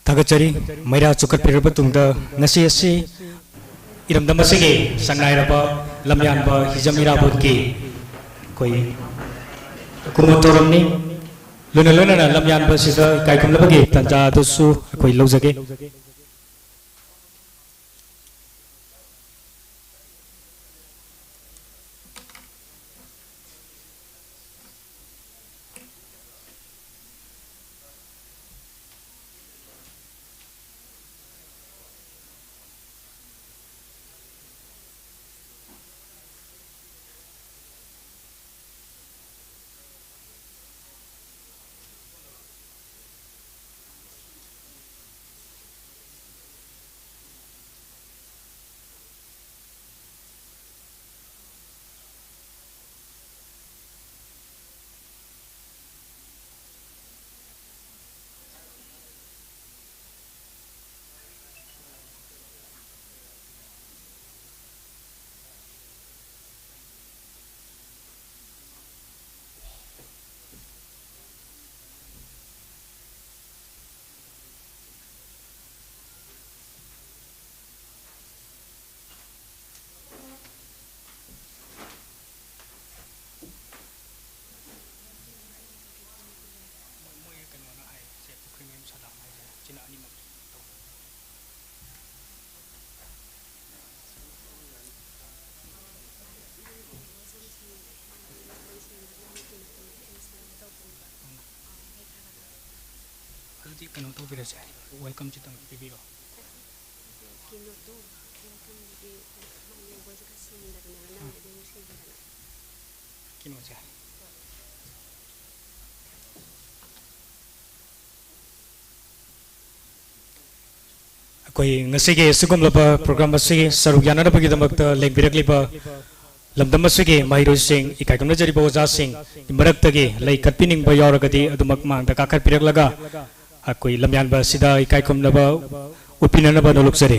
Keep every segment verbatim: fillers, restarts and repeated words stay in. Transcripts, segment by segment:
ꯊꯥꯒꯠꯆꯔꯤ꯫ ꯃꯩꯔꯥ ꯆꯨꯈꯠꯄꯤꯔꯕ ꯇꯨꯡꯗ ꯉꯁꯤ ꯑꯁꯤ ꯏꯔꯝꯗꯝ ꯑꯁꯤꯒꯤ ꯁꯛꯅꯥꯏꯔꯕ ꯂꯝꯌꯥꯟꯕ ꯍꯤꯖꯝ ꯏꯔꯥꯕꯣꯠꯀꯤ ꯑꯩꯈꯣꯏ ꯀꯨꯝꯑꯣꯟ ꯊꯧꯔꯝꯅꯤ꯫ ꯂꯣꯏꯅ ꯂꯣꯏꯅꯅ ꯂꯝꯌꯥꯟꯕ ꯑꯁꯤꯗ ꯏꯀꯥꯏ ꯈꯨꯝꯅꯕꯒꯤ ꯇꯥꯟꯖꯥ ꯑꯗꯨꯁꯨ ꯑꯩꯈꯣꯏ ꯂꯧꯖꯒꯦ꯫ ꯃꯣꯏ, ꯃꯣꯏ ꯀꯩꯅꯣꯅ ꯍꯥꯏ, ꯁꯦ ꯄꯨꯈ꯭ꯔꯤꯃꯌꯨꯝ ꯁꯂꯥꯝ ꯍꯥꯏꯁꯦ, ꯁꯤꯅ ꯑꯅꯤꯃꯛ ꯇꯧ꯫ ꯑꯗꯨꯗꯤ ꯀꯩꯅꯣ ꯇꯧꯕꯤꯔꯁꯦ, welcome ꯁꯤꯇꯪ ꯄꯤꯕꯤꯔꯣ꯫ ꯀꯩꯅꯣꯗꯣ, welcome ꯗꯨꯗꯤ language ꯀ ꯁꯦꯡꯗꯕꯅꯦꯕ, ꯅꯪꯒꯤꯗꯤ ꯑꯃꯨꯛ ꯁꯦꯡꯉꯤꯗꯅ꯫ ꯀꯩꯅꯣꯁꯦ꯫ ꯑꯩꯈꯣꯏ ꯉꯁꯤꯒꯤ ꯑꯁꯤꯒꯨꯝꯂꯕ program ꯑꯁꯤꯒꯤ ꯁꯔꯨꯛ ꯌꯥꯅꯅꯕꯒꯤꯗꯃꯛꯇ ꯂꯦꯡꯕꯤꯔꯛꯂꯤꯕ ꯂꯝꯗꯝ ꯑꯁꯤꯒꯤ ꯃꯍꯩꯔꯣꯏꯁꯤꯡ, ꯏꯀꯥꯏ ꯈꯨꯝꯅꯖꯔꯤꯕ ꯑꯣꯖꯥꯁꯤꯡ ꯃꯔꯛꯇꯒꯤ ꯂꯩ ꯀꯠꯄꯤꯅꯤꯡꯕ ꯌꯥꯎꯔꯒꯗꯤ ꯑꯗꯨꯃꯛ ꯃꯥꯡꯗ ꯀꯥꯈꯠꯄꯤꯔꯛꯂꯒ ꯑꯩꯈꯣꯏ ꯂꯝꯌꯥꯟꯕ ꯑꯁꯤꯗ ꯏꯀꯥꯏ ꯈꯨꯝꯅꯕ ꯎꯠꯄꯤꯅꯅꯕ ꯅꯣꯂꯨꯛꯆꯔꯤ꯫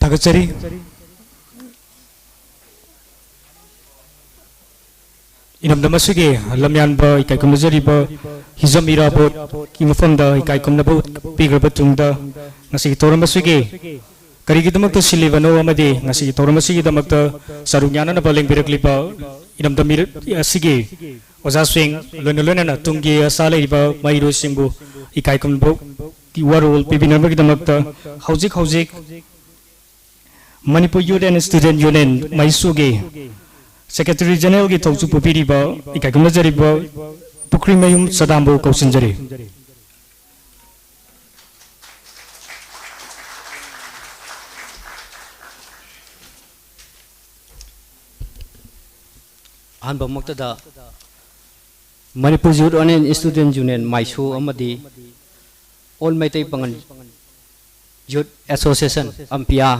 ꯊꯥꯒꯠꯆꯔꯤ꯫ ꯏꯔꯝꯗꯝ ꯑꯁꯤꯒꯤ ꯂꯝꯌꯥꯟꯕ ꯏꯀꯥꯏ ꯈꯨꯝꯅꯖꯔꯤꯕ ꯍꯤꯖꯝ ꯏꯔꯥꯕꯣꯠꯀꯤ ꯃꯐꯝꯗ ꯏꯀꯥꯏ ꯈꯨꯝꯅꯕ ꯎꯠꯄꯤꯈ꯭ꯔꯕ ꯇꯨꯡꯗ, ꯉꯁꯤꯒꯤ ꯊꯧꯔꯝ ꯑꯁꯤꯒꯤ ꯀꯔꯤꯒꯤꯗꯃꯛꯇ ꯁꯤꯜꯂꯤꯕꯅꯣ ꯑꯃꯗꯤ ꯉꯁꯤꯒꯤ ꯊꯧꯔꯝ ꯑꯁꯤꯒꯤꯗꯃꯛꯇ ꯁꯔꯨꯛ ꯌꯥꯅꯅꯕ ꯂꯦꯡꯕꯤꯔꯛꯂꯤꯕ ꯏꯔꯝꯗꯝ ꯏꯔ-, ꯑꯁꯤꯒꯤ ꯑꯣꯖꯥꯁꯤꯡ, ꯂꯣꯏꯅ ꯂꯣꯏꯅꯅ ꯇꯨꯡꯒꯤ ꯑꯁꯥ ꯂꯩꯔꯤꯕ ꯃꯍꯩꯔꯣꯏꯁꯤꯡꯕꯨ ꯏꯀꯥꯏ ꯈꯨꯝꯅꯕ ꯋꯥꯔꯣꯜ ꯄꯤꯕꯤꯅꯕꯒꯤꯗꯃꯛꯇ ꯍꯧꯖꯤꯛ ꯍꯧꯖꯤꯛ Manipur Youth and Student Union ꯃꯩꯁꯨꯒꯤ Secretary Generalꯒꯤ ꯊꯧꯁꯨ ꯄꯨꯕꯤꯔꯤꯕ ꯏꯀꯥꯏ ꯈꯨꯝꯅꯖꯔꯤꯕ ꯄꯨꯈ꯭ꯔꯤꯃꯌꯨꯝ ꯁꯗꯥꯝꯕꯨ ꯀꯧꯁꯤꯟꯖꯔꯤ꯫ ꯑꯍꯥꯟꯕꯃꯛꯇꯗ Manipur Youth and Student Union ꯃꯥꯏꯁꯨ ꯑꯃꯗꯤ All ꯃꯩꯇꯩ ꯄꯥꯉꯜ Youth Association, ꯑꯝꯄꯤꯌꯥ,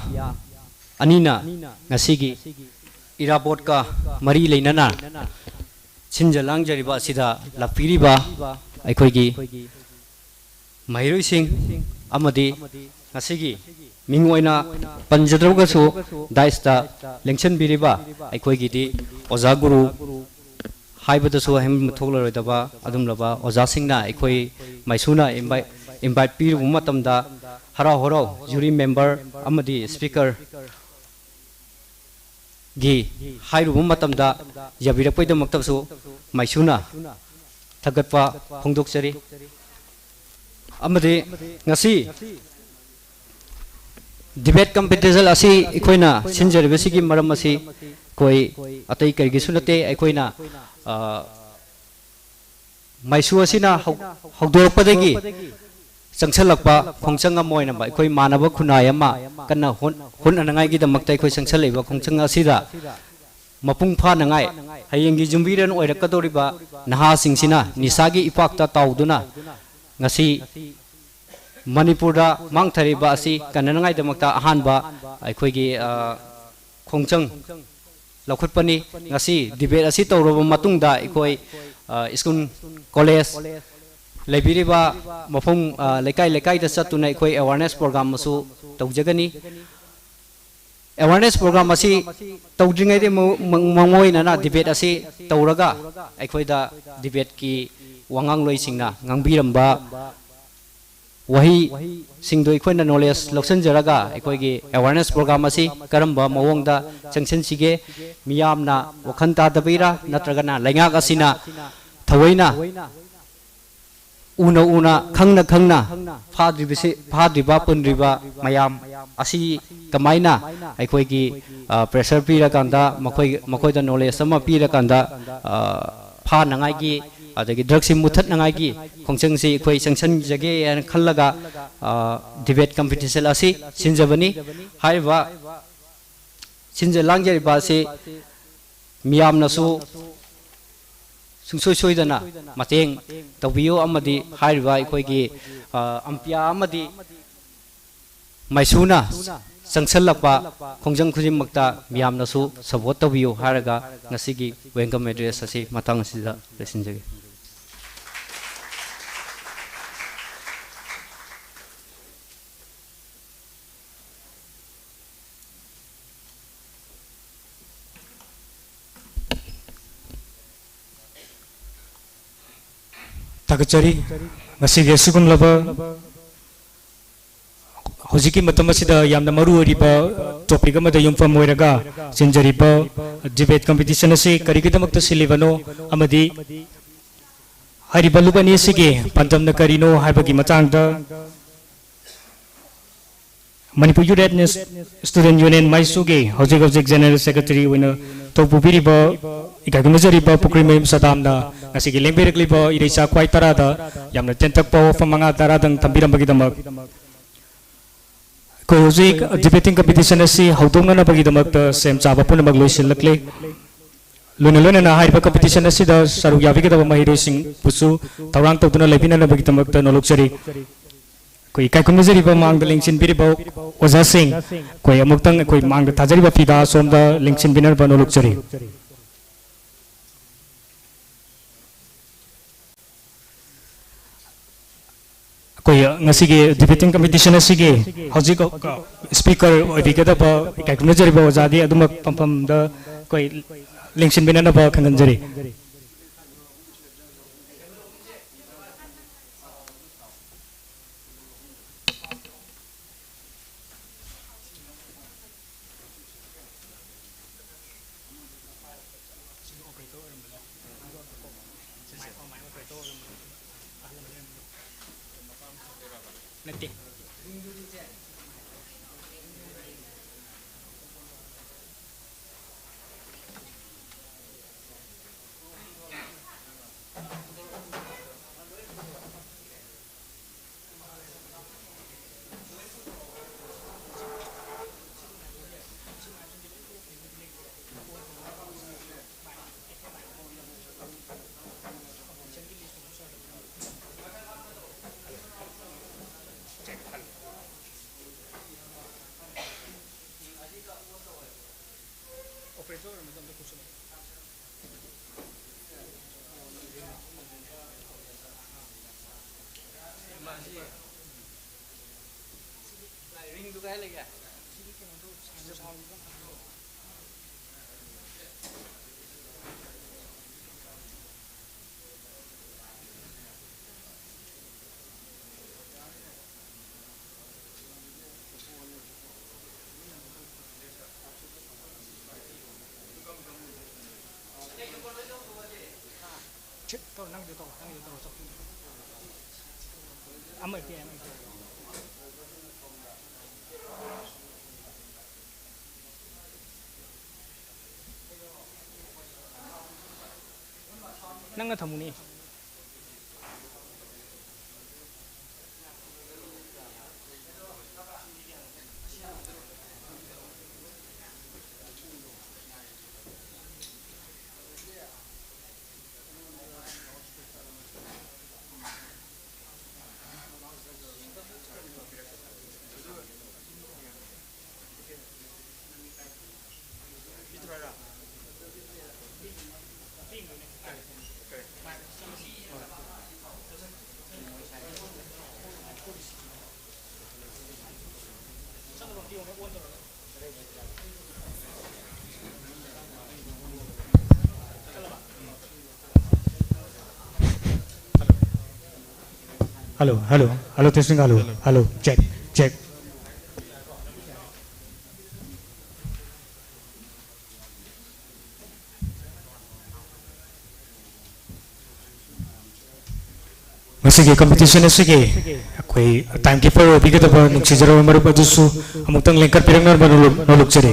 ꯑꯅꯤꯅ ꯉꯁꯤꯒꯤ ꯏꯔꯥꯕꯣꯠꯀ ꯃꯔꯤ ꯂꯩꯅꯅ ꯁꯤꯟꯖ ꯂꯥꯡꯖꯔꯤꯕ ꯑꯁꯤꯗ ꯂꯥꯛꯄꯤꯔꯤꯕ ꯑꯩꯈꯣꯏꯒꯤ ꯃꯍꯩꯔꯣꯏꯁꯤꯡ ꯑꯃꯗꯤ ꯉꯁꯤꯒꯤ ꯃꯤꯡ ꯑꯣꯏꯅ ꯄꯟꯖꯗ꯭ꯔꯒꯁꯨ dais ꯇ ꯂꯦꯡꯁꯤꯟꯕꯤꯔꯤꯕ ꯑꯩꯈꯣꯏꯒꯤꯗꯤ ꯑꯣꯖꯥ ꯒꯨꯔꯨ ꯍꯥꯏꯕꯗꯁꯨ ꯍꯦꯟꯕ ꯊꯣꯛꯂꯔꯣꯏꯗꯕ ꯑꯗꯨꯝꯂꯕ ꯑꯣꯖꯥꯁꯤꯡꯅ ꯑꯩꯈꯣꯏ ꯃꯥꯏꯁꯨꯅ invite, invite ꯄꯤꯔꯨꯕ ꯃꯇꯝꯗ ꯍꯔꯥꯎ ꯍꯔꯥꯎ jury member ꯑꯃꯗꯤ speaker ꯒꯤ ꯍꯥꯏꯔꯨꯕ ꯃꯇꯝꯗ ꯌꯥꯕꯤꯔꯛꯄꯒꯤꯗꯃꯛꯇꯁꯨ ꯃꯥꯏꯁꯨꯅ ꯊꯥꯒꯠꯄ ꯐꯣꯡꯗꯣꯛꯆꯔꯤ꯫ ꯑꯃꯗꯤ ꯉꯁꯤ debate competition ꯑꯁꯤ ꯑꯩꯈꯣꯏꯅ ꯁꯤꯟꯖꯔꯤꯕꯁꯤꯒꯤ ꯃꯔꯝ ꯑꯁꯤ ꯑꯩꯈꯣꯏ ꯑꯇꯩ ꯀꯔꯤꯒꯤꯁꯨ ꯅꯠꯇꯦ, ꯑꯩꯈꯣꯏꯅ, ꯑ, ꯃꯥꯏꯁꯨ ꯑꯁꯤꯅ ꯍꯧ-, ꯍꯧꯗꯣꯔꯛꯄꯗꯒꯤ ꯆꯪꯁꯤꯜꯂꯛꯄ ꯈꯣꯡꯆꯪ ꯑꯃ ꯑꯣꯏꯅꯕ ꯑꯩꯈꯣꯏ ꯃꯥꯟꯅꯕ ꯈꯨꯟꯅꯥꯏ ꯑꯃ ꯀꯟꯅ ꯍꯣꯠ-, ꯍꯣꯠꯅꯅꯉꯥꯏꯒꯤꯗꯃꯛꯇ ꯑꯩꯈꯣꯏ ꯆꯪꯁꯤꯜꯂꯛꯏꯕ ꯈꯣꯡꯆꯪ ꯑꯁꯤꯗ ꯃꯄꯨꯡ ꯐꯥꯅꯉꯥꯏ, ꯍꯌꯦꯡꯒꯤ ꯌꯨꯝꯕꯤꯔꯦꯟ ꯑꯣꯏꯔꯛꯀꯗꯧꯔꯤꯕ ꯅꯍꯥꯁꯤꯡꯁꯤꯅ ꯅꯤꯁꯥꯒꯤ ꯏꯄꯥꯛꯇ ꯇꯥꯎꯗꯨꯅ ꯉꯁꯤ ꯃꯅꯤꯄꯨꯔꯗ ꯃꯥꯡꯊꯔꯤꯕ ꯑꯁꯤ ꯀꯟꯅꯅꯉꯥꯏꯗꯃꯛꯇ ꯑꯍꯥꯟꯕ ꯑꯩꯈꯣꯏꯒꯤ, ꯑ, ꯈꯣꯡꯆꯪ ꯂꯧꯈꯠꯄꯅꯤ꯫ ꯉꯁꯤ debate ꯑꯁꯤ ꯇꯧꯔꯕ ꯃꯇꯨꯡꯗ ꯑꯩꯈꯣꯏ, ꯑ, school, college ꯂꯩꯕꯤꯔꯤꯕ ꯃꯐꯝ, ꯑ, ꯂꯩꯀꯥꯏ ꯂꯩꯀꯥꯏꯗ ꯆꯠꯇꯨꯅ ꯑꯩꯈꯣꯏ awareness program ꯑꯃꯁꯨ ꯇꯧꯖꯒꯅꯤ꯫ Awareness program ꯑꯁꯤ ꯇꯧꯗ꯭ꯔꯤꯉꯩꯗ ꯃ-, ꯃ-, ꯃꯉꯣꯏꯅꯅ debate ꯑꯁꯤ ꯇꯧꯔꯒ ꯑꯩꯈꯣꯏꯗ debate ꯀꯤ ꯋꯥꯉꯥꯡꯂꯣꯏꯁꯤꯡꯅ ꯉꯥꯡꯕꯤꯔꯝꯕ ꯋꯥꯍꯩꯁꯤꯡꯗꯣ ꯑꯩꯈꯣꯏꯅ knowledge ꯂꯧꯁꯤꯟꯖꯔꯒ ꯑꯩꯈꯣꯏꯒꯤ awareness program ꯑꯁꯤ ꯀꯔꯝꯕ ꯃꯑꯣꯡꯗ ꯆꯪꯁꯤꯟꯁꯤꯒꯦ, ꯃꯤꯌꯥꯝꯅ ꯋꯥꯈꯜ ꯇꯥꯗꯕꯩꯔꯥ ꯅꯠꯇ꯭ꯔꯒꯅ ꯂꯩꯉꯥꯛ ꯑꯁꯤꯅ ꯊꯑꯣꯏꯅ ꯎꯅ ꯎꯅ, ꯈꯪꯅ ꯈꯪꯅ ꯐꯥꯗ꯭ꯔꯤꯕꯁꯤ, ꯐꯥꯗ꯭ꯔꯤꯕ, ꯄꯨꯟꯗ꯭ꯔꯤꯕ ꯃꯌꯥꯝ ꯑꯁꯤ ꯀꯃꯥꯏꯅ ꯑꯩꯈꯣꯏꯒꯤ, ꯑ, pressure ꯄꯤꯔꯀꯥꯟꯗ ꯃꯈꯣꯏ, ꯃꯈꯣꯏꯗ knowledge ꯑꯃ ꯄꯤꯔꯀꯥꯟꯗ, ꯑ, ꯐꯥꯅꯉꯥꯏꯒꯤ, ꯑꯗꯒꯤ drug ꯁꯤ ꯃꯨꯊꯠꯅꯉꯥꯏꯒꯤ ꯈꯣꯡꯖꯪꯁꯤ ꯑꯩꯈꯣꯏ ꯆꯪꯁꯤꯟꯖꯒꯦ ꯍꯥꯏꯅ ꯈꯜꯂꯒ, ꯑ, debate competition ꯑꯁꯤ ꯁꯤꯟꯖꯕꯅꯤ꯫ ꯍꯥꯏꯔꯤꯕ ꯁꯤꯟꯖ ꯂꯥꯡꯖꯔꯤꯕ ꯑꯁꯤ ꯃꯤꯌꯥꯝꯅꯁꯨ ꯁꯨꯡꯁꯣꯏ ꯁꯣꯏꯗꯅ ꯃꯇꯦꯡ ꯇꯧꯕꯤꯌꯨ ꯑꯃꯗꯤ ꯍꯥꯏꯔꯤꯕ ꯑꯩꯈꯣꯏꯒꯤ, ꯑ, ꯑꯝꯄꯤꯌꯥ ꯑꯃꯗꯤ ꯃꯥꯏꯁꯨꯅ ꯆꯪꯁꯜꯂꯛꯄ ꯈꯣꯡꯖꯪ ꯈꯨꯗꯤꯡꯃꯛꯇ ꯃꯤꯌꯥꯝꯅꯁꯨ support ꯇꯧꯕꯤꯌꯨ ꯍꯥꯏꯔꯒ ꯉꯁꯤꯒꯤ welcome address ꯑꯁꯤ ꯃꯇꯥꯡ ꯑꯁꯤꯗ ꯂꯣꯏꯁꯤꯟꯖꯒꯦ꯫ ꯊꯥꯒꯠꯆꯔꯤ꯫ ꯉꯁꯤꯒꯤ ꯑꯁꯤꯒꯨꯝꯂꯕ ꯍꯧꯖꯤꯛꯀꯤ ꯃꯇꯝ ꯑꯁꯤꯗ ꯌꯥꯝꯅ ꯃꯔꯨ ꯑꯣꯏꯔꯤꯕ topic ꯑꯃꯗ ꯌꯨꯝꯐꯝ ꯑꯣꯏꯔꯒ ꯆꯤꯟꯖꯔꯤꯕ debate competition ꯑꯁꯤ ꯀꯔꯤꯒꯤꯗꯃꯛꯇ ꯁꯤꯜꯂꯤꯕꯅꯣ ꯑꯃꯗꯤ ꯍꯥꯏꯔꯤꯕ ꯂꯨꯞ ꯑꯅꯤ ꯑꯁꯤꯒꯤ ꯄꯥꯟꯗꯝꯅ ꯀꯔꯤꯅꯣ ꯍꯥꯏꯕꯒꯤ ꯃꯇꯥꯡꯗ ꯃꯅꯤꯄꯨꯔ Youth Student Union ꯃꯥꯏꯁꯨꯒꯤ ꯍꯧꯖꯤꯛ ꯍꯧꯖꯤꯛ General Secretary ꯑꯣꯏꯅ ꯊꯧ ꯄꯨꯕꯤꯔꯤꯕ ꯏꯀꯥꯏ ꯈꯨꯝꯅꯖꯔꯤꯕ ꯄꯨꯈ꯭ꯔꯤꯃꯌꯨꯝ ꯁꯗꯥꯝꯅ ꯉꯁꯤꯒꯤ ꯂꯦꯡꯕꯤꯔꯛꯂꯤꯕ ꯏꯔꯩꯆꯥ ꯈ꯭ꯋꯥꯏ ꯇꯔꯥꯗ ꯌꯥꯝꯅ ꯇꯦꯟꯇꯛꯄ ꯋꯥꯐꯝ ꯃꯉꯥ ꯇꯔꯥꯗꯪ ꯊꯝꯕꯤꯔꯝꯕꯒꯤꯗꯃꯛ꯫ ꯑꯩꯈꯣꯏ ꯍꯧꯖꯤꯛ debating competition ꯑꯁꯤ ꯍꯧꯗꯣꯛꯅꯅꯕꯒꯤꯗꯃꯛꯇ ꯁꯦꯝ ꯁꯥꯕ ꯄꯨꯝꯅꯃꯛ ꯂꯣꯏꯁꯤꯜꯂꯛꯂꯦ꯫ ꯂꯣꯏꯅ ꯂꯣꯏꯅꯅ ꯍꯥꯏꯔꯤꯕ competition ꯑꯁꯤꯗ ꯁꯔꯨꯛ ꯌꯥꯕꯤꯒꯗꯕ ꯃꯍꯩꯔꯣꯏꯁꯤꯡꯕꯨꯁꯨ ꯊꯧꯔꯥꯡ ꯇꯧꯗꯨꯅ ꯂꯩꯕꯤꯅꯅꯕꯒꯤꯗꯃꯛꯇ ꯅꯣꯂꯨꯛꯆꯔꯤ꯫ ꯑꯩꯈꯣꯏ ꯏꯀꯥꯏ ꯈꯨꯝꯅꯖꯔꯤꯕ ꯃꯥꯡꯗ ꯂꯦꯡꯁꯤꯟꯕꯤꯔꯤꯕ ꯑꯣꯖꯥꯁꯤꯡ, ꯑꯩꯈꯣꯏ ꯑꯃꯨꯛꯇꯪ ꯑꯩꯈꯣꯏ ꯃꯥꯡꯗ ꯊꯥꯖꯔꯤꯕ ꯐꯤꯗꯥ ꯑꯁꯣꯝꯗ ꯂꯦꯡꯁꯤꯟꯕꯤꯅꯕ ꯅꯣꯂꯨꯛꯆꯔꯤ꯫ ꯑꯩꯈꯣꯏ ꯉꯁꯤꯒꯤ debating competition ꯑꯁꯤꯒꯤ ꯍꯧꯖꯤꯛ speaker ꯑꯣꯏꯕꯤꯒꯗꯕ ꯏꯀꯥꯏ ꯈꯨꯝꯅꯖꯔꯤꯕ ꯑꯣꯖꯥꯗꯤ ꯑꯗꯨꯃꯛ ꯐꯝꯐꯝꯗ ꯑꯩꯈꯣꯏ ꯂꯦꯡꯁꯤꯟꯕꯤꯅꯅꯕ ꯈꯪꯍꯟꯖꯔꯤ꯫ ꯅꯠꯇꯦ꯫ Operator ꯑꯣꯏꯔꯝꯕꯗꯣ ꯑꯝꯇ ꯀꯧꯁꯜꯂꯛꯑꯣ꯫ ꯃꯥꯁꯤ ꯔꯤꯡꯗꯨ ꯀꯥꯏ ꯂꯩꯒꯦ? ꯁꯤꯠ ꯇꯧꯔꯣ, ꯅꯪꯒꯤꯗꯣ ꯇꯧꯔꯣ, ꯅꯪꯒꯤꯗꯣ ꯇꯧꯔꯣ, ꯆꯧꯀ꯭ꯔꯤꯗꯣ꯫ ꯑꯃ ꯍꯦꯛꯇ ꯌꯥꯏ, ꯑꯃ ꯍꯦꯛꯇ ꯌꯥꯏ꯫ ꯅꯪꯅ ꯊꯝꯃꯨꯅꯦ꯫ Hello, hello, hello, testing, hello, hello, check, check. ꯁꯤꯒꯤ competition ꯑꯁꯤꯒꯤ ꯑꯩꯈꯣꯏ time keeper ꯑꯣꯏꯕꯤꯒꯗꯕ ꯅꯨꯡꯁꯤꯖꯔꯕ ꯃꯔꯨꯞ ꯑꯗꯨꯁꯨ ꯑꯃꯨꯛꯇꯪ ꯂꯦꯡꯈꯠꯄꯤꯔꯛꯅꯕ ꯅꯣꯂꯨꯛ-, ꯅꯣꯂꯨꯛꯆꯔꯤ꯫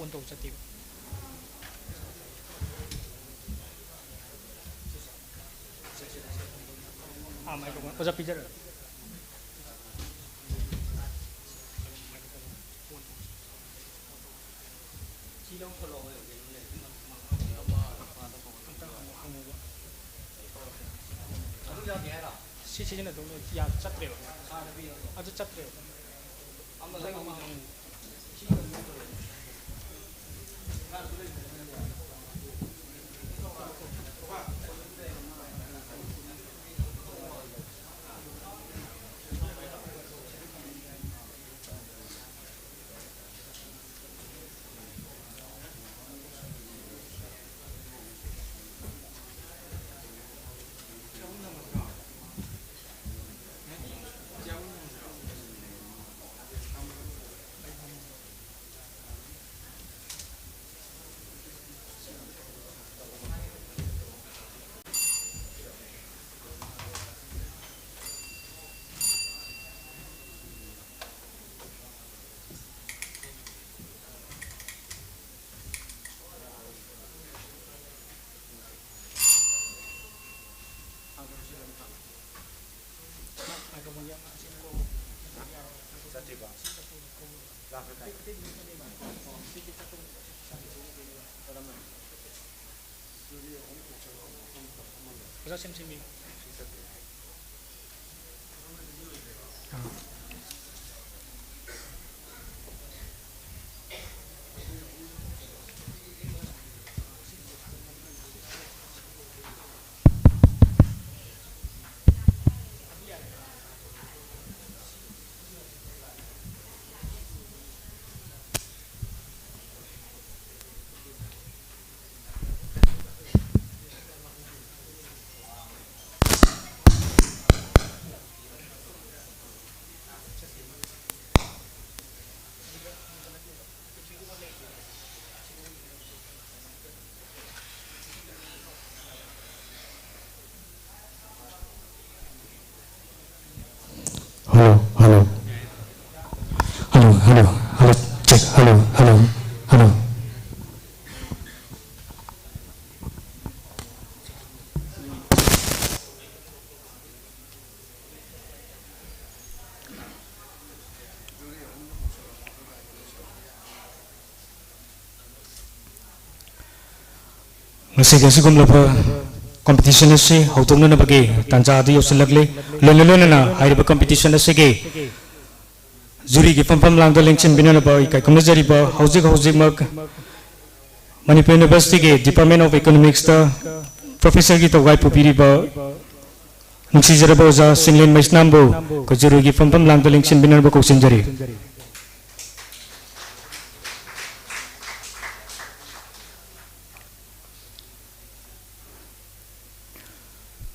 On ꯇꯧ ꯆꯠꯇꯦꯕ꯫ ꯑꯥ, microphone ꯑꯣꯖꯥ ꯄꯤꯖꯔꯒꯦ꯫ ꯁꯤ ꯁꯤꯖꯤꯟꯅꯗꯧꯅꯦ꯫ ꯌꯥ-, ꯆꯠꯇ꯭ꯔꯦꯕ꯫ ꯑꯗꯨ ꯆꯠꯇ꯭ꯔꯦꯕ꯫ ꯑꯣꯖꯥ ꯁꯦꯝ ꯁꯦꯝꯕꯤꯌꯨ꯫ Hello, hello. Hello, hello, hello, check, hello, hello, hello. ꯉꯁꯤꯒꯤ ꯑꯁꯤꯒꯨꯝꯂꯕ competition ꯑꯁꯤ ꯍꯧꯗꯣꯛꯅꯅꯕꯒꯤ ꯇꯥꯟꯖꯥ ꯑꯗꯨ ꯌꯧꯁꯤꯜꯂꯛꯂꯦ꯫ ꯂꯣꯏꯅ ꯂꯣꯏꯅꯅ ꯍꯥꯏꯔꯤꯕ competition ꯑꯁꯤꯒꯤ juryꯒꯤ ꯐꯝꯐꯝ ꯂꯥꯡꯗ ꯂꯦꯡꯁꯤꯟꯕꯤꯅꯅꯕ ꯏꯀꯥꯏ ꯈꯨꯝꯅꯖꯔꯤꯕ ꯍꯧꯖꯤꯛ ꯍꯧꯖꯤꯛꯃꯛ ꯃꯅꯤꯄꯨꯔ Universityꯒꯤ Department of Economicsꯇ professorꯒꯤ ꯇꯧꯒꯥꯏ ꯄꯨꯕꯤꯔꯤꯕ ꯅꯨꯡꯁꯤꯖꯔꯕ ꯑꯣꯖꯥ ꯁꯤꯡꯂꯦꯟ ꯃꯩꯁꯅꯥꯝꯕꯨ ꯑꯩꯈꯣꯏ juryꯒꯤ ꯐꯝꯐꯝ ꯂꯥꯡꯗ ꯂꯦꯡꯁꯤꯟꯕꯤꯅꯅꯕ ꯀꯧꯁꯤꯟꯖꯔꯤ꯫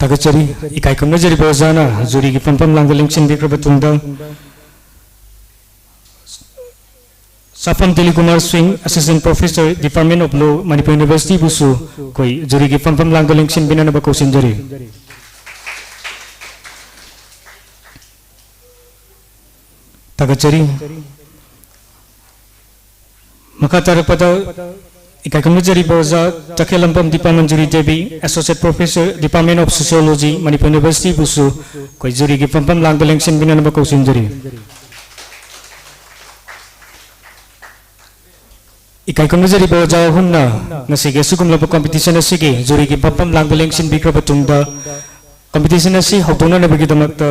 ꯊꯥꯒꯠꯆꯔꯤ꯫ ꯏꯀꯥꯏ ꯈꯨꯝꯅꯖꯔꯤꯕ ꯑꯣꯖꯥꯅ juryꯒꯤ ꯐꯝꯐꯝ ꯂꯥꯡꯗ ꯂꯦꯡꯁꯤꯟꯕꯤꯈ꯭ꯔꯕ ꯇꯨꯡꯗ, ꯁꯥꯐꯝ ꯗꯤꯂꯤꯞ ꯀꯨꯃꯥꯔ ꯁꯤꯡ, Assistant Professor, Department of Law, Manipur Universityꯕꯨꯁꯨ ꯑꯩꯈꯣꯏ juryꯒꯤ ꯐꯝꯐꯝ ꯂꯥꯡꯗ ꯂꯦꯡꯁꯤꯟꯕꯤꯅꯅꯕ ꯀꯧꯁꯤꯟꯖꯔꯤ꯫ ꯊꯥꯒꯠꯆꯔꯤ꯫ ꯃꯈꯥ ꯇꯥꯔꯛꯄꯗ ꯏꯀꯥꯏ ꯈꯨꯝꯅꯖꯔꯤꯕ ꯑꯣꯖꯥ ꯇꯈꯦꯜꯂꯝꯕꯝ Deepa ꯃꯟꯖꯨꯔꯤ Devi, Associate Professor, Department of Sociology, Manipur Universityꯕꯨꯁꯨ ꯑꯩꯈꯣꯏ juryꯒꯤ ꯐꯝꯐꯝ ꯂꯥꯡꯗ ꯂꯦꯡꯁꯤꯟꯕꯤꯅꯅꯕ ꯀꯧꯁꯤꯟꯖꯔꯤ꯫ ꯏꯀꯥꯏ ꯈꯨꯝꯅꯖꯔꯤꯕ ꯑꯣꯖꯥ ꯑꯍꯨꯝꯅ ꯉꯁꯤꯒꯤ ꯑꯁꯤꯒꯨꯝꯂꯕ competition ꯑꯁꯤꯒꯤ juryꯒꯤ ꯐꯝꯐꯝ ꯂꯥꯡꯗ ꯂꯦꯡꯁꯤꯟꯕꯤꯈ꯭ꯔꯕ ꯇꯨꯡꯗ, competition ꯑꯁꯤ ꯍꯧꯗꯣꯛꯅꯅꯕꯒꯤꯗꯃꯛꯇ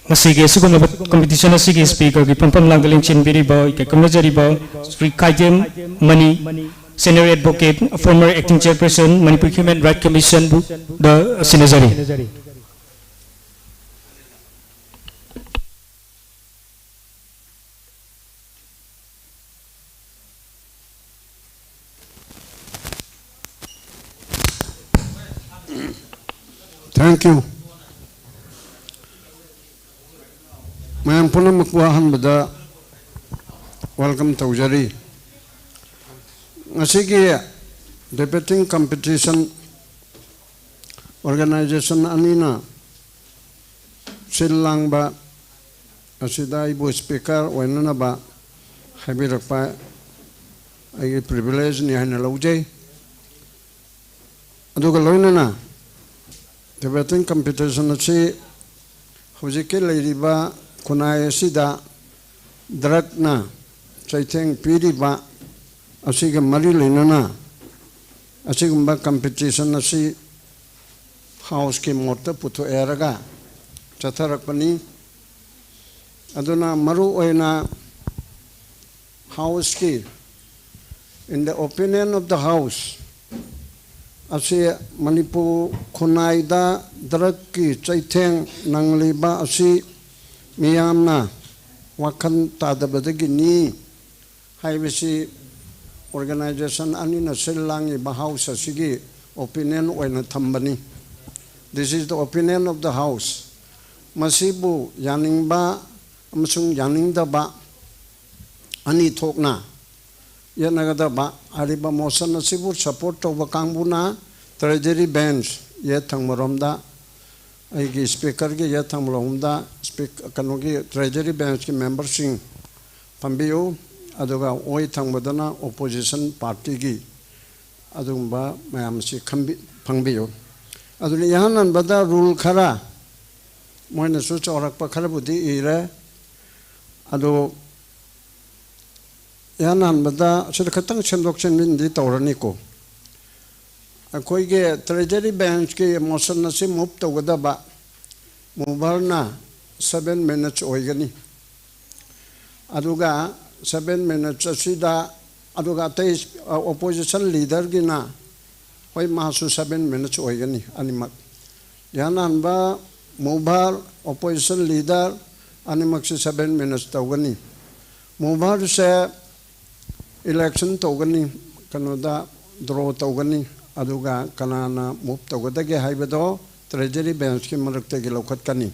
ꯉꯁꯤꯒꯤ ꯑꯁꯤꯒꯨꯝꯂꯕ competition ꯑꯁꯤꯒꯤ speakerꯒꯤ ꯐꯝꯐꯝ ꯂꯥꯡꯗ ꯂꯦꯡꯁꯤꯟꯕꯤꯔꯤꯕ ꯏꯀꯥꯏ ꯈꯨꯝꯅꯖꯔꯤꯕ Shri Khaidem Mani, senior advocate, former acting chairperson, Manipur Human Rights Commissionꯕꯨ ꯗ ꯁꯤꯟꯅꯖꯔꯤ꯫ Thank you. ꯃꯌꯥꯝ ꯄꯨꯝꯅꯃꯛꯄꯨ ꯑꯍꯥꯟꯕꯗ welcome ꯇꯧꯖꯔꯤ꯫ ꯉꯁꯤꯒꯤ debating competition organization ꯑꯅꯤꯅ ꯁꯤꯜ ꯂꯥꯡꯕ ꯑꯁꯤꯗ ꯑꯩꯕꯨ speaker ꯑꯣꯏꯅꯅꯕ ꯍꯥꯏꯕꯤꯔꯛꯄ ꯑꯩꯒꯤ privilegeꯅꯤ ꯍꯥꯏꯅ ꯂꯧꯖꯩ꯫ ꯑꯗꯨꯒ ꯂꯣꯏꯅꯅ debating competition ꯑꯁꯤ ꯍꯧꯖꯤꯛꯀꯤ ꯂꯩꯔꯤꯕ ꯈꯨꯟꯅꯥꯏ ꯑꯁꯤꯗ drugꯅ ꯆꯩꯊꯦꯡ ꯄꯤꯔꯤꯕ ꯑꯁꯤꯒ ꯃꯔꯤ ꯂꯩꯅꯅ ꯑꯁꯤꯒꯨꯝꯕ competition ꯑꯁꯤ houseꯀꯤ ꯃꯣꯠꯇ ꯄꯨꯊꯣꯛꯑꯦ ꯍꯥꯏꯔꯒ ꯆꯠꯊꯔꯛꯄꯅꯤ꯫ ꯑꯗꯨꯅ ꯃꯔꯨ ꯑꯣꯏꯅ houseꯀꯤ, in the opinion of the house, ꯑꯁꯤ ꯃꯅꯤꯄꯨꯔ ꯈꯨꯟꯅꯥꯏꯗ drugꯀꯤ ꯆꯩꯊꯦꯡ ꯅꯪꯂꯤꯕ ꯑꯁꯤ ꯃꯤꯌꯥꯝꯅ ꯋꯥꯈꯜ ꯇꯥꯗꯕꯗꯒꯤꯅꯤ ꯍꯥꯏꯕꯁꯤ organization ꯑꯅꯤꯅ ꯁꯤꯜ ꯂꯥꯡꯉꯤꯕ house ꯑꯁꯤꯒꯤ opinion ꯑꯣꯏꯅ ꯊꯝꯕꯅꯤ꯫ This is the opinion of the house. ꯃꯁꯤꯕꯨ ꯌꯥꯅꯤꯡꯕ ꯑꯃꯁꯨꯡ ꯌꯥꯅꯤꯡꯗꯕ ꯑꯅꯤ ꯊꯣꯛꯅ ꯌꯦꯠꯅꯒꯗꯕ꯫ ꯍꯥꯏꯔꯤꯕ motion ꯑꯁꯤꯕꯨ support ꯇꯧꯕ ꯀꯥꯡꯕꯨꯅ treasury bench, ꯌꯦꯠ ꯊꯪꯕꯔꯣꯝꯗ ꯑꯩꯒꯤ speakerꯒꯤ ꯌꯦꯠ ꯊꯪꯕꯔꯣꯝꯗ speak-, ꯀꯩꯅꯣꯒꯤ treasury benchꯀꯤ memberꯁꯤꯡ ꯐꯝꯕꯤꯌꯨ, ꯑꯗꯨꯒ ꯑꯣꯏ ꯊꯪꯕꯗꯅ opposition partyꯒꯤ, ꯑꯗꯨꯒꯨꯝꯕ ꯃꯌꯥꯝ ꯑꯁꯤ ꯈꯟꯕꯤ-, ꯐꯪꯕꯤꯌꯨ꯫ ꯑꯗꯨꯅ ꯏꯍꯥꯟ ꯍꯥꯟꯕꯗ rule ꯈꯔ, ꯃꯣꯏꯅꯁꯨ ꯆꯥꯎꯔꯥꯛꯄ ꯈꯔꯕꯨꯗꯤ ꯏꯔꯦ, ꯑꯗꯨ ꯏꯍꯥꯟ ꯍꯥꯟꯕꯗ ꯁꯤꯗ ꯈꯤꯇꯪ ꯁꯦꯝꯗꯣꯛ ꯁꯦꯝꯖꯤꯟꯗꯤ ꯇꯧꯔꯅꯤꯀꯣ꯫ ꯑꯩꯈꯣꯏꯒꯤ ꯇ꯭ꯔꯦꯖꯔꯤ ꯕꯦꯟꯁꯀꯤ ꯃꯣꯁꯟ ꯑꯁꯤ ꯃꯨꯚ ꯇꯧꯒꯗꯕ ꯃꯨꯚꯔꯅ ꯁꯚꯦꯟ ꯃꯤꯅꯠꯁ ꯑꯣꯏꯒꯅꯤ꯫ ꯑꯗꯨꯒ ꯁꯚꯦꯟ ꯃꯤꯅꯠꯁ ꯑꯁꯤꯗ, ꯑꯗꯨꯒ ꯑꯇꯩ ꯑꯣꯄꯣꯖꯤꯁꯟ ꯂꯤꯗꯔꯒꯤꯅ, ꯍꯣꯏ, ꯃꯥꯁꯨ ꯁꯚꯦꯟ ꯃꯤꯅꯠꯁ ꯑꯣꯏꯒꯅꯤ ꯑꯅꯤꯃꯛ꯫ ꯏꯍꯥꯟ ꯍꯥꯟꯕ ꯃꯨꯚꯔ, ꯑꯣꯄꯣꯖꯤꯁꯟ ꯂꯤꯗꯔ ꯑꯅꯤꯃꯛꯁꯤ ꯁꯚꯦꯟ ꯃꯤꯅꯠꯁ ꯇꯧꯒꯅꯤ꯫ ꯃꯨꯚꯔꯁꯦ ꯏꯂꯦꯛꯁꯟ ꯇꯧꯒꯅꯤ, ꯀꯩꯅꯣꯗ ꯗ꯭ꯔꯣ ꯇꯧꯒꯅꯤ, ꯑꯗꯨꯒ ꯀꯅꯥꯅ ꯃꯨꯚ ꯇꯧꯒꯗꯒꯦ ꯍꯥꯏꯕꯗꯣ ꯇ꯭ꯔꯦꯖꯔꯤ ꯕꯦꯟꯁꯀꯤ ꯃꯔꯛꯇꯒꯤ ꯂꯧꯈꯠꯀꯅꯤ꯫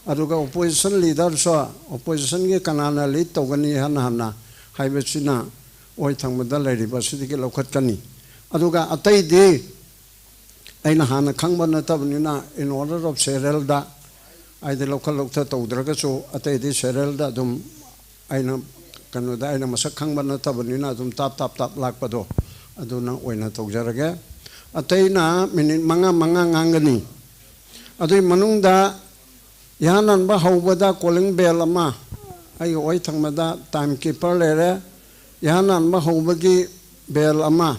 ꯑꯗꯨꯒ ꯑꯣꯄꯣꯖꯤꯁꯟ ꯂꯤꯗꯔꯁꯨ, ꯑꯣꯄꯣꯖꯤꯁꯟꯒꯤ ꯀꯅꯥꯅ ꯂꯤꯗ ꯇꯧꯒꯅꯤ ꯍꯥꯟꯅ ꯍꯥꯟꯅ ꯍꯥꯏꯕꯁꯤꯅ ꯑꯣꯏ ꯊꯪꯕꯗ ꯂꯩꯔꯤꯕ ꯑꯁꯤꯗꯒꯤ ꯂꯧꯈꯠꯀꯅꯤ꯫ ꯑꯗꯨꯒ ꯑꯇꯩꯗꯤ ꯑꯩꯅ ꯍꯥꯟꯅ ꯈꯪꯕ ꯅꯠꯇꯕꯅꯤꯅ, in order of serialꯗ, ꯍꯥꯏꯗꯤ ꯂꯧꯈꯠ ꯂꯧꯊ ꯇꯧꯗ꯭ꯔꯒꯁꯨ, ꯑꯇꯩꯗꯤ serialꯗ ꯑꯗꯨꯝ ꯑꯩꯅ, ꯀꯩꯅꯣꯗ, ꯑꯩꯅ ꯃꯁꯛ ꯈꯪꯕ ꯅꯠꯇꯕꯅꯤꯅ ꯑꯗꯨꯝ ꯇꯥꯞ ꯇꯥꯞ ꯇꯥꯞ ꯂꯥꯛꯄꯗꯣ ꯑꯗꯨꯅ ꯑꯣꯏꯅ ꯇꯧꯖꯔꯒꯦ꯫ ꯑꯇꯩꯅ ꯃꯤꯅꯤꯠ ꯃꯉꯥ ꯃꯉꯥ ꯉꯥꯡꯒꯅꯤ꯫ ꯑꯗꯨꯒꯤ ꯃꯅꯨꯡꯗ ꯏꯍꯥꯟ ꯍꯥꯟꯕ ꯍꯧꯕꯗ ꯀꯣꯂꯤꯡ ꯕꯦꯜ ꯑꯃ, ꯑꯩꯒꯤ ꯑꯣꯏ ꯊꯪꯕꯗ ꯇꯥꯏꯝ ꯀꯤꯄꯔ ꯂꯩꯔꯦ, ꯏꯍꯥꯟ ꯍꯥꯟꯕ ꯍꯧꯕꯒꯤ ꯕꯦꯜ ꯑꯃ,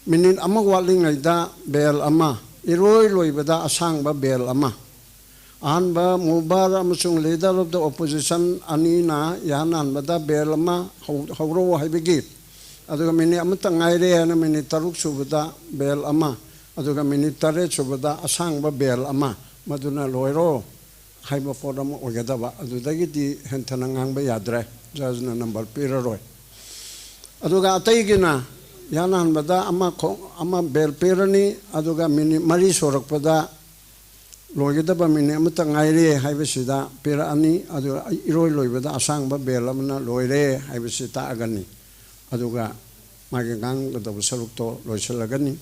ꯃꯤꯅꯤꯠ ꯑꯃ ꯋꯥꯠꯂꯤꯉꯩꯗ ꯕꯦꯜ ꯑꯃ, ꯏꯔꯣꯏ ꯂꯣꯏꯕꯗ ꯑꯁꯥꯡꯕ ꯕꯦꯜ ꯑꯃ꯫ ꯑꯍꯥꯟꯕ ꯃꯨꯚꯔ ꯑꯃꯁꯨꯡ leader of the opposition ꯑꯅꯤꯅ ꯏꯍꯥꯟ ꯍꯥꯟꯕꯗ ꯕꯦꯜ ꯑꯃ ꯍꯧ-, ꯍꯧꯔꯣ ꯍꯥꯏꯕꯒꯤ, ꯑꯗꯨꯒ ꯃꯤꯅꯤꯠ ꯑꯃꯇ ꯉꯥꯏꯔꯦ ꯍꯥꯏꯅ ꯃꯤꯅꯤꯠ ꯇꯔꯨꯛ ꯁꯨꯕꯗ ꯕꯦꯜ ꯑꯃ, ꯑꯗꯨꯒ ꯃꯤꯅꯤꯠ ꯇꯔꯦꯠ ꯁꯨꯕꯗ ꯑꯁꯥꯡꯕ ꯕꯦꯜ ꯑꯃ, ꯃꯗꯨꯅ ꯂꯣꯏꯔꯣ ꯍꯥꯏꯕ ꯄꯣꯠ ꯑꯃ ꯑꯣꯏꯒꯗꯕ꯫ ꯑꯗꯨꯗꯒꯤꯗꯤ ꯍꯦꯟꯊꯅ ꯉꯥꯡꯕ ꯌꯥꯗ꯭ꯔꯦ, ꯖꯖꯅ ꯅꯝꯕꯔ ꯄꯤꯔꯔꯣꯏ꯫ ꯑꯗꯨꯒ ꯑꯇꯩꯒꯤꯅ ꯏꯍꯥꯟ ꯍꯥꯟꯕꯗ ꯑꯃ ꯈꯣ-, ꯑꯃ ꯕꯦꯜ ꯄꯤꯔꯅꯤ, ꯑꯗꯨꯒ ꯃꯤꯅꯤꯠ ꯃꯔꯤ ꯁꯨꯔꯛꯄꯗ ꯂꯣꯏꯒꯗꯕ ꯃꯤꯅꯤꯠ ꯑꯃꯇ ꯉꯥꯏꯔꯦ ꯍꯥꯏꯕꯁꯤꯗ ꯄꯤꯔꯛꯑꯅꯤ, ꯑꯗꯨꯒ ꯏꯔꯣꯏ ꯂꯣꯏꯕꯗ ꯑꯁꯥꯡꯕ ꯕꯦꯜ ꯑꯃꯅ ꯂꯣꯏꯔꯦ ꯍꯥꯏꯕꯁꯤ ꯇꯥꯛꯑꯒꯅꯤ꯫ ꯑꯗꯨꯒ ꯃꯥꯒꯤ ꯉꯥꯡꯒꯗꯕ ꯁꯔꯨꯛꯇꯣ ꯂꯣꯏꯁꯤꯜꯂꯒꯅꯤ꯫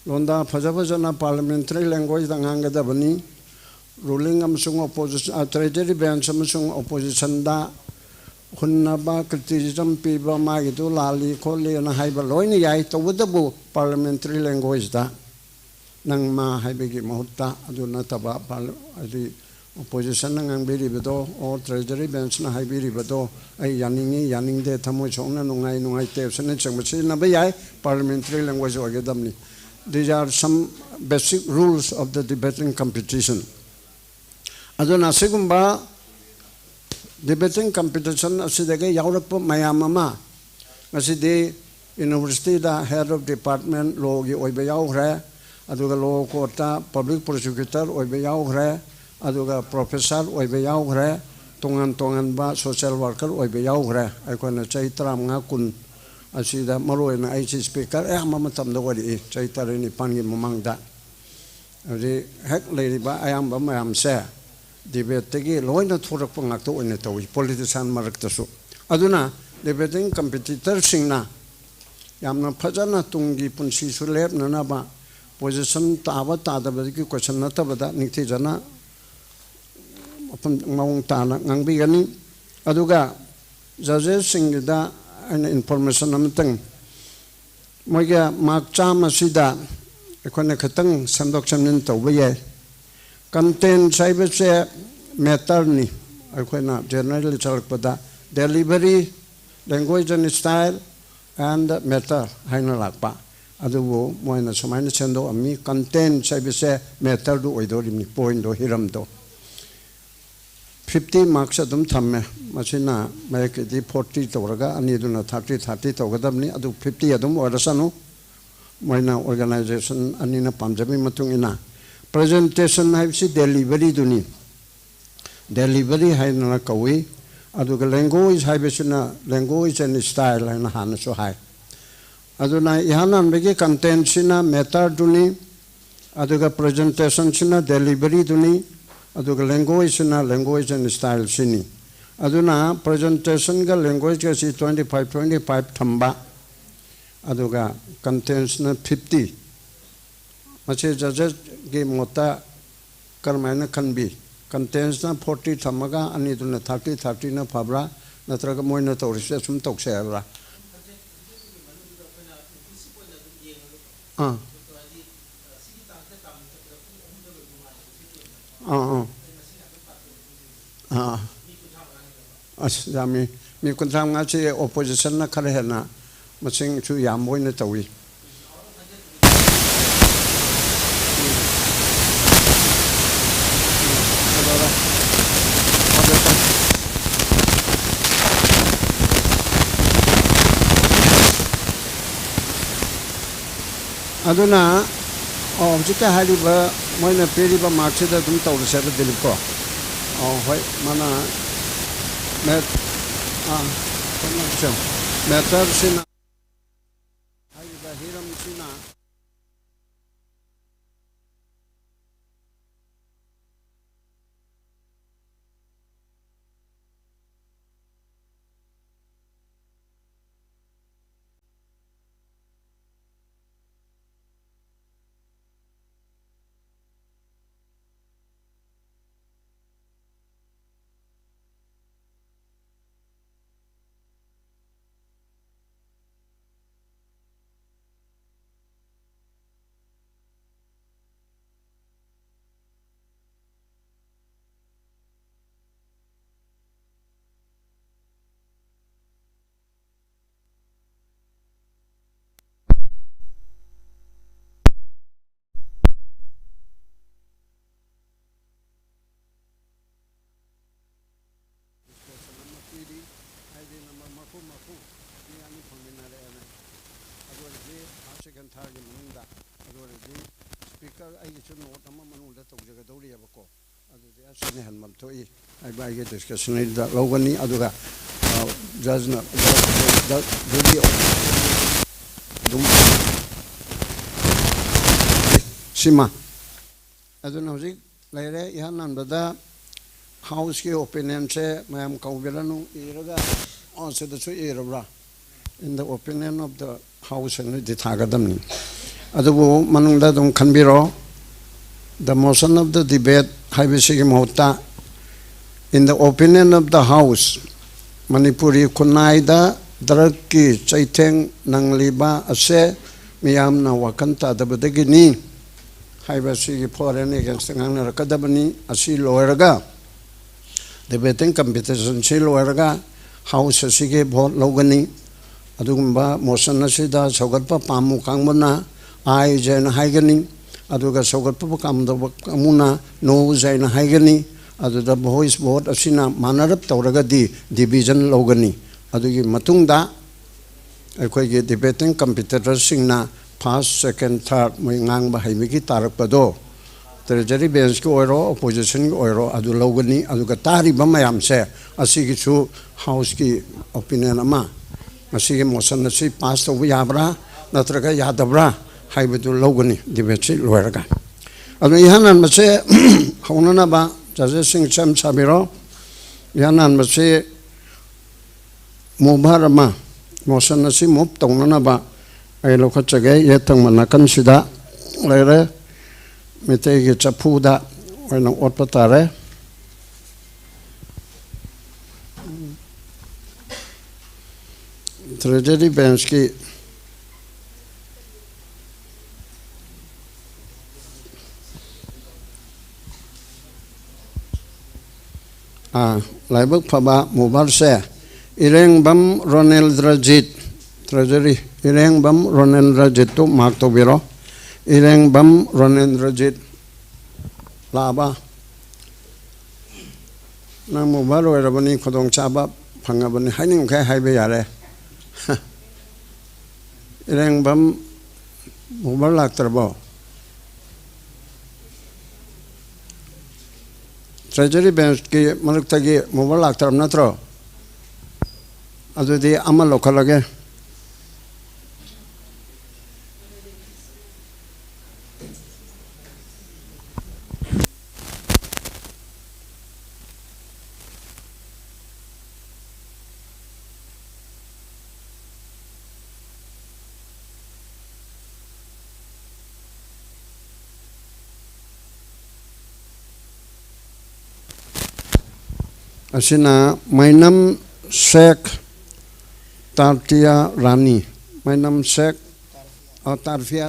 ꯂꯣꯟꯗꯥ ꯐꯖ ꯐꯖꯅ parliamentary languageꯗ ꯉꯥꯡꯒꯗꯕꯅꯤ꯫ Ruling ꯑꯃꯁꯨꯡ opposition, ꯑ, treasury bench ꯑꯃꯁꯨꯡ oppositionꯗ ꯍꯨꯟꯅꯕ, criticism ꯄꯤꯕ, ꯃꯥꯒꯤꯗꯨ ꯂꯥꯜꯂꯤ ꯈꯣꯠꯂꯤꯅ ꯍꯥꯏꯕ ꯂꯣꯏꯅ ꯌꯥꯏ, ꯇꯧꯕꯇꯕꯨ parliamentary languageꯗ ꯅꯪ ꯃꯥ ꯍꯥꯏꯕꯒꯤ ꯃꯍꯨꯠꯇ ꯑꯗꯨ ꯅꯠꯇꯕ parli-, ꯍꯥꯏꯗꯤ ꯑꯣꯄꯣꯖꯤꯁꯟꯅ ꯉꯥꯡꯕꯤꯔꯤꯕꯗꯣ, ꯑꯣ ꯇ꯭ꯔꯦꯖꯔꯤ ꯕꯦꯟꯁꯅ ꯍꯥꯏꯕꯤꯔꯤꯕꯗꯣ, ꯑꯩ ꯌꯥꯅꯤꯡꯉꯤ, ꯌꯥꯅꯤꯡꯗꯦ, ꯊꯃꯣꯏ ꯁꯣꯛꯅ ꯅꯨꯡꯉꯥꯏ, ꯅꯨꯡꯉꯥꯏꯇꯦ ꯑꯁꯤꯅꯆꯤꯡꯕ ꯁꯤꯖꯤꯟꯅꯕ ꯌꯥꯏ꯫ ꯄꯥꯔꯂꯤꯌꯥꯃꯦꯟꯇꯔꯤ ꯂꯦꯡꯒ꯭ꯋꯦꯖ ꯑꯣꯏꯒꯗꯕꯅꯤ꯫ These are some basic rules of the debating competition. ꯑꯗꯨꯅ ꯑꯁꯤꯒꯨꯝꯕ ꯗꯤꯕꯦꯇꯤꯡ ꯀꯝꯄꯤꯇꯤꯁꯟ ꯑꯁꯤꯗꯒꯤ ꯌꯥꯎꯔꯛꯄ ꯃꯌꯥꯝ ꯑꯃ ꯉꯁꯤꯗꯤ ꯌꯨꯅꯤꯚꯔꯁꯤꯇꯤꯗ head of department ꯂꯣꯒꯤ ꯑꯣꯏꯕ ꯌꯥꯎꯈ꯭ꯔꯦ, ꯑꯗꯨꯒ ꯂꯣ ꯀꯣꯔꯠꯇ ꯄꯕ꯭ꯂꯤꯛ ꯄ꯭ꯔꯣꯁꯤꯀ꯭ꯌꯨꯇꯔ ꯑꯣꯏꯕ ꯌꯥꯎꯈ꯭ꯔꯦ, ꯑꯗꯨꯒ ꯄ꯭ꯔꯣꯐꯦꯁꯔ ꯑꯣꯏꯕ ꯌꯥꯎꯈ꯭ꯔꯦ, ꯇꯣꯉꯥꯟ ꯇꯣꯉꯥꯟꯕ ꯁꯣꯁꯤꯌꯦꯜ ꯋꯥꯔꯀꯔ ꯑꯣꯏꯕ ꯌꯥꯎꯈ꯭ꯔꯦ꯫ ꯑꯩꯈꯣꯏꯅ ꯆꯍꯤ ꯇꯔꯥꯃꯉꯥ ꯀꯨꯟ ꯑꯁꯤꯗ, ꯃꯔꯨꯑꯣꯏꯅ ꯑꯩꯁꯤ ꯁ꯭ꯄꯤꯀꯔ ꯑꯌꯥꯝꯕ ꯃꯇꯝꯗ ꯑꯣꯏꯔꯛꯏ, ꯆꯍꯤ ꯇꯔꯦꯠ ꯅꯤꯄꯥꯜꯒꯤ ꯃꯃꯥꯡꯗ꯫ ꯍꯧꯖꯤꯛ ꯍꯦꯛ ꯂꯩꯔꯤꯕ ꯑꯌꯥꯝꯕ ꯃꯌꯥꯝꯁꯦ ꯗꯤꯕꯦꯠꯇꯒꯤ ꯂꯣꯏꯅ ꯊꯣꯔꯛꯄ ꯉꯥꯛꯇ ꯑꯣꯏꯅ ꯇꯧꯏ, ꯄꯣꯂꯤꯇꯤꯁꯤꯌꯥꯟ ꯃꯔꯛꯇꯁꯨ꯫ ꯑꯗꯨꯅ ꯗꯤꯕꯦꯇꯤꯡ ꯀꯝꯄꯤꯇꯤꯇꯔꯁꯤꯡꯅ ꯌꯥꯝꯅ ꯐꯖꯅ ꯇꯨꯡꯒꯤ ꯄꯨꯟꯁꯤꯁꯨ ꯂꯦꯞꯅꯅꯕ, ꯄꯣꯖꯤꯁꯟ ꯇꯥꯕ ꯇꯥꯗꯕꯗꯒꯤ ꯀꯣꯏꯁꯟ ꯅꯠꯇꯕꯗ ꯅꯤꯡꯊꯤꯖꯅ ꯃꯐꯝ ꯃꯑꯣꯡ ꯇꯥꯅ ꯉꯥꯡꯕꯤꯒꯅꯤ꯫ ꯑꯗꯨꯒ ꯖꯖꯦꯁꯁꯤꯡꯒꯤꯗ ꯑꯩꯅ ꯏꯟꯐꯣꯔꯃꯦꯁꯟ ꯑꯃꯇꯪ, ꯃꯣꯏꯒꯤ ꯃꯥꯔꯛ ꯆꯥꯝꯃꯁꯤꯗ ꯑꯩꯈꯣꯏꯅ ꯈꯤꯇꯪ ꯁꯦꯝꯗꯣꯛ ꯁꯦꯝꯖꯤꯟ ꯇꯧꯕ ꯌꯥꯏ꯫ ꯀꯟꯇꯦꯟꯁ ꯍꯥꯏꯕꯁꯦ ꯃꯦꯇꯔꯅꯤ꯫ ꯑꯩꯈꯣꯏꯅ general ꯆꯠꯂꯛꯄꯗ delivery, language and style and matter ꯍꯥꯏꯅ ꯂꯥꯛꯄ꯫ ꯑꯗꯨꯕꯨ ꯃꯣꯏꯅ ꯁꯨꯃꯥꯏꯅ ꯁꯦꯝꯗꯣꯛꯑꯝꯃꯤ, ꯀꯟꯇꯦꯟꯁ ꯍꯥꯏꯕꯁꯦ ꯃꯦꯇꯔꯗꯨ ꯑꯣꯏꯗꯣꯔꯤꯕꯅꯤ, ꯄꯣꯏꯟꯗꯣ, ꯍꯤꯔꯝꯗꯣ꯫ ꯐꯤꯐꯇꯤ ꯃꯥꯔꯛꯁ ꯑꯗꯨꯝ ꯊꯝꯃꯦ꯫ ꯃꯁꯤꯅ ꯃꯌꯦꯛꯀꯤꯗꯤ ꯐꯣꯔꯇꯤ ꯇꯧꯔꯒ ꯑꯅꯤꯗꯨꯅ ꯊꯥꯔꯇꯤ, ꯊꯥꯔꯇꯤ ꯇꯧꯒꯗꯕꯅꯤ꯫ ꯑꯗꯨ ꯐꯤꯐꯇꯤ ꯑꯗꯨꯝ ꯑꯣꯏꯔꯁꯅꯨ, ꯃꯣꯏꯅ ꯑꯣꯔꯒꯅꯥꯏꯖꯦꯁꯟ ꯑꯅꯤꯅ ꯄꯥꯝꯖꯕꯒꯤ ꯃꯇꯨꯡ ꯏꯟꯅ꯫ ꯄ꯭ꯔꯖꯦꯟꯇꯦꯁꯟ ꯍꯥꯏꯕꯁꯤ ꯗꯦꯂꯤꯚꯔꯤꯗꯨꯅꯤ, ꯗꯦꯂꯤꯚꯔꯤ ꯍꯥꯏꯅ ꯀꯧꯏ꯫ ꯑꯗꯨꯒ ꯂꯦꯡꯒ꯭ꯋꯦꯖ ꯍꯥꯏꯕꯁꯤꯅ language and style ꯍꯥꯏꯅ ꯍꯥꯟꯅꯁꯨ ꯍꯥꯏ꯫ ꯑꯗꯨꯅ ꯏꯍꯥꯟ ꯍꯥꯟꯕꯒꯤ ꯀꯟꯇꯦꯟꯁꯤꯅ ꯃꯦꯇꯔꯗꯨꯅꯤ, ꯑꯗꯨꯒ ꯄ꯭ꯔꯖꯦꯟꯇꯦꯁꯟꯁꯤꯅ ꯗꯦꯂꯤꯚꯔꯤꯗꯨꯅꯤ, ꯑꯗꯨꯒ ꯂꯦꯡꯒ꯭ꯋꯦꯖꯁꯤꯅ language and styleꯁꯤꯅꯤ꯫ ꯑꯗꯨꯅ ꯄ꯭ꯔꯖꯦꯟꯇꯦꯁꯟꯒ ꯂꯦꯡꯒ꯭ꯋꯦꯖꯀꯁꯤ twenty five, twenty five ꯊꯝꯕ, ꯑꯗꯨꯒ ꯀꯟꯇꯦꯟꯁꯅ ꯐꯤꯐꯇꯤ꯫ ꯃꯁꯤ ꯖꯖꯦꯁꯀꯤ ꯃꯣꯠꯇ ꯀꯔꯝꯍꯥꯏꯅ ꯈꯟꯕꯤ? ꯀꯟꯇꯦꯟꯁꯅ ꯐꯣꯔꯇꯤ ꯊꯝꯃꯒ ꯑꯅꯤꯗꯨꯅ ꯊꯥꯔꯇꯤ, ꯊꯥꯔꯇꯤꯅ ꯐꯕ꯭ꯔꯥ, ꯅꯠꯇ꯭ꯔꯒ ꯃꯣꯏꯅ ꯇꯧꯔꯤꯁꯦ ꯑꯁꯨꯝ ꯇꯧꯁꯦ ꯍꯥꯏꯕ꯭ꯔꯥ? ꯑꯥ꯫ ꯑꯥ, ꯑꯥ꯫ ꯑꯥ꯫ ꯑꯁ, ꯌꯥꯝꯃꯤ꯫ ꯃꯤ ꯀꯨꯟꯊ꯭ꯔꯥ ꯃꯉꯥꯁꯤ oppositionꯅ ꯈꯔ ꯍꯦꯟꯅ ꯃꯁꯤꯡꯁꯨ ꯌꯥꯝꯕ ꯑꯣꯏꯅ ꯇꯧꯏ꯫ ꯑꯗꯨꯅ, ꯑꯣ, ꯍꯧꯖꯤꯛꯇ ꯍꯥꯏꯔꯤꯕ ꯃꯣꯏꯅ ꯄꯤꯔꯤꯕ markꯁꯤꯗ ꯑꯗꯨꯝ ꯇꯧꯔꯁꯦꯕ, ꯗꯤꯂꯤꯞꯀꯣ꯫ ꯑꯣ, ꯍꯣꯏ, ꯃꯥꯅ ꯃꯦꯠ-, ꯑꯥ, ꯀꯩꯅꯣꯁꯦ, matterꯁꯤꯅ, ꯍꯥꯏꯔꯤꯕ ꯍꯤꯔꯝꯁꯤꯅ discussion ꯑꯃ ꯄꯤꯔꯤ, ꯍꯥꯏꯗꯤ number ꯃꯔꯤꯐꯨ ꯃꯔꯤꯐꯨ ꯃꯤ ꯑꯅꯤ ꯐꯪꯃꯤꯟꯅꯔꯛꯑꯦꯅ꯫ ꯑꯗꯨ ꯑꯣꯏꯔꯗꯤ first, second, thirdꯀꯤ ꯃꯅꯨꯡꯗ, ꯑꯗꯨ ꯑꯣꯏꯔꯗꯤ speaker ꯑꯩꯒꯤꯁꯨ note ꯑꯃ ꯃꯅꯨꯡꯗ ꯇꯧꯖꯒꯗꯧꯔꯤꯑꯕꯀꯣ꯫ ꯑꯗꯨꯗꯤ ꯑꯁꯤꯅ ꯍꯦꯟꯕ ꯊꯣꯛꯏ ꯍꯥꯏꯕ ꯑꯩꯒꯤ discussionꯗ ꯂꯧꯒꯅꯤ꯫ ꯑꯗꯨꯒ, ꯑ, judgeꯅ, judge, judgeꯒꯤ ꯑꯗꯨꯝ ꯁꯤꯃ꯫ ꯑꯗꯨꯅ ꯍꯧꯖꯤꯛ ꯂꯩꯔꯦ, ꯏꯍꯥꯟ ꯍꯥꯟꯕꯗ Houseꯀꯤ opinionꯁꯦ ꯃꯌꯥꯝ ꯀꯧꯕꯤꯔꯅꯨ, ꯏꯔꯒ, ꯑꯣ, ꯁꯤꯗꯁꯨ ꯏꯔꯕ꯭ꯔꯥ? In the opinion of the House ꯍꯥꯏꯅꯗꯤ ꯊꯥꯒꯗꯕꯅꯤ꯫ ꯑꯗꯨꯕꯨ ꯃꯅꯨꯡꯗ ꯑꯗꯨꯝ ꯈꯟꯕꯤꯔꯣ꯫ The motion of the debate ꯍꯥꯏꯕꯁꯤꯒꯤ ꯃꯍꯨꯠꯇ, In the opinion of the House, Manipuri ꯈꯨꯟꯅꯥꯏꯗ drugꯀꯤ ꯆꯩꯊꯦꯡ ꯅꯪꯂꯤꯕ ꯑꯁꯦ ꯃꯤꯌꯥꯝꯅ ꯋꯥꯈꯜ ꯇꯥꯗꯕꯗꯒꯤꯅꯤ ꯍꯥꯏꯕ ꯑꯁꯤꯒꯤ for and againstꯇ ꯉꯥꯡꯅꯔꯛꯀꯗꯕꯅꯤ꯫ ꯑꯁꯤ ꯂꯣꯏꯔꯒ Debating competition ꯁꯤ ꯂꯣꯏꯔꯒ House ꯑꯁꯤꯒꯤ vote ꯂꯧꯒꯅꯤ꯫ ꯑꯗꯨꯒꯨꯝꯕ motion ꯑꯁꯤꯗ ꯁꯧꯒꯠꯄ ꯄꯥꯝꯃꯨ ꯀꯥꯡꯕꯨꯅ Ayes ꯍꯥꯏꯅ ꯍꯥꯏꯒꯅꯤ, ꯑꯗꯨꯒ ꯁꯧꯒꯠꯄ ꯄꯥꯝꯗꯕ ꯀꯥꯡꯕꯨꯅ Noes ꯍꯥꯏꯅ ꯍꯥꯏꯒꯅꯤ꯫ ꯑꯗꯨꯗ voice vote ꯑꯁꯤꯅ ꯃꯥꯟꯅꯔꯞ ꯇꯧꯔꯒꯗꯤ division ꯂꯧꯒꯅꯤ꯫ ꯑꯗꯨꯒꯤ ꯃꯇꯨꯡꯗ ꯑꯩꯈꯣꯏꯒꯤ debating competitorꯁꯤꯡꯅ first, second, third ꯃꯣꯏ ꯉꯥꯡꯕ ꯍꯩꯕꯒꯤ ꯇꯥꯔꯛꯄꯗꯣ, Treasury benchꯀꯤ ꯑꯣꯏꯔꯣ, oppositionꯒꯤ ꯑꯣꯏꯔꯣ, ꯑꯗꯨ ꯂꯧꯒꯅꯤ꯫ ꯑꯗꯨꯒ ꯇꯥꯔꯤꯕ ꯃꯌꯥꯝꯁꯦ, ꯑꯁꯤꯒꯤꯁꯨ Houseꯀꯤ opinion ꯑꯃ, ꯃꯁꯤꯒꯤ motion ꯑꯁꯤ pass ꯇꯧꯕ ꯌꯥꯕ꯭ꯔꯥ ꯅꯠꯇ꯭ꯔꯒ ꯌꯥꯗꯕ꯭ꯔꯥ ꯍꯥꯏꯕꯗꯨ ꯂꯧꯒꯅꯤ debateꯁꯤ ꯂꯣꯏꯔꯒ꯫ ꯑꯗꯨ ꯏꯍꯥꯟ ꯍꯥꯟꯕꯁꯦ ꯍꯧꯅꯅꯕ judgesꯁꯤꯡ ꯁꯦꯝ ꯁꯥꯕꯤꯔꯣ꯫ ꯏꯍꯥꯟ ꯍꯥꯟꯕꯁꯤ mover ꯑꯃ, motion ꯑꯁꯤ move ꯇꯧꯅꯅꯕ ꯑꯩ ꯂꯧꯈꯠꯆꯒꯦ꯫ ꯌꯦꯠ ꯊꯪꯕ ꯅꯥꯀꯟꯁꯤꯗ ꯂꯩꯔꯦ, ꯃꯤꯇꯩꯒꯤ ꯆꯐꯨꯗ ꯑꯣꯏꯅ ꯑꯣꯠꯄ ꯇꯥꯔꯦ꯫ Treasury benchꯀꯤ ꯑꯥ, ꯂꯥꯏꯕꯛ ꯐꯕ moverꯁꯦ ꯏꯔꯦꯡꯕꯝ ꯔꯣꯅꯦꯜꯗ꯭ꯔꯖꯤꯠ, Treasury, ꯏꯔꯦꯡꯕꯝ ꯔꯣꯅꯦꯜꯗ꯭ꯔꯖꯤꯠꯇꯨ mark ꯇꯧꯕꯤꯔꯣ꯫ ꯏꯔꯦꯡꯕꯝ ꯔꯣꯅꯦꯜꯗ꯭ꯔꯖꯤꯠ ꯂꯥꯛꯑꯕ? ꯅꯪ mover ꯑꯣꯏꯔꯕꯅꯤ, ꯈꯨꯗꯣꯡꯆꯥꯕ ꯐꯪꯉꯕꯅꯤ, ꯍꯥꯏꯅꯤꯡꯈꯩ ꯍꯥꯏꯕ ꯌꯥꯔꯦ꯫ ꯏꯔꯦꯡꯕꯝ mover ꯂꯥꯛꯇ꯭ꯔꯕꯣ? Treasury benchꯀꯤ ꯃꯔꯛꯇꯒꯤ mover ꯂꯥꯛꯇ꯭ꯔꯕ ꯅꯠꯇ꯭ꯔꯣ? ꯑꯗꯨꯗꯤ ꯑꯃ ꯂꯧꯈꯠꯂꯒꯦ꯫ ꯑꯁꯤꯅ ꯃꯩꯅꯝ ꯁꯦꯈ ꯇꯥꯔꯇꯤꯌꯥ ꯔꯥꯅꯤ, ꯃꯩꯅꯝ ꯁꯦꯈ, ꯑ, ꯇꯥꯔꯐꯤꯌꯥ꯫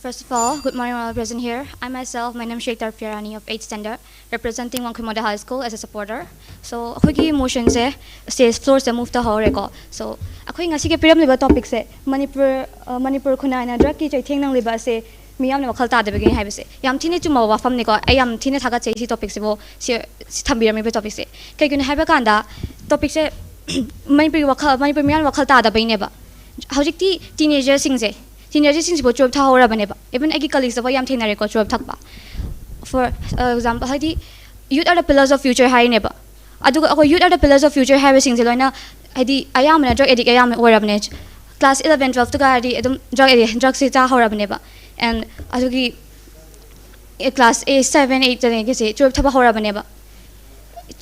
First of all, good morning, all present here. I myself, my name is Sheikh Tarfiarani of eighth standard, representing Wangkhei Model High School as a supporter. So, ꯑꯩꯈꯣꯏꯒꯤ motion ꯁꯦ stage floor ꯁꯤꯗ move ꯇꯧꯍꯧꯔꯦꯀꯣ꯫ So, ꯑꯩꯈꯣꯏ ꯉꯁꯤꯒꯤ ꯄꯤꯔꯝꯂꯤꯕ topic ꯁꯦ ꯃꯅꯤꯄꯨꯔ, ꯑ, Manipur ꯈꯨꯟꯅꯥꯏꯅ drug ꯀꯤ ꯆꯩꯊꯦꯡ ꯅꯪꯂꯤꯕ ꯑꯁꯦ ꯃꯤꯌꯥꯝꯅ ꯋꯥꯈꯜ ꯇꯥꯗꯕꯒꯤꯅꯤ ꯍꯥꯏꯕꯁꯦ ꯌꯥꯝ ꯊꯤꯅ ꯆꯨꯝꯕ ꯋꯥꯐꯝꯅꯤꯀꯣ꯫ ꯑꯩ ꯌꯥꯝ ꯊꯤꯅ ꯊꯥꯒꯠꯆꯩ ꯁꯤ topic ꯁꯤꯕꯨ, ꯁꯤ, ꯁꯤ ꯊꯝꯕꯤꯔꯝꯃꯤꯕ topic ꯁꯦ꯫ ꯀꯩꯒꯤꯅꯣ ꯍꯥꯏꯕ ꯀꯥꯟꯗ, topic ꯁꯦ ꯃꯅꯤꯄꯨꯔꯒꯤ ꯋꯥꯈꯜ, ꯃꯅꯤꯄꯨꯔ ꯃꯤꯌꯥꯝꯅ ꯋꯥꯈꯜ ꯇꯥꯗꯕꯩꯅꯦꯕ꯫ ꯍꯧꯖꯤꯛꯇꯤ teenager ꯁꯤꯡꯁꯦ, teenager ꯁꯤꯡꯁꯤꯕꯨ twelve ꯊꯥꯍꯧꯔꯕꯅꯦꯕ꯫ Even ꯑꯩꯒꯤ colleagues ꯇꯐꯥꯎ ꯌꯥꯝ ꯊꯦꯡꯅꯔꯦꯀꯣ, twelve ꯊꯛꯄ꯫ For, uh, example, ꯍꯥꯏꯗꯤ, youth are the pillars of future ꯍꯥꯏꯔꯤꯅꯦꯕ꯫ ꯑꯗꯨꯒ ꯑꯩꯈꯣꯏ youth are the pillars of future ꯍꯥꯏꯕꯁꯤꯡꯁꯦ ꯂꯣꯏꯅ, ꯍꯥꯏꯗꯤ, ꯑꯌꯥꯝꯕꯅ drug addict ꯑꯌꯥꯝꯕ ꯑꯣꯏꯔꯕꯅꯦ꯫ Class eleven, twelve ꯇꯒ ꯍꯥꯏꯔꯗꯤ ꯑꯗꯨꯝ drug addict, drug ꯁꯦ ꯆꯥ ꯍꯧꯔꯕꯅꯦꯕ꯫ And ꯑꯗꯨꯒꯤ, ꯑꯦ, class eight, seven, eight ꯇꯒꯤꯁꯦ twelve ꯊꯛꯄ ꯍꯧꯔꯕꯅꯦꯕ꯫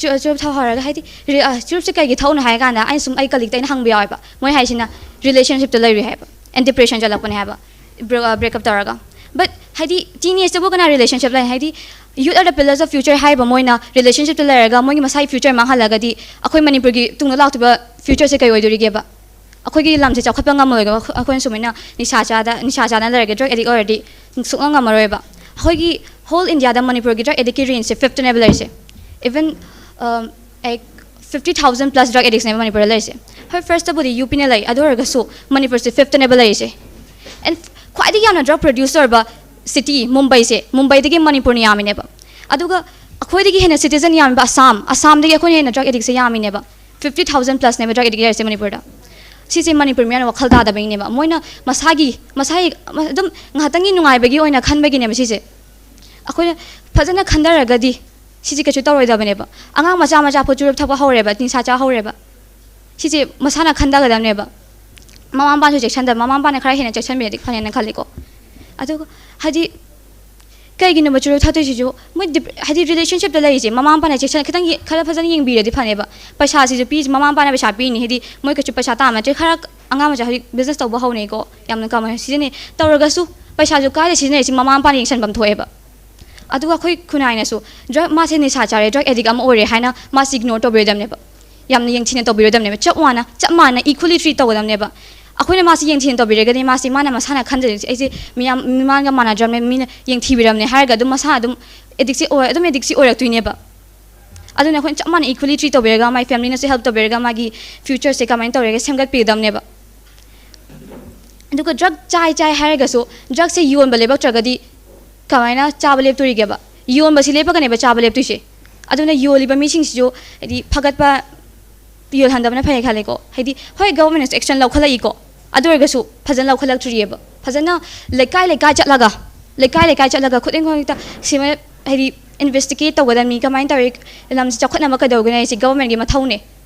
Twe-, twelve ꯊꯛꯄ ꯍꯧꯔꯒ, ꯍꯥꯏꯗꯤ, ꯔꯤ-, ꯑ, twelve ꯁꯦ ꯀꯩꯒꯤ ꯊꯛꯎꯅꯣ ꯍꯥꯏ ꯀꯥꯟꯗ, ꯑꯩꯅ ꯁꯨꯝ ꯑꯩ colleague ꯇ ꯑꯩꯅ ꯍꯪꯕ ꯌꯥꯎꯋꯦꯕ, ꯃꯣꯏ ꯍꯥꯏꯁꯤꯅ relationship ꯇ ꯂꯩꯔꯨꯏ ꯍꯥꯏꯕ, and depression ꯆꯠꯂꯛꯄꯅꯦ ꯍꯥꯏꯕ, ꯕ꯭ꯔꯦ-, ꯑ, break up ꯇꯧꯔꯒ꯫ But ꯍꯥꯏꯗꯤ, teenage ꯇꯕꯨ ꯀꯅꯥ relationship ꯂꯩ? ꯍꯥꯏꯗꯤ, youth are the pillars of future ꯍꯥꯏꯔꯤꯕ ꯃꯣꯏꯅ relationship ꯇ ꯂꯩꯔꯒ ꯃꯣꯏꯒꯤ ꯃꯁꯥꯒꯤ future ꯃꯥꯡꯍꯜꯂꯒꯗꯤ, ꯑꯩꯈꯣꯏ ꯃꯅꯤꯄꯨꯔꯒꯤ ꯇꯨꯡꯗ ꯂꯥꯛꯇꯣꯏꯕ future ꯁꯦ ꯀꯩ ꯑꯣꯏꯗꯣꯔꯤꯒꯦꯕ? ꯑꯩꯈꯣꯏꯒꯤ ꯂꯝꯁꯦ ꯆꯥꯎꯈꯠꯄ ꯉꯝꯃꯣꯏꯕ꯫ ꯑꯩꯈꯣꯏꯅ ꯁꯨꯃꯥꯏꯅ ꯅꯤꯁꯥ ꯆꯥꯗ, ꯅꯤꯁꯥ ꯆꯥꯅ ꯂꯩꯔꯒ, drug addict ꯑꯣꯏꯔꯗꯤ ꯁꯨꯡꯉꯝ ꯉꯝꯃꯔꯣꯏꯕ꯫ ꯑꯩꯈꯣꯏꯒꯤ whole India ꯗ ꯃꯅꯤꯄꯨꯔꯒꯤ drug addict ꯀꯤ range ꯁꯦ fifth ꯇꯅꯦꯕ ꯂꯩꯔꯤꯁꯦ꯫ Even, um, like, fifty thousand plus drug addicts ꯅꯦꯕ ꯃꯅꯤꯄꯨꯔꯗ ꯂꯩꯔꯤꯁꯦ꯫ ꯍꯣꯏ, first ꯇꯕꯨꯗꯤ ꯌꯨ ꯄꯤ ꯅ ꯂꯩ, ꯑꯗꯨ ꯑꯣꯏꯔꯒꯁꯨ ꯃꯅꯤꯄꯨꯔꯁꯦ fifth ꯇꯅꯦꯕ ꯂꯩꯔꯤꯁꯦ꯫ And ꯈ꯭ꯋꯥꯏꯗꯒꯤ ꯌꯥꯝꯅ drug produce ꯇꯧꯔꯕ city ꯃꯨꯝꯕꯩꯁꯦ, ꯃꯨꯝꯕꯩꯗꯒꯤ ꯃꯅꯤꯄꯨꯔꯅ ꯌꯥꯝꯃꯤꯅꯦꯕ꯫ ꯑꯗꯨꯒ ꯑꯩꯈꯣꯏꯗꯒꯤ ꯍꯦꯟꯅ citizen ꯌꯥꯝꯃꯤꯕ ꯑꯁꯥꯝ, ꯑꯁꯥꯝꯗꯒꯤ ꯑꯩꯈꯣꯏꯅ ꯍꯦꯟꯅ drug addict ꯁꯦ ꯌꯥꯝꯃꯤꯅꯦꯕ꯫ Fifty thousand plus ꯅꯦꯕ drug addict ꯂꯩꯔꯤꯁꯦ ꯃꯅꯤꯄꯨꯔꯗ꯫ ꯁꯤꯁꯦ ꯃꯅꯤꯄꯨꯔ ꯃꯤꯌꯥꯝꯅ ꯋꯥꯈꯜ ꯇꯥꯗꯕꯩꯅꯦꯕ꯫ ꯃꯣꯏꯅ ꯃꯁꯥꯒꯤ, ꯃꯁꯥꯒꯤ ꯑꯗꯨꯝ ꯉꯥꯏꯍꯥꯛꯇꯪꯒꯤ ꯅꯨꯡꯉꯥꯏꯕꯒꯤ ꯑꯣꯏꯅ ꯈꯟꯕꯒꯤꯅꯦꯕ ꯁꯤꯁꯦ꯫ ꯑꯩꯈꯣꯏꯅ ꯐꯖꯅ ꯈꯟꯊꯔꯒꯗꯤ ꯁꯤꯁꯦ ꯀꯩꯁꯨ ꯇꯧꯔꯣꯏꯗꯕꯅꯦꯕ꯫ ꯑꯉꯥꯡ ꯃꯆꯥ ꯃꯆꯥ ꯐꯥꯎ ꯆꯨꯔꯨꯞ ꯊꯛꯄ ꯍꯧꯔꯦꯕ, ꯅꯤꯁꯥ ꯆꯥ ꯍꯧꯔꯦꯕ꯫ ꯁꯤꯁꯦ ꯃꯁꯥꯅ ꯈꯟꯊꯒꯗꯕꯅꯦꯕ꯫ ꯃꯃꯥ ꯃꯄꯥꯅꯁꯨ ꯆꯦꯛꯁꯤꯟꯗꯕ, ꯃꯃꯥ ꯃꯄꯥꯅ ꯈꯔ ꯍꯦꯟꯅ ꯆꯦꯛꯁꯤꯟꯕꯤꯔꯗꯤ ꯐꯅꯦꯅ ꯈꯜꯂꯤꯀꯣ꯫ ꯑꯗꯨꯒ ꯍꯥꯏꯗꯤ, ꯀꯩꯒꯤꯅꯣꯕ ꯆꯨꯔꯨꯞ ꯊꯛꯇꯣꯏꯁꯤꯁꯨ? ꯃꯣꯏ ꯗꯤꯞ-, ꯍꯥꯏꯗꯤ relationship ꯇ ꯂꯩꯔꯤꯁꯦ, ꯃꯃꯥ ꯃꯄꯥꯅ ꯆꯦꯛꯁꯤꯟ-, ꯈꯤꯇꯪ ꯌꯦ-, ꯈꯔ ꯐꯖꯅ ꯌꯦꯡꯕꯤꯔꯗꯤ ꯐꯅꯦꯕ꯫ ꯄꯩꯁꯥꯁꯤꯁꯨ ꯄꯤ-, ꯃꯃꯥ ꯃꯄꯥꯅ ꯄꯩꯁꯥ ꯄꯤꯅꯤ, ꯍꯥꯏꯗꯤ ꯃꯣꯏ ꯀꯩꯁꯨ ꯄꯩꯁꯥ ꯇꯥꯟꯕ ꯅꯠꯇ꯭ꯔꯦ꯫ ꯈꯔ ꯑꯉꯥꯡ ꯃꯆꯥ ꯍꯧꯖꯤꯛ business ꯇꯧꯕ ꯍꯧꯅꯩꯀꯣ, ꯌꯥꯝꯅ common ꯁꯤꯖꯤꯟꯅꯩ꯫ ꯇꯧꯔꯒꯁꯨ ꯄꯩꯁꯥꯁꯨ ꯀꯥꯏꯗ ꯁꯤꯖꯤꯟꯅꯔꯤꯁꯤ ꯃꯃꯥ ꯃꯄꯥꯅ ꯌꯦꯡꯁꯤꯟꯐꯝ ꯊꯣꯛꯑꯦꯕ꯫ ꯑꯗꯨꯒ ꯑꯩꯈꯣꯏ ꯈꯨꯟꯅꯥꯏꯅꯁꯨ drug, ꯃꯥꯁꯦ ꯅꯤꯁꯥ ꯆꯥꯔꯦ, drug addict ꯑꯃ ꯑꯣꯏꯔꯦ ꯍꯥꯏꯅ ꯃꯥꯁꯦ ignore ꯇꯧꯕꯤꯔꯣꯏꯗꯕꯅꯦꯕ꯫ ꯌꯥꯝꯅ ꯌꯦꯡꯊꯤꯅ ꯇꯧꯕꯤꯔꯣꯏꯗꯕꯅꯦꯕ꯫ ꯆꯞ ꯃꯥꯟꯅ, ꯆꯞ ꯃꯥꯟꯅ equally treat ꯇꯧꯒꯗꯕꯅꯦꯕ꯫ ꯑꯩꯈꯣꯏꯅ ꯃꯥꯁꯤ ꯌꯦꯡꯊꯤꯅ ꯇꯧꯕꯤꯔꯒꯗꯤ, ꯃꯥꯁꯤ ꯃꯥꯅ ꯃꯁꯥꯅ ꯈꯟꯖꯔꯤꯁꯦ, "ꯑꯩꯁꯦ ꯃꯤꯌꯥꯝ, ꯃꯤꯃꯥꯟꯒ ꯃꯥꯟꯅꯗ꯭ꯔꯕꯅꯦ, ꯃꯤꯅ ꯌꯦꯡꯊꯤꯕꯤꯔꯕꯅꯦ" ꯍꯥꯏꯔꯒ ꯑꯗꯨꯝ ꯃꯁꯥ ꯑꯗꯨꯝ ꯑꯦꯗꯤꯛꯁꯤ ꯑꯣꯏ, ꯑꯗꯨꯝ ꯑꯦꯗꯤꯛꯁꯤ ꯑꯣꯏꯔꯛꯇꯣꯏꯅꯦꯕ꯫ ꯑꯗꯨꯅ ꯑꯩꯈꯣꯏꯅ ꯆꯞ ꯃꯥꯟꯅ ꯏꯀ꯭ꯋꯦꯂꯤ ꯇ꯭ꯔꯤꯠ ꯇꯧꯕꯤꯔꯒ, ꯃꯥꯏ ꯐꯦꯃꯤꯂꯤꯅꯁꯨ ꯍꯦꯜꯞ ꯇꯧꯕꯤꯔꯒ, ꯃꯥꯒꯤ ꯐ꯭ꯌꯨꯆꯔꯁꯦ ꯀꯃꯥꯏꯅ ꯇꯧꯔꯒ ꯁꯦꯝꯒꯠꯄꯤꯒꯗꯕꯅꯦꯕ꯫ ꯑꯗꯨꯒ ꯗ꯭ꯔꯒ ꯆꯥꯏ ꯆꯥꯏ ꯍꯥꯏꯔꯒꯁꯨ, ꯗ꯭ꯔꯒꯁꯦ ꯌꯣꯟꯕ ꯂꯦꯞꯄꯛꯇ꯭ꯔꯒꯗꯤ ꯀꯃꯥꯏꯅ ꯆꯥꯕ ꯂꯦꯞꯇꯣꯔꯤꯒꯦꯕ? ꯌꯣꯟꯕꯁꯤ ꯂꯦꯞꯄꯒꯅꯦꯕ ꯆꯥꯕ ꯂꯦꯞꯇꯣꯏꯁꯦ꯫ ꯑꯗꯨꯅ ꯌꯣꯜꯂꯤꯕ ꯃꯤꯁꯤꯡꯁꯤꯁꯨ, ꯍꯥꯏꯗꯤ, ꯐꯒꯠꯄ, ꯌꯣꯜꯍꯟꯗꯕꯅ ꯐꯩ ꯈꯜꯂꯦꯀꯣ꯫ ꯍꯥꯏꯗꯤ, ꯍꯣꯏ, ꯒꯚꯔꯟꯃꯦꯟꯅꯁꯨ ꯑꯦꯛꯁꯟ ꯂꯧꯈꯠꯂꯛꯏꯀꯣ, ꯑꯗꯨ ꯑꯣꯏꯔꯒꯁꯨ ꯐꯖꯅ ꯂꯧꯈꯠꯂꯛꯇ꯭ꯔꯤꯑꯕ꯫ ꯐꯖꯅ ꯂꯩꯀꯥꯏ ꯂꯩꯀꯥꯏ ꯆꯠꯂꯒ, ꯂꯩꯀꯥꯏ ꯂꯩꯀꯥꯏ ꯆꯠꯂꯒ ꯈꯨꯗꯤꯡꯃꯛꯇ ꯁꯤꯃ, ꯍꯥꯏꯗꯤ, ꯏꯟꯚꯦꯁꯇꯤꯒꯦꯠ ꯇꯧꯒꯗꯕꯅꯤ, ꯀꯃꯥꯏꯅ ꯇꯧꯔꯤ, ꯂꯝꯁꯤ ꯆꯥꯎꯈꯠꯅꯕ ꯀꯩꯗꯧꯒꯅꯤ ꯍꯥꯏꯁꯤ ꯒꯚꯔꯟꯃꯦꯟꯒꯤ ꯃꯊꯧꯅꯦ꯫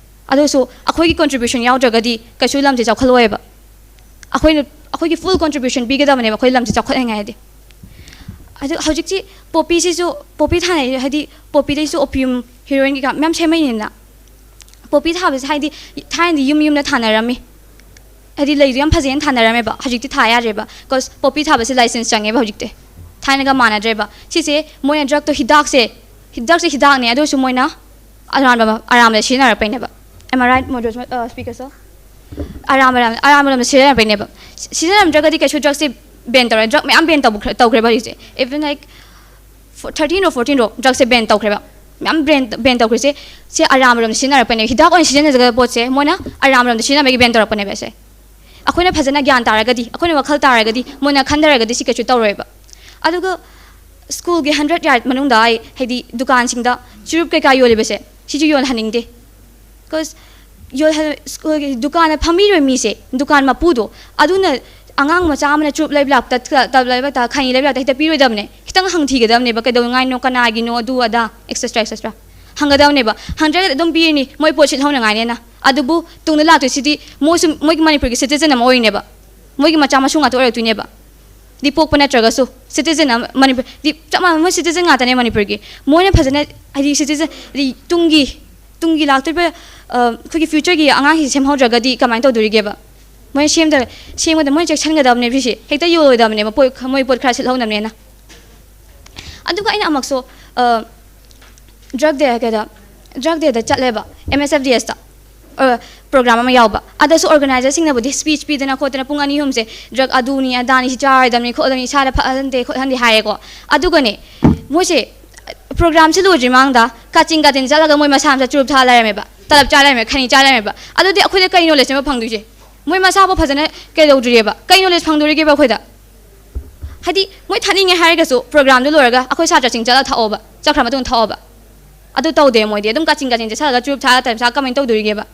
ꯑꯗꯨꯁꯨ ꯑꯩꯈꯣꯏꯒꯤ ꯀꯣꯟꯇ꯭ꯔꯤꯕ꯭ꯌꯨꯁꯟ ꯌꯥꯎꯗ꯭ꯔꯒꯗꯤ ꯀꯩꯁꯨ ꯂꯝꯁꯤ ꯆꯥꯎꯈꯠꯂꯣꯏꯕ꯫ ꯑꯩꯈꯣꯏꯅ, ꯑꯩꯈꯣꯏꯒꯤ ꯐꯨꯜ ꯀꯣꯟꯇ꯭ꯔꯤꯕ꯭ꯌꯨꯁꯟ ꯄꯤꯒꯗꯕꯅꯦꯕ ꯑꯩꯈꯣꯏ ꯂꯝꯁꯤ ꯆꯥꯎꯈꯠꯅꯤꯡꯉꯥꯏꯗꯤ꯫ ꯑꯗꯨ ꯍꯧꯖꯤꯛꯁꯤ ꯄꯣꯄꯤꯁꯤꯁꯨ, ꯄꯣꯄꯤ ꯊꯥꯅꯩ, ꯍꯥꯏꯗꯤ, ꯄꯣꯄꯤꯗꯩꯁꯨ ꯑꯣꯄꯤꯌꯝ, ꯍꯤꯔꯣꯏꯟ ꯀꯩꯀꯥ ꯃꯌꯥꯝ ꯁꯦꯝꯃꯛꯏꯅꯤꯅ꯫ ꯄꯣꯄꯤ ꯊꯥꯕꯁꯦ, ꯍꯥꯏꯗꯤ, ꯊꯥꯏꯅꯗꯤ ꯌꯨꯝ ꯌꯨꯝꯗ ꯊꯥꯅꯔꯝꯃꯤ, ꯍꯥꯏꯗꯤ, ꯂꯩꯗꯣ ꯌꯥꯝ ꯐꯖꯩꯅ ꯊꯥꯅꯔꯝꯃꯦꯕ꯫ ꯍꯧꯖꯤꯛꯇꯤ ꯊꯥ ꯌꯥꯗ꯭ꯔꯦꯕ, ꯀꯣꯁ ꯄꯣꯄꯤ ꯊꯥꯕꯁꯦ ꯂꯥꯏꯁꯦꯟꯁ ꯆꯪꯉꯦꯕ ꯍꯧꯖꯤꯛꯇꯤ, ꯊꯥꯏꯅꯒ ꯃꯥꯟꯅꯗ꯭ꯔꯦꯕ꯫ ꯁꯤꯁꯦ ꯃꯣꯏꯅ ꯗ꯭ꯔꯒꯇꯣ, ꯍꯤꯗꯥꯛꯁꯦ, ꯗ꯭ꯔꯒꯁꯦ ꯍꯤꯗꯥꯛꯅꯦ, ꯑꯗꯨ ꯑꯣꯏꯔꯁꯨ ꯃꯣꯏꯅ ꯑꯔꯥꯟꯕ, ꯑꯔꯥꯟꯕꯗ ꯁꯤꯖꯤꯟꯅꯔꯛꯄꯩꯅꯦꯕ꯫ Am I right, moderator, uh, speaker sir? ꯑꯔꯥꯟꯕ, ꯑꯔꯥꯟꯕ ꯂꯝꯗ ꯁꯤꯖꯤꯟꯅꯔꯛꯄꯩꯅꯦꯕ꯫ ꯁꯤ-, ꯁꯤꯖꯤꯟꯅꯔꯝꯗ꯭ꯔꯒꯗꯤ ꯀꯩꯁꯨ ꯗ꯭ꯔꯒꯁꯦ ꯕꯦꯟ ꯇꯧꯔꯦ꯫ ꯗ꯭ꯔꯒ ꯃꯌꯥꯝ ꯕꯦꯟ ꯇꯧꯈ꯭ꯔꯦ, ꯇꯧꯈ꯭ꯔꯦꯕ ꯍꯧꯖꯤꯛꯁꯦ꯫ Even like thirteen ꯔꯣ, fourteen ꯔꯣ ꯗ꯭ꯔꯒꯁꯦ ꯕꯦꯟ ꯇꯧꯈ꯭ꯔꯦꯕ꯫ ꯃꯌꯥꯝ ꯕꯦꯟ, ꯕꯦꯟ ꯇꯧꯈ꯭ꯔꯤꯁꯦ, ꯁꯤ ꯑꯔꯥꯟꯕ ꯂꯝꯗ ꯁꯤꯖꯤꯟꯅꯔꯛꯄꯩꯅꯦ꯫ ꯍꯤꯗꯥꯛ ꯑꯣꯏꯅ ꯁꯤꯖꯤꯟꯅꯖꯒꯗꯕ ꯄꯣꯠꯁꯦ ꯃꯣꯏꯅ ꯑꯔꯥꯟꯕ ꯂꯝꯗ ꯁꯤꯖꯤꯟꯅꯕꯒꯤ ꯕꯦꯟ ꯇꯧꯔꯛꯄꯅꯦꯕ ꯁꯦ꯫ ꯑꯩꯈꯣꯏꯅ ꯐꯖꯅ ꯒ꯭ꯌꯥꯟ ꯇꯥꯔꯒꯗꯤ, ꯑꯩꯈꯣꯏꯅ ꯋꯥꯈꯜ ꯇꯥꯔꯒꯗꯤ, ꯃꯣꯏꯅ ꯈꯟꯊꯔꯒꯗꯤ ꯁꯤ ꯀꯩꯁꯨ ꯇꯧꯔꯣꯏꯕ꯫ ꯑꯗꯨꯒ ꯁ꯭ꯀꯨꯜꯒꯤ ꯍꯟꯗ꯭ꯔꯦꯠ ꯌꯥꯔꯗ ꯃꯅꯨꯡꯗ ꯑꯩ, ꯍꯥꯏꯗꯤ, ꯗꯨꯀꯥꯟꯁꯤꯡꯗ ꯆꯨꯔꯨꯞ ꯀꯩꯀꯥ ꯌꯣꯜꯂꯤꯕꯁꯦ, ꯁꯤꯁꯨ ꯌꯣꯜꯍꯟꯅꯤꯡꯗꯦ꯫ ꯀꯣꯁ ꯌꯣꯜꯍꯜ-, ꯁ꯭ꯀꯨꯜꯒꯤ ꯗꯨꯀꯥꯟꯗ ꯐꯝꯕꯤꯔꯤꯕ ꯃꯤꯁꯦ, ꯗꯨꯀꯥꯟ ꯃꯄꯨꯗꯣ, ꯑꯗꯨꯅ ꯑꯉꯥꯡ ꯃꯆꯥ ꯑꯃꯅ ꯆꯨꯔꯨꯞ ꯂꯩꯕ ꯂꯥꯛꯄꯗ, ꯇ-, ꯇ-, ꯂꯩꯕ ꯂꯥꯛꯄꯗ, ꯈꯩꯅꯤ ꯂꯩꯕ ꯂꯥꯛꯄꯗ ꯍꯦꯛꯇ ꯄꯤꯔꯣꯏꯗꯕꯅꯦ꯫ ꯈꯤꯇꯪ ꯍꯪꯊꯤꯒꯗꯕꯅꯦꯕ, ꯀꯩꯗꯧꯉꯥꯏꯅꯣ, ꯀꯅꯥꯒꯤꯅꯣ, ꯑꯗꯨ ꯑꯗꯥ, ꯑꯦꯛꯁꯦꯇ꯭ꯔꯥ ꯑꯦꯛꯁꯦꯇ꯭ꯔꯥ ꯍꯪꯒꯗꯕꯅꯦꯕ꯫ ꯍꯪꯗ꯭ꯔꯒꯗꯤ ꯑꯗꯨꯝ ꯄꯤꯔꯅꯤ, ꯃꯣꯏ ꯄꯣꯠ ꯁꯤꯠꯍꯧꯅꯉꯥꯏꯅꯦꯅ꯫ ꯑꯗꯨꯕꯨ ꯇꯨꯡꯗ ꯂꯥꯛꯇꯣꯏꯁꯤꯗꯤ ꯃꯣꯏꯁꯨ, ꯃꯣꯏꯒꯤ ꯃꯅꯤꯄꯨꯔꯒꯤ ꯁꯤꯇꯤꯖꯟ ꯑꯃ ꯑꯣꯏꯔꯤꯅꯦꯕ, ꯃꯣꯏꯒꯤ ꯃꯆꯥ ꯃꯁꯨ ꯉꯥꯛꯇ ꯑꯣꯏꯔꯛꯇꯣꯏꯅꯦꯕ꯫ ꯗꯤ ꯄꯣꯛꯄ ꯅꯠꯇ꯭ꯔꯒꯁꯨ ꯁꯤꯇꯤꯖꯟ ꯑꯃ, ꯃꯅꯤꯄꯨꯔ ꯗꯤ ꯆꯞ ꯃꯥꯟꯅꯕ, ꯃꯣꯏ ꯁꯤꯇꯤꯖꯟ ꯉꯥꯛꯇꯅꯦ ꯃꯅꯤꯄꯨꯔꯒꯤ꯫ ꯃꯣꯏꯅ ꯐꯖꯅ, ꯍꯥꯏꯗꯤ, ꯁꯤꯇꯤꯖꯟ, ꯍꯥꯏꯗꯤ, ꯇꯨꯡꯒꯤ, ꯇꯨꯡꯒꯤ ꯂꯥꯛꯇꯣꯔꯤꯕ, ꯑ, ꯑꯩꯈꯣꯏꯒꯤ ꯐ꯭ꯌꯨꯆꯔꯒꯤ ꯑꯉꯥꯡꯁꯤꯡꯁꯦ ꯁꯦꯝꯍꯧꯗ꯭ꯔꯒꯗꯤ ꯀꯃꯥꯏꯅ ꯇꯧꯗꯣꯔꯤꯒꯦꯕ? ꯃꯣꯏꯅ ꯁꯦꯝꯗ-, ꯁꯦꯝꯒꯗꯕ, ꯃꯣꯏꯅ ꯆꯦꯛꯁꯤꯟꯒꯗꯕꯅꯦꯕ ꯁꯤꯁꯦ꯫ ꯍꯦꯛꯇ ꯌꯣꯜꯂꯣꯏꯗꯕꯅꯦꯕ, ꯄꯣꯠ, ꯃꯣꯏ ꯄꯣꯠ ꯈꯔ ꯁꯤꯠꯍꯧꯅꯕꯅꯦꯅ꯫ ꯑꯗꯨꯒ ꯑꯩꯅ ꯑꯃꯨꯛꯁꯨ, ꯑ, ꯗ꯭ꯔꯒ ꯗꯦ, ꯀꯩꯗ, ꯗ꯭ꯔꯒ ꯗꯦꯗ ꯆꯠꯂꯦꯕ, ꯑꯦꯝ ꯑꯦꯁ ꯑꯦꯐ ꯗꯤ ꯑꯦꯁꯇ꯫ ꯄ꯭ꯔꯣꯒ꯭ꯔꯥꯝ ꯑꯃ ꯌꯥꯎꯕ꯫ ꯑꯗꯁꯨ ꯑꯣꯔꯒꯅꯥꯏꯖꯔꯁꯤꯡꯅꯕꯨꯗꯤ ꯁ꯭ꯄꯤꯆ ꯄꯤꯗꯅ ꯈꯣꯠꯇꯅ ꯄꯨꯡ ꯑꯅꯤ ꯑꯍꯨꯝꯁꯦ ꯗ꯭ꯔꯒ ꯑꯗꯨꯅꯤ ꯑꯗꯥꯅꯤ, ꯁꯤ ꯆꯥꯔꯣꯏꯗꯕꯅꯤ ꯈꯣꯠꯂꯗꯕꯅꯤ, ꯏꯁꯥꯗ ꯐꯍꯟꯗꯦ ꯈꯣꯠꯍꯟꯗꯦ ꯍꯥꯏꯌꯦꯀꯣ꯫ ꯑꯗꯨꯒꯅꯦ, ꯃꯣꯏꯁꯦ ꯄ꯭ꯔꯣꯒ꯭ꯔꯥꯝꯁꯤ ꯂꯣꯏꯗ꯭ꯔꯤ ꯃꯃꯥꯡꯗ ꯀꯥꯆꯤꯟ ꯀꯥꯆꯤꯟ ꯆꯠꯂꯒ ꯃꯣꯏ ꯃꯁꯥ ꯃꯁꯥ ꯆꯨꯔꯨꯞ ꯊꯥ ꯂꯩꯔꯝꯃꯦꯕ, ꯇꯂꯞ ꯆꯥ ꯂꯩꯔꯝꯃꯦ, ꯈꯩꯅꯤ ꯆꯥ ꯂꯩꯔꯝꯃꯦꯕ꯫ ꯑꯗꯨꯗꯤ ꯑꯩꯈꯣꯏꯗ ꯀꯩ ꯅꯣꯂꯦꯖꯅꯦꯕ ꯐꯪꯗꯣꯏꯁꯦ? ꯃꯣꯏ ꯃꯁꯥꯐꯥꯎ ꯐꯖꯅ ꯀꯩꯗꯧꯗ꯭ꯔꯤꯑꯕ, ꯀꯩ ꯅꯣꯂꯦꯖ ꯐꯪꯗꯣꯔꯤꯒꯦꯕ ꯑꯩꯈꯣꯏꯗ? ꯍꯥꯏꯗꯤ ꯃꯣꯏ ꯊꯛꯅꯤꯡꯉꯦ ꯍꯥꯏꯔꯒꯁꯨ ꯄ꯭ꯔꯣꯒ꯭ꯔꯥꯝꯗꯨ ꯂꯣꯏꯔꯒ ꯑꯩꯈꯣꯏ ꯁꯥꯇ꯭ꯔꯁꯤꯡ ꯆꯠꯂ ꯊꯛꯑꯣꯕ, ꯆꯠꯈ꯭ꯔ ꯃꯇꯨꯡꯗ ꯊꯛꯑꯣꯕ꯫ ꯑꯗꯨ ꯇꯧꯗꯦ ꯃꯣꯏꯗꯤ꯫ ꯑꯗꯨꯝ ꯀꯥꯆꯤꯟ ꯀꯥꯆꯤꯟ ꯆꯠꯁꯜꯂꯒ ꯆꯨꯔꯨꯞ ꯊꯛꯑꯒ ꯇꯥꯏꯝ ꯄꯥꯁ ꯀꯃꯥꯏꯅ ꯇꯧꯗꯣꯔꯤꯒꯦꯕ?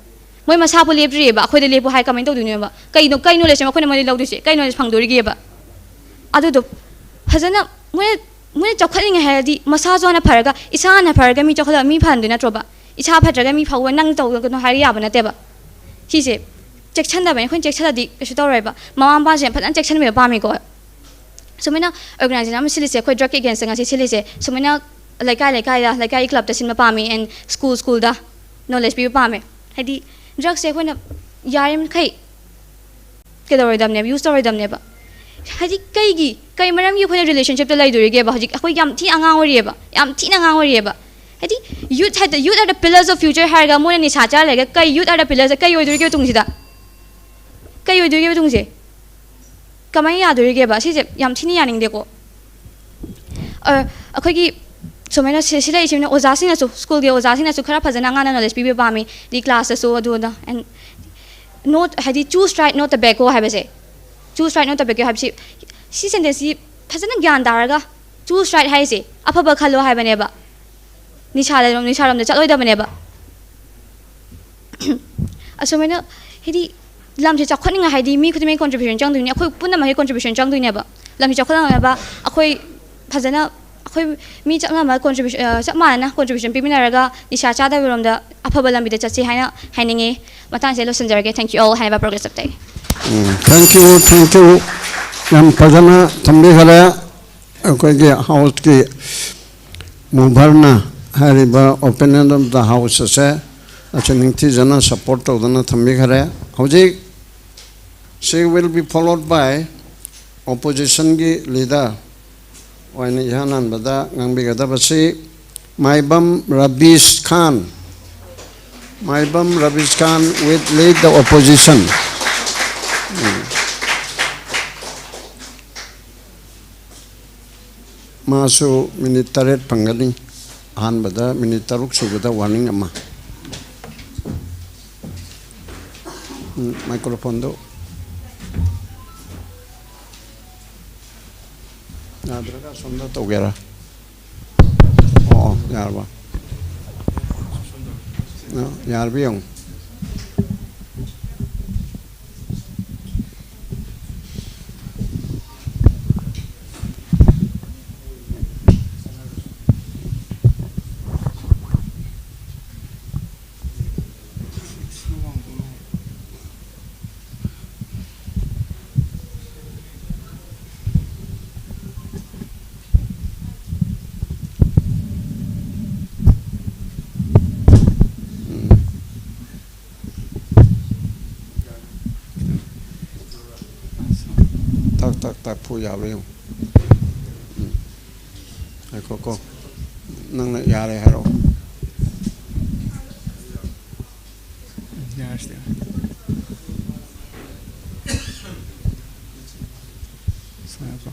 ꯃꯣꯏ ꯃꯁꯥꯕꯨ ꯂꯦꯞꯇ꯭ꯔꯤꯑꯕ, ꯑꯩꯈꯣꯏꯗ ꯂꯦꯞꯄꯨ ꯍꯥꯏ ꯀꯃꯥꯏꯅ ꯇꯧꯗꯣꯏꯅꯣꯕ? ꯀꯩꯅꯣ, ꯀꯩ ꯅꯣꯂꯦꯖꯅꯣ ꯑꯩꯈꯣꯏꯅ ꯃꯣꯏꯗ ꯂꯧꯗꯣꯏꯁꯦ? ꯀꯩ ꯅꯣꯂꯦꯖ ꯐꯪꯗꯣꯔꯤꯒꯦꯕ? ꯑꯗꯨꯗꯣ ꯐꯖꯅ ꯃꯣꯏꯅ, ꯃꯣꯏꯅ ꯆꯥꯎꯈꯠꯅꯤꯡꯉꯦ ꯍꯥꯏꯔꯗꯤ ꯃꯁꯥꯁꯨ ꯍꯥꯟꯅ ꯐꯔꯒ, ꯏꯁꯥ ꯍꯥꯟꯅ ꯐꯔꯒ ꯃꯤ ꯆꯥꯎꯈꯠꯂꯒ ꯃꯤ ꯐꯍꯟꯗꯣꯏ ꯅꯠꯇ꯭ꯔꯣꯕ? ꯏꯁꯥ ꯐꯠꯇ꯭ꯔꯒ ꯃꯤ ꯐꯧꯕ ꯅꯪ ꯇꯧꯒꯅꯣ ꯍꯥꯏꯔ ꯌꯥꯕ ꯅꯠꯇꯦꯕ꯫ ꯁꯤꯁꯦ ꯆꯦꯛꯁꯤꯟꯗꯕꯅꯤ꯫ ꯑꯩꯈꯣꯏꯅ ꯆꯦꯛꯁꯤꯜꯂꯗꯤ ꯀꯩꯁꯨ ꯇꯧꯔꯣꯏꯕ꯫ ꯃꯃꯥ ꯃꯄꯥꯁꯤꯅ ꯐꯖꯅ ꯆꯦꯛꯁꯤꯟꯕꯤꯕ ꯄꯥꯝꯃꯤꯀꯣ꯫ ꯁꯨꯃꯥꯏꯅ ꯑꯣꯔꯒꯅꯥꯏꯖꯦꯁꯟ ꯑꯃ ꯁꯤꯜꯂꯤꯁꯦ, ꯑꯩꯈꯣꯏ ꯗ꯭ꯔꯒꯀꯤ ꯑꯦꯒꯦꯟꯁꯇ ꯉꯁꯤ ꯁꯤꯜꯂꯤꯁꯦ, ꯁꯨꯃꯥꯏꯅ ꯂꯩꯀꯥꯏ ꯂꯩꯀꯥꯏꯗ, ꯂꯩꯀꯥꯏꯒꯤ ꯀ꯭ꯂꯕꯇ ꯁꯤꯟꯕ ꯄꯥꯝꯃꯤ, ꯑꯦꯟ ꯁ꯭ꯀꯨꯜ ꯁ꯭ꯀꯨꯜꯗ ꯅꯣꯂꯦꯖ ꯄꯤꯕ ꯄꯥꯝꯃꯦ꯫ ꯍꯥꯏꯗꯤ ꯗ꯭ꯔꯒꯁꯦ ꯑꯩꯈꯣꯏꯅ ꯌꯥꯔꯤꯃꯈꯩ ꯀꯩꯗꯧꯔꯣꯏꯗꯕꯅꯦꯕ, ꯌꯨꯁ ꯇꯧꯔꯣꯏꯗꯕꯅꯦꯕ꯫ ꯍꯥꯏꯗꯤ ꯀꯩꯒꯤ, ꯀꯩ ꯃꯔꯝꯒꯤ ꯑꯩꯈꯣꯏꯅ ꯔꯤꯂꯦꯁꯟꯁꯤꯞꯇ ꯂꯩꯗꯣꯔꯤꯒꯦꯕ? ꯍꯧꯖꯤꯛ ꯑꯩꯈꯣꯏ ꯌꯥꯝ ꯊꯤ ꯑꯉꯥꯡ ꯑꯣꯏꯔꯤꯑꯕ, ꯌꯥꯝ ꯊꯤꯅ ꯑꯉꯥꯡ ꯑꯣꯏꯔꯤꯑꯕ꯫ ꯍꯥꯏꯗꯤ youth ꯍꯥꯏꯗ, youth are the pillars of future ꯍꯥꯏꯔꯒ ꯃꯣꯏꯅ ꯅꯤꯁꯥ ꯆꯥꯔ ꯂꯩꯔꯒ ꯀꯩ youth are the pillars, ꯀꯩ ꯑꯣꯏꯗꯣꯔꯤꯒꯦꯕ ꯇꯨꯡꯁꯤꯗ? ꯀꯩ ꯑꯣꯏꯗꯣꯔꯤꯒꯦꯕ ꯇꯨꯡꯁꯦ? ꯀꯃꯥꯏꯅ ꯌꯥꯗꯣꯔꯤꯒꯦꯕ? ꯁꯤꯁꯦ ꯌꯥꯝ ꯊꯤꯅ ꯌꯥꯅꯤꯡꯗꯦꯀꯣ꯫ ꯑ, ꯑꯩꯈꯣꯏꯒꯤ ꯁꯨꯃꯥꯏꯅ ꯁꯤ-, ꯁꯤ ꯂꯩꯔꯤꯁꯤꯅ ꯑꯣꯖꯥꯁꯤꯡꯅꯁꯨ, ꯁ꯭ꯀꯨꯜꯒꯤ ꯑꯣꯖꯥꯁꯤꯡꯅꯁꯨ ꯈꯔ ꯐꯖꯅ ꯑꯉꯥꯡꯅ ꯅꯣꯂꯦꯖ ꯄꯤꯕꯤꯕ ꯄꯥꯝꯃꯤ, ꯗꯤ ꯀ꯭ꯂꯥꯁꯇꯁꯨ ꯑꯗꯨꯗ꯫ ꯑꯦꯟ ꯅꯣꯠ, ꯍꯥꯏꯗꯤ choose right, not tobacco ꯍꯥꯏꯕꯁꯦ, choose right, not tobacco ꯍꯥꯏꯕꯁꯤ, ꯁꯤ ꯁꯦꯟꯇꯦꯟꯁꯁꯤ ꯐꯖꯅ ꯒ꯭ꯌꯥꯟ ꯇꯥꯔꯒ choose right ꯍꯥꯏꯁꯦ ꯑꯐꯕ ꯈꯜꯂꯣ ꯍꯥꯏꯕꯅꯦꯕ, ꯅꯤꯁꯥꯗ, ꯅꯤꯁꯥꯔꯣꯝꯗ ꯆꯠꯂꯣꯏꯗꯕꯅꯦꯕ꯫ ꯑꯁꯨꯃꯥꯏꯅ ꯍꯥꯏꯗꯤ ꯂꯝꯁꯦ ꯆꯥꯎꯈꯠꯅꯤꯡꯉꯥꯏ ꯍꯥꯏꯗꯤ ꯃꯤ ꯈꯨꯗꯤꯡꯃꯛꯀꯤ ꯀꯣꯟꯇ꯭ꯔꯤꯕ꯭ꯌꯨꯁꯟ ꯆꯪꯗꯣꯏꯅꯤ, ꯑꯩꯈꯣꯏ ꯄꯨꯝꯅꯃꯛꯀꯤ ꯀꯣꯟꯇ꯭ꯔꯤꯕ꯭ꯌꯨꯁꯟ ꯆꯪꯗꯣꯏꯅꯦꯕ꯫ ꯂꯝꯁꯦ ꯆꯥꯎꯈꯠꯅꯕ ꯑꯩꯈꯣꯏ ꯐꯖꯅ, ꯑꯩꯈꯣꯏ ꯃꯤ ꯆꯞ ꯃꯥꯟꯅꯕ ꯀꯣꯟꯇ꯭ꯔꯤꯕ꯭ꯌꯨꯁꯟ, ꯑ, ꯆꯞ ꯃꯥꯟꯅꯅ ꯀꯣꯟꯇ꯭ꯔꯤꯕ꯭ꯌꯨꯁꯟ ꯄꯤꯃꯤꯟꯅꯔꯒ ꯅꯤꯁꯥ ꯆꯥꯗꯕꯔꯣꯝꯗ ꯑꯐꯕ ꯂꯝꯕꯤꯗ ꯆꯠꯁꯤ ꯍꯥꯏꯅ ꯍꯥꯏꯅꯤꯡꯉꯤ꯫ ꯃꯇꯥꯡꯁꯦ ꯂꯣꯏꯁꯤꯟꯖꯔꯒꯦ꯫ Thank you all ꯍꯥꯏꯕ progress update. Um, thank you, thank you꯫ ꯌꯥꯝ ꯐꯖꯅ ꯊꯝꯕꯤꯈꯔꯦ꯫ ꯑꯩꯈꯣꯏꯒꯤ ꯍꯥꯎꯁꯀꯤ ꯃꯨꯚꯔꯅ ꯍꯥꯏꯔꯤꯕ Opinion of the House ꯑꯁꯦ ꯑꯁꯤ ꯅꯤꯡꯊꯤꯖꯅ ꯁꯄꯣꯔꯠ ꯇꯧꯗꯅ ꯊꯝꯕꯤꯈꯔꯦ꯫ ꯍꯧꯖꯤꯛ she will be followed by oppositionꯒꯤ leader ꯑꯣꯏꯅ ꯏꯍꯥꯟ ꯍꯥꯟꯕꯗ ꯉꯥꯡꯕꯤꯒꯗꯕꯁꯤ ꯃꯥꯏꯕꯝ ꯔꯕꯤꯁ ꯈꯥꯟ꯫ Maibam Ravish Khan will lead the opposition. ꯃꯥꯁꯨ ꯃꯤꯅꯤꯠ ꯇꯔꯦꯠ ꯐꯪꯒꯅꯤ꯫ ꯑꯍꯥꯟꯕꯗ ꯃꯤꯅꯤꯠ ꯇꯔꯨꯛ ꯁꯨꯕꯗ ꯋꯥꯔꯅꯤꯡ ꯑꯃ꯫ ꯎꯝ, ꯃꯥꯏꯀ꯭ꯔꯣꯐꯣꯟꯗꯨ ꯌꯥꯗ꯭ꯔꯒ ꯑꯁꯣꯝꯗ ꯇꯧꯒꯦꯔꯥ? ꯑꯣ, ꯑꯣ, ꯌꯥꯔꯕ? ꯑ, ꯌꯥꯔꯕ ꯌꯦꯡꯉꯨ꯫ ꯎꯝ꯫ ꯇꯛ, ꯇꯛ, ꯇꯛ ꯐꯨ ꯌꯥꯕ꯭ꯔꯥ ꯌꯦꯡꯉꯨ꯫ ꯎꯝ꯫ ꯉꯥꯏꯈꯣꯀꯣ꯫ ꯅꯪꯅ ꯌꯥꯔꯦ ꯍꯥꯏꯔꯛꯑꯣ꯫ ꯌꯥꯔꯁꯤ꯫ ꯉꯥꯏꯈꯣ꯫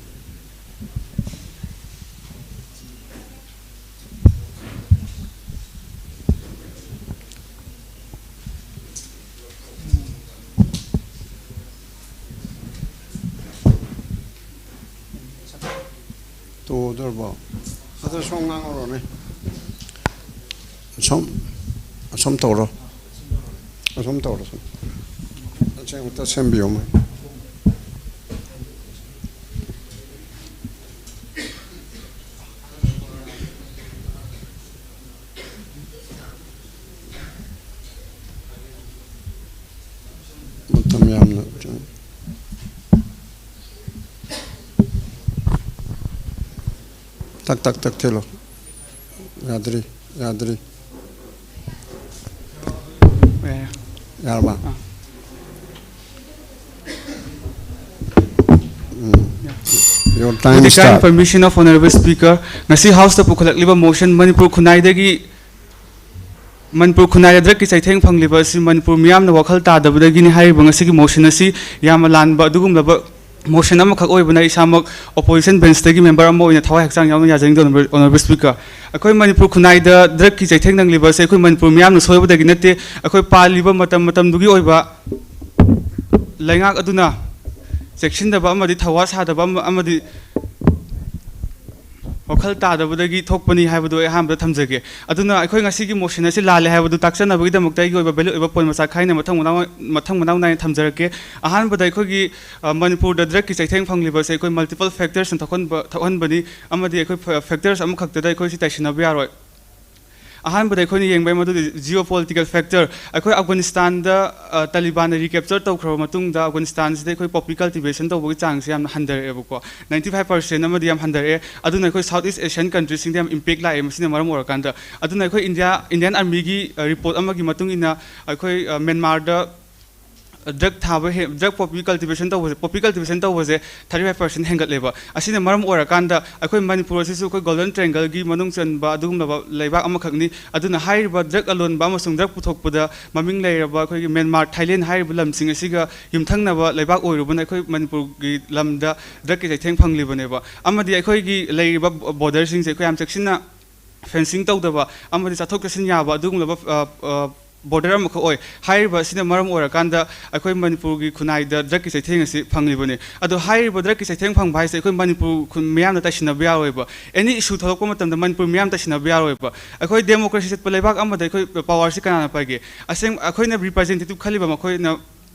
ꯇꯣꯗꯣꯔꯕꯣ? ꯑꯗꯣ ꯁꯣꯝ ꯉꯥꯡꯉꯨꯔꯣꯅꯦ꯫ ꯁꯣꯝ, ꯑꯁꯣꯝ ꯇꯧꯔꯣ꯫ ꯑꯁꯣꯝ ꯇꯧꯔꯣ, ꯁꯣꯝ꯫ ꯑꯁꯤ ꯑꯃꯨꯛꯇ ꯁꯦꯝꯕꯤꯌꯣ ꯃꯣꯏ꯫ ꯃꯇꯝ ꯌꯥꯝꯅ ꯆꯪ-, ꯇꯛ, ꯇꯛ, ꯇꯛ ꯊꯤꯜꯂꯣ꯫ ꯌꯥꯗ꯭ꯔꯤ, ꯌꯥꯗ꯭ꯔꯤ꯫ ꯌꯥꯔꯦ꯫ ꯌꯥꯔꯕ? ꯑꯥ꯫ ꯎꯝ꯫ Your time With the kind start. Permission of Honorable Speaker, ꯉꯁꯤ House ꯇ ꯄꯨꯈꯠꯂꯛꯂꯤꯕ motion ꯃꯅꯤꯄꯨꯔ ꯈꯨꯟꯅꯥꯏꯗꯒꯤ ꯃꯅꯤꯄꯨꯔ ꯈꯨꯟꯅꯥꯏꯗ ꯗ꯭ꯔꯒꯀꯤ ꯆꯩꯊꯦꯡ ꯐꯪꯂꯤꯕ ꯑꯁꯤ ꯃꯅꯤꯄꯨꯔ ꯃꯤꯌꯥꯝꯅ ꯋꯥꯈꯜ ꯇꯥꯗꯕꯗꯒꯤꯅꯤ ꯍꯥꯏꯔꯤꯕ ꯉꯁꯤꯒꯤ ꯃꯣꯁꯟ ꯑꯁꯤ ꯌꯥꯝꯅ ꯂꯥꯟꯕ ꯑꯗꯨꯒꯨꯝꯂꯕ ꯃꯣꯁꯟ ꯑꯃꯈꯛ ꯑꯣꯏꯕꯅ, ꯏꯁꯥꯃꯛ ꯑꯣꯄꯣꯖꯤꯁꯟ ꯕꯦꯟꯁꯇꯒꯤ ꯃꯦꯝꯕꯔ ꯑꯃ ꯑꯣꯏꯅ ꯊꯋꯥꯏ ꯍꯛꯆꯥꯡ ꯌꯥꯎꯅ ꯌꯥꯖꯅꯤꯡꯗꯦ꯫ ꯑꯣꯅꯔꯦꯕꯜ ꯁ꯭ꯄꯤꯀꯔ, ꯑꯩꯈꯣꯏ ꯃꯅꯤꯄꯨꯔ ꯈꯨꯟꯅꯥꯏꯗ ꯗ꯭ꯔꯒꯀꯤ ꯆꯩꯊꯦꯡ ꯅꯪꯂꯤꯕ ꯑꯁꯤ ꯑꯩꯈꯣꯏ ꯃꯅꯤꯄꯨꯔ ꯃꯤꯌꯥꯝꯅ ꯁꯣꯏꯕꯗꯒꯤ ꯅꯠꯇꯦ꯫ ꯑꯩꯈꯣꯏ ꯄꯥꯜꯂꯤꯕ ꯃꯇꯝ ꯃꯇꯝꯗꯨꯒꯤ ꯑꯣꯏꯕ ꯂꯩꯉꯥꯛ ꯑꯗꯨꯅ ꯆꯦꯛꯁꯤꯟꯗꯕ ꯑꯃꯗꯤ ꯊꯧꯋꯥ ꯁꯥꯗꯕ ꯑꯃ-, ꯑꯃꯗꯤ ꯋꯥꯈꯜ ꯇꯥꯗꯕꯗꯒꯤ ꯊꯣꯛꯄꯅꯤ ꯍꯥꯏꯕꯗꯨ ꯑꯩ ꯑꯍꯥꯟꯕꯗ ꯊꯝꯖꯒꯦ꯫ ꯑꯗꯨꯅ ꯑꯩꯈꯣꯏ ꯉꯁꯤꯒꯤ ꯃꯣꯁꯟ ꯑꯁꯤ ꯂꯥꯜꯂꯦ ꯍꯥꯏꯕꯗꯨ ꯇꯥꯛꯆꯅꯕꯒꯤꯗꯃꯛꯇ ꯑꯩꯒꯤ ꯑꯣꯏꯕ ꯚꯦꯂꯤꯠ ꯑꯣꯏꯕ ꯄꯣꯏꯟ ꯃꯆꯥ ꯈꯥꯏꯅ ꯃꯊꯪ ꯃꯅꯥꯎ, ꯃꯊꯪ ꯃꯅꯥꯎ ꯅꯥꯏꯅ ꯊꯝꯖꯔꯛꯀꯦ꯫ ꯑꯍꯥꯟꯕꯗ ꯑꯩꯈꯣꯏꯒꯤ, ꯑ, ꯃꯅꯤꯄꯨꯔꯗ ꯗ꯭ꯔꯒꯀꯤ ꯆꯩꯊꯦꯡ ꯐꯪꯂꯤꯕꯁꯦ ꯑꯩꯈꯣꯏ ꯃꯜꯇꯤꯄꯜ ꯐꯦꯛꯇꯔꯁꯅ ꯊꯣꯛꯍꯟꯕ, ꯊꯣꯛꯍꯟꯕꯅꯤ, ꯑꯃꯗꯤ ꯑꯩꯈꯣꯏ ꯐꯦ-, ꯐꯦꯛꯇꯔꯁ ꯑꯃꯈꯛꯇꯗ ꯑꯩꯈꯣꯏ ꯁꯤ ꯇꯥꯏꯁꯤꯟꯅꯕ ꯌꯥꯔꯣꯏ꯫ ꯑꯍꯥꯟꯕꯗ ꯑꯩꯈꯣꯏꯅ ꯌꯦꯡꯕ ꯃꯗꯨꯗꯤ ꯖꯤꯑꯣ ꯄꯣꯂꯤꯇꯤꯀꯦꯜ ꯐꯦꯛꯇꯔ꯫ ꯑꯩꯈꯣꯏ ꯑꯐꯒꯥꯅꯤꯁꯇꯥꯟꯗ, ꯑ, ꯇꯥꯂꯤꯕꯥꯟꯅ ꯔꯤꯀꯦꯞꯆꯔ ꯇꯧꯈ꯭ꯔꯕ ꯃꯇꯨꯡꯗ ꯑꯐꯒꯥꯅꯤꯁꯇꯥꯟꯁꯤꯗ ꯑꯩꯈꯣꯏ ꯄꯣꯄꯤ ꯀꯜꯇꯤꯚꯦꯁꯟ ꯇꯧꯕꯒꯤ ꯆꯥꯡꯁꯦ ꯌꯥꯝꯅ ꯍꯟꯊꯔꯛꯑꯦꯕꯀꯣ, ꯅꯥꯏꯟꯇꯤ ꯐꯥꯏꯚ ꯄꯥꯔꯁꯦꯟ ꯑꯃꯗꯤ ꯌꯥꯝ ꯍꯟꯊꯔꯛꯑꯦ꯫ ꯑꯗꯨꯅ ꯑꯩꯈꯣꯏ ꯁꯥꯎꯠ ꯏꯁ ꯑꯦꯁꯤꯌꯥꯟ ꯀꯟꯇ꯭ꯔꯤꯁꯤꯡꯗ ꯌꯥꯝ ꯏꯝꯄꯦꯛ ꯂꯥꯛꯑꯦ꯫ ꯃꯁꯤꯅ ꯃꯔꯝ ꯑꯣꯏꯔꯀꯥꯟꯗ, ꯑꯗꯨꯅ ꯑꯩꯈꯣꯏ ꯏꯟꯗꯤꯌꯥ, ꯏꯟꯗꯤꯌꯥꯟ ꯑꯥꯔꯃꯤꯒꯤ, ꯑ, ꯔꯤꯄꯣꯔꯠ ꯑꯃꯒꯤ ꯃꯇꯨꯡ ꯏꯟꯅ ꯑꯩꯈꯣꯏ, ꯑ, ꯃꯦꯟꯃꯥꯔꯗ ꯗ꯭ꯔꯒ ꯊꯥꯕ ꯍꯦ-, ꯗ꯭ꯔꯒ ꯄꯣꯄꯤ ꯀꯜꯇꯤꯚꯦꯁꯟ ꯇꯧꯕꯁꯦ, ꯄꯣꯄꯤ ꯀꯜꯇꯤꯚꯦꯁꯟ ꯇꯧꯕꯁꯦ ꯊꯥꯔꯇꯤ ꯐꯥꯏꯚ ꯄꯥꯔꯁꯦꯟ ꯍꯦꯟꯒꯠꯂꯦꯕ꯫ ꯑꯁꯤꯅ ꯃꯔꯝ ꯑꯣꯏꯔꯀꯥꯟꯗ ꯑꯩꯈꯣꯏ ꯃꯅꯤꯄꯨꯔ ꯑꯁꯤꯁꯨ ꯑꯩꯈꯣꯏ ꯒꯣꯜꯗꯟ ꯇ꯭ꯔꯥꯏꯡꯒꯜꯒꯤ ꯃꯅꯨꯡ ꯆꯟꯕ ꯑꯗꯨꯒꯨꯝꯂꯕ ꯂꯩꯕꯥꯛ ꯑꯃꯈꯛꯅꯤ꯫ ꯑꯗꯨꯅ ꯍꯥꯏꯔꯤꯕ ꯗ꯭ꯔꯒ ꯑꯂꯣꯟꯕ ꯑꯃꯁꯨꯡ ꯗ꯭ꯔꯒ ꯄꯨꯊꯣꯛꯄꯗ ꯃꯃꯤꯡ ꯂꯩꯔꯕ ꯑꯩꯈꯣꯏꯒꯤ ꯃꯦꯟꯃꯥꯔ, ꯊꯥꯏꯂꯦꯟ ꯍꯥꯏꯔꯤꯕ ꯂꯝꯁꯤꯡ ꯑꯁꯤꯒ ꯌꯨꯝꯊꯪꯅꯕ ꯂꯩꯕꯥꯛ ꯑꯣꯏꯔꯨꯕꯅ ꯑꯩꯈꯣꯏ ꯃꯅꯤꯄꯨꯔꯒꯤ ꯂꯝꯗ ꯗ꯭ꯔꯒꯀꯤ ꯆꯩꯊꯦꯡ ꯐꯪꯂꯤꯕꯅꯦꯕ꯫ ꯑꯃꯗꯤ ꯑꯩꯈꯣꯏꯒꯤ ꯂꯩꯔꯤꯕ ꯕꯣ-, ꯕꯣꯔꯗꯔꯁꯤꯡꯁꯦ ꯑꯩꯈꯣꯏ ꯌꯥꯝ ꯆꯦꯛꯁꯤꯟꯅ ꯐꯦꯟꯁꯤꯡ ꯇꯧꯗꯕ ꯑꯃꯗꯤ ꯆꯠꯊꯣꯛ ꯆꯠꯁꯤꯟ ꯌꯥꯕ ꯑꯗꯨꯒꯨꯝꯂꯕ, ꯑ, ꯑ, ꯕꯣꯔꯗꯔ ꯑꯃꯈꯛ ꯑꯣꯏ꯫ ꯍꯥꯏꯔꯤꯕ ꯑꯁꯤꯅ ꯃꯔꯝ ꯑꯣꯏꯔꯀꯥꯟꯗ ꯑꯩꯈꯣꯏ ꯃꯅꯤꯄꯨꯔꯒꯤ ꯈꯨꯟꯅꯥꯏꯗ ꯗ꯭ꯔꯒꯀꯤ ꯆꯩꯊꯦꯡ ꯑꯁꯤ ꯐꯪꯂꯤꯕꯅꯤ꯫ ꯑꯗꯣ ꯍꯥꯏꯔꯤꯕ ꯗ꯭ꯔꯒꯀꯤ ꯆꯩꯊꯦꯡ ꯐꯪꯕ ꯍꯥꯏꯁꯦ ꯑꯩꯈꯣꯏ ꯃꯅꯤꯄꯨꯔ ꯈꯨꯟ ꯃꯤꯌꯥꯝꯅ ꯇꯥꯏꯁꯤꯟꯅꯕ ꯌꯥꯔꯣꯏꯕ꯫ ꯑꯦꯅꯤ ꯏꯁꯨ ꯊꯣꯛꯂꯛꯄ ꯃꯇꯝꯗ ꯃꯅꯤꯄꯨꯔ ꯃꯤꯌꯥꯝ ꯇꯥꯏꯁꯤꯟꯅꯕ ꯌꯥꯔꯣꯏꯕ꯫ ꯑꯩꯈꯣꯏ ꯗꯦꯃꯣꯀ꯭ꯔꯦꯁꯤ ꯆꯠꯄ ꯂꯩꯕꯥꯛ ꯑꯃꯗ ꯑꯩꯈꯣꯏ ꯄꯋꯥꯔꯁꯤ ꯀꯅꯥꯅ ꯄꯥꯏꯒꯦ? ꯑꯁꯦꯡ-, ꯑꯩꯈꯣꯏꯅ ꯔꯤꯄ꯭ꯔꯖꯦꯟꯇꯦꯇꯤꯚ ꯈꯜꯂꯤꯕ ꯃꯈꯣꯏꯅ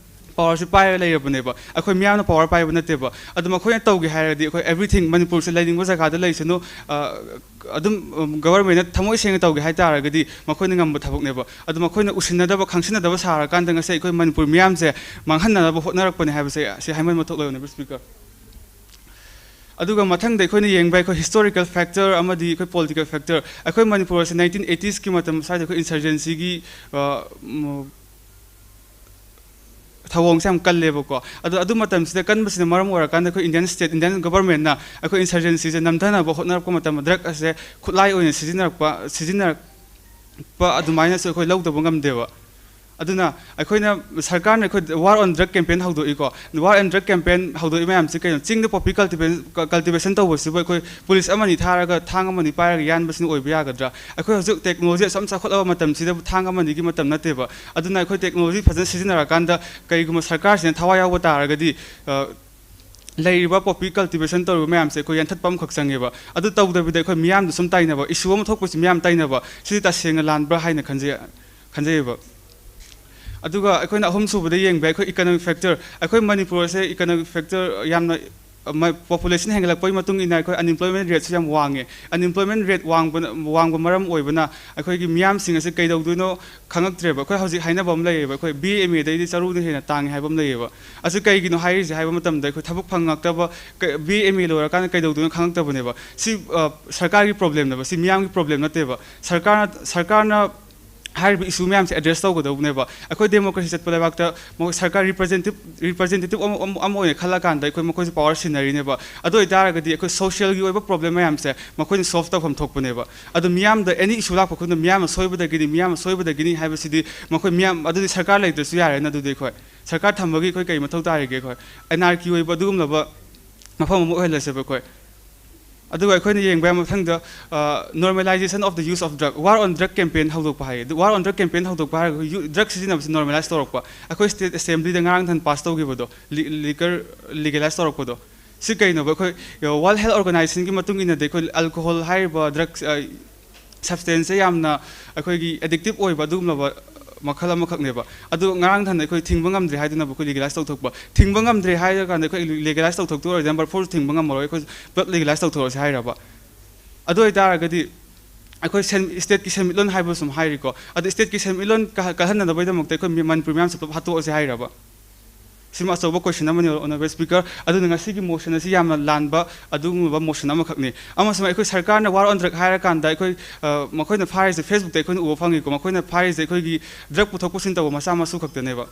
ꯄꯋꯥꯔꯁꯤ ꯄꯥꯏꯔꯒ ꯂꯩꯔꯕꯅꯦꯕ꯫ ꯑꯩꯈꯣꯏ ꯃꯤꯌꯥꯝꯅ ꯄꯋꯥꯔ ꯄꯥꯏꯕ ꯅꯠꯇꯦꯕ꯫ ꯑꯗꯣ ꯃꯈꯣꯏꯅ ꯇꯧꯒꯦ ꯍꯥꯏꯔꯗꯤ ꯑꯩꯈꯣꯏ ꯑꯦꯚ꯭ꯔꯤꯊꯤꯡ ꯃꯅꯤꯄꯨꯔꯁꯦ ꯂꯩꯅꯤꯡꯕ ꯖꯒꯥꯗ ꯂꯩꯁꯅꯨ, ꯑ, ꯑꯗꯨꯝ, ꯎꯝ, ꯒꯚꯔꯟꯃꯦꯟꯅ ꯊꯃꯣꯏ ꯁꯦꯡꯅ ꯇꯧꯒꯦ ꯍꯥꯏ ꯇꯥꯔꯒꯗꯤ ꯃꯈꯣꯏꯅ ꯉꯝꯕ ꯊꯕꯛꯅꯦꯕ꯫ ꯑꯗꯣ ꯃꯈꯣꯏꯅ ꯎꯁꯤꯟꯅꯗꯕ, ꯈꯪꯁꯤꯟꯅꯗꯕ ꯁꯥꯔꯀꯥꯟꯗ ꯉꯁꯤ ꯑꯩꯈꯣꯏ ꯃꯅꯤꯄꯨꯔ ꯃꯤꯌꯥꯝꯁꯦ ꯃꯥꯡꯍꯟꯅꯅꯕ ꯍꯣꯠꯅꯔꯛꯄꯅꯦ ꯍꯥꯏꯕꯁꯦ ꯁꯤ ꯍꯥꯏꯃꯟꯕ ꯊꯣꯛꯂꯣꯏ, ꯑꯣꯅꯔꯦꯕꯜ ꯁ꯭ꯄꯤꯀꯔ꯫ ꯑꯗꯨꯒ ꯃꯊꯪꯗ ꯑꯩꯈꯣꯏꯅ ꯌꯦꯡꯕ ꯑꯩꯈꯣꯏ ꯍꯤꯁꯇꯣꯔꯤꯀꯦꯜ ꯐꯦꯛꯇꯔ ꯑꯃꯗꯤ ꯑꯩꯈꯣꯏ ꯄꯣꯂꯤꯇꯤꯀꯦꯜ ꯐꯦꯛꯇꯔ꯫ ꯑꯩꯈꯣꯏ ꯃꯅꯤꯄꯨꯔ ꯑꯁꯤ ꯅꯥꯏꯟꯇꯤꯟ ꯑꯩꯠꯇꯤꯁꯀꯤ ꯃꯇꯝ ꯁ꯭ꯋꯥꯏꯗ ꯑꯩꯈꯣꯏ ꯏꯟꯁꯔꯖꯦꯟꯁꯤꯒꯤ, ꯑ, ꯃ-, ꯊꯧꯑꯣꯡꯁꯦ ꯌꯥꯝ ꯀꯜꯂꯦꯕꯀꯣ꯫ ꯑꯗꯣ ꯑꯗꯨ ꯃꯇꯝꯁꯤꯗ ꯀꯟꯕꯁꯤꯅ ꯃꯔꯝ ꯑꯣꯏꯔꯀꯥꯟꯗ ꯑꯩꯈꯣꯏ ꯏꯟꯗꯤꯌꯟ ꯁ꯭ꯇꯦꯠ, ꯏꯟꯗꯤꯌꯟ ꯒꯚꯔꯟꯃꯦꯟꯅ ꯑꯩꯈꯣꯏ ꯏꯟꯁꯔꯖꯦꯟꯁꯤꯁꯦ ꯅꯝꯊꯅꯕ ꯍꯣꯠꯅꯔꯛꯄ ꯃꯇꯝꯗ ꯗ꯭ꯔꯒ ꯑꯁꯦ ꯈꯨꯠꯂꯥꯏ ꯑꯣꯏꯅ ꯁꯤꯖꯤꯟꯅꯔꯛꯄ, ꯁꯤꯖꯤꯟꯅꯔꯛ-, ꯄ ꯑꯗꯨꯃꯥꯏꯅꯁꯨ ꯑꯩꯈꯣꯏ ꯂꯧꯗꯕ ꯉꯝꯗꯦꯕ꯫ ꯑꯗꯨꯅ ꯑꯩꯈꯣꯏꯅ, ꯁꯔꯀꯥꯔꯅ ꯑꯩꯈꯣꯏ War on Drug campaign ꯍꯧꯗꯣꯛꯏꯀꯣ꯫ War on Drug campaign ꯍꯧꯗꯣꯛꯏ ꯃꯌꯥꯝꯁꯤ ꯀꯩꯅꯣ? ꯆꯤꯡꯗ poppy cultivation, cultivation ꯇꯧꯕꯁꯤꯕꯨ ꯑꯩꯈꯣꯏ ꯄꯨꯂꯤꯁ ꯑꯃꯅꯤ ꯊꯥꯔꯒ ꯊꯥꯡ ꯑꯃꯅꯤ ꯄꯥꯏꯔꯒ ꯌꯥꯟꯕꯁꯤꯅ ꯑꯣꯏꯕ ꯌꯥꯒꯗ꯭ꯔꯥ? ꯑꯩꯈꯣꯏ ꯍꯧꯖꯤꯛ technology ꯑꯁꯨꯛ ꯆꯥꯎꯈꯠꯂꯕ ꯃꯇꯝꯁꯤꯗꯕꯨ ꯊꯥꯡ ꯑꯃꯅꯤꯒꯤ ꯃꯇꯝ ꯅꯠꯇꯦꯕ꯫ ꯑꯗꯨꯅ ꯑꯩꯈꯣꯏ technology ꯐꯖꯅ ꯁꯤꯖꯤꯟꯅꯔꯀꯥꯟꯗ ꯀꯔꯤꯒꯨꯝꯕ ꯁꯔꯀꯥꯔꯁꯤꯅ ꯊꯋꯥꯏ ꯌꯥꯎꯕ ꯇꯥꯔꯒꯗꯤ, ꯑ, ꯂꯩꯔꯤꯕ poppy cultivation ꯇꯧꯔꯤꯕ ꯃꯌꯥꯝꯁꯦ ꯑꯩꯈꯣꯏ ꯌꯥꯟꯊꯠꯄ ꯑꯃꯈꯛ ꯆꯪꯉꯦꯕ꯫ ꯑꯗꯨ ꯇꯧꯗꯕꯤꯗ ꯑꯩꯈꯣꯏ ꯃꯤꯌꯥꯝꯗ ꯁꯨꯝ ꯇꯥꯏꯅꯕ, issue ꯑꯃ ꯊꯣꯛꯄꯁꯤ ꯃꯤꯌꯥꯝ ꯇꯥꯏꯅꯕ, ꯁꯤꯗꯤ ꯇꯁꯦꯡꯅ ꯂꯥꯟꯕ꯭ꯔꯥ ꯍꯥꯏꯅ ꯈꯟꯖꯩ, ꯈꯟꯖꯩꯌꯦꯕ꯫ ꯑꯗꯨꯒ ꯑꯩꯈꯣꯏꯅ ꯑꯍꯨꯝꯁꯨꯕꯗ ꯌꯦꯡꯕ ꯑꯩꯈꯣꯏ economic factor, ꯑꯩꯈꯣꯏ ꯃꯅꯤꯄꯨꯔ ꯑꯁꯦ economic factor ꯌꯥꯝꯅ, ꯃ-, population ꯍꯦꯟꯒꯠꯂꯛꯄꯒꯤ ꯃꯇꯨꯡ ꯏꯟꯅ ꯑꯩꯈꯣꯏ unemployment rateꯁꯨ ꯌꯥꯝ ꯋꯥꯡꯉꯦ꯫ Unemployment rate ꯋꯥꯡꯕꯅ, ꯋꯥꯡꯕ ꯃꯔꯝ ꯑꯣꯏꯕꯅ ꯑꯩꯈꯣꯏꯒꯤ ꯃꯤꯌꯥꯝꯁꯤꯡ ꯑꯁꯦ ꯀꯩꯗꯧꯗꯣꯏꯅꯣ ꯈꯪꯉꯛꯇ꯭ꯔꯦꯕ꯫ ꯑꯩꯈꯣꯏ ꯍꯧꯖꯤꯛ ꯍꯥꯏꯅꯕ ꯑꯃ ꯂꯩꯌꯦꯕ, ꯑꯩꯈꯣꯏ B A M Aꯗꯩꯗꯤ ꯆꯔꯨꯅ ꯍꯦꯟꯅ ꯇꯥꯡꯉꯦ ꯍꯥꯏꯕ ꯑꯃ ꯂꯩꯌꯦꯕ꯫ ꯑꯁꯤ ꯀꯩꯒꯤꯅꯣ ꯍꯥꯏꯔꯤꯁꯦ ꯍꯥꯏꯕ ꯃꯇꯝꯗ ꯑꯩꯈꯣꯏ ꯊꯕꯛ ꯐꯪꯉꯛꯇꯕ, ꯀ-, B A M A ꯂꯣꯏꯔꯀꯥꯟꯗ ꯀꯩꯗꯧꯗꯣꯏꯅꯣ ꯈꯪꯉꯛꯇꯕꯅꯦꯕ꯫ ꯁꯤ, ꯑ, ꯁꯔꯀꯥꯔꯒꯤ problemꯅꯦꯕ, ꯁꯤ ꯃꯤꯌꯥꯝꯒꯤ problem ꯅꯠꯇꯦꯕ꯫ ꯁꯔꯀꯥꯔꯅ, ꯁꯔꯀꯥꯔꯅ ꯍꯥꯏꯔꯤꯕ issue ꯃꯌꯥꯝꯁꯦ address ꯇꯧꯒꯗꯧꯕꯅꯦꯕ꯫ ꯑꯩꯈꯣꯏ democracy ꯆꯠꯄ ꯂꯩꯕꯥꯛꯇ ꯃꯣꯏ ꯁꯔꯀꯥꯔ representative, representative ꯑꯃ, ꯑꯃ, ꯑꯃ ꯑꯣꯏꯅ ꯈꯜꯂꯀꯥꯟꯗ ꯑꯩꯈꯣꯏ ꯃꯈꯣꯏꯁꯨ power ꯁꯤꯟꯅꯔꯤꯅꯦꯕ꯫ ꯑꯗꯨ ꯑꯣꯏꯇꯥꯔꯒꯗꯤ ꯑꯩꯈꯣꯏ socialꯒꯤ ꯑꯣꯏꯕ problem ꯃꯌꯥꯝꯁꯦ ꯃꯈꯣꯏꯅ solve ꯇꯧꯐꯝ ꯊꯣꯛꯄꯅꯦꯕ꯫ ꯑꯗꯨ ꯃꯤꯌꯥꯝꯗ any issue ꯂꯥꯛꯄ ꯈꯨꯗꯤꯡꯗ ꯃꯤꯌꯥꯝꯅ ꯁꯣꯏꯕꯗꯒꯤꯅꯤ, ꯃꯤꯌꯥꯝꯅ ꯁꯣꯏꯕꯗꯒꯤꯅꯤ ꯍꯥꯏꯕꯁꯤꯗꯤ ꯃꯈꯣꯏ ꯃꯤꯌꯥꯝ, ꯑꯗꯨꯗꯤ ꯁꯔꯀꯥꯔ ꯂꯩꯇ꯭ꯔꯁꯨ ꯌꯥꯔꯦꯅ꯫ ꯑꯗꯨꯗꯤ ꯑꯩꯈꯣꯏ ꯁꯔꯀꯥꯔ ꯊꯝꯕꯒꯤ ꯑꯩꯈꯣꯏ ꯀꯩ ꯃꯊꯧ ꯇꯥꯔꯤꯒꯦ? ꯑꯩꯈꯣꯏ anarchy ꯑꯣꯏꯕ ꯑꯗꯨꯒꯨꯝꯂꯕ ꯃꯐꯝ ꯑꯃ ꯑꯣꯏꯍꯜꯂꯁꯦꯕ ꯑꯩꯈꯣꯏ꯫ ꯑꯗꯨꯒ ꯑꯩꯈꯣꯏꯅ ꯌꯦꯡꯕ ꯌꯥꯕ ꯃꯊꯪꯗ, ꯑ, normalization of the use of drug, War on Drug campaign ꯍꯧꯗꯣꯛꯄ ꯍꯥꯏꯌꯦ꯫ ꯑꯗꯨ War on Drug campaign ꯍꯧꯗꯣꯛꯄ ꯍꯥꯏꯔꯒ ꯑꯩꯈꯣꯏ ꯌꯨ-, drug ꯁꯤꯖꯤꯟꯅꯕꯁꯤ normalize ꯇꯧꯔꯛꯄ꯫ ꯑꯩꯈꯣꯏ state assemblyꯗ ꯉꯔꯥꯡ ꯅꯍꯥꯟ pass ꯇꯧꯈꯤꯕꯗꯣ, ꯂꯤ-, liquor legalize ꯇꯧꯔꯛꯄꯗꯣ, ꯁꯤ ꯀꯩꯅꯣꯕ? ꯑꯩꯈꯣꯏ, ꯑ, World Health Organizationꯒꯤ ꯃꯇꯨꯡ ꯏꯟꯅꯗꯤ ꯑꯩꯈꯣꯏ alcohol ꯍꯥꯏꯔꯤꯕ drug, ꯑ, substanceꯁꯦ ꯌꯥꯝꯅ ꯑꯩꯈꯣꯏꯒꯤ addictive ꯑꯣꯏꯕ ꯑꯗꯨꯒꯨꯝꯂꯕ ꯃꯈꯜ ꯑꯃꯈꯛꯅꯦꯕ꯫ ꯑꯗꯨ ꯉꯔꯥꯡ ꯅꯍꯥꯟ ꯑꯩꯈꯣꯏ ꯊꯤꯡꯕ ꯉꯝꯗ꯭ꯔꯦ ꯍꯥꯏꯗꯨꯅꯕꯨ ꯑꯩꯈꯣꯏ legalize ꯇꯧꯊꯣꯛꯄ꯫ ꯊꯤꯡꯕ ꯉꯝꯗ꯭ꯔꯦ ꯍꯥꯏꯔꯀꯥꯟꯗ ꯑꯩꯈꯣꯏ legalize ꯇꯧꯊꯣꯛꯇꯣꯏ ꯑꯣꯏꯔꯗꯤ number fourꯁꯨ ꯊꯤꯡꯕ ꯉꯝꯃꯔꯣꯏ, ꯑꯩꯈꯣꯏ ꯄꯨꯂꯞ legalize ꯇꯧꯊꯣꯛꯑꯁꯤ ꯍꯥꯏꯔꯕ? ꯑꯗꯨ ꯑꯣꯏꯇꯥꯔꯒꯗꯤ ꯑꯩꯈꯣꯏ ꯁꯦꯟ-, stateꯀꯤ ꯁꯦꯟꯃꯤꯠꯂꯣꯟ ꯍꯥꯏꯕ ꯁꯨꯝ ꯍꯥꯏꯔꯤꯀꯣ, ꯑꯗꯨ stateꯀꯤ ꯁꯦꯟꯃꯤꯠꯂꯣꯟ ꯀ-, ꯀꯜꯍꯟꯅꯅꯕꯒꯤꯗꯃꯛꯇ ꯑꯩꯈꯣꯏ ꯃꯤ-, ꯃꯅꯤꯄꯨꯔ ꯃꯤꯌꯥꯝꯁꯦ ꯄꯨꯂꯞ ꯍꯥꯠꯇꯣꯛꯑꯁꯤ ꯍꯥꯏꯔꯕ? ꯁꯤꯃ ꯑꯆꯧꯕ question ꯑꯃꯅꯤ, Honourable Speaker꯫ ꯑꯗꯨꯅ ꯉꯁꯤꯒꯤ motion ꯑꯁꯤ ꯌꯥꯝꯅ ꯂꯥꯟꯕ ꯑꯗꯨꯒꯨꯝꯂꯕ motion ꯑꯃꯈꯛꯅꯤ꯫ ꯑꯃꯁꯨꯡ ꯑꯩꯈꯣꯏ ꯁꯔꯀꯥꯔꯅ War on Drug ꯍꯥꯏꯔꯀꯥꯟꯗ ꯑꯩꯈꯣꯏ, ꯑ, ꯃꯈꯣꯏꯅ ꯐꯥꯔꯤꯁꯦ Facebookꯇ ꯑꯩꯈꯣꯏꯅ ꯎꯕ ꯐꯪꯉꯤꯀꯣ, ꯃꯈꯣꯏꯅ ꯐꯥꯔꯤꯁꯦ ꯑꯩꯈꯣꯏꯒꯤ drug ꯄꯨꯊꯣꯛ ꯄꯨꯁꯤꯟ ꯇꯧꯕ ꯃꯆꯥ ꯃꯁꯨ ꯈꯛꯇꯅꯦꯕ꯫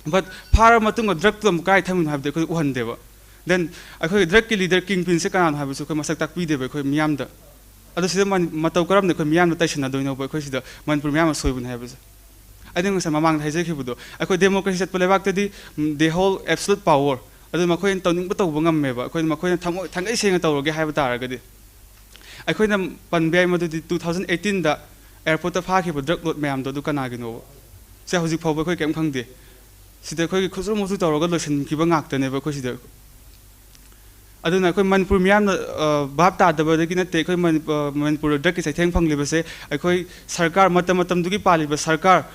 But ꯐꯥꯔ ꯃꯇꯨꯡꯗ drugꯇꯨ ꯑꯃꯨꯛ ꯀꯥꯏ ꯊꯝꯃꯤꯅꯣ ꯍꯥꯏꯕꯗꯤ ꯑꯩꯈꯣꯏ ꯎꯍꯟꯗꯦꯕ꯫ Then ꯑꯩꯈꯣꯏ drugꯀꯤ leader, kingpinꯁꯦ ꯀꯅꯥꯅꯣ ꯍꯥꯏꯕꯁꯨ ꯑꯩꯈꯣꯏ ꯃꯁꯛ ꯇꯥꯛꯄꯤꯗꯦꯕ ꯑꯩꯈꯣꯏ ꯃꯤꯌꯥꯝꯗ꯫ ꯑꯗꯣ ꯁꯤꯗ ꯃꯅꯤ- ꯃꯇꯧ ꯀꯔꯝꯅ ꯑꯩꯈꯣꯏ ꯃꯤꯌꯥꯝꯅ ꯇꯩꯁꯟꯅꯗꯣꯏꯅꯣꯕ, ꯑꯩꯈꯣꯏ ꯁꯤꯗ ꯃꯅꯤꯄꯨꯔ ꯃꯤꯌꯥꯝꯅ ꯁꯣꯏꯕꯅꯦ ꯍꯥꯏꯕꯁꯦ? ꯑꯩꯅ ꯉꯁꯥꯏ ꯃꯃꯥꯡꯗ ꯍꯥꯏꯖꯈꯤꯕꯗꯣ, ꯑꯩꯈꯣꯏ democracy ꯆꯠꯄ ꯂꯩꯕꯥꯛꯇꯗꯤ, ꯎꯝ, they hold absolute power, ꯑꯗꯨ ꯃꯈꯣꯏꯅ ꯇꯧꯅꯤꯡꯕ ꯇꯧꯕ ꯉꯝꯃꯦꯕ꯫ ꯑꯩꯈꯣꯏ ꯃꯈꯣꯏꯅ ꯊꯃꯣꯏ ꯊꯥꯡꯒꯩ ꯁꯦꯡꯅ ꯇꯧꯔꯒꯦ ꯍꯥꯏꯕ ꯇꯥꯔꯒꯗꯤ꯫ ꯑꯩꯈꯣꯏꯅ ꯄꯟꯕ ꯌꯥꯏ ꯃꯗꯨꯗꯤ, two thousand eighteen ꯗ airport ꯇ ꯐꯥꯈꯤꯕ drug lord ꯃꯌꯥꯝꯗꯣ, ꯑꯗꯨ ꯀꯅꯥꯒꯤꯅꯣꯕ? ꯁꯦ ꯍꯧꯖꯤꯛ ꯐꯥꯎꯕ ꯑꯩꯈꯣꯏ ꯀꯔꯤꯝ ꯈꯪꯗꯦ꯫ ꯁꯤꯗ ꯑꯩꯈꯣꯏꯒꯤ ꯈꯨꯠꯁꯨ ꯃꯨꯠꯁꯨ ꯇꯧꯔꯒ ꯂꯣꯏꯁꯤꯟꯈꯤꯕ ꯉꯥꯛꯇꯅꯦꯕ ꯑꯩꯈꯣꯏ ꯁꯤꯗ꯫ ꯑꯗꯨꯅ ꯑꯩꯈꯣꯏ ꯃꯅꯤꯄꯨꯔ ꯃꯤꯌꯥꯝꯅ, ꯑ, ꯚꯥꯞ ꯇꯥꯗꯕꯗꯒꯤ ꯅꯠꯇꯦ, ꯑꯩꯈꯣꯏ ꯃꯅꯤ-, ꯑ, ꯃꯅꯤꯄꯨꯔꯗ drug ꯀꯤ ꯆꯩꯊꯦꯡ ꯐꯪꯂꯤꯕꯁꯦ ꯑꯩꯈꯣꯏ ꯁꯔꯀꯥꯔ, ꯃꯇꯝ ꯃꯇꯝꯗꯨꯒꯤ ꯄꯥꯜꯂꯤꯕ ꯁꯔꯀꯥꯔ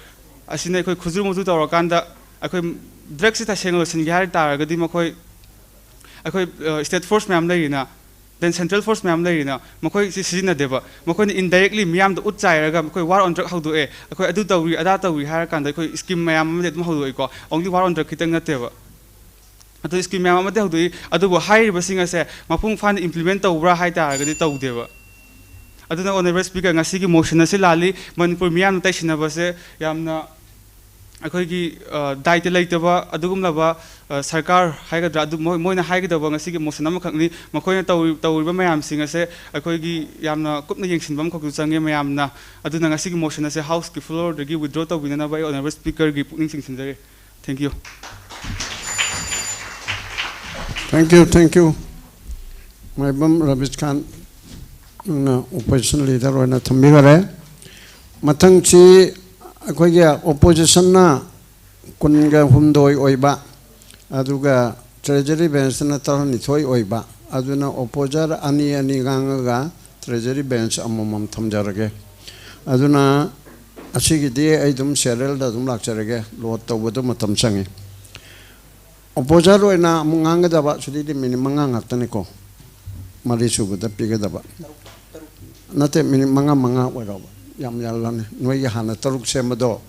ꯑꯁꯤꯅ ꯑꯩꯈꯣꯏ ꯈꯨꯖꯨ ꯃꯨꯖꯨ ꯇꯧꯔꯀꯥꯟꯗ, ꯑꯩꯈꯣꯏ drug ꯁꯤ ꯇꯁꯦꯡꯅ ꯂꯣꯏꯁꯤꯟꯒꯦ ꯍꯥꯏ ꯇꯥꯔꯒꯗꯤ, ꯃꯈꯣꯏ, ꯑꯩꯈꯣꯏ, ꯑ, state force ꯃꯌꯥꯝ ꯂꯩꯔꯤꯅ, then central force ꯃꯌꯥꯝ ꯂꯩꯔꯤꯅ, ꯃꯈꯣꯏꯁꯤ ꯁꯤꯖꯤꯟꯅꯗꯦꯕ꯫ ꯃꯈꯣꯏꯅ indirectly ꯃꯤꯌꯥꯝꯗ ꯎꯠ ꯆꯥꯏꯔꯒ, "ꯃꯈꯣꯏ war on drug ꯍꯧꯗꯣꯛꯑꯦ, ꯑꯩꯈꯣꯏ ꯑꯗꯨ ꯇꯧꯔꯤ, ꯑꯗꯥ ꯇꯧꯔꯤ" ꯍꯥꯏꯔ ꯀꯥꯟꯗ, ꯑꯩꯈꯣꯏ scheme ꯃꯌꯥꯝ ꯑꯃꯗꯤ ꯑꯗꯨꯝ ꯍꯧꯗꯣꯛꯏꯀꯣ꯫ Only war on drug ꯈꯤꯇꯪ ꯅꯠꯇꯦꯕ꯫ ꯑꯗꯨ scheme ꯃꯌꯥꯝ ꯑꯃꯗꯤ ꯍꯧꯗꯣꯛꯏ, ꯑꯗꯨꯕꯨ ꯍꯥꯏꯔꯤꯕꯁꯤꯡ ꯑꯁꯦ ꯃꯄꯨꯡ ꯐꯥꯅ implement ꯇꯧꯕ꯭ꯔꯥ ꯍꯥꯏ ꯇꯥꯔꯒꯗꯤ ꯇꯧꯗꯦꯕ꯫ ꯑꯗꯨꯅ honourable speaker, ꯉꯁꯤꯒꯤ motion ꯑꯁꯤ ꯂꯥꯜꯂꯤ꯫ ꯃꯅꯤꯄꯨꯔ ꯃꯤꯌꯥꯝꯅ ꯇꯩꯁꯤꯟꯅꯕꯁꯦ ꯌꯥꯝꯅ ꯑꯩꯈꯣꯏꯒꯤ, ꯑ, ꯗꯥꯏꯇ ꯂꯩꯇꯕ ꯑꯗꯨꯒꯨꯝꯂꯕ, ꯑ, ꯁꯔꯀꯥꯔ ꯍꯥꯏꯒꯗ꯭ꯔꯥ, ꯑꯗꯨ ꯃꯣꯏ-, ꯃꯣꯏꯅ ꯍꯥꯏꯒꯗꯧꯕ ꯉꯁꯤꯒꯤ motion ꯑꯃꯈꯛꯅꯤ꯫ ꯃꯈꯣꯏꯅ ꯇꯧꯔꯤ-, ꯇꯧꯔꯤꯕ ꯃꯌꯥꯝꯁꯤꯡ ꯑꯁꯦ ꯑꯩꯈꯣꯏꯒꯤ ꯌꯥꯝꯅ ꯀꯨꯞꯅ ꯌꯦꯡꯁꯤꯟꯕ ꯑꯃꯈꯛꯁꯨ ꯆꯪꯉꯦ ꯃꯌꯥꯝꯅ꯫ ꯑꯗꯨꯅ ꯉꯁꯤꯒꯤ motion ꯑꯁꯦ House ꯀꯤ floor ꯗꯒꯤ withdraw ꯇꯧꯕꯤꯅꯅꯕ ꯑꯩ honourable speaker ꯒꯤ ꯄꯨꯛꯅꯤꯡ ꯆꯤꯡꯁꯤꯟꯖꯔꯤ꯫ Thank you꯫ Thank you, thank you꯫ ꯃꯥꯏꯕꯝ ꯔꯕꯤꯁ ꯈꯥꯟ, ꯅꯪꯅ opposition leader ꯑꯣꯏꯅ ꯊꯝꯕꯤꯈꯔꯦ꯫ ꯃꯊꯪꯁꯤ ꯑꯩꯈꯣꯏꯒꯤ opposition ꯅ ꯀꯨꯟꯒ ꯍꯨꯝꯗꯣꯏ ꯑꯣꯏꯕ, ꯑꯗꯨꯒ treasury bench ꯅ ꯇꯔꯥꯅꯤꯊꯣꯏ ꯑꯣꯏꯕ, ꯑꯗꯨꯅ opposer ꯑꯅꯤ ꯑꯅꯤ ꯉꯥꯡꯉꯒ treasury bench ꯑꯃꯃꯝ ꯊꯝꯖꯔꯒꯦ꯫ ꯑꯗꯨꯅ ꯑꯁꯤꯒꯤꯗꯤ ꯑꯩ ꯑꯗꯨꯝ serial ꯗ ꯑꯗꯨꯝ ꯂꯥꯛꯆꯔꯒꯦ, load ꯇꯧꯕꯗ ꯃꯇꯝ ꯆꯪꯉꯤ꯫ Opposer ꯑꯣꯏꯅ ꯑꯃꯨꯛ ꯉꯥꯡꯒꯗꯕ, ꯁꯤꯗꯩꯗꯤ minute ꯃꯉꯥ ꯉꯥꯛꯇꯅꯤꯀꯣ, ꯃꯔꯤ ꯁꯨꯕꯗ ꯄꯤꯒꯗꯕ꯫ ꯅꯠꯇꯦ, minute ꯃꯉꯥ ꯃꯉꯥ ꯑꯣꯏꯔꯣꯕ, ꯌꯥꯝ ꯌꯥꯜꯂꯅꯤ꯫ ꯅꯣꯏꯒꯤ ꯍꯥꯟꯅ ꯇꯔꯨꯛ ꯁꯦꯝꯕꯗꯣ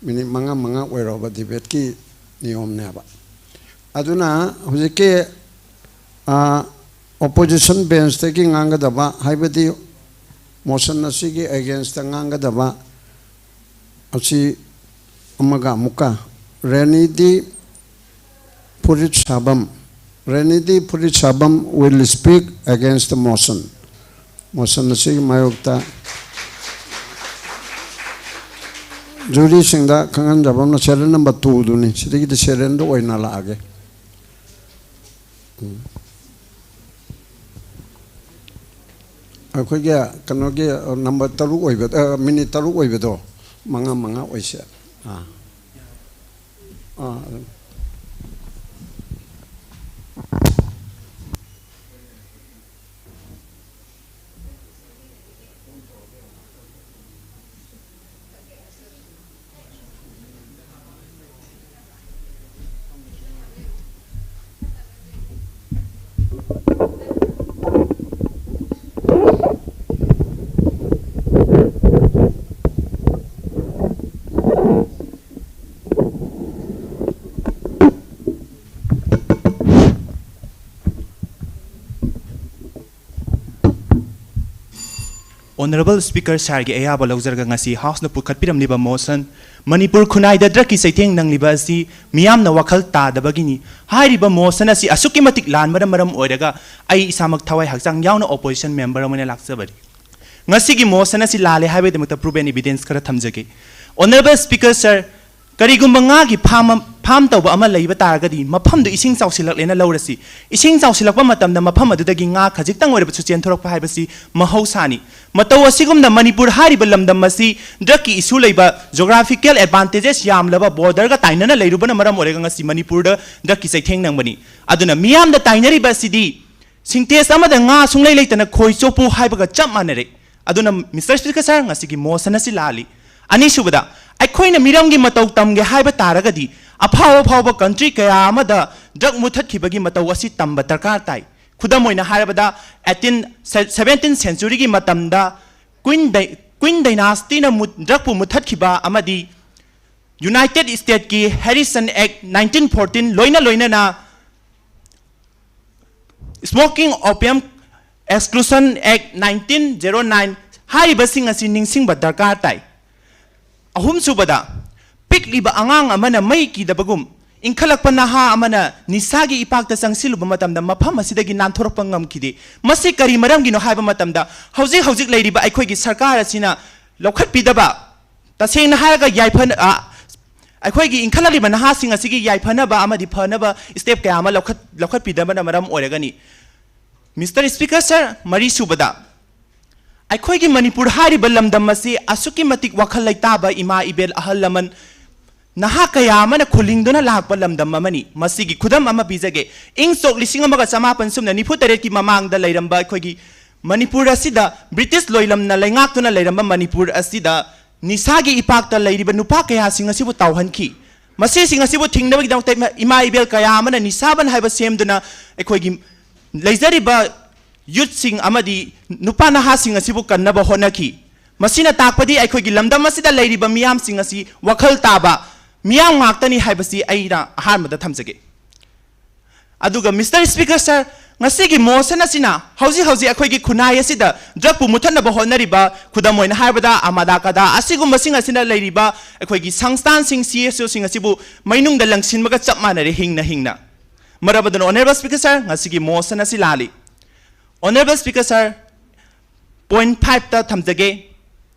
minute ꯃꯉꯥ ꯃꯉꯥ ꯑꯣꯏꯔꯣꯕ, debate ꯀꯤ ꯅꯤꯌꯣꯝꯅꯦꯕ꯫ ꯑꯗꯨꯅ ꯍꯧꯖꯤꯛꯀꯤ, ꯑ, opposition bench ꯇꯒꯤ ꯉꯥꯡꯒꯗꯕ, ꯍꯥꯏꯕꯗꯤ motion ꯑꯁꯤꯒꯤ against ꯇ ꯉꯥꯡꯒꯗꯕ ꯑꯁꯤ ꯑꯃꯒ ꯑꯃꯨꯛꯀ, ꯔꯦꯅꯤꯗꯤ ꯐꯨꯔꯤꯠꯁꯥꯕꯝ, ꯔꯦꯅꯤꯗꯤ ꯐꯨꯔꯤꯠꯁꯥꯕꯝ will speak against the motion꯫ Motion ꯑꯁꯤꯒꯤ ꯃꯥꯌꯣꯛꯇ ꯖꯨꯔꯤꯁꯤꯡꯗ ꯈꯪꯍꯟꯖꯕ ꯑꯃꯅ, ꯁꯦꯔꯤꯌꯦꯜ ꯅꯝꯕꯔ ꯇꯨꯗꯨꯅꯤ, ꯁꯤꯗꯒꯤꯗꯤ ꯁꯦꯔꯤꯌꯦꯜꯗ ꯑꯣꯏꯅ ꯂꯥꯛꯑꯒꯦ꯫ ꯎꯝ꯫ ꯑꯩꯈꯣꯏꯒꯤ ꯀꯩꯅꯣꯒꯤ, ꯑ, ꯅꯝꯕꯔ ꯇꯔꯨꯛ ꯑꯣꯏꯕ, ꯑ, ꯃꯤꯅꯤꯠ ꯇꯔꯨꯛ ꯑꯣꯏꯕꯗꯣ, ꯃꯉꯥ ꯃꯉꯥ ꯑꯣꯏꯁꯦ꯫ ꯑꯥ꯫ ꯑꯥ, ꯑꯗꯨꯝ꯫ Honourable Speaker Sirꯒꯤ ꯑꯌꯥꯕ ꯂꯧꯖꯔꯒ ꯉꯁꯤ Houseꯅ ꯄꯨꯈꯠꯄꯤꯔꯝꯂꯤꯕ motion, ꯃꯅꯤꯄꯨꯔ ꯈꯨꯟꯅꯥꯏꯗ drugꯀꯤ ꯆꯩꯊꯦꯡ ꯅꯪꯂꯤꯕ ꯑꯁꯤ ꯃꯤꯌꯥꯝꯅ ꯋꯥꯈꯜ ꯇꯥꯗꯕꯒꯤꯅꯤ꯫ ꯍꯥꯏꯔꯤꯕ motion ꯑꯁꯤ ꯑꯁꯨꯛꯀꯤ ꯃꯇꯤꯛ ꯂꯥꯟꯕꯅ ꯃꯔꯝ ꯑꯣꯏꯔꯒ ꯑꯩ ꯏꯁꯥꯃꯛ ꯊꯋꯥꯏ ꯍꯛꯆꯥꯡ ꯌꯥꯎꯅ opposition member ꯑꯃ ꯑꯣꯏꯅ ꯂꯥꯛꯆꯕꯅꯤ꯫ ꯉꯁꯤꯒꯤ motion ꯑꯁꯤ ꯂꯥꯜꯂꯦ ꯍꯥꯏꯕꯒꯤꯗꯃꯛꯇ proof and evidence ꯈꯔ ꯊꯝꯖꯒꯦ꯫ Honourable Speaker Sir, ꯀꯔꯤꯒꯨꯝꯕ ꯉꯥꯒꯤ farm ꯑꯃ, farm ꯇꯧꯕ ꯑꯃ ꯂꯩꯕ ꯇꯥꯔꯒꯗꯤ, ꯃꯐꯝꯗꯨ ꯏꯁꯤꯡ ꯆꯥꯎꯁꯤꯜꯂꯛꯂꯦꯅ ꯂꯧꯔꯁꯤ꯫ ꯏꯁꯤꯡ ꯆꯥꯎꯁꯤꯜꯂꯛꯄ ꯃꯇꯝꯗ ꯃꯐꯝ ꯑꯗꯨꯗꯒꯤ ꯉꯥ ꯈꯖꯤꯛꯇꯪ ꯑꯣꯏꯔꯕꯁꯨ ꯆꯦꯟꯊꯣꯔꯛꯄ ꯍꯥꯏꯕꯁꯤ ꯃꯍꯧꯁꯥꯅꯤ꯫ ꯃꯇꯧ ꯑꯁꯤꯒꯨꯝꯅ ꯃꯅꯤꯄꯨꯔ ꯍꯥꯏꯔꯤꯕ ꯂꯝꯗꯝ ꯑꯁꯤ drugꯀꯤ issue ꯂꯩꯕ, geographical advantages ꯌꯥꯝꯂꯕ, borderꯒ ꯇꯥꯏꯅꯅ ꯂꯩꯔꯨꯕꯅ ꯃꯔꯝ ꯑꯣꯏꯔꯒ ꯉꯁꯤ ꯃꯅꯤꯄꯨꯔꯗ drugꯀꯤ ꯆꯩꯊꯦꯡ ꯅꯪꯕꯅꯤ꯫ ꯑꯗꯨꯅ ꯃꯤꯌꯥꯝꯗ ꯇꯥꯏꯅꯔꯤꯕ ꯑꯁꯤꯗꯤ ꯁꯤꯟꯇꯦꯛꯁ ꯑꯃꯗ ꯉꯥ ꯁꯨꯡꯂꯩ ꯂꯩꯇꯅ ꯈꯣꯏ ꯆꯣꯞꯄꯨ ꯍꯥꯏꯕꯒ ꯆꯞ ꯃꯥꯟꯅꯔꯦ꯫ ꯑꯗꯨꯅ, Mister Speaker Sir, ꯉꯁꯤꯒꯤ motion ꯑꯁꯤ ꯂꯥꯜꯂꯤ꯫ ꯑꯅꯤꯁꯨꯕꯗ, ꯑꯩꯈꯣꯏꯅ ꯃꯤꯔꯝꯒꯤ ꯃꯇꯧ ꯇꯝꯒꯦ ꯍꯥꯏꯕ ꯇꯥꯔꯒꯗꯤ, ꯑꯐꯥꯎ ꯑꯐꯥꯎꯕ country ꯀꯌꯥ ꯑꯃꯗ drug ꯃꯨꯠꯊꯠꯈꯤꯕꯒꯤ ꯃꯇꯧ ꯑꯁꯤ ꯇꯝꯕ ꯗꯔꯀꯥꯔ ꯇꯥꯏ꯫ ꯈꯨꯗꯝ ꯑꯣꯏꯅ ꯍꯥꯏꯔꯕꯗ, eighteen, seventeenth centuryꯒꯤ ꯃꯇꯝꯗ Qing dy-, Qing dynastyꯅ ꯃꯨꯠ-, drugꯄꯨ ꯃꯨꯠꯊꯠꯈꯤꯕ ꯑꯃꯗꯤ United Statesꯀꯤ Harrison Act nineteen fourteen ꯂꯣꯏꯅ ꯂꯣꯏꯅꯅ Smoking Opium Exclusion Act nineteen zero nine ꯍꯥꯏꯔꯤꯕꯁꯤꯡ ꯑꯁꯤ ꯅꯤꯡꯁꯤꯡꯕ ꯗꯔꯀꯥꯔ ꯇꯥꯏ꯫ ꯑꯍꯨꯝꯁꯨꯕꯗ, ꯄꯤꯛꯂꯤꯕ ꯑꯉꯥꯡ ꯑꯃꯅ ꯃꯩ ꯀꯤꯗꯕꯒꯨꯝ, ꯏꯟꯈꯠꯂꯛꯄ ꯅꯍꯥ ꯑꯃꯅ ꯅꯤꯁꯥꯒꯤ ꯏꯄꯥꯛꯇ ꯆꯪꯁꯤꯜꯂꯨꯕ ꯃꯇꯝꯗ ꯃꯐꯝ ꯑꯁꯤꯗꯒꯤ ꯅꯥꯟꯊꯣꯔꯛꯄ ꯉꯝꯈꯤꯗꯦ꯫ ꯃꯁꯤ ꯀꯔꯤ ꯃꯔꯝꯒꯤꯅꯣ ꯍꯥꯏꯕ ꯃꯇꯝꯗ, ꯍꯧꯖꯤꯛ ꯍꯧꯖꯤꯛ ꯂꯩꯔꯤꯕ ꯑꯩꯈꯣꯏꯒꯤ ꯁꯔꯀꯥꯔ ꯑꯁꯤꯅ ꯂꯧꯈꯠꯄꯤꯗꯕ, ꯇꯁꯦꯡꯅ ꯍꯥꯏꯔꯒ ꯌꯥꯏꯐꯅ-, ꯑ, ꯑꯩꯈꯣꯏꯒꯤ ꯏꯟꯈꯠꯂꯛꯂꯤꯕ ꯅꯍꯥꯁꯤꯡ ꯑꯁꯤꯒꯤ ꯌꯥꯏꯐꯅꯕ ꯑꯃꯗꯤ ꯐꯅꯕ step ꯀꯌꯥ ꯑꯃ ꯂꯧꯈꯠ-, ꯂꯧꯈꯠꯄꯤꯗꯕꯅ ꯃꯔꯝ ꯑꯣꯏꯔꯒꯅꯤ꯫ Mister Speaker sir, ꯃꯔꯤꯁꯨꯕꯗ, ꯑꯩꯈꯣꯏꯒꯤ ꯃꯅꯤꯄꯨꯔ ꯍꯥꯏꯔꯤꯕ ꯂꯝꯗꯝ ꯑꯁꯤ ꯑꯁꯨꯛꯀꯤ ꯃꯇꯤꯛ ꯋꯥꯈꯜ ꯂꯩꯇꯥꯕ ꯏꯃꯥ ꯏꯕꯦꯜ ꯑꯍꯜ ꯂꯃꯟ ꯅꯍꯥ ꯀꯌꯥ ꯑꯃꯅ ꯈꯨꯜꯂꯤꯡꯗꯨꯅ ꯂꯥꯛꯄ ꯂꯝꯗꯝ ꯑꯃꯅꯤ꯫ ꯃꯁꯤꯒꯤ ꯈꯨꯗꯝ ꯑꯃ ꯄꯤꯖꯒꯦ꯫ ꯏꯪ ꯁꯣꯛ ꯂꯤꯁꯤꯡ ꯑꯃꯒ ꯆꯃꯥꯄꯟ ꯁꯨꯞꯅ ꯅꯤꯐꯨ ꯇꯔꯦꯠꯀꯤ ꯃꯃꯥꯡꯗ ꯂꯩꯔꯝꯕ ꯑꯩꯈꯣꯏꯒꯤ ꯃꯅꯤꯄꯨꯔ ꯑꯁꯤꯗ, ꯕ꯭ꯔꯤꯇꯤꯁ ꯂꯣꯏꯂꯝꯅ ꯂꯩꯉꯥꯛꯇꯨꯅ ꯂꯩꯔꯝꯕ ꯃꯅꯤꯄꯨꯔ ꯑꯁꯤꯗ ꯅꯤꯁꯥꯒꯤ ꯏꯄꯥꯛꯇ ꯂꯩꯔꯤꯕ ꯅꯨꯄꯥ ꯀꯌꯥꯁꯤꯡ ꯑꯁꯤꯕꯨ ꯇꯥꯎꯍꯟꯈꯤ꯫ ꯃꯁꯤꯁꯤꯡ ꯑꯁꯤꯕꯨ ꯊꯤꯡꯅꯕꯒꯤꯗꯃꯛꯇ ꯏꯃꯥ, ꯏꯃꯥ ꯏꯕꯦꯜ ꯀꯌꯥ ꯑꯃꯅ ꯅꯤꯁꯥꯕꯟ ꯍꯥꯏꯕ ꯁꯦꯝꯗꯨꯅ ꯑꯩꯈꯣꯏꯒꯤ ꯂꯩꯖꯔꯤꯕ youthꯁꯤꯡ ꯑꯃꯗꯤ ꯅꯨꯄꯥ ꯅꯍꯥꯁꯤꯡ ꯑꯁꯤꯕꯨ ꯀꯟꯅꯕ ꯍꯣꯠꯅꯈꯤ꯫ ꯃꯁꯤꯅ ꯇꯥꯛꯄꯗꯤ ꯑꯩꯈꯣꯏꯒꯤ ꯂꯝꯗꯝ ꯑꯁꯤꯗ ꯂꯩꯔꯤꯕ ꯃꯤꯌꯥꯝꯁꯤꯡ ꯑꯁꯤ ꯋꯥꯈꯜ ꯇꯥꯕ ꯃꯤꯌꯥꯝ ꯉꯥꯛꯇꯅꯤ ꯍꯥꯏꯕꯁꯤ ꯑꯩꯅ ꯑꯍꯥꯟꯕꯗ ꯊꯝꯖꯒꯦ꯫ ꯑꯗꯨꯒ Mister Speaker sir, ꯉꯁꯤꯒꯤ motion ꯑꯁꯤꯅ ꯍꯧꯖꯤꯛ ꯍꯧꯖꯤꯛ ꯑꯩꯈꯣꯏꯒꯤ ꯈꯨꯟꯅꯥꯏ ꯑꯁꯤꯗ drugꯄꯨ ꯃꯨꯊꯠꯅꯕ ꯍꯣꯠꯅꯔꯤꯕ, ꯈꯨꯗꯝ ꯑꯣꯏꯅ ꯍꯥꯏꯔꯕꯗ ꯑꯃꯗꯥ ꯀꯗꯥ ꯑꯁꯤꯒꯨꯝꯕꯁꯤꯡ ꯑꯁꯤꯅ ꯂꯩꯔꯤꯕ ꯑꯩꯈꯣꯏꯒꯤ ꯁꯪꯁꯊꯥꯟꯁꯤꯡ, CSOꯁꯤꯡ ꯑꯁꯤꯕꯨ ꯃꯩꯅꯨꯡꯗ ꯂꯪꯁꯤꯟꯕꯒ ꯆꯞ ꯃꯥꯟꯅꯔꯦ, ꯍꯤꯡꯅ ꯍꯤꯡꯅ꯫ ꯃꯔꯝ ꯑꯗꯨꯅ Honourable Speaker sir, ꯉꯁꯤꯒꯤ motion ꯑꯁꯤ ꯂꯥꯜꯂꯤ꯫ Honourable Speaker sir, point fiveꯇ ꯊꯝꯖꯒꯦ꯫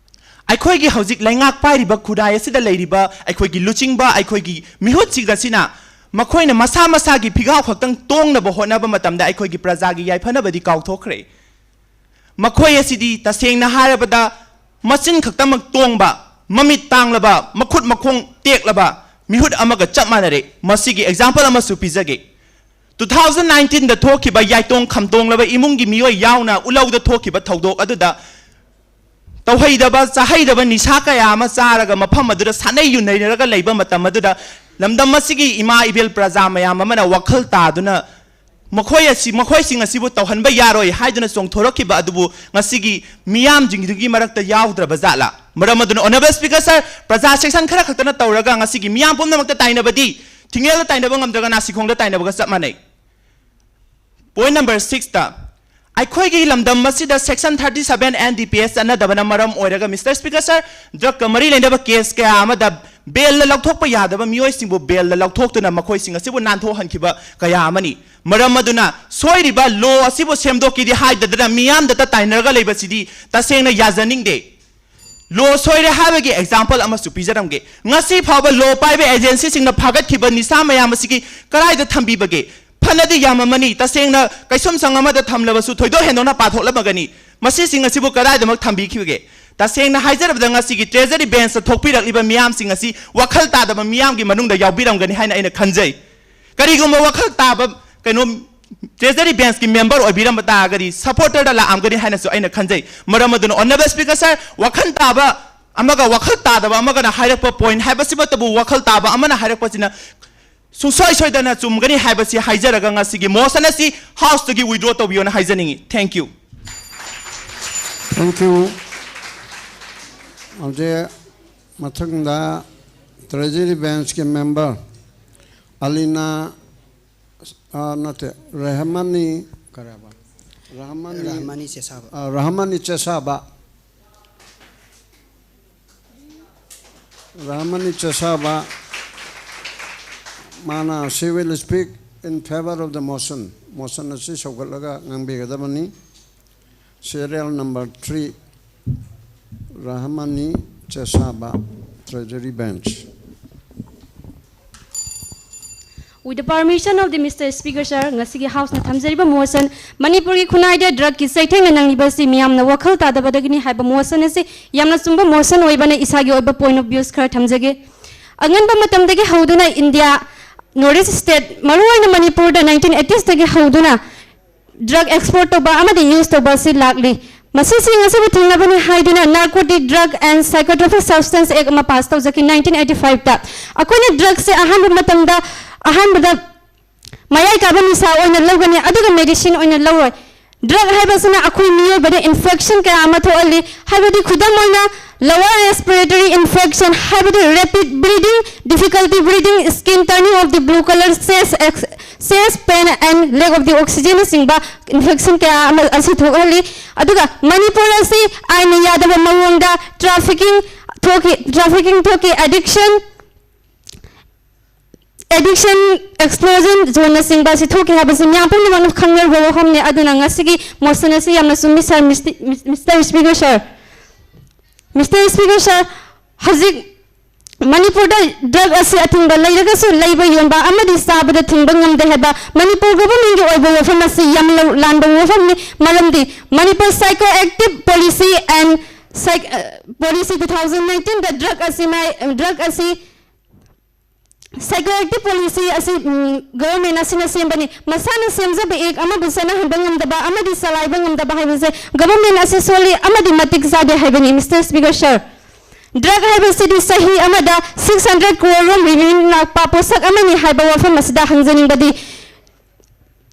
ꯑꯩꯈꯣꯏꯒꯤ ꯍꯧꯖꯤꯛ ꯂꯩꯉꯥꯛ ꯄꯥꯏꯔꯤꯕ ꯈꯨꯟꯅꯥꯏ ꯑꯁꯤꯗ ꯂꯩꯔꯤꯕ ꯑꯩꯈꯣꯏꯒꯤ ꯂꯨꯆꯤꯡꯕ, ꯑꯩꯈꯣꯏꯒꯤ ꯃꯤꯍꯨꯠꯁꯤꯡ ꯑꯁꯤꯅ ꯃꯈꯣꯏꯅ ꯃꯁꯥ ꯃꯁꯥꯒꯤ ꯐꯤꯒꯥꯎ ꯈꯛꯇꯪ ꯇꯣꯡꯅꯕ ꯍꯣꯠꯅꯕ ꯃꯇꯝꯗ ꯑꯩꯈꯣꯏꯒꯤ ꯄ꯭ꯔꯖꯥꯒꯤ ꯌꯥꯏꯐꯅꯕꯗꯤ ꯀꯥꯎꯊꯣꯛꯈ꯭ꯔꯦ꯫ ꯃꯈꯣꯏ ꯑꯁꯤꯗꯤ ꯇꯁꯦꯡꯅ ꯍꯥꯏꯔꯕꯗ ꯃꯆꯤꯟ ꯈꯛꯇꯃꯛ ꯇꯣꯡꯕ, ꯃꯃꯤꯠ ꯇꯥꯡꯂꯕ, ꯃꯈꯨꯠ ꯃꯈꯣꯡ ꯇꯦꯛꯂꯕ ꯃꯤꯍꯨꯠ ꯑꯃꯒ ꯆꯞ ꯃꯥꯟꯅꯔꯦ꯫ ꯃꯁꯤꯒꯤ example ꯑꯃꯁꯨ ꯄꯤꯖꯒꯦ꯫ Two thousand nineteenꯗ ꯊꯣꯛꯈꯤꯕ ꯌꯥꯏꯇꯣꯡ ꯈꯝꯇꯣꯡꯂꯕ ꯏꯃꯨꯡꯒꯤ ꯃꯤꯑꯣꯏ ꯌꯥꯎꯅ ꯎꯂꯧꯗ ꯊꯣꯛꯈꯤꯕ ꯊꯧꯗꯣꯛ ꯑꯗꯨꯗ ꯇꯧꯍꯩꯗꯕ, ꯆꯥꯍꯩꯗꯕ ꯅꯤꯁꯥ ꯀꯌꯥ ꯑꯃ ꯆꯥꯔꯒ ꯃꯐꯝ ꯑꯗꯨꯗ ꯁꯥꯟꯅꯩ ꯌꯨꯅꯩꯅꯔꯒ ꯂꯩꯕ ꯃꯇꯝ ꯑꯗꯨꯗ ꯂꯝꯗꯝ ꯑꯁꯤꯒꯤ ꯏꯃꯥ ꯏꯕꯦꯜ ꯄ꯭ꯔꯖꯥ ꯃꯌꯥꯝ ꯑꯃꯅ ꯋꯥꯈꯜ ꯇꯥꯗꯨꯅ ꯃꯈꯣꯏ ꯑꯁꯤ, ꯃꯈꯣꯏꯁꯤꯡ ꯑꯁꯤꯕꯨ ꯇꯧꯍꯟꯕ ꯌꯥꯔꯣꯏ ꯍꯥꯏꯗꯨꯅ ꯆꯣꯡꯊꯣꯔꯛꯈꯤꯕ ꯑꯗꯨꯕꯨ ꯉꯁꯤꯒꯤ ꯃꯤꯌꯥꯝꯁꯤꯡꯗꯨꯒꯤ ꯃꯔꯛꯇ ꯌꯥꯎꯗ꯭ꯔꯕ ꯖꯥꯠꯂꯥ? ꯃꯔꯝ ꯑꯗꯨꯅ Honourable Speaker sir, ꯄ꯭ꯔꯖꯥ section ꯈꯔ ꯈꯛꯇꯅ ꯇꯧꯔꯒ ꯉꯁꯤꯒꯤ ꯃꯤꯌꯥꯝ ꯄꯨꯝꯅꯃꯛꯇ ꯇꯥꯏꯅꯕꯗꯤ ꯊꯤꯡꯉꯦꯜꯗ ꯇꯥꯏꯅꯕ ꯉꯝꯗ꯭ꯔꯒ ꯅꯥꯁꯤꯈꯣꯡꯗ ꯇꯥꯏꯅꯕꯒ ꯆꯞ ꯃꯥꯟꯅꯩ꯫ Point number sixꯇ, ꯑꯩꯈꯣꯏꯒꯤ ꯂꯝꯗꯝ ꯑꯁꯤꯗ section thirty seven NDPS ꯆꯠꯅꯗꯕꯅ ꯃꯔꯝ ꯑꯣꯏꯔꯒ, Mister Speaker sir, drugꯀ ꯃꯔꯤ ꯂꯩꯅꯕ case ꯀꯌꯥ ꯑꯃꯗ ꯕꯦꯜꯗ ꯂꯧꯊꯣꯛꯄ ꯌꯥꯗꯕ ꯃꯤꯑꯣꯏꯁꯤꯡꯕꯨ ꯕꯦꯜꯗ ꯂꯧꯊꯣꯛꯇꯨꯅ ꯃꯈꯣꯏꯁꯤꯡ ꯑꯁꯤꯕꯨ ꯅꯥꯟꯊꯣꯛꯍꯟꯈꯤꯕ ꯀꯌꯥ ꯑꯃꯅꯤ꯫ ꯃꯔꯝ ꯑꯗꯨꯅ ꯁꯣꯏꯔꯤꯕ ꯂꯣ ꯑꯁꯤꯕꯨ ꯁꯦꯝꯗꯣꯛꯀꯦꯗꯤ ꯍꯥꯏꯗꯗꯅ ꯃꯤꯌꯥꯝꯗꯇ ꯇꯥꯏꯅꯔꯒ ꯂꯩꯕꯁꯤꯗꯤ ꯇꯁꯦꯡꯅ ꯌꯥꯖꯅꯤꯡꯗꯦ꯫ ꯂꯣ ꯁꯣꯏꯔꯦ ꯍꯥꯏꯕꯒꯤ ꯑꯦꯛꯖꯥꯝꯄꯜ ꯑꯃꯁꯨ ꯄꯤꯖꯔꯝꯒꯦ꯫ ꯉꯁꯤ ꯐꯥꯎꯕ ꯂꯣ ꯄꯥꯏꯕ ꯑꯦꯖꯦꯟꯁꯤꯁꯤꯡꯅ ꯐꯥꯒꯠꯈꯤꯕ ꯅꯤꯁꯥ ꯃꯌꯥꯝ ꯑꯁꯤꯒꯤ ꯀꯗꯥꯏꯗ ꯊꯝꯕꯤꯕꯒꯦ? ꯐꯅꯗꯤ ꯌꯥꯝꯃꯝꯃꯅꯤ, ꯇꯁꯦꯡꯅ ꯀꯩꯁꯨꯝꯁꯪ ꯑꯃꯗ ꯊꯝꯂꯕꯁꯨ ꯊꯣꯏꯗꯣꯛ ꯍꯦꯟꯗꯣꯛꯅ ꯄꯥꯊꯣꯛꯂꯝꯃꯒꯅꯤ꯫ ꯃꯁꯤꯁꯤꯡ ꯑꯁꯤꯕꯨ ꯀꯗꯥꯏꯗꯃꯛ ꯊꯝꯕꯤꯈꯤꯕꯒꯦ? ꯇꯁꯦꯡꯅ ꯍꯥꯏꯖꯔꯕꯗ, ꯉꯁꯤꯒꯤ ꯇ꯭ꯔꯦꯖꯔꯤ ꯕꯦꯟꯁꯇ ꯊꯣꯛꯄꯤꯔꯛꯂꯤꯕ ꯃꯤꯌꯥꯝꯁꯤꯡ ꯑꯁꯤ ꯋꯥꯈꯜ ꯇꯥꯗꯕ ꯃꯤꯌꯥꯝꯒꯤ ꯃꯅꯨꯡꯗ ꯌꯥꯎꯕꯤꯔꯝꯒꯅꯤ ꯍꯥꯏꯅ ꯑꯩꯅ ꯈꯟꯖꯩ꯫ ꯀꯔꯤꯒꯨꯝꯕ ꯋꯥꯈꯜ ꯇꯥꯕ ꯀꯩꯅꯣ ꯇ꯭ꯔꯦꯖꯔꯤ ꯕꯦꯟꯁꯀꯤ ꯃꯦꯝꯕꯔ ꯑꯣꯏꯕꯤꯔꯝꯕ ꯇꯥꯔꯒꯗꯤ ꯁꯄꯣꯔꯇꯔꯗ ꯂꯥꯛꯑꯝꯒꯅꯤ ꯍꯥꯏꯅꯁꯨ ꯑꯩꯅ ꯈꯟꯖꯩ꯫ ꯃꯔꯝ ꯑꯗꯨꯅ ꯑꯣꯅꯔꯦꯕꯜ ꯁ꯭ꯄꯤꯀꯔ ꯁꯥꯔ, ꯋꯥꯈꯜ ꯇꯥꯕ ꯑꯃꯒ ꯋꯥꯈꯜ ꯇꯥꯗꯕ ꯑꯃꯒꯅ ꯍꯥꯏꯔꯛꯄ ꯄꯣꯏꯟꯠ ꯍꯥꯏꯕꯁꯤꯃꯛꯇꯕꯨ ꯋꯥꯈꯜ ꯇꯥꯕ ꯑꯃꯅ ꯍꯥꯏꯔꯛꯄꯁꯤꯅ ꯁꯨꯡꯁꯣꯏ ꯁꯣꯏꯗꯅ ꯆꯨꯝꯒꯅꯤ ꯍꯥꯏꯕꯁꯤ ꯍꯥꯏꯖꯔꯒ ꯉꯁꯤꯒꯤ ꯃꯣꯁꯟ ꯑꯁꯤ ꯍꯥꯎꯁꯇꯒꯤ ꯋꯤꯗ꯭ꯔꯣ ꯇꯧꯕꯤꯌꯣꯅ ꯍꯥꯏꯖꯅꯤꯡꯏ꯫ Thank you꯫ Thank you꯫ ꯍꯧꯖꯤꯛ ꯃꯊꯪꯗ ꯇ꯭ꯔꯦꯖꯔꯤ ꯕꯦꯟꯁꯀꯤ ꯃꯦꯝꯕꯔ ꯑꯂꯤꯅꯥ, ꯑ, ꯅꯠꯇꯦ, ꯔꯍꯃꯅꯤ, ꯀꯔꯤ ꯍꯥꯏꯕ? ꯔꯍꯃꯅꯤ, ꯔꯍꯃꯅꯤ ꯆꯦꯁꯥꯕ꯫ ꯑ, ꯔꯍꯃꯅꯤ ꯆꯦꯁꯥꯕ꯫ ꯔꯍꯃꯅꯤ ꯆꯦꯁꯥꯕ꯫ ꯃꯥꯅ, she will speak in favour of the motion꯫ Motion ꯑꯁꯤ ꯁꯧꯒꯠꯂꯒ ꯉꯥꯡꯕꯤꯒꯗꯕꯅꯤ꯫ Serial number three, ꯔꯍꯃꯅꯤ ꯆꯦꯁꯥꯕ, Treasury Bench꯫ With the permission of the Mister Speaker, sir, ꯉꯁꯤꯒꯤ ꯍꯥꯎꯁꯅ ꯊꯝꯖꯔꯤꯕ ꯃꯣꯁꯟ, ꯃꯅꯤꯄꯨꯔꯒꯤ ꯈꯨꯟꯅꯥꯏꯗ ꯗ꯭ꯔꯒꯀꯤ ꯆꯩꯊꯦꯡꯅ ꯅꯪꯂꯤꯕ ꯑꯁꯤ ꯃꯤꯌꯥꯝꯅ ꯋꯥꯈꯜ ꯇꯥꯗꯕꯗꯒꯤꯅꯤ ꯍꯥꯏꯕ ꯃꯣꯁꯟ ꯑꯁꯤ ꯌꯥꯝꯅ ꯆꯨꯝꯕ ꯃꯣꯁꯟ ꯑꯣꯏꯕꯅ ꯏꯁꯥꯒꯤ ꯑꯣꯏꯕ ꯄꯣꯏꯟꯠ ꯑꯣꯐ ꯚ꯭ꯌꯨꯁ ꯈꯔ ꯊꯝꯖꯒꯦ꯫ ꯑꯉꯟꯕ ꯃꯇꯝꯗꯒꯤ ꯍꯧꯗꯨꯅ ꯏꯟꯗꯤꯌꯥ, ꯅꯣꯔꯠ ꯏꯁ ꯁ꯭ꯇꯦꯠ, ꯃꯔꯨꯑꯣꯏꯅ ꯃꯅꯤꯄꯨꯔꯗ ꯅꯥꯏꯟꯇꯤꯟ ꯑꯩꯠꯇꯤꯁꯇꯒꯤ ꯍꯧꯗꯨꯅ ꯗ꯭ꯔꯒ ꯑꯦꯛꯁꯄꯣꯔꯠ ꯇꯧꯕ ꯑꯃꯗꯤ ꯌꯨꯁ ꯇꯧꯕ ꯑꯁꯤ ꯂꯥꯛꯂꯤ꯫ ꯃꯁꯤꯁꯤꯡ ꯑꯁꯤꯕꯨ ꯊꯤꯡꯅꯕꯅꯤ ꯍꯥꯏꯗꯨꯅ Narcotic Drug and Psychotropic Substance Act ꯑꯃ ꯄꯥꯁ ꯇꯧꯖꯈꯤ ꯅꯥꯏꯟꯇꯤꯟ ꯑꯩꯠꯇꯤ ꯐꯥꯏꯚꯇ꯫ ꯑꯩꯈꯣꯏꯅ ꯗ꯭ꯔꯒꯁꯦ ꯑꯍꯥꯟꯕ ꯃꯇꯝꯗ, ꯑꯍꯥꯟꯕꯗ ꯃꯌꯥꯏ ꯀꯥꯕ ꯅꯤꯁꯥ ꯑꯣꯏꯅ ꯂꯧꯒꯅꯤ, ꯑꯗꯨꯒ ꯃꯦꯗꯤꯁꯤꯟ ꯑꯣꯏꯅ ꯂꯧꯔꯣꯏ꯫ ꯗ꯭ꯔꯒ ꯍꯥꯏꯕꯁꯤꯅ ꯑꯩꯈꯣꯏ ꯃꯤꯑꯣꯏꯕꯗ ꯏꯟꯐꯦꯛꯁꯟ ꯀꯌꯥ ꯑꯃ ꯊꯣꯛꯍꯜꯂꯤ, ꯍꯥꯏꯕꯗꯤ ꯈꯨꯗꯝ ꯑꯣꯏꯅ lower respiratory infection, ꯍꯥꯏꯕꯗꯤ rapid breathing, difficulty breathing, skin turning of the blue color, chest, chest pain and lack of the oxygenꯅꯆꯤꯡꯕ ꯏꯟꯐꯦꯛꯁꯟ ꯀꯌꯥ ꯑꯃ ꯑꯁꯤ ꯊꯣꯛꯍꯜꯂꯤ꯫ ꯑꯗꯨꯒ ꯃꯅꯤꯄꯨꯔ ꯑꯁꯤ ꯑꯥꯏꯟꯅ ꯌꯥꯗꯕ ꯃꯑꯣꯡꯗ ꯇ꯭ꯔꯥꯐꯤꯀꯤꯡ, ꯊꯣꯛꯈꯤ, trafficking ꯊꯣꯛꯈꯤ, addiction, addiction, explosion zoneꯅꯆꯤꯡꯕ ꯑꯁꯤ ꯊꯣꯛꯈꯤ ꯍꯥꯏꯕꯁꯤ ꯃꯤꯌꯥꯝ ꯄꯨꯝꯅꯃꯛꯅ ꯈꯪꯅꯔꯕ ꯋꯥꯐꯝꯅꯤ꯫ ꯑꯗꯨꯅ ꯉꯁꯤꯒꯤ motion ꯑꯁꯤ ꯌꯥꯝꯅ ꯆꯨꯝꯃꯤ, sir, Mister Speaker, sir꯫ Mister Speaker, sir, ꯍꯧꯖꯤꯛ ꯃꯅꯤꯄꯨꯔꯗ drug ꯑꯁꯤ ꯑꯊꯤꯡꯕ ꯂꯩꯔꯒꯁꯨ ꯂꯩꯕ, ꯌꯣꯟꯕ ꯑꯃꯗꯤ ꯆꯥꯕꯗ ꯊꯤꯡꯕ ꯉꯝꯗꯦ ꯍꯥꯏꯕ ꯃꯅꯤꯄꯨꯔ governmentꯀꯤ ꯑꯣꯏꯕ ꯋꯥꯐꯝ ꯑꯁꯤ ꯌꯥꯝꯅ ꯂꯥꯟꯕ ꯋꯥꯐꯝꯅꯤ꯫ ꯃꯔꯝꯗꯤ Manipur psychoactive policy and psych-, ꯑ, policy two thousand nineteenꯗ drug ꯑꯁꯤ ꯃꯥꯏ, drug ꯑꯁꯤ psychoactive policy ꯑꯁꯤ, ꯎꯝ, government ꯑꯁꯤꯅ ꯁꯦꯝꯕꯅꯤ꯫ ꯃꯁꯥꯅ ꯁꯦꯝꯖꯕ act ꯑꯃꯕꯨ ꯆꯠꯅꯍꯟꯕ ꯉꯝꯗꯕ ꯑꯃꯗꯤ ꯆꯂꯥꯏꯕ ꯉꯝꯗꯕ ꯍꯥꯏꯕꯁꯦ government ꯑꯁꯤ ꯁꯣꯜꯂꯤ ꯑꯃꯗꯤ ꯃꯇꯤꯛ ꯆꯥꯗꯦ ꯍꯥꯏꯕꯅꯤ, Mister Speaker, sir꯫ Drug ꯍꯥꯏꯕꯁꯤꯗꯤ ꯆꯍꯤ ꯑꯃꯗ six hundred crore ꯔꯣꯝ revenue ꯂꯥꯛꯄ ꯄꯣꯠꯁꯛ ꯑꯃꯅꯤ ꯍꯥꯏꯕ ꯋꯥꯐꯝ ꯑꯁꯤꯗ ꯍꯪꯖꯅꯤꯡꯕꯗꯤ,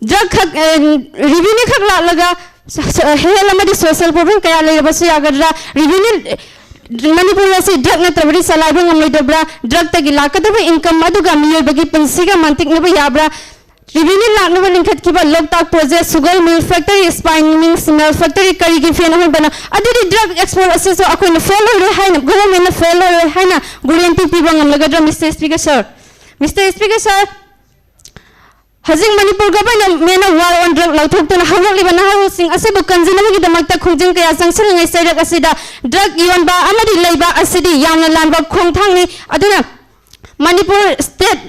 drug ꯈꯛ, ꯑ, revenue ꯈꯛ ꯂꯥꯛꯂꯒ ꯁ-, ꯁ-, health ꯑꯃꯗꯤ social problem ꯀꯌꯥ ꯂꯩꯔꯕꯁꯨ ꯌꯥꯒꯗ꯭ꯔꯥ? Revenue, ꯃꯅꯤꯄꯨꯔ ꯑꯁꯤ drug ꯅꯠꯇ꯭ꯔꯕꯗꯤ ꯆꯂꯥꯏꯕ ꯉꯝꯂꯣꯏꯗꯕ꯭ꯔꯥ? Drugꯇꯒꯤ ꯂꯥꯛꯀꯗꯕ income ꯑꯗꯨꯒ ꯃꯤꯑꯣꯏꯕꯒꯤ ꯄꯨꯟꯁꯤꯒ ꯃꯥꯟꯇꯤꯛꯅꯕ ꯌꯥꯕ꯭ꯔꯥ? Revenue ꯂꯥꯛꯅꯕ ꯂꯤꯡꯈꯠꯈꯤꯕ ꯂꯣꯛꯇꯥꯛ project, sugar mill factory, spinning mill factory ꯀꯔꯤꯒꯤ ꯐꯦꯟ ꯑꯍꯟꯕꯅꯣ? ꯑꯗꯨꯗꯤ drug export ꯑꯁꯤꯁꯨ ꯑꯩꯈꯣꯏꯅ fail ꯑꯣꯏꯔꯣꯏ ꯍꯥꯏꯅ, governmentꯅ fail ꯑꯣꯏꯔꯣꯏ ꯍꯥꯏꯅ guarantee ꯄꯤꯕ ꯉꯝꯂꯒꯗ꯭ꯔꯥ, Mister Speaker, sir? Mister Speaker, sir, ꯍꯧꯖꯤꯛ ꯃꯅꯤꯄꯨꯔ governmentꯅ war on drug ꯂꯥꯎꯊꯣꯛꯇꯨꯅ ꯍꯧꯔꯛꯂꯤꯕ ꯅꯍꯥꯔꯣꯜꯁꯤꯡ ꯑꯁꯤꯕꯨ ꯀꯟꯖꯅꯕꯒꯤꯗꯃꯛꯇ ꯈꯣꯡꯖꯪ ꯀꯌꯥ ꯆꯪꯁꯤꯜꯂꯤꯉꯩ ꯆꯩꯔꯛ ꯑꯁꯤꯗ drug ꯌꯣꯟꯕ ꯑꯃꯗꯤ ꯂꯩꯕ ꯑꯁꯤꯗꯤ ꯌꯥꯝꯅ ꯂꯥꯟꯕ ꯈꯣꯡꯊꯥꯡꯅꯤ꯫ ꯑꯗꯨꯅ Manipur state,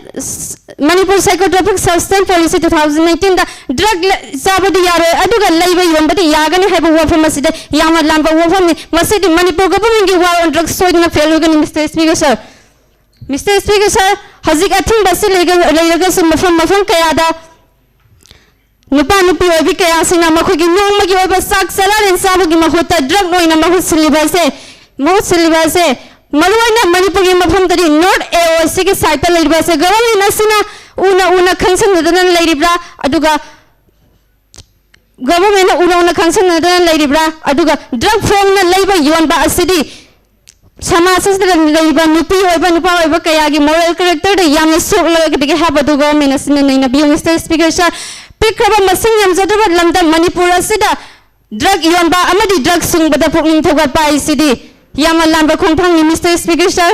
Manipur psychotropic substance policy two thousand nineteenꯗ drug ꯂ-, ꯆꯥꯕꯗꯤ ꯌꯥꯔꯣꯏ, ꯑꯗꯨꯒ ꯂꯩꯕ ꯌꯣꯟꯕꯗꯤ ꯌꯥꯒꯅꯤ ꯍꯥꯏꯕ ꯋꯥꯐꯝ ꯑꯁꯤꯗ ꯌꯥꯝꯅ ꯂꯥꯟꯕ ꯋꯥꯐꯝꯅꯤ꯫ ꯃꯁꯤꯗꯤ ꯃꯅꯤꯄꯨꯔ governmentꯀꯤ war on drug ꯁꯣꯏꯗꯅ fail ꯑꯣꯏꯒꯅꯤ, Mister Speaker, sir꯫ Mister Speaker, sir, ꯍꯧꯖꯤꯛ ꯑꯊꯤꯡꯕ ꯑꯁꯤ ꯂꯩꯒ-, ꯂꯩꯔꯒꯁꯨ ꯃꯐꯝ ꯃꯐꯝ ꯀꯌꯥꯗ ꯅꯨꯄꯥ ꯅꯨꯄꯤ ꯑꯣꯏꯕꯤ ꯀꯌꯥꯁꯤꯡꯅ ꯃꯈꯣꯏꯒꯤ ꯅꯣꯡꯃꯒꯤ ꯑꯣꯏꯕ ꯆꯥꯛ ꯆꯔꯥ ꯂꯦꯟ ꯆꯥꯕꯒꯤ ꯃꯍꯨꯠꯇ drug ꯑꯣꯏꯅ ꯃꯍꯨꯠ ꯁꯤꯜꯂꯤꯕ ꯑꯁꯦ, ꯃꯍꯨꯠ ꯁꯤꯜꯂꯤꯕ ꯑꯁꯦ ꯃꯔꯨꯑꯣꯏꯅ ꯃꯅꯤꯄꯨꯔꯒꯤ ꯃꯐꯝꯗꯗꯤ North A O Cꯒꯤ sideꯇ ꯂꯩꯔꯤꯕ ꯑꯁꯦ government ꯑꯁꯤꯅ ꯎꯅ ꯎꯅ ꯈꯪꯁꯟꯅꯗꯅ ꯂꯩꯔꯤꯕ꯭ꯔꯥ? ꯑꯗꯨꯒ governmentꯅ ꯎꯅ ꯎꯅ ꯈꯪꯁꯟꯅꯗꯅ ꯂꯩꯔꯤꯕ꯭ꯔꯥ? ꯑꯗꯨꯒ drug ꯐꯣꯡꯅ ꯂꯩꯕ ꯌꯣꯟꯕ ꯑꯁꯤꯗꯤ ꯁꯃꯥꯖ ꯑꯁꯤꯗ ꯂꯩꯔꯤꯕ ꯅꯨꯄꯤ ꯑꯣꯏꯕ ꯅꯨꯄꯥ ꯑꯣꯏꯕ ꯀꯌꯥꯒꯤ moral characterꯗ ꯌꯥꯝꯅ ꯁꯣꯛꯂꯒꯗꯒꯦ ꯍꯥꯏꯕꯗꯨ government ꯑꯁꯤꯅ ꯅꯩꯅꯕꯤꯌꯨ꯫ Mister Speaker, sir, ꯄꯤꯛꯈ꯭ꯔꯕ ꯃꯁꯤꯡ ꯌꯥꯝꯖꯗ꯭ꯔꯕ ꯂꯝꯗꯝ ꯃꯅꯤꯄꯨꯔ ꯑꯁꯤꯗ drug ꯌꯣꯟꯕ ꯑꯃꯗꯤ drug ꯁꯨꯡꯕꯗ ꯄꯨꯛꯅꯤꯡ ꯊꯧꯒꯠꯄ ꯍꯥꯏꯁꯤꯗꯤ ꯌꯥꯝꯅ ꯂꯥꯟꯕ ꯈꯣꯡꯊꯥꯡꯅꯤ꯫ Mister Speaker sir,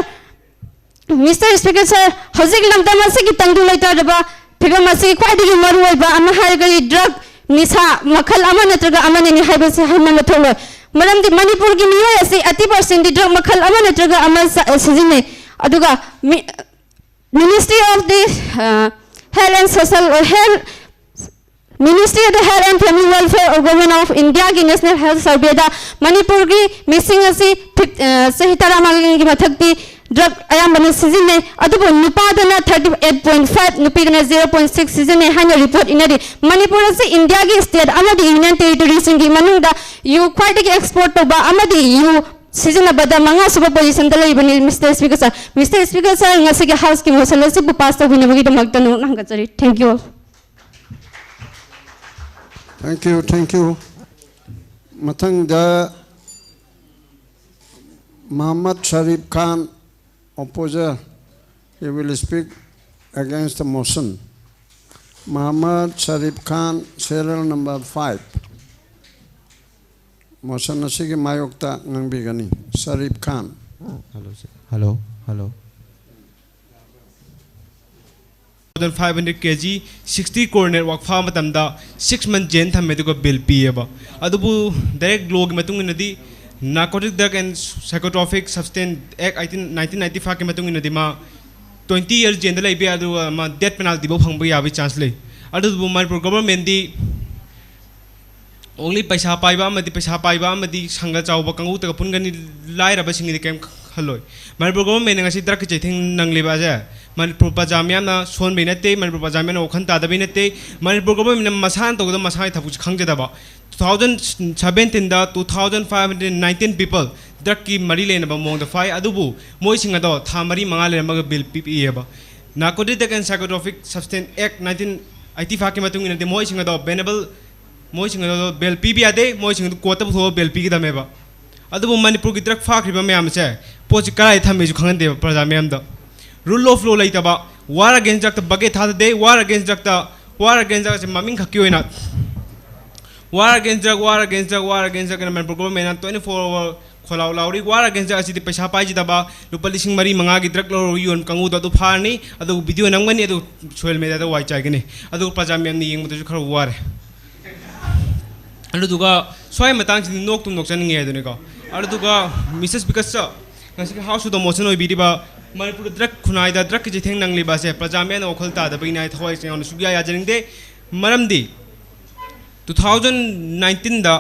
Mister Speaker sir, ꯍꯧꯖꯤꯛ ꯂꯝꯗꯝ ꯑꯁꯤꯒꯤ ꯇꯪꯗꯨ ꯂꯩꯇꯥꯗꯕ ꯐꯤꯕꯝ ꯑꯁꯤꯒꯤ ꯈ꯭ꯋꯥꯏꯗꯒꯤ ꯃꯔꯨꯑꯣꯏꯕ ꯑꯃ ꯍꯥꯏꯔꯒꯗꯤ drug, ꯅꯤꯁꯥ ꯃꯈꯜ ꯑꯃ ꯅꯠꯇ꯭ꯔꯒ ꯑꯃꯅꯅꯤ ꯍꯥꯏꯕꯁꯤ ꯍꯥꯏꯃꯟꯕ ꯊꯣꯛꯂꯣꯏ꯫ ꯃꯔꯝꯗꯤ ꯃꯅꯤꯄꯨꯔꯒꯤ ꯃꯤꯑꯣꯏ ꯑꯁꯤ eighty percent ꯗꯤ drug ꯃꯈꯜ ꯑꯃ ꯅꯠꯇ꯭ꯔꯒ ꯑꯃ ꯆ-, ꯁꯤꯖꯤꯟꯅꯩ꯫ ꯑꯗꯨꯒ ꯃꯤ-, Ministry of the, uh, Health and Social, uh, Health, Ministry of the Health and Family Welfare or Government of India ꯒꯤ National Health Survey ꯗ ꯃꯅꯤꯄꯨꯔꯒꯤ ꯃꯤꯁꯤꯡ ꯑꯁꯤ ꯐꯤꯞ-, ꯑ, ꯆꯍꯤ ꯇꯔꯥꯃꯉꯥꯒꯤ ꯃꯊꯛꯇꯤ drug ꯑꯌꯥꯝꯕꯅ ꯁꯤꯖꯤꯟꯅꯩ, ꯑꯗꯨꯕꯨ ꯅꯨꯄꯥꯗꯅ thirty eight point five, ꯅꯨꯄꯤꯗꯅ zero point six ꯁꯤꯖꯤꯟꯅꯩ ꯍꯥꯏꯅ report ꯏꯅꯔꯤ꯫ ꯃꯅꯤꯄꯨꯔ ꯑꯁꯤ India ꯒꯤ state ꯑꯃꯗꯤ Union Territory ꯁꯤꯡꯒꯤ ꯃꯅꯨꯡꯗ ꯌꯨ ꯈ꯭ꯋꯥꯏꯗꯒꯤ export ꯇꯧꯕ ꯑꯃꯗꯤ ꯌꯨ ꯁꯤꯖꯤꯟꯅꯕꯗ ꯃꯉꯥꯁꯨꯕ position ꯗ ꯂꯩꯕꯅꯤ꯫ Mister Speaker sir, Mister Speaker sir, ꯉꯁꯤꯒꯤ House ꯀꯤ motion ꯑꯁꯤꯕꯨ pass ꯇꯧꯕꯤꯅꯕꯒꯤꯗꯃꯛꯇ ꯅꯣꯛꯅ ꯍꯪꯒꯠꯆꯔꯤ꯫ Thank you all. Thank you, thank you. ꯃꯊꯪꯗ Mohammad Sharif Khan, opposer, he will speak against the motion. Mohammad Sharif Khan, serial number five. Motion ꯑꯁꯤꯒꯤ ꯃꯥꯌꯣꯛꯇ ꯉꯥꯡꯕꯤꯒꯅꯤ꯫ Sharif Khan. Hello, sir. Hello, hello. Thousand five hundred K G, sixty crore net worth ꯐꯥꯕ ꯃꯇꯝꯗ six month jail ꯊꯝꯃꯦ, ꯑꯗꯨꯒ bail ꯄꯤꯌꯦꯕ꯫ ꯑꯗꯨꯕꯨ direct law ꯒꯤ ꯃꯇꯨꯡ ꯏꯟꯅꯗꯤ Narcotic Drug and Psychotropic Substance Act eighteen, nineteen ninety five ꯀꯤ ꯃꯇꯨꯡ ꯏꯟꯅꯗꯤ ꯃꯥ twenty years jail ꯗ ꯂꯩꯕ ꯌꯥꯏ, ꯑꯗꯨꯒ ꯃꯥ death penalty ꯐꯥꯎ ꯐꯪꯕ ꯌꯥꯕꯒꯤ chance ꯂꯩ꯫ ꯑꯗꯨꯕꯨ ꯃꯅꯤꯄꯨꯔ government ꯗꯤ only ꯄꯩꯁꯥ ꯄꯥꯏꯕ ꯑꯃꯗꯤ, ꯄꯩꯁꯥ ꯄꯥꯏꯕ ꯑꯃꯗꯤ ꯁꯪꯒ ꯆꯥꯎꯕ ꯀꯥꯡꯕꯨꯇꯒ ꯄꯨꯟꯒꯅꯤ, ꯂꯥꯏꯔꯕꯁꯤꯡꯒꯤꯗꯤ ꯀꯔꯤꯝ ꯈꯜꯂꯣꯏ꯫ ꯃꯅꯤꯄꯨꯔ government ꯅ ꯉꯁꯤ drug ꯀꯤ ꯆꯩꯊꯦꯡ ꯅꯪꯂꯤꯕ ꯑꯁꯦ ꯃꯅꯤꯄꯨꯔ ꯄ꯭ꯔꯖꯥ ꯃꯤꯌꯥꯝꯅ ꯁꯣꯟꯕꯩ ꯅꯠꯇꯦ, ꯃꯅꯤꯄꯨꯔ ꯄ꯭ꯔꯖꯥ ꯃꯤꯌꯥꯝꯅ ꯋꯥꯈꯜ ꯇꯥꯗꯕꯩ ꯅꯠꯇꯦ, ꯃꯅꯤꯄꯨꯔ government ꯅ ꯃꯁꯥꯅ ꯇꯧꯒꯗꯕ ꯃꯁꯥꯒꯤ ꯊꯕꯛꯁꯦ ꯈꯪꯖꯗꯕ꯫ Two thousand seventeen ꯗ two thousand five hundred nineteen people drug ꯀꯤ ꯃꯔꯤ ꯂꯩꯅꯕ ꯃꯑꯣꯡꯗ ꯐꯥꯏ, ꯑꯗꯨꯕꯨ ꯃꯣꯏꯁꯤꯡ ꯑꯗꯣ ꯊꯥ ꯃꯔꯤ ꯃꯉꯥ ꯂꯩꯔꯝꯃꯒ bail ꯄꯤ-, ꯄꯤꯌꯦꯕ꯫ Narcotic and Psychotropic Substance Act nineteen eighty five ꯀꯤ ꯃꯇꯨꯡ ꯏꯟꯅꯗꯤ ꯃꯣꯏꯁꯤꯡ ꯑꯗꯣ bailable, ꯃꯣꯏꯁꯤꯡ ꯑꯗꯣ bail ꯄꯤꯕ ꯌꯥꯗꯦ, ꯃꯣꯏꯁꯤꯡ ꯑꯗꯨ court ꯇ ꯄꯨꯊꯣꯛꯑꯒ bail ꯄꯤꯒꯗꯕꯅꯦꯕ꯫ ꯑꯗꯨꯕꯨ ꯃꯅꯤꯄꯨꯔꯒꯤ drug ꯐꯥꯈ꯭ꯔꯤꯕ ꯃꯌꯥꯝꯁꯦ ꯄꯣꯠꯁꯤ ꯀꯗꯥꯏꯗ ꯊꯝꯃꯤꯁꯨ ꯈꯪꯍꯟꯗꯦꯕ ꯄ꯭ꯔꯖꯥ ꯃꯤꯌꯥꯝꯗ꯫ Rule of law ꯂꯩꯇꯕ, war against drug ꯇ bucket ꯊꯥꯗꯗꯦ, war against drug ꯇ, war against drug ꯁꯦ ꯃꯃꯤꯡ ꯈꯛꯀꯤ ꯑꯣꯏꯅ war against drug, war against drug, war against drug ꯍꯥꯏꯅ ꯃꯅꯤꯄꯨꯔ government ꯅ twenty four hour ꯈꯣꯜꯂꯥꯎ ꯂꯥꯎꯔꯤ꯫ War against drug ꯑꯁꯤꯗꯤ ꯄꯩꯁꯥ ꯄꯥꯏꯖꯗꯕ, ꯂꯨꯄꯥ ꯂꯤꯁꯤꯡ ꯃꯔꯤ ꯃꯉꯥꯒꯤ drug ꯂꯧꯔꯒ ꯌꯣꯟꯕ ꯀꯥꯡꯕꯨꯗꯣ ꯑꯗꯨ ꯐꯥꯔꯅꯤ, ꯑꯗꯨꯒ video ꯅꯝꯒꯅꯤ, ꯑꯗꯨ social media ꯗ ꯋꯥꯏ ꯆꯥꯏꯒꯅꯤ꯫ ꯑꯗꯨꯒ ꯄ꯭ꯔꯖꯥ ꯃꯌꯥꯝꯅ ꯌꯦꯡꯕꯗꯁꯨ ꯈꯔ ꯋꯥꯔꯦ꯫ ꯑꯗꯨꯗꯨꯒ ꯁ꯭ꯋꯥꯏ ꯃꯇꯥꯡꯁꯤꯗꯤ ꯅꯣꯛꯇꯨꯝ ꯅꯣꯛꯆꯅꯤꯡꯉꯦ ꯍꯥꯏꯗꯨꯅꯤꯀꯣ꯫ ꯑꯗꯨꯗꯨꯒ Mister Speaker sir, ꯉꯁꯤꯒꯤ House of the Motion ꯑꯣꯏꯕꯤꯔꯤꯕ ꯃꯅꯤꯄꯨꯔꯗ drug ꯈꯨꯟꯅꯥꯏꯗ drug ꯀꯤ ꯆꯩꯊꯦꯡ ꯅꯪꯂꯤꯕ ꯑꯁꯦ ꯄ꯭ꯔꯖꯥ ꯃꯌꯥꯝꯅ ꯋꯥꯈꯜ ꯇꯥꯗꯕꯒꯤꯅꯤ ꯍꯥꯏ ꯊꯋꯥꯏ ꯌꯥꯎꯅ ꯁꯨꯛꯌꯥ ꯌꯥꯖꯅꯤꯡꯗꯦ꯫ ꯃꯔꯝꯗꯤ two thousand nineteen ꯗ,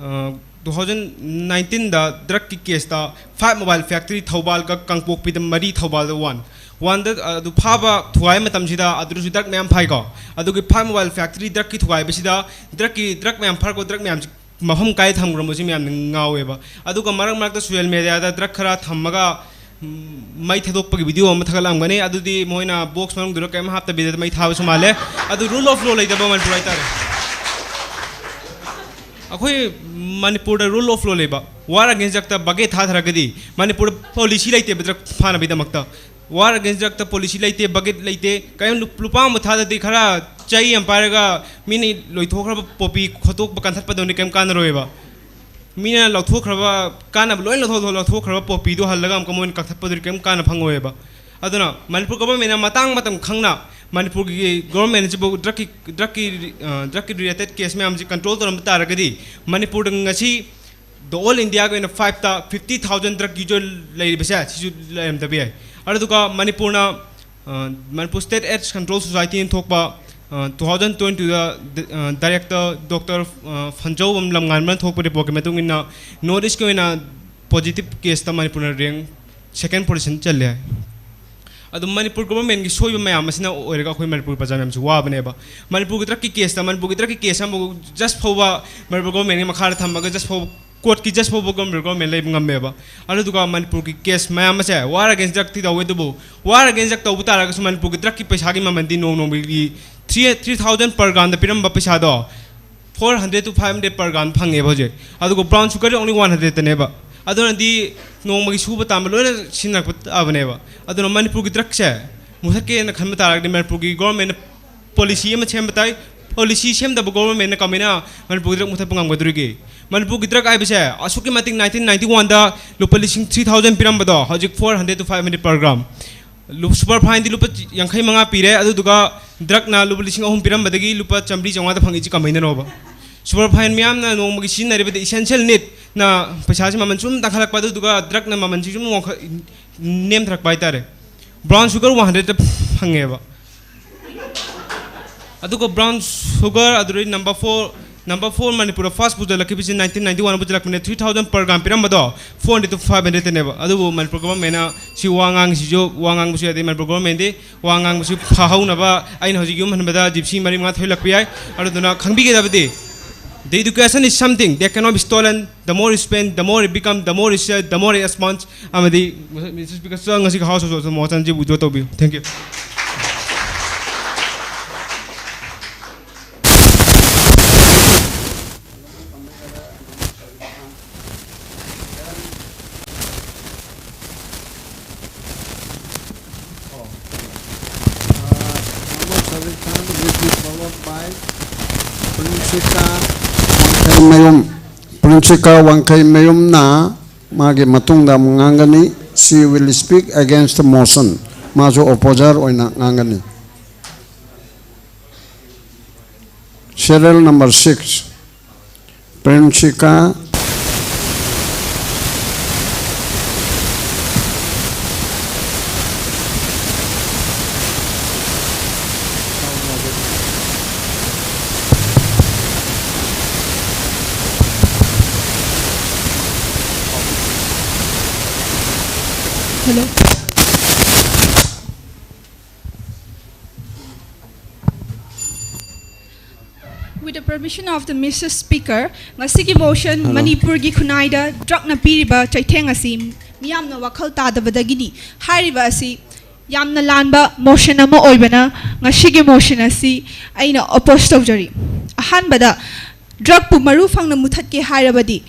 ꯑ, two thousand nineteen ꯗ drug ꯀꯤ case ꯇ five mobile factory ꯊꯧꯕꯥꯜꯒ ꯀꯥꯡꯄꯣꯛꯄꯤꯗ ꯃꯔꯤ, ꯊꯧꯕꯥꯜꯗ one꯫ One ꯗ, ꯑ, ꯑꯗꯨ ꯐꯥꯕ ꯊꯨꯒꯥꯏ ꯃꯇꯝꯁꯤꯗ ꯑꯗꯨꯗꯁꯨ drug ꯃꯌꯥꯝ ꯐꯥꯏꯀꯣ꯫ ꯑꯗꯨꯒꯤ five mobile factory drug ꯀꯤ ꯊꯨꯒꯥꯏꯕꯁꯤꯗ drug ꯀꯤ, drug ꯃꯌꯥꯝ ꯐꯥꯔꯛꯄ drug ꯃꯌꯥꯝꯁꯤ ꯃꯐꯝ ꯀꯥꯏ ꯊꯝꯈ꯭ꯔꯕꯅꯣ ꯁꯤ ꯃꯌꯥꯝꯅ ꯉꯥꯎꯋꯦꯕ꯫ ꯑꯗꯨꯒ ꯃꯔꯛ ꯃꯔꯛꯇ social media ꯗ drug ꯈꯔ ꯊꯝꯃꯒ, ꯎꯝ, ꯃꯩ ꯊꯥꯗꯣꯛꯄꯒꯤ video ꯑꯃ ꯊꯥꯒꯠꯂꯝꯒꯅꯤ꯫ ꯑꯗꯨꯗꯤ ꯃꯣꯏꯅ box ꯃꯅꯨꯡꯗꯨꯗ ꯀꯔꯤꯝ ꯍꯥꯞꯇꯕꯤꯗ ꯃꯩ ꯊꯥꯕꯁꯨ ꯃꯥꯜꯂꯦ꯫ ꯑꯗꯨ rule of law ꯂꯩꯇꯕ ꯃꯅꯤꯄꯨꯔ ꯍꯥꯏꯇꯥꯔꯦ꯫ ꯑꯩꯈꯣꯏ ꯃꯅꯤꯄꯨꯔꯗ rule of law ꯂꯩꯕ, war against drug ꯇ bucket ꯊꯥꯊꯔꯒꯗꯤ ꯃꯅꯤꯄꯨꯔꯗ policy ꯂꯩꯇꯦꯕ drug ꯐꯥꯅꯕꯒꯤꯗꯃꯛꯇ꯫ War against drug ꯇ policy ꯂꯩꯇꯦ, bucket ꯂꯩꯇꯦ꯫ ꯀꯔꯤꯝ ꯂꯨꯞ-, ꯂꯨꯄꯥ ꯑꯃ ꯊꯥꯗꯗꯤ ꯈꯔ ꯆꯩ ꯑꯃ ꯄꯥꯏꯔꯒ ꯃꯤꯅ ꯂꯣꯏꯊꯣꯛꯈ꯭ꯔꯕ poppy ꯈꯣꯠꯇꯣꯛꯄ, ꯀꯟꯊꯠꯄꯗꯧꯅꯤ, ꯀꯔꯤꯝ ꯀꯥꯟꯅꯔꯣꯏꯕ꯫ ꯃꯤꯅ ꯂꯧꯊꯣꯛꯈ꯭ꯔꯕ, ꯀꯥꯟꯅꯕ ꯂꯣꯏꯅ ꯂꯧꯊꯣꯛ-, ꯂꯧꯊꯣꯛꯈ꯭ꯔꯕ poppy ꯗꯨ ꯍꯜꯂꯒ ꯑꯃꯨꯛꯀ ꯃꯣꯏꯅ ꯀꯛꯊꯠꯄꯗꯨꯗꯤ ꯀꯔꯤꯝ ꯀꯥꯟꯅ ꯐꯪꯉꯣꯏꯕ꯫ ꯑꯗꯨꯅ ꯃꯅꯤꯄꯨꯔ government ꯅ ꯃꯇꯥꯡ ꯃꯇꯝ ꯈꯪꯅ ꯃꯅꯤꯄꯨꯔꯒꯤ government ꯑꯁꯤꯕꯨ drug ꯀꯤ, drug ꯀꯤ, ꯑ, drug ꯀꯤ related case ꯃꯌꯥꯝꯁꯤ control ꯇꯧꯔꯝꯕ ꯇꯥꯔꯒꯗꯤ ꯃꯅꯤꯄꯨꯔꯗ ꯉꯁꯤ the all India ꯒꯤ ꯑꯣꯏꯅ five ꯇ fifty thousand drug user ꯂꯩꯔꯤꯕꯁꯦ ꯁꯤꯁꯨ ꯂꯩꯔꯝꯗꯕ ꯌꯥꯏ꯫ ꯑꯗꯨꯗꯨꯒ ꯃꯅꯤꯄꯨꯔꯅ, ꯑ, Manipur State AIDS Control Society ꯅ ꯊꯣꯛꯄ, ꯑ, two thousand twenty ꯗ, ꯑ, director doctor, ꯑ, ꯐꯟꯖꯧꯕꯝ ꯂꯝꯉꯥꯟꯕꯅ ꯊꯣꯛꯄ report ꯀꯤ ꯃꯇꯨꯡ ꯏꯟꯅ North East ꯀꯤ ꯑꯣꯏꯅ positive case ꯇ ꯃꯅꯤꯄꯨꯔꯅ rank second position ꯆꯜꯂꯦ ꯍꯥꯏ꯫ ꯑꯗꯨ ꯃꯅꯤꯄꯨꯔ government ꯀꯤ ꯁꯣꯏꯕ ꯃꯌꯥꯝ ꯑꯁꯤꯅ ꯑꯣꯏꯔꯒ ꯑꯩꯈꯣꯏ ꯃꯅꯤꯄꯨꯔ ꯄ꯭ꯔꯖꯥ ꯃꯌꯥꯝꯁꯤ ꯋꯥꯕꯅꯦꯕ꯫ ꯃꯅꯤꯄꯨꯔꯒꯤ drug ꯀꯤ case ꯇ, ꯃꯅꯤꯄꯨꯔꯒꯤ drug ꯀꯤ case ꯑꯃꯕꯨ judge ꯐꯥꯎꯕ ꯃꯅꯤꯄꯨꯔ government ꯀꯤ ꯃꯈꯥꯗ ꯊꯝꯃꯒ judge ꯐꯥꯎꯕ, court ꯀꯤ judge ꯐꯥꯎꯕ ꯃꯅꯤꯄꯨꯔ government ꯂꯩꯕ ꯉꯝꯃꯦꯕ꯫ ꯑꯗꯨꯗꯨꯒ ꯃꯅꯤꯄꯨꯔꯒꯤ case ꯃꯌꯥꯝ ꯑꯁꯦ war against drug ꯇꯤ ꯇꯧꯋꯦ, ꯑꯗꯨꯕꯨ war against drug ꯇꯧꯕ ꯇꯥꯔꯒꯁꯨ ꯃꯅꯤꯄꯨꯔꯒꯤ drug ꯀꯤ ꯄꯩꯁꯥꯒꯤ ꯃꯃꯜꯗꯤ ꯅꯣꯡ ꯅꯣꯡꯃꯒꯤ three, three thousand per gram ꯗ ꯄꯤꯔꯝꯕ ꯄꯩꯁꯥꯗꯣ four hundred to five hundred per gram ꯐꯪꯉꯦꯕ ꯍꯧꯖꯤꯛ꯫ ꯑꯗꯨꯒ brown sugar ꯗꯤ only one hundred ꯇꯅꯦꯕ꯫ ꯑꯗꯨꯅꯗꯤ ꯅꯣꯡꯃꯒꯤ ꯁꯨꯕ ꯇꯥꯟꯕ ꯂꯣꯏꯅ ꯁꯤꯖꯤꯟꯅꯔꯛꯄ ꯇꯥꯕꯅꯦꯕ꯫ ꯑꯗꯨꯅ ꯃꯅꯤꯄꯨꯔꯒꯤ drug ꯁꯦ ꯃꯨꯊꯠꯀꯦꯅ ꯈꯟꯕ ꯇꯥꯔꯒꯗꯤ ꯃꯅꯤꯄꯨꯔꯒꯤ government ꯅ policy ꯑꯃ ꯁꯦꯝꯕ ꯇꯥꯏ꯫ ꯄꯣꯂꯤꯁꯤ ꯁꯦꯝꯗꯕ ꯒꯣꯕꯔꯃꯦꯟꯅ ꯀꯃꯥꯏꯅ ꯃꯅꯤꯄꯨꯔꯒꯤ ꯗ꯭ꯔꯒ ꯃꯨꯊꯠꯄ ꯉꯝꯒꯗꯣꯔꯤꯒꯦ? ꯃꯅꯤꯄꯨꯔꯒꯤ ꯗ꯭ꯔꯒ ꯍꯥꯏꯕꯁꯦ ꯑꯁꯨꯛꯀꯤ ꯃꯇꯤꯛ ꯅꯥꯏꯟꯇꯤꯟ ꯅꯥꯏꯟꯇꯤ ꯋꯥꯟꯗ ꯂꯨꯄꯥ ꯂꯤꯁꯤꯡ ꯊ꯭ꯔꯤ ꯊꯥꯎꯖꯟ ꯄꯤꯔꯝꯕꯗꯣ ꯍꯧꯖꯤꯛ four hundred to five hundred per gram. Super ꯐꯥꯏꯟꯗꯤ ꯂꯨꯄꯥ ꯌꯥꯡꯈꯩ ꯃꯉꯥ ꯄꯤꯔꯦ, ꯑꯗꯨꯗꯨꯒ ꯗ꯭ꯔꯒꯅ ꯂꯨꯄꯥ ꯂꯤꯁꯤꯡ ꯑꯍꯨꯝ ꯄꯤꯔꯝꯕꯗꯒꯤ ꯂꯨꯄꯥ ꯆꯥꯝꯃꯔꯤ ꯆꯥꯝꯃꯉꯥꯗ ꯐꯪꯉꯤꯁꯤ ꯀꯃꯥꯏꯅꯅꯣꯕ? ꯁꯨꯄꯔ ꯐꯥꯏꯟ ꯃꯤꯌꯥꯝꯅ ꯅꯣꯡꯃꯒꯤ ꯁꯤꯖꯤꯟꯅꯔꯤꯕꯗ essential ꯅꯤꯗꯅ ꯄꯩꯁꯥꯁꯤ ꯃꯃꯜ ꯁꯨꯝ ꯇꯥꯡꯈꯠꯂꯛꯄ, ꯑꯗꯨꯗꯨꯒ ꯗ꯭ꯔꯒꯅ ꯃꯃꯜꯁꯤ ꯁꯨꯝ ꯋꯥꯡꯈꯠ-, ꯅꯦꯝꯊꯔꯛꯄ ꯍꯥꯏꯇꯥꯔꯦ꯫ ꯕ꯭ꯔꯥꯎꯟ ꯁꯨꯒꯔ ꯋꯥꯟ ꯍꯟꯗ꯭ꯔꯦꯗꯇ ꯐꯪꯉꯦꯕ꯫ ꯑꯗꯨꯒ ꯕ꯭ꯔꯥꯎꯟ ꯁꯨꯒꯔ ꯑꯗꯨꯗꯩ ꯅꯝꯕꯔ ꯐꯣꯔ, ꯅꯝꯕꯔ ꯐꯣꯔ ꯃꯅꯤꯄꯨꯔꯗ ꯐꯥꯔꯁ ꯄꯨꯁꯤꯜꯂꯛꯈꯤꯕꯁꯤ ꯅꯥꯏꯟꯇꯤꯟ ꯅꯥꯏꯟꯇꯤ ꯋꯥꯟ ꯄꯨꯁꯤꯜꯂꯛꯄꯅꯦ꯫ ꯊ꯭ꯔꯤ ꯊꯥꯎꯖꯟ ꯄꯔ ꯒ꯭ꯔꯥꯝ ꯄꯤꯔꯝꯕꯗꯣ ꯐꯣꯔ ꯍꯟꯗ꯭ꯔꯦꯗ ꯇꯨ ꯐꯥꯏꯚ ꯍꯟꯗ꯭ꯔꯦꯗꯇꯅꯦꯕ꯫ ꯑꯗꯨꯕꯨ ꯃꯅꯤꯄꯨꯔ ꯒꯣꯕꯔꯃꯦꯟꯅ ꯁꯤ ꯋꯥ ꯉꯥꯡꯉꯤꯁꯤꯁꯨ, ꯋꯥ ꯉꯥꯡꯕꯁꯨ ꯌꯥꯗꯦ꯫ ꯃꯅꯤꯄꯨꯔ ꯒꯣꯕꯔꯃꯦꯟꯗꯤ ꯋꯥ ꯉꯥꯡꯕꯁꯤ ꯐꯍꯧꯅꯕ ꯑꯩꯅ ꯍꯧꯖꯤꯛ ꯌꯨꯝ ꯍꯟꯕꯗ ꯖꯤꯞꯁꯤ ꯃꯔꯤ ꯃꯉꯥ ꯊꯣꯏꯍꯜꯂꯛꯄ ꯌꯥꯏ꯫ ꯑꯗꯨꯗꯨꯅ ꯈꯪꯕꯤꯒꯗꯕꯗꯤ, the education is something that cannot be stolen. The more you spend, the more it become, the more you share, the more it expands. ꯑꯃꯗꯤ, ꯃꯤꯁꯇꯔ ꯁ꯭ꯄꯤꯀꯔ, ꯉꯁꯤꯒꯤ ꯍꯥꯎꯁ ꯑꯣꯐ ꯃꯣꯁꯟꯁꯤ ꯋꯤꯗ꯭ꯔꯣ ꯇꯧꯕꯤꯌꯨ꯫ Thank you. Number seven, which is followed by Prinsika Wangkheimayum. Prinsika Wangkheimayumꯅ ꯃꯥꯒꯤ ꯃꯇꯨꯡꯗ ꯑꯃꯨꯛ ꯉꯥꯡꯒꯅꯤ꯫ She will speak against the motion. ꯃꯥꯁꯨ ꯑꯣꯄꯣꯖꯔ ꯑꯣꯏꯅ ꯉꯥꯡꯒꯅꯤ꯫ Serial number six, Prinsika. Hello. With the permission of the Mister Speaker, ꯉꯁꯤꯒꯤ motion, hello. ꯃꯅꯤꯄꯨꯔꯒꯤ ꯈꯨꯟꯅꯥꯏꯗ ꯗ꯭ꯔꯒꯅ ꯄꯤꯔꯤꯕ ꯆꯩꯊꯦꯡ ꯑꯁꯤ ꯃꯤꯌꯥꯝꯅ ꯋꯥꯈꯜ ꯇꯥꯗꯕꯗꯒꯤꯅꯤ꯫ ꯍꯥꯏꯔꯤꯕ ꯑꯁꯤ ꯌꯥꯝꯅ ꯂꯥꯟꯕ ꯃꯣꯁꯟ ꯑꯃ ꯑꯣꯏꯕꯅ ꯉꯁꯤꯒꯤ ꯃꯣꯁꯟ ꯑꯁꯤ ꯑꯩꯅ ꯑꯣꯄꯣꯖ ꯇꯧꯖꯔꯤ꯫ ꯑꯍꯥꯟꯕꯗ, ꯗ꯭ꯔꯒꯄꯨ ꯃꯔꯨ ꯐꯪꯅ ꯃꯨꯊꯠꯀꯦ ꯍꯥꯏꯔꯕꯗꯤ,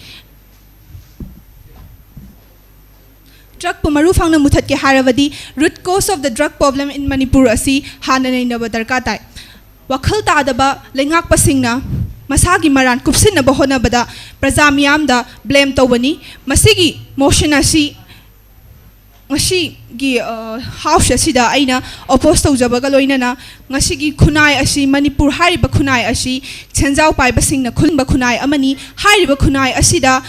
ꯗ꯭ꯔꯒꯄꯨ ꯃꯔꯨ ꯐꯪꯅ ꯃꯨꯊꯠꯀꯦ ꯍꯥꯏꯔꯕꯗꯤ, root cause of the drug problem in Manipur ꯑꯁꯤ ꯍꯥꯟꯅ ꯅꯩꯅꯕ ꯗꯔꯀꯥꯔ ꯇꯥꯏ꯫ ꯋꯥꯈꯜ ꯇꯥꯗꯕ ꯂꯩꯉꯥꯛꯄꯁꯤꯡꯅ ꯃꯁꯥꯒꯤ ꯃꯔꯥꯟ ꯀꯨꯞꯁꯤꯟꯅꯕ ꯍꯣꯠꯅꯕꯗ ꯄ꯭ꯔꯖꯥ ꯃꯤꯌꯥꯝꯗ ꯕ꯭ꯂꯦꯝ ꯇꯧꯕꯅꯤ꯫ ꯃꯁꯤꯒꯤ ꯃꯣꯁꯟ ꯑꯁꯤ ꯉꯁꯤꯒꯤ ꯍꯥꯎꯁ ꯑꯁꯤꯗ ꯑꯩꯅ ꯑꯣꯄꯣꯖ ꯇꯧꯖꯕꯒ ꯂꯣꯏꯅꯅ ꯉꯁꯤꯒꯤ ꯈꯨꯟꯅꯥꯏ ꯑꯁꯤ, ꯃꯅꯤꯄꯨꯔ ꯍꯥꯏꯔꯤꯕ ꯈꯨꯟꯅꯥꯏ ꯑꯁꯤ ꯁꯦꯟꯖꯥꯎ ꯄꯥꯏꯕꯁꯤꯡꯅ ꯈꯨꯟꯕ ꯈꯨꯟꯅꯥꯏ ꯑꯃꯅꯤ꯫ ꯍꯥꯏꯔꯤꯕ ꯈꯨꯟꯅꯥꯏ ꯑꯁꯤꯗ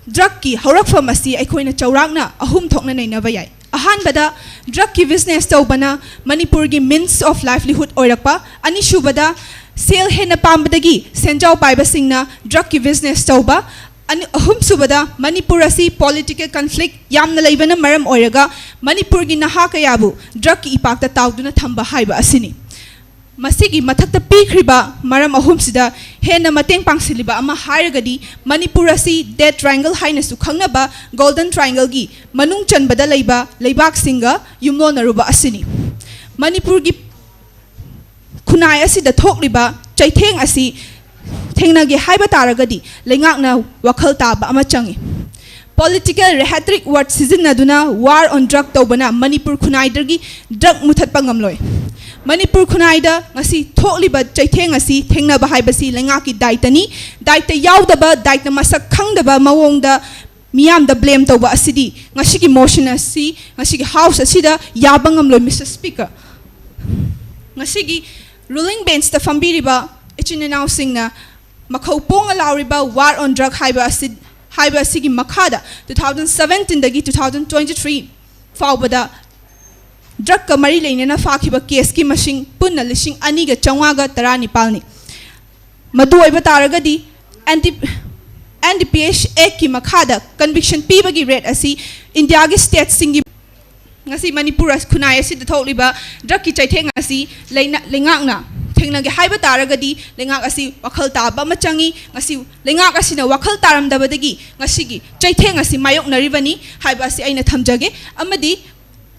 ꯗ꯭ꯔꯒꯀꯤ ꯍꯧꯔꯛꯐꯝ ꯑꯁꯤ ꯑꯩꯈꯣꯏꯅ ꯆꯥꯎꯔꯥꯛꯅ ꯑꯍꯨꯝ ꯊꯣꯛꯅ ꯅꯩꯅꯕ ꯌꯥꯏ꯫ ꯑꯍꯥꯟꯕꯗ, ꯗ꯭ꯔꯒꯀꯤ ꯕꯤꯖꯤꯅꯦꯁ ꯇꯧꯕꯅ ꯃꯅꯤꯄꯨꯔꯒꯤ ꯃꯤꯟꯁ ꯑꯣꯐ ꯂꯥꯏꯚꯂꯤꯍꯨꯗ ꯑꯣꯏꯔꯛꯄ꯫ ꯑꯅꯤꯁꯨꯕꯗ, ꯁꯦꯜ ꯍꯦꯟꯅ ꯄꯥꯝꯕꯗꯒꯤ ꯁꯦꯟꯖꯥꯎ ꯄꯥꯏꯕꯁꯤꯡꯅ ꯗ꯭ꯔꯒꯀꯤ ꯕꯤꯖꯤꯅꯦꯁ ꯇꯧꯕ꯫ ꯑꯅꯤ, ꯑꯍꯨꯝꯁꯨꯕꯗ, ꯃꯅꯤꯄꯨꯔ ꯑꯁꯤ ꯄꯣꯂꯤꯇꯤꯀꯦꯜ ꯀꯟꯐ꯭ꯂꯤꯛ ꯌꯥꯝꯅ ꯂꯩꯕꯅ ꯃꯔꯝ ꯑꯣꯏꯔꯒ ꯃꯅꯤꯄꯨꯔꯒꯤ ꯅꯍꯥ ꯀꯌꯥꯕꯨ ꯗ꯭ꯔꯒꯀꯤ ꯏꯄꯥꯛꯇ ꯇꯥꯎꯗꯨꯅ ꯊꯝꯕ ꯍꯥꯏꯕ ꯑꯁꯤꯅꯤ꯫ ꯃꯁꯤꯒꯤ ꯃꯊꯛꯇ ꯄꯤꯈ꯭ꯔꯤꯕ ꯃꯔꯝ ꯑꯍꯨꯝꯁꯤꯗ ꯍꯦꯟꯅ ꯃꯇꯦꯡ ꯄꯥꯡꯁꯤꯜꯂꯤꯕ ꯑꯃ ꯍꯥꯏꯔꯒꯗꯤ ꯃꯅꯤꯄꯨꯔ ꯑꯁꯤ ꯗꯦꯠ ꯇ꯭ꯔꯥꯏꯡꯒꯜ ꯍꯥꯏꯅꯁꯨ ꯈꯪꯅꯕ ꯒꯣꯜꯗꯟ ꯇ꯭ꯔꯥꯏꯡꯒꯜꯒꯤ ꯃꯅꯨꯡ ꯆꯟꯕꯗ ꯂꯩꯕ ꯂꯩꯕꯥꯛꯁꯤꯡꯒ ꯌꯨꯝꯂꯣꯟꯅꯔꯨꯕ ꯑꯁꯤꯅꯤ꯫ ꯃꯅꯤꯄꯨꯔꯒꯤ ꯈꯨꯟꯅꯥꯏ ꯑꯁꯤꯗ ꯊꯣꯛꯂꯤꯕ ꯆꯩꯊꯦꯡ ꯑꯁꯤ ꯊꯦꯡꯅꯒꯦ ꯍꯥꯏꯕ ꯇꯥꯔꯒꯗꯤ ꯂꯩꯉꯥꯛꯅ ꯋꯥꯈꯜ ꯇꯥꯕ ꯑꯃ ꯆꯪꯏ꯫ ꯄꯣꯂꯤꯇꯤꯀꯦꯜ ꯔꯦꯍꯦꯇ꯭ꯔꯤꯛ ꯋꯥꯔꯗ ꯁꯤꯖꯤꯟꯅꯗꯨꯅ ꯋꯥꯔ ꯑꯣꯟ ꯗ꯭ꯔꯒ ꯇꯧꯕꯅ ꯃꯅꯤꯄꯨꯔ ꯈꯨꯟꯅꯥꯏꯗꯒꯤ ꯗ꯭ꯔꯒ ꯃꯨꯊꯠꯄ ꯉꯝꯂꯣꯏ꯫ ꯃꯅꯤꯄꯨꯔ ꯈꯨꯟꯅꯥꯏꯗ ꯉꯁꯤ ꯊꯣꯛꯂꯤꯕ ꯆꯩꯊꯦꯡ ꯑꯁꯤ ꯊꯦꯡꯅꯕ ꯍꯥꯏꯕꯁꯤ ꯂꯩꯉꯥꯛꯀꯤ ꯗꯥꯏꯇꯅꯤ꯫ ꯗꯥꯏꯇ ꯌꯥꯎꯗꯕ, ꯗꯥꯏꯇ ꯃꯁꯛ ꯈꯪꯗꯕ ꯃꯑꯣꯡꯗ ꯃꯤꯌꯥꯝꯗ ꯕ꯭ꯂꯦꯝ ꯇꯧꯕ ꯑꯁꯤꯗꯤ ꯉꯁꯤꯒꯤ ꯃꯣꯁꯟ ꯑꯁꯤ ꯉꯁꯤꯒꯤ ꯍꯥꯎꯁ ꯑꯁꯤꯗ ꯌꯥꯕ ꯉꯝꯂꯣꯏ, ꯃꯤꯁꯇꯔ ꯁ꯭ꯄꯤꯀꯔ꯫ ꯉꯁꯤꯒꯤ ꯔꯨꯂꯤꯡ ꯕꯦꯟꯁꯇ ꯐꯝꯕꯤꯔꯤꯕ ꯏꯆꯤꯟ ꯏꯅꯥꯎꯁꯤꯡꯅ ꯃꯈꯧ ꯄꯣꯡꯅ ꯂꯥꯎꯔꯤꯕ ꯋꯥꯔ ꯑꯣꯟ ꯗ꯭ꯔꯒ ꯍꯥꯏꯕ ꯑꯁꯤ, ꯍꯥꯏꯕ ꯑꯁꯤꯒꯤ ꯃꯈꯥꯗ ꯇꯨ ꯊꯥꯎꯖꯟ ꯁꯕꯦꯟꯇꯤꯟꯗꯒꯤ ꯇꯨ ꯊꯥꯎꯖꯟ ꯇ꯭ꯋꯦꯟꯇꯤ ꯊ꯭ꯔꯤ ꯐꯥꯎꯕꯗ ꯗ꯭ꯔꯒꯀ ꯃꯔꯤ ꯂꯩꯅꯅ ꯐꯥꯈꯤꯕ ꯀꯦꯁꯀꯤ ꯃꯁꯤꯡ ꯄꯨꯟꯅ ꯂꯤꯁꯤꯡ ꯑꯅꯤꯒ ꯆꯥꯝꯃꯉꯥꯒ ꯇꯔꯥꯅꯤꯄꯥꯜꯅꯤ꯫ ꯃꯗꯨ ꯑꯣꯏꯕ ꯇꯥꯔꯒꯗꯤ, N D, N D P S ꯑꯦꯛꯀꯤ ꯃꯈꯥꯗ ꯀꯟꯚꯤꯛꯁꯟ ꯄꯤꯕꯒꯤ ꯔꯦꯠ ꯑꯁꯤ ꯏꯟꯗꯤꯌꯥꯒꯤ ꯁ꯭ꯇꯦꯠꯁꯤꯡꯒꯤ, ꯉꯁꯤ ꯃꯅꯤꯄꯨꯔ ꯑꯁ-, ꯈꯨꯟꯅꯥꯏ ꯑꯁꯤꯗ ꯊꯣꯛꯂꯤꯕ ꯗ꯭ꯔꯒꯀꯤ ꯆꯩꯊꯦꯡ ꯑꯁꯤ ꯂꯩꯅ-, ꯂꯩꯉꯥꯛꯅ ꯊꯦꯡꯅꯒꯦ ꯍꯥꯏꯕ ꯇꯥꯔꯒꯗꯤ ꯂꯩꯉꯥꯛ ꯑꯁꯤ ꯋꯥꯈꯜ ꯇꯥꯕ ꯑꯃ ꯆꯪꯏ꯫ ꯉꯁꯤ ꯂꯩꯉꯥꯛ ꯑꯁꯤꯅ ꯋꯥꯈꯜ ꯇꯥꯔꯝꯗꯕꯗꯒꯤ ꯉꯁꯤꯒꯤ ꯆꯩꯊꯦꯡ ꯑꯁꯤ ꯃꯥꯌꯣꯛꯅꯔꯤꯕꯅꯤ ꯍꯥꯏꯕ ꯑꯁꯤ ꯑꯩꯅ ꯊꯝꯖꯒꯦ꯫ ꯑꯃꯗꯤ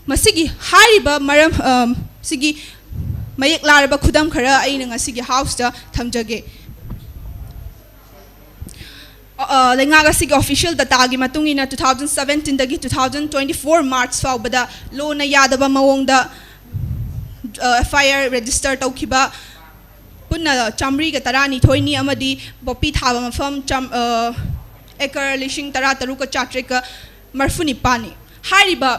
ꯃꯁꯤꯒꯤ ꯍꯥꯏꯔꯤꯕ ꯃꯔꯝ, ꯑ, ꯁꯤꯒꯤ ꯃꯌꯦꯛ ꯂꯥꯔꯕ ꯈꯨꯗꯝ ꯈꯔ ꯑꯩꯅ ꯉꯁꯤꯒꯤ ꯍꯥꯎꯁꯇ ꯊꯝꯖꯒꯦ꯫ ꯑ, ꯂꯩꯉꯥꯛ ꯑꯁꯤꯒꯤ ꯑꯣꯐꯤꯁꯤꯌꯦꯜ ꯗꯇꯥꯒꯤ ꯃꯇꯨꯡ ꯏꯟꯅ, ꯇꯨ ꯊꯥꯎꯖꯟ ꯁꯕꯦꯟꯇꯤꯟꯗꯒꯤ two thousand twenty four March ꯐꯥꯎꯕꯗ ꯂꯣꯅ ꯌꯥꯗꯕ ꯃꯑꯣꯡꯗ, ꯑ, ꯑꯦꯐ ꯑꯥꯏ ꯑꯥꯔ ꯔꯦꯖꯤꯁꯇꯔ ꯇꯧꯈꯤꯕ ꯄꯨꯟꯅ ꯆꯥꯃꯔꯤꯒ ꯇꯔꯥꯅꯤꯊꯣꯏꯅꯤ ꯑꯃꯗꯤ ꯄꯣꯄꯤ ꯊꯥꯕ ꯃꯐꯝ ꯆꯥꯝ-, ꯑ, ꯑꯦꯀꯔ ꯂꯤꯁꯤꯡ ꯇꯔꯥ ꯇꯔꯨꯛꯀ ꯆꯥꯇ꯭ꯔꯦꯠꯀ ꯃꯔꯤꯐꯨ ꯅꯤꯄꯥꯟꯅꯤ꯫ ꯍꯥꯏꯔꯤꯕ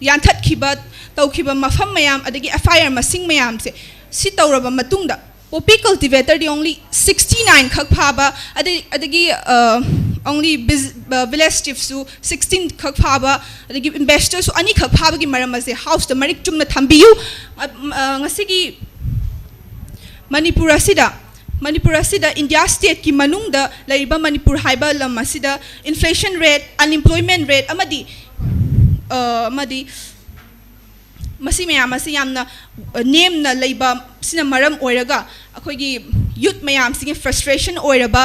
ꯌꯥꯟꯊꯠꯈꯤꯕ ꯇꯧꯈꯤꯕ ꯃꯐꯝ ꯃꯌꯥꯝ ꯑꯗꯒꯤ F I R ꯃꯁꯤꯡ ꯃꯌꯥꯝꯁꯦ ꯁꯤ ꯇꯧꯔꯕ ꯃꯇꯨꯡꯗ poppy cultivatorꯗꯤ only sixty nine ꯈꯛ ꯐꯥꯕ, ꯑꯗꯩ-, ꯑꯗꯒꯤ, ꯑ, only biz-, ꯑ, village chiefꯁꯨ sixteen ꯈꯛ ꯐꯥꯕ, ꯑꯗꯒꯤ investorꯁꯨ ꯑꯅꯤꯈꯛ ꯐꯥꯕꯒꯤ ꯃꯔꯝ ꯑꯁꯦ Houseꯇ ꯃꯔꯤꯛ ꯆꯨꯝꯅ ꯊꯝꯕꯤꯌꯨ꯫ ꯑ, ꯑ, ꯉꯁꯤꯒꯤ ꯃꯅꯤꯄꯨꯔ ꯑꯁꯤꯗ, ꯃꯅꯤꯄꯨꯔ ꯑꯁꯤꯗ India stateꯀꯤ ꯃꯅꯨꯡꯗ ꯂꯩꯔꯤꯕ ꯃꯅꯤꯄꯨꯔ ꯍꯥꯏꯕ ꯂꯝ ꯑꯁꯤꯗ inflation rate, unemployment rate ꯑꯃꯗꯤ, ꯑ, ꯑꯃꯗꯤ ꯃꯁꯤ ꯃꯌꯥꯝ ꯑꯁꯤ ꯌꯥꯝꯅ, ꯑ, ꯅꯦꯝꯅ ꯂꯩꯕ ꯁꯤꯅ ꯃꯔꯝ ꯑꯣꯏꯔꯒ ꯑꯩꯈꯣꯏꯒꯤ youth ꯃꯌꯥꯝꯁꯤꯒꯤ frustration ꯑꯣꯏꯔꯕ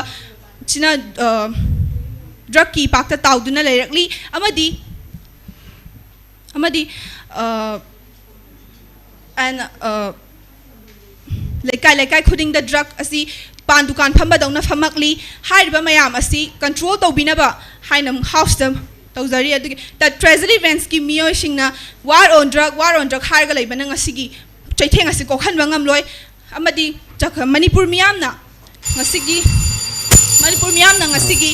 ꯁꯤꯅ, ꯑ, drugꯀꯤ ꯏꯄꯥꯛꯇ ꯇꯥꯎꯗꯨꯅ ꯂꯩꯔꯛꯂꯤ꯫ ꯑꯃꯗꯤ, ꯑꯃꯗꯤ, ꯑ, and, ꯑ, ꯂꯩꯀꯥꯏ ꯂꯩꯀꯥꯏ ꯈꯨꯗꯤꯡꯗ drug ꯑꯁꯤ ꯄꯥꯟ ꯗꯨꯀꯥꯟ ꯐꯝꯕꯗꯧꯅ ꯐꯝꯃꯛꯂꯤ꯫ ꯍꯥꯏꯔꯤꯕ ꯃꯌꯥꯝ ꯑꯁꯤ control ꯇꯧꯕꯤꯅꯕ ꯍꯥꯏꯅ Houseꯇ ꯇꯧꯖꯔꯤ꯫ ꯑꯗꯨꯒꯤ ꯇ-, Treasury benchꯀꯤ ꯃꯤꯑꯣꯏꯁꯤꯡꯅ war on drug, war on drug ꯍꯥꯏꯔꯒ ꯂꯩꯕꯅ ꯉꯁꯤꯒꯤ ꯆꯩꯊꯦꯡ ꯑꯁꯤ ꯀꯣꯛꯍꯟꯕ ꯉꯝꯂꯣꯏ꯫ ꯑꯃꯗꯤ ꯆꯥꯛ-, ꯃꯅꯤꯄꯨꯔ ꯃꯤꯌꯥꯝꯅ ꯉꯁꯤꯒꯤ, ꯃꯅꯤꯄꯨꯔ ꯃꯤꯌꯥꯝꯅ ꯉꯁꯤꯒꯤ,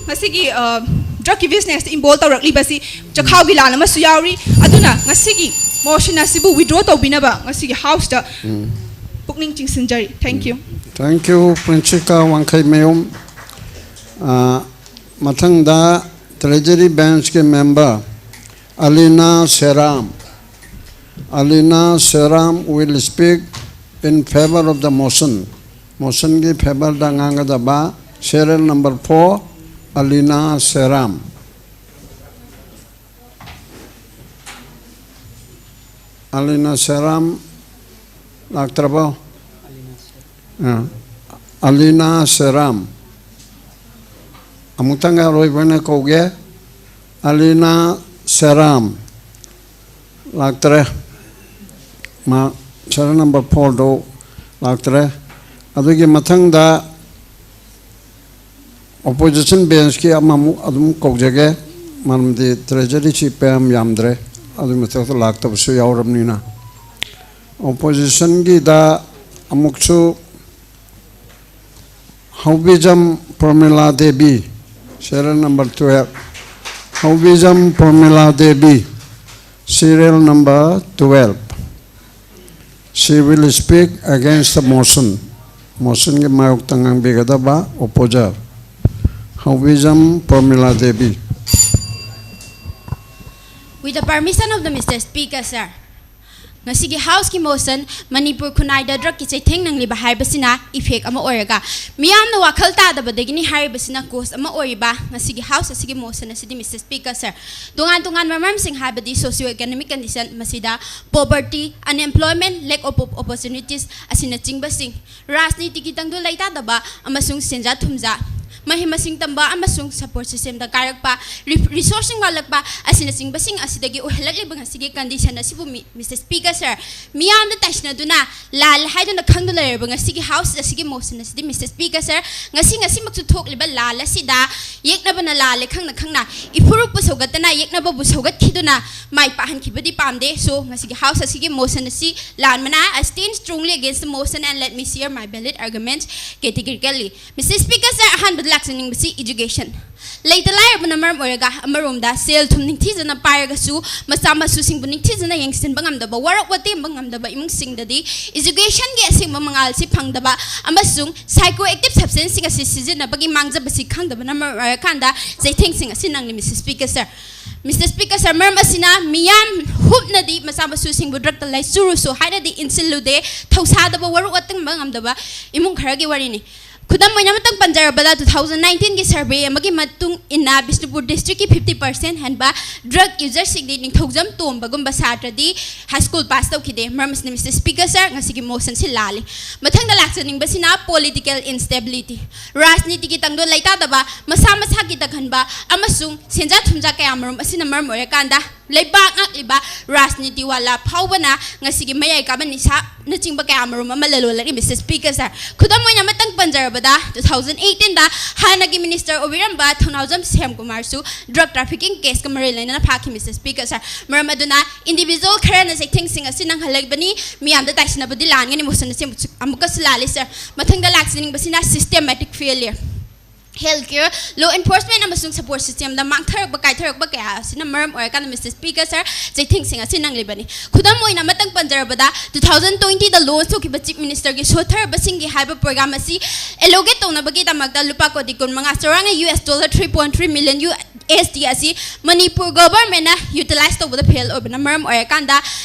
ꯉꯁꯤꯒꯤ, ꯑ, drugꯀꯤ businessꯇ involve ꯇꯧꯔꯛꯂꯤꯕꯁꯤ ꯆꯈꯥꯎꯒꯤ ꯂꯥꯟ ꯑꯃꯁꯨ ꯌꯥꯎꯔꯤ꯫ ꯑꯗꯨꯅ ꯉꯁꯤꯒꯤ motion ꯑꯁꯤꯕꯨ withdraw ꯇꯧꯕꯤꯅꯕ ꯉꯁꯤꯒꯤ Houseꯇ ꯎꯝ꯫ ꯄꯨꯛꯅꯤꯡ ꯆꯤꯡꯁꯤꯟꯖꯔꯤ꯫ Thank you꯫ Thank you, Princika Wangkheimayom꯫ ꯑ, ꯃꯊꯪꯗ Treasury benchꯀꯤ member Alina Seram꯫ Alina Seram will speak in favor of the motion. Motionꯒꯤ favorꯗ ꯉꯥꯡꯒꯗꯕ serial number four, Alina Seram꯫ Alina Seram ꯂꯥꯛꯇ꯭ꯔꯕꯣ? ꯑ, Alina Seram꯫ ꯑꯃꯨꯛꯇꯪ ꯑꯔꯣꯏꯕ ꯑꯣꯏꯅ ꯀꯧꯒꯦ꯫ Alina Seram꯫ ꯂꯥꯛꯇ꯭ꯔꯦ꯫ ꯃꯥ serial number fourꯗꯣ ꯂꯥꯛꯇ꯭ꯔꯦ꯫ ꯑꯗꯨꯒꯤ ꯃꯊꯪꯗ opposition benchꯀꯤ ꯑꯃꯃꯨꯛ ꯑꯗꯨꯝ ꯀꯧꯖꯒꯦ, ꯃꯔꯝꯗꯤ Treasury seat ꯄꯌꯥꯝ ꯌꯥꯝꯗ꯭ꯔꯦ, ꯑꯗꯨꯒꯤ ꯃꯊꯛꯇ ꯂꯥꯛꯇꯕꯁꯨ ꯌꯥꯎꯔꯕꯅꯤꯅ꯫ Oppositionꯒꯤꯗ ꯑꯃꯨꯛꯁꯨ Haobijam Pramila Devi, serial number twelve. Haobijam Pramila Devi, serial number twelve. She will speak against the motion. Motion ꯒꯤ ꯃꯥꯌꯣꯛꯇ ꯉꯥꯡꯕꯤꯒꯗꯕ opposer, Haobijam Pramila Devi. With the permission of the Mister Speaker, sir. ꯉꯁꯤꯒꯤ House ꯀꯤ motion, Manipur ꯈꯨꯟꯅꯥꯏꯗ drug ꯀꯤ ꯆꯩꯊꯦꯡ ꯅꯪꯂꯤꯕ ꯍꯥꯏꯕꯁꯤꯅ effect ꯑꯃ ꯑꯣꯏꯔꯒ, ꯃꯤꯌꯥꯝꯅ ꯋꯥꯈꯜ ꯇꯥꯗꯕꯗꯒꯤꯅꯤ ꯍꯥꯏꯔꯤꯕꯁꯤꯅ cause ꯑꯃ ꯑꯣꯏꯔꯤꯕ ꯉꯁꯤꯒꯤ House ꯑꯁꯤꯒꯤ motion ꯑꯁꯤꯗꯤ, Mister Speaker, sir, ꯇꯣꯉꯥꯟ ꯇꯣꯉꯥꯟꯕ ꯃꯔꯝꯁꯤꯡ, ꯍꯥꯏꯕꯗꯤ socio economic condition, ꯃꯁꯤꯗ poverty, unemployment, lack of op-, opportunities ꯑꯁꯤꯅꯆꯤꯡꯕꯁꯤꯡ, ꯔꯥꯖꯅꯤꯇꯤꯒꯤ ꯇꯪꯗꯨ ꯂꯩꯇꯥꯗꯕ ꯑꯃꯁꯨꯡ ꯁꯦꯟꯖꯥ ꯊꯨꯝꯖꯥ, ꯃꯍꯩ ꯃꯁꯤꯡ ꯇꯝꯕ ꯑꯃꯁꯨꯡ support system ꯗ ꯀꯥꯏꯔꯛꯄ, ꯔꯤ-, resource ꯁꯤꯡ ꯋꯥꯠꯂꯛꯄ ꯑꯁꯤꯅꯆꯤꯡꯕꯁꯤꯡ ꯑꯁꯤꯗꯒꯤ ꯑꯣꯏꯍꯜꯂꯛꯂꯤꯕ ꯉꯁꯤꯒꯤ condition ꯑꯁꯤꯕꯨ ꯃꯤ-, Mister Speaker, sir, ꯃꯤꯌꯥꯝꯗ ꯇꯥꯏꯁꯤꯟꯅꯗꯨꯅ ꯂꯥꯜꯂꯦ ꯍꯥꯏꯗꯨꯅ ꯈꯪꯗꯨꯅ ꯂꯩꯔꯕ ꯉꯁꯤꯒꯤ House ꯑꯁꯤꯒꯤ motion ꯑꯁꯤꯗꯤ, Mister Speaker, sir, ꯉꯁꯤ ꯉꯁꯤꯃꯛꯁꯨ ꯊꯣꯛꯂꯤꯕ ꯂꯥꯜ ꯑꯁꯤꯗ ꯌꯦꯛꯅꯕꯅ ꯂꯥꯜꯂꯦ ꯈꯪꯅ ꯈꯪꯅ ꯏꯐꯨꯔꯨꯞꯄꯨ ꯁꯧꯒꯠꯇꯅ ꯌꯦꯛꯅꯕꯕꯨ ꯁꯧꯒꯠꯈꯤꯗꯨꯅ ꯃꯥꯏ ꯄꯥꯛꯍꯟꯈꯤꯕꯗꯤ ꯄꯥꯝꯗꯦ꯫ So, ꯉꯁꯤꯒꯤ House ꯑꯁꯤꯒꯤ motion ꯑꯁꯤ ꯂꯥꯟꯕꯅ, I stand strongly against the motion and let me share my valid arguments categorically. Mister Speaker, sir, ꯑꯍꯥꯟꯕꯗ ꯂꯥꯛꯆꯅꯤꯡꯕꯁꯤ education꯫ ꯂꯩꯇ ꯂꯥꯏꯔꯕꯅ ꯃꯔꯝ ꯑꯣꯏꯔꯒ ꯑꯃꯔꯣꯝꯗ ꯁꯦꯜ ꯊꯨꯝ ꯅꯤꯡꯊꯤꯖꯅ ꯄꯥꯏꯔꯒꯁꯨ ꯃꯆꯥ ꯃꯁꯨꯁꯤꯡꯕꯨ ꯅꯤꯡꯊꯤꯖꯅ ꯌꯦꯡꯁꯤꯟꯕ ꯉꯝꯗꯕ, ꯋꯥꯔꯛ ꯋꯥꯇꯦꯝꯕ ꯉꯝꯗꯕ ꯏꯃꯨꯡꯁꯤꯡꯗꯗꯤ education ꯒꯤ ꯑꯁꯦꯡꯕ ꯃꯉꯥꯜꯁꯤ ꯐꯪꯗꯕ ꯑꯃꯁꯨꯡ psychoactive substance ꯁꯤꯡ ꯑꯁꯤ ꯁꯤꯖꯤꯟꯅꯕꯒꯤ ꯃꯥꯡꯖꯕꯁꯤ ꯈꯪꯗꯕꯅ ꯃꯔꯝ ꯑꯣꯏꯔꯀꯥꯟꯗ ꯆꯩꯊꯦꯡꯁꯤꯡ ꯑꯁꯤ ꯅꯪꯂꯤ, Mister Speaker, sir꯫ Mister Speaker, sir, ꯃꯔꯝ ꯑꯁꯤꯅ ꯃꯤꯌꯥꯝ ꯍꯨꯞꯅꯗꯤ ꯃꯆꯥ ꯃꯁꯨꯁꯤꯡꯕꯨ drug ꯇ ꯂꯥꯏꯆꯨꯔꯨꯁꯨ ꯍꯥꯏꯅꯗꯤ ꯏꯟꯁꯤꯜꯂꯨꯗꯦ, ꯊꯧꯁꯥꯗꯕ, ꯋꯥꯔꯛ ꯋꯥꯇꯦꯝꯕ ꯉꯝꯗꯕ ꯏꯃꯨꯡ ꯈꯔꯒꯤ ꯋꯥꯔꯤꯅꯤ꯫ ꯈꯨꯗꯝ ꯑꯣꯏꯅ ꯑꯃꯇꯪ ꯄꯟꯖꯔꯕꯗ, two thousand nineteen ꯒꯤ survey ꯑꯃꯒꯤ ꯃꯇꯨꯡ ꯏꯟꯅ ꯕꯤꯁꯅꯨꯄꯨꯔ district ꯀꯤ fifty percent ꯍꯦꯟꯕ drug user ꯁꯤꯡꯗꯤ ꯅꯤꯡꯊꯧꯖꯝ ꯇꯣꯝꯕꯒꯨꯝꯕ ꯁꯥꯇ꯭ꯔꯗꯤ high school pass ꯇꯧꯈꯤꯗꯦ꯫ ꯃꯔꯝ ꯑꯁꯤꯅ, Mister Speaker, sir, ꯉꯁꯤꯒꯤ motion ꯁꯤ ꯂꯥꯜꯂꯤ꯫ ꯃꯊꯪꯗ ꯂꯥꯛꯆꯅꯤꯡꯕꯁꯤꯅ political instability, ꯔꯥꯖꯅꯤꯇꯤꯒꯤ ꯇꯪꯗꯨ ꯂꯩꯇꯥꯗꯕ, ꯃꯁꯥ ꯃꯁꯥꯒꯤ ꯇꯛꯍꯟꯕ ꯑꯃꯁꯨꯡ ꯁꯦꯟꯖꯥ ꯊꯨꯝꯖꯥ ꯀꯌꯥꯃꯔꯨꯝ ꯑꯁꯤꯅ ꯃꯔꯝ ꯑꯣꯏꯔꯀꯥꯟꯗ ꯂꯩꯕꯥꯛ ꯉꯥꯛꯂꯤꯕ ꯔꯥꯖꯅꯤꯇꯤ ꯋꯥꯂꯥ ꯐꯥꯎꯕꯅ ꯉꯁꯤꯒꯤ ꯃꯌꯥꯏ ꯀꯥꯕ ꯅꯤꯁꯥꯅꯆꯤꯡꯕ ꯀꯌꯥꯃꯔꯨꯝ ꯑꯃ ꯂꯂꯣꯜꯂꯛꯂꯤ, Mister Speaker, sir꯫ ꯈꯨꯗꯝ ꯑꯣꯏꯅ ꯑꯃꯇꯪ ꯄꯟꯖꯔꯕꯗ, ꯕꯗ ꯇꯨ ꯊꯥꯎꯖꯟ ꯑꯩꯠꯇꯤꯟꯗ ꯍꯥꯟꯅꯒꯤ ꯃꯤꯅꯤꯁꯇꯔ ꯑꯣꯏꯕꯤꯔꯝꯕ ꯊꯧꯅꯥꯎꯖꯝ ꯁ꯭ꯌꯥꯝ ꯀꯨꯃꯥꯔꯁꯨ ꯗ꯭ꯔꯒ ꯇ꯭ꯔꯥꯐꯤꯀꯤꯡ ꯀꯦꯁꯀ ꯃꯔꯤ ꯂꯩꯅꯅ ꯐꯥꯈꯤ, ꯃꯤꯁꯇꯔ ꯁ꯭ꯄꯤꯀꯔ ꯁꯥꯔ꯫ ꯃꯔꯝ ꯑꯗꯨꯅ ꯏꯟꯗꯤꯚꯤꯖꯨꯋꯦꯜ ꯈꯔꯅ ꯆꯩꯊꯦꯡꯁꯤꯡ ꯑꯁꯤ ꯅꯪꯍꯜꯂꯛꯄꯅꯤ, ꯃꯤꯌꯥꯝꯗ ꯇꯥꯏꯁꯤꯟꯅꯕꯗꯤ ꯂꯥꯟꯒꯅꯤ, ꯃꯣꯁꯟ ꯑꯁꯤ ꯑꯃꯨꯛꯁꯨ-, ꯑꯃꯨꯛꯀꯁꯨ ꯂꯥꯜꯂꯤ, ꯁꯥꯔ꯫ ꯃꯊꯪꯗ ꯂꯥꯛꯆꯅꯤꯡꯕꯁꯤꯅ systematic failure, health care, law enforcement ꯑꯃꯁꯨꯡ support systemꯗ ꯃꯥꯡꯊꯔꯛꯄ ꯀꯥꯏꯊꯔꯛꯄ ꯀꯌꯥ ꯑꯁꯤꯅ ꯃꯔꯝ ꯑꯣꯏꯔꯀꯥꯟꯗ, ꯃꯤꯁꯇꯔ ꯁ꯭ꯄꯤꯀꯔ ꯁꯥꯔ, ꯆꯩꯊꯦꯡꯁꯤꯡ ꯑꯁꯤ ꯅꯪꯂꯤꯕꯅꯤ꯫ ꯈꯨꯗꯝ ꯑꯣꯏꯅ ꯑꯃꯇꯪ ꯄꯟꯖꯔꯕꯗ, ꯇꯨ ꯊꯥꯎꯖꯟ ꯇ꯭ꯋꯦꯟꯇꯤꯗ ꯂꯣꯟꯁ ꯇꯧꯈꯤꯕ ꯆꯤꯐ ꯃꯤꯅꯤꯁꯇꯔꯒꯤ ꯁꯣꯠꯊꯔꯕꯁꯤꯡꯒꯤ ꯍꯥꯏꯕ ꯄ꯭ꯔꯣꯒ꯭ꯔꯥꯝ ꯑꯁꯤ ꯑꯦꯂꯣꯀꯦꯠ ꯇꯧꯅꯕꯒꯤꯗꯃꯛꯇ ꯂꯨꯄꯥ ꯀꯣꯇꯤ ꯀꯨꯟꯃꯉꯥ, ꯆꯥꯎꯔꯥꯛꯅ U S dollar three point three million U S D ꯑꯁꯤ ꯃꯅꯤꯄꯨꯔ ꯒꯣꯚꯔꯟꯃꯦꯟꯅ ꯌꯨꯇꯤꯂꯥꯏꯁ ꯇꯧꯕꯗ ꯐꯦꯜ ꯑꯣꯏꯕꯅ ꯃꯔꯝ ꯑꯣꯏꯔꯀꯥꯟꯗ,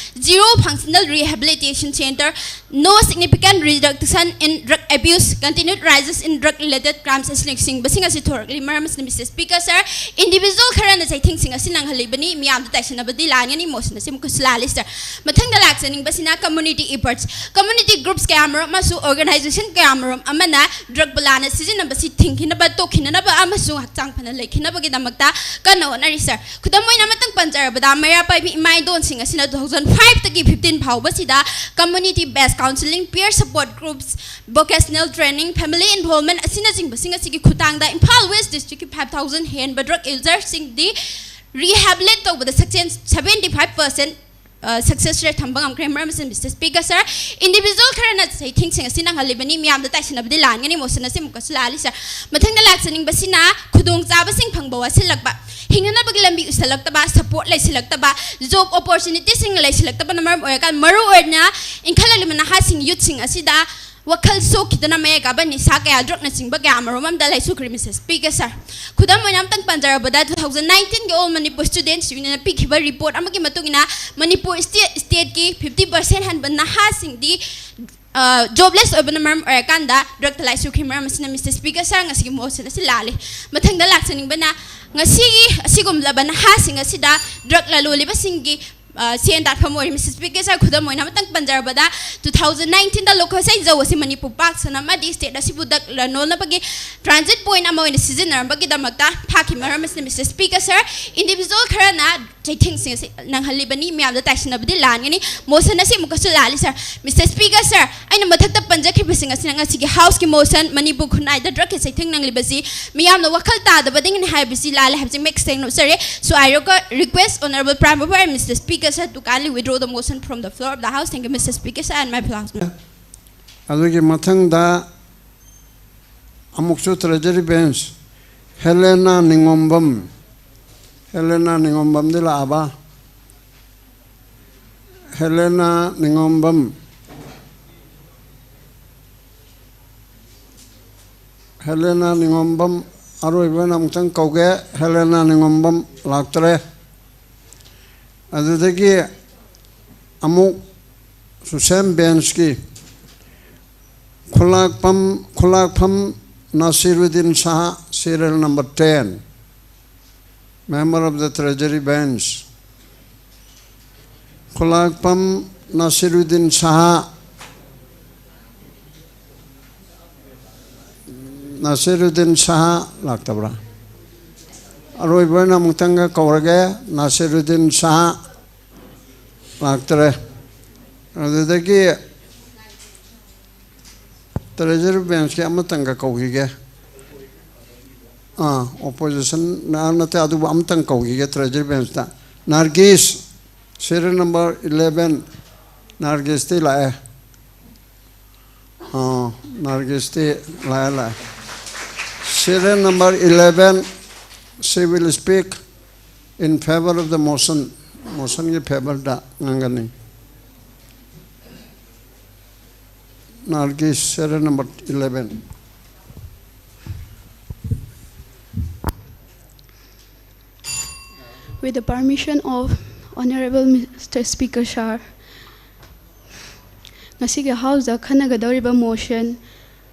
zero functional rehabilitation centre, no significant reduction in drug abuse, continued rises in drug related crimes ꯑꯁꯤꯅꯆꯤꯡꯕꯁꯤꯡ ꯑꯁꯤ ꯊꯣꯔꯛꯂꯤ꯫ ꯃꯔꯝ ꯑꯁꯤꯅ, ꯃꯤꯁꯇꯔ ꯁ꯭ꯄꯤꯀꯔ ꯁꯥꯔ, ꯏꯟꯗꯤꯚꯤꯖꯨꯋꯦꯜ ꯈꯔꯅ ꯆꯩꯊꯦꯡꯁꯤꯡ ꯑꯁꯤ ꯅꯪꯍꯜꯂꯤꯕꯅꯤ, ꯃꯤꯌꯥꯝꯗ ꯇꯥꯏꯁꯤꯟꯅꯕꯗꯤ ꯂꯥꯟꯒꯅꯤ, ꯃꯣꯁꯟ ꯑꯁꯤ ꯑꯃꯨꯛꯀꯁꯨ ꯂꯥꯜꯂꯤ, ꯁꯥꯔ꯫ ꯃꯊꯪꯗ ꯂꯥꯛꯆꯅꯤꯡꯕꯁꯤꯅ community efforts, community groups ꯀꯌꯥꯃꯔꯨꯝ ꯑꯃꯁꯨ organization ꯀꯌꯥꯃꯔꯨꯝ ꯑꯃꯅ ꯗ꯭ꯔꯒ ꯂꯥꯟꯅ ꯁꯤꯖꯤꯟꯅꯕꯁꯤ ꯊꯤꯡꯈꯤꯅꯕ, ꯇꯣꯛꯈꯤꯅꯅꯕ ꯑꯃꯁꯨꯡ ꯍꯛꯆꯥꯡ ꯐꯅ ꯂꯩꯈꯤꯅꯕꯒꯤꯗꯃꯛꯇ ꯀꯟꯅ ꯍꯣꯠꯅꯔꯤ, ꯁꯥꯔ꯫ ꯈꯨꯗꯝ ꯑꯣꯏꯅ ꯑꯃꯇꯪ ꯄꯟꯖꯔꯕꯗ, ꯃꯩꯔꯥ ꯄꯥꯏꯕꯤ ꯏꯃꯥ ꯏꯟꯗꯣꯟꯁꯤꯡ ꯑꯁꯤꯅ ꯇꯨ ꯊꯥꯎꯖꯟ ꯐꯥꯏꯚꯇꯒꯤ ꯐꯤꯐꯇꯤꯟ ꯐꯥꯎꯕꯁꯤꯗ community based counselling, peer support groups, vocational training, family involvement ꯑꯁꯤꯅꯆꯤꯡꯕꯁꯤꯡ ꯑꯁꯤꯒꯤ ꯈꯨꯠꯊꯥꯡꯗ ꯏꯝꯐꯥꯜ ꯋꯦꯁ ꯗꯤꯁꯇ꯭ꯔꯤꯛꯀꯤ ꯐꯥꯏꯚ ꯊꯥꯎꯖꯟ ꯍꯦꯟꯕ ꯗ꯭ꯔꯒ ꯌꯨꯖꯔꯁꯤꯡꯗꯤ ꯔꯤꯍꯦꯕꯤꯂꯤꯠ ꯇꯧꯕꯗ success seventy five percent success rate ꯊꯝꯕ ꯉꯝꯈ꯭ꯔꯦ꯫ ꯃꯔꯝ ꯑꯁꯤꯅ, ꯃꯤꯁꯇꯔ ꯁ꯭ꯄꯤꯀꯔ ꯁꯥꯔ, ꯏꯟꯗꯤꯚꯤꯖꯨꯋꯦꯜ ꯈꯔꯅ ꯆꯩꯊꯦꯡꯁꯤꯡ ꯑꯁꯤ ꯅꯪꯍꯜꯂꯤꯕꯅꯤ, ꯃꯤꯌꯥꯝꯗ ꯇꯥꯏꯁꯤꯟꯅꯕꯗꯤ ꯂꯥꯟꯒꯅꯤ, ꯃꯣꯁꯟ ꯑꯁꯤ ꯑꯃꯨꯛꯀꯁꯨ ꯂꯥꯜꯂꯤ, ꯁꯥꯔ꯫ ꯃꯊꯪꯗ ꯂꯥꯛꯆꯅꯤꯡꯕꯁꯤꯅ ꯈꯨꯗꯣꯡꯆꯥꯕꯁꯤꯡ ꯐꯪꯕ ꯋꯥꯠꯁꯤꯜꯂꯛꯄ, ꯍꯤꯡꯅꯅꯕꯒꯤ ꯂꯝꯕꯤ ꯎꯁꯜꯂꯛꯇꯕ, ꯁꯄꯣꯔꯠ ꯂꯩꯁꯤꯜꯂꯛꯇꯕ, ꯖꯣꯕ ꯑꯣꯄꯣꯔꯆꯨꯅꯤꯇꯤꯁꯤꯡ ꯂꯩꯁꯤꯜꯂꯛꯇꯕꯅ ꯃꯔꯝ ꯑꯣꯏꯔꯀꯥꯟꯗ, ꯃꯔꯨꯑꯣꯏꯅ ꯏꯟꯈꯠꯂꯛꯂꯤꯕ ꯅꯍꯥꯁꯤꯡ, ꯌꯨꯠꯁꯤꯡ ꯑꯁꯤꯗ ꯋꯥꯈꯜ ꯁꯣꯛꯈꯤꯗꯅ ꯃꯌꯥꯏ ꯀꯥꯕ ꯅꯤꯁꯥ ꯀꯌꯥ, ꯗ꯭ꯔꯒꯅꯆꯤꯡꯕ ꯀꯌꯥ ꯑꯃꯔꯣꯝ ꯑꯃꯗ ꯂꯥꯏꯆꯨꯈ꯭ꯔꯦ, ꯃꯤꯁꯇꯔ ꯁ꯭ꯄꯤꯀꯔ ꯁꯥꯔ꯫ ꯈꯨꯗꯝ ꯑꯣꯏꯅ ꯑꯝꯇꯪ ꯄꯟꯖꯔꯕꯗ, ꯇꯨ ꯊꯥꯎꯖꯟ ꯅꯥꯏꯟꯇꯤꯟꯒꯤ All Manipur Students Unionꯅ ꯄꯤꯈꯤꯕ ꯔꯤꯄꯣꯔꯠ ꯑꯃꯒꯤ ꯃꯇꯨꯡ ꯏꯟꯅ, ꯃꯅꯤꯄꯨꯔ ꯁ꯭ꯇꯦꯠ, ꯁ꯭ꯇꯦꯠꯀꯤ ꯐꯤꯐꯇꯤ ꯄꯥꯔꯁꯦꯟ ꯍꯦꯟꯕ ꯅꯍꯥꯁꯤꯡꯗꯤ, ꯑ, ꯖꯣꯕꯂꯦꯁ ꯑꯣꯏꯕꯅ ꯃꯔꯝ ꯑꯣꯏꯔꯀꯥꯟꯗ ꯗ꯭ꯔꯒꯇ ꯂꯥꯏꯆꯨꯈ꯭ꯔꯦ꯫ ꯃꯔꯝ ꯑꯁꯤꯅ, ꯃꯤꯁꯇꯔ ꯁ꯭ꯄꯤꯀꯔ ꯁꯥꯔ, ꯉꯁꯤꯒꯤ ꯃꯣꯁꯟ ꯑꯁꯤ ꯂꯥꯜꯂꯤ꯫ ꯃꯊꯪꯗ ꯂꯥꯛꯆꯅꯤꯡꯕꯅ, ꯉꯁꯤꯒꯤ ꯑꯁꯤꯒꯨꯝꯂꯕ ꯅꯍꯥꯁꯤꯡ ꯑꯁꯤꯗ ꯗ꯭ꯔꯒ ꯂꯂꯣꯜꯂꯤꯕꯁꯤꯡꯒꯤ ꯑ, ꯁꯦꯟ ꯇꯥꯟꯐꯝ ꯑꯣꯏꯔꯤ꯫ ꯃꯤꯁꯇꯔ ꯁ꯭ꯄꯤꯀꯔ ꯁꯥꯔ, ꯈꯨꯗꯝ ꯑꯣꯏꯅ ꯑꯃꯇꯪ ꯄꯟꯖꯔꯕꯗ, ꯇꯨ ꯊꯥꯎꯖꯟ ꯅꯥꯏꯟꯇꯤꯟꯗ ꯂꯣꯀꯣꯁꯩ ꯖꯧ ꯑꯁꯤ ꯃꯅꯤꯄꯨꯔ ꯄꯥꯛ ꯁꯟꯅ ꯑꯃꯗꯤ ꯁ꯭ꯇꯦꯠ ꯑꯁꯤꯕꯨ ꯗꯛ ꯂꯂꯣꯟꯅꯕꯒꯤ ꯇ꯭ꯔꯥꯟꯖꯤꯠ ꯄꯣꯏꯟꯠ ꯑꯃ ꯑꯣꯏꯅ ꯁꯤꯖꯤꯟꯅꯔꯝꯕꯒꯤꯗꯃꯛꯇ ꯐꯥꯈꯤꯕ ꯃꯔꯝ ꯑꯁꯤꯅ, ꯃꯤꯁꯇꯔ ꯁ꯭ꯄꯤꯀꯔ ꯁꯥꯔ, ꯏꯟꯗꯤꯚꯤꯖꯨꯋꯦꯜ ꯈꯔꯅ ꯆꯩꯊꯦꯡꯁꯤꯡ ꯑꯁꯤ ꯅꯪꯍꯜꯂꯤꯕꯅꯤ꯫ ꯃꯤꯌꯥꯝꯗ ꯇꯥꯏꯁꯤꯟꯅꯕꯗꯤ ꯂꯥꯟꯒꯅꯤ꯫ ꯃꯣꯁꯟ ꯑꯁꯤ ꯑꯃꯨꯛꯀꯁꯨ ꯂꯥꯜꯂꯤ, ꯁꯥꯔ꯫ ꯃꯤꯁꯇꯔ ꯁ꯭ꯄꯤꯀꯔ ꯁꯥꯔ, ꯑꯩꯅ ꯃꯊꯛꯇ ꯄꯟꯖꯈ꯭ꯔꯤꯕꯁꯤꯡ ꯑꯁꯤꯅ ꯉꯁꯤꯒꯤ ꯍꯥꯎꯁꯀꯤ ꯃꯣꯁꯟ, ꯃꯅꯤꯄꯨꯔ ꯈꯨꯟꯅꯥꯏꯗ ꯗ꯭ꯔꯒꯀꯤ ꯆꯩꯊꯦꯡ ꯅꯪꯂꯤꯕꯁꯤ ꯃꯤꯌꯥꯝꯅ ꯋꯥꯈꯜ ꯇꯥꯗꯕꯗꯒꯤꯅꯤ ꯍꯥꯏꯕꯁꯤ ꯂꯥꯜꯂꯦ ꯍꯥꯏꯕꯁꯤ ꯃꯌꯦꯛ ꯁꯦꯡꯅ ꯎꯠꯆꯔꯦ꯫ So I request Honorable Prime Member and Mister Speaker sir to kindly withdraw the motion from the floor of the House. Thank you, Mister Speaker sir, and my applause. ꯑꯗꯨꯒꯤ ꯃꯊꯪꯗ ꯑꯃꯨꯛꯁꯨ ꯇ꯭ꯔꯦꯖꯔꯤ ꯕꯦꯟꯁ, ꯍꯦꯂꯦꯅꯥ ꯅꯤꯉꯣꯝꯕꯝ꯫ ꯍꯦꯂꯦꯅꯥ ꯅꯤꯉꯣꯝꯕꯝꯗꯤ ꯂꯥꯛꯑꯕ? ꯍꯦꯂꯦꯅꯥ ꯅꯤꯉꯣꯝꯕꯝ꯫ ꯍꯦꯂꯦꯅꯥ ꯅꯤꯉꯣꯝꯕꯝ ꯑꯔꯣꯏꯕ ꯑꯣꯏꯅ ꯑꯃꯨꯛꯇꯪ ꯀꯧꯒꯦ꯫ ꯍꯦꯂꯦꯅꯥ ꯅꯤꯉꯣꯝꯕꯝ ꯂꯥꯛꯇ꯭ꯔꯦ꯫ ꯑꯗꯨꯗꯒꯤ ꯑꯃꯨꯛ ꯁꯨꯁꯦꯝ ꯕꯦꯟꯁꯀꯤ ꯈꯨꯂꯥꯛꯄꯝ, ꯈꯨꯂꯥꯛꯐꯝ ꯅꯥꯁꯤꯔꯨꯗꯤꯟ ꯁꯍꯥ, serial number ten, member of the Treasury Bench. ꯈꯨꯂꯥꯛꯄꯝ ꯅꯥꯁꯤꯔꯨꯗꯤꯟ ꯁꯍꯥ, ꯅꯥꯁꯤꯔꯨꯗꯤꯟ ꯁꯍꯥ ꯂꯥꯛꯇꯕ꯭ꯔꯥ? ꯑꯔꯣꯏꯕ ꯑꯣꯏꯅ ꯑꯃꯨꯛꯇꯪꯒ ꯀꯧꯔꯒꯦ, ꯅꯥꯁꯤꯔꯨꯗꯤꯟ ꯁꯍꯥ ꯂꯥꯛꯇ꯭ꯔꯦ꯫ ꯑꯗꯨꯗꯒꯤ ꯇ꯭ꯔꯦꯖꯔꯤ ꯕꯦꯟꯁꯀꯤ ꯑꯃꯇꯪꯒ ꯀꯧꯈꯤꯒꯦ꯫ ꯑꯥ, ꯑꯣꯄꯣꯖꯤꯁꯟ ꯅꯠꯇꯦ, ꯑꯗꯨꯕꯨ ꯑꯃꯇꯪ ꯀꯧꯈꯤꯒꯦ treasury ꯕꯦꯟꯁꯇ꯫ Nargis, serial number eleven, ꯅꯥꯔꯒꯤꯁꯇꯤ ꯂꯥꯛꯑꯦ꯫ ꯑꯥ, ꯅꯥꯔꯒꯤꯁꯇꯤ ꯂꯥꯛꯑꯦ, ꯂꯥꯛꯑꯦ꯫ Serial number eleven, she will speak in favor of the motion. ꯃꯣꯁꯟꯒꯤ ꯐꯦꯚꯔꯗ ꯉꯥꯡꯒꯅꯤ꯫ Nargis, serial number eleven. With the permission of Honorable Mister Speaker sir, ꯉꯁꯤꯒꯤ ꯍꯥꯎꯁꯇ ꯈꯟꯅꯒꯗꯧꯔꯤꯕ ꯃꯣꯁꯟ,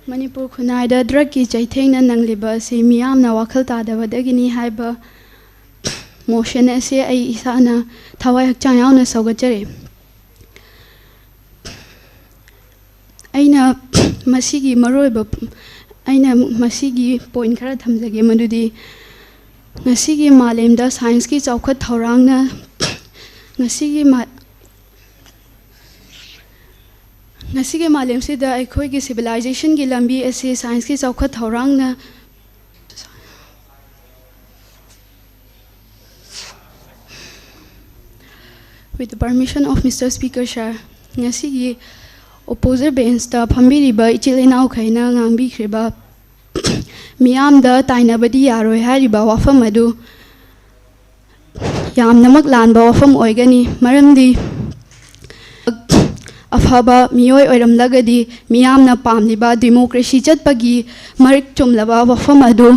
ꯃꯅꯤꯄꯨꯔ ꯈꯨꯟꯅꯥꯏꯗ ꯗ꯭ꯔꯒꯀꯤ ꯆꯩꯊꯦꯡꯅ ꯅꯪꯂꯤꯕ ꯑꯁꯤ ꯃꯤꯌꯥꯝꯅ ꯋꯥꯈꯜ ꯇꯥꯗꯕꯗꯒꯤꯅꯤ ꯍꯥꯏꯕ ꯃꯣꯁꯟ ꯑꯁꯤ ꯑꯩ ꯏꯁꯥꯅ ꯊꯋꯥꯏ ꯍꯛꯆꯥꯡ ꯌꯥꯎꯅ ꯁꯧꯒꯠꯆꯔꯤ꯫ ꯑꯩꯅ ꯃꯁꯤꯒꯤ ꯃꯔꯨꯑꯣꯏꯕ, ꯑꯩꯅ ꯃꯁꯤꯒꯤ ꯄꯣꯏꯟ ꯈꯔ ꯊꯝꯖꯒꯦ, ꯃꯗꯨꯗꯤ ꯉꯁꯤꯒꯤ ꯃꯥꯂꯦꯝꯗ ꯁꯥꯏꯟꯁꯀꯤ ꯆꯥꯎꯈꯠ ꯊꯧꯔꯥꯡꯅ ꯉꯁꯤꯒꯤ ꯃꯥ-, ꯉꯁꯤꯒꯤ ꯃꯥꯂꯦꯝꯁꯤꯗ ꯑꯩꯈꯣꯏꯒꯤ ꯁꯤꯚꯤꯂꯥꯏꯖꯦꯁꯟꯒꯤ ꯂꯝꯕꯤ ꯑꯁꯤ ꯁꯥꯏꯟꯁꯀꯤ ꯆꯥꯎꯈꯠ ꯊꯧꯔꯥꯡꯅ With the permission of Mister Speaker, sir, ꯉꯁꯤꯒꯤ ꯑꯣꯄꯣꯖꯤꯠ ꯕꯦꯟꯁꯇ ꯐꯝꯕꯤꯔꯤꯕ ꯏꯆꯤꯜ ꯏꯅꯥꯎꯈꯩꯅ ꯉꯥꯡꯕꯤꯈ꯭ꯔꯤꯕ ꯃꯤꯌꯥꯝꯗ ꯇꯥꯏꯅꯕꯗꯤ ꯌꯥꯔꯣꯏ ꯍꯥꯏꯔꯤꯕ ꯋꯥꯐꯝ ꯑꯗꯨ ꯌꯥꯝꯅꯃꯛ ꯂꯥꯟꯕ ꯋꯥꯐꯝ ꯑꯣꯏꯒꯅꯤ꯫ ꯃꯔꯝꯗꯤ ꯑꯐꯕ ꯃꯤꯑꯣꯏ ꯑꯣꯏꯔꯝꯂꯒꯗꯤ ꯃꯤꯌꯥꯝꯅ ꯄꯥꯝꯂꯤꯕ ꯗꯤꯃꯣꯀ꯭ꯔꯦꯁꯤ ꯆꯠꯄꯒꯤ ꯃꯔꯤꯛ ꯆꯨꯝꯂꯕ ꯋꯥꯐꯝ ꯑꯗꯨ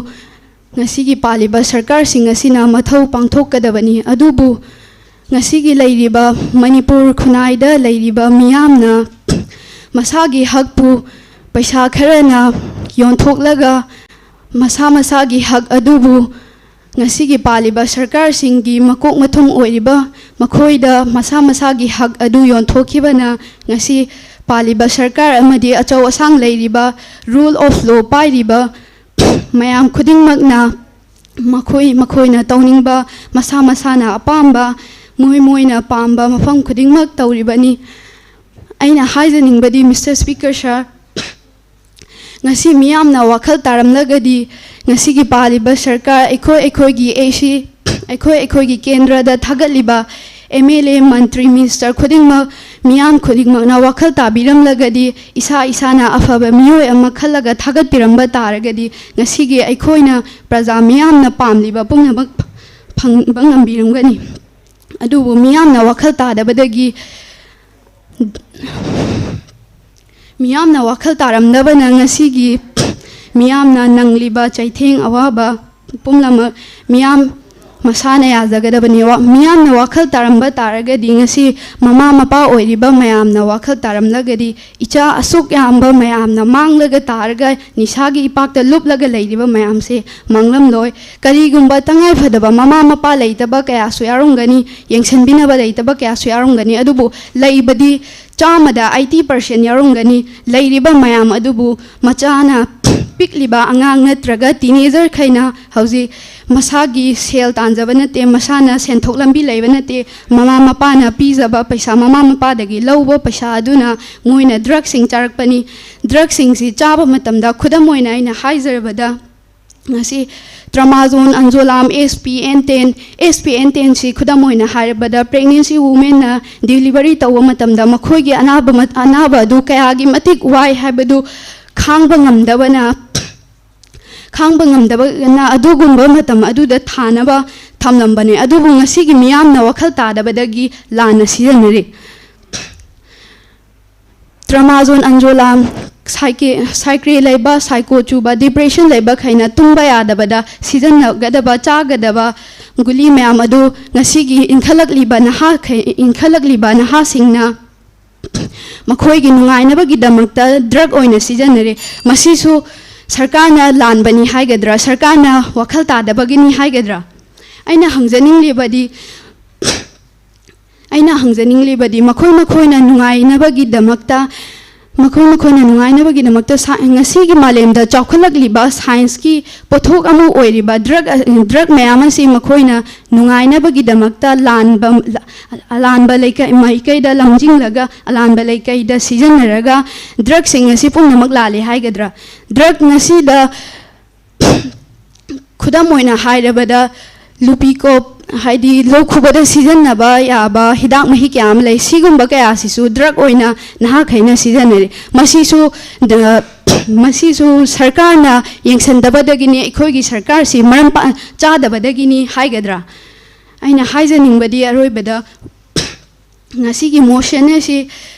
ꯉꯁꯤꯒꯤ ꯄꯥꯜꯂꯤꯕ ꯁꯔꯀꯥꯔꯁꯤꯡ ꯑꯁꯤꯅ ꯃꯊꯧ ꯄꯥꯡꯊꯣꯛꯀꯗꯕꯅꯤ꯫ ꯑꯗꯨꯕꯨ ꯉꯁꯤꯒꯤ ꯂꯩꯔꯤꯕ ꯃꯅꯤꯄꯨꯔ ꯈꯨꯟꯅꯥꯏꯗ ꯂꯩꯔꯤꯕ ꯃꯤꯌꯥꯝꯅ ꯃꯁꯥꯒꯤ ꯍꯛꯄꯨ ꯄꯩꯁꯥ ꯈꯔꯅ ꯌꯣꯟꯊꯣꯛꯂꯒ ꯃꯁꯥ ꯃꯁꯥꯒꯤ ꯍꯛ ꯑꯗꯨꯕꯨ ꯉꯁꯤꯒꯤ ꯄꯥꯜꯂꯤꯕ ꯁꯔꯀꯥꯔꯁꯤꯡꯒꯤ ꯃꯀꯣꯛ ꯃꯊꯨꯝ ꯑꯣꯏꯔꯤꯕ ꯃꯈꯣꯏꯗ ꯃꯁꯥ ꯃꯁꯥꯒꯤ ꯍꯛ ꯑꯗꯨ ꯌꯣꯟꯊꯣꯛꯈꯤꯕꯅ ꯉꯁꯤ ꯄꯥꯜꯂꯤꯕ ꯁꯔꯀꯥꯔ ꯑꯃꯗꯤ ꯑꯆꯧ ꯑꯁꯥꯡ ꯂꯩꯔꯤꯕ, rule of law ꯄꯥꯏꯔꯤꯕ ꯃꯌꯥꯝ ꯈꯨꯗꯤꯡꯃꯛꯅ ꯃꯈꯣꯏ ꯃꯈꯣꯏꯅ ꯇꯧꯅꯤꯡꯕ, ꯃꯁꯥ ꯃꯁꯥꯅ ꯑꯄꯥꯝꯕ, ꯃꯣꯏ ꯃꯣꯏꯅ ꯄꯥꯝꯕ ꯃꯐꯝ ꯈꯨꯗꯤꯡꯃꯛ ꯇꯧꯔꯤꯕꯅꯤ꯫ ꯑꯩꯅ ꯍꯥꯏꯖꯅꯤꯡꯕꯗꯤ, Mister Speaker, sir, ꯉꯁꯤ ꯃꯤꯌꯥꯝꯅ ꯋꯥꯈꯜ ꯇꯥꯔꯝꯂꯒꯗꯤ ꯉꯁꯤꯒꯤ ꯄꯥꯜꯂꯤꯕ ꯁꯔꯀꯥꯔ, ꯑꯩꯈꯣꯏ ꯑꯩꯈꯣꯏꯒꯤ ꯑꯦ ꯁꯤ, ꯑꯩꯈꯣꯏ ꯑꯩꯈꯣꯏꯒꯤ ꯀꯦꯟꯗ꯭ꯔꯗ ꯊꯥꯒꯠꯂꯤꯕ M L A, Mantri, minister ꯈꯨꯗꯤꯡꯃꯛ, ꯃꯤꯌꯥꯝ ꯈꯨꯗꯤꯡꯃꯛꯅ ꯋꯥꯈꯜ ꯇꯥꯕꯤꯔꯝꯂꯒꯗꯤ, ꯏꯁꯥ ꯏꯁꯥꯅ ꯑꯐꯕ ꯃꯤꯑꯣꯏ ꯑꯃ ꯈꯜꯂꯒ ꯊꯥꯒꯠꯄꯤꯔꯝꯕ ꯇꯥꯔꯒꯗꯤ ꯉꯁꯤꯒꯤ ꯑꯩꯈꯣꯏꯅ ꯄ꯭ꯔꯖꯥ ꯃꯤꯌꯥꯝꯅ ꯄꯥꯝꯂꯤꯕ ꯄꯨꯝꯅꯃꯛ ꯐꯪꯕ ꯉꯝꯕꯤꯔꯝꯒꯅꯤ꯫ ꯑꯗꯨꯕꯨ ꯃꯤꯌꯥꯝꯅ ꯋꯥꯈꯜ ꯇꯥꯗꯕꯗꯒꯤ, ꯃꯤꯌꯥꯝꯅ ꯋꯥꯈꯜ ꯇꯥꯔꯝꯗꯕꯅ ꯉꯁꯤꯒꯤ ꯃꯤꯌꯥꯝꯅ ꯅꯪꯂꯤꯕ ꯆꯩꯊꯦꯡ ꯑꯋꯥꯕ ꯄꯨꯝꯅꯃꯛ ꯃꯤꯌꯥꯝ ꯃꯁꯥꯅ ꯌꯥꯖꯒꯗꯕꯅꯤ꯫ ꯋꯥ-, ꯃꯤꯌꯥꯝꯅ ꯋꯥꯈꯜ ꯇꯥꯔꯝꯕ ꯇꯥꯔꯒꯗꯤ, ꯉꯁꯤ ꯃꯃꯥ ꯃꯄꯥ ꯑꯣꯏꯔꯤꯕ ꯃꯌꯥꯝꯅ ꯋꯥꯈꯜ ꯇꯥꯔꯝꯂꯒꯗꯤ, ꯏꯆꯥ ꯑꯁꯨꯛ ꯌꯥꯝꯕ ꯃꯌꯥꯝꯅ ꯃꯥꯡꯂꯒ ꯇꯥꯔꯒ ꯅꯤꯁꯥꯒꯤ ꯏꯄꯥꯛꯇ ꯂꯨꯞꯂꯒ ꯂꯩꯔꯤꯕ ꯃꯌꯥꯝꯁꯦ ꯃꯥꯡꯂꯝꯂꯣꯏ꯫ ꯀꯔꯤꯒꯨꯝꯕ ꯇꯉꯥꯏ ꯐꯗꯕ ꯃꯃꯥ ꯃꯄꯥ ꯂꯩꯇꯕ ꯀꯌꯥꯁꯨ ꯌꯥꯎꯔꯝꯒꯅꯤ, ꯌꯦꯡꯁꯤꯟꯕꯤꯅꯕ ꯂꯩꯇꯕ ꯀꯌꯥꯁꯨ ꯌꯥꯎꯔꯝꯒꯅꯤ, ꯑꯗꯨꯕꯨ ꯂꯩꯕꯗꯤ ꯆꯥꯝꯃꯗ eighty percent ꯌꯥꯎꯔꯝꯒꯅꯤ꯫ ꯂꯩꯔꯤꯕ ꯃꯌꯥꯝ ꯑꯗꯨꯕꯨ ꯃꯆꯥꯅ, ꯄꯤꯛꯂꯤꯕ ꯑꯉꯥꯡ ꯅꯠꯇ꯭ꯔꯒ teenager ꯈꯩꯅ ꯍꯧꯖꯤꯛ ꯃꯁꯥꯒꯤ ꯁꯦꯜ ꯇꯥꯟꯖꯕ ꯅꯠꯇꯦ, ꯃꯁꯥꯅ ꯁꯦꯟꯊꯣꯛ ꯂꯝꯕꯤ ꯂꯩꯕ ꯅꯠꯇꯦ, ꯃꯃꯥ ꯃꯄꯥꯅ ꯄꯤꯖꯕ ꯄꯩꯁꯥ, ꯃꯃꯥ ꯃꯄꯥꯗꯒꯤ ꯂꯧꯕ ꯄꯩꯁꯥ ꯑꯗꯨꯅ ꯃꯣꯏꯅ drugꯁꯤꯡ ꯆꯥꯔꯛꯄꯅꯤ꯫ Drugꯁꯤꯡꯁꯤ ꯆꯥꯕ ꯃꯇꯝꯗ, ꯈꯨꯗꯝ ꯑꯣꯏꯅ ꯑꯩꯅ ꯍꯥꯏꯖꯔꯕꯗ, ꯉꯁꯤ tramadol, anzolam, S P N ten, S P N ten ꯁꯤ ꯈꯨꯗꯝ ꯑꯣꯏꯅ ꯍꯥꯏꯔꯕꯗ, pregnancy womanꯅ delivery ꯇꯧꯕ ꯃꯇꯝꯗ ꯃꯈꯣꯏꯒꯤ ꯑꯅꯥꯕ ꯃ-, ꯑꯅꯥꯕ ꯑꯗꯨ ꯀꯌꯥꯒꯤ ꯃꯇꯤꯛ ꯋꯥꯏ ꯍꯥꯏꯕꯗꯨ ꯈꯥꯡꯕ ꯉꯝꯗꯕꯅ, ꯈꯥꯡꯕ ꯉꯝꯗꯕꯅ ꯑꯗꯨꯒꯨꯝꯕ ꯃꯇꯝ ꯑꯗꯨꯗ ꯊꯥꯅꯕ ꯊꯝꯂꯝꯕꯅꯤ꯫ ꯑꯗꯨꯕꯨ ꯉꯁꯤꯒꯤ ꯃꯤꯌꯥꯝꯅ ꯋꯥꯈꯜ ꯇꯥꯗꯕꯗꯒꯤ ꯂꯥꯟꯅ ꯁꯤꯖꯤꯟꯅꯔꯤ꯫ Tramadol, anzolam, psyche-, psychiatry ꯂꯩꯕ, psycho ꯆꯨꯕ, depression ꯂꯩꯕꯈꯩꯅ ꯇꯨꯝꯕ ꯌꯥꯗꯕꯗ ꯁꯤꯖꯤꯟꯅꯒꯗꯕ, ꯆꯥꯒꯗꯕ ꯒꯨꯂꯤ ꯃꯌꯥꯝ ꯑꯗꯨ ꯉꯁꯤꯒꯤ ꯏꯟꯈꯠꯂꯛꯂꯤꯕ ꯅꯍꯥꯈꯩ-, ꯏꯟꯈꯠꯂꯛꯂꯤꯕ ꯅꯍꯥꯁꯤꯡꯅ ꯃꯈꯣꯏꯒꯤ ꯅꯨꯡꯉꯥꯏꯅꯕꯒꯤꯗꯃꯛꯇ drug ꯑꯣꯏꯅ ꯁꯤꯖꯤꯟꯅꯔꯦ꯫ ꯃꯁꯤꯁꯨ ꯁꯔꯀꯥꯔꯅ ꯂꯥꯟꯕꯅꯤ ꯍꯥꯏꯒꯗ꯭ꯔꯥ, ꯁꯔꯀꯥꯔꯅ ꯋꯥꯈꯜ ꯇꯥꯗꯕꯒꯤꯅꯤ ꯍꯥꯏꯒꯗ꯭ꯔꯥ? ꯑꯩꯅ ꯍꯪꯖꯅꯤꯡꯂꯤꯕꯗꯤ, ꯑꯩꯅ ꯍꯪꯖꯅꯤꯡꯂꯤꯕꯗꯤ, ꯃꯈꯣꯏ ꯃꯈꯣꯏꯅ ꯅꯨꯡꯉꯥꯏꯅꯕꯒꯤꯗꯃꯛꯇ, ꯃꯈꯣꯏ ꯃꯈꯣꯏꯅ ꯅꯨꯡꯉꯥꯏꯅꯕꯒꯤꯗꯃꯛꯇ ꯁꯥ-, ꯉꯁꯤꯒꯤ ꯃꯥꯂꯦꯝꯗ ꯆꯥꯎꯈꯠꯂꯛꯂꯤꯕ scienceꯀꯤ ꯄꯣꯠꯊꯣꯛ ꯑꯃ ꯑꯣꯏꯔꯤꯕ drug, drug ꯃꯌꯥꯝ ꯑꯁꯤ ꯃꯈꯣꯏꯅ ꯅꯨꯡꯉꯥꯏꯅꯕꯒꯤꯗꯃꯛꯇ ꯂꯥꯟꯕ, ꯑꯂꯥꯟꯕ ꯂꯩꯀꯩ-, ꯃꯥꯏꯀꯩꯗ ꯂꯝꯖꯤꯡꯂꯒ, ꯑꯂꯥꯟꯕ ꯂꯩꯀꯩꯗ ꯁꯤꯖꯤꯟꯅꯔꯒ drugꯁꯤꯡ ꯑꯁꯤ ꯄꯨꯝꯅꯃꯛ ꯂꯥꯜꯂꯦ ꯍꯥꯏꯒꯗ꯭ꯔꯥ? Drug ꯉꯁꯤꯗ ꯈꯨꯗꯝ ꯑꯣꯏꯅ ꯍꯥꯏꯔꯕꯗ, ꯂꯨꯄꯤꯀꯣꯞ, ꯍꯥꯏꯗꯤ ꯂꯣꯛ ꯈꯨꯕꯗ ꯁꯤꯖꯤꯟꯅꯕ ꯌꯥꯕ ꯍꯤꯗꯥꯛ ꯃꯍꯤ ꯀꯌꯥ ꯑꯃ ꯂꯩ꯫ ꯁꯤꯒꯨꯝꯕ ꯀꯌꯥꯁꯤꯁꯨ drug ꯑꯣꯏꯅ ꯅꯍꯥꯈꯩꯅ ꯁꯤꯖꯤꯟꯅꯔꯤ꯫ ꯃꯁꯤꯁꯨ, ꯗ-, ꯃꯁꯤꯁꯨ ꯁꯔꯀꯥꯔꯅ ꯌꯦꯡꯁꯤꯟꯗꯕꯗꯒꯤꯅꯤ, ꯑꯩꯈꯣꯏꯒꯤ ꯁꯔꯀꯥꯔꯁꯤ ꯃꯔꯝ ꯄꯥ-, ꯆꯥꯗꯕꯗꯒꯤꯅꯤ ꯍꯥꯏꯒꯗ꯭ꯔꯥ? ꯑꯩꯅ ꯍꯥꯏꯖꯅꯤꯡꯕꯗꯤ ꯑꯔꯣꯏꯕꯗ, ꯉꯁꯤꯒꯤ motion ꯑꯁꯤ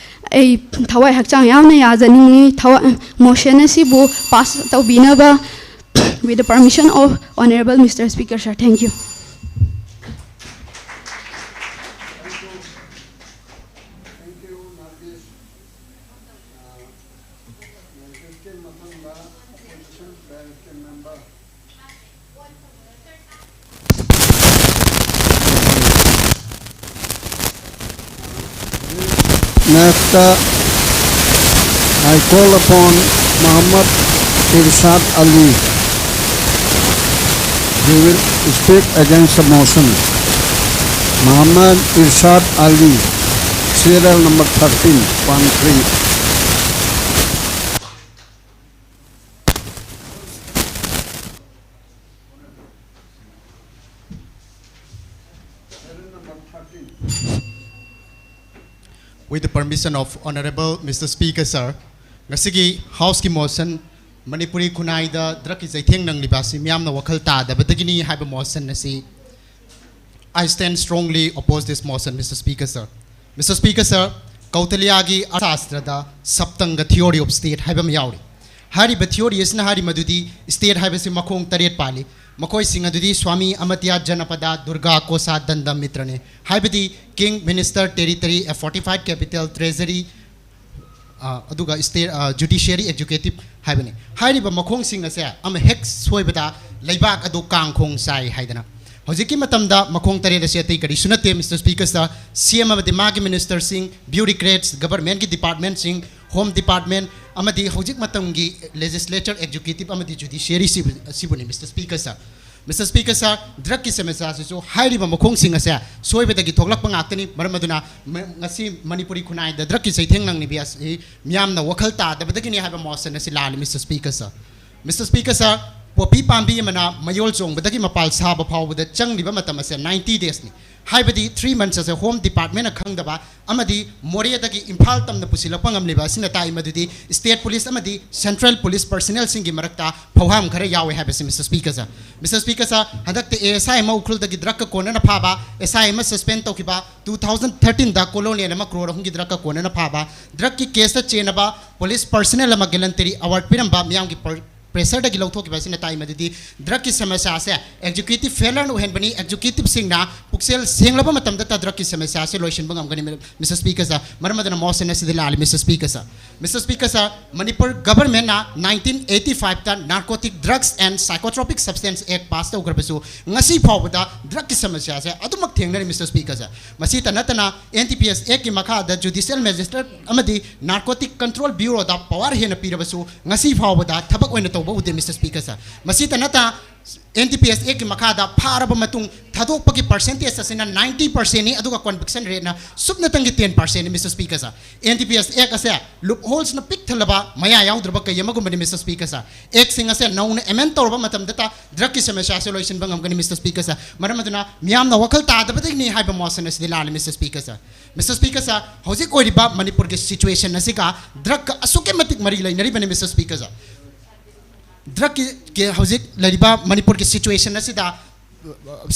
ꯑꯩ ꯊꯋꯥꯏ ꯍꯛꯆꯥꯡ ꯌꯥꯎꯅ ꯌꯥꯖꯅꯤꯡꯉꯤ꯫ ꯊꯋꯥꯏ, motion ꯑꯁꯤꯕꯨ pass ꯇꯧꯕꯤꯅꯕ, with the permission of Honorable Mister Speaker, sir. Thank you. ꯃꯊꯪꯗ opposition direct member. Next, uh, I call upon Muhammad Irshad Ali. He will speak against the motion. Muhammad Irshad Ali, serial number thirteen, one three. With the permission of Honorable Mister Speaker, sir, ꯉꯁꯤꯒꯤ Houseꯀꯤ motion, Manipuri ꯈꯨꯟꯅꯥꯏꯗ drugꯀꯤ ꯆꯩꯊꯦꯡ ꯅꯪꯂꯤꯕ ꯑꯁꯤ ꯃꯤꯌꯥꯝꯅ ꯋꯥꯈꯜ ꯇꯥꯗꯕꯗꯒꯤꯅꯤ ꯍꯥꯏꯕ motion ꯑꯁꯤ I stand strongly oppose this motion, Mister Speaker, sir. Mister Speaker, sir, ꯀꯧꯇꯂꯤꯌꯥꯒꯤ ꯑꯔꯊꯁꯥꯁꯇ꯭ꯔꯗ Saptanga theory of state ꯍꯥꯏꯕ ꯑꯃ ꯌꯥꯎꯔꯤ꯫ ꯍꯥꯏꯔꯤꯕ theory ꯑꯁꯤꯅ ꯍꯥꯏꯔꯤ ꯃꯗꯨꯗꯤ state ꯍꯥꯏꯕꯁꯤ ꯃꯈꯣꯡ ꯇꯔꯦꯠ ꯄꯥꯜꯂꯤ꯫ ꯃꯈꯣꯏꯁꯤꯡ ꯑꯗꯨꯗꯤ Swami Amartya, Janapada, Durga, Kosa, Danda, Mitra ꯅꯤ꯫ ꯍꯥꯏꯕꯗꯤ king, minister, territory, a fortified capital, treasury, ꯑ, ꯑꯗꯨꯒ state, ꯑ, judiciary, executive ꯍꯥꯏꯕꯅꯤ꯫ ꯍꯥꯏꯔꯤꯕ ꯃꯈꯣꯡꯁꯤꯡ ꯑꯁꯦ ꯑꯃ ꯍꯦꯛ ꯁꯣꯏꯕꯗ ꯂꯩꯕꯥꯛ ꯑꯗꯨ ꯀꯥꯡꯈꯣꯡ ꯆꯥꯏ ꯍꯥꯏꯗꯅ꯫ ꯍꯧꯖꯤꯛꯀꯤ ꯃꯇꯝꯗ ꯃꯈꯣꯡ ꯇꯔꯦꯠ ꯑꯁꯤ ꯑꯇꯩ ꯀꯔꯤꯁꯨ ꯅꯠꯇꯦ, Mister Speaker, sir, C M ꯑꯃꯗꯤ ꯃꯥꯒꯤ ministerꯁꯤꯡ, bureaucrats, governmentꯀꯤ departmentꯁꯤꯡ, Home Department ꯑꯃꯗꯤ ꯍꯧꯖꯤꯛ ꯃꯇꯝꯒꯤ legislature, executive ꯑꯃꯗꯤ judiciary ꯁꯤꯕꯨ-, ꯁꯤꯕꯨꯅꯤ, Mister Speaker, sir. Mister Speaker, sir, drugꯀꯤ ꯁꯃꯁ꯭ꯌꯥꯁꯤꯁꯨ ꯍꯥꯏꯔꯤꯕ ꯃꯈꯣꯡꯁꯤꯡ ꯑꯁꯦ ꯁꯣꯏꯕꯗꯒꯤ ꯊꯣꯛꯂꯛꯄ ꯉꯥꯛꯇꯅꯤ꯫ ꯃꯔꯝ ꯑꯗꯨꯅ ꯃ-, ꯉꯁꯤ ꯃꯅꯤꯄꯨꯔꯤ ꯈꯨꯟꯅꯥꯏꯗ drugꯀꯤ ꯆꯩꯊꯦꯡ ꯅꯪꯂꯤꯕꯤ ꯑꯁꯤ ꯃꯤꯌꯥꯝꯅ ꯋꯥꯈꯜ ꯇꯥꯗꯕꯗꯒꯤꯅꯤ ꯍꯥꯏꯕ motion ꯑꯁꯤ ꯂꯥꯛꯂꯤ, Mister Speaker, sir. Mister Speaker, sir, poppy ꯄꯥꯝꯕꯤ ꯑꯃꯅ ꯃꯌꯣꯜ ꯆꯣꯡꯕꯗꯒꯤ ꯃꯄꯥꯜ ꯁꯥꯕ ꯐꯥꯎꯕꯗ ꯆꯪꯂꯤꯕ ꯃꯇꯝ ꯑꯁꯦ ninety daysꯅꯤ꯫ ꯍꯥꯏꯕꯗꯤ three months ꯑꯁꯦ Home Departmentꯅ ꯈꯪꯗꯕ ꯑꯃꯗꯤ ꯃꯣꯔꯦꯗꯒꯤ ꯏꯝꯐꯥꯜ ꯇꯝꯅ ꯄꯨꯁꯤꯜꯂꯛꯄ ꯉꯝꯂꯤꯕ ꯑꯁꯤꯅ ꯇꯥꯛꯏ ꯃꯗꯨꯗꯤ state police ꯑꯃꯗꯤ central police personnelꯁꯤꯡꯒꯤ ꯃꯔꯛꯇ ꯐꯧꯍꯥꯝ ꯈꯔ ꯌꯥꯎꯋꯦ ꯍꯥꯏꯕꯁꯤ, Mister Speaker, sir. Mister Speaker, sir, ꯍꯟꯗꯛꯇ A S I ꯑꯃ ꯎꯈ꯭ꯔꯨꯜꯗꯒꯤ drugꯀ ꯀꯣꯟꯅꯅ ꯐꯥꯕ, S I ꯑꯃ suspend ꯇꯧꯈꯤꯕ, two thousand thirteenꯗ colonial ꯑꯃ crore ꯑꯍꯨꯝꯒꯤ drugꯀ ꯀꯣꯟꯅꯅ ꯐꯥꯕ, drugꯀꯤ caseꯇ ꯆꯦꯟꯅꯕ police personnel ꯑꯃ gallantry award ꯄꯤꯔꯝꯕ ꯃꯤꯌꯥꯝꯒꯤ per-, pressureꯗꯒꯤ ꯂꯧꯊꯣꯛꯈꯤꯕ ꯑꯁꯤꯅ ꯇꯥꯛꯏ ꯃꯗꯨꯗꯤ drugꯀꯤ ꯁꯃꯁ꯭ꯌꯥꯁꯦ executive failureꯅ ꯑꯣꯏꯍꯟꯕꯅꯤ꯫ Executiveꯁꯤꯡꯅ ꯄꯨꯛꯆꯦꯜ ꯁꯦꯡꯂꯕ ꯃꯇꯝꯗꯇ drugꯀꯤ ꯁꯃꯁ꯭ꯌꯥꯁꯦ ꯂꯣꯏꯁꯤꯟꯕ ꯉꯝꯒꯅꯤ꯫ Mister Speaker sir, ꯃꯔꯝ ꯑꯗꯨꯅ motion ꯑꯁꯤꯗꯤ ꯂꯥꯜꯂꯤ꯫ Mister Speaker sir, Mister Speaker sir, Manipur governmentꯅ nineteen eighty fiveꯇ Narcotic Drugs and Psychotropic Substance Act pass ꯇꯧꯈ꯭ꯔꯕꯁꯨ ꯉꯁꯤ ꯐꯥꯎꯕꯗ drugꯀꯤ ꯁꯃꯁ꯭ꯌꯥꯁꯦ ꯑꯗꯨꯃꯛ ꯊꯦꯡꯅꯔꯤ꯫ Mister Speaker sir, ꯃꯁꯤꯇ ꯅꯠꯇꯅ N D P S Actꯀꯤ ꯃꯈꯥꯗ Judicial Magistrate ꯑꯃꯗꯤ Narcotic Control Bureauꯗ power ꯍꯦꯟꯅ ꯄꯤꯔꯕꯁꯨ ꯉꯁꯤ ꯐꯥꯎꯕꯗ ꯊꯕꯛ ꯑꯣꯏꯅ ꯇꯧꯕ ꯎꯗꯦ꯫ Mister Speaker sir, ꯃꯁꯤꯇ ꯅꯠꯇꯅ N D P S Actꯀꯤ ꯃꯈꯥꯗ ꯐꯥꯔꯕ ꯃꯇꯨꯡ ꯊꯥꯗꯣꯛꯄꯒꯤ percentage ꯑꯁꯤꯅ ninety percentꯅꯤ, ꯑꯗꯨꯒ conviction rateꯅ ꯁꯨꯞꯅꯇꯪꯒꯤ ten percentꯅꯤ꯫ Mister Speaker sir, N D P S Act ꯑꯁꯦ loopholesꯅ ꯄꯤꯛ ꯊꯜꯂꯕ ꯃꯌꯥ ꯌꯥꯎꯗ꯭ꯔꯕ ꯀꯩ ꯑꯃꯒꯨꯝꯕꯅꯤ꯫ Mister Speaker sir, Actꯁꯤꯡ ꯑꯁꯦ ꯅꯧꯅ amend ꯇꯧꯔꯕ ꯃꯇꯝꯗꯇ drugꯀꯤ ꯁꯃꯁ꯭ꯌꯥ ꯑꯁꯤ ꯂꯣꯏꯁꯤꯟꯕ ꯉꯝꯒꯅꯤ꯫ Mister Speaker sir, ꯃꯔꯝ ꯑꯗꯨꯅ ꯃꯤꯌꯥꯝꯅ ꯋꯥꯈꯜ ꯇꯥꯗꯕꯗꯒꯤꯅꯤ ꯍꯥꯏꯕ motion ꯑꯁꯤꯗꯤ ꯂꯥꯜꯂꯤ꯫ Mister Speaker sir, Mister Speaker sir, ꯍꯧꯖꯤꯛ ꯑꯣꯏꯔꯤꯕ ꯃꯅꯤꯄꯨꯔꯒꯤ situation ꯑꯁꯤꯒ drugꯀ ꯑꯁꯨꯛꯀꯤ ꯃꯇꯤꯛ ꯃꯔꯤ ꯂꯩꯅꯔꯤꯕꯅꯤ꯫ Mister Speaker sir, drugꯀꯤ ꯀꯤ ꯍꯧꯖꯤꯛ ꯂꯩꯔꯤꯕ ꯃꯅꯤꯄꯨꯔꯒꯤ situation ꯑꯁꯤꯗ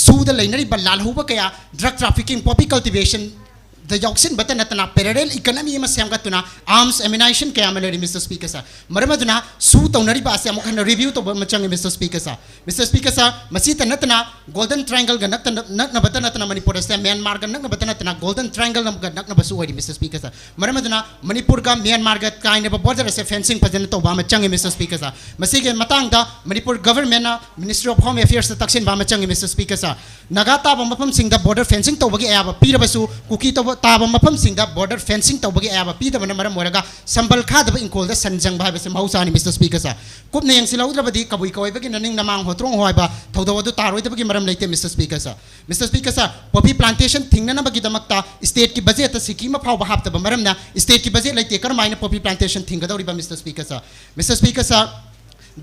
ꯁꯨꯗ ꯂꯩꯅꯔꯤꯕ ꯂꯥꯜꯍꯧꯕ ꯀꯌꯥ, drug trafficking, poppy cultivationꯗ ꯌꯥꯎꯁꯤꯟꯕꯇ ꯅꯠꯇꯅ parallel economy ꯑꯃ ꯁꯦꯝꯒꯠꯇꯨꯅ arms ammunition ꯀꯌꯥ ꯑꯃ ꯂꯩꯔꯤ꯫ Mister Speaker sir, ꯃꯔꯝ ꯑꯗꯨꯅ ꯁꯨ ꯇꯧꯅꯔꯤꯕ ꯑꯁꯤ ꯑꯃꯨꯛ ꯍꯟꯅ review ꯇꯧꯕ ꯑꯃ ꯆꯪꯉꯤ꯫ Mister Speaker sir, Mister Speaker sir, ꯃꯁꯤꯇ ꯅꯠꯇꯅ Golden Triangleꯒ ꯅꯛꯇ-, ꯅꯛꯅꯕꯇ ꯅꯠꯇꯅ ꯃꯅꯤꯄꯨꯔ ꯑꯁꯦ ꯃ꯭ꯌꯥꯟꯃꯥꯔꯒ ꯅꯛꯅꯕꯇ ꯅꯠꯇꯅ Golden Triangleꯒ ꯅꯛꯅꯕꯁꯨ ꯑꯣꯏꯔꯤ꯫ Mister Speaker sir, ꯃꯔꯝ ꯑꯗꯨꯅ ꯃꯅꯤꯄꯨꯔꯒ ꯃ꯭ꯌꯥꯟꯃꯥꯔꯒ ꯀꯥꯏꯅꯕ border ꯑꯁꯦ fencing ꯐꯖꯅ ꯇꯧꯕ ꯑꯃ ꯆꯪꯉꯤ꯫ Mister Speaker sir, ꯃꯁꯤꯒꯤ ꯃꯇꯥꯡꯗ ꯃꯅꯤꯄꯨꯔ governmentꯅ Ministry of Home Affairsꯇ ꯇꯛꯁꯤꯟꯕ ꯑꯃ ꯆꯪꯉꯤ꯫ Mister Speaker sir, ꯅꯥꯒꯥ ꯇꯥꯕ ꯃꯐꯝꯁꯤꯡꯗ border fencing ꯇꯧꯕꯒꯤ ꯑꯌꯥꯕ ꯄꯤꯔꯕꯁꯨ ꯀꯨꯀꯤ ꯇꯧꯕ, ꯇꯥꯕ ꯃꯐꯝꯁꯤꯡꯗ border fencing ꯇꯧꯕꯒꯤ ꯑꯌꯥꯕ ꯄꯤꯗꯕꯅ ꯃꯔꯝ ꯑꯣꯏꯔꯒ ꯁꯝꯕꯜ ꯈꯥꯗꯕ ꯏꯪꯈꯣꯜꯗ ꯁꯟ ꯆꯪꯕ ꯍꯥꯏꯕꯁꯤ ꯃꯍꯧꯁꯥꯅꯤ꯫ Mister Speaker sir, ꯀꯨꯞꯅ ꯌꯦꯡꯁꯤꯜꯍꯧꯗ꯭ꯔꯕꯗꯤ ꯀꯕꯨꯏ ꯀꯋꯣꯏꯕꯒꯤ ꯅꯅꯤꯡ ꯅꯃꯥꯡ ꯍꯣꯇ꯭ꯔꯣꯡ ꯍꯣ ꯍꯥꯏꯕ ꯊꯧꯗꯣꯛ ꯑꯗꯨ ꯇꯥꯔꯣꯏꯗꯕꯒꯤ ꯃꯔꯝ ꯂꯩꯇꯦ꯫ Mister Speaker sir, Mister Speaker sir, poppy plantation ꯊꯤꯡꯅꯅꯕꯒꯤꯗꯃꯛꯇ stateꯀꯤ budgetꯇ ꯁꯤꯀꯤ ꯑꯃ ꯐꯥꯎꯕ ꯍꯥꯞꯇꯕ ꯃꯔꯝꯅ stateꯀꯤ budget ꯂꯩꯇꯦ꯫ ꯀꯔꯝꯍꯥꯏꯅ poppy plantation ꯊꯤꯡꯒꯗꯧꯔꯤꯕ? Mister Speaker sir, Mister Speaker sir,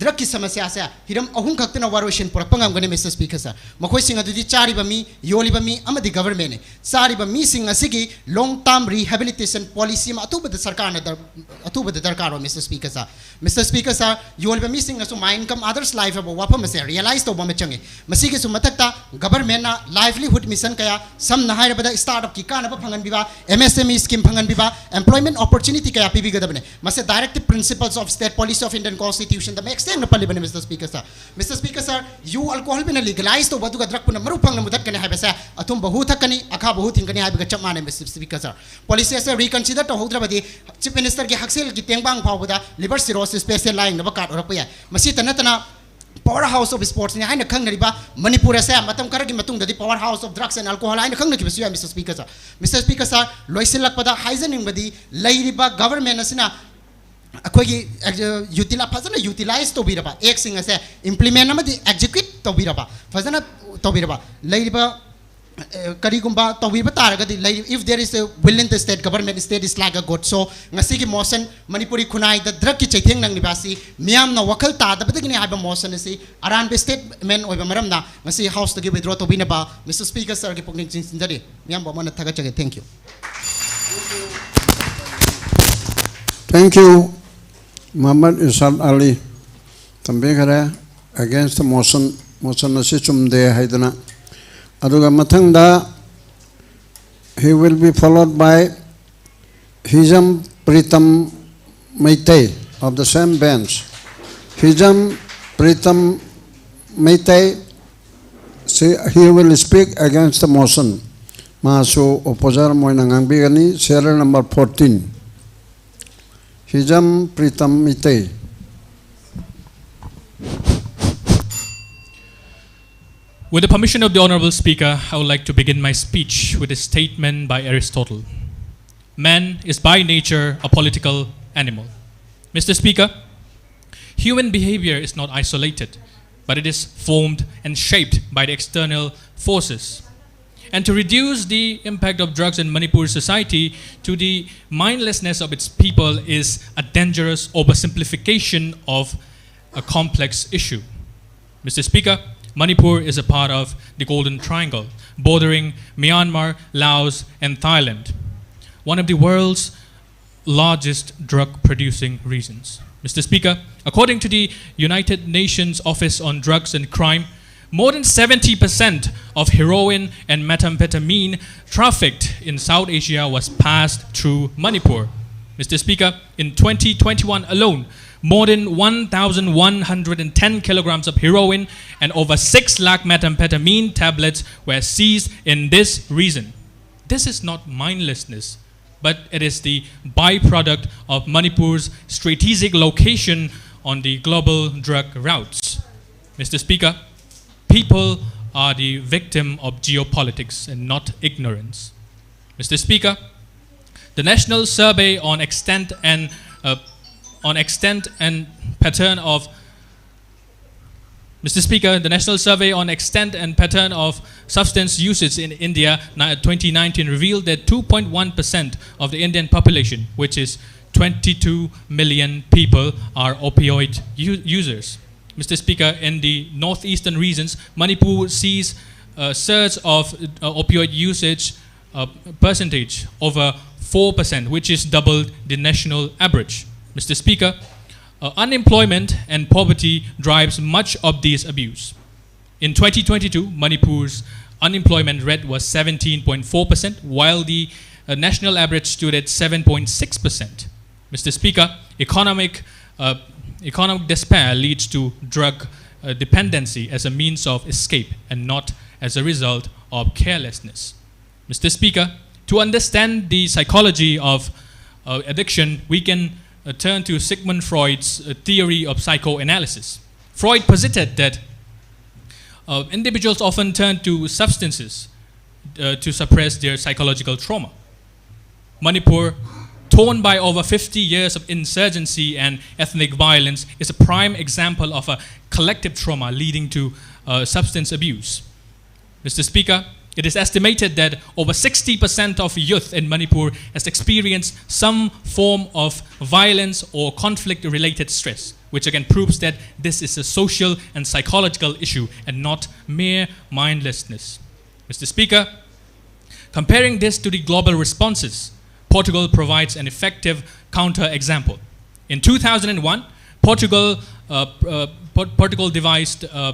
drugꯀꯤ ꯁꯃꯁ꯭ꯌꯥꯁꯦ ꯍꯤꯔꯝ ꯑꯍꯨꯝ ꯈꯛꯇꯅ ꯋꯥꯔꯣꯏꯁꯤꯟ ꯄꯨꯔꯛꯄ ꯉꯝꯒꯅꯤ꯫ Mister Speaker sir, ꯃꯈꯣꯏꯁꯤꯡ ꯑꯗꯨꯗꯤ ꯆꯥꯔꯤꯕ ꯃꯤ, ꯌꯣꯜꯂꯤꯕ ꯃꯤ ꯑꯃꯗꯤ governmentꯅꯤ꯫ ꯆꯥꯔꯤꯕ ꯃꯤꯁꯤꯡ ꯑꯁꯤꯒꯤ long term rehabilitation policy ꯑꯃ ꯑꯊꯨꯕꯗ ꯁꯔꯀꯥꯔꯅ ꯗꯔ-, ꯑꯊꯨꯕꯗ ꯗꯔꯀꯥꯔ ꯑꯣꯏ꯫ Mister Speaker sir, Mister Speaker sir, ꯌꯣꯜꯂꯤꯕ ꯃꯤꯁꯤꯡꯅꯁꯨ My Income Others Life ꯍꯥꯏꯕ ꯋꯥꯐꯝ ꯑꯁꯦ realize ꯇꯧꯕ ꯑꯃ ꯆꯪꯉꯤ꯫ ꯃꯁꯤꯒꯤꯁꯨ ꯃꯊꯛꯇ governmentꯅ livelihood mission ꯀꯌꯥ, ꯁꯝꯅ ꯍꯥꯏꯔꯕꯗ startupꯀꯤ ꯀꯥꯟꯅꯕ ꯐꯪꯍꯟꯕꯤꯕ, M S M E scheme ꯐꯪꯍꯟꯕꯤꯕ, employment opportunity ꯀꯌꯥ ꯄꯤꯕꯤꯒꯗꯕꯅꯤ꯫ ꯃꯁꯤ directive principles of state policy of Indian Constitutionꯗ ꯃꯌꯦꯛ ꯁꯦꯡꯅ ꯄꯜꯂꯤꯕꯅꯤ, Mister Speaker sir꯫ Mister Speaker sir, ꯌꯨ ꯑꯜꯀꯣꯍꯣꯜ ꯄꯨꯟꯅ ꯂꯤꯒꯂꯥꯏꯁ ꯇꯧꯕ ꯑꯗꯨꯒ ꯗ꯭ꯔꯒ ꯄꯨꯟꯅ ꯃꯔꯨ ꯐꯪꯅ ꯃꯨꯊꯠꯀꯅꯤ ꯍꯥꯏꯕꯁꯦ ꯑꯊꯨꯝꯕ ꯍꯨ ꯊꯛꯀꯅꯤ, ꯑꯈꯥꯕ ꯍꯨ ꯊꯤꯡꯒꯅꯤ ꯍꯥꯏꯕꯒ ꯆꯞ ꯃꯥꯟꯅꯩ, Mister Speaker sir꯫ ꯄꯣꯂꯤꯁꯤ ꯑꯁꯦ ꯔꯤꯀꯟꯁꯤꯗꯔ ꯇꯧꯍꯧꯗ꯭ꯔꯕꯗꯤ ꯆꯤꯐ ꯃꯤꯅꯤꯁꯇꯔꯒꯤ ꯍꯛꯁꯦꯜꯒꯤ ꯇꯦꯡꯕꯥꯡ ꯐꯥꯎꯕꯗ ꯂꯤꯚꯔ ꯁꯤꯔꯣꯁꯤꯁ ꯄꯦꯁꯦꯟ ꯂꯥꯌꯦꯡꯅꯕ ꯀꯥꯔꯠ ꯑꯣꯏꯔꯛꯄ ꯌꯥꯏ꯫ ꯃꯁꯤꯇ ꯅꯠꯇꯅ ꯄꯋꯥꯔ ꯍꯥꯎꯁ ꯑꯣꯐ ꯁ꯭ꯄꯣꯔꯠꯁꯅꯤ ꯍꯥꯏꯅ ꯈꯪꯅꯔꯤꯕ ꯃꯅꯤꯄꯨꯔ ꯑꯁꯦ ꯃꯇꯝ ꯈꯔꯒꯤ ꯃꯇꯨꯡꯗꯗꯤ powerhouse of drugs and alcohol ꯍꯥꯏꯅ ꯈꯪꯅꯈꯤꯕꯁꯨ ꯌꯥꯏ, Mister Speaker sir꯫ Mister Speaker sir, ꯂꯣꯏꯁꯤꯜꯂꯛꯄꯗ ꯍꯥꯏꯖꯅꯤꯡꯕꯗꯤ, ꯂꯩꯔꯤꯕ ꯒꯚꯔꯟꯃꯦꯟ ꯑꯁꯤꯅ ꯑꯩꯈꯣꯏꯒꯤ ꯌꯨꯇꯤꯂꯥ ꯐꯖꯅ ꯌꯨꯇꯤꯂꯥꯏꯁ ꯇꯧꯕꯤꯔꯕ, ꯑꯦꯛꯁꯤꯡ ꯑꯁꯦ ꯏꯝꯄ꯭ꯂꯤꯃꯦꯟ ꯑꯃꯗꯤ ꯑꯦꯛꯖꯤꯀ꯭ꯌꯨꯠ ꯇꯧꯕꯤꯔꯕ, ꯐꯖꯅ ꯇꯧꯕꯤꯔꯕ, ꯂꯩꯔꯤꯕ ꯑ, ꯀꯔꯤꯒꯨꯝꯕ ꯇꯧꯕꯤꯕ ꯇꯥꯔꯒꯗꯤ, ꯂꯩ, if there is a will in the state government, state is like a god꯫ So, ꯉꯁꯤꯒꯤ ꯃꯣꯁꯟ, ꯃꯅꯤꯄꯨꯔꯤ ꯈꯨꯟꯅꯥꯏꯗ ꯗ꯭ꯔꯒꯀꯤ ꯆꯩꯊꯦꯡ ꯅꯪꯂꯤꯕ ꯑꯁꯤ ꯃꯤꯌꯥꯝꯅ ꯋꯥꯈꯜ ꯇꯥꯗꯕꯗꯒꯤꯅꯤ ꯍꯥꯏꯕ ꯃꯣꯁꯟ ꯑꯁꯤ ꯑꯔꯥꯟꯕ ꯁ꯭ꯇꯦꯠꯃꯦꯟ ꯑꯣꯏꯕ ꯃꯔꯝꯅ ꯉꯁꯤ ꯍꯥꯎꯁꯇꯒꯤ ꯋꯤꯗ꯭ꯔꯣ ꯇꯧꯕꯤꯅꯕ Mister Speaker sirꯒꯤ ꯄꯨꯛꯅꯤꯡ ꯆꯤꯡꯁꯤꯟꯖꯔꯤ꯫ ꯃꯤꯌꯥꯝꯕꯨ ꯑꯃꯨꯛ ꯍꯟꯅ ꯊꯥꯒꯠꯆꯒꯦ꯫ Thank you꯫ Thank you, Mohammad Irshad Ali꯫ ꯊꯝꯕꯤꯈꯔꯦ꯫ Against the motion, motion ꯑꯁꯤ ꯆꯨꯝꯗꯦ ꯍꯥꯏꯗꯅ꯫ ꯑꯗꯨꯒ ꯃꯊꯪꯗ, he will be followed by Hijam Pritam Meitei of the same bench. Hijam Pritam Meitei, he will speak against the motion. ꯃꯥꯁꯨ ꯑꯣꯄꯣꯖꯔ ꯑꯣꯏꯅ ꯉꯥꯡꯕꯤꯒꯅꯤ꯫ Serial number fourteen, Hijam Pritam Meitei꯫ With the permission of the Honorable Speaker, I would like to begin my speech with a statement by Aristotle. Man is by nature a political animal. Mister Speaker, human behavior is not isolated, but it is formed and shaped by the external forces. And to reduce the impact of drugs in Manipur society to the mindlessness of its people is a dangerous oversimplification of a complex issue. Mister Speaker, Manipur is a part of the Golden Triangle, bordering Myanmar, Laos, and Thailand, one of the world's largest drug producing regions. Mister Speaker, according to the United Nations Office on Drugs and Crime, more than seventy percent of heroin and methamphetamine trafficked in South Asia was passed through Manipur. Mister Speaker, in twenty twenty-one alone, more than one thousand one hundred ten kilograms of heroin and over six lakh methamphetamine tablets were seized in this region. This is not mindlessness, but it is the byproduct of Manipur's strategic location on the global drug routes. Mister Speaker, people are the victim of geopolitics and not ignorance. Mister Speaker, the National Survey on Extent and uh, on Extent and Pattern of Mister Speaker, the National Survey on Extent and Pattern of Substance Usage in India twenty nineteen revealed that two point one percent of the Indian population, which is twenty-two million people, are opioid u- users. Mister Speaker, in the northeastern regions, Manipur sees a surge of uh, opioid usage uh, percentage over four percent, which is double the national average. Mister Speaker, uh, unemployment and poverty drives much of this abuse. In twenty twenty-two, Manipur's unemployment rate was seventeen point four percent, while the uh, national average stood at seven point six percent. Mister Speaker, economic, uh, economic despair leads to drug uh, dependency as a means of escape and not as a result of carelessness. Mister Speaker, to understand the psychology of uh, addiction, we can uh, turn to Sigmund Freud's uh, theory of psychoanalysis. Freud posited that uh, individuals often turn to substances uh, to suppress their psychological trauma. Manipur, torn by over fifty years of insurgency and ethnic violence, is a prime example of a collective trauma leading to uh, substance abuse. Mister Speaker, it is estimated that over sixty percent of youth in Manipur has experienced some form of violence or conflict related stress, which again proves that this is a social and psychological issue and not mere mindlessness. Mister Speaker, comparing this to the global responses, Portugal provides an effective counterexample. In two thousand one, Portugal, uh, uh, Portugal devised uh,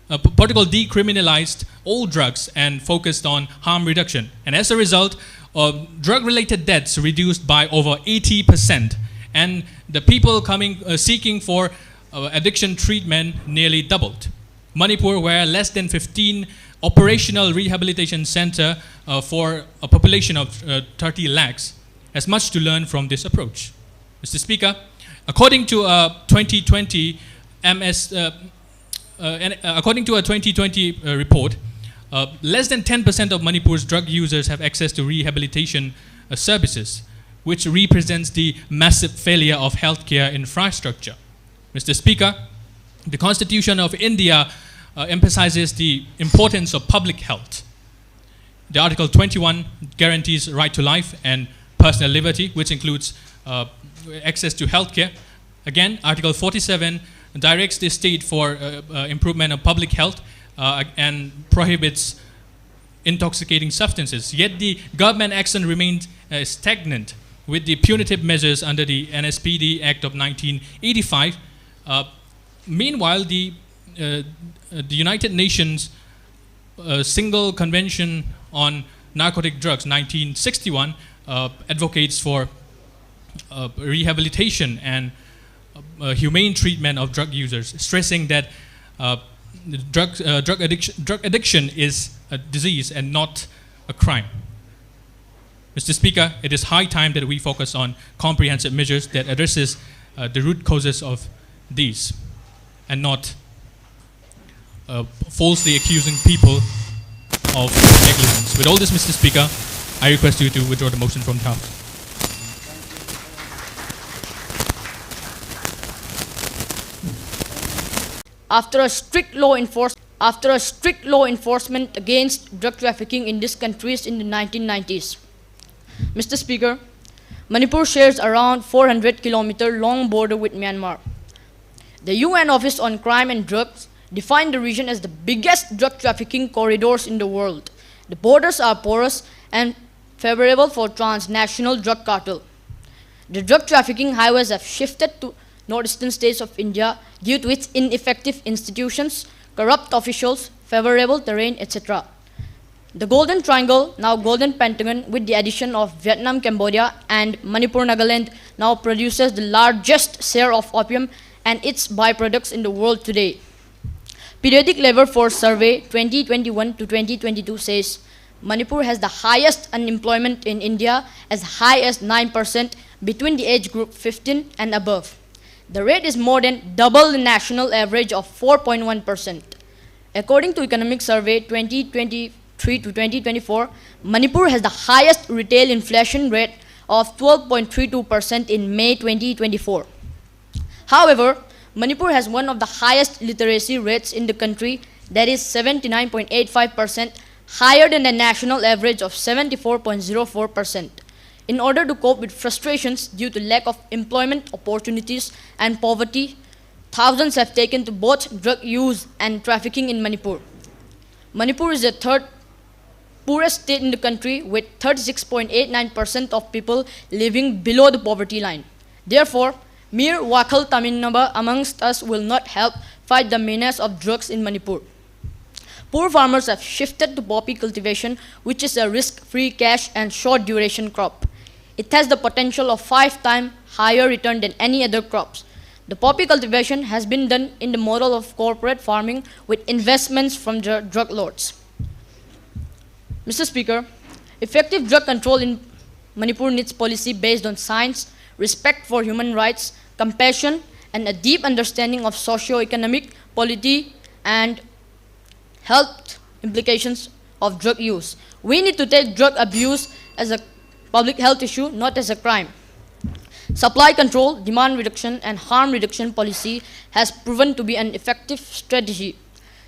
uh, Portugal decriminalized all drugs and focused on harm reduction. And as a result, Uh, drug-related deaths reduced by over eighty percent, and the people coming uh, seeking for uh, addiction treatment nearly doubled. Manipur, where less than fifteen operational rehabilitation center uh, for a population of uh, thirty lakhs, has much to learn from this approach. Mister Speaker, according to a twenty twenty M S, uh, uh, and, uh, according to a twenty twenty uh, report, uh, less than ten percent of Manipur's drug users have access to rehabilitation uh, services, which represents the massive failure of healthcare infrastructure. Mister Speaker, the Constitution of India uh, emphasizes the importance of public health. The Article twenty-one guarantees right to life and personal liberty, which includes uh, access to healthcare. Again, Article forty-seven directs the state for uh, uh, improvement of public health uh, and prohibits intoxicating substances. Yet the government action remained uh, stagnant with the punitive measures under the N S P D Act of nineteen eighty-five. Uh, meanwhile, the, uh, the United Nations uh, Single Convention on Narcotic Drugs, nineteen sixty-one, uh, advocates for uh, rehabilitation and uh, humane treatment of drug users, stressing that uh, drug, uh, drug, addiction, drug addiction is a disease and not a crime. Mister Speaker, it is high time that we focus on comprehensive measures that addresses uh, the root causes of these and not uh, falsely accusing people of negligence. With all this, Mister Speaker, I request you to withdraw the motion from the House. After a strict law enforce after a strict law enforcement against drug trafficking in these countries in the nineteen nineties. Mister Speaker, Manipur shares around four hundred kilometer long border with Myanmar. The U N Office on Crime and Drugs defined the region as the biggest drug trafficking corridors in the world. The borders are porous and favorable for transnational drug cartel. The drug trafficking highways have shifted to northeastern states of India due to its ineffective institutions, corrupt officials, favorable terrain, et cetera. The Golden Triangle, now Golden Pentagon, with the addition of Vietnam, Cambodia, and Manipur, Nagaland, now produces the largest share of opium and its byproducts in the world today. Periodic Labour Force Survey twenty twenty-one to twenty twenty-two says Manipur has the highest unemployment in India, as high as nine percent between the age group fifteen and above. The rate is more than double the national average of four point one percent. According to Economic Survey twenty twenty-three to twenty twenty-four, Manipur has the highest retail inflation rate of twelve point three two percent in May twenty twenty-four. However, Manipur has one of the highest literacy rates in the country, that is seventy-nine point eight five percent, higher than the national average of seventy-four point zero four percent. In order to cope with frustrations due to lack of employment opportunities and poverty, thousands have taken to both drug use and trafficking in Manipur. Manipur is the third poorest state in the country, with thirty-six point eight nine percent of people living below the poverty line. Therefore, mere Wakhal Taminaba amongst us will not help fight the menace of drugs in Manipur. Poor farmers have shifted to poppy cultivation, which is a risk-free cash and short-duration crop. It has the potential of five times higher return than any other crops. The poppy cultivation has been done in the model of corporate farming with investments from dr-, drug lords. Mister Speaker, effective drug control in Manipur needs policy based on science, respect for human rights, compassion, and a deep understanding of socio-economic, polity, and health implications of drug use. We need to take drug abuse as a public health issue, not as a crime. Supply control, demand reduction, and harm reduction policy has proven to be an effective strategy.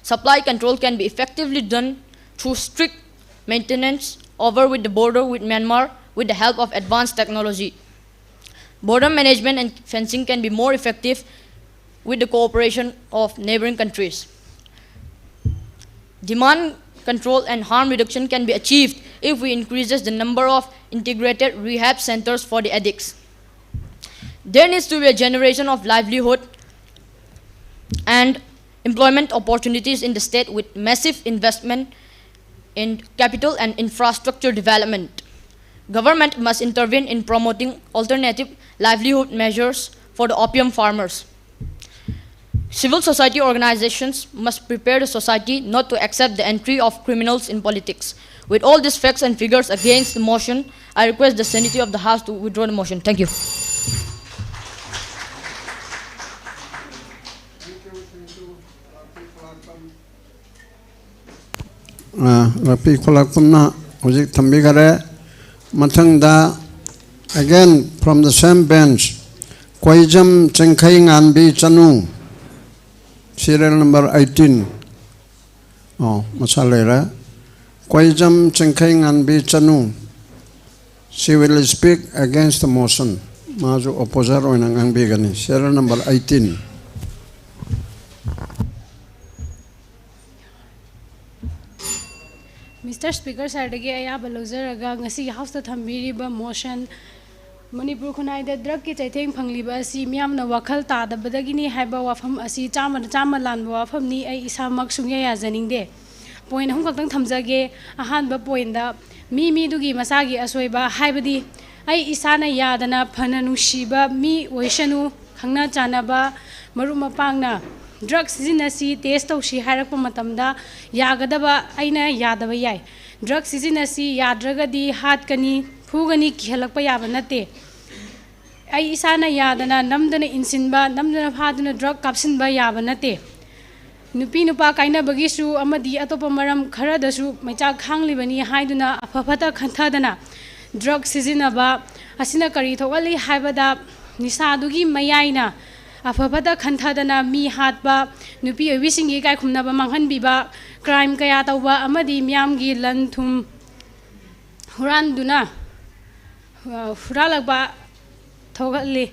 Supply control can be effectively done through strict maintenance over with the border with Myanmar with the help of advanced technology. Border management and fencing can be more effective with the cooperation of neighboring countries. Demand control and harm reduction can be achieved if we increases the number of integrated rehab centers for the addicts. There needs to be a generation of livelihood and employment opportunities in the state with massive investment in capital and infrastructure development. Government must intervene in promoting alternative livelihood measures for the opium farmers. Civil society organizations must prepare the society not to accept the entry of criminals in politics. With all these facts and figures against the motion, I request the Senate of the House to withdraw the motion. Thank you. ꯑ, ꯔꯥꯄꯤ ꯈꯣꯂꯥꯛꯄꯝꯅ ꯍꯧꯖꯤꯛ ꯊꯝꯕꯤꯈꯔꯦ꯫ ꯃꯊꯪꯗ, again from the same bench, ꯀꯣꯏꯖꯝ ꯆꯤꯡꯈꯩ ꯉꯥꯟꯕꯤ Chanu, serial number eighteen꯫ ꯑꯣ, ꯃꯁꯥ ꯂꯩꯔꯦ꯫ ꯀꯣꯏꯖꯝ ꯆꯤꯡꯈꯩ ꯉꯥꯟꯕꯤ ꯆꯅꯨ, she will speak against the motion꯫ ꯃꯥꯁꯨ opposer ꯑꯣꯏꯅ ꯉꯥꯡꯕꯤꯒꯅꯤ, serial number eighteen꯫ Mister Speaker, ꯁꯥꯔꯗꯒꯤ ꯑꯌꯥꯕ ꯂꯧꯖꯔꯒ ꯉꯁꯤꯒꯤ ꯍꯥꯎꯁꯇ ꯊꯝꯕꯤꯔꯤꯕ ꯃꯣꯁꯟ, ꯃꯅꯤꯄꯨꯔ ꯈꯨꯟꯅꯥꯏꯗ ꯗ꯭ꯔꯒꯀꯤ ꯆꯩꯊꯦꯡ ꯐꯪꯂꯤꯕ ꯑꯁꯤ ꯃꯤꯌꯥꯝꯅ ꯋꯥꯈꯜ ꯇꯥꯗꯕꯗꯒꯤꯅꯤ ꯍꯥꯏꯕ ꯋꯥꯐꯝ ꯑꯁꯤ ꯆꯥꯝꯃꯗ ꯆꯥꯝꯃ ꯂꯥꯟꯕ ꯋꯥꯐꯝꯅꯤ꯫ ꯑꯩ ꯏꯁꯥꯃꯛ ꯁꯨꯡꯌꯥ ꯌꯥꯖꯅꯤꯡꯗꯦ꯫ ꯄꯣꯏꯟ ꯑꯍꯨꯝ ꯈꯛꯇꯪ ꯊꯝꯖꯒꯦ꯫ ꯑꯍꯥꯟꯕ ꯄꯣꯏꯟꯗ, ꯃꯤ ꯃꯤꯗꯨꯒꯤ ꯃꯁꯥꯒꯤ ꯑꯁꯣꯏꯕ, ꯍꯥꯏꯕꯗꯤ ꯑꯩ ꯏꯁꯥꯅ ꯌꯥꯗꯅ ꯐꯅ ꯅꯨꯡꯁꯤꯕ ꯃꯤ ꯑꯣꯏꯁꯅꯨ, ꯈꯪꯅ ꯆꯥꯟꯅꯕ ꯃꯔꯨꯞ ꯃꯄꯥꯡꯅ ꯗ꯭ꯔꯒ ꯁꯤꯖꯤꯟꯅꯁꯤ, ꯇꯦꯁ ꯇꯧꯁꯤ ꯍꯥꯏꯔꯛꯄ ꯃꯇꯝꯗ ꯌꯥꯒꯗꯕ ꯑꯩꯅ ꯌꯥꯗꯕ ꯌꯥꯏ꯫ ꯗ꯭ꯔꯒ ꯁꯤꯖꯤꯟꯅꯁꯤ ꯌꯥꯗ꯭ꯔꯒꯗꯤ ꯍꯥꯠꯀꯅꯤ, ꯐꯨꯒꯅꯤ ꯀꯤꯍꯜꯂꯛꯄ ꯌꯥꯕ ꯅꯠꯇꯦ꯫ ꯑꯩ ꯏꯁꯥꯅ ꯌꯥꯗꯅ ꯅꯝꯗꯅ ꯏꯟꯁꯤꯟꯕ, ꯅꯝꯗꯅ ꯐꯥꯗꯨꯅ ꯗ꯭ꯔꯒ ꯀꯥꯞꯁꯤꯟꯕ ꯌꯥꯕ ꯅꯠꯇꯦ꯫ ꯅꯨꯄꯤ ꯅꯨꯄꯥ ꯀꯥꯏꯅꯕꯒꯤꯁꯨ ꯑꯃꯗꯤ ꯑꯇꯣꯞꯄ ꯃꯔꯝ ꯈꯔꯗꯁꯨ ꯃꯩꯆꯥꯛ ꯈꯥꯡꯂꯤꯕꯅꯤ ꯍꯥꯏꯗꯨꯅ ꯑꯐ ꯐꯠꯇ ꯈꯟꯊꯗꯅ ꯗ꯭ꯔꯒ ꯁꯤꯖꯤꯟꯅꯕ ꯑꯁꯤꯅ ꯀꯔꯤ ꯊꯣꯛꯍꯜꯂꯤ ꯍꯥꯏꯕꯗ, ꯅꯤꯁꯥꯗꯨꯒꯤ ꯃꯌꯥꯏꯅ ꯑꯐ ꯐꯠꯇ ꯈꯟꯊꯗꯅ ꯃꯤ ꯍꯥꯠꯄ, ꯅꯨꯄꯤ ꯑꯣꯏꯕꯤꯁꯤꯡꯒꯤ ꯏꯀꯥꯏ ꯈꯨꯝꯅꯕ ꯃꯥꯡꯍꯟꯕꯤꯕ, ꯀ꯭ꯔꯥꯏꯝ ꯀꯌꯥ ꯇꯧꯕ ꯑꯃꯗꯤ ꯃꯤꯌꯥꯝꯒꯤ ꯂꯟ ꯊꯨꯝ ꯍꯨꯔꯥꯟꯗꯨꯅ, ꯑ, ꯍꯨꯔꯥꯜꯂꯛꯄ ꯊꯣꯛꯍꯜꯂꯤ꯫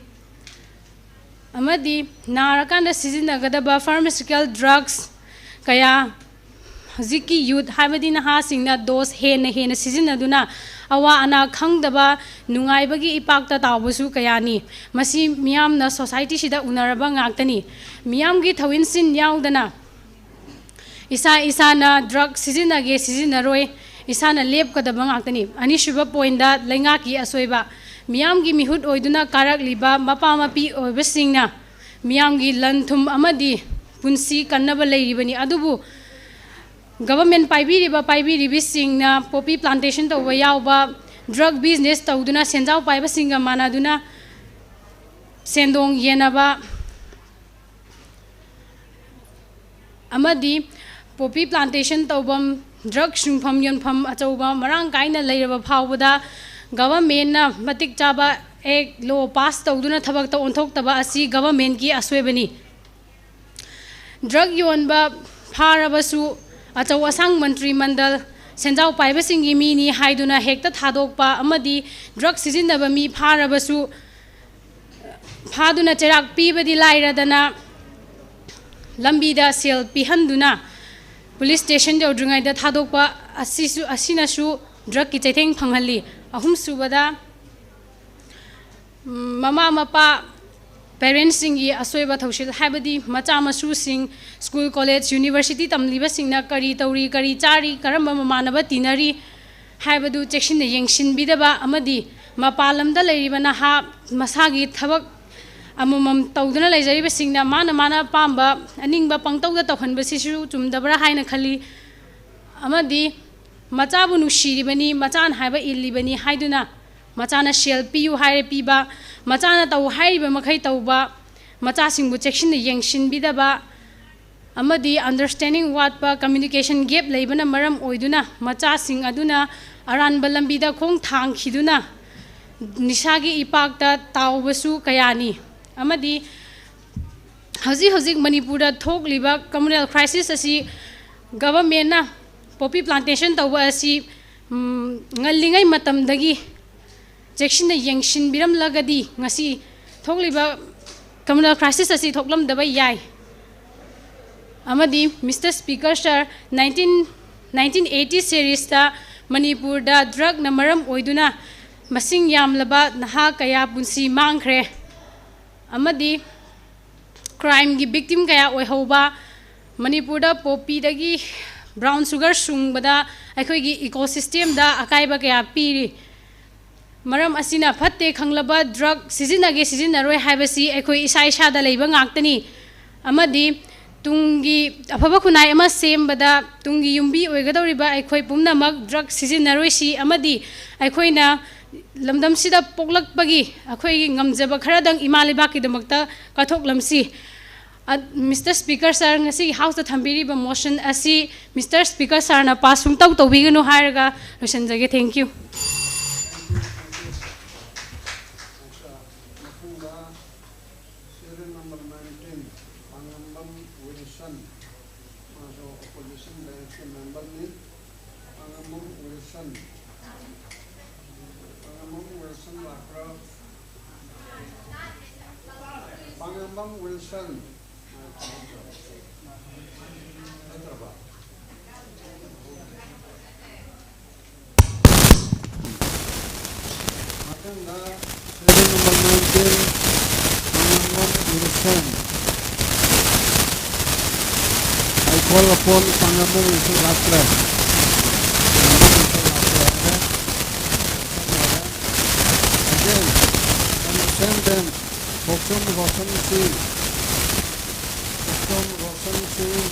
ꯑꯃꯗꯤ ꯅꯥꯔꯀꯥꯟꯗ ꯁꯤꯖꯤꯟꯅꯒꯗꯕ ꯐꯥꯔꯃꯥꯁꯤꯀꯦꯜ ꯗ꯭ꯔꯒꯁ ꯀꯌꯥ ꯍꯧꯖꯤꯛꯀꯤ ꯌꯨꯠ ꯍꯥꯏꯕꯗꯤ ꯅꯍꯥꯁꯤꯡꯅ ꯗꯣꯁ ꯍꯦꯟꯅ ꯍꯦꯟꯅ ꯁꯤꯖꯤꯟꯅꯗꯨꯅ ꯑꯋꯥ ꯑꯅꯥ ꯈꯪꯗꯕ ꯅꯨꯡꯉꯥꯏꯕꯒꯤ ꯏꯄꯥꯛꯇ ꯇꯥꯎꯕꯁꯨ ꯀꯌꯥꯅꯤ꯫ ꯃꯁꯤ ꯃꯤꯌꯥꯝꯅ ꯁꯣꯁꯥꯏꯇꯤꯁꯤꯗ ꯎꯅꯔꯕ ꯉꯥꯛꯇꯅꯤ꯫ ꯃꯤꯌꯥꯝꯒꯤ ꯊꯧꯏꯟꯁꯤꯟ ꯌꯥꯎꯗꯅ ꯏꯁꯥ ꯏꯁꯥꯅ ꯗ꯭ꯔꯒ ꯁꯤꯖꯤꯟꯅꯒꯦ ꯁꯤꯖꯤꯟꯅꯔꯣꯏ, ꯏꯁꯥꯅ ꯂꯦꯞꯀꯗꯕ ꯉꯥꯛꯇꯅꯤ꯫ ꯑꯅꯤꯁꯨꯕ ꯄꯣꯏꯟꯗ, ꯂꯩꯉꯥꯛꯀꯤ ꯑꯁꯣꯏꯕ꯫ ꯃꯤꯌꯥꯝꯒꯤ ꯃꯤꯍꯨꯠ ꯑꯣꯏꯗꯨꯅ ꯀꯥꯔꯛꯂꯤꯕ ꯃꯄꯥ ꯃꯄꯤ ꯑꯣꯏꯕꯁꯤꯡꯅ ꯃꯤꯌꯥꯝꯒꯤ ꯂꯟ ꯊꯨꯝ ꯑꯃꯗꯤ ꯄꯨꯟꯁꯤ ꯀꯟꯅꯕ ꯂꯩꯔꯤꯕꯅꯤ꯫ ꯑꯗꯨꯕꯨ ꯒꯚꯔꯟꯃꯦꯟ ꯄꯥꯏꯕꯤꯔꯤꯕ ꯄꯥꯏꯕꯤꯔꯤꯕꯤꯁꯤꯡꯅ ꯄꯣꯄꯤ ꯄ꯭ꯂꯥꯟꯇꯦꯁꯟ ꯇꯧꯕ ꯌꯥꯎꯕ, ꯗ꯭ꯔꯒ ꯕꯤꯖꯤꯅꯦꯁ ꯇꯧꯗꯨꯅ ꯁꯦꯟꯖꯥꯎ ꯄꯥꯏꯕꯁꯤꯡꯒ ꯃꯥꯟꯅꯗꯨꯅ ꯁꯦꯟꯗꯣꯡ ꯌꯦꯟꯅꯕ ꯑꯃꯗꯤ ꯄꯣꯄꯤ ꯄ꯭ꯂꯥꯟꯇꯦꯁꯟ ꯇꯧꯐꯝ, ꯗ꯭ꯔꯒ ꯁꯨꯡꯐꯝ ꯌꯣꯟꯐꯝ ꯑꯆꯧꯕ ꯃꯔꯥꯡ ꯀꯥꯏꯅ ꯂꯩꯔꯕ ꯐꯥꯎꯕꯗ ꯒꯚꯔꯟꯃꯦꯟꯅ ꯃꯇꯤꯛ ꯆꯥꯕ ꯑꯦꯛ, ꯂꯣ ꯄꯥꯁ ꯇꯧꯗꯨꯅ ꯊꯕꯛꯇ ꯑꯣꯟꯊꯣꯛꯇꯕ ꯑꯁꯤ ꯒꯚꯔꯟꯃꯦꯟꯒꯤ ꯑꯁꯣꯏꯕꯅꯤ꯫ ꯗ꯭ꯔꯒ ꯌꯣꯟꯕ ꯐꯥꯔꯕꯁꯨ ꯑꯆꯧ ꯑꯁꯥꯡ ꯃꯟꯇ꯭ꯔꯤ ꯃꯟꯗꯜ, ꯁꯦꯟꯖꯥꯎ ꯄꯥꯏꯕꯁꯤꯡꯒꯤ ꯃꯤꯅꯤ ꯍꯥꯏꯗꯨꯅ ꯍꯦꯛꯇ ꯊꯥꯗꯣꯛꯄ ꯑꯃꯗꯤ ꯗ꯭ꯔꯒ ꯁꯤꯖꯤꯟꯅꯕ ꯃꯤ ꯐꯥꯔꯕꯁꯨ ꯐꯥꯗꯨꯅ ꯆꯩꯔꯥꯛ ꯄꯤꯕꯗꯤ ꯂꯥꯏꯔꯗꯅ ꯂꯝꯕꯤꯗ ꯁꯦꯜ ꯄꯤꯍꯟꯗꯨꯅ ꯄꯨꯂꯤꯁ ꯁ꯭ꯇꯦꯁꯟ ꯌꯧꯗ꯭ꯔꯤꯉꯩꯗ ꯊꯥꯗꯣꯛꯄ ꯑꯁꯤꯁꯨ, ꯑꯁꯤꯅꯁꯨ ꯗ꯭ꯔꯒꯀꯤ ꯆꯩꯊꯦꯡ ꯐꯪꯍꯜꯂꯤ꯫ ꯑꯍꯨꯝꯁꯨꯕꯗ, ꯎꯝ, ꯃꯃꯥ ꯃꯄꯥ, ꯄꯦꯔꯦꯟꯁꯁꯤꯡꯒꯤ ꯑꯁꯣꯏꯕ ꯊꯧꯁꯤꯜ, ꯍꯥꯏꯕꯗꯤ ꯃꯆꯥ ꯃꯁꯨꯁꯤꯡ ꯁ꯭ꯀꯨꯜ, ꯀꯣꯂꯦꯖ, ꯌꯨꯅꯤꯚꯔꯁꯤꯇꯤ ꯇꯝꯂꯤꯕꯁꯤꯡꯅ ꯀꯔꯤ ꯇꯧꯔꯤ, ꯀꯔꯤ ꯆꯥꯔꯤ, ꯀꯔꯝꯕ ꯃꯃꯥꯟꯅꯕ ꯇꯤꯟꯅꯔꯤ ꯍꯥꯏꯕꯗꯨ ꯆꯦꯛꯁꯤꯟꯅ ꯌꯦꯡꯁꯤꯟꯕꯤꯗꯕ ꯑꯃꯗꯤ ꯃꯄꯥꯟ ꯂꯝꯗ ꯂꯩꯔꯤꯕ ꯅꯍꯥ ꯃꯁꯥꯒꯤ ꯊꯕꯛ ꯑꯃꯃꯝ ꯇꯧꯗꯨꯅ ꯂꯩꯖꯔꯤꯕꯁꯤꯡꯅ ꯃꯥꯅ ꯃꯥꯅ ꯑꯄꯥꯝꯕ ꯑꯅꯤꯡꯕ ꯄꯪꯇꯧꯗ ꯇꯧꯍꯟꯕꯁꯤꯁꯨ ꯆꯨꯝꯗꯕ꯭ꯔꯥ ꯍꯥꯏꯅ ꯈꯜꯂꯤ꯫ ꯑꯃꯗꯤ ꯃꯆꯥꯕꯨ ꯅꯨꯡꯁꯤꯔꯤꯕꯅꯤ, ꯃꯆꯥꯅ ꯍꯥꯏꯕ ꯏꯜꯂꯤꯕꯅꯤ ꯍꯥꯏꯗꯨꯅ ꯃꯆꯥꯅ ꯁꯦꯜ ꯄꯤꯌꯨ ꯍꯥꯏꯔꯦ ꯄꯤꯕ, ꯃꯆꯥꯅ ꯇꯧ ꯍꯥꯏꯔꯤꯕ ꯃꯈꯩ ꯇꯧꯕ, ꯃꯆꯥꯁꯤꯡꯕꯨ ꯆꯦꯛꯁꯤꯟꯅ ꯌꯦꯡꯁꯤꯟꯕꯤꯗꯕ ꯑꯃꯗꯤ ꯑꯟꯗꯔꯁ꯭ꯇꯦꯟꯗꯤꯡ ꯋꯥꯠꯄ, ꯀꯝꯃ꯭ꯌꯨꯅꯤꯀꯦꯁꯟ ꯒꯦꯞ ꯂꯩꯕꯅ ꯃꯔꯝ ꯑꯣꯏꯗꯨꯅ ꯃꯆꯥꯁꯤꯡ ꯑꯗꯨꯅ ꯑꯔꯥꯟꯕ ꯂꯝꯕꯤꯗ ꯈꯣꯡ ꯊꯥꯡꯈꯤꯗꯨꯅ ꯅꯤꯁꯥꯒꯤ ꯏꯄꯥꯛꯇ ꯇꯥꯎꯕꯁꯨ ꯀꯌꯥꯅꯤ꯫ ꯑꯃꯗꯤ ꯍꯧꯖꯤꯛ ꯍꯧꯖꯤꯛ ꯃꯅꯤꯄꯨꯔꯗ ꯊꯣꯛꯂꯤꯕ ꯀꯝꯃꯨꯅꯦꯜ ꯀ꯭ꯔꯥꯏꯁꯤꯁ ꯑꯁꯤ ꯒꯚꯔꯟꯃꯦꯟꯅ ꯄꯣꯄꯤ ꯄ꯭ꯂꯥꯟꯇꯦꯁꯟ ꯇꯧꯕ ꯑꯁꯤ, ꯎꯝ, ꯉꯜꯂꯤꯉꯩ ꯃꯇꯝꯗꯒꯤ ꯆꯦꯛꯁꯤꯟꯅ ꯌꯦꯡꯁꯤꯟꯕꯤꯔꯝꯂꯒꯗꯤ ꯉꯁꯤ ꯊꯣꯛꯂꯤꯕ ꯀꯝꯃꯨꯅꯦꯜ ꯀ꯭ꯔꯥꯏꯁꯤꯁ ꯑꯁꯤ ꯊꯣꯛꯂꯝꯗꯕ ꯌꯥꯏ꯫ ꯑꯃꯗꯤ Mister Speaker Sir, nineteen, nineteen eighty series ꯇ ꯃꯅꯤꯄꯨꯔꯗ ꯗ꯭ꯔꯒꯅ ꯃꯔꯝ ꯑꯣꯏꯗꯨꯅ ꯃꯁꯤꯡ ꯌꯥꯝꯂꯕ ꯅꯍꯥ ꯀꯌꯥ ꯄꯨꯟꯁꯤ ꯃꯥꯡꯈ꯭ꯔꯦ꯫ ꯑꯃꯗꯤ ꯀ꯭ꯔꯥꯏꯝꯒꯤ ꯚꯤꯛꯇꯤꯝ ꯀꯌꯥ ꯑꯣꯏꯍꯧꯕ, ꯃꯅꯤꯄꯨꯔꯗ ꯄꯣꯄꯤꯗꯒꯤ ꯕ꯭ꯔꯥꯎꯟ ꯁꯨꯒꯔ ꯁꯨꯡꯕꯗ ꯑꯩꯈꯣꯏꯒꯤ ꯏꯀꯣꯁꯤꯁꯇꯦꯝꯗ ꯑꯀꯥꯏꯕ ꯀꯌꯥ ꯄꯤꯔꯤ꯫ ꯃꯔꯝ ꯑꯁꯤꯅ ꯐꯠꯇꯦ ꯈꯪꯂꯕ ꯗ꯭ꯔꯒ ꯁꯤꯖꯤꯟꯅꯒꯦ ꯁꯤꯖꯤꯟꯅꯔꯣꯏ ꯍꯥꯏꯕꯁꯤ ꯑꯩꯈꯣꯏ ꯏꯁꯥ ꯏꯁꯥꯗ ꯂꯩꯕ ꯉꯥꯛꯇꯅꯤ꯫ ꯑꯃꯗꯤ ꯇꯨꯡꯒꯤ ꯑꯐꯕ ꯈꯨꯟꯅꯥꯏ ꯑꯃ ꯁꯦꯝꯕꯗ ꯇꯨꯡꯒꯤ ꯌꯨꯝꯕꯤ ꯑꯣꯏꯒꯗꯧꯔꯤꯕ ꯑꯩꯈꯣꯏ ꯄꯨꯝꯅꯃꯛ ꯗ꯭ꯔꯒ ꯁꯤꯖꯤꯟꯅꯔꯣꯏꯁꯤ ꯑꯃꯗꯤ ꯑꯩꯈꯣꯏꯅ ꯂꯝꯗꯝꯁꯤꯗ ꯄꯣꯛꯂꯛꯄꯒꯤ ꯑꯩꯈꯣꯏꯒꯤ ꯉꯝꯖꯕ ꯈꯔꯗꯪ ꯏꯃꯥ ꯂꯩꯕꯥꯛꯀꯤꯗꯃꯛꯇ ꯀꯠꯊꯣꯛꯂꯝꯁꯤ꯫ ꯃꯤꯁꯇꯔ ꯁ꯭ꯄꯤꯀꯔ ꯁꯥꯔ, ꯉꯁꯤꯒꯤ ꯍꯥꯎꯁꯇ ꯊꯝꯕꯤꯔꯤꯕ ꯃꯣꯁꯟ ꯑꯁꯤ ꯃꯤꯁꯇꯔ ꯁ꯭ꯄꯤꯀꯔ ꯁꯥꯔꯅ ꯄꯥꯁ ꯁꯨꯡꯇꯧ ꯇꯧꯕꯤꯒꯅꯨ ꯍꯥꯏꯔꯒ ꯂꯣꯏꯁꯤꯟꯖꯒꯦ꯫ Thank you꯫ ꯃꯊꯪꯗ serial number nineteen, Pangambam Wilson, ꯃꯥꯁꯨ opposition branchꯀꯤ memberꯅꯤ꯫ ꯄꯥꯉꯝꯕꯝ ꯋꯤꯜꯁꯟ, ꯄꯥꯉꯝꯕꯝ ꯋꯤꯜꯁꯟ ꯂꯥꯛꯄ꯭ꯔꯥ? ꯄꯥꯉꯝꯕꯝ ꯋꯤꯜꯁꯟ꯫ ꯅꯠꯇ꯭ꯔꯕ? ꯃꯊꯪꯗ serial number nineteen, Pangambam Wilson. I call upon Pangambam Wilson ꯂꯥꯛꯇ꯭ꯔꯦ꯫ ꯄꯥꯉꯝꯕꯝ ꯋꯤꯜꯁꯟ ꯂꯥꯛꯇ꯭ꯔꯦ꯫ Again, on the same bench, Khokchom Roshan Singh. Khokchom Roshan Singh.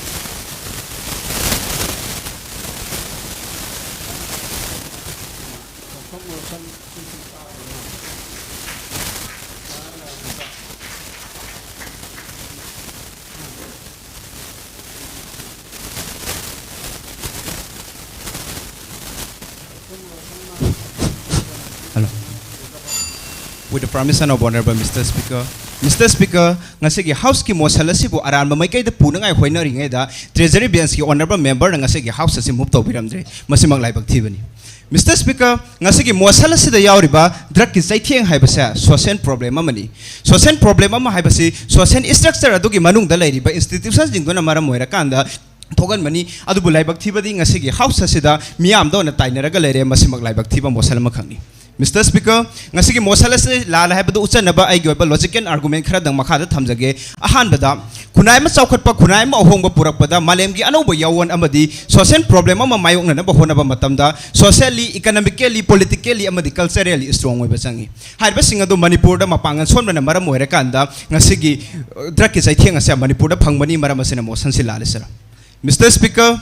Khokchom Roshan ꯁꯤꯡ꯫ Hello. With the permission of Honorable Mister Speaker, Mister Speaker, ꯉꯁꯤꯒꯤ ꯍꯥꯎꯁꯀꯤ ꯃꯣꯁꯟ ꯑꯁꯤꯕꯨ ꯑꯔꯥꯟꯕ ꯃꯥꯏꯀꯩꯗ ꯄꯨꯅꯉꯥꯏ ꯍꯣꯠꯅꯔꯤꯉꯩꯗ ꯇ꯭ꯔꯦꯖꯔꯤ ꯕꯦꯟꯁꯀꯤ ꯑꯣꯅꯔꯦꯕꯜ ꯃꯦꯝꯕꯔꯅ ꯉꯁꯤꯒꯤ ꯍꯥꯎꯁ ꯑꯁꯤ ꯃꯨꯚ ꯇꯧꯕꯤꯔꯝꯗ꯭ꯔꯦ꯫ ꯃꯁꯤꯃꯛ ꯂꯥꯏꯕꯛ ꯊꯤꯕꯅꯤ꯫ ꯃꯤꯁꯇꯔ ꯁ꯭ꯄꯤꯀꯔ, ꯉꯁꯤꯒꯤ ꯃꯣꯁꯟ ꯑꯁꯤꯗ ꯌꯥꯎꯔꯤꯕ ꯗ꯭ꯔꯒꯀꯤ ꯆꯩꯊꯦꯡ ꯍꯥꯏꯕꯁꯦ ꯁꯣꯁꯤꯌꯦꯜ ꯄ꯭ꯔꯣꯕ꯭ꯂꯦꯝ ꯑꯃꯅꯤ꯫ ꯁꯣꯁꯤꯌꯦꯜ ꯄ꯭ꯔꯣꯕ꯭ꯂꯦꯝ ꯑꯃ ꯍꯥꯏꯕꯁꯤ ꯁꯣꯁꯤꯌꯦꯜ ꯏꯁꯇ꯭ꯔꯛꯆꯔ ꯑꯗꯨꯒꯤ ꯃꯅꯨꯡꯗ ꯂꯩꯔꯤꯕ ꯏꯟꯁꯇꯤꯇ꯭ꯌꯨꯁꯟꯁꯤꯡꯗꯨꯅ ꯃꯔꯝ ꯑꯣꯏꯔꯀꯥꯟꯗ ꯊꯣꯛꯍꯟꯕꯅꯤ꯫ ꯑꯗꯨꯕꯨ ꯂꯥꯏꯕꯛ ꯊꯤꯕꯗꯤ ꯉꯁꯤꯒꯤ ꯍꯥꯎꯁ ꯑꯁꯤꯗ ꯃꯤꯌꯥꯝꯗ ꯑꯣꯏꯅ ꯇꯥꯏꯅꯔꯒ ꯂꯩꯔꯦ꯫ ꯃꯁꯤꯃꯛ ꯂꯥꯏꯕꯛ ꯊꯤꯕ ꯃꯣꯁꯟ ꯑꯃꯈꯛꯅꯤ꯫ ꯃꯤꯁꯇꯔ ꯁ꯭ꯄꯤꯀꯔ, ꯉꯁꯤꯒꯤ ꯃꯣꯁꯟ ꯑꯁꯤ ꯂꯥꯜꯂꯦ ꯍꯥꯏꯕꯗꯨ ꯎꯠꯆꯅꯕ ꯑꯩꯒꯤ ꯑꯣꯏꯕ ꯂꯣꯖꯤꯀꯦꯜ ꯑꯥꯔꯒꯨꯃꯦꯟ ꯈꯔꯗꯪ ꯃꯈꯥꯗ ꯊꯝꯖꯒꯦ꯫ ꯑꯍꯥꯟꯕꯗ, ꯈꯨꯟꯅꯥꯏ ꯑꯃ ꯆꯥꯎꯈꯠꯄ, ꯈꯨꯟꯅꯥꯏ ꯑꯃ ꯑꯍꯣꯡꯕ ꯄꯨꯔꯛꯄꯗ ꯃꯥꯂꯦꯝꯒꯤ ꯑꯅꯧꯕ ꯌꯥꯑꯣꯟ ꯑꯃꯗꯤ social problem ꯑꯃ ꯃꯥꯌꯣꯛꯅꯅꯕ ꯍꯣꯠꯅꯕ ꯃꯇꯝꯗ socially, economically, politically ꯑꯃꯗꯤ culturally strong ꯑꯣꯏꯕ ꯆꯪꯏ꯫ ꯍꯥꯏꯔꯤꯕꯁꯤꯡ ꯑꯗꯨ ꯃꯅꯤꯄꯨꯔꯗ ꯃꯄꯥꯡꯒꯜ ꯁꯣꯟꯕꯅ ꯃꯔꯝ ꯑꯣꯏꯔꯀꯥꯟꯗ ꯉꯁꯤꯒꯤ, ꯑ, drugꯀꯤ ꯆꯩꯊꯦꯡ ꯑꯁꯦ ꯃꯅꯤꯄꯨꯔꯗ ꯐꯪꯕꯅꯤ꯫ ꯃꯔꯝ ꯑꯁꯤꯅ motionꯁꯤ ꯂꯥꯜꯂꯤ, sir꯫ Mister Speaker,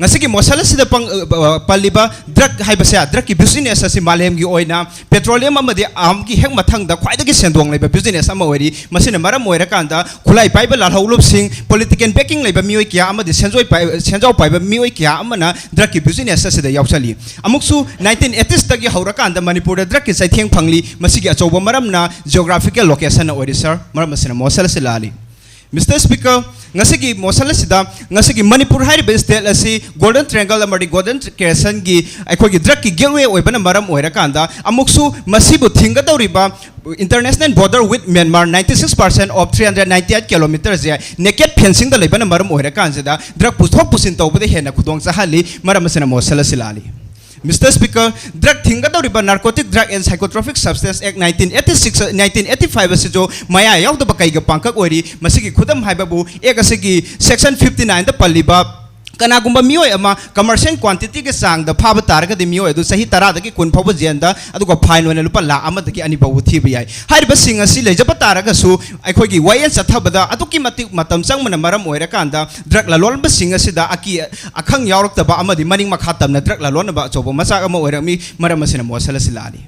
ꯉꯁꯤꯒꯤ motion ꯑꯁꯤꯗ ꯄꯪ-, ꯑ, ꯑ, ꯄꯜꯂꯤꯕ drug ꯍꯥꯏꯕꯁꯦ, drugꯀꯤ business ꯑꯁꯤ ꯃꯥꯂꯦꯝꯒꯤ ꯑꯣꯏꯅ petroleum ꯑꯃꯗꯤ armꯒꯤ ꯍꯦꯛ ꯃꯊꯪꯗ ꯈ꯭ꯋꯥꯏꯗꯒꯤ ꯁꯦꯟꯗꯣꯡ ꯂꯩꯕ business ꯑꯃ ꯑꯣꯏꯔꯤ꯫ ꯃꯁꯤꯅ ꯃꯔꯝ ꯑꯣꯏꯔꯀꯥꯟꯗ ꯈꯨꯠꯂꯥꯏ ꯄꯥꯏꯕ ꯂꯥꯜꯍꯧꯂꯨꯞꯁꯤꯡ, political backing ꯂꯩꯕ ꯃꯤꯑꯣꯏ ꯀꯌꯥ ꯑꯃꯗꯤ ꯁꯦꯟꯖꯣꯏ ꯄꯥꯏ-, ꯁꯦꯟꯖꯥꯎ ꯄꯥꯏꯕ ꯃꯤꯑꯣꯏ ꯀꯌꯥ ꯑꯃꯅ drugꯀꯤ business ꯑꯁꯤꯗ ꯌꯥꯎꯁꯜꯂꯤ꯫ ꯑꯃꯨꯛꯁꯨ nineteen eightieesꯇꯒꯤ ꯍꯧꯔꯀꯥꯟꯗ ꯃꯅꯤꯄꯨꯔꯗ drugꯀꯤ ꯆꯩꯊꯦꯡ ꯐꯪꯂꯤ꯫ ꯃꯁꯤꯒꯤ ꯑꯆꯧꯕ ꯃꯔꯝꯅ geographical locationꯅ ꯑꯣꯏꯔꯤ, sir꯫ ꯃꯔꯝ ꯑꯁꯤꯅ motion ꯑꯁꯤ ꯂꯥꯜꯂꯤ꯫ Mister Speaker, ꯉꯁꯤꯒꯤ motion ꯑꯁꯤꯗ ꯉꯁꯤꯒꯤ ꯃꯅꯤꯄꯨꯔ ꯍꯥꯏꯔꯤꯕ state ꯑꯁꯤ Golden Triangle ꯑꯃꯗꯤ Golden Crescentꯀꯤ ꯑꯩꯈꯣꯏꯒꯤ drugꯀꯤ gateway ꯑꯣꯏꯕꯅ ꯃꯔꯝ ꯑꯣꯏꯔꯀꯥꯟꯗ ꯑꯃꯨꯛꯁꯨ ꯃꯁꯤꯕꯨ ꯊꯤꯡꯒꯗꯧꯔꯤꯕ international border with Myanmar ninety six percent of three hundred ninety eight kilometerꯁꯦ naked fencingꯗ ꯂꯩꯕꯅ ꯃꯔꯝ ꯑꯣꯏꯔꯀꯥꯟꯁꯤꯗ drug ꯄꯨꯊꯣꯛ ꯄꯨꯁꯤꯟ ꯇꯧꯕꯗ ꯍꯦꯟꯅ ꯈꯨꯗꯣꯡ ꯆꯥꯍꯜꯂꯤ꯫ ꯃꯔꯝ ꯑꯁꯤꯅ motion ꯑꯁꯤ ꯂꯥꯜꯂꯤ꯫ Mister Speaker, drug ꯊꯤꯡꯒꯗꯧꯔꯤꯕ Narcotic Drug and Psychotropic Substance Act nineteen eighty six, nineteen eighty five ꯑꯁꯤꯁꯨ ꯃꯌꯥ ꯌꯥꯎꯗꯕ ꯀꯩꯒ ꯄꯥꯡꯀꯛ ꯑꯣꯏꯔꯤ꯫ ꯃꯁꯤꯒꯤ ꯈꯨꯗꯝ ꯍꯥꯏꯕꯕꯨ act ꯑꯁꯤꯒꯤ section fifty nineꯗ ꯄꯜꯂꯤꯕ ꯀꯅꯥꯒꯨꯝꯕ ꯃꯤꯑꯣꯏ ꯑꯃ commercial quantityꯒꯤ ꯆꯥꯡꯗ ꯐꯥꯕ ꯇꯥꯔꯒꯗꯤ ꯃꯤꯑꯣꯏ ꯑꯗꯨ ꯆꯍꯤ ꯇꯔꯥꯗꯒꯤ ꯀꯨꯟ ꯐꯥꯎꯕ ꯖꯦꯜꯗ, ꯑꯗꯨꯒ fine ꯑꯣꯏꯅ ꯂꯨꯄꯥ ꯂꯥꯈ ꯑꯃꯗꯒꯤ ꯑꯅꯤ ꯐꯥꯎꯕ ꯊꯤꯕ ꯌꯥꯏ꯫ ꯍꯥꯏꯔꯤꯕꯁꯤꯡ ꯑꯁꯤ ꯂꯩꯖꯕ ꯇꯥꯔꯒꯁꯨ ꯑꯩꯈꯣꯏꯒꯤ ꯋꯥꯌꯦꯜ ꯆꯠꯊꯕꯗ ꯑꯗꯨꯛꯀꯤ ꯃꯇꯤꯛ ꯃꯇꯝ ꯆꯪꯕꯅ ꯃꯔꯝ ꯑꯣꯏꯔꯀꯥꯟꯗ drug ꯂꯂꯣꯟꯕꯁꯤꯡ ꯑꯁꯤꯗ ꯑꯀꯤ ꯑꯈꯪ ꯌꯥꯎꯔꯛꯇꯕ ꯑꯃꯗꯤ ꯃꯅꯤꯡ ꯃꯈꯥ ꯇꯝꯅ drug ꯂꯂꯣꯟꯅꯕ ꯑꯆꯧꯕ ꯃꯆꯥꯛ ꯑꯃ ꯑꯣꯏꯔꯝꯃꯤ꯫ ꯃꯔꯝ ꯑꯁꯤꯅ motion ꯑꯁꯤ ꯂꯥꯜꯂꯤ꯫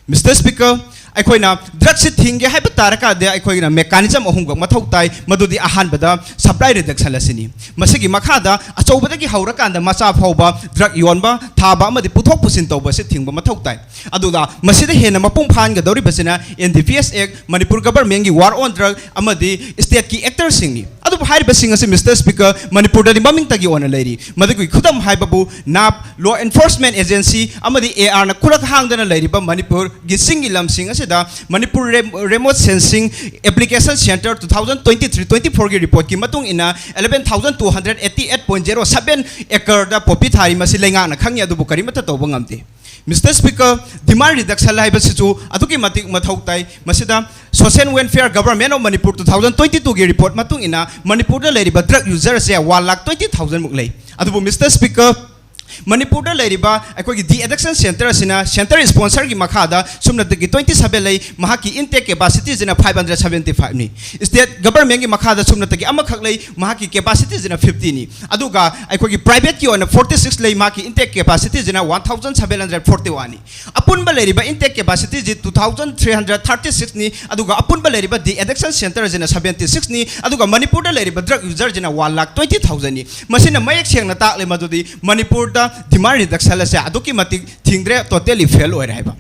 Mister Speaker, ꯑꯩꯈꯣꯏꯅ drugꯁꯤ ꯊꯤꯡꯒꯦ ꯍꯥꯏꯕ ꯇꯥꯔꯀꯥꯟꯗ ꯑꯩꯈꯣꯏꯅ mechanism ꯑꯍꯨꯝꯈꯛ ꯃꯊꯧ ꯇꯥꯏ꯫ ꯃꯗꯨꯗꯤ ꯑꯍꯥꯟꯕꯗ supply reduction ꯑꯁꯤꯅꯤ꯫ ꯃꯁꯤꯒꯤ ꯃꯈꯥꯗ ꯑꯆꯧꯕꯗꯒꯤ ꯍꯧꯔꯀꯥꯟꯗ ꯃꯆꯥ ꯐꯥꯎꯕ drug ꯌꯣꯟꯕ, ꯊꯥꯕ ꯑꯃꯗꯤ ꯄꯨꯊꯣꯛ ꯄꯨꯁꯤꯟ ꯇꯧꯕ ꯑꯁꯤ ꯊꯤꯡꯕ ꯃꯊꯧ ꯇꯥꯏ꯫ ꯑꯗꯨꯒ ꯃꯁꯤꯗ ꯍꯦꯟꯅ ꯃꯄꯨꯡ ꯐꯥꯍꯟꯒꯗꯧꯔꯤꯕꯁꯤꯅ N D P S Act, Manipur governmentꯀꯤ war on drug ꯑꯃꯗꯤ stateꯀꯤ actorꯁꯤꯡꯅꯤ꯫ ꯑꯗꯨꯕꯨ ꯍꯥꯏꯔꯤꯕꯁꯤꯡ ꯑꯁꯤ, Mister Speaker, ꯃꯅꯤꯄꯨꯔꯗꯗꯤ ꯃꯃꯤꯡꯇꯒꯤ ꯑꯣꯏꯅ ꯂꯩꯔꯤ꯫ ꯃꯗꯨꯒꯤ ꯈꯨꯗꯝ ꯍꯥꯏꯕꯕꯨ NAP, law enforcement agency ꯑꯃꯗꯤ A Rꯅ ꯈꯨꯔꯛ ꯍꯥꯡꯗꯅ ꯂꯩꯔꯤꯕ ꯃꯅꯤꯄꯨꯔꯒꯤ ꯆꯤꯡꯒꯤ ꯂꯝꯁꯤꯡ ꯑꯁꯤꯗ Manipur rem-, remote sensing application center two thousand twenty three twenty fourꯒꯤ reportꯀꯤ ꯃꯇꯨꯡ ꯏꯟꯅ eleven thousand two hundred eighty eight point zero seven acreꯗ poppy ꯊꯥꯔꯤ꯫ ꯃꯁꯤ ꯂꯩꯉꯥꯛꯅ ꯈꯪꯉꯤ, ꯑꯗꯨꯕꯨ ꯀꯔꯤꯃꯠꯇ ꯇꯧꯕ ꯉꯝꯗꯦ꯫ Mister Speaker, demand reduction ꯍꯥꯏꯕꯁꯤꯁꯨ ꯑꯗꯨꯛꯀꯤ ꯃꯇꯤꯛ ꯃꯊꯧ ꯇꯥꯏ꯫ ꯃꯁꯤꯗ Social Welfare Government of Manipur two thousand twenty-two ꯒꯤ report ꯃꯇꯨꯡ ꯏꯟꯅ ꯃꯅꯤꯄꯨꯔꯗ ꯂꯩꯔꯤꯕ drug user ꯑꯁꯦ one lakh twenty thousand ꯃꯨꯛ ꯂꯩ꯫ ꯑꯗꯨꯕꯨ Mister Speaker, ꯃꯅꯤꯄꯨꯔꯗ ꯂꯩꯔꯤꯕ ꯑꯩꯈꯣꯏꯒꯤ de-addiction center ꯑꯁꯤꯅ center sponsor ꯒꯤ ꯃꯈꯥꯗ ꯁꯨꯞꯅꯇꯒꯤ twenty seven ꯂꯩ, ꯃꯍꯥꯛꯀꯤ intake capacity ꯁꯤꯅ five hundred seventy five ꯅꯤ꯫ State government ꯀꯤ ꯃꯈꯥꯗ ꯁꯨꯞꯅꯇꯒꯤ ꯑꯃꯈꯛ ꯂꯩ, ꯃꯍꯥꯛꯀꯤ capacity ꯁꯤꯅ fifty ꯅꯤ꯫ ꯑꯗꯨꯒ ꯑꯩꯈꯣꯏꯒꯤ private ꯀꯤ ꯑꯣꯏꯅ forty six ꯂꯩ, ꯃꯍꯥꯛꯀꯤ intake capacity ꯁꯤꯅ one thousand seven hundred forty one ꯅꯤ꯫ ꯑꯄꯨꯟꯕ ꯂꯩꯔꯤꯕ intake capacity ꯁꯤ two thousand three hundred thirty six ꯅꯤ꯫ ꯑꯗꯨꯒ ꯑꯄꯨꯟꯕ ꯂꯩꯔꯤꯕ de-addiction center ꯁꯤꯅ seventy six ꯅꯤ꯫ ꯑꯗꯨꯒ ꯃꯅꯤꯄꯨꯔꯗ ꯂꯩꯔꯤꯕ drug user ꯁꯤꯅ one lakh twenty thousand ꯅꯤ꯫ ꯃꯁꯤꯅ ꯃꯌꯦꯛ ꯁꯦꯡꯅ ꯇꯥꯛꯂꯦ ꯃꯗꯨꯗꯤ ꯃꯅꯤꯄꯨꯔꯗ demand reduction ꯑꯁꯦ ꯑꯗꯨꯛꯀꯤ ꯃꯇꯤꯛ ꯊꯤꯡꯗ꯭ꯔꯦ, totally fail ꯑꯣꯏꯔꯦ ꯍꯥꯏꯕ꯫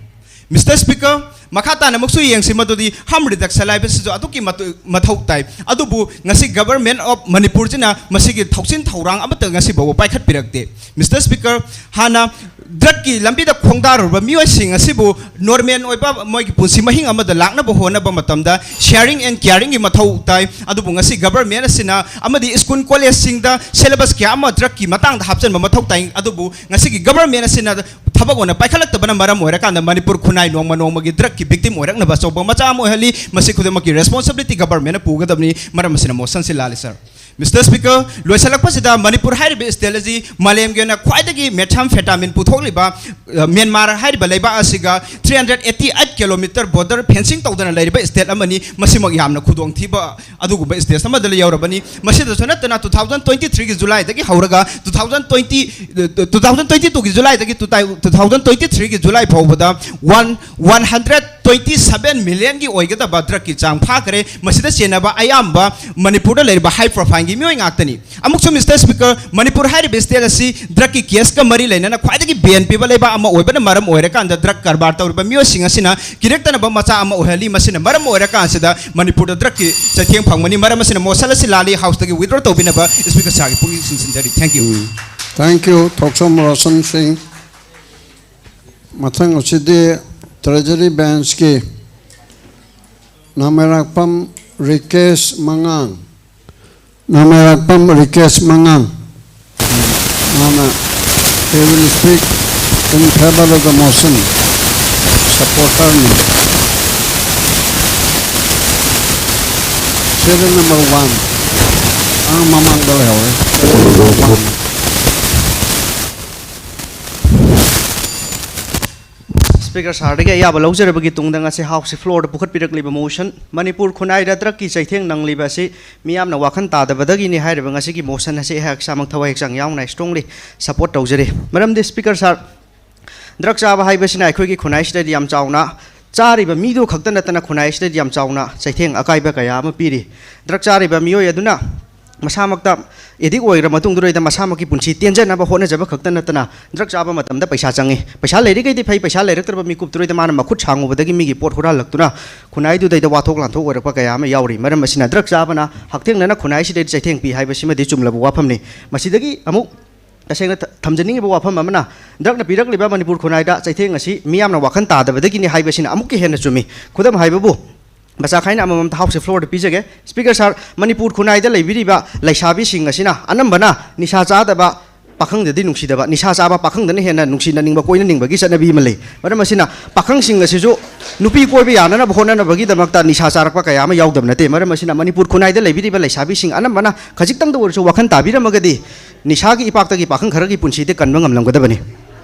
Mister Speaker, ꯃꯈꯥ ꯇꯥꯅ ꯑꯃꯨꯛꯁꯨ ꯌꯦꯡꯁꯤ ꯃꯗꯨꯗꯤ harm reduction ꯍꯥꯏꯕꯁꯤꯁꯨ ꯑꯗꯨꯛꯀꯤ ꯃꯇꯨ-, ꯃꯊꯧ ꯇꯥꯏ꯫ ꯑꯗꯨꯕꯨ ꯉꯁꯤ Government of Manipur ꯁꯤꯅ ꯃꯁꯤꯒꯤ ꯊꯧꯁꯤꯟ ꯊꯧꯔꯥꯡ ꯑꯃꯠꯇ ꯉꯁꯤ ꯐꯥꯎꯕ ꯄꯥꯏꯈꯠꯄꯤꯔꯛꯇꯦ꯫ Mister Speaker, ꯍꯥꯟꯅ drug ꯀꯤ ꯂꯝꯕꯤꯗ ꯈꯣꯡꯗꯥꯔꯨꯔꯕ ꯃꯤꯑꯣꯏꯁꯤꯡ ꯑꯁꯤꯕꯨ normal ꯑꯣꯏꯕ ꯃꯣꯏꯒꯤ ꯄꯨꯟꯁꯤ ꯃꯍꯤꯡ ꯑꯃꯗ ꯂꯥꯛꯅꯕ ꯍꯣꯠꯅꯕ ꯃꯇꯝꯗ sharing and caring ꯒꯤ ꯃꯊꯧ ꯇꯥꯏ꯫ ꯑꯗꯨꯕꯨ ꯉꯁꯤ government ꯑꯁꯤꯅ ꯑꯃꯗꯤ school college ꯁꯤꯡꯗ syllabus ꯀꯌꯥ ꯑꯃ drug ꯀꯤ ꯃꯇꯥꯡꯗ ꯍꯥꯞꯆꯤꯟꯕ ꯃꯊꯧ ꯇꯥꯏ꯫ ꯑꯗꯨꯕꯨ ꯉꯁꯤꯒꯤ government ꯑꯁꯤꯅ ꯊꯕꯛ ꯑꯣꯏꯅ ꯄꯥꯏꯈꯠꯂꯛꯇꯕꯅ ꯃꯔꯝ ꯑꯣꯏꯔꯀꯥꯟꯗ ꯃꯅꯤꯄꯨꯔ ꯈꯨꯟꯅꯥꯏ ꯅꯣꯡꯃ ꯅꯣꯡꯃꯒꯤ drug ꯀꯤ victim ꯑꯣꯏꯔꯛꯅꯕ ꯑꯆꯧꯕ ꯃꯆꯥꯛ ꯑꯃ ꯑꯣꯏꯍꯜꯂꯤ꯫ ꯃꯁꯤ ꯈꯨꯗꯤꯡꯃꯛꯀꯤ responsibility government ꯅ ꯄꯨꯒꯗꯕꯅꯤ꯫ ꯃꯔꯝ ꯑꯁꯤꯅ motion ꯁꯤ ꯂꯥꯜꯂꯤ, sir꯫ Mister Speaker, ꯂꯣꯏꯁꯤꯜꯂꯛꯄꯁꯤꯗ ꯃꯅꯤꯄꯨꯔ ꯍꯥꯏꯔꯤꯕ state ꯑꯁꯤ ꯃꯥꯂꯦꯝꯒꯤ ꯑꯣꯏꯅ ꯈ꯭ꯋꯥꯏꯗꯒꯤ methamphetamine ꯄꯨꯊꯣꯛꯂꯤꯕ, ꯑ, ꯃ꯭ꯌꯥꯟꯃꯥꯔ ꯍꯥꯏꯔꯤꯕ ꯂꯩꯕꯥꯛ ꯑꯁꯤꯒ three hundred eighty eight kilometer border fencing ꯇꯧꯗꯅ ꯂꯩꯔꯤꯕ state ꯑꯃꯅꯤ꯫ ꯃꯁꯤꯃꯛ ꯌꯥꯝꯅ ꯈꯨꯗꯣꯡꯊꯤꯕ ꯑꯗꯨꯒꯨꯝꯕ state ꯑꯃꯗ ꯌꯧꯔꯕꯅꯤ꯫ ꯃꯁꯤꯗꯁꯨ ꯅꯠꯇꯅ two thousand twenty three ꯒꯤ July ꯗꯒꯤ ꯍꯧꯔꯒ two thousand twenty, two thousand twenty two ꯒꯤ July ꯗꯒꯤ two thousand twenty three ꯒꯤ July ꯐꯥꯎꯕꯗ one, one hundred twenty seven million ꯒꯤ ꯑꯣꯏꯒꯗꯕ drug ꯀꯤ ꯆꯥꯡ ꯐꯥꯈ꯭ꯔꯦ꯫ ꯃꯁꯤꯗ ꯆꯦꯟꯅꯕ ꯑꯌꯥꯝꯕ ꯃꯅꯤꯄꯨꯔꯗ ꯂꯩꯔꯤꯕ high profile ꯒꯤ ꯃꯤꯑꯣꯏ ꯉꯥꯛꯇꯅꯤ꯫ ꯑꯃꯨꯛꯁꯨ Mister Speaker, ꯃꯅꯤꯄꯨꯔ ꯍꯥꯏꯔꯤꯕ state ꯑꯁꯤ drug ꯀꯤ case ꯀ ꯃꯔꯤ ꯂꯩꯅꯅ ꯈ꯭ꯋꯥꯏꯗꯒꯤ ban ꯄꯤꯕ ꯂꯩꯕꯥꯛ ꯑꯃ ꯑꯣꯏꯕꯅ ꯃꯔꯝ ꯑꯣꯏꯔꯀꯥꯟꯗ drug ꯀꯔꯕꯥꯔ ꯇꯧꯔꯤꯕ ꯃꯤꯑꯣꯏꯁꯤꯡ ꯑꯁꯤꯅ ꯀꯤꯔꯛꯇꯅꯕ ꯃꯆꯥꯛ ꯑꯃ ꯑꯣꯏꯍꯜꯂꯤ꯫ ꯃꯁꯤꯅ ꯃꯔꯝ ꯑꯣꯏꯔꯀꯥꯟꯁꯤꯗ ꯃꯅꯤꯄꯨꯔꯗ drug ꯀꯤ ꯆꯩꯊꯦꯡ ꯐꯪꯕꯅꯤ꯫ ꯃꯔꯝ ꯑꯁꯤꯅ motion ꯑꯁꯤ ꯂꯥꯜꯂꯤ꯫ House ꯇꯒꯤ withdraw ꯇꯧꯕꯤꯅꯕ Speaker sir ꯒꯤ ꯄꯨꯛꯅꯤꯡ ꯆꯤꯡꯁꯤꯟꯖꯔꯤ꯫ Thank you꯫ Thank you, ꯊꯣꯛꯆꯣꯝ ꯔꯣꯁꯟ ꯁꯤꯡ꯫ ꯃꯊꯪ ꯑꯁꯤꯗꯤ Treasury Bench ꯀꯤ ꯅꯥꯃꯩꯔꯥꯛꯄꯝ ꯔꯤꯀꯦꯁ ꯃꯉꯥꯡ꯫ ꯅꯥꯃꯩꯔꯥꯛꯄꯝ ꯔꯤꯀꯦꯁ ꯃꯉꯥꯡ꯫ ꯃꯥꯅ, he will speak In favor of the motion, supporter ꯅꯤ꯫ Serial number one, ꯑꯥ, ꯃꯃꯥꯡꯗ ꯂꯩꯍꯧꯔꯦ꯫ Speaker ꯁꯥꯔꯗꯒꯤ ꯑꯌꯥꯕ ꯂꯧꯖꯔꯕꯒꯤ ꯇꯨꯡꯗ ꯉꯁꯤ House floorꯗ ꯄꯨꯈꯠꯄꯤꯔꯛꯂꯤꯕ motion, ꯃꯅꯤꯄꯨꯔ ꯈꯨꯟꯅꯥꯏꯗ drugꯀꯤ ꯆꯩꯊꯦꯡ ꯅꯪꯂꯤꯕ ꯑꯁꯤ ꯃꯤꯌꯥꯝꯅ ꯋꯥꯈꯜ ꯇꯥꯗꯕꯗꯒꯤꯅꯤ ꯍꯥꯏꯔꯤꯕ ꯉꯁꯤꯒꯤ motion ꯑꯁꯤ ꯑꯩꯍꯥꯛ ꯏꯁꯥꯃꯛ ꯊꯋꯥꯏ ꯍꯛꯆꯥꯡ ꯌꯥꯎꯅ strongly support ꯇꯧꯖꯔꯤ꯫ ꯃꯔꯝꯗꯤ Speaker ꯁꯥꯔ, drug ꯆꯥꯕ ꯍꯥꯏꯕꯁꯤꯅ ꯑꯩꯈꯣꯏꯒꯤ ꯈꯨꯟꯅꯥꯏꯁꯤꯗꯗꯤ ꯌꯥꯝ ꯆꯥꯎꯅ, ꯆꯥꯔꯤꯕ ꯃꯤꯗꯨ ꯈꯛꯇ ꯅꯠꯇꯅ ꯈꯨꯟꯅꯥꯏꯁꯤꯗꯗꯤ ꯌꯥꯝ ꯆꯥꯎꯅ ꯆꯩꯊꯦꯡ ꯑꯀꯥꯏꯕ ꯀꯌꯥ ꯑꯃ ꯄꯤꯔꯤ꯫ Drug ꯆꯥꯔꯤꯕ ꯃꯤꯑꯣꯏ ꯑꯗꯨꯅ ꯃꯁꯥꯃꯛꯇ addict ꯑꯣꯏꯔ ꯃꯇꯨꯡꯗꯨꯗꯩꯗ ꯃꯁꯥꯃꯛꯀꯤ ꯄꯨꯟꯁꯤ ꯇꯦꯟꯖꯅꯕ ꯍꯣꯠꯅꯖꯕ ꯈꯛꯇ ꯅꯠꯇꯅ drug ꯆꯥꯕ ꯃꯇꯝꯗ ꯄꯩꯁꯥ ꯆꯪꯉꯤ꯫ ꯄꯩꯁꯥ ꯂꯩꯔꯤꯈꯩꯗꯤ ꯐꯩ, ꯄꯩꯁꯥ ꯂꯩꯔꯛꯇ꯭ꯔꯕ ꯃꯤꯀꯨꯞꯇꯨꯗꯩꯗ ꯃꯥꯅ ꯃꯈꯨꯠ ꯁꯥꯡꯉꯨꯕꯗꯒꯤ ꯃꯤꯒꯤ ꯄꯣꯠ ꯍꯨꯔꯥꯜꯂꯛꯇꯨꯅ ꯈꯨꯟꯅꯥꯏꯗꯨꯗꯩꯗ ꯋꯥꯊꯣꯛ ꯂꯥꯟꯊꯣꯛ ꯑꯣꯏꯔꯛꯄ ꯀꯌꯥ ꯑꯃ ꯌꯥꯎꯔꯤ꯫ ꯃꯔꯝ ꯑꯁꯤꯅ drug ꯆꯥꯕꯅ ꯍꯛꯊꯦꯡꯅꯅ ꯈꯨꯟꯅꯥꯏꯁꯤꯗꯩꯗ ꯆꯩꯊꯦꯡ ꯄꯤ ꯍꯥꯏꯕꯁꯤꯃꯗꯤ ꯆꯨꯝꯂꯕ ꯋꯥꯐꯝꯅꯤ꯫ ꯃꯁꯤꯗꯒꯤ ꯑꯃꯨꯛ ꯇꯁꯦꯡꯅ ꯊ-, ꯊꯝꯖꯅꯤꯡꯉꯤꯕ ꯋꯥꯐꯝ ꯑꯃꯅ, drugꯅ ꯄꯤꯔꯛꯂꯤꯕ ꯃꯅꯤꯄꯨꯔ ꯈꯨꯟꯅꯥꯏꯗ ꯆꯩꯊꯦꯡ ꯑꯁꯤ ꯃꯤꯌꯥꯝꯅ ꯋꯥꯈꯜ ꯇꯥꯗꯕꯗꯒꯤꯅꯤ ꯍꯥꯏꯕꯁꯤꯅ ꯑꯃꯨꯛꯀ ꯍꯦꯟꯅ ꯆꯨꯝꯃꯤ꯫ ꯈꯨꯗꯝ ꯍꯥꯏꯕꯕꯨ, ꯃꯆꯥ ꯈꯥꯏꯅ ꯑꯃꯃꯝꯇ House floorꯗ ꯄꯤꯖꯒꯦ꯫ Speaker ꯁꯥꯔ, ꯃꯅꯤꯄꯨꯔ ꯈꯨꯟꯅꯥꯏꯗ ꯂꯩꯕꯤꯔꯤꯕ ꯂꯩꯁꯥꯕꯤꯁꯤꯡ ꯑꯁꯤꯅ ꯑꯅꯝꯕꯅ ꯅꯤꯁꯥ ꯆꯥꯗꯕ ꯄꯥꯈꯪꯗꯗꯤ ꯅꯨꯡꯁꯤꯗꯕ, ꯅꯤꯁꯥ ꯆꯥꯕ ꯄꯥꯈꯪꯗꯅ ꯍꯦꯟꯅ ꯅꯨꯡꯁꯤꯅꯅꯤꯡꯕ, ꯀꯣꯏꯅꯅꯤꯡꯕꯒꯤ ꯆꯠꯅꯕꯤ ꯑꯃ ꯂꯩ꯫ ꯃꯔꯝ ꯑꯁꯤꯅ ꯄꯥꯈꯪꯁꯤꯡ ꯑꯁꯤꯁꯨ ꯅꯨꯄꯤ ꯀꯣꯏꯕ ꯌꯥꯅꯅꯕ ꯍꯣꯠꯅꯅꯕꯒꯤꯗꯃꯛꯇ ꯅꯤꯁꯥ ꯆꯥꯔꯛꯄ ꯀꯌꯥ ꯑꯃ ꯌꯥꯎꯗꯕ ꯅꯠꯇꯦ꯫ ꯃꯔꯝ ꯑꯁꯤꯅ ꯃꯅꯤꯄꯨꯔ ꯈꯨꯟꯅꯥꯏꯗ ꯂꯩꯕꯤꯔꯤꯕ ꯂꯩꯁꯥꯕꯤꯁꯤꯡ ꯑꯅꯝꯕꯅ ꯈꯖꯤꯛꯇꯪꯗ ꯑꯣꯏꯔꯁꯨ ꯋꯥꯈꯜ ꯇꯥꯕꯤꯔꯝꯃꯒꯗꯤ ꯅꯤꯁꯥꯒꯤ ꯏꯄꯥꯛꯇꯒꯤ ꯄꯥꯈꯪ ꯈꯔꯒꯤ ꯄꯨꯟꯁꯤꯗꯤ ꯀꯟꯕ ꯉꯝꯂꯝꯒꯗꯕꯅꯤ꯫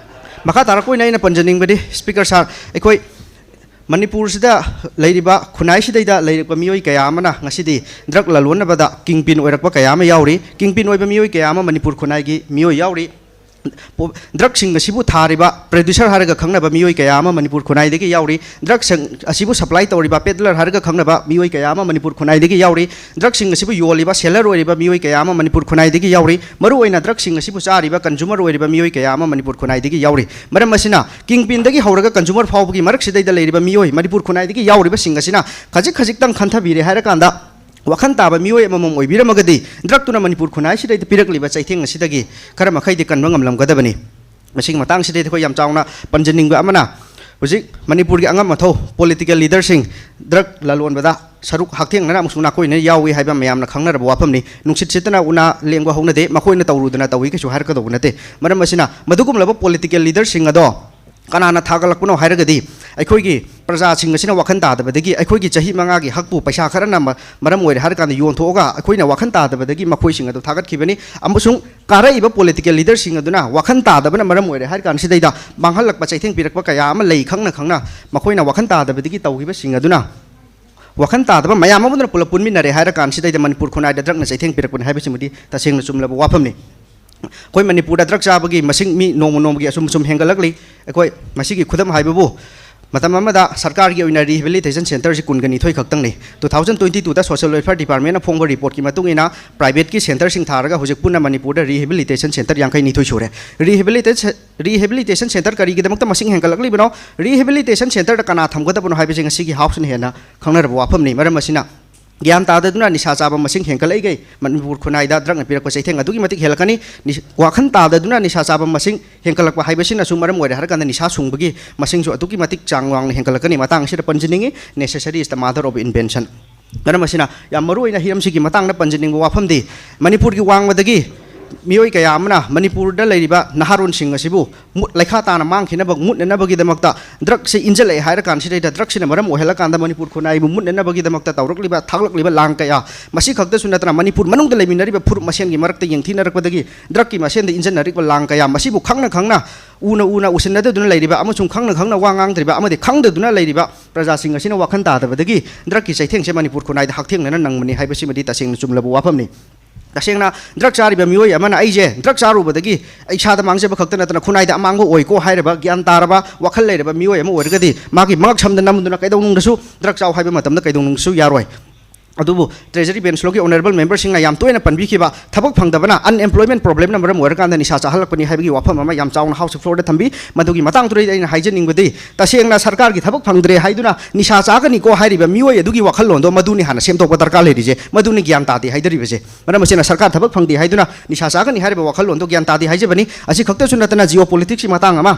ꯃꯈꯥ ꯇꯥꯔꯛꯄ ꯑꯣꯏꯅ ꯑꯩꯅ ꯄꯟꯖꯅꯤꯡꯕꯗꯤ, Speaker ꯁꯥꯔ, ꯑꯩꯈꯣꯏ ꯃꯅꯤꯄꯨꯔꯁꯤꯗ ꯂꯩꯔꯤꯕ, ꯈꯨꯟꯅꯥꯏꯁꯤꯗꯩꯗ ꯂꯩꯔꯛꯄ ꯃꯤꯑꯣꯏ ꯀꯌꯥ ꯑꯃꯅ ꯉꯁꯤꯗꯤ drug ꯂꯂꯣꯟꯅꯕꯗ kingpin ꯑꯣꯏꯔꯛꯄ ꯀꯌꯥ ꯑꯃ ꯌꯥꯎꯔꯤ꯫ Kingpin ꯑꯣꯏꯕ ꯃꯤꯑꯣꯏ ꯀꯌꯥ ꯑꯃ ꯃꯅꯤꯄꯨꯔ ꯈꯨꯟꯅꯥꯏꯒꯤ ꯃꯤꯑꯣꯏ ꯌꯥꯎꯔꯤ꯫ ꯄꯣ-, drugꯁꯤꯡ ꯑꯁꯤꯕꯨ ꯊꯥꯔꯤꯕ producer ꯍꯥꯏꯔꯒ ꯈꯪꯅꯕ ꯃꯤꯑꯣꯏ ꯀꯌꯥ ꯑꯃ ꯃꯅꯤꯄꯨꯔ ꯈꯨꯟꯅꯥꯏꯗꯒꯤ ꯌꯥꯎꯔꯤ꯫ Drugꯁꯤꯡ ꯑꯁꯤꯕꯨ supply ꯇꯧꯔꯤꯕ peddler ꯍꯥꯏꯔꯒ ꯈꯪꯅꯕ ꯃꯤꯑꯣꯏ ꯀꯌꯥ ꯑꯃ ꯃꯅꯤꯄꯨꯔ ꯈꯨꯟꯅꯥꯏꯗꯒꯤ ꯌꯥꯎꯔꯤ꯫ Drugꯁꯤꯡ ꯑꯁꯤꯕꯨ ꯌꯣꯜꯂꯤꯕ seller ꯑꯣꯏꯔꯤꯕ ꯃꯤꯑꯣꯏ ꯀꯌꯥ ꯑꯃ ꯃꯅꯤꯄꯨꯔ ꯈꯨꯟꯅꯥꯏꯗꯒꯤ ꯌꯥꯎꯔꯤ꯫ ꯃꯔꯨꯑꯣꯏꯅ drugꯁꯤꯡ ꯑꯁꯤꯕꯨ ꯆꯥꯔꯤꯕ consumer ꯑꯣꯏꯔꯤꯕ ꯃꯤꯑꯣꯏ ꯀꯌꯥ ꯑꯃ ꯃꯅꯤꯄꯨꯔ ꯈꯨꯟꯅꯥꯏꯗꯒꯤ ꯌꯥꯎꯔꯤ꯫ ꯃꯔꯝ ꯑꯁꯤꯅ kingpinꯗꯒꯤ ꯍꯧꯔꯒ consumer ꯐꯥꯎꯕꯒꯤ ꯃꯔꯛꯁꯤꯗꯩꯗ ꯂꯩꯔꯤꯕ ꯃꯤꯑꯣꯏ, ꯃꯅꯤꯄꯨꯔ ꯈꯨꯟꯅꯥꯏꯗꯒꯤ ꯌꯥꯎꯔꯤꯕꯁꯤꯡ ꯑꯁꯤꯅ ꯈꯖꯤꯛ ꯈꯖꯤꯛꯇꯪ ꯈꯟꯊꯕꯤꯔꯦ ꯍꯥꯏꯔꯀꯥꯟꯗ, ꯋꯥꯈꯜ ꯇꯥꯕ ꯃꯤꯑꯣꯏ ꯑꯃꯃꯝ ꯑꯣꯏꯕꯤꯔꯝꯃꯒꯗꯤ, drugꯇꯨꯅ ꯃꯅꯤꯄꯨꯔ ꯈꯨꯟꯅꯥꯏꯁꯤꯗꯩꯗ ꯄꯤꯔꯛꯂꯤꯕ ꯆꯩꯊꯦꯡ ꯑꯁꯤꯗꯒꯤ ꯈꯔ ꯃꯈꯩꯗꯤ ꯀꯟꯕ ꯉꯝꯂꯝꯒꯗꯕꯅꯤ꯫ ꯃꯁꯤꯒꯤ ꯃꯇꯥꯡꯁꯤꯗꯩꯗ ꯑꯩꯈꯣꯏ ꯌꯥꯝ ꯆꯥꯎꯅ ꯄꯟꯖꯅꯤꯡꯕ ꯑꯃꯅ, ꯍꯧꯖꯤꯛ ꯃꯅꯤꯄꯨꯔꯒꯤ ꯑꯉꯝ ꯑꯊꯧ political leaderꯁꯤꯡ drug ꯂꯂꯣꯟꯕꯗ ꯁꯔꯨꯛ ꯍꯛꯊꯦꯡꯅꯅ ꯑꯃꯁꯨꯡ ꯅꯥꯀꯣꯏꯅꯅ ꯌꯥꯎꯏ ꯍꯥꯏꯕ ꯃꯌꯥꯝꯅ ꯈꯪꯅꯔꯕ ꯋꯥꯐꯝꯅꯤ꯫ ꯅꯨꯡꯁꯤꯠ ꯁꯤꯠꯇꯅ ꯎꯅꯥ ꯂꯦꯡꯕ ꯍꯧꯅꯗꯦ, ꯃꯈꯣꯏꯅ ꯇꯧꯔꯨꯗꯅ ꯇꯧꯏ ꯀꯩꯁꯨ ꯍꯥꯏꯔꯛꯀꯗꯧꯕ ꯅꯠꯇꯦ꯫ ꯃꯔꯝ ꯑꯁꯤꯅ ꯃꯗꯨꯒꯨꯝꯂꯕ political leaderꯁꯤꯡ ꯑꯗꯣ ꯀꯅꯥꯅ ꯊꯥꯒꯠꯂꯛꯄꯅꯣ ꯍꯥꯏꯔꯒꯗꯤ, ꯑꯩꯈꯣꯏꯒꯤ ꯄ꯭ꯔꯖꯥꯁꯤꯡ ꯑꯁꯤꯅ ꯋꯥꯈꯜ ꯇꯥꯗꯕꯗꯒꯤ ꯑꯩꯈꯣꯏꯒꯤ ꯆꯍꯤ ꯃꯉꯥꯒꯤ ꯍꯛꯄꯨ ꯄꯩꯁꯥ ꯈꯔꯅ ꯃ-, ꯃꯔꯝ ꯑꯣꯏꯔꯦ ꯍꯥꯏꯔꯀꯥꯟꯗ ꯌꯣꯟꯊꯣꯛꯑꯒ ꯑꯩꯈꯣꯏꯅ ꯋꯥꯈꯜ ꯇꯥꯗꯕꯗꯒꯤ ꯃꯈꯣꯏꯁꯤꯡ ꯑꯗꯨ ꯊꯥꯒꯠꯈꯤꯕꯅꯤ꯫ ꯑꯃꯁꯨꯡ ꯀꯥꯔꯛꯏꯕ political leaderꯁꯤꯡ ꯑꯗꯨꯅ ꯋꯥꯈꯜ ꯇꯥꯗꯕꯅ ꯃꯔꯝ ꯑꯣꯏꯔꯦ ꯍꯥꯏꯔ ꯀꯥꯟꯁꯤꯗꯩꯗ ꯃꯥꯡꯍꯜꯂꯛꯄ, ꯆꯩꯊꯦꯡ ꯄꯤꯔꯛꯄ ꯀꯌꯥ ꯑꯃ ꯂꯩ꯫ ꯈꯪꯅ ꯈꯪꯅ ꯃꯈꯣꯏꯅ ꯋꯥꯈꯜ ꯇꯥꯗꯕꯗꯒꯤ ꯇꯧꯈꯤꯕꯁꯤꯡ ꯑꯗꯨꯅ, ꯋꯥꯈꯜ ꯇꯥꯗꯕ ꯃꯌꯥꯝ ꯑꯃꯗꯨꯅ ꯄꯨꯂꯞ ꯄꯨꯟꯃꯤꯟꯅꯔꯦ ꯍꯥꯏꯔ ꯀꯥꯟꯁꯤꯗꯩꯗ ꯃꯅꯤꯄꯨꯔ ꯈꯨꯟꯅꯥꯏꯗ drugꯅ ꯆꯩꯊꯦꯡ ꯄꯤꯔꯛꯄꯅꯤ ꯍꯥꯏꯕꯁꯤꯃꯗꯤ ꯇꯁꯦꯡꯅ ꯆꯨꯝꯂꯕ ꯋꯥꯐꯝꯅꯤ꯫ ꯑꯩꯈꯣꯏ ꯃꯅꯤꯄꯨꯔꯗ drug ꯆꯥꯕꯒꯤ ꯃꯁꯤꯡ ꯃꯤ ꯅꯣꯡꯃ ꯅꯣꯡꯃꯒꯤ ꯑꯁꯨꯝ ꯁꯨꯝ ꯍꯦꯟꯒꯠꯂꯛꯂꯤ꯫ ꯑꯩꯈꯣꯏ ꯃꯁꯤꯒꯤ ꯈꯨꯗꯝ ꯍꯥꯏꯕꯕꯨ, ꯃꯇꯝ ꯑꯃꯗ ꯁꯔꯀꯥꯔꯒꯤ ꯑꯣꯏꯅ rehabilitation centreꯁꯤ ꯀꯨꯟꯒ ꯅꯤꯊꯣꯏ ꯈꯛꯇꯪꯅꯤ꯫ Two thousand twenty twoꯗ Social Welfare Departmentꯅ ꯐꯣꯡꯕ reportꯀꯤ ꯃꯇꯨꯡ ꯏꯟꯅ, privateꯀꯤ centreꯁꯤꯡ ꯊꯥꯔꯒ ꯍꯧꯖꯤꯛ ꯄꯨꯟꯅ ꯃꯅꯤꯄꯨꯔꯗ rehabilitation centre ꯌꯥꯡꯈꯩ ꯅꯤꯊꯣꯏ ꯁꯨꯔꯦ꯫ Rehabilitation, rehabilitation centre ꯀꯔꯤꯒꯤꯗꯃꯛꯇ ꯃꯁꯤꯡ ꯍꯦꯟꯒꯠꯂꯛꯂꯤꯕꯅꯣ? Rehabilitation centreꯗ ꯀꯅꯥ ꯊꯝꯒꯗꯕꯅꯣ ꯍꯥꯏꯕꯁꯤ ꯉꯁꯤꯒꯤ Houseꯅ ꯍꯦꯟꯅ ꯈꯪꯅꯔꯕ ꯋꯥꯐꯝꯅꯤ꯫ ꯃꯔꯝ ꯑꯁꯤꯅ, ꯒ꯭ꯌꯥꯟ ꯇꯥꯗꯗꯨꯅ ꯅꯤꯁꯥ ꯆꯥꯕ ꯃꯁꯤꯡ ꯍꯦꯟꯒꯠꯂꯛꯏꯈꯩ ꯃꯅꯤꯄꯨꯔ ꯈꯨꯟꯅꯥꯏꯗ drugꯅ ꯄꯤꯔꯛꯄ ꯆꯩꯊꯦꯡ ꯑꯗꯨꯛꯀꯤ ꯃꯇꯤꯛ ꯍꯦꯜꯂꯛꯀꯅꯤ꯫ ꯅꯤꯁ-, ꯋꯥꯈꯜ ꯇꯥꯗꯗꯨꯅ ꯅꯤꯁꯥ ꯆꯥꯕ ꯃꯁꯤꯡ ꯍꯦꯟꯒꯠꯂꯛꯄ ꯍꯥꯏꯕꯁꯤꯅꯁꯨ ꯃꯔꯝ ꯑꯣꯏꯔꯦ ꯍꯥꯏꯔꯀꯥꯟꯗ ꯅꯤꯁꯥ ꯁꯨꯡꯕꯒꯤ ꯃꯁꯤꯡꯁꯨ ꯑꯗꯨꯛꯀꯤ ꯃꯇꯤꯛ ꯆꯥꯡ ꯋꯥꯡꯅ ꯍꯦꯟꯒꯠꯂꯛꯀꯅꯤ꯫ ꯃꯇꯥꯡ ꯑꯁꯤꯗ ꯄꯟꯖꯅꯤꯡꯉꯤ, necessary is the mother of invention꯫ ꯃꯔꯝ ꯑꯁꯤꯅ ꯌꯥꯝ ꯃꯔꯨꯑꯣꯏꯅ ꯍꯤꯔꯝꯁꯤꯒꯤ ꯃꯇꯥꯡꯗ ꯄꯟꯖꯅꯤꯡꯕ ꯋꯥꯐꯝꯗꯤ, ꯃꯅꯤꯄꯨꯔꯒꯤ ꯋꯥꯡꯃꯗꯒꯤ ꯃꯤꯑꯣꯏ ꯀꯌꯥ ꯑꯃꯅ ꯃꯅꯤꯄꯨꯔꯗ ꯂꯩꯔꯤꯕ ꯅꯍꯥꯔꯣꯟꯁꯤꯡ ꯑꯁꯤꯕꯨ ꯃꯨꯠ-, ꯂꯩꯈꯥ ꯇꯥꯅ ꯃꯥꯡꯈꯤꯅꯕ, ꯃꯨꯠꯅꯅꯕꯒꯤꯗꯃꯛꯇ drugꯁꯦ ꯏꯟꯖꯜꯂꯛꯑꯦ ꯍꯥꯏꯔ ꯀꯥꯟꯁꯤꯗꯩꯗ drugꯁꯤꯅ ꯃꯔꯝ ꯑꯣꯏꯍꯜꯂꯀꯥꯟꯗ ꯃꯅꯤꯄꯨꯔ ꯈꯨꯟꯅꯥꯏꯕꯨ ꯃꯨꯠꯅꯅꯕꯒꯤꯗꯃꯛꯇ ꯇꯧꯔꯛꯂꯤꯕ, ꯊꯥꯛꯂꯛꯂꯤꯕ ꯂꯥꯡ ꯀꯌꯥ, ꯃꯁꯤ ꯈꯛꯇꯁꯨ ꯅꯠꯇꯅ ꯃꯅꯤꯄꯨꯔ ꯃꯅꯨꯡꯗ ꯂꯩꯃꯤꯟꯅꯔꯤꯕ ꯐꯨꯔꯨꯞ ꯃꯁꯦꯟꯒꯤ ꯃꯔꯛꯇ ꯌꯦꯡꯊꯤꯅꯔꯛꯄꯗꯒꯤ drugꯀꯤ ꯃꯁꯦꯟꯗ ꯏꯟꯖꯟꯅꯔꯤꯕ ꯂꯥꯡ ꯀꯌꯥ, ꯃꯁꯤꯕꯨ ꯈꯪꯅ ꯈꯪꯅ, ꯎꯅ ꯎꯅ ꯎꯁꯤꯟꯅꯗꯗꯨꯅ ꯂꯩꯔꯤꯕ ꯑꯃꯁꯨꯡ ꯈꯪꯅ ꯈꯪꯅ ꯋꯥ ꯉꯥꯡꯗ꯭ꯔꯤꯕ ꯑꯃꯗꯤ ꯈꯪꯗꯗꯨꯅ ꯂꯩꯔꯤꯕ ꯄ꯭ꯔꯖꯥꯁꯤꯡ ꯑꯁꯤꯅ ꯋꯥꯈꯜ ꯇꯥꯗꯕꯗꯒꯤ drugꯀꯤ ꯆꯩꯊꯦꯡꯁꯦ ꯃꯅꯤꯄꯨꯔ ꯈꯨꯟꯅꯥꯏꯗ ꯍꯛꯊꯦꯡꯅꯅ ꯅꯪꯕꯅꯤ ꯍꯥꯏꯕꯁꯤꯃꯗꯤ ꯇꯁꯦꯡꯅ ꯆꯨꯝꯂꯕ ꯋꯥꯐꯝꯅꯤ꯫ ꯇꯁꯦꯡꯅ drug ꯆꯥꯔꯤꯕ ꯃꯤꯑꯣꯏ ꯑꯃꯅ ꯑꯩꯁꯦ drug ꯆꯥꯔꯨꯕꯗꯒꯤ ꯏꯁꯥꯗ ꯃꯥꯡꯖꯕ ꯈꯛꯇ ꯅꯠꯇꯅ ꯈꯨꯟꯅꯥꯏꯗ ꯑꯃꯥꯡꯕ ꯑꯣꯏꯀꯣ ꯍꯥꯏꯔꯕ ꯒ꯭ꯌꯥꯟ ꯇꯥꯔꯕ ꯋꯥꯈꯜ ꯂꯩꯔꯕ ꯃꯤꯑꯣꯏ ꯑꯃ ꯑꯣꯏꯔꯒꯗꯤ ꯃꯥꯒꯤ ꯃꯉꯛ ꯁꯝꯗ ꯅꯝꯗꯨꯅ ꯀꯩꯗꯧꯅꯨꯡꯗꯁꯨ drug ꯆꯥꯎ ꯍꯥꯏꯕ ꯃꯇꯝꯗ ꯀꯩꯗꯧꯅꯨꯡꯗꯁꯨ ꯌꯥꯔꯣꯏ꯫ ꯑꯗꯨꯕꯨ Treasury Bench Lawꯒꯤ honourable memberꯁꯤꯡꯅ ꯌꯥꯝ ꯇꯣꯏꯅ ꯄꯟꯕꯤꯈꯤꯕ ꯊꯕꯛ ꯐꯪꯗꯕꯅ, unemployment problemꯅ ꯃꯔꯝ ꯑꯣꯏꯔꯀꯥꯟꯗ ꯅꯤꯁꯥ ꯆꯥꯍꯜꯂꯛꯄꯅꯤ ꯍꯥꯏꯕꯒꯤ ꯋꯥꯐꯝ ꯑꯃ ꯌꯥꯝ ꯆꯥꯎꯅ House floorꯗ ꯊꯝꯕꯤ꯫ ꯃꯗꯨꯒꯤ ꯃꯇꯥꯡꯗꯨꯗ ꯑꯩꯅ ꯍꯥꯏꯖꯅꯤꯡꯕꯗꯤ, ꯇꯁꯦꯡꯅ ꯁꯔꯀꯥꯔꯒꯤ ꯊꯕꯛ ꯐꯪꯗ꯭ꯔꯦ ꯍꯥꯏꯗꯨꯅ ꯅꯤꯁꯥ ꯆꯥꯒꯅꯤꯀꯣ ꯍꯥꯏꯔꯤꯕ ꯃꯤꯑꯣꯏ ꯑꯗꯨꯒꯤ ꯋꯥꯈꯜꯂꯣꯟꯗꯣ ꯃꯗꯨꯅꯤ ꯍꯥꯟꯅ ꯁꯦꯝꯗꯣꯛꯄ ꯗꯔꯀꯥꯔ ꯂꯩꯔꯤꯁꯦ, ꯃꯗꯨꯅꯤ ꯒ꯭ꯌꯥꯟ ꯇꯥꯗꯦ ꯍꯥꯏꯗꯔꯤꯕꯁꯦ꯫ ꯃꯔꯝ ꯑꯁꯤꯅ ꯁꯔꯀꯥꯔ ꯊꯕꯛ ꯐꯪꯗꯦ ꯍꯥꯏꯗꯨꯅ ꯅꯤꯁꯥ ꯆꯥꯒꯅꯤ ꯍꯥꯏꯔꯤꯕ ꯋꯥꯈꯜꯂꯣꯟꯗꯣ ꯒ꯭ꯌꯥꯟ ꯇꯥꯗꯦ ꯍꯥꯏꯖꯕꯅꯤ꯫ ꯑꯁꯤ ꯈꯛꯇꯁꯨ ꯅꯠꯇꯅ geopoliticsꯀꯤ ꯃꯇꯥꯡ ꯑꯃ,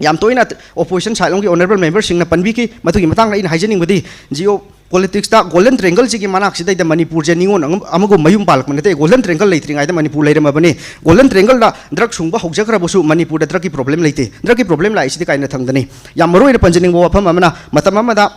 ꯌꯥꯝ ꯇꯣꯏꯅ opposition side ꯂꯣꯝꯒꯤ honourable member ꯁꯤꯡꯅ ꯄꯟꯕꯤꯈꯤ꯫ ꯃꯗꯨꯒꯤ ꯃꯇꯥꯡꯗ ꯑꯩꯅ ꯍꯥꯏꯖꯅꯤꯡꯕꯗꯤ, geo politics ꯇ golden triangle ꯁꯤꯒꯤ ꯃꯅꯥꯛꯁꯤꯗꯩꯗ ꯃꯅꯤꯄꯨꯔꯁꯦ ꯅꯤꯉꯣꯜ ꯑꯃ- ꯑꯃꯒꯨꯝ ꯃꯌꯨꯝ ꯄꯥꯜꯂꯛꯄ ꯅꯠꯇꯦ꯫ Golden triangle ꯂꯩꯇ꯭ꯔꯤꯉꯩꯗ Manipur ꯂꯩꯔꯝꯃꯕꯅꯤ꯫ Golden triangle ꯗ drug ꯁꯨꯡꯕ ꯍꯧꯖꯈ꯭ꯔꯕꯁꯨ ꯃꯅꯤꯄꯨꯔꯗ drug ꯀꯤ problem ꯂꯩꯇꯦ꯫ Drug ꯀꯤ problem ꯂꯥꯛꯏꯁꯤꯗꯤ ꯀꯥꯏꯅ ꯊꯝꯒꯅꯤ? ꯌꯥꯝ ꯃꯔꯨ ꯑꯣꯏꯅ ꯄꯟꯖꯅꯤꯡꯕ ꯋꯥꯐꯝ ꯑꯃꯅ, ꯃꯇꯝ ꯑꯃꯗ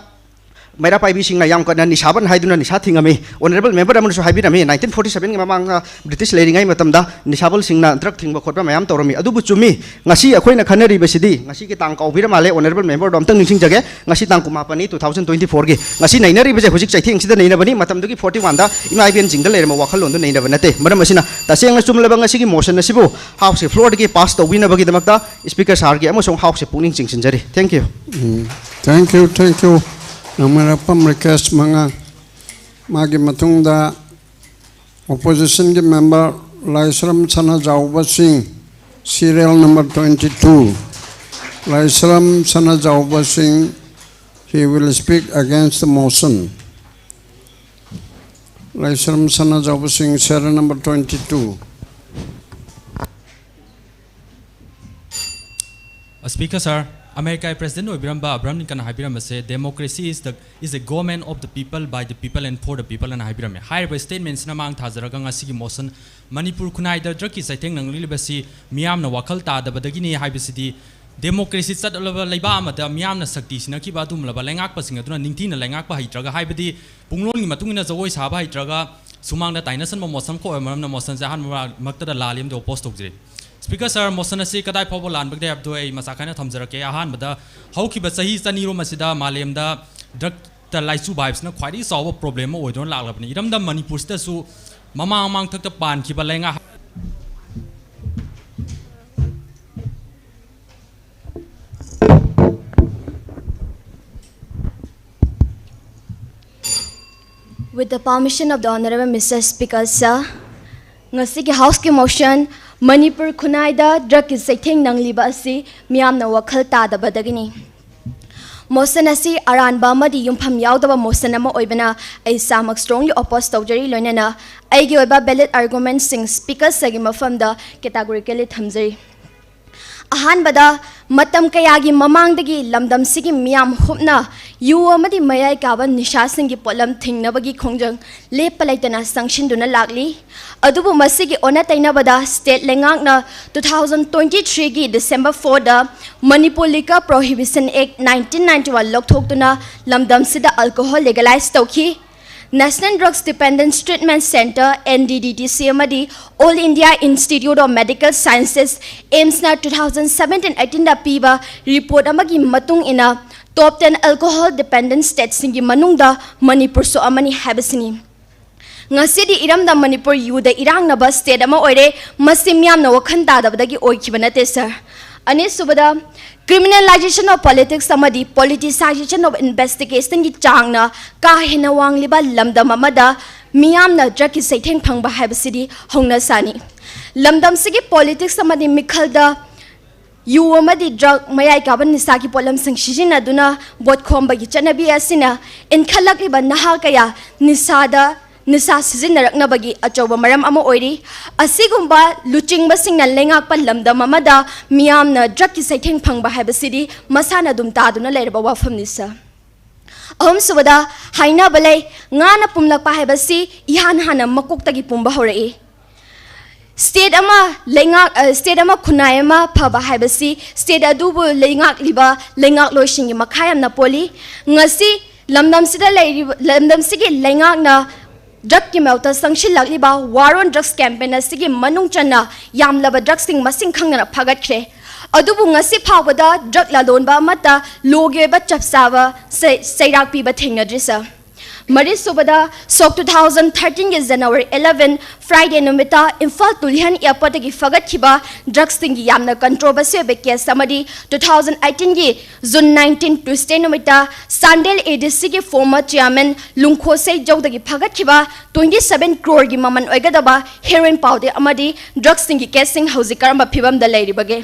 ꯃꯩꯔꯥ ꯄꯥꯏꯕꯤꯁꯤꯡꯅ ꯌꯥꯝ ꯀꯟꯅ ꯅꯤꯁꯥꯕꯟ ꯍꯥꯏꯗꯨꯅ ꯅꯤꯁꯥ ꯊꯤꯡꯉꯝꯃꯤ꯫ Honourable member ꯑꯃꯅꯁꯨ ꯍꯥꯏꯕꯤꯔꯝꯃꯤ, nineteen forty seven ꯒꯤ ꯃꯃꯥꯡꯗ British ꯂꯩꯔꯤꯉꯩ ꯃꯇꯝꯗ ꯅꯤꯁꯥꯕꯜꯁꯤꯡꯅ drug ꯊꯤꯡꯕ ꯈꯣꯠꯄ ꯃꯌꯥꯝ ꯇꯧꯔꯝꯃꯤ꯫ ꯑꯗꯨꯕꯨ ꯆꯨꯝꯃꯤ, ꯉꯁꯤ ꯑꯩꯈꯣꯏꯅ ꯈꯟꯅꯔꯤꯕꯁꯤꯗꯤ, ꯉꯁꯤꯒꯤ ꯇꯥꯡ ꯀꯥꯎꯕꯤꯔ ꯃꯥꯜꯂꯦ, honourable member ꯗꯣ ꯑꯝꯇꯪ ꯅꯤꯡꯁꯤꯡꯖꯒꯦ꯫ ꯉꯁꯤ ꯇꯥꯡ ꯀꯨꯟꯃꯥꯄꯟꯅꯤ, two thousand twenty four ꯒꯤ꯫ ꯉꯁꯤ ꯅꯩꯅꯔꯤꯕꯁꯦ ꯍꯧꯖꯤꯛ ꯆꯩꯊꯦꯡꯁꯤꯗ ꯅꯩꯅꯕꯅꯤ, ꯃꯇꯝꯗꯨꯒꯤ forty one ꯗ ꯏꯃꯥ ꯏꯕꯦꯟꯁꯤꯡꯗ ꯂꯩꯔꯝꯕ ꯋꯥꯈꯜꯂꯣꯟꯗꯨ ꯅꯩꯅꯕ ꯅꯠꯇꯦ꯫ ꯃꯔꯝ ꯑꯁꯤꯅ ꯇꯁꯦꯡꯅ ꯆꯨꯝꯂꯕ ꯉꯁꯤꯒꯤ motion ꯑꯁꯤꯕꯨ House ꯀꯤ floor ꯗꯒꯤ pass ꯇꯧꯕꯤꯅꯕꯒꯤꯗꯃꯛꯇ Speaker sir ꯒꯤ ꯑꯃꯁꯨꯡ House ꯁꯦ ꯄꯨꯛꯅꯤꯡ ꯆꯤꯡꯁꯤꯟꯖꯔꯤ꯫ Thank you꯫ Um, thank you, thank you꯫ ꯅꯪꯃꯔꯛꯄꯝ request ꯃꯉꯥ꯫ ꯃꯥꯒꯤ ꯃꯇꯨꯡꯗ opposition ꯒꯤ member ꯂꯥꯏꯁ꯭ꯔꯝ ꯁꯅꯥꯖꯥꯎꯕ ꯁꯤꯡ, serial number twenty two꯫ ꯂꯥꯏꯁ꯭ꯔꯝ ꯁꯅꯥꯖꯥꯎꯕ ꯁꯤꯡ, he will speak against the motion꯫ ꯂꯥꯏꯁ꯭ꯔꯝ ꯁꯅꯥꯖꯥꯎꯕ ꯁꯤꯡ, serial number twenty two꯫ Speaker sir, ꯑꯃꯦꯔꯤꯀꯥꯒꯤ president ꯑꯣꯏꯕꯤꯔꯝꯕ Abraham ꯂꯤꯡꯀꯟꯅ ꯍꯥꯏꯕꯤꯔꯝꯕꯁꯦ, democracy is the is a government of the people, by the people and for the people ꯑꯅ ꯍꯥꯏꯕꯤꯔꯝꯃꯦ꯫ ꯍꯥꯏꯔꯤꯕ statement ꯁꯤꯅ ꯃꯥꯡ ꯊꯥꯖꯔꯒ ꯉꯁꯤꯒꯤ motion, Manipur ꯈꯨꯟꯅꯥꯏꯗ drug ꯀꯤ ꯆꯩꯊꯦꯡ ꯅꯪꯂꯤꯕꯁꯤ ꯃꯤꯌꯥꯝꯅ ꯋꯥꯈꯜ ꯇꯥꯗꯕꯗꯒꯤꯅꯤ ꯍꯥꯏꯕꯁꯤꯗꯤ, democracy ꯆꯠꯂꯕ ꯂꯩꯕꯥꯛ ꯑꯃꯗ ꯃꯤꯌꯥꯝꯅ ꯁꯛꯇꯤ ꯁꯤꯟꯅꯈꯤꯕ ꯑꯗꯨꯒꯨꯝꯂꯕ ꯂꯩꯉꯥꯛꯄꯁꯤꯡ ꯑꯗꯨꯅ ꯅꯤꯡꯊꯤꯅ ꯂꯩꯉꯥꯛꯄ ꯍꯩꯇ꯭ꯔꯒ, ꯍꯥꯏꯕꯗꯤ ꯄꯨꯡꯂꯣꯟꯒꯤ ꯃꯇꯨꯡ ꯏꯟꯅ ꯖꯒꯣꯏ ꯁꯥꯕ ꯍꯩꯇ꯭ꯔꯒ, ꯁꯨꯃꯥꯡꯗ ꯇꯥꯏꯅꯁꯟꯕ motion ꯑꯃꯈꯛ ꯑꯣꯏꯕ ꯃꯔꯝꯅ motion ꯁꯦ ꯑꯍꯥꯟꯕ ꯃꯛꯇꯗ ꯂꯥꯜꯂꯤ ꯑꯃꯗꯤ oppose ꯇꯧꯖꯔꯤ꯫ Speaker sir, motion ꯑꯁꯤ ꯀꯗꯥꯏ ꯐꯥꯎꯕ ꯂꯥꯟꯕꯒꯦ ꯍꯥꯏꯕꯗꯨ ꯑꯩ ꯃꯆꯥ ꯈꯥꯏꯅ ꯊꯝꯖꯔꯛꯀꯦ꯫ ꯑꯍꯥꯟꯕꯗ, ꯍꯧꯈꯤꯕ ꯆꯍꯤ ꯆꯅꯤꯔꯣꯝ ꯑꯁꯤꯗ ꯃꯥꯂꯦꯝꯗ drug ꯇ ꯂꯥꯏꯆꯨꯕ ꯍꯥꯏꯕꯁꯤꯅ ꯈ꯭ꯋꯥꯏꯗꯒꯤ ꯆꯥꯎꯕ problem ꯑꯃ ꯑꯣꯏꯗꯨꯅ ꯂꯥꯛꯂꯕꯅꯤ꯫ ꯏꯔꯝꯗꯝ ꯃꯅꯤꯄꯨꯔꯁꯤꯗꯁꯨ ꯃꯃꯥꯡ ꯃꯃꯥꯡꯊꯛꯇ ꯄꯥꯟꯈꯤꯕ ꯂꯩꯉꯥꯛ With the permission of the Honorable Mister Speaker, sir, ꯉꯁꯤꯒꯤ House ꯀꯤ motion, ꯃꯅꯤꯄꯨꯔ ꯈꯨꯟꯅꯥꯏꯗ drug ꯀꯤ ꯆꯩꯊꯦꯡ ꯅꯪꯂꯤꯕ ꯑꯁꯤ ꯃꯤꯌꯥꯝꯅ ꯋꯥꯈꯜ ꯇꯥꯗꯕꯗꯒꯤꯅꯤ꯫ Motion ꯑꯁꯤ ꯑꯔꯥꯟꯕ ꯑꯃꯗꯤ ꯌꯨꯝꯐꯝ ꯌꯥꯎꯗꯕ motion ꯑꯃ ꯑꯣꯏꯕꯅ ꯑꯩ ꯏꯁꯥꯃꯛ strongly oppose ꯇꯧꯖꯔꯤ, ꯂꯣꯏꯅꯅ ꯑꯩꯒꯤ ꯑꯣꯏꯕ valid argument ꯁꯤꯡ Speaker sir ꯒꯤ ꯃꯐꯝꯗ categorically ꯊꯝꯖꯔꯤ꯫ ꯑꯍꯥꯟꯕꯗ, ꯃꯇꯝ ꯀꯌꯥꯒꯤ ꯃꯃꯥꯡꯗꯒꯤ ꯂꯝꯗꯝꯁꯤꯒꯤ ꯃꯤꯌꯥꯝ ꯍꯨꯞꯅ ꯌꯨ ꯑꯃꯗꯤ ꯃꯌꯥꯏ ꯀꯥꯕ ꯅꯤꯁꯥꯁꯤꯡꯒꯤ ꯄꯣꯠꯂꯝ ꯊꯤꯡꯅꯕꯒꯤ ꯈꯣꯡꯖꯪ ꯂꯦꯞꯄ ꯂꯩꯇꯅ ꯆꯪꯁꯤꯟꯗꯨꯅ ꯂꯥꯛꯂꯤ꯫ ꯑꯗꯨꯕꯨ ꯃꯁꯤꯒꯤ ꯑꯣꯟꯅ ꯇꯩꯅꯕꯗ state ꯂꯩꯉꯥꯛꯅ two thousand twenty threeꯒꯤ December fourꯗ Manipur Liquor Prohibition Act nineteen ninety one ꯂꯧꯊꯣꯛꯇꯨꯅ ꯂꯝꯗꯝꯁꯤꯗ alcohol legalize ꯇꯧꯈꯤ꯫ National Drugs Dependence Treatment Centre, NDDTC, ꯑꯃꯗꯤ All India Institute of Medical Sciences, AIIMSꯅ two thousand seventeen eighteenꯗ ꯄꯤꯕ report ꯑꯃꯒꯤ ꯃꯇꯨꯡ ꯏꯟꯅ, top ten alcohol dependent stateꯁꯤꯡꯒꯤ ꯃꯅꯨꯡꯗ ꯃꯅꯤꯄꯨꯔꯁꯨ ꯑꯃꯅꯤ ꯍꯥꯏꯕꯁꯤꯅꯤ꯫ ꯉꯁꯤꯗꯤ ꯏꯔꯝꯗꯝ ꯃꯅꯤꯄꯨꯔ ꯌꯨꯗ ꯏꯔꯥꯡꯅꯕ state ꯑꯃ ꯑꯣꯏꯔꯦ꯫ ꯃꯁꯤ ꯃꯤꯌꯥꯝꯅ ꯋꯥꯈꯜ ꯇꯥꯗꯕꯗꯒꯤ ꯑꯣꯏꯈꯤꯕ ꯅꯠꯇꯦ, sir꯫ ꯑꯅꯤꯁꯨꯕꯗ, criminalization of politics ꯑꯃꯗꯤ politicization of investigationꯒꯤ ꯆꯥꯡꯅ ꯀꯥ ꯍꯦꯟꯅ ꯋꯥꯡꯂꯤꯕ ꯂꯝꯗꯝ ꯑꯃꯗ ꯃꯤꯌꯥꯝꯅ drugꯀꯤ ꯆꯩꯊꯦꯡ ꯐꯪꯕ ꯍꯥꯏꯕꯁꯤꯗꯤ ꯍꯧꯅꯁꯥꯅꯤ꯫ ꯂꯝꯗꯝꯁꯤꯒꯤ politics ꯑꯃꯗꯤ ꯃꯤꯈꯜꯗ ꯌꯨ ꯑꯃꯗꯤ drug, ꯃꯌꯥꯏ ꯀꯥꯕ ꯅꯤꯁꯥꯒꯤ ꯄꯣꯠꯂꯝꯁꯤꯡ ꯁꯤꯖꯤꯟꯅꯗꯨꯅ ꯚꯣꯠ ꯈꯣꯝꯕꯒꯤ ꯆꯠꯅꯕꯤ ꯑꯁꯤꯅ ꯏꯟꯈꯠꯂꯛꯂꯤꯕ ꯅꯍꯥ ꯀꯌꯥ ꯅꯤꯁꯥꯗ, ꯅꯤꯁꯥ ꯁꯤꯖꯤꯟꯅꯔꯛꯅꯕꯒꯤ ꯑꯆꯧꯕ ꯃꯔꯝ ꯑꯃ ꯑꯣꯏꯔꯤ꯫ ꯑꯁꯤꯒꯨꯝꯕ ꯂꯨꯆꯤꯡꯕꯁꯤꯡꯅ ꯂꯩꯉꯥꯛꯄ ꯂꯝꯗꯝ ꯑꯃꯗ ꯃꯤꯌꯥꯝꯅ drugꯀꯤ ꯆꯩꯊꯦꯡ ꯐꯪꯕ ꯍꯥꯏꯕꯁꯤꯗꯤ ꯃꯁꯥꯅ ꯑꯗꯨꯝ ꯇꯥꯗꯨꯅ ꯂꯩꯔꯕ ꯋꯥꯐꯝꯅꯤ, sir꯫ ꯑꯍꯨꯝꯁꯨꯕꯗ, ꯍꯥꯏꯅꯕ ꯂꯩ, ꯉꯥꯅ ꯄꯨꯝꯂꯛꯄ ꯍꯥꯏꯕꯁꯤ ꯏꯍꯥꯟ ꯍꯥꯟꯅ ꯃꯀꯣꯛꯇꯒꯤ ꯄꯨꯝꯕ ꯍꯧꯔꯛꯏ꯫ State ꯑꯃ ꯂꯩꯉꯥꯛ, ꯑ, state ꯑꯃ ꯈꯨꯟꯅꯥꯏ ꯑꯃ ꯐꯕ ꯍꯥꯏꯕꯁꯤ state ꯑꯗꯨꯕꯨ ꯂꯩꯉꯥꯛꯂꯤꯕ ꯂꯩꯉꯥꯛꯂꯣꯏꯁꯤꯡꯒꯤ ꯃꯈꯥ ꯌꯥꯝꯅ ꯄꯣꯜꯂꯤ꯫ ꯉꯁꯤ ꯂꯝꯗꯝꯁꯤꯗ ꯂꯩꯔꯤꯕ, ꯂꯝꯗꯝꯁꯤꯒꯤ ꯂꯩꯉꯥꯛꯅ drugꯀꯤ ꯃꯥꯌꯣꯛꯇ ꯆꯪꯁꯤꯜꯂꯛꯂꯤꯕ War on Drugs campaign ꯑꯁꯤꯒꯤ ꯃꯅꯨꯡ ꯆꯟꯅ ꯌꯥꯝꯂꯕ drugꯁꯤꯡ ꯃꯁꯤꯡ ꯈꯪꯗꯅ ꯐꯥꯒꯠꯈ꯭ꯔꯦ꯫ ꯑꯗꯨꯕꯨ ꯉꯁꯤ ꯐꯥꯎꯕꯗ drug ꯂꯂꯣꯟꯕ ꯑꯃꯠꯇ ꯂꯣꯒꯤ ꯑꯣꯏꯕ ꯆꯞ ꯆꯥꯕ ꯆꯩ-, ꯆꯩꯔꯥꯛ ꯄꯤꯕ ꯊꯦꯡꯅꯗ꯭ꯔꯤ, sir꯫ ꯃꯔꯤꯁꯨꯕꯗ, ꯁꯣꯛ two thousand thirteenꯒꯤ January eleven, Friday ꯅꯨꯃꯤꯠꯇ ꯏꯝꯐꯥꯜ ꯇꯨꯂꯤꯍꯟ airportꯇꯒꯤ ꯐꯒꯠꯈꯤꯕ drugꯁꯤꯡꯒꯤ ꯌꯥꯝꯅ controversy ꯑꯣꯏꯕ case ꯑꯃꯗꯤ two thousand eighteenꯒꯤ June nineteen, Tuesday ꯅꯨꯃꯤꯠꯇ Chandel ADCꯒꯤ former chairman ꯂꯨꯡꯈꯣꯁꯩ ꯖꯧꯗꯒꯤ ꯐꯒꯠꯈꯤꯕ twenty seven croreꯒꯤ ꯃꯃꯜ ꯑꯣꯏꯒꯗꯕ heroin powder ꯑꯃꯗꯤ drugꯁꯤꯡꯒꯤ caseꯁꯤꯡ ꯍꯧꯖꯤꯛ ꯀꯔꯝꯕ ꯐꯤꯕꯝꯗ ꯂꯩꯔꯤꯕꯒꯦ?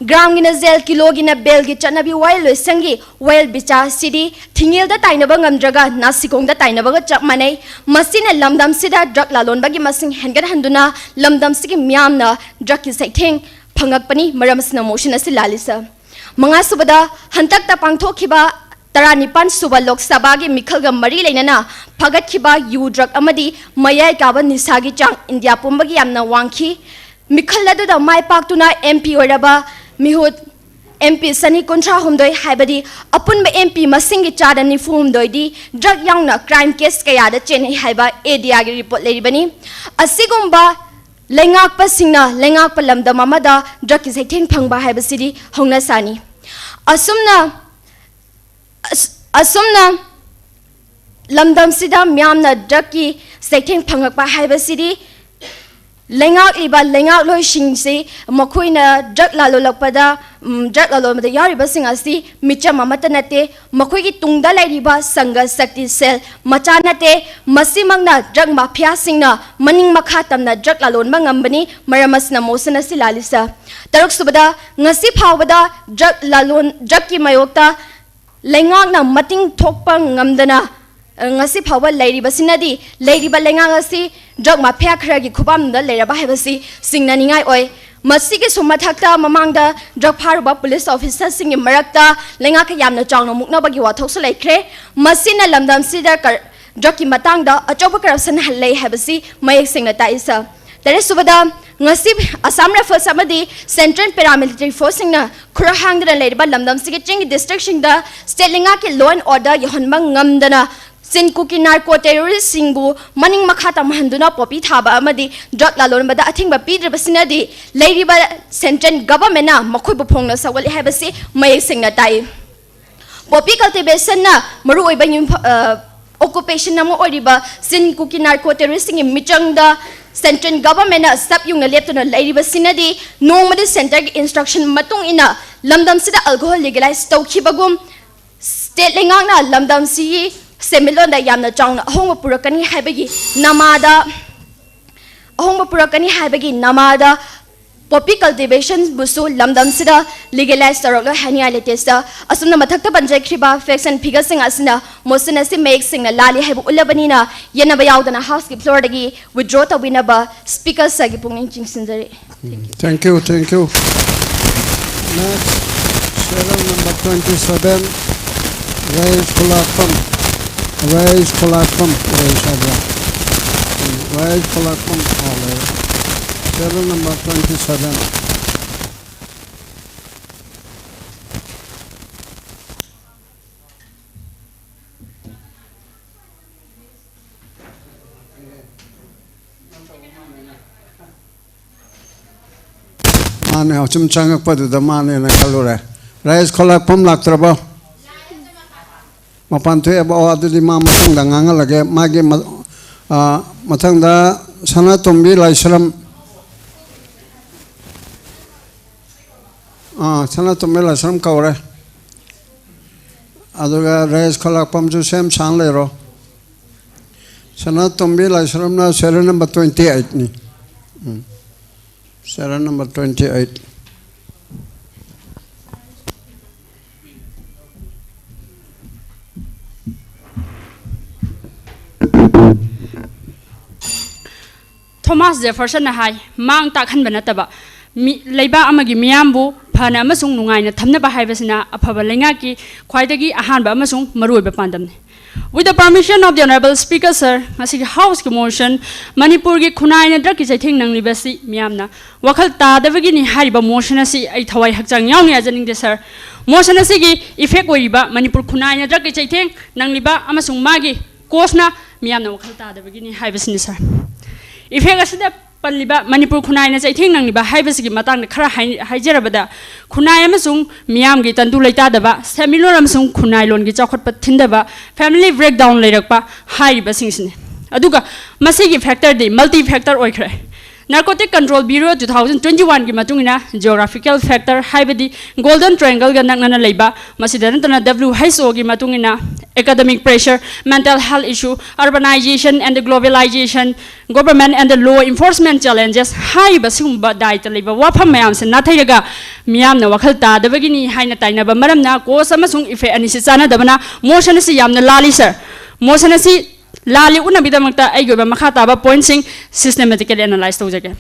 ꯒ꯭ꯔꯥꯝꯒꯤꯅ ꯖꯦꯜ, ꯀꯤꯂꯣꯒꯤꯅ ꯕꯦꯜꯒꯤ ꯆꯠꯅꯕꯤ ꯋꯥꯌꯦꯜ ꯂꯣꯏꯁꯪꯒꯤ ꯋꯥꯌꯦꯜ ꯕꯤꯆꯥꯔ ꯑꯁꯤꯗꯤ ꯊꯤꯡꯉꯦꯜꯗ ꯇꯥꯏꯅꯕ ꯉꯝꯗ꯭ꯔꯒ ꯅꯥꯁꯤꯀꯣꯡꯗ ꯇꯥꯏꯅꯕꯒ ꯆꯞ ꯃꯥꯟꯅꯩ꯫ ꯃꯁꯤꯅ ꯂꯝꯗꯝꯁꯤꯗ drug ꯂꯂꯣꯟꯕꯒꯤ ꯃꯁꯤꯡ ꯍꯦꯟꯒꯠꯍꯟꯗꯨꯅ ꯂꯝꯗꯝꯁꯤꯒꯤ ꯃꯤꯌꯥꯝꯅ drugꯀꯤ ꯆꯩꯊꯦꯡ ꯐꯪꯉꯛꯄꯅꯤ꯫ ꯃꯔꯝ ꯑꯁꯤꯅ motion ꯑꯁꯤ ꯂꯥꯜꯂꯤ, sir꯫ ꯃꯉꯥꯁꯨꯕꯗ, ꯍꯟꯗꯛꯇ ꯄꯥꯡꯊꯣꯛꯈꯤꯕ ꯇꯔꯥꯅꯤꯄꯥꯟ ꯁꯨꯕ ꯂꯣꯛ ꯁꯚꯥꯒꯤ ꯃꯤꯈꯜꯒ ꯃꯔꯤ ꯂꯩꯅꯅ ꯐꯒꯠꯈꯤꯕ ꯌꯨ, drug ꯑꯃꯗꯤ ꯃꯌꯥꯏ ꯀꯥꯕ ꯅꯤꯁꯥꯒꯤ ꯆꯥꯡ ꯏꯟꯗꯤꯌꯥ ꯄꯨꯝꯕꯒꯤ ꯌꯥꯝꯅ ꯋꯥꯡꯈꯤ꯫ ꯃꯤꯈꯜ ꯑꯗꯨꯗ ꯃꯥꯏ ꯄꯥꯛꯇꯨꯅ M P ꯑꯣꯏꯔꯕ ꯃꯤꯍꯨꯠ M P ꯆꯅꯤ ꯀꯨꯟꯊ꯭ꯔꯥ ꯍꯨꯝꯗꯣꯏ, ꯍꯥꯏꯕꯗꯤ ꯑꯄꯨꯟꯕ M P ꯃꯁꯤꯡꯒꯤ ꯆꯥꯗ ꯅꯤꯐꯨ ꯍꯨꯝꯗꯣꯏꯗꯤ drug ꯌꯥꯎꯅ crime case ꯀꯌꯥꯗ ꯆꯦꯟꯅꯩ ꯍꯥꯏꯕ ADRꯒꯤ report ꯂꯩꯔꯤꯕꯅꯤ꯫ ꯑꯁꯤꯒꯨꯝꯕ ꯂꯩꯉꯥꯛꯄꯁꯤꯡꯅ ꯂꯩꯉꯥꯛꯄ ꯂꯝꯗꯝ ꯑꯃꯗ drugꯀꯤ ꯆꯩꯊꯦꯡ ꯐꯪꯕ ꯍꯥꯏꯕꯁꯤꯗꯤ ꯍꯧꯅꯁꯥꯅꯤ꯫ ꯑꯁꯨꯝꯅ, ꯑꯁ-, ꯑꯁꯨꯝꯅ ꯂꯝꯗꯝꯁꯤꯗ ꯃꯤꯌꯥꯝꯅ drugꯀꯤ ꯆꯩꯊꯦꯡ ꯐꯪꯂꯛꯄ ꯍꯥꯏꯕꯁꯤꯗꯤ ꯂꯩꯉꯥꯛꯂꯤꯕ ꯂꯩꯉꯥꯛꯂꯣꯏꯁꯤꯡꯁꯤ ꯃꯈꯣꯏꯅ drug ꯂꯥꯂꯣꯜꯂꯛꯄꯗ, ꯎꯝ, drug ꯂꯥꯂꯣꯟꯕꯗ ꯌꯥꯎꯔꯤꯕꯁꯤꯡ ꯑꯁꯤ ꯃꯤꯆꯝ ꯑꯃꯠꯇ ꯅꯠꯇꯦ, ꯃꯈꯣꯏꯒꯤ ꯇꯨꯡꯗ ꯂꯩꯔꯤꯕ ꯁꯪꯘ ꯁꯛꯇꯤ cell ꯃꯆꯥ ꯅꯠꯇꯦ꯫ ꯃꯁꯤꯃꯛꯅ drug mafiaꯁꯤꯡꯅ ꯃꯅꯤꯡ ꯃꯈꯥ ꯇꯝꯅ drug ꯂꯥꯂꯣꯟꯕ ꯉꯝꯕꯅꯤ꯫ ꯃꯔꯝ ꯑꯁꯤꯅ motion ꯑꯁꯤ ꯂꯥꯜꯂꯤ, sir꯫ ꯇꯔꯨꯛꯁꯨꯕꯗ, ꯉꯁꯤ ꯐꯥꯎꯕꯗ drug ꯂꯥꯂꯣꯟ, drugꯀꯤ ꯃꯥꯌꯣꯛꯇ ꯂꯩꯉꯥꯛꯅ ꯃꯇꯤꯡ ꯊꯣꯛꯄ ꯉꯝꯗꯅ, ꯑ, ꯉꯁꯤ ꯐꯥꯎꯕ ꯂꯩꯔꯤꯕꯁꯤꯅꯗꯤ ꯂꯩꯔꯤꯕ ꯂꯩꯉꯥꯛ ꯑꯁꯤ drug mafia ꯈꯔꯒꯤ ꯈꯨꯕꯥꯝꯗ ꯂꯩꯔꯕ ꯍꯥꯏꯕꯁꯤ ꯆꯤꯡꯅꯅꯤꯡꯉꯥꯏ ꯑꯣꯏ꯫ ꯃꯁꯤꯒꯤꯁꯨ ꯃꯊꯛꯇ ꯃꯃꯥꯡꯗ drug ꯐꯥꯔꯨꯕ police officerꯁꯤꯡꯒꯤ ꯃꯔꯛꯇ ꯂꯩꯉꯥꯛꯀ ꯌꯥꯝꯅ ꯆꯥꯎꯅ ꯃꯨꯛꯅꯕꯒꯤ ꯋꯥꯊꯣꯛꯁꯨ ꯂꯩꯈ꯭ꯔꯦ꯫ ꯃꯁꯤꯅ ꯂꯝꯗꯝꯁꯤꯗ ꯀꯔ-, drugꯀꯤ ꯃꯇꯥꯡꯗ ꯑꯆꯧꯕ corruption ꯂꯩ ꯍꯥꯏꯕꯁꯤ ꯃꯌꯦꯛ ꯁꯦꯡꯅ ꯇꯥꯛꯏ, sir꯫ ꯇꯔꯦꯠꯁꯨꯕꯗ, ꯉꯁꯤ Assam Rifles ꯑꯃꯗꯤ Central Paramilitary Forceꯁꯤꯡꯅ ꯈꯨꯔꯥꯛ ꯍꯥꯡꯗꯨꯅ ꯂꯩꯔꯤꯕ ꯂꯝꯗꯝꯁꯤꯒꯤ ꯆꯤꯡꯒꯤ districtꯁꯤꯡꯗ state ꯂꯩꯉꯥꯛꯀꯤ law and order ꯌꯧꯍꯟꯕ ꯉꯝꯗꯅ ꯆꯤꯟ ꯀꯨꯀꯤ narco terroristꯁꯤꯡꯕꯨ ꯃꯅꯤꯡ ꯃꯈꯥ ꯇꯝꯍꯟꯗꯨꯅ poppy ꯊꯥꯕ ꯑꯃꯗꯤ drug ꯂꯥꯂꯣꯟꯕꯗ ꯑꯊꯤꯡꯕ ꯄꯤꯗ꯭ꯔꯤꯕꯁꯤꯅꯗꯤ ꯂꯩꯔꯤꯕ central governmentꯅ ꯃꯈꯣꯏꯕꯨ ꯐꯣꯡꯅ ꯁꯧꯒꯠꯂꯤ ꯍꯥꯏꯕꯁꯤ ꯃꯌꯦꯛ ꯁꯦꯡꯅ ꯇꯥꯛꯏ꯫ Poppy cultivationꯅ ꯃꯔꯨꯑꯣꯏꯕ ꯌꯨꯝꯐ-, ꯑ, occupation ꯑꯃ ꯑꯣꯏꯔꯤꯕ ꯆꯤꯟ ꯀꯨꯀꯤ narco terroristꯁꯤꯡꯒꯤ ꯃꯤꯆꯪꯗ central governmentꯅ ꯁꯞ ꯌꯨꯡꯅ ꯂꯦꯞꯇꯨꯅ ꯂꯩꯔꯤꯕꯁꯤꯅꯗꯤ ꯅꯣꯡꯃꯗꯤ centreꯒꯤ instruction ꯃꯇꯨꯡ ꯏꯟꯅ ꯂꯝꯗꯝꯁꯤꯗ alcohol legalize ꯇꯧꯈꯤꯕꯒꯨꯝ state ꯂꯩꯉꯥꯛꯅ ꯂꯝꯗꯝꯁꯤꯒꯤ ꯁꯦꯟꯃꯤꯠꯂꯣꯟꯗ ꯌꯥꯝꯅ ꯆꯥꯎꯅ ꯑꯍꯣꯡꯕ ꯄꯨꯔꯛꯀꯅꯤ ꯍꯥꯏꯕꯒꯤ ꯅꯃꯥꯗ, ꯑꯍꯣꯡꯕ ꯄꯨꯔꯛꯀꯅꯤ ꯍꯥꯏꯕꯒꯤ ꯅꯃꯥꯗ Poppy cultivation ꯕꯨꯁꯨ ꯂꯝꯗꯝꯁꯤꯗ legalize ꯇꯧꯔꯛꯂꯣꯏ ꯍꯥꯏꯅꯤꯡꯉꯥꯏ ꯂꯩꯇꯦ꯫ ꯁꯤꯗ ꯑꯁꯨꯝꯅ ꯃꯊꯛꯇ ꯄꯟꯖꯈ꯭ꯔꯤꯕ fact and figure ꯁꯤꯡ ꯑꯁꯤꯅ motion ꯑꯁꯤ ꯃꯌꯦꯛ ꯁꯦꯡꯅ ꯂꯥꯜꯂꯤ ꯍꯥꯏꯕ ꯎꯠꯂꯕꯅꯤꯅ, ꯌꯦꯠꯅꯕ ꯌꯥꯎꯗꯅ House ꯀꯤ floor ꯗꯒꯤ withdraw ꯇꯧꯕꯤꯅꯕ Speaker Sir ꯒꯤ ꯄꯨꯛꯅꯤꯡ ꯆꯤꯡꯁꯤꯟꯖꯔꯤ꯫ Thank you, thank you. Next, serial number twenty-seven, Reyes Khulakpam. Reyes Khulakpam, Reyes ꯍꯥꯏꯕ꯭ꯔꯥ? ꯎꯝ, Reyes Khulakpam, ꯑꯣ, ꯂꯩꯔꯦ꯫ Serial number twenty-seven. ꯃꯥꯅꯦ, ꯑꯁꯨꯝ ꯆꯪꯉꯛꯄꯗꯨꯗ ꯃꯥꯅꯦꯅ ꯈꯜꯂꯨꯔꯦ꯫ ꯔꯥꯏꯁ ꯈꯣꯂꯥꯛꯄꯝ ꯂꯥꯛꯇ꯭ꯔꯕꯣ? ꯃꯄꯥꯟ ꯊꯣꯛꯑꯦꯕ꯫ ꯑꯣ, ꯑꯗꯨꯗꯤ ꯃꯥ ꯃꯊꯪꯗ ꯉꯥꯡꯍꯜꯂꯒꯦ꯫ ꯃꯥꯒꯤ ꯃ-, ꯑ, ꯃꯊꯪꯗ ꯁꯅꯥꯇꯣꯝꯕꯤ ꯂꯥꯏꯁ꯭ꯔꯝ꯫ ꯑꯥ, ꯁꯅꯥꯇꯣꯝꯕꯤ ꯂꯥꯏꯁ꯭ꯔꯝ ꯀꯧꯔꯦ꯫ ꯑꯗꯨꯒ ꯔꯥꯏꯁ ꯈꯣꯂꯥꯛꯄꯝꯁꯨ ꯁꯦꯝ ꯁꯥꯅ ꯂꯩꯔꯣ꯫ ꯁꯅꯥꯇꯣꯝꯕꯤ ꯂꯥꯏꯁ꯭ꯔꯝꯅ serial number twenty eight ꯅꯤ꯫ Um. Serial number twenty eight꯫ Thomas ꯖꯦꯐꯔꯁꯟꯅ ꯍꯥꯏ, ꯃꯥꯡ ꯇꯥꯛꯍꯟꯕ ꯅꯠꯇꯕ, ꯃꯤ, ꯂꯩꯕꯥꯛ ꯑꯃꯒꯤ ꯃꯤꯌꯥꯝꯕꯨ ꯐꯅ ꯑꯃꯁꯨꯡ ꯅꯨꯡꯉꯥꯏꯅ ꯊꯝꯅꯕ ꯍꯥꯏꯕꯁꯤꯅ ꯑꯐꯕ ꯂꯩꯉꯥꯛꯀꯤ ꯈ꯭ꯋꯥꯏꯗꯒꯤ ꯑꯍꯥꯟꯕ ꯑꯃꯁꯨꯡ ꯃꯔꯨꯑꯣꯏꯕ ꯄꯥꯟꯗꯝꯅꯤ꯫ With the permission of the Honorable Speaker, Sir, ꯉꯁꯤꯒꯤ House ꯀꯤ motion, ꯃꯅꯤꯄꯨꯔꯒꯤ ꯈꯨꯟꯅꯥꯏꯅ drug ꯀꯤ ꯆꯩꯊꯦꯡ ꯅꯪꯂꯤꯕꯁꯤ ꯃꯤꯌꯥꯝꯅ ꯋꯥꯈꯜ ꯇꯥꯗꯕꯒꯤꯅꯤ ꯍꯥꯏꯔꯤꯕ motion ꯑꯁꯤ ꯑꯩ ꯊꯋꯥꯏ ꯍꯛꯆꯥꯡ ꯌꯥꯎꯅ ꯌꯥꯖꯅꯤꯡꯗꯦ, Sir꯫ Motion ꯑꯁꯤꯒꯤ effect ꯑꯣꯏꯔꯤꯕ ꯃꯅꯤꯄꯨꯔ ꯈꯨꯟꯅꯥꯏꯅ drug ꯀꯤ ꯆꯩꯊꯦꯡ ꯅꯪꯂꯤꯕ ꯑꯃꯁꯨꯡ ꯃꯥꯒꯤ cause ꯅ ꯃꯤꯌꯥꯝꯅ ꯋꯥꯈꯜ ꯇꯥꯗꯕꯒꯤꯅꯤ ꯍꯥꯏꯕꯁꯤꯅꯤ, Sir꯫ Effect ꯑꯁꯤꯗ ꯄꯜꯂꯤꯕ ꯃꯅꯤꯄꯨꯔ ꯈꯨꯟꯅꯥꯏꯅ ꯆꯩꯊꯦꯡ ꯅꯪꯂꯤꯕ ꯍꯥꯏꯕꯁꯤꯒꯤ ꯃꯇꯥꯡꯗ ꯈꯔ ꯍꯥꯏ-, ꯍꯥꯏꯖꯔꯕꯗ, ꯈꯨꯟꯅꯥꯏ ꯑꯃꯁꯨꯡ ꯃꯤꯌꯥꯝꯒꯤ ꯇꯪꯗꯨ ꯂꯩꯇꯥꯗꯕ, ꯁꯦꯟꯃꯤꯠꯂꯣꯟ ꯑꯃꯁꯨꯡ ꯈꯨꯟꯅꯥꯏꯂꯣꯟꯒꯤ ꯆꯥꯎꯈꯠꯄ ꯊꯤꯟꯗꯕ, family breakdown ꯂꯩꯔꯛꯄ ꯍꯥꯏꯔꯤꯕꯁꯤꯡꯁꯤꯅꯤ꯫ ꯑꯗꯨꯒ ꯃꯁꯤꯒꯤ factor ꯗꯤ multi factor ꯑꯣꯏꯈ꯭ꯔꯦ꯫ Narcotic Control Bureau two thousand twenty-one ꯒꯤ ꯃꯇꯨꯡ ꯏꯟꯅ geographical factor, ꯍꯥꯏꯕꯗꯤ Golden Triangle ꯒ ꯅꯛꯅꯅ ꯂꯩꯕ, ꯃꯁꯤꯗ ꯅꯠꯇꯅ W H O ꯒꯤ ꯃꯇꯨꯡ ꯏꯟꯅ academic pressure, mental health issue, urbanization and globalization, government and law enforcement challenges, ꯍꯥꯏꯔꯤꯕ ꯁꯤꯒꯨꯝꯕ ꯗꯥꯏꯇ ꯂꯩꯕ ꯋꯥꯐꯝ ꯃꯌꯥꯝꯁꯦ ꯅꯥꯊꯩꯔꯒ ꯃꯤꯌꯥꯝꯅ ꯋꯥꯈꯜ ꯇꯥꯗꯕꯒꯤꯅꯤ ꯍꯥꯏꯅ ꯇꯥꯏꯅꯕ ꯃꯔꯝꯅ cause ꯑꯃꯁꯨꯡ effect ꯑꯅꯤꯁꯤ ꯆꯥꯟꯅꯗꯕꯅ motion ꯑꯁꯤ ꯌꯥꯝꯅ ꯂꯥꯜꯂꯤ, sir꯫ Motion ꯑꯁꯤ ꯂꯥꯜꯂꯤ ꯎꯠꯅꯕꯒꯤꯗꯃꯛꯇ ꯑꯩꯒꯤ ꯑꯣꯏꯕ ꯃꯈꯥ ꯇꯥꯕ point ꯁꯤꯡ systematically analyze ꯇꯧꯖꯒꯦ꯫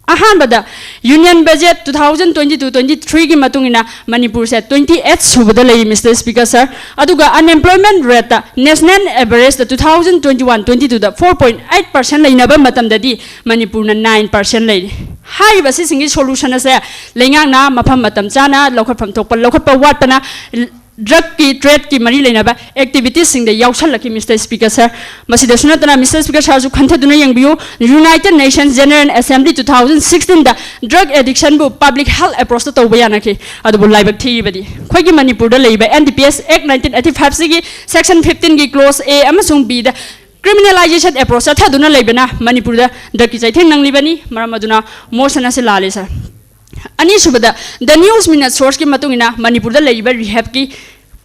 ꯑꯍꯥꯟꯕꯗ, Union Budget two thousand twenty-two twenty-three ꯒꯤ ꯃꯇꯨꯡ ꯏꯟꯅ ꯃꯅꯤꯄꯨꯔꯁꯦ twenty eight ꯁꯨꯕꯗ ꯂꯩꯔꯤ, Mister Speaker, sir꯫ ꯑꯗꯨꯒ unemployment rate ꯇ national average ꯇ two thousand twenty-one twenty-two ꯗ four point eight percent ꯂꯩꯅꯕ ꯃꯇꯝꯗꯗꯤ ꯃꯅꯤꯄꯨꯔꯅ nine percent ꯂꯩꯔꯤ꯫ ꯍꯥꯏꯔꯤꯕ ꯁꯤꯁꯤꯡꯒꯤ solution ꯑꯁꯦ ꯂꯩꯉꯥꯛꯅ ꯃꯐꯝ ꯃꯇꯝ ꯆꯥꯅ ꯂꯧꯈꯠꯐꯝ ꯊꯣꯛꯄ ꯂꯧꯈꯠꯄ ꯋꯥꯠꯄꯅ drug ꯀꯤ, trade ꯀꯤ ꯃꯔꯤ ꯂꯩꯅꯕ activities ꯁꯤꯡꯗ ꯌꯥꯎꯁꯜꯂꯛꯈꯤ, Mister Speaker, sir꯫ ꯃꯁꯤꯗꯁꯨ ꯅꯠꯇꯅ, Mister Speaker, sir ꯁꯨ ꯈꯟꯊꯗꯨꯅ ꯌꯦꯡꯕꯤꯌꯨ, United Nations General Assembly two thousand sixteen ꯗ drug addiction ꯕꯨ public health approach ꯇ ꯇꯧꯕ ꯌꯥꯅꯈꯤ꯫ ꯑꯗꯨꯕꯨ ꯂꯥꯏꯕꯛ ꯊꯤꯔꯤꯕꯗꯤ ꯑꯩꯈꯣꯏꯒꯤ ꯃꯅꯤꯄꯨꯔꯗ ꯂꯩꯔꯤꯕ N D P S Act nineteen eighty-five ꯁꯤꯒꯤ section fifteen ꯒꯤ clause A ꯑꯃꯁꯨꯡ B ꯗ criminalization approach ꯆꯠꯊꯗꯨꯅ ꯂꯩꯕꯅ ꯃꯅꯤꯄꯨꯔꯗ drug ꯀꯤ ꯆꯩꯊꯦꯡ ꯅꯪꯂꯤꯕꯅꯤ꯫ ꯃꯔꯝ ꯑꯗꯨꯅ motion ꯑꯁꯤ ꯂꯥꯜꯂꯤ, sir꯫ ꯑꯅꯤꯁꯨꯕꯗ, The News Minute source ꯀꯤ ꯃꯇꯨꯡ ꯏꯟꯅ ꯃꯅꯤꯄꯨꯔꯗ ꯂꯩꯔꯤꯕ rehab ꯀꯤ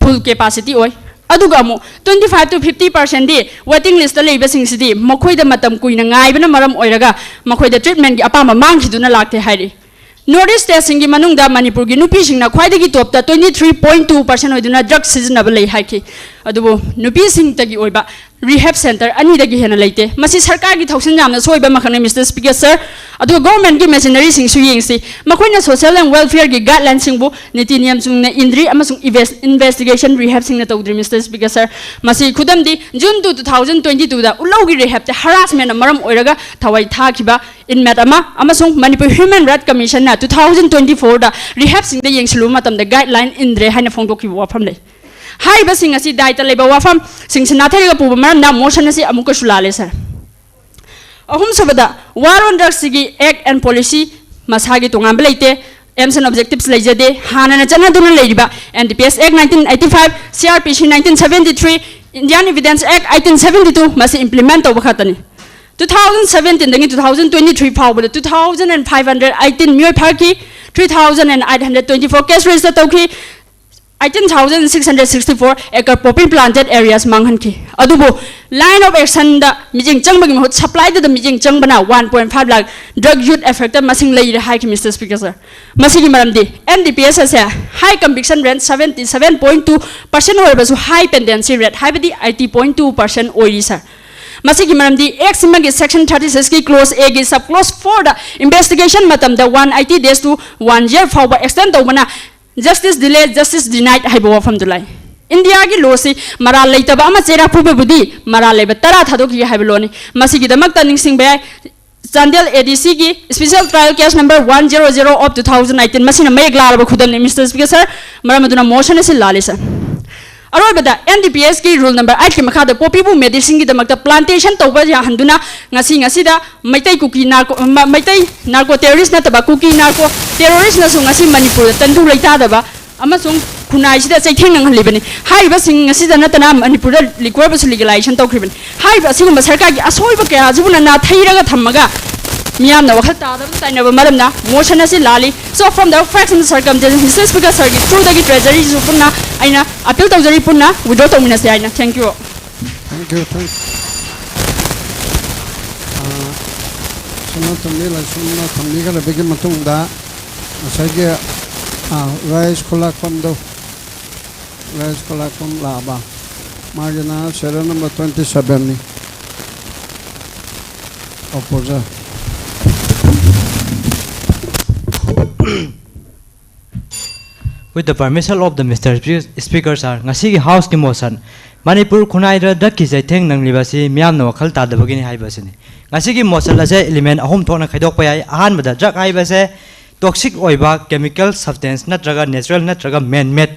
full capacity ꯑꯣꯏ꯫ ꯑꯗꯨꯒ ꯑꯃꯨꯛ twenty five to fifty percent D waiting list ꯇ ꯂꯩꯕꯁꯤꯡꯁꯤꯗꯤ ꯃꯈꯣꯏꯗ ꯃꯇꯝ ꯀꯨꯏꯅ ꯉꯥꯏꯕꯅ ꯃꯔꯝ ꯑꯣꯏꯔꯒ ꯃꯈꯣꯏꯗ treatment ꯀꯤ ꯑꯄꯥꯝꯕ ꯃꯥꯡꯈꯤꯗꯨꯅ ꯂꯥꯛꯇꯦ ꯍꯥꯏꯔꯤ꯫ North East state ꯁꯤꯡꯒꯤ ꯃꯅꯨꯡꯗ ꯃꯅꯤꯄꯨꯔꯒꯤ ꯅꯨꯄꯤꯁꯤꯡꯅ ꯈ꯭ꯋꯥꯏꯗꯒꯤ top ꯇ twenty three point two percent ꯑꯣꯏꯗꯨꯅ drug ꯁꯤꯖꯤꯟꯅꯕ ꯂꯩ ꯍꯥꯏꯈꯤ꯫ ꯑꯗꯨꯕꯨ ꯅꯨꯄꯤꯁꯤꯡꯇꯒꯤ ꯑꯣꯏꯕ rehab centre ꯑꯅꯤꯗꯒꯤ ꯍꯦꯟꯅ ꯂꯩꯇꯦ꯫ ꯃꯁꯤ ꯁꯔꯀꯥꯔꯒꯤ ꯊꯧꯁꯤꯜ ꯌꯥꯝꯅ ꯁꯣꯏꯕ ꯑꯃꯈꯛꯅꯤ, Mister Speaker, sir꯫ ꯑꯗꯨꯒ government ꯀꯤ machinery ꯁꯤꯡꯁꯨ ꯌꯦꯡꯁꯤ꯫ ꯃꯈꯣꯏꯅ social and welfare ꯒꯤ guideline ꯁꯤꯡꯕꯨ ꯅꯤꯇꯤ ꯅꯤꯌꯝ ꯆꯨꯝꯅ ꯏꯟꯗ꯭ꯔꯤ ꯑꯃꯁꯨꯡ invest-, investigation rehab ꯁꯤꯡꯅ ꯇꯧꯗ꯭ꯔꯤ, Mister Speaker, sir꯫ ꯃꯁꯤ ꯈꯨꯗꯝꯗꯤ, June two, two thousand twenty-two ꯗ ꯎꯠꯂꯧꯒꯤ rehab ꯇ harassment ꯅ ꯃꯔꯝ ꯑꯣꯏꯔꯒ ꯊꯋꯥꯏ ꯊꯥꯈꯤꯕ inmate ꯑꯃ ꯑꯃꯁꯨꯡ Manipur Human Rights Commission ꯅ two thousand twenty-four ꯗ rehab ꯁꯤꯡꯗ ꯌꯦꯡꯁꯤꯜꯂꯨꯕ ꯃꯇꯝꯗ guideline ꯏꯟꯗ꯭ꯔꯦ ꯍꯥꯏꯅ ꯐꯣꯡꯗꯣꯛꯈꯤꯕ ꯋꯥꯐꯝ ꯂꯩ꯫ ꯍꯥꯏꯔꯤꯕꯁꯤꯡ ꯑꯁꯤ ꯗꯥꯏꯇ ꯂꯩꯕ ꯋꯥꯐꯝꯁꯤꯡꯁꯤ ꯅꯥꯊꯩꯔꯒ ꯄꯨꯕ ꯃꯔꯝꯅ motion ꯑꯁꯤ ꯑꯃꯨꯛꯀꯁꯨ ꯂꯥꯜꯂꯦ, sir꯫ ꯑꯍꯨꯝꯁꯨꯕꯗ, War on Drugs ꯁꯤꯒꯤ act and policy ꯃꯁꯥꯒꯤ ꯇꯣꯉꯥꯟꯕ ꯂꯩꯇꯦ, aims and objectives ꯂꯩꯖꯗꯦ꯫ ꯍꯥꯟꯅꯅ ꯆꯠꯅꯗꯨꯅ ꯂꯩꯔꯤꯕ N D P S Act nineteen eighty-five, C R P C nineteen seventy-three, Indian Evidence Act eighteen seventy-two ꯃꯁꯤ implement ꯇꯧꯕ ꯈꯛꯇꯅꯤ꯫ Two thousand seventeenꯗꯒꯤ two thousand twenty three ꯐꯥꯎꯕꯗ two thousand and five hundred eighteen ꯃꯤꯑꯣꯏ ꯐꯥꯈꯤ, three thousand and eight hundred twenty four case register ꯇꯧꯈꯤ, eighteen thousand six hundred sixty four acre poppy planted areas ꯃꯥꯡꯍꯟꯈꯤ꯫ ꯑꯗꯨꯕꯨ line of actionꯗ ꯃꯤꯠꯌꯦꯡ ꯆꯪꯕꯒꯤ ꯃꯍꯨꯠ supplyꯗꯨꯗ ꯃꯤꯠꯌꯦꯡ ꯆꯪꯕꯅ one point five lakh drug use effectꯇ ꯃꯁꯤꯡ ꯂꯩꯔꯦ ꯍꯥꯏꯈꯤ, Mister Speaker sir꯫ ꯃꯁꯤꯒꯤ ꯃꯔꯝꯗꯤ NDPS ꯑꯁꯦ high conviction rate seventy seven point two percent ꯑꯣꯏꯔꯕꯁꯨ high pendency rate ꯍꯥꯏꯕꯗꯤ eighty point two percent ꯑꯣꯏꯔꯤ sir꯫ ꯃꯁꯤꯒꯤ ꯃꯔꯝꯗꯤ Act ꯁꯤꯃꯒꯤ section thirty sixꯀꯤ clause Aꯒꯤ sub clause fourꯗ investigation ꯃꯇꯝꯗ one eighty days to one year ꯐꯥꯎꯕ extend ꯇꯧꯕꯅ justice delay, justice denied ꯍꯥꯏꯕ ꯋꯥꯐꯝꯗꯨ ꯂꯩ꯫ ꯏꯟꯗꯤꯌꯥꯒꯤ lawꯁꯤ ꯃꯔꯥꯜ ꯂꯩꯇꯕ ꯑꯃ ꯆꯩꯔꯥꯛ ꯐꯨꯕꯕꯨꯗꯤ ꯃꯔꯥꯜ ꯂꯩꯕ ꯇꯔꯥ ꯊꯥꯗꯣꯛꯈꯤ ꯍꯥꯏꯕ lawꯅꯤ꯫ ꯃꯁꯤꯒꯤꯗꯃꯛꯇ ꯅꯤꯡꯁꯤꯡꯕ ꯌꯥꯏ, Chandel ADCꯒꯤ special trial case number one zero zero of two thousand eighteen, ꯃꯁꯤꯅ ꯃꯌꯦꯛ ꯂꯥꯔꯕ ꯈꯨꯗꯝꯅꯤ, Mister Speaker sir꯫ ꯃꯔꯝ ꯑꯗꯨꯅ motion ꯑꯁꯤ ꯂꯥꯜꯂꯤ sir꯫ ꯑꯔꯣꯏꯕꯗ NDPSꯀꯤ rule number eightꯀꯤ ꯃꯈꯥꯗ poppyꯕꯨ medicineꯒꯤꯗꯃꯛꯇ plantation ꯇꯧꯕ ꯌꯥꯍꯟꯗꯨꯅ ꯉꯁꯤ ꯉꯁꯤꯗ ꯃꯩꯇꯩ ꯀꯨꯀꯤ narco, ꯃ-, ꯃꯩꯇꯩ narco terrorist ꯅꯠꯇꯕ ꯀꯨꯀꯤ narco terroristꯅꯁꯨ ꯉꯁꯤ ꯃꯅꯤꯄꯨꯔꯗ ꯇꯪꯗꯨ ꯂꯩꯇꯥꯗꯕ ꯑꯃꯁꯨꯡ ꯈꯨꯟꯅꯥꯏꯁꯤꯗ ꯆꯩꯊꯦꯡ ꯅꯪꯍꯜꯂꯤꯕꯅꯤ꯫ ꯍꯥꯏꯔꯤꯕꯁꯤꯡ ꯑꯁꯤꯗ ꯅꯠꯇꯅ ꯃꯅꯤꯄꯨꯔꯗ liquorꯕꯨꯁꯨ legalization ꯇꯧꯈ꯭ꯔꯤꯕꯅꯤ꯫ ꯍꯥꯏꯔꯤꯕ ꯑꯁꯤꯒꯨꯝꯕ ꯁꯔꯀꯥꯔꯒꯤ ꯑꯁꯣꯏꯕ ꯀꯌꯥꯁꯤꯕꯨ ꯅꯅꯥ ꯊꯩꯔꯒ ꯊꯝꯃꯒ ꯃꯤꯌꯥꯝꯅ ꯋꯥꯈꯜ ꯇꯥꯗꯕꯗ ꯇꯥꯏꯅꯕ ꯃꯔꯝꯅ motion ꯑꯁꯤ ꯂꯥꯜꯂꯤ꯫ So from the facts and circumstances, Mister Speaker sirꯒꯤ throughꯗꯒꯤ treasuryꯁꯨ ꯄꯨꯟꯅ ꯑꯩꯅ appeal ꯇꯧꯖꯔꯤ, ꯄꯨꯟꯅ withdraw ꯇꯧꯃꯤꯟꯅꯁꯤ ꯍꯥꯏꯅ꯫ Thank you꯫ Thank you, thank you. ꯑꯥ, ꯁꯅꯥꯇꯣꯝꯕꯤ ꯂꯥꯏꯁ꯭ꯔꯝꯅ ꯊꯝꯕꯤꯈ꯭ꯔꯕꯒꯤ ꯃꯇꯨꯡꯗ ꯉꯁꯥꯏꯒꯤ, ꯑꯥ, ꯔꯥꯏꯁ ꯈꯨꯂꯥꯛꯄꯝꯗꯣ, ꯔꯥꯏꯁ ꯈꯨꯂꯥꯛꯄꯝ ꯂꯥꯛꯑꯕ? ꯃꯥꯒꯤꯅ serial number twenty sevenꯅꯤ꯫ Opposer꯫ With the permission of the Mister Speaker sir, ꯉꯁꯤꯒꯤ Houseꯀꯤ motion, ꯃꯅꯤꯄꯨꯔ ꯈꯨꯟꯅꯥꯏꯗ drugꯀꯤ ꯆꯩꯊꯦꯡ ꯅꯪꯂꯤꯕ ꯑꯁꯤ ꯃꯤꯌꯥꯝꯅ ꯋꯥꯈꯜ ꯇꯥꯗꯕꯒꯤꯅꯤ ꯍꯥꯏꯕ ꯑꯁꯤꯅꯤ꯫ ꯉꯁꯤꯒꯤ motion ꯑꯁꯦ element ꯑꯍꯨꯝ ꯊꯣꯛꯅ ꯈꯥꯏꯗꯣꯛꯄ ꯌꯥꯏ꯫ ꯑꯍꯥꯟꯕꯗ, drug ꯍꯥꯏꯕꯁꯦ toxic ꯑꯣꯏꯕ chemical substance ꯅꯠꯇ꯭ꯔꯒ natural ꯅꯠꯇ꯭ꯔꯒ man made,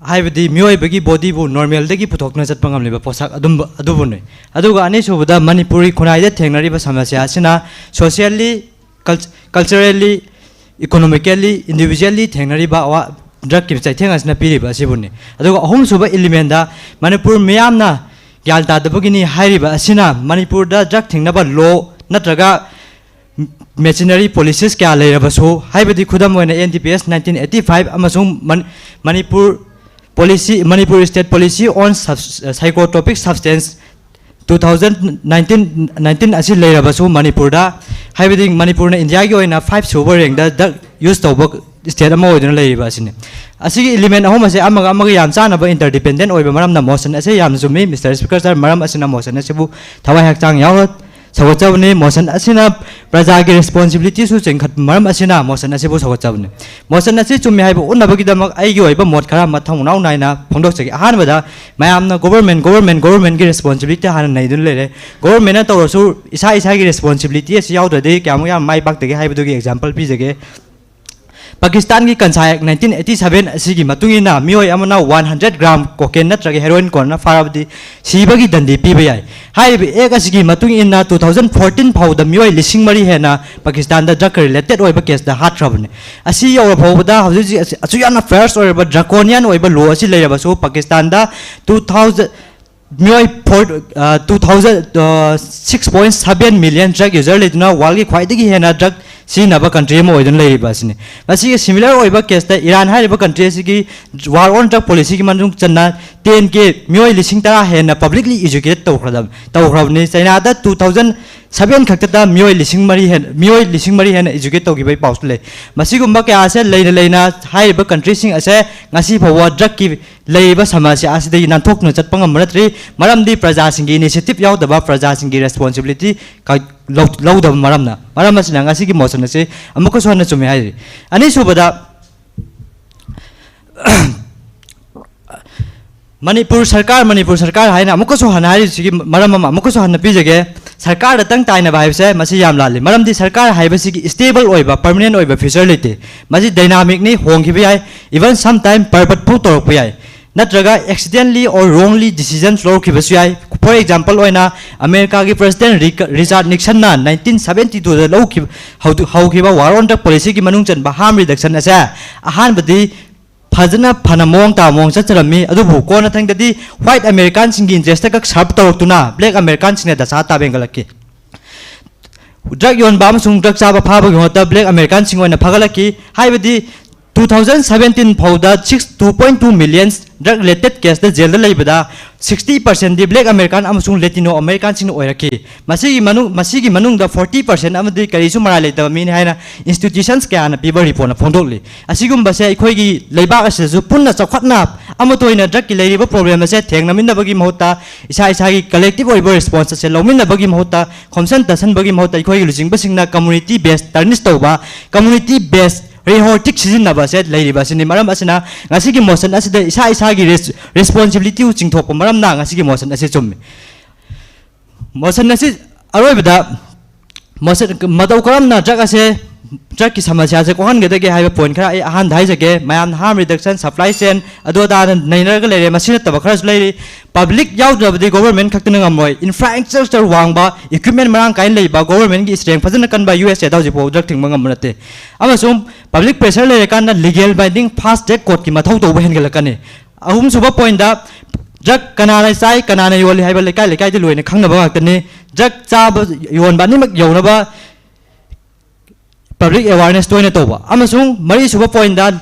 ꯍꯥꯏꯕꯗꯤ ꯃꯤꯑꯣꯏꯕꯒꯤ bodyꯕꯨ normalꯗꯒꯤ ꯄꯨꯊꯣꯛꯇꯨꯅ ꯆꯠꯄ ꯉꯝꯂꯤꯕ ꯄꯣꯠꯁꯛ ꯑꯗꯨꯝꯕ ꯑꯗꯨꯕꯨꯅꯤ꯫ ꯑꯗꯨꯒ ꯑꯅꯤꯁꯨꯕꯗ, ꯃꯅꯤꯄꯨꯔꯤ ꯈꯨꯟꯅꯥꯏꯗ ꯊꯦꯡꯅꯔꯤꯕ ꯁꯃꯁ꯭ꯌꯥ ꯑꯁꯤꯅ socially, cult-, culturally, economically, individually ꯊꯦꯡꯅꯔꯤꯕ ꯑꯋꯥ-, drugꯀꯤ ꯆꯩꯊꯦꯡ ꯑꯁꯤꯅ ꯄꯤꯔꯤꯕ ꯑꯁꯤꯕꯨꯅꯤ꯫ ꯑꯗꯨꯒ ꯑꯍꯨꯝꯁꯨꯕ elementꯇ, ꯃꯅꯤꯄꯨꯔ ꯃꯤꯌꯥꯝꯅ ꯒ꯭ꯌꯥꯟ ꯇꯥꯗꯕꯒꯤꯅꯤ ꯍꯥꯏꯔꯤꯕ ꯑꯁꯤꯅ ꯃꯅꯤꯄꯨꯔꯗ drug ꯊꯤꯡꯅꯕ law ꯅꯠꯇ꯭ꯔꯒ machinery policies ꯀꯌꯥ ꯂꯩꯔꯕꯁꯨ, ꯍꯥꯏꯕꯗꯤ ꯈꯨꯗꯝ ꯑꯣꯏꯅ N D P S nineteen eighty five ꯑꯃꯁꯨꯡ ꯃꯟ-, Manipur policy, Manipur State Policy on Subs-, Psychotropic Substance two thousand nineteen, nineteen ꯑꯁꯤ ꯂꯩꯔꯕꯁꯨ ꯃꯅꯤꯄꯨꯔꯗ, ꯍꯥꯏꯕꯗꯤ ꯃꯅꯤꯄꯨꯔꯅ ꯏꯟꯗꯤꯌꯥꯒꯤ ꯑꯣꯏꯅ five ꯁꯨꯕ rankꯗ drug use ꯇꯧꯕ state ꯑꯃ ꯑꯣꯏꯗꯨꯅ ꯂꯩꯔꯤꯕ ꯑꯁꯤꯅꯤ꯫ ꯑꯁꯤꯒꯤ element ꯑꯍꯨꯝ ꯑꯁꯦ ꯑꯃꯒ ꯑꯃꯒ ꯌꯥꯝ ꯆꯥꯟꯅꯕ, interdependent ꯑꯣꯏꯕ ꯃꯔꯝꯅ motion ꯑꯁꯦ ꯌꯥꯝꯅ ꯆꯨꯝꯃꯤ꯫ Mister Speaker sir, ꯃꯔꯝ ꯑꯁꯤꯅ motion ꯑꯁꯤꯕꯨ ꯊꯋꯥꯏ ꯍꯛꯆꯥꯡ ꯌꯥꯎꯅ ꯁꯧꯒꯠꯆꯕꯅꯤ꯫ Motion ꯑꯁꯤꯅ ꯄ꯭ꯔꯖꯥꯒꯤ responsibilityꯁꯨ ꯆꯤꯡꯈꯠꯄ ꯃꯔꯝ ꯑꯁꯤꯅ motion ꯑꯁꯤꯕꯨ ꯁꯧꯒꯠꯆꯕꯅꯤ꯫ Motion ꯑꯁꯤ ꯆꯨꯝꯃꯤ ꯍꯥꯏꯕ ꯎꯠꯅꯕꯒꯤꯗꯃꯛ ꯑꯩꯒꯤ ꯑꯣꯏꯕ ꯃꯣꯠ ꯈꯔ ꯃꯊꯧ ꯃꯅꯥꯎ ꯅꯥꯏꯅ ꯐꯣꯡꯗꯣꯛꯆꯒꯦ꯫ ꯑꯍꯥꯟꯕꯗ, ꯃꯌꯥꯝꯅ government, government, governmentꯀꯤ responsibility ꯍꯥꯟꯅ ꯅꯩꯗꯨꯅ ꯂꯩꯔꯦ꯫ Governmentꯅ ꯇꯧꯔꯁꯨ ꯏꯁꯥ ꯏꯁꯥꯒꯤ responsibility ꯑꯁꯤ ꯌꯥꯎꯗ꯭ꯔꯗꯤ ꯀꯌꯥꯃꯨꯛ ꯌꯥꯝ ꯃꯥꯏ ꯄꯥꯛꯇꯒꯦ ꯍꯥꯏꯕꯗꯨꯒꯤ example ꯄꯤꯖꯒꯦ꯫ ꯄꯥꯀꯤꯁꯇꯥꯟꯒꯤ ꯀꯟꯁꯥ Act nineteen eighty seven ꯑꯁꯤꯒꯤ ꯃꯇꯨꯡ ꯏꯟꯅ ꯃꯤꯑꯣꯏ ꯑꯃꯅ one hundred gram cocaine ꯅꯠꯇ꯭ꯔꯒ heroin ꯀꯣꯟꯅ ꯐꯥꯔꯕꯗꯤ ꯁꯤꯕꯒꯤ ꯗꯟꯗꯤ ꯄꯤꯕ ꯌꯥꯏ꯫ ꯍꯥꯏꯔꯤꯕ act ꯑꯁꯤꯒꯤ ꯃꯇꯨꯡ ꯏꯟꯅ two thousand fourteen ꯐꯥꯎꯕꯗ ꯃꯤꯑꯣꯏ ꯂꯤꯁꯤꯡ ꯃꯔꯤ ꯍꯦꯟꯅ ꯄꯥꯀꯤꯁꯇꯥꯟꯗ drugꯀ related ꯑꯣꯏꯕ caseꯇ ꯍꯥꯠꯈ꯭ꯔꯕꯅꯤ꯫ ꯑꯁꯤ ꯌꯧꯔ ꯐꯥꯎꯕꯗ ꯍꯧꯖꯤꯛ ꯍꯧꯖꯤꯛ ꯑꯁꯤ-, ꯑꯁꯨꯛ ꯌꯥꯝꯅ fierce ꯑꯣꯏꯔꯕ draconian ꯑꯣꯏꯕ law ꯑꯁꯤ ꯂꯩꯔꯕꯁꯨ ꯄꯥꯀꯤꯁꯇꯥꯟꯗ two thousand, ꯃꯤꯑꯣꯏ four, ꯑ, two thousand, ꯑ, six point seven million drug user ꯂꯩꯗꯨꯅ worldꯀꯤ ꯈ꯭ꯋꯥꯏꯗꯒꯤ ꯍꯦꯟꯅ drug ꯁꯤꯖꯤꯟꯅꯕ country ꯑꯃ ꯑꯣꯏꯗꯨꯅ ꯂꯩꯔꯤꯕ ꯑꯁꯤꯅꯤ꯫ ꯃꯁꯤꯒꯤ similar ꯑꯣꯏꯕ caseꯇ ꯏꯔꯥꯟ ꯍꯥꯏꯔꯤꯕ country ꯑꯁꯤꯒꯤ war on drug policyꯒꯤ ꯃꯅꯨꯡ ꯆꯟꯅ ten K, ꯃꯤꯑꯣꯏ ꯂꯤꯁꯤꯡ ꯇꯔꯥ ꯍꯦꯟꯅ publicly educate ꯇꯧꯈ꯭ꯔꯗꯕ-, ꯇꯧꯈ꯭ꯔꯕꯅꯤ꯫ ꯆꯩꯅꯥꯗ two thousand seven ꯈꯛꯇꯗ ꯃꯤꯑꯣꯏ ꯂꯤꯁꯤꯡ ꯃꯔꯤ ꯍꯦꯟ-, ꯃꯤꯑꯣꯏ ꯂꯤꯁꯤꯡ ꯃꯔꯤ ꯍꯦꯟꯅ educate ꯇꯧꯈꯤꯕꯒꯤ ꯄꯥꯎꯁꯨ ꯂꯩ꯫ ꯃꯁꯤꯒꯨꯝꯕ ꯀꯌꯥ ꯑꯁꯦ ꯂꯩꯅ ꯂꯩꯅ ꯍꯥꯏꯔꯤꯕ countryꯁꯤꯡ ꯑꯁꯦ ꯉꯁꯤ ꯐꯥꯎꯕ drugꯀꯤ ꯂꯩꯔꯤꯕ ꯁꯃꯁ꯭ꯌꯥ ꯑꯁꯤꯗꯒꯤ ꯅꯥꯟꯊꯣꯛꯇꯨꯅ ꯆꯠꯄ ꯉꯝꯕ ꯅꯠꯇ꯭ꯔꯤ꯫ ꯃꯔꯝꯗꯤ ꯄ꯭ꯔꯖꯥꯁꯤꯡꯒꯤ initiative ꯌꯥꯎꯗꯕ, ꯄ꯭ꯔꯖꯥꯁꯤꯡꯒꯤ responsibility ꯀ-, ꯂꯧ-, ꯂꯧꯗꯕ ꯃꯔꯝꯅ꯫ ꯃꯔꯝ ꯑꯁꯤꯅ ꯉꯁꯤꯒꯤ motion ꯑꯁꯤ ꯑꯃꯨꯛꯀꯁꯨ ꯍꯟꯅ ꯆꯨꯝꯃꯤ ꯍꯥꯏꯔꯤ꯫ ꯑꯅꯤꯁꯨꯕꯗ, ꯃꯅꯤꯄꯨꯔ ꯁꯔꯀꯥꯔ, ꯃꯅꯤꯄꯨꯔ ꯁꯔꯀꯥꯔ ꯍꯥꯏꯅ ꯑꯃꯨꯛꯀꯁꯨ ꯍꯟꯅ ꯍꯥꯏꯔꯤꯕꯁꯤꯒꯤ ꯃꯔꯝ ꯑꯃ ꯑꯃꯨꯛꯀꯁꯨ ꯍꯟꯅ ꯄꯤꯖꯒꯦ꯫ ꯁꯔꯀꯥꯔꯗꯇꯪ ꯇꯥꯏꯅꯕ ꯍꯥꯏꯕꯁꯦ ꯃꯁꯤ ꯌꯥꯝ ꯂꯥꯜꯂꯤ꯫ ꯃꯔꯝꯗꯤ ꯁꯔꯀꯥꯔ ꯍꯥꯏꯕꯁꯤꯒꯤ stable ꯑꯣꯏꯕ, permanent ꯑꯣꯏꯕ future ꯂꯩꯇꯦ꯫ ꯃꯁꯤ dynamicꯅꯤ, ꯍꯣꯡꯈꯤꯕ ꯌꯥꯏ꯫ Even sometime pervert ꯐꯥꯎ ꯇꯧꯔꯛꯄ ꯌꯥꯏ꯫ ꯅꯠꯇ꯭ꯔꯒ accidentally or wrongly decisions ꯂꯧꯔꯛꯈꯤꯕꯁꯨ ꯌꯥꯏ꯫ For example ꯑꯣꯏꯅ, ꯑꯃꯦꯔꯤꯀꯥꯒꯤ President ꯔꯤꯀ-, ꯔꯤꯆꯥꯔꯗ ꯅꯤꯛꯁꯟꯅ nineteen seventy twoꯗ ꯂꯧꯈꯤꯕ, ꯍꯧꯗꯨ-, ꯍꯧꯈꯤꯕ war on drug policyꯒꯤ ꯃꯅꯨꯡ ꯆꯟꯕ harm reduction ꯑꯁꯦ ꯑꯍꯥꯟꯕꯗꯤ ꯐꯖꯅ ꯐꯅ ꯃꯑꯣꯡ ꯇꯥꯕ ꯃꯑꯣꯡ ꯆꯠꯆꯔꯝꯃꯤ꯫ ꯑꯗꯨꯕꯨ ꯀꯣꯟꯅꯊꯪꯗꯗꯤ white Americanꯁꯤꯡꯒꯤ interestꯇ ꯈꯛ serve ꯇꯧꯔꯛꯇꯨꯅ black Americanꯁꯤꯡꯅ ꯗꯁꯥ ꯇꯥꯕ ꯍꯦꯟꯒꯠꯂꯛꯈꯤ꯫ Drug ꯌꯣꯟꯕ ꯑꯃꯁꯨꯡ drug ꯆꯥꯕ ꯐꯥꯕꯒꯤ ꯃꯍꯨꯠꯇ black Americanꯁꯤꯡ ꯑꯣꯏꯅ ꯐꯥꯒꯠꯂꯛꯈꯤ꯫ ꯍꯥꯏꯕꯗꯤ two thousand seventeen ꯐꯥꯎꯗ six two point two million drug related caseꯇ jailꯗ ꯂꯩꯕꯗ sixty percentꯗꯤ black American ꯑꯃꯁꯨꯡ Latino Americanꯁꯤꯡꯅ ꯑꯣꯏꯔꯛꯈꯤ꯫ ꯃꯁꯤꯒꯤ ꯃꯅꯨꯡ ꯃꯁꯤꯒꯤ ꯃꯅꯨꯡꯗ forty percent ꯑꯃꯗꯤ ꯀꯔꯤꯁꯨ ꯃꯔꯥꯏ ꯂꯩꯇꯕ ꯃꯤꯅꯤ ꯍꯥꯏꯅ institutions ꯀꯌꯥꯅ ꯄꯤꯕ reportꯅ ꯐꯣꯡꯗꯣꯛꯂꯤ꯫ ꯑꯁꯤꯒꯨꯝꯕꯁꯦ ꯑꯩꯈꯣꯏꯒꯤ ꯂꯩꯕꯥꯛ ꯑꯁꯤꯗꯁꯨ ꯄꯨꯟꯅ ꯆꯥꯎꯈꯠꯅ ꯑꯃꯠꯇ ꯑꯣꯏꯅ drugꯀꯤ ꯂꯩꯔꯤꯕ problem ꯑꯁꯦ ꯊꯦꯡꯅꯃꯤꯟꯅꯕꯒꯤ ꯃꯍꯨꯠꯇ, ꯏꯁꯥ ꯏꯁꯥꯒꯤ collective ꯑꯣꯏꯕ response ꯑꯁꯦ ꯂꯧꯃꯤꯟꯅꯕꯒꯤ ꯃꯍꯨꯠꯇ, ꯈꯣꯝꯁꯟ ꯇꯥꯁꯟꯕꯒꯤ ꯃꯍꯨꯠꯇ ꯑꯩꯈꯣꯏꯒꯤ ꯂꯨꯆꯤꯡꯕꯁꯤꯡꯅ community base tarnish ꯇꯧꯕ, community base rhetoric ꯁꯤꯖꯤꯟꯅꯕ ꯑꯁꯦ ꯂꯩꯔꯤꯕ ꯑꯁꯤꯅꯤ꯫ ꯃꯔꯝ ꯑꯁꯤꯅ ꯉꯁꯤꯒꯤ motion ꯑꯁꯤꯗ ꯏꯁꯥ ꯏꯁꯥꯒꯤ res- responsibilityꯕꯨ ꯆꯤꯡꯊꯣꯛꯄ ꯃꯔꯝꯅ ꯉꯁꯤꯒꯤ motion ꯑꯁꯤ ꯆꯨꯝꯃꯤ꯫ Motion ꯑꯁꯤ ꯑꯔꯣꯏꯕꯗ motion ꯃꯇꯧ ꯀꯔꯝꯅ drug ꯑꯁꯦ drugꯀꯤ ꯁꯃꯁ꯭ꯌꯥꯁꯦ ꯀꯣꯛꯍꯟꯒꯗꯒꯦ ꯍꯥꯏꯕ point ꯈꯔ ꯑꯩ ꯑꯍꯥꯟꯕꯗ ꯍꯥꯏꯖꯒꯦ꯫ ꯃꯌꯥꯝꯅ harm reduction, supply chain, ꯑꯗꯨ ꯑꯗꯥꯅ ꯅꯩꯅꯔꯒ ꯂꯩꯔꯦ꯫ ꯃꯁꯤ ꯅꯠꯇꯕ ꯈꯔꯁꯨ ꯂꯩꯔꯤ꯫ Public ꯌꯥꯎꯗ꯭ꯔꯕꯗꯤ government ꯈꯛꯇꯅ ꯉꯝꯃꯣꯏ꯫ Infrastructure ꯋꯥꯡꯕ, equipment ꯃꯔꯥꯡ ꯀꯥꯏꯅ ꯂꯩꯕ, governmentꯀꯤ strength ꯐꯖꯅ ꯀꯟꯕ USAꯗ ꯍꯧꯖꯤꯛꯐꯥꯎ drug ꯊꯤꯡꯕ ꯉꯝꯕ ꯅꯠꯇꯦ꯫ ꯑꯃꯁꯨꯡ public pressure ꯂꯩꯔꯀꯥꯟꯗ legal binding fast track courtꯀꯤ ꯃꯊꯧ ꯇꯧꯕ ꯍꯦꯟꯒꯠꯂꯛꯀꯅꯤ꯫ ꯑꯍꯨꯝꯁꯨꯕ pointꯇ drug ꯀꯅꯥꯅ ꯆꯥꯏ, ꯀꯅꯥꯅ ꯌꯣꯜꯂꯤ ꯍꯥꯏꯕ ꯂꯩꯀꯥꯏ ꯂꯩꯀꯥꯏꯗ ꯂꯣꯏꯅ ꯈꯪꯅꯕ ꯉꯥꯛꯇꯅꯤ꯫ Drug ꯆꯥꯕ ꯌꯣꯟꯕ ꯑꯅꯤꯃꯛ ꯌꯧꯅꯕ public awareness ꯇꯣꯏꯅ ꯇꯧꯕ꯫ ꯑꯃꯁꯨꯡ ꯃꯔꯤꯁꯨꯕ pointꯇ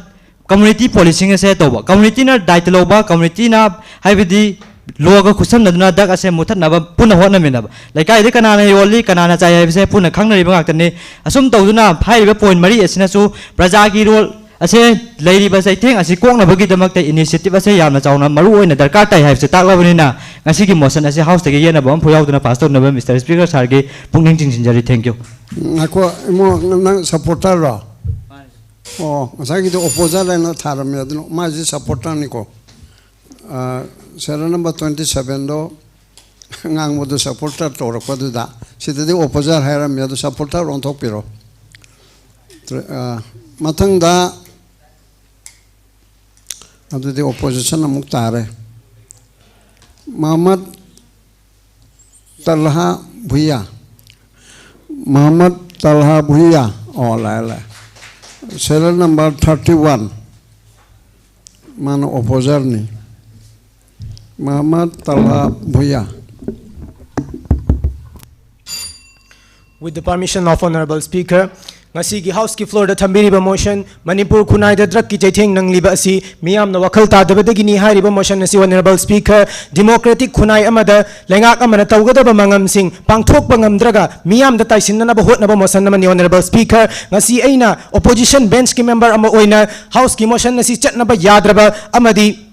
community policing ꯑꯁꯦ ꯇꯧꯕ꯫ Communityꯅ ꯗꯥꯏꯇ ꯂꯧꯕ, communityꯅ ꯍꯥꯏꯕꯗꯤ lawꯒ ꯈꯨꯠꯁꯝꯅꯗꯨꯅ drug ꯑꯁꯦ ꯃꯨꯊꯠꯅꯕ ꯄꯨꯟꯅ ꯍꯣꯠꯅꯃꯤꯟꯅꯕ꯫ ꯂꯩꯀꯥꯏꯗ ꯀꯅꯥꯅ ꯌꯣꯜꯂꯤ, ꯀꯅꯥꯅ ꯆꯥꯏ ꯍꯥꯏꯕꯁꯦ ꯄꯨꯟꯅ ꯈꯪꯅꯔꯤꯕ ꯉꯥꯛꯇꯅꯤ꯫ ꯑꯁꯨꯝ ꯇꯧꯗꯨꯅ ꯍꯥꯏꯔꯤꯕ point ꯃꯔꯤ ꯑꯁꯤꯅꯁꯨ ꯄ꯭ꯔꯖꯥꯒꯤ role ꯑꯁꯦ, ꯂꯩꯔꯤꯕ ꯆꯩꯊꯦꯡ ꯑꯁꯤ ꯀꯣꯛꯅꯕꯒꯤꯗꯃꯛꯇ initiative ꯑꯁꯦ ꯌꯥꯝꯅ ꯆꯥꯎꯅ ꯃꯔꯨ ꯑꯣꯏꯅ ꯗꯔꯀꯥꯔ ꯇꯥꯏ ꯍꯥꯏꯕꯁꯤ ꯇꯥꯛꯂꯕꯅꯤꯅ, ꯉꯁꯤꯒꯤ motion ꯑꯁꯤ Houseꯇꯒꯤ ꯌꯦꯠꯅꯕ ꯑꯃꯐꯥꯎ ꯌꯥꯎꯗꯅ pass ꯇꯧꯅꯕ Mister Speaker sirꯒꯤ ꯄꯨꯛꯅꯤꯡ ꯆꯤꯡꯁꯤꯟꯖꯔꯤ꯫ Thank you꯫ ꯉꯥꯏꯈꯣ, ꯏꯃꯣ, ꯅꯪ supporterꯔꯣ? ꯑꯣ, ꯉꯁꯥꯏꯒꯤꯗꯣ opposer ꯍꯥꯏꯅ ꯊꯥꯔꯝꯃꯦ, ꯑꯗꯨꯅ ꯃꯥꯁꯦ supporterꯅꯤꯀꯣ꯫ ꯑ, serial number twenty sevenꯗꯣ ꯉꯥꯡꯕꯗꯣ supporter ꯇꯧꯔꯛꯄꯗꯨꯗ, ꯁꯤꯗꯗꯤ opposer ꯍꯥꯏꯔꯝꯃꯦ, ꯑꯗꯨ supporter ꯑꯣꯟꯊꯣꯛꯄꯤꯔꯣ꯫ ꯑ, ꯃꯊꯪꯗ ꯑꯗꯨꯗꯤ opposition ꯑꯃꯨꯛ ꯇꯥꯔꯦ꯫ ꯃꯍꯃꯗ ꯇꯜꯍꯥ ꯚꯨꯏꯌꯥ꯫ ꯃꯍꯃꯗ ꯇꯜꯍꯥ ꯚꯨꯏꯌꯥ꯫ ꯑꯣ, ꯂꯥꯛꯑꯦ, ꯂꯥꯛꯑꯦ꯫ Serial number thirty one꯫ ꯃꯥꯅ opposerꯅꯤ꯫ ꯃꯍꯃꯗ ꯇꯂꯍꯥ ꯚꯨꯌꯥ꯫ With the permission of Honorable Speaker, ꯉꯁꯤꯒꯤ Houseꯀꯤ floorꯗ ꯊꯝꯕꯤꯔꯤꯕ motion, ꯃꯅꯤꯄꯨꯔ ꯈꯨꯟꯅꯥꯏꯗ drugꯀꯤ ꯆꯩꯊꯦꯡ ꯅꯪꯂꯤꯕ ꯑꯁꯤ ꯃꯤꯌꯥꯝꯅ ꯋꯥꯈꯜ ꯇꯥꯗꯕꯗꯒꯤꯅꯤ ꯍꯥꯏꯔꯤꯕ motion ꯑꯁꯤ Honorable Speaker, democratic ꯈꯨꯟꯅꯥꯏ ꯑꯃꯗ ꯂꯩꯉꯥꯛ ꯑꯃꯅ ꯇꯧꯒꯗꯕ ꯃꯉꯝꯁꯤꯡ ꯄꯥꯡꯊꯣꯛꯄ ꯉꯝꯗ꯭ꯔꯒ ꯃꯤꯌꯥꯝꯗ ꯇꯥꯏꯁꯤꯟꯅꯅꯕ ꯍꯣꯠꯅꯕ motion ꯑꯃꯅꯤ꯫ Honorable Speaker, ꯉꯁꯤ ꯑꯩꯅ opposition benchꯀꯤ member ꯑꯃ ꯑꯣꯏꯅ Houseꯀꯤ motion ꯑꯁꯤ ꯆꯠꯅꯕ ꯌꯥꯗ꯭ꯔꯕ ꯑꯃꯗꯤ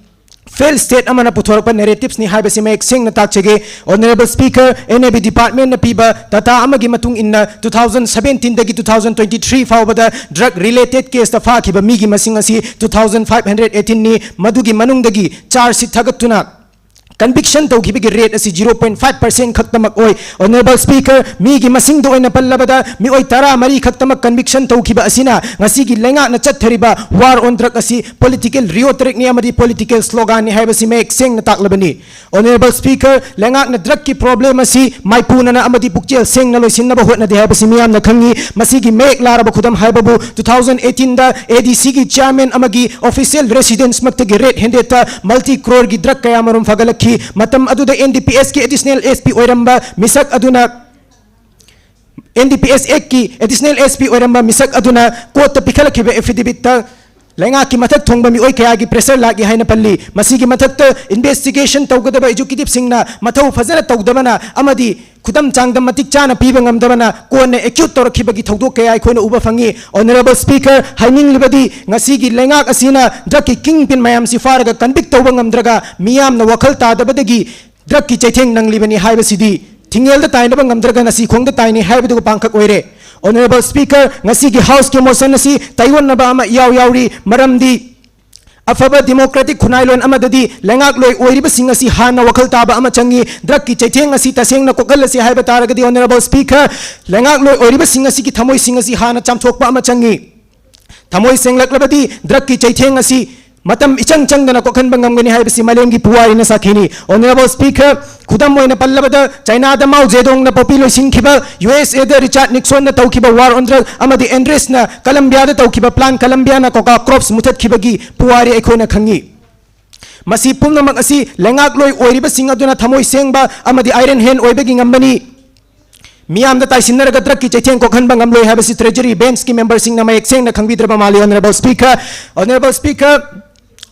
failed state ꯑꯃꯅ ꯄꯨꯊꯣꯔꯛꯄ narrativesꯅꯤ ꯍꯥꯏꯕꯁꯤ ꯃꯌꯦꯛ ꯁꯦꯡꯅ ꯇꯥꯛꯆꯒꯦ꯫ Honorable Speaker, NAB departmentꯅ ꯄꯤꯕ data ꯑꯃꯒꯤ ꯃꯇꯨꯡ ꯏꯟꯅ, two thousand seventeenꯗꯒꯤ two thousand twenty three ꯐꯥꯎꯕꯗ drug related caseꯇ ꯐꯥꯈꯤꯕ ꯃꯤꯒꯤ ꯃꯁꯤꯡ ꯑꯁꯤ two thousand five hundred eighteenꯅꯤ꯫ ꯃꯗꯨꯒꯤ ꯃꯅꯨꯡꯗꯒꯤ charge sheet ꯊꯥꯒꯠꯇꯨꯅ conviction ꯇꯧꯈꯤꯕꯒꯤ rate ꯑꯁꯤ zero point five percent ꯈꯛꯇꯃꯛ ꯑꯣꯏ꯫ Honorable Speaker, ꯃꯤꯒꯤ ꯃꯁꯤꯡꯗ ꯑꯣꯏꯅ ꯄꯜꯂꯕꯗ ꯃꯤꯑꯣꯏ ꯇꯔꯥꯃꯔꯤ ꯈꯛꯇꯃꯛ conviction ꯇꯧꯈꯤꯕ ꯑꯁꯤꯅ ꯉꯁꯤꯒꯤ ꯂꯩꯉꯥꯛꯅ ꯆꯠꯊꯔꯤꯕ war on drug ꯑꯁꯤ political rhetoricꯅꯤ ꯑꯃꯗꯤ political sloganꯅꯤ ꯍꯥꯏꯕꯁꯤ ꯃꯌꯦꯛ ꯁꯦꯡꯅ ꯇꯥꯛꯂꯕꯅꯤ꯫ Honorable Speaker, ꯂꯩꯉꯥꯛꯅ drugꯀꯤ problem ꯑꯁꯤ ꯃꯥꯏꯄꯨꯅꯅ ꯑꯃꯗꯤ ꯄꯨꯛꯆꯦꯜ ꯁꯦꯡꯅ ꯂꯣꯏꯁꯤꯟꯅꯕ ꯍꯣꯠꯅꯗꯦ ꯍꯥꯏꯕꯁꯤ ꯃꯤꯌꯥꯝꯅ ꯈꯪꯏ꯫ ꯃꯁꯤꯒꯤ ꯃꯌꯦꯛ ꯂꯥꯔꯕ ꯈꯨꯗꯝ ꯍꯥꯏꯕꯕꯨ two thousand eighteenꯗ ADCꯒꯤ chairman ꯑꯃꯒꯤ official residenceꯃꯛꯇꯒꯤ red handedꯇ multi croreꯒꯤ drug ꯀꯌꯥ ꯃꯔꯨꯝ ꯐꯥꯒꯠꯂꯛꯈꯤ꯫ ꯃꯇꯝ ꯑꯗꯨꯗ NDPSꯀꯤ additional SP ꯑꯣꯏꯔꯝꯕ ꯃꯤꯁꯛ ꯑꯗꯨꯅ NDPS Actꯀꯤ additional SP ꯑꯣꯏꯔꯝꯕ ꯃꯤꯁꯛ ꯑꯗꯨꯅ courtꯇ ꯄꯤꯈꯠꯂꯛꯈꯤꯕ affidavitꯇ ꯂꯩꯉꯥꯛꯀꯤ ꯃꯊꯛ ꯊꯣꯡꯕ ꯃꯤꯑꯣꯏ ꯀꯌꯥꯒꯤ pressure ꯂꯥꯛꯏ ꯍꯥꯏꯅ ꯄꯜꯂꯤ꯫ ꯃꯁꯤꯒꯤ ꯃꯊꯛꯇ investigation ꯇꯧꯒꯗꯕ executiveꯁꯤꯡꯅ ꯃꯊꯧ ꯐꯖꯅ ꯇꯧꯗꯕꯅ ꯑꯃꯗꯤ ꯈꯨꯗꯝ ꯆꯥꯡꯗꯝ ꯃꯇꯤꯛ ꯆꯥꯅ ꯄꯤꯕ ꯉꯝꯗꯕꯅ ꯀꯣꯟꯅ accuse ꯇꯧꯔꯛꯈꯤꯕꯒꯤ ꯊꯧꯗꯣꯛ ꯀꯌꯥ ꯑꯩꯈꯣꯏꯅ ꯎꯕ ꯐꯪꯉꯤ꯫ Honorable Speaker, ꯍꯥꯏꯅꯤꯡꯂꯤꯕꯗꯤ ꯉꯁꯤꯒꯤ ꯂꯩꯉꯥꯛ ꯑꯁꯤꯅ drugꯀꯤ kingpin ꯃꯌꯥꯝꯁꯤ ꯐꯥꯔꯒ convict ꯇꯧꯕ ꯉꯝꯗ꯭ꯔꯒ ꯃꯤꯌꯥꯝꯅ ꯋꯥꯈꯜ ꯇꯥꯗꯕꯗꯒꯤ drugꯀꯤ ꯆꯩꯊꯦꯡ ꯅꯪꯂꯤꯕꯅꯤ ꯍꯥꯏꯕꯁꯤꯗꯤ ꯊꯤꯡꯉꯦꯜꯗ ꯇꯥꯏꯅꯕ ꯉꯝꯗ꯭ꯔꯒ ꯅꯁꯤ ꯈꯣꯡꯗ ꯇꯥꯏꯅꯤ ꯍꯥꯏꯕꯗꯨꯒ ꯄꯥꯡꯈꯛ ꯑꯣꯏꯔꯦ꯫ Honorable Speaker, ꯉꯁꯤꯒꯤ Houseꯀꯤ motion ꯑꯁꯤ ꯇꯥꯏꯑꯣꯟꯅꯕ ꯑꯃ ꯏꯌꯥꯎ ꯌꯥꯎꯔꯤ꯫ ꯃꯔꯝꯗꯤ ꯑꯐꯕ democratic ꯈꯨꯟꯅꯥꯏꯂꯣꯟ ꯑꯃꯗꯗꯤ ꯂꯩꯉꯥꯛꯂꯣꯏ ꯑꯣꯏꯔꯤꯕꯁꯤꯡ ꯑꯁꯤ ꯍꯥꯟꯅ ꯋꯥꯈꯜ ꯇꯥꯕ ꯑꯃ ꯆꯪꯏ꯫ Drugꯀꯤ ꯆꯩꯊꯦꯡ ꯑꯁꯤ ꯇꯁꯦꯡꯅ ꯀꯣꯛꯍꯜꯂꯁꯤ ꯍꯥꯏꯕ ꯇꯥꯔꯒꯗꯤ, Honorable Speaker, ꯂꯩꯉꯥꯛꯂꯣꯏ ꯑꯣꯏꯔꯤꯕꯁꯤꯡ ꯑꯁꯤꯒꯤ ꯊꯃꯣꯏꯁꯤꯡ ꯑꯁꯤ ꯍꯥꯟꯅ ꯆꯥꯝꯊꯣꯛꯄ ꯑꯃ ꯆꯪꯏ꯫ ꯊꯃꯣꯏ ꯁꯦꯡꯂꯛꯂꯕꯗꯤ drugꯀꯤ ꯆꯩꯊꯦꯡ ꯑꯁꯤ ꯃꯇꯝ ꯏꯆꯪ ꯆꯪꯗꯅ ꯀꯣꯛꯍꯟꯕ ꯉꯝꯒꯅꯤ ꯍꯥꯏꯕꯁꯤ ꯃꯥꯂꯦꯝꯒꯤ ꯄꯨꯋꯥꯔꯤꯅ ꯁꯥꯈꯤꯅꯤ꯫ Honourable Speaker, ꯈꯨꯗꯝ ꯑꯣꯏꯅ ꯄꯜꯂꯕꯗ, ꯆꯥꯏꯅꯥꯗ ꯃꯥꯎ ꯖꯦꯗꯣꯡꯅ poppy ꯂꯣꯏꯁꯤꯟꯈꯤꯕ, ꯌꯨ ꯑꯦꯁ ꯑꯦꯗ ꯔꯤꯆꯥꯔꯗ ꯅꯤꯛꯁꯣꯟꯅ ꯇꯧꯈꯤꯕ war on drug ꯑꯃꯗꯤ ꯑꯦꯟꯗ꯭ꯔꯦꯁꯅ ꯀꯂꯝꯕꯤꯌꯥꯗ ꯇꯧꯈꯤꯕ plan ꯀꯂꯝꯕꯤꯌꯥꯅ coca crops ꯃꯨꯊꯠꯈꯤꯕꯒꯤ ꯄꯨꯋꯥꯔꯤ ꯑꯩꯈꯣꯏꯅ ꯈꯪꯉꯤ꯫ ꯃꯁꯤ ꯄꯨꯝꯅꯃꯛ ꯑꯁꯤ ꯂꯩꯉꯥꯛꯂꯣꯏ ꯑꯣꯏꯔꯤꯕꯁꯤꯡ ꯑꯗꯨꯅ ꯊꯃꯣꯏ ꯁꯦꯡꯕ ꯑꯃꯗꯤ iron hand ꯑꯣꯏꯕꯒꯤ ꯉꯝꯕꯅꯤ꯫ ꯃꯤꯌꯥꯝꯗ ꯇꯥꯏꯁꯤꯟꯅꯔꯒ drugꯀꯤ ꯆꯩꯊꯦꯡ ꯀꯣꯛꯍꯟꯕ ꯉꯝꯂꯣꯏ ꯍꯥꯏꯕꯁꯤ Treasury benchꯀꯤ memberꯁꯤꯡꯅ ꯃꯌꯦꯛ ꯁꯦꯡꯅ ꯈꯪꯕꯤꯗ꯭ꯔꯕ ꯃꯥꯜꯂꯤ꯫ Honourable Speaker, Honourable Speaker,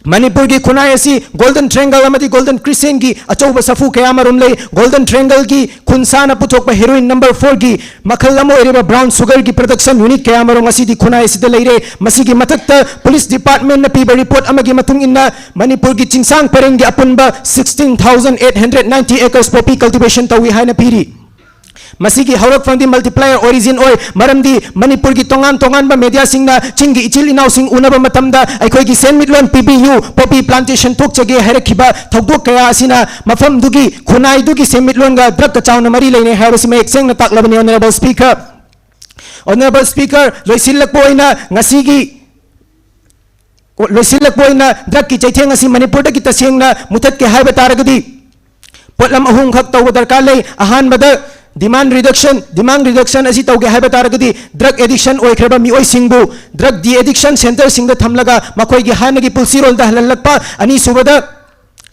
ꯃꯅꯤꯄꯨꯔꯒꯤ ꯈꯨꯟꯅꯥꯏ ꯑꯁꯤ Golden Triangle ꯑꯃꯗꯤ Golden Crescentꯒꯤ ꯑꯆꯧꯕ ꯁꯥꯐꯨ ꯀꯌꯥ ꯑꯃꯔꯣꯝ ꯂꯩ꯫ Golden Triangleꯒꯤ ꯈꯨꯟꯁꯥꯅ ꯄꯨꯊꯣꯛꯄ heroin number fourꯒꯤ ꯃꯈꯜ ꯑꯃ ꯑꯣꯏꯔꯤꯕ brown sugarꯒꯤ production unit ꯀꯌꯥ ꯑꯃꯔꯣꯝ ꯉꯁꯤꯗꯤ ꯈꯨꯟꯅꯥꯏ ꯑꯁꯤꯗ ꯂꯩꯔꯦ꯫ ꯃꯁꯤꯒꯤ ꯃꯊꯛꯇ police departmentꯅ ꯄꯤꯕ report ꯑꯃꯒꯤ ꯃꯇꯨꯡ ꯏꯟꯅ, ꯃꯅꯤꯄꯨꯔꯒꯤ ꯆꯤꯡꯁꯥꯡ ꯄꯔꯦꯡꯒꯤ ꯑꯄꯨꯟꯕ sixteen thousand eight hundred ninety acres poppy cultivation ꯇꯧꯏ ꯍꯥꯏꯅ ꯄꯤꯔꯤ꯫ ꯃꯁꯤꯒꯤ ꯍꯧꯔꯛꯐꯝꯗꯤ multiplier origin ꯑꯣꯏ, ꯃꯔꯝꯗꯤ ꯃꯅꯤꯄꯨꯔꯒꯤ ꯇꯣꯉꯥꯟ ꯇꯣꯉꯥꯟꯕ mediaꯁꯤꯡꯅ ꯆꯤꯡꯒꯤ ꯏꯆꯤꯜ ꯏꯅꯥꯎꯁꯤꯡ ꯎꯅꯕ ꯃꯇꯝꯗ ꯑꯩꯈꯣꯏꯒꯤ ꯁꯦꯟꯃꯤꯠꯂꯣꯟ ꯄꯤꯕꯤꯌꯨ, poppy plantation ꯊꯣꯛꯆꯒꯦ ꯍꯥꯏꯔꯛꯈꯤꯕ ꯊꯧꯗꯣꯛ ꯀꯌꯥ ꯑꯁꯤꯅ ꯃꯐꯝꯗꯨꯒꯤ ꯈꯨꯟꯅꯥꯏꯗꯨꯒꯤ ꯁꯦꯟꯃꯤꯠꯂꯣꯟꯒ drugꯀ ꯆꯥꯎꯅ ꯃꯔꯤ ꯂꯩꯅꯩ ꯍꯥꯏꯕꯁꯤ ꯃꯌꯦꯛ ꯁꯦꯡꯅ ꯇꯥꯛꯂꯕꯅꯤ꯫ Honourable Speaker, Honourable Speaker, ꯂꯣꯏꯁꯤꯜꯂꯛꯄ ꯑꯣꯏꯅ ꯉꯁꯤꯒꯤ ꯂꯣꯏꯁꯤꯜꯂꯛꯄ ꯑꯣꯏꯅ drugꯀꯤ ꯆꯩꯊꯦꯡ ꯑꯁꯤ ꯃꯅꯤꯄꯨꯔꯗꯒꯤ ꯇꯁꯦꯡꯅ ꯃꯨꯊꯠꯀꯦ ꯍꯥꯏꯕ ꯇꯥꯔꯒꯗꯤ ꯄꯣꯠꯂꯝ ꯑꯍꯨꯝꯈꯛ ꯇꯧꯕ ꯗꯔꯀꯥꯔ ꯂꯩ꯫ ꯑꯍꯥꯟꯕꯗ demand reduction, demand reduction ꯑꯁꯤ ꯇꯧꯒꯦ ꯍꯥꯏꯕ ꯇꯥꯔꯒꯗꯤ drug addiction ꯑꯣꯏꯈ꯭ꯔꯕ ꯃꯤꯑꯣꯏꯁꯤꯡꯕꯨ drug de-addiction centreꯁꯤꯡꯗ ꯊꯝꯂꯒ ꯃꯈꯣꯏꯒꯤ ꯍꯥꯟꯅꯒꯤ ꯄꯨꯟꯁꯤꯔꯣꯜꯗ ꯍꯜꯍꯜꯂꯛꯄ꯫ ꯑꯅꯤꯁꯨꯕꯗ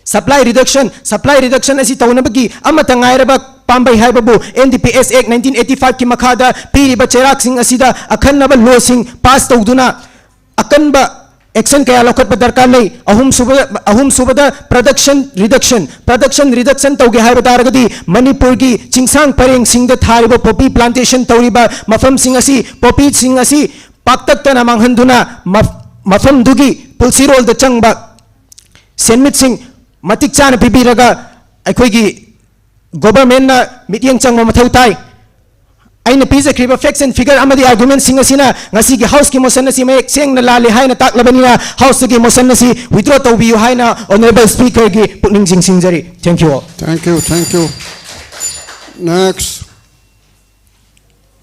supply reduction, supply reduction ꯑꯁꯤ ꯇꯧꯅꯕꯒꯤ ꯑꯃꯠꯇ ꯉꯥꯏꯔꯕ ꯄꯥꯝꯕꯩ ꯍꯥꯏꯕꯕꯨ N D P S Act nineteen eighty fiveꯀꯤ ꯃꯈꯥꯗ ꯄꯤꯔꯤꯕ ꯆꯩꯔꯥꯛꯁꯤꯡ ꯑꯁꯤꯗ ꯑꯈꯟꯅꯕ lawꯁꯤꯡ pass ꯇꯧꯗꯨꯅ ꯑꯀꯟꯕ action ꯀꯌꯥ ꯂꯧꯈꯠꯄ ꯗꯔꯀꯥꯔ ꯂꯩ꯫ ꯑꯍꯨꯝꯁꯨꯕꯗ, ꯑꯍꯨꯝꯁꯨꯕꯗ production reduction, production reduction ꯇꯧꯒꯦ ꯍꯥꯏꯕ ꯇꯥꯔꯒꯗꯤ ꯃꯅꯤꯄꯨꯔꯒꯤ ꯆꯤꯡꯁꯥꯡ ꯄꯔꯦꯡꯁꯤꯡꯗ ꯊꯥꯔꯤꯕ poppy plantation ꯇꯧꯔꯤꯕ ꯃꯐꯝꯁꯤꯡ ꯑꯁꯤ, poppyꯁꯤꯡ ꯑꯁꯤ ꯄꯥꯛꯇꯛꯇꯅ ꯃꯥꯡꯍꯟꯗꯨꯅ ꯃꯐ-, ꯃꯐꯝꯗꯨꯒꯤ ꯄꯨꯟꯁꯤꯔꯣꯜꯗ ꯆꯪꯕ ꯁꯦꯟꯃꯤꯠꯁꯤꯡ ꯃꯇꯤꯛ ꯆꯥꯅ ꯄꯤꯕꯤꯔꯒ ꯑꯩꯈꯣꯏꯒꯤ governmentꯅ ꯃꯤꯠꯌꯦꯡ ꯆꯪꯕ ꯃꯊꯧ ꯇꯥꯏ꯫ ꯑꯩꯅ ꯄꯤꯖꯈ꯭ꯔꯤꯕ facts and figure ꯑꯃꯗꯤ argumentꯁꯤꯡ ꯑꯁꯤꯅ ꯉꯁꯤꯒꯤ houseꯀꯤ motion ꯑꯁꯤ ꯃꯌꯦꯛ ꯁꯦꯡꯅ ꯂꯥꯜꯂꯤ ꯍꯥꯏꯅ ꯇꯥꯛꯂꯕꯅꯤꯅ houseꯇꯒꯤ motion ꯑꯁꯤ withdraw ꯇꯧꯕꯤꯌꯨ ꯍꯥꯏꯅ honourable speakerꯒꯤ ꯄꯨꯛꯅꯤꯡ ꯆꯤꯡꯁꯤꯟꯖꯔꯤ꯫ Thank you all. Thank you, thank you. Next,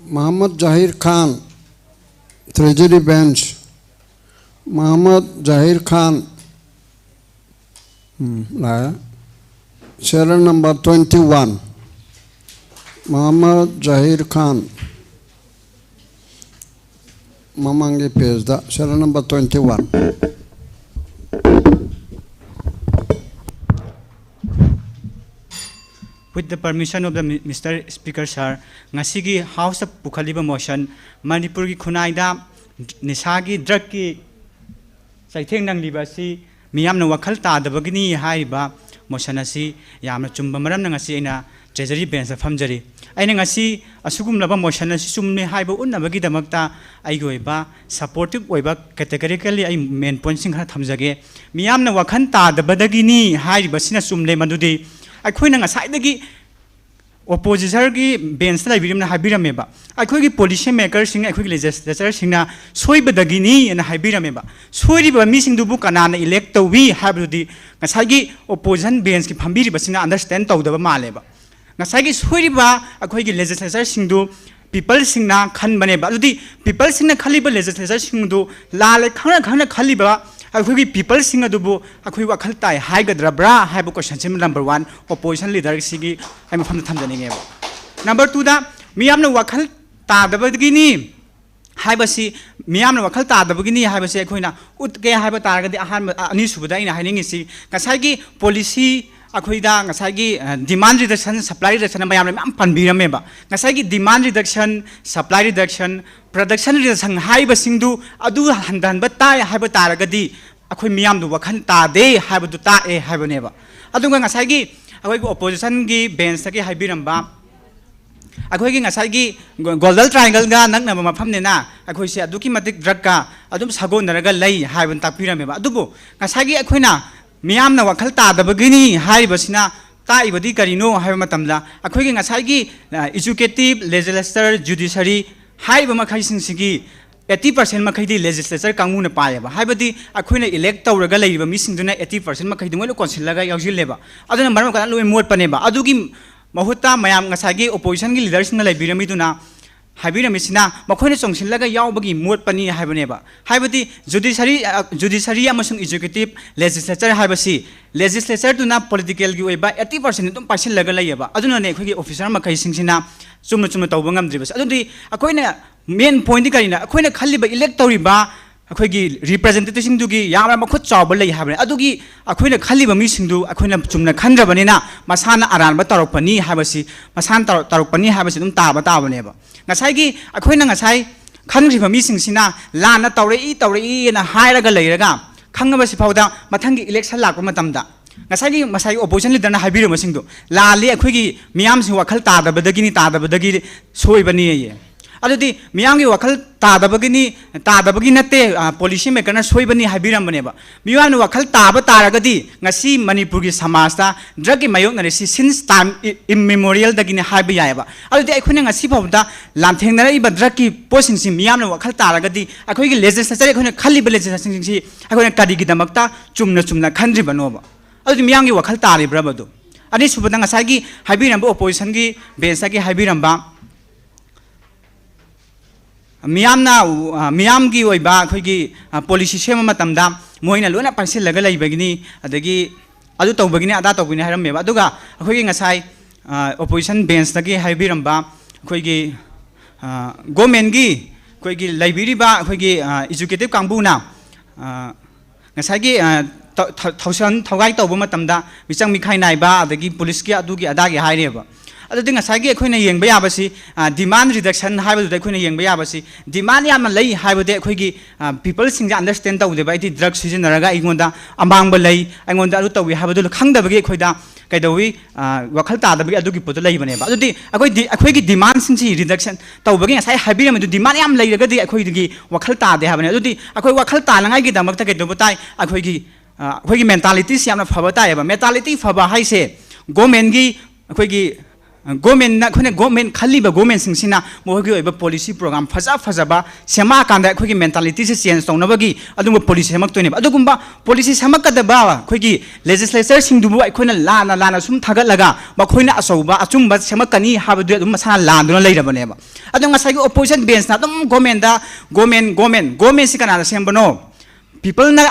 Mohammad Zahir Khan, Treasury Bench. Mohammad Zahir Khan. ꯎꯝ, ꯂꯥꯛꯑꯦ꯫ Serial number twenty one. Mohammad Zahir Khan. ꯃꯃꯥꯡꯒꯤ pageꯗ serial number twenty one. With the permission of the mi-, Mister Speaker, sir, ꯉꯁꯤꯒꯤ Houseꯇ ꯄꯨꯈꯠꯂꯤꯕ motion, ꯃꯅꯤꯄꯨꯔꯒꯤ ꯈꯨꯟꯅꯥꯏꯗ ꯅꯤꯁꯥꯒꯤ, drugꯀꯤ ꯆꯩꯊꯦꯡ ꯅꯪꯂꯤꯕ ꯑꯁꯤ ꯃꯤꯌꯥꯝꯅ ꯋꯥꯈꯜ ꯇꯥꯗꯕꯒꯤꯅꯤ ꯍꯥꯏꯔꯤꯕ motion ꯑꯁꯤ ꯌꯥꯝꯅ ꯆꯨꯝꯕ ꯃꯔꯝꯅ ꯉꯁꯤ ꯑꯩꯅ Treasury benchꯇ ꯐꯝꯖꯔꯤ꯫ ꯑꯩꯅ ꯉꯁꯤ ꯑꯁꯤꯒꯨꯝꯂꯕ motion ꯑꯁꯤ ꯆꯨꯝꯃꯦ ꯍꯥꯏꯕ ꯎꯠꯅꯕꯒꯤꯗꯃꯛꯇ ꯑꯩꯒꯤ ꯑꯣꯏꯕ supportive ꯑꯣꯏꯕ categorically ꯑꯩ main pointꯁꯤꯡ ꯈꯔ ꯊꯝꯖꯒꯦ꯫ ꯃꯤꯌꯥꯝꯅ ꯋꯥꯈꯜ ꯇꯥꯗꯕꯗꯒꯤꯅꯤ ꯍꯥꯏꯔꯤꯕꯁꯤꯅ ꯆꯨꯝꯂꯦ, ꯃꯗꯨꯗꯤ ꯑꯩꯈꯣꯏꯅ ꯉꯁꯥꯏꯗꯒꯤ oppositionꯒꯤ benchꯇ ꯂꯩꯕꯤꯔꯤꯕꯅ ꯍꯥꯏꯕꯤꯔꯝꯃꯦꯕ, ꯑꯩꯈꯣꯏꯒꯤ policy makerꯁꯤꯡ, ꯑꯩꯈꯣꯏꯒꯤ legislatorꯁꯤꯡꯅ ꯁꯣꯏꯕꯗꯒꯤꯅꯤ ꯍꯥꯏꯅ ꯍꯥꯏꯕꯤꯔꯝꯃꯦꯕ꯫ ꯁꯣꯏꯔꯤꯕ ꯃꯤꯁꯤꯡꯗꯨꯕꯨ ꯀꯅꯥꯅ elect ꯇꯧꯏ ꯍꯥꯏꯕꯗꯨꯗꯤ ꯉꯁꯥꯏꯒꯤ opposition benchꯀꯤ ꯐꯝꯕꯤꯔꯤꯕꯁꯤꯡꯅ understand ꯇꯧꯗꯕ ꯃꯥꯜꯂꯦꯕ꯫ ꯉꯁꯥꯏꯒꯤ ꯁꯣꯏꯔꯤꯕ ꯑꯩꯈꯣꯏꯒꯤ legislatorꯁꯤꯡꯗꯨ peopleꯁꯤꯡꯅ ꯈꯟꯕꯅꯦꯕ꯫ ꯑꯗꯨꯗꯤ peopleꯁꯤꯡꯅ ꯈꯜꯂꯤꯕ legislatorꯁꯤꯡꯗꯨ ꯂꯥꯜꯂꯦ ꯈꯪꯅ ꯈꯪꯅ ꯈꯜꯂꯤꯕ ꯑꯩꯈꯣꯏꯒꯤ peopleꯁꯤꯡ ꯑꯗꯨꯕꯨ ꯑꯩꯈꯣꯏ ꯋꯥꯈꯜ ꯇꯥꯏ ꯍꯥꯏꯒꯗ꯭ꯔꯕ꯭ꯔꯥ ꯍꯥꯏꯕ questionꯁꯤꯃ number one opposition leaderꯁꯤꯒꯤ ꯑꯩ ꯃꯐꯝꯗ ꯊꯝꯖꯅꯤꯡꯉꯦꯕ꯫ Number twoꯗ ꯃꯤꯌꯥꯝꯅ ꯋꯥꯈꯜ ꯇꯥꯗꯕꯗꯒꯤꯅꯤ ꯍꯥꯏꯕꯁꯤ, ꯃꯤꯌꯥꯝꯅ ꯋꯥꯈꯜ ꯇꯥꯗꯕꯒꯤꯅꯤ ꯍꯥꯏꯕꯁꯤ ꯑꯩꯈꯣꯏꯅ ꯎꯠꯀꯦ ꯍꯥꯏꯕ ꯇꯥꯔꯒꯗꯤ, ꯑꯍꯥꯟꯕ, ꯑ, ꯑꯅꯤꯁꯨꯕꯗ ꯑꯩꯅ ꯍꯥꯏꯅꯤꯡꯉꯤꯁꯤ, ꯉꯁꯥꯏꯒꯤ policy ꯑꯩꯈꯣꯏꯗ ꯉꯁꯥꯏꯒꯤ, ꯑ, demand reduction, supply reduction ꯃꯌꯥꯝꯅ ꯃꯌꯥꯝ ꯄꯟꯕꯤꯔꯝꯃꯦꯕ꯫ ꯉꯁꯥꯏꯒꯤ demand reduction, supply reduction, production reduction ꯍꯥꯏꯔꯤꯕꯁꯤꯡꯗꯨ ꯑꯗꯨ ꯍꯟꯊꯍꯟꯕ ꯇꯥꯏ ꯍꯥꯏꯕ ꯇꯥꯔꯒꯗꯤ ꯑꯩꯈꯣꯏ ꯃꯤꯌꯥꯝꯗꯨ ꯋꯥꯈꯜ ꯇꯥꯗꯦ ꯍꯥꯏꯕꯗꯨ ꯇꯥꯛꯑꯦ ꯍꯥꯏꯕꯅꯦꯕ꯫ ꯑꯗꯨꯒ ꯉꯁꯥꯏꯒꯤ ꯑꯩꯈꯣꯏꯒꯤ oppositionꯒꯤ benchꯇꯒꯤ ꯍꯥꯏꯕꯤꯔꯝꯕ ꯑꯩꯈꯣꯏꯒꯤ ꯉꯁꯥꯏꯒꯤ Golden Triangleꯒ ꯅꯛꯅꯕ ꯃꯐꯝꯅꯤꯅ ꯑꯩꯈꯣꯏꯁꯦ ꯑꯗꯨꯛꯀꯤ ꯃꯇꯤꯛ drugꯀ ꯑꯗꯨꯝ ꯁꯥꯒꯣꯟꯅꯔꯒ ꯂꯩ ꯍꯥꯏꯕꯅ ꯇꯥꯛꯄꯤꯔꯝꯃꯦꯕ꯫ ꯑꯗꯨꯕꯨ ꯉꯁꯥꯏꯒꯤ ꯑꯩꯈꯣꯏꯅ ꯃꯤꯌꯥꯝꯅ ꯋꯥꯈꯜ ꯇꯥꯗꯕꯒꯤꯅꯤ ꯍꯥꯏꯔꯤꯕꯁꯤꯅ ꯇꯥꯛꯏꯕꯗꯤ ꯀꯔꯤꯅꯣ ꯍꯥꯏꯕ ꯃꯇꯝꯗ, ꯑꯩꯈꯣꯏꯒꯤ ꯉꯁꯥꯏꯒꯤ, ꯑ, executive, legislature, judiciary ꯍꯥꯏꯔꯤꯕ ꯃꯈꯩꯁꯤꯡꯁꯤꯒꯤ eighty percent ꯃꯈꯩꯗꯤ legislature ꯀꯥꯡꯕꯨꯅ ꯄꯥꯏꯌꯦꯕ꯫ ꯍꯥꯏꯕꯗꯤ ꯑꯩꯈꯣꯏꯅ elect ꯇꯧꯔꯒ ꯂꯩꯔꯤꯕ ꯃꯤꯁꯤꯡꯗꯨꯅ eighty percent ꯃꯈꯩꯗꯨ ꯃꯣꯏ ꯂꯣꯏ ꯀꯣꯟꯁꯤꯜꯂꯒ ꯌꯥꯎꯁꯤꯜꯂꯦꯕ꯫ ꯑꯗꯨꯅ ꯃꯔꯝ ꯑꯣꯏꯔꯀꯥꯟꯗ ꯂꯣꯏ ꯃꯣꯠꯄꯅꯦꯕ꯫ ꯑꯗꯨꯒꯤ ꯃꯍꯨꯠꯇ ꯃꯌꯥꯝ ꯉꯁꯥꯏꯒꯤ oppositionꯒꯤ leaderꯁꯤꯡꯅ ꯂꯩꯕꯤꯔꯝꯃꯤꯗꯨꯅ ꯍꯥꯏꯕꯤꯔꯝꯃꯤꯁꯤꯅ ꯃꯈꯣꯏꯅ ꯆꯣꯡꯁꯤꯜꯂꯒ ꯌꯥꯎꯕꯒꯤ ꯃꯣꯠꯄꯅꯤ ꯍꯥꯏꯕꯅꯦꯕ꯫ ꯍꯥꯏꯕꯗꯤ ꯖꯨꯗꯤꯁꯔꯤ, ꯑ, ꯖꯨꯗꯤꯁꯔꯤ ꯑꯃꯁꯨꯡ ꯑꯦꯛꯖꯤꯀ꯭ꯌꯨꯇꯤꯚ ꯂꯦꯖꯤꯁꯂꯦꯆꯔ ꯍꯥꯏꯕꯁꯤ ꯂꯦꯖꯤꯁꯂꯦꯆꯔꯗꯨꯅ ꯄꯣꯂꯤꯇꯤꯀꯦꯜꯒꯤ ꯑꯣꯏꯕ ꯑꯩꯠꯇꯤ ꯄꯥꯔꯁꯦꯟ ꯑꯗꯨꯝ ꯄꯥꯏꯁꯤꯜꯂꯒ ꯂꯩꯌꯦꯕ꯫ ꯑꯗꯨꯅꯅꯦ ꯑꯩꯈꯣꯏꯒꯤ ꯑꯣꯐꯤꯁꯔ ꯃꯈꯩꯁꯤꯡꯁꯤꯅ ꯆꯨꯝꯅ ꯆꯨꯝꯅ ꯇꯧꯕ ꯉꯝꯗ꯭ꯔꯤꯕꯁꯦ꯫ ꯑꯗꯨꯗꯤ ꯑꯩꯈꯣꯏꯅ ꯃꯦꯟ ꯄꯣꯏꯟꯗꯤ ꯀꯔꯤꯅꯣ? ꯑꯩꯈꯣꯏꯅ ꯈꯜꯂꯤꯕ, ꯏꯂꯦꯛ ꯇꯧꯔꯤꯕ ꯑꯩꯈꯣꯏꯒꯤ ꯔꯤꯄ꯭ꯔꯖꯦꯟꯇꯦꯇꯤꯚꯁꯤꯡꯗꯨꯒꯤ ꯌꯥꯝꯅ ꯃꯈꯨꯠ ꯆꯥꯎꯕ ꯂꯩ ꯍꯥꯏꯕꯅꯤ꯫ ꯑꯗꯨꯒꯤ ꯑꯩꯈꯣꯏꯅ ꯈꯜꯂꯤꯕ ꯃꯤꯁꯤꯡꯗꯨ ꯑꯩꯈꯣꯏꯅ ꯆꯨꯝꯅ ꯈꯟꯗ꯭ꯔꯕꯅꯤꯅ ꯃꯁꯥꯅ ꯑꯔꯥꯟꯕ ꯇꯧꯔꯛꯄꯅꯤ ꯍꯥꯏꯕꯁꯤ, ꯃꯁꯥꯅ ꯇꯧꯔ-, ꯇꯧꯔꯛꯄꯅꯤ ꯍꯥꯏꯕꯁꯤ ꯑꯗꯨꯝ ꯇꯥꯕ ꯇꯥꯕꯅꯦꯕ꯫ ꯉꯁꯥꯏꯒꯤ ꯑꯩꯈꯣꯏꯅ ꯉꯁꯥꯏ ꯈꯟꯈ꯭ꯔꯤꯕ ꯃꯤꯁꯤꯡꯁꯤꯅ ꯂꯥꯟꯅ ꯇꯧꯔꯛꯏ, ꯇꯧꯔꯛꯏꯅ ꯍꯥꯏꯔꯒ ꯂꯩꯔꯒ, ꯈꯪꯉꯕꯁꯤ ꯐꯥꯎꯗ ꯃꯊꯪꯒꯤ ꯏꯂꯦꯛꯁꯟ ꯂꯥꯛꯄ ꯃꯇꯝꯗ ꯉꯁꯥꯏꯒꯤ, ꯉꯁꯥꯏꯒꯤ ꯑꯣꯄꯣꯖꯤꯁꯟ ꯂꯤꯗꯔꯅ ꯍꯥꯏꯕꯤꯔꯤꯕꯁꯤꯡꯗꯣ ꯂꯥꯜꯂꯤ, ꯑꯩꯈꯣꯏꯒꯤ ꯃꯤꯌꯥꯝꯁꯤ ꯋꯥꯈꯜ ꯇꯥꯗꯕꯗꯒꯤꯅꯤ, ꯇꯥꯗꯕꯗꯒꯤ ꯁꯣꯏꯕꯅꯤ ꯑꯌꯦ꯫ ꯑꯗꯨꯗꯤ ꯃꯤꯌꯥꯝꯒꯤ ꯋꯥꯈꯜ ꯇꯥꯗꯕꯒꯤꯅꯤ, ꯇꯥꯗꯕꯒꯤ ꯅꯠꯇꯦ, ꯑ, ꯄꯣꯂꯤꯁꯤ ꯃꯦꯀꯔꯅ ꯁꯣꯏꯕꯅꯤ ꯍꯥꯏꯕꯤꯔꯝꯕꯅꯦꯕ꯫ ꯃꯤꯌꯥꯝꯅ ꯋꯥꯈꯜ ꯇꯥꯕ ꯇꯥꯔꯒꯗꯤ ꯉꯁꯤ ꯃꯅꯤꯄꯨꯔꯒꯤ ꯁꯃꯥꯖꯇ ꯗ꯭ꯔꯒꯀꯤ ꯃꯥꯌꯣꯛꯅꯔꯤꯁꯤ since time i-, immemorialꯗꯒꯤꯅꯤ ꯍꯥꯏꯕ ꯌꯥꯏꯑꯕ꯫ ꯑꯗꯨꯗꯤ ꯑꯩꯈꯣꯏꯅ ꯉꯁꯤ ꯐꯥꯎꯕꯗ ꯂꯥꯟꯊꯦꯡꯅꯔꯛꯏꯕ ꯗ꯭ꯔꯒꯀꯤ ꯄꯣꯠꯁꯤꯡꯁꯤ ꯃꯤꯌꯥꯝꯅ ꯋꯥꯈꯜ ꯇꯥꯔꯒꯗꯤ ꯑꯩꯈꯣꯏꯒꯤ ꯂꯦꯖꯤꯁꯂꯦꯆꯔ, ꯑꯩꯈꯣꯏꯅ ꯈꯜꯂꯤꯕ ꯂꯦꯖꯤꯁꯂꯦꯁꯟꯁꯤꯡꯁꯤ ꯑꯩꯈꯣꯏꯅ ꯀꯔꯤꯒꯤꯗꯃꯛꯇ ꯆꯨꯝꯅ ꯆꯨꯝꯅ ꯈꯟꯗ꯭ꯔꯤꯕꯅꯣꯕ? ꯑꯗꯨꯗꯤ ꯃꯤꯌꯥꯝꯒꯤ ꯋꯥꯈꯜ ꯇꯥꯔꯤꯕ꯭ꯔꯕ ꯑꯗꯨ? ꯑꯅꯤꯁꯨꯕꯗ ꯉꯁꯥꯏꯒꯤ ꯍꯥꯏꯕꯤꯔꯝꯕ ꯑꯣꯄꯣꯖꯤꯁꯟꯒꯤ ꯕꯦꯟꯁꯇꯒꯤ ꯍꯥꯏꯕꯤꯔꯝꯕ ꯃꯤꯌꯥꯝꯅ, ꯑ, ꯃꯤꯌꯥꯝꯒꯤ ꯑꯣꯏꯕ ꯑꯩꯈꯣꯏꯒꯤ, ꯑ, ꯄꯣꯂꯤꯁꯤ ꯁꯦꯝꯕ ꯃꯇꯝꯗ ꯃꯣꯏꯅ ꯂꯣꯏꯅ ꯄꯥꯏꯁꯤꯜꯂꯒ ꯂꯩꯕꯒꯤꯅꯤ, ꯑꯗꯒꯤ ꯑꯗꯨ ꯇꯧꯕꯒꯤꯅꯤ, ꯑꯗꯥ ꯇꯧꯕꯒꯤꯅꯤ ꯍꯥꯏꯔꯝꯃꯦꯕ꯫ ꯑꯗꯨꯒ ꯑꯩꯈꯣꯏꯒꯤ ꯉꯁꯥꯏ, ꯑ, ꯑꯣꯄꯣꯖꯤꯁꯟ ꯕꯦꯟꯁꯇꯒꯤ ꯍꯥꯏꯕꯤꯔꯝꯕ ꯑꯩꯈꯣꯏꯒꯤ, ꯑ, ꯒꯣꯔꯃꯦꯟꯒꯤ ꯑꯩꯈꯣꯏꯒꯤ ꯂꯩꯕꯤꯔꯤꯕ ꯑꯩꯈꯣꯏꯒꯤ, ꯑ, ꯑꯦꯛꯖꯤꯀ꯭ꯌꯨꯇꯤꯚ ꯀꯥꯡꯕꯨꯅ, ꯑ, ꯉꯁꯥꯏꯒꯤ, ꯑ, ꯊ-, ꯊ-, ꯊꯧꯁꯟ ꯊꯧꯒꯥꯏ ꯇꯧꯕ ꯃꯇꯝꯗ ꯃꯤꯆꯪ ꯃꯤꯈꯥꯏ ꯅꯥꯏꯕ, ꯑꯗꯒꯤ ꯄꯨꯂꯤꯁꯀꯤ ꯑꯗꯨꯒꯤ ꯑꯗꯥꯒꯤ ꯍꯥꯏꯔꯦꯕ꯫ ꯑꯗꯨꯗꯤ ꯉꯁꯥꯏꯒꯤ ꯑꯩꯈꯣꯏꯅ ꯌꯦꯡꯕ ꯌꯥꯕꯁꯤ, ꯑ, ꯗꯤꯃꯥꯟ ꯔꯤꯗꯛꯁꯟ ꯍꯥꯏꯕꯗꯨꯗ ꯑꯩꯈꯣꯏꯅ ꯌꯦꯡꯕ ꯌꯥꯕꯁꯤ, ꯗꯤꯃꯥꯟ ꯌꯥꯝꯅ ꯂꯩ ꯍꯥꯏꯕꯗꯤ ꯑꯩꯈꯣꯏꯒꯤ, ꯑ, ꯄꯤꯄꯜꯁꯤꯡꯁꯦ ꯑꯟꯗꯔꯁꯇꯦꯟ ꯇꯧꯗꯦꯕ꯫ ꯑꯩꯗꯤ ꯗ꯭ꯔꯒ ꯁꯤꯖꯤꯟꯅꯔꯒ ꯑꯩꯉꯣꯟꯗ ꯑꯃꯥꯡꯕ ꯂꯩ, ꯑꯩꯉꯣꯟꯗ ꯑꯗꯨ ꯇꯧꯏ ꯍꯥꯏꯕꯗꯨ ꯈꯪꯗꯕꯒꯤ ꯑꯩꯈꯣꯏꯗ ꯀꯩꯗꯧꯏ, ꯑ, ꯋꯥꯈꯜ ꯇꯥꯗꯕꯒꯤ ꯑꯗꯨꯒꯤ ꯄꯣꯠꯇꯨ ꯂꯩꯕꯅꯦꯕ꯫ ꯑꯗꯨꯗꯤ ꯑꯩꯈꯣꯏ ꯗꯤ-, ꯑꯩꯈꯣꯏꯒꯤ ꯗꯤꯃꯥꯟꯁꯤꯡꯁꯤ ꯔꯤꯗꯛꯁꯟ ꯇꯧꯕꯒꯤ ꯉꯁꯥꯏ ꯍꯥꯏꯕꯤꯔꯝꯃꯤꯗꯨ, ꯗꯤꯃꯥꯟ ꯌꯥꯝ ꯂꯩꯔꯒꯗꯤ ꯑꯩꯈꯣꯏꯗꯒꯤ ꯋꯥꯈꯜ ꯇꯥꯗꯦ ꯍꯥꯏꯕꯅꯦ꯫ ꯑꯗꯨꯗꯤ ꯑꯩꯈꯣꯏ ꯋꯥꯈꯜ ꯇꯥꯅꯉꯥꯏꯒꯤꯗꯃꯛꯇ ꯀꯩꯗꯧꯕ ꯇꯥꯏ? ꯑꯩꯈꯣꯏꯒꯤ, ꯑ, ꯑꯩꯈꯣꯏꯒꯤ ꯃꯦꯟꯇꯥꯂꯤꯇꯤꯁꯤ ꯌꯥꯝꯅ ꯐꯕ ꯇꯥꯏꯌꯦꯕ꯫ ꯃꯦꯟꯇꯥꯂꯤꯇꯤ ꯐꯕ ꯍꯥꯏꯁꯦ ꯒꯣꯔꯃꯦꯟꯒꯤ ꯑꯩꯈꯣꯏꯒꯤ ꯒꯣꯔꯃꯦꯟꯅ, ꯑꯩꯈꯣꯏꯅ ꯒꯣꯔꯃꯦꯟ ꯈꯜꯂꯤꯕ ꯒꯣꯔꯃꯦꯟꯁꯤꯡꯁꯤꯅ ꯃꯈꯣꯏꯒꯤ ꯑꯣꯏꯕ ꯄꯣꯂꯤꯁꯤ ꯄ꯭ꯔꯣꯒ꯭ꯔꯥꯝ ꯐꯖ ꯐꯖꯕ ꯁꯦꯝꯃꯛꯑꯀꯥꯟꯗ ꯑꯩꯈꯣꯏꯒꯤ ꯃꯦꯟꯇꯥꯂꯤꯇꯤꯁꯦ ꯆꯦꯟꯖ ꯇꯧꯅꯕꯒꯤ ꯑꯗꯨꯒꯨꯝꯕ ꯄꯣꯂꯤꯁꯤ ꯁꯦꯝꯃꯛꯇꯣꯏꯅꯦꯕ꯫ ꯑꯗꯨꯒꯨꯝꯕ ꯄꯣꯂꯤꯁꯤ ꯁꯦꯝꯃꯛꯀꯗꯕ ꯑꯩꯈꯣꯏꯒꯤ ꯂꯦꯖꯤꯁꯂꯦꯆꯔꯁꯤꯡꯗꯨꯕꯨ ꯑꯩꯈꯣꯏꯅ ꯂꯥꯟꯅ ꯂꯥꯟꯅ ꯁꯨꯝ ꯊꯥꯒꯠꯂꯒ ꯃꯈꯣꯏꯅ ꯑꯆꯧꯕ ꯑꯆꯨꯝꯕ ꯁꯦꯝꯃꯛꯀꯅꯤ ꯍꯥꯏꯕꯗꯨ ꯑꯗꯨꯝ ꯃꯁꯥꯅ ꯂꯥꯟꯗꯨꯅ ꯂꯩꯔꯕꯅꯦꯕ꯫ ꯑꯗꯣ ꯉꯁꯥꯏꯒꯤ ꯑꯣꯄꯣꯖꯤꯁꯟ ꯕꯦꯟꯁꯅ ꯑꯗꯨꯝ ꯒꯣꯔꯃꯦꯟꯗ, ꯒꯣꯔꯃꯦꯟ, ꯒꯣꯔꯃꯦꯟ, ꯒꯣꯔꯃꯦꯟꯁꯤ ꯀꯅꯥꯅ ꯁꯦꯝꯕꯅꯣ? ꯄꯤꯄꯜꯅ,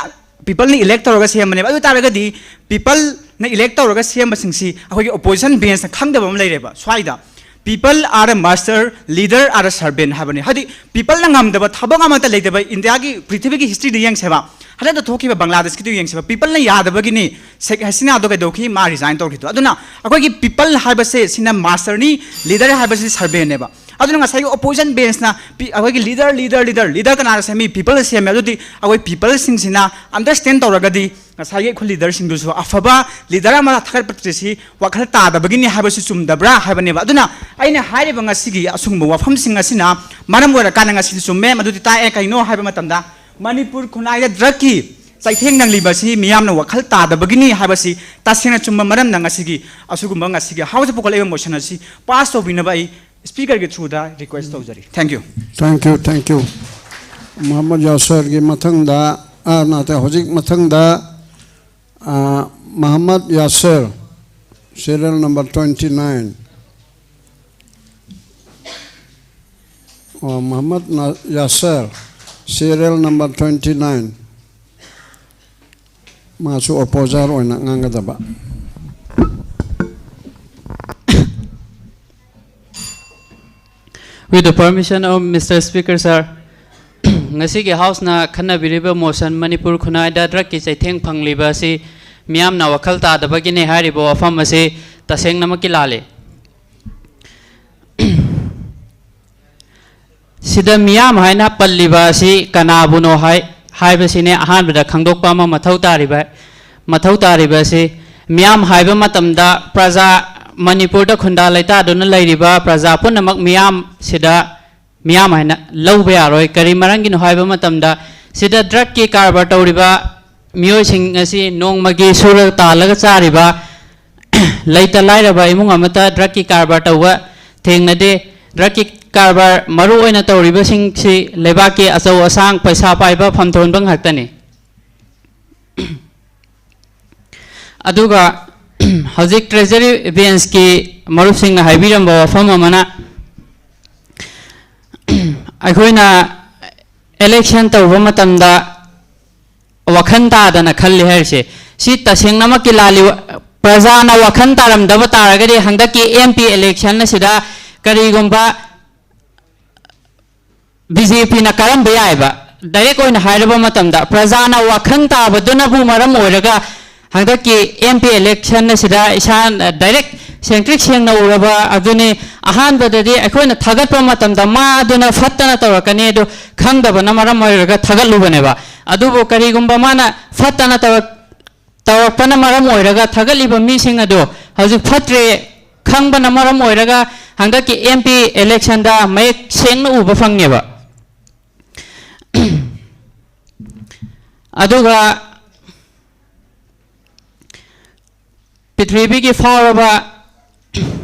ꯄꯤꯄꯜꯅ ꯏꯂꯦꯛ ꯇꯧꯔꯒ ꯁꯦꯝꯕꯅꯦꯕ꯫ ꯑꯗꯨ ꯑꯣꯏ ꯇꯥꯔꯒꯗꯤ ꯄꯤꯄꯜꯅ ꯏꯂꯦꯛ ꯇꯧꯔꯒ ꯁꯦꯝꯕꯁꯤꯡꯁꯤ ꯑꯩꯈꯣꯏꯒꯤ ꯑꯣꯄꯣꯖꯤꯁꯟ ꯕꯦꯟꯁꯅ ꯈꯪꯗꯕ ꯑꯃ ꯂꯩꯔꯦꯕ ꯁ꯭ꯋꯥꯏꯗ꯫ People are a master, leader are a servant ꯍꯥꯏꯕꯅꯤ꯫ ꯍꯥꯏꯗꯤ ꯄꯤꯄꯜꯅ ꯉꯝꯗꯕ ꯊꯕꯛ ꯑꯃꯠꯇ ꯂꯩꯇꯕ ꯏꯟꯗꯤꯌꯥꯒꯤ, ꯄ꯭ꯔꯤꯊꯤꯕꯤꯒꯤ ꯍꯤꯁꯇ꯭ꯔꯤꯗ ꯌꯦꯡꯁꯦꯕ, ꯍꯟꯗꯛꯇ ꯊꯣꯛꯈꯤꯕ ꯕꯪꯒ꯭ꯂꯥꯗꯦꯁꯀꯤꯗꯨ ꯌꯦꯡꯁꯦꯕ꯫ ꯄꯤꯄꯜꯅ ꯌꯥꯗꯕꯒꯤꯅꯤ ꯁꯦꯛ ꯍꯁꯤꯅꯥꯗꯣ ꯀꯩꯗꯧꯈꯤ, ꯃꯥ ꯔꯤꯖꯥꯏꯟ ꯇꯧꯈꯤꯗꯣ꯫ ꯑꯗꯨꯅ ꯑꯩꯈꯣꯏꯒꯤ ꯄꯤꯄꯜ ꯍꯥꯏꯕꯁꯦ ꯁꯤꯅ ꯃꯥꯁꯇꯔꯅꯤ, ꯂꯤꯗꯔ ꯍꯥꯏꯕꯁꯤ ꯁꯔꯚꯦꯟꯅꯦꯕ꯫ ꯑꯗꯨꯅ ꯉꯁꯥꯏꯒꯤ ꯑꯣꯄꯣꯖꯤꯁꯟ ꯕꯦꯟꯁꯅ ꯄꯤ-, ꯑꯩꯈꯣꯏꯒꯤ ꯂꯤꯗꯔ, ꯂꯤꯗꯔ, ꯂꯤꯗꯔ, ꯂꯤꯗꯔ ꯀꯅꯥꯅ ꯁꯦꯝꯃꯤ? ꯄꯤꯄꯜꯅ ꯁꯦꯝꯃꯦ꯫ ꯑꯗꯨꯗꯤ ꯑꯩꯈꯣꯏ ꯄꯤꯄꯜꯁꯤꯡꯁꯤꯅ ꯑꯟꯗꯔꯁꯇꯦꯟ ꯇꯧꯔꯒꯗꯤ ꯉꯁꯥꯏꯒꯤ ꯑꯩꯈꯣꯏ ꯂꯤꯗꯔꯁꯤꯡꯗꯨꯁꯨ ꯑꯐꯕ ꯂꯤꯗꯔ ꯑꯃ ꯊꯥꯒꯠꯄꯁꯤ ꯋꯥꯈꯜ ꯇꯥꯗꯕꯒꯤꯅꯤ ꯍꯥꯏꯕꯁꯤ ꯆꯨꯝꯗꯕ꯭ꯔꯥ ꯍꯥꯏꯕꯅꯦꯕ꯫ ꯑꯗꯨꯅ ꯑꯩꯅ ꯍꯥꯏꯔꯤꯕ ꯉꯁꯤꯒꯤ ꯑꯁꯤꯒꯨꯝꯕ ꯋꯥꯐꯝꯁꯤꯡ ꯑꯁꯤꯅ ꯃꯔꯝ ꯑꯣꯏꯔꯀꯥꯟꯗ ꯉꯁꯤꯗꯤ ꯆꯨꯝꯃꯦ꯫ ꯃꯗꯨꯗꯤ ꯇꯥꯛꯑꯦ꯫ ꯀꯩꯅꯣ ꯍꯥꯏꯕ ꯃꯇꯝꯗ ꯃꯅꯤꯄꯨꯔ ꯈꯨꯟꯅꯥꯏꯗ ꯗ꯭ꯔꯒꯀꯤ ꯆꯩꯊꯦꯡ ꯅꯪꯂꯤꯕ ꯑꯁꯤ ꯃꯤꯌꯥꯝꯅ ꯋꯥꯈꯜ ꯇꯥꯗꯕꯒꯤꯅꯤ ꯍꯥꯏꯕꯁꯤ ꯇꯁꯦꯡꯅ ꯆꯨꯝꯕ ꯃꯔꯝꯅ ꯉꯁꯤꯒꯤ ꯑꯁꯤꯒꯨꯝꯕ ꯉꯁꯤꯒꯤ ꯍꯥꯎꯁꯇ ꯄꯨꯈꯠꯂꯛꯏꯕ ꯃꯣꯁꯟ ꯑꯁꯤ ꯄꯥꯁ ꯇꯧꯕꯤꯅꯕ ꯑꯩ ꯁ꯭ꯄꯤꯀꯔꯒꯤ ꯊ꯭ꯔꯨꯗ ꯔꯤꯀ꯭ꯋꯦꯁ ꯇꯧꯖꯔꯤ꯫ Thank you꯫ Thank you, thank you꯫ Mohammad ꯌꯥꯁꯔꯒꯤ ꯃꯊꯪꯗ, ꯑ, ꯅꯠꯇꯦ, ꯍꯧꯖꯤꯛ ꯃꯊꯪꯗ, ꯑ, Mohammad ꯌꯥꯁꯔ, serial number twenty nine꯫ ꯑ, ꯃꯣꯍꯝꯃꯗ ꯅ-, ꯌꯥꯁꯔ, serial number twenty nine꯫ ꯃꯥꯁꯨ ꯑꯣꯄꯣꯖꯔ ꯑꯣꯏꯅ ꯉꯥꯡꯒꯗꯕ꯫ With the permission of Mister Speaker, sir, ꯉꯁꯤꯒꯤ ꯍꯥꯎꯁꯅ ꯈꯟꯅꯕꯤꯔꯤꯕ ꯃꯣꯁꯟ ꯃꯅꯤꯄꯨꯔ ꯈꯨꯟꯅꯥꯏꯗ ꯗ꯭ꯔꯒꯀꯤ ꯆꯩꯊꯦꯡ ꯐꯪꯂꯤꯕ ꯑꯁꯤ ꯃꯤꯌꯥꯝꯅ ꯋꯥꯈꯜ ꯇꯥꯗꯕꯒꯤꯅꯤ ꯍꯥꯏꯔꯤꯕ ꯋꯥꯐꯝ ꯑꯁꯤ ꯇꯁꯦꯡꯅꯃꯛꯀꯤ ꯂꯥꯜꯂꯤ꯫ ꯁꯤꯗ ꯃꯤꯌꯥꯝ ꯍꯥꯏꯅ ꯄꯜꯂꯤꯕ ꯑꯁꯤ ꯀꯅꯥꯕꯨꯅꯣ ꯍꯥꯏ-, ꯍꯥꯏꯕꯁꯤꯅꯦ ꯑꯍꯥꯟꯕꯗ ꯈꯪꯗꯣꯛꯄ ꯑꯃ ꯃꯊꯧ ꯇꯥꯔꯤꯕ, ꯃꯊꯧ ꯇꯥꯔꯤꯕ ꯑꯁꯤ꯫ ꯃꯤꯌꯥꯝ ꯍꯥꯏꯕ ꯃꯇꯝꯗ ꯄ꯭ꯔꯖꯥ, ꯃꯅꯤꯄꯨꯔꯗ ꯈꯨꯟꯗꯥ ꯂꯩꯇꯥꯗꯨꯅ ꯂꯩꯔꯤꯕ ꯄ꯭ꯔꯖꯥ ꯄꯨꯝꯅꯃꯛ ꯃꯤꯌꯥꯝꯁꯤꯗ ꯃꯤꯌꯥꯝ ꯍꯥꯏꯅ ꯂꯧꯕ ꯌꯥꯔꯣꯏ꯫ ꯀꯔꯤ ꯃꯔꯝꯒꯤꯅꯣ ꯍꯥꯏꯕ ꯃꯇꯝꯗ ꯁꯤꯗ ꯗ꯭ꯔꯒꯀꯤ ꯀꯔꯕꯥꯔ ꯇꯧꯔꯤꯕ ꯃꯤꯑꯣꯏꯁꯤꯡ ꯑꯁꯤ ꯅꯣꯡꯃꯒꯤ ꯁꯨꯔ ꯇꯥꯜꯂꯒ ꯆꯥꯔꯤꯕ ꯂꯩꯇ ꯂꯥꯏꯔꯕ ꯏꯃꯨꯡ ꯑꯃꯠꯇ ꯗ꯭ꯔꯛꯀꯤ ꯀꯔꯕꯥꯔ ꯇꯧꯕ ꯊꯦꯡꯅꯗꯦ꯫ ꯗ꯭ꯔꯛꯀꯤ ꯀꯔꯕꯥꯔ ꯃꯔꯨ ꯑꯣꯏꯅ ꯇꯧꯔꯤꯕꯁꯤꯡꯁꯤ ꯂꯩꯕꯥꯛꯀꯤ ꯑꯆꯧ ꯑꯁꯥꯡ, ꯄꯩꯁꯥ ꯄꯥꯏꯕ, ꯐꯝꯊꯣꯟꯕ ꯉꯥꯛꯇꯅꯤ꯫ ꯑꯗꯨꯒ ꯍꯧꯖꯤꯛ ꯇ꯭ꯔꯦꯖꯔꯤ ꯕꯦꯟꯁꯀꯤ ꯃꯔꯨꯞꯁꯤꯡꯅ ꯍꯥꯏꯕꯤꯔꯝꯕ ꯋꯥꯐꯝ ꯑꯃꯅ, ꯑꯩꯈꯣꯏꯅ ꯏꯂꯦꯛꯁꯟ ꯇꯧꯕ ꯃꯇꯝꯗ ꯋꯥꯈꯜ ꯇꯥꯗꯅ ꯈꯜꯂꯤ ꯍꯥꯏꯔꯤꯁꯦ, ꯁꯤ ꯇꯁꯦꯡꯅꯃꯛꯀꯤ ꯂꯥꯜꯂꯤ꯫ ꯄ꯭ꯔꯖꯥꯅ ꯋꯥꯈꯜ ꯇꯥꯔꯝꯗꯕ ꯇꯥꯔꯒꯗꯤ, ꯍꯟꯗꯛꯀꯤ ꯑꯦꯝ ꯄꯤ ꯏꯂꯦꯛꯁꯟ ꯑꯁꯤꯗ ꯀꯔꯤꯒꯨꯝꯕ ꯕꯤ ꯖꯦ ꯄꯤꯅ ꯀꯥꯔꯝꯕ ꯌꯥꯏꯕ꯫ ꯗꯥꯏꯔꯦꯛ ꯑꯣꯏꯅ ꯍꯥꯏꯔꯕ ꯃꯇꯝꯗ, ꯄ꯭ꯔꯖꯥꯅ ꯋꯥꯈꯜ ꯇꯥꯕꯗꯨꯅꯕꯨ ꯃꯔꯝ ꯑꯣꯏꯔꯒ ꯍꯟꯗꯛꯀꯤ ꯑꯦꯝ ꯄꯤ ꯏꯂꯦꯛꯁꯟ ꯑꯁꯤꯗ ꯏꯁꯥ ꯗꯥꯏꯔꯦꯛ ꯁꯦꯡꯇ꯭ꯔꯤꯛ ꯁꯦꯡꯅ ꯎꯔꯕ ꯑꯗꯨꯅꯤ꯫ ꯑꯍꯥꯟꯕꯗꯗꯤ ꯑꯩꯈꯣꯏꯅ ꯊꯥꯒꯠꯄ ꯃꯇꯝꯗ ꯃꯥ ꯑꯗꯨꯅ ꯐꯠꯇꯅ ꯇꯧꯔꯛꯀꯅꯤ ꯑꯗꯨ ꯈꯪꯗꯕꯅ ꯃꯔꯝ ꯑꯣꯏꯔꯒ ꯊꯥꯒꯠꯂꯨꯕꯅꯦꯕ꯫ ꯑꯗꯨꯕꯨ ꯀꯔꯤꯒꯨꯝꯕ ꯃꯥꯅ ꯐꯠꯇꯅ ꯇꯧꯔꯛ-, ꯇꯧꯔꯛꯄꯅ ꯃꯔꯝ ꯑꯣꯏꯔꯒ ꯊꯥꯒꯠꯂꯤꯕ ꯃꯤꯁꯤꯡ ꯑꯗꯨ ꯍꯧꯖꯤꯛ ꯐꯠꯇ꯭ꯔꯦ ꯈꯪꯕꯅ ꯃꯔꯝ ꯑꯣꯏꯔꯒ ꯍꯟꯗꯛꯀꯤ ꯑꯦꯝ ꯄꯤ ꯏꯂꯦꯛꯁꯟꯗ ꯃꯌꯦꯛ ꯁꯦꯡꯅ ꯎꯕ ꯐꯪꯉꯦꯕ꯫ ꯑꯗꯨꯒ ꯄ꯭ꯔꯤꯊꯤꯕꯤꯒꯤ ꯐꯥꯎꯔꯕ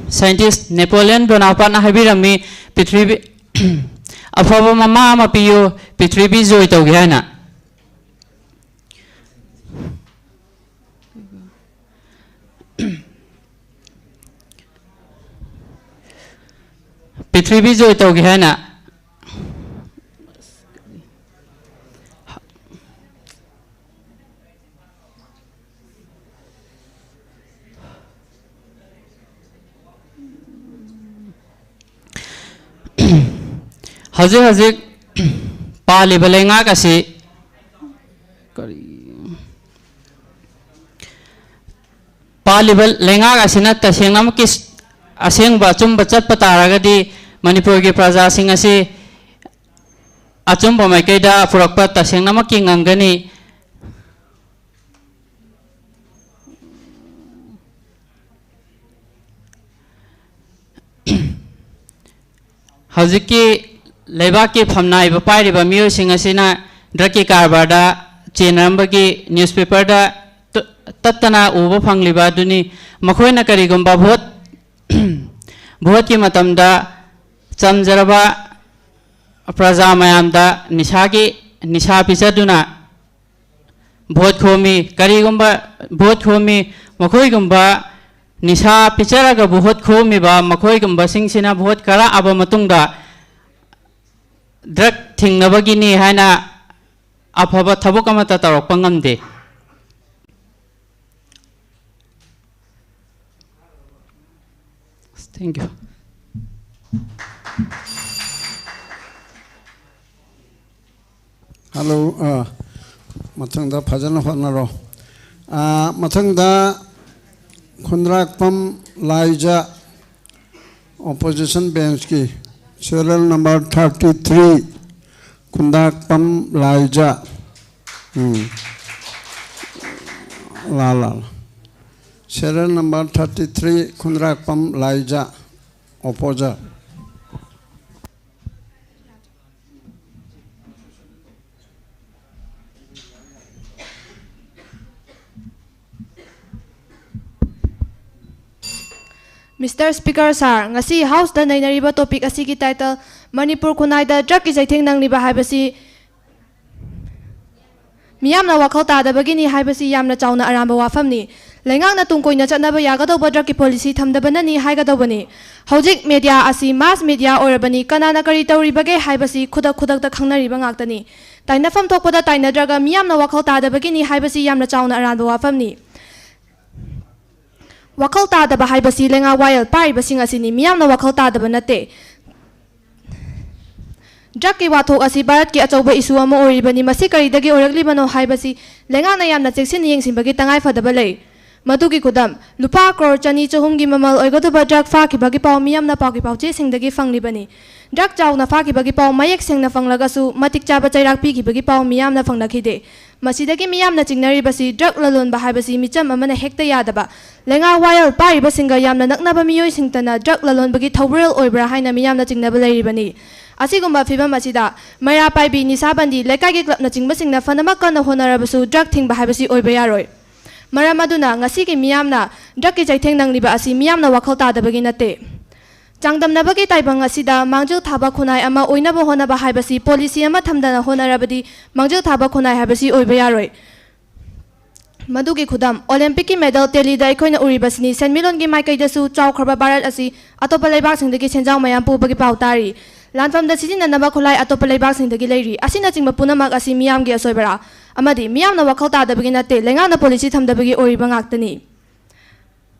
ꯁꯥꯏꯟꯇꯤꯁ ꯅꯦꯄꯣꯂꯤꯌꯟ ꯕꯣꯅꯥꯄꯥꯔꯠꯅ ꯍꯥꯏꯕꯤꯔꯝꯃꯤ, "ꯄ꯭ꯔꯤꯊꯤꯕꯤ, ꯑꯐꯕ ꯃꯃꯥ ꯑꯃ ꯄꯤꯌꯨ, ꯄ꯭ꯔꯤꯊꯤꯕꯤ ꯖꯣꯏ ꯇꯧꯒꯦ" ꯍꯥꯏꯅ꯫ ꯄ꯭ꯔꯤꯊꯤꯕꯤ ꯖꯣꯏ ꯇꯧꯒꯦ ꯍꯥꯏꯅ꯫ ꯍꯧꯖꯤꯛ ꯍꯧꯖꯤꯛ ꯄꯥꯜꯂꯤꯕ ꯂꯩꯉꯥꯛ ꯑꯁꯤ, ꯀꯔꯤ, ꯄꯥꯜꯂꯤꯕ ꯂꯩꯉꯥꯛ ꯑꯁꯤꯅ ꯇꯁꯦꯡꯅꯃꯛꯀꯤ ꯑꯁꯦꯡꯕ ꯑꯆꯨꯝꯕ ꯆꯠꯄ ꯇꯥꯔꯒꯗꯤ, ꯃꯅꯤꯄꯨꯔꯒꯤ ꯄ꯭ꯔꯖꯥꯁꯤꯡ ꯑꯁꯤ ꯑꯆꯨꯝꯕ ꯃꯥꯏꯀꯩꯗ ꯄꯨꯔꯛꯄ ꯇꯁꯦꯡꯅꯃꯛꯀꯤ ꯉꯝꯒꯅꯤ꯫ ꯍꯧꯖꯤꯛꯀꯤ ꯂꯩꯕꯥꯛꯀꯤ ꯐꯝꯅꯥꯏꯕ ꯄꯥꯏꯔꯤꯕ ꯃꯤꯑꯣꯏꯁꯤꯡ ꯑꯁꯤꯅ ꯗ꯭ꯔꯛꯀꯤ ꯀꯔꯕꯥꯔꯗ ꯆꯦꯟꯅꯔꯝꯕꯒꯤ ꯅ꯭ꯌꯨꯁꯄꯦꯄꯔꯗ ꯇ-, ꯇꯠꯇꯅ ꯎꯕ ꯐꯪꯂꯤꯕ ꯑꯗꯨꯅꯤ꯫ ꯃꯈꯣꯏꯅ ꯀꯔꯤꯒꯨꯝꯕ ꯚꯣꯠ, ꯚꯣꯠꯀꯤ ꯃꯇꯝꯗ ꯆꯝꯖꯔꯕ ꯄ꯭ꯔꯖꯥ ꯃꯌꯥꯝꯗ ꯅꯤꯁꯥꯒꯤ, ꯅꯤꯁꯥ ꯄꯤꯖꯗꯨꯅ ꯚꯣꯠ ꯈꯣꯝꯃꯤ꯫ ꯀꯔꯤꯒꯨꯝꯕ ꯚꯣꯠ ꯈꯣꯝꯃꯤ, ꯃꯈꯣꯏꯒꯨꯝꯕ ꯅꯤꯁꯥ ꯄꯤꯖꯔꯒ ꯚꯣꯠ ꯈꯣꯝꯃꯤꯕ ꯃꯈꯣꯏꯒꯨꯝꯕꯁꯤꯡꯁꯤꯅ ꯚꯣꯠ ꯀꯥꯔꯛꯑꯕ ꯃꯇꯨꯡꯗ ꯗ꯭ꯔꯒ ꯊꯤꯡꯅꯕꯒꯤꯅꯤ ꯍꯥꯏꯅ ꯑꯐꯕ ꯊꯕꯛ ꯑꯃꯠꯇ ꯇꯧꯔꯛꯄ ꯉꯝꯗꯦ꯫ Thank you. Hello, ꯑꯥ, ꯃꯊꯪꯗ ꯐꯖꯅ ꯍꯣꯠꯅꯔꯣ꯫ ꯑꯥ, ꯃꯊꯪꯗ ꯈꯨꯟꯗ꯭ꯔꯥꯛꯄꯝ ꯂꯥꯏꯖ, opposition benchꯀꯤ, serial number thirty three, ꯈꯨꯟꯗ꯭ꯔꯥꯛꯄꯝ ꯂꯥꯏꯖ꯫ ꯎꯝ꯫ ꯂꯥ, ꯂꯥ, ꯂꯥ꯫ Serial number thirty three, ꯈꯨꯟꯗ꯭ꯔꯥꯛꯄꯝ ꯂꯥꯏꯖ, opposer꯫ Mister Speaker Sir, ꯉꯁꯤ Houseꯇ ꯅꯩꯅꯔꯤꯕ topic ꯑꯁꯤꯒꯤ title ꯃꯅꯤꯄꯨꯔ ꯈꯨꯟꯅꯥꯏꯗ drugꯀꯤ ꯆꯩꯊꯦꯡ ꯅꯪꯂꯤꯕ ꯍꯥꯏꯕꯁꯤ ꯃꯤꯌꯥꯝꯅ ꯋꯥꯈꯜ ꯇꯥꯗꯕꯒꯤꯅꯤ ꯍꯥꯏꯕꯁꯤ ꯌꯥꯝꯅ ꯆꯥꯎꯅ ꯑꯔꯥꯟꯕ ꯋꯥꯐꯝꯅꯤ꯫ ꯂꯩꯉꯥꯛꯅ ꯇꯨꯡ ꯀꯣꯏꯅ ꯆꯠꯅꯕ ꯌꯥꯒꯗꯧꯕ drugꯀꯤ policy ꯊꯝꯗꯕꯅꯅꯤ ꯍꯥꯏꯒꯗꯧꯕꯅꯤ꯫ ꯍꯧꯖꯤꯛ media ꯑꯁꯤ mass media ꯑꯣꯏꯔꯕꯅꯤ, ꯀꯅꯥꯅ ꯀꯔꯤ ꯇꯧꯔꯤꯕꯒꯦ ꯍꯥꯏꯕꯁꯤ ꯈꯨꯗꯛ ꯈꯨꯗꯛꯇ ꯈꯪꯅꯔꯤꯕ ꯉꯥꯛꯇꯅꯤ꯫ ꯇꯥꯏꯅꯐꯝ ꯊꯣꯛꯄꯗ ꯇꯥꯏꯅꯗ꯭ꯔꯒ ꯃꯤꯌꯥꯝꯅ ꯋꯥꯈꯜ ꯇꯥꯗꯕꯒꯤꯅꯤ ꯍꯥꯏꯕꯁꯤ ꯌꯥꯝꯅ ꯆꯥꯎꯅ ꯑꯔꯥꯟꯕ ꯋꯥꯐꯝꯅꯤ꯫ ꯋꯥꯈꯜ ꯇꯥꯗꯕ ꯍꯥꯏꯕꯁꯤ ꯂꯩꯉꯥꯛ ꯋꯥꯌꯦꯜ ꯄꯥꯏꯔꯤꯕꯁꯤꯡ ꯑꯁꯤꯅꯤ, ꯃꯤꯌꯥꯝꯅ ꯋꯥꯈꯜ ꯇꯥꯗꯕ ꯅꯠꯇꯦ꯫ Drugꯀꯤ ꯋꯥꯊꯣꯛ ꯑꯁꯤ ꯚꯥꯔꯠꯀꯤ ꯑꯆꯧꯕ issue ꯑꯃ ꯑꯣꯏꯔꯤꯕꯅꯤ꯫ ꯃꯁꯤ ꯀꯔꯤꯗꯒꯤ ꯑꯣꯏꯔꯛꯂꯤꯕꯅꯣ ꯍꯥꯏꯕꯁꯤ ꯂꯩꯉꯥꯛꯅ ꯌꯥꯝꯅ ꯆꯦꯛꯁꯤꯟꯅ ꯌꯦꯡꯁꯤꯟꯕꯒꯤ ꯇꯉꯥꯏ ꯐꯗꯕ ꯂꯩ꯫ ꯃꯗꯨꯒꯤ ꯈꯨꯗꯝ, ꯂꯨꯄꯥ ꯀ꯭ꯔꯣꯔ ꯆꯅꯤ ꯆꯍꯨꯝꯒꯤ ꯃꯃꯜ ꯑꯣꯏꯒꯗꯧꯕ drug ꯐꯥꯈꯤꯕꯒꯤ ꯄꯥꯎ ꯃꯤꯌꯥꯝꯅ ꯄꯥꯎꯒꯤ ꯄꯥꯎꯆꯦꯁꯤꯡꯗꯒꯤ ꯐꯪꯂꯤꯕꯅꯤ꯫ Drug ꯆꯥꯎꯅ ꯐꯥꯈꯤꯕꯒꯤ ꯄꯥꯎ ꯃꯌꯦꯛ ꯁꯦꯡꯅ ꯐꯪꯂꯒꯁꯨ ꯃꯇꯤꯛ ꯆꯥꯕ ꯆꯩꯔꯥꯛ ꯄꯤꯈꯤꯕꯒꯤ ꯄꯥꯎ ꯃꯤꯌꯥꯝꯅ ꯐꯪꯅꯈꯤꯗꯦ꯫ ꯃꯁꯤꯗꯒꯤ ꯃꯤꯌꯥꯝꯅ ꯆꯤꯡꯅꯔꯤꯕꯁꯤ drug ꯂꯂꯣꯟꯕ ꯍꯥꯏꯕꯁꯤ ꯃꯤꯆꯝ ꯑꯃꯅ ꯍꯦꯛꯇ ꯌꯥꯗꯕ, ꯂꯩꯉꯥꯛ ꯋꯥꯌꯦꯜ ꯄꯥꯏꯔꯤꯕꯁꯤꯡꯒ ꯌꯥꯝꯅ ꯅꯛꯅꯕ ꯃꯤꯑꯣꯏꯁꯤꯡꯇꯅ drug ꯂꯂꯣꯟꯕꯒꯤ ꯊꯧꯕꯨꯔꯦꯜ ꯑꯣꯏꯕ꯭ꯔꯥ ꯍꯥꯏꯅ ꯃꯤꯌꯥꯝꯅ ꯆꯤꯡꯅꯕ ꯂꯩꯔꯤꯕꯅꯤ꯫ ꯑꯁꯤꯒꯨꯝꯕ ꯐꯤꯕꯝ ꯑꯁꯤꯗ ꯃꯩꯔꯥ ꯄꯥꯏꯕꯤ, ꯅꯤꯁꯥꯕꯟꯗꯤ, ꯂꯩꯀꯥꯏꯒꯤ clubꯅꯆꯤꯡꯕꯁꯤꯡꯅ ꯐꯅꯃꯛ ꯀꯟꯅ ꯍꯣꯠꯅꯔꯕꯁꯨ drug ꯊꯤꯡꯕ ꯍꯥꯏꯕꯁꯤ ꯑꯣꯏꯕ ꯌꯥꯔꯣꯏ꯫ ꯃꯔꯝ ꯑꯗꯨꯅ ꯉꯁꯤꯒꯤ ꯃꯤꯌꯥꯝꯅ drugꯀꯤ ꯆꯩꯊꯦꯡ ꯅꯪꯂꯤꯕ ꯑꯁꯤ ꯃꯤꯌꯥꯝꯅ ꯋꯥꯈꯜ ꯇꯥꯗꯕꯒꯤ ꯅꯠꯇꯦ꯫ ꯆꯥꯡꯗꯝꯅꯕꯒꯤ ꯇꯥꯏꯕꯪ ꯑꯁꯤꯗ ꯃꯥꯡꯖꯤꯜ ꯊꯥꯕ ꯈꯨꯟꯅꯥꯏ ꯑꯃ ꯑꯣꯏꯅꯕ ꯍꯣꯠꯅꯕ ꯍꯥꯏꯕꯁꯤ policy ꯑꯃ ꯊꯝꯗꯅ ꯍꯣꯠꯅꯔꯕꯗꯤ ꯃꯥꯡꯖꯤꯜ ꯊꯥꯕ ꯈꯨꯟꯅꯥꯏ ꯍꯥꯏꯕꯁꯤ ꯑꯣꯏꯕ ꯌꯥꯔꯣꯏ꯫ ꯃꯗꯨꯒꯤ ꯈꯨꯗꯝ, Olympicꯀꯤ medal tallyꯗ ꯑꯩꯈꯣꯏꯅ ꯎꯔꯤꯕꯁꯤꯅꯤ꯫ ꯁꯦꯟꯃꯤꯠꯂꯣꯟꯒꯤ ꯃꯥꯏꯀꯩꯗꯁꯨ ꯆꯥꯎꯈ꯭ꯔꯕ ꯚꯥꯔꯠ ꯑꯁꯤ ꯑꯇꯣꯞꯄ ꯂꯩꯕꯥꯛꯁꯤꯡꯗꯒꯤ ꯁꯦꯟꯖꯥꯎ ꯃꯌꯥꯝ ꯄꯨꯕꯒꯤ ꯄꯥꯎ ꯇꯥꯔꯤ꯫ ꯂꯥꯟꯐꯝꯗ ꯁꯤꯖꯤꯟꯅꯅꯕ ꯈꯨꯠꯂꯥꯏ ꯑꯇꯣꯞꯄ ꯂꯩꯕꯥꯛꯁꯤꯡꯗꯒꯤ ꯂꯩꯔꯤ꯫ ꯑꯁꯤꯅꯆꯤꯡꯕ ꯄꯨꯝꯅꯃꯛ ꯑꯁꯤ ꯃꯤꯌꯥꯝꯒꯤ ꯑꯁꯣꯏꯕꯔꯥ? ꯑꯃꯗꯤ ꯃꯤꯌꯥꯝꯅ ꯋꯥꯈꯜ ꯇꯥꯗꯕꯒꯤ ꯅꯠꯇꯦ, ꯂꯩꯉꯥꯛꯅ policy ꯊꯝꯗꯕꯒꯤ ꯑꯣꯏꯔꯤꯕ ꯉꯥꯛꯇꯅꯤ꯫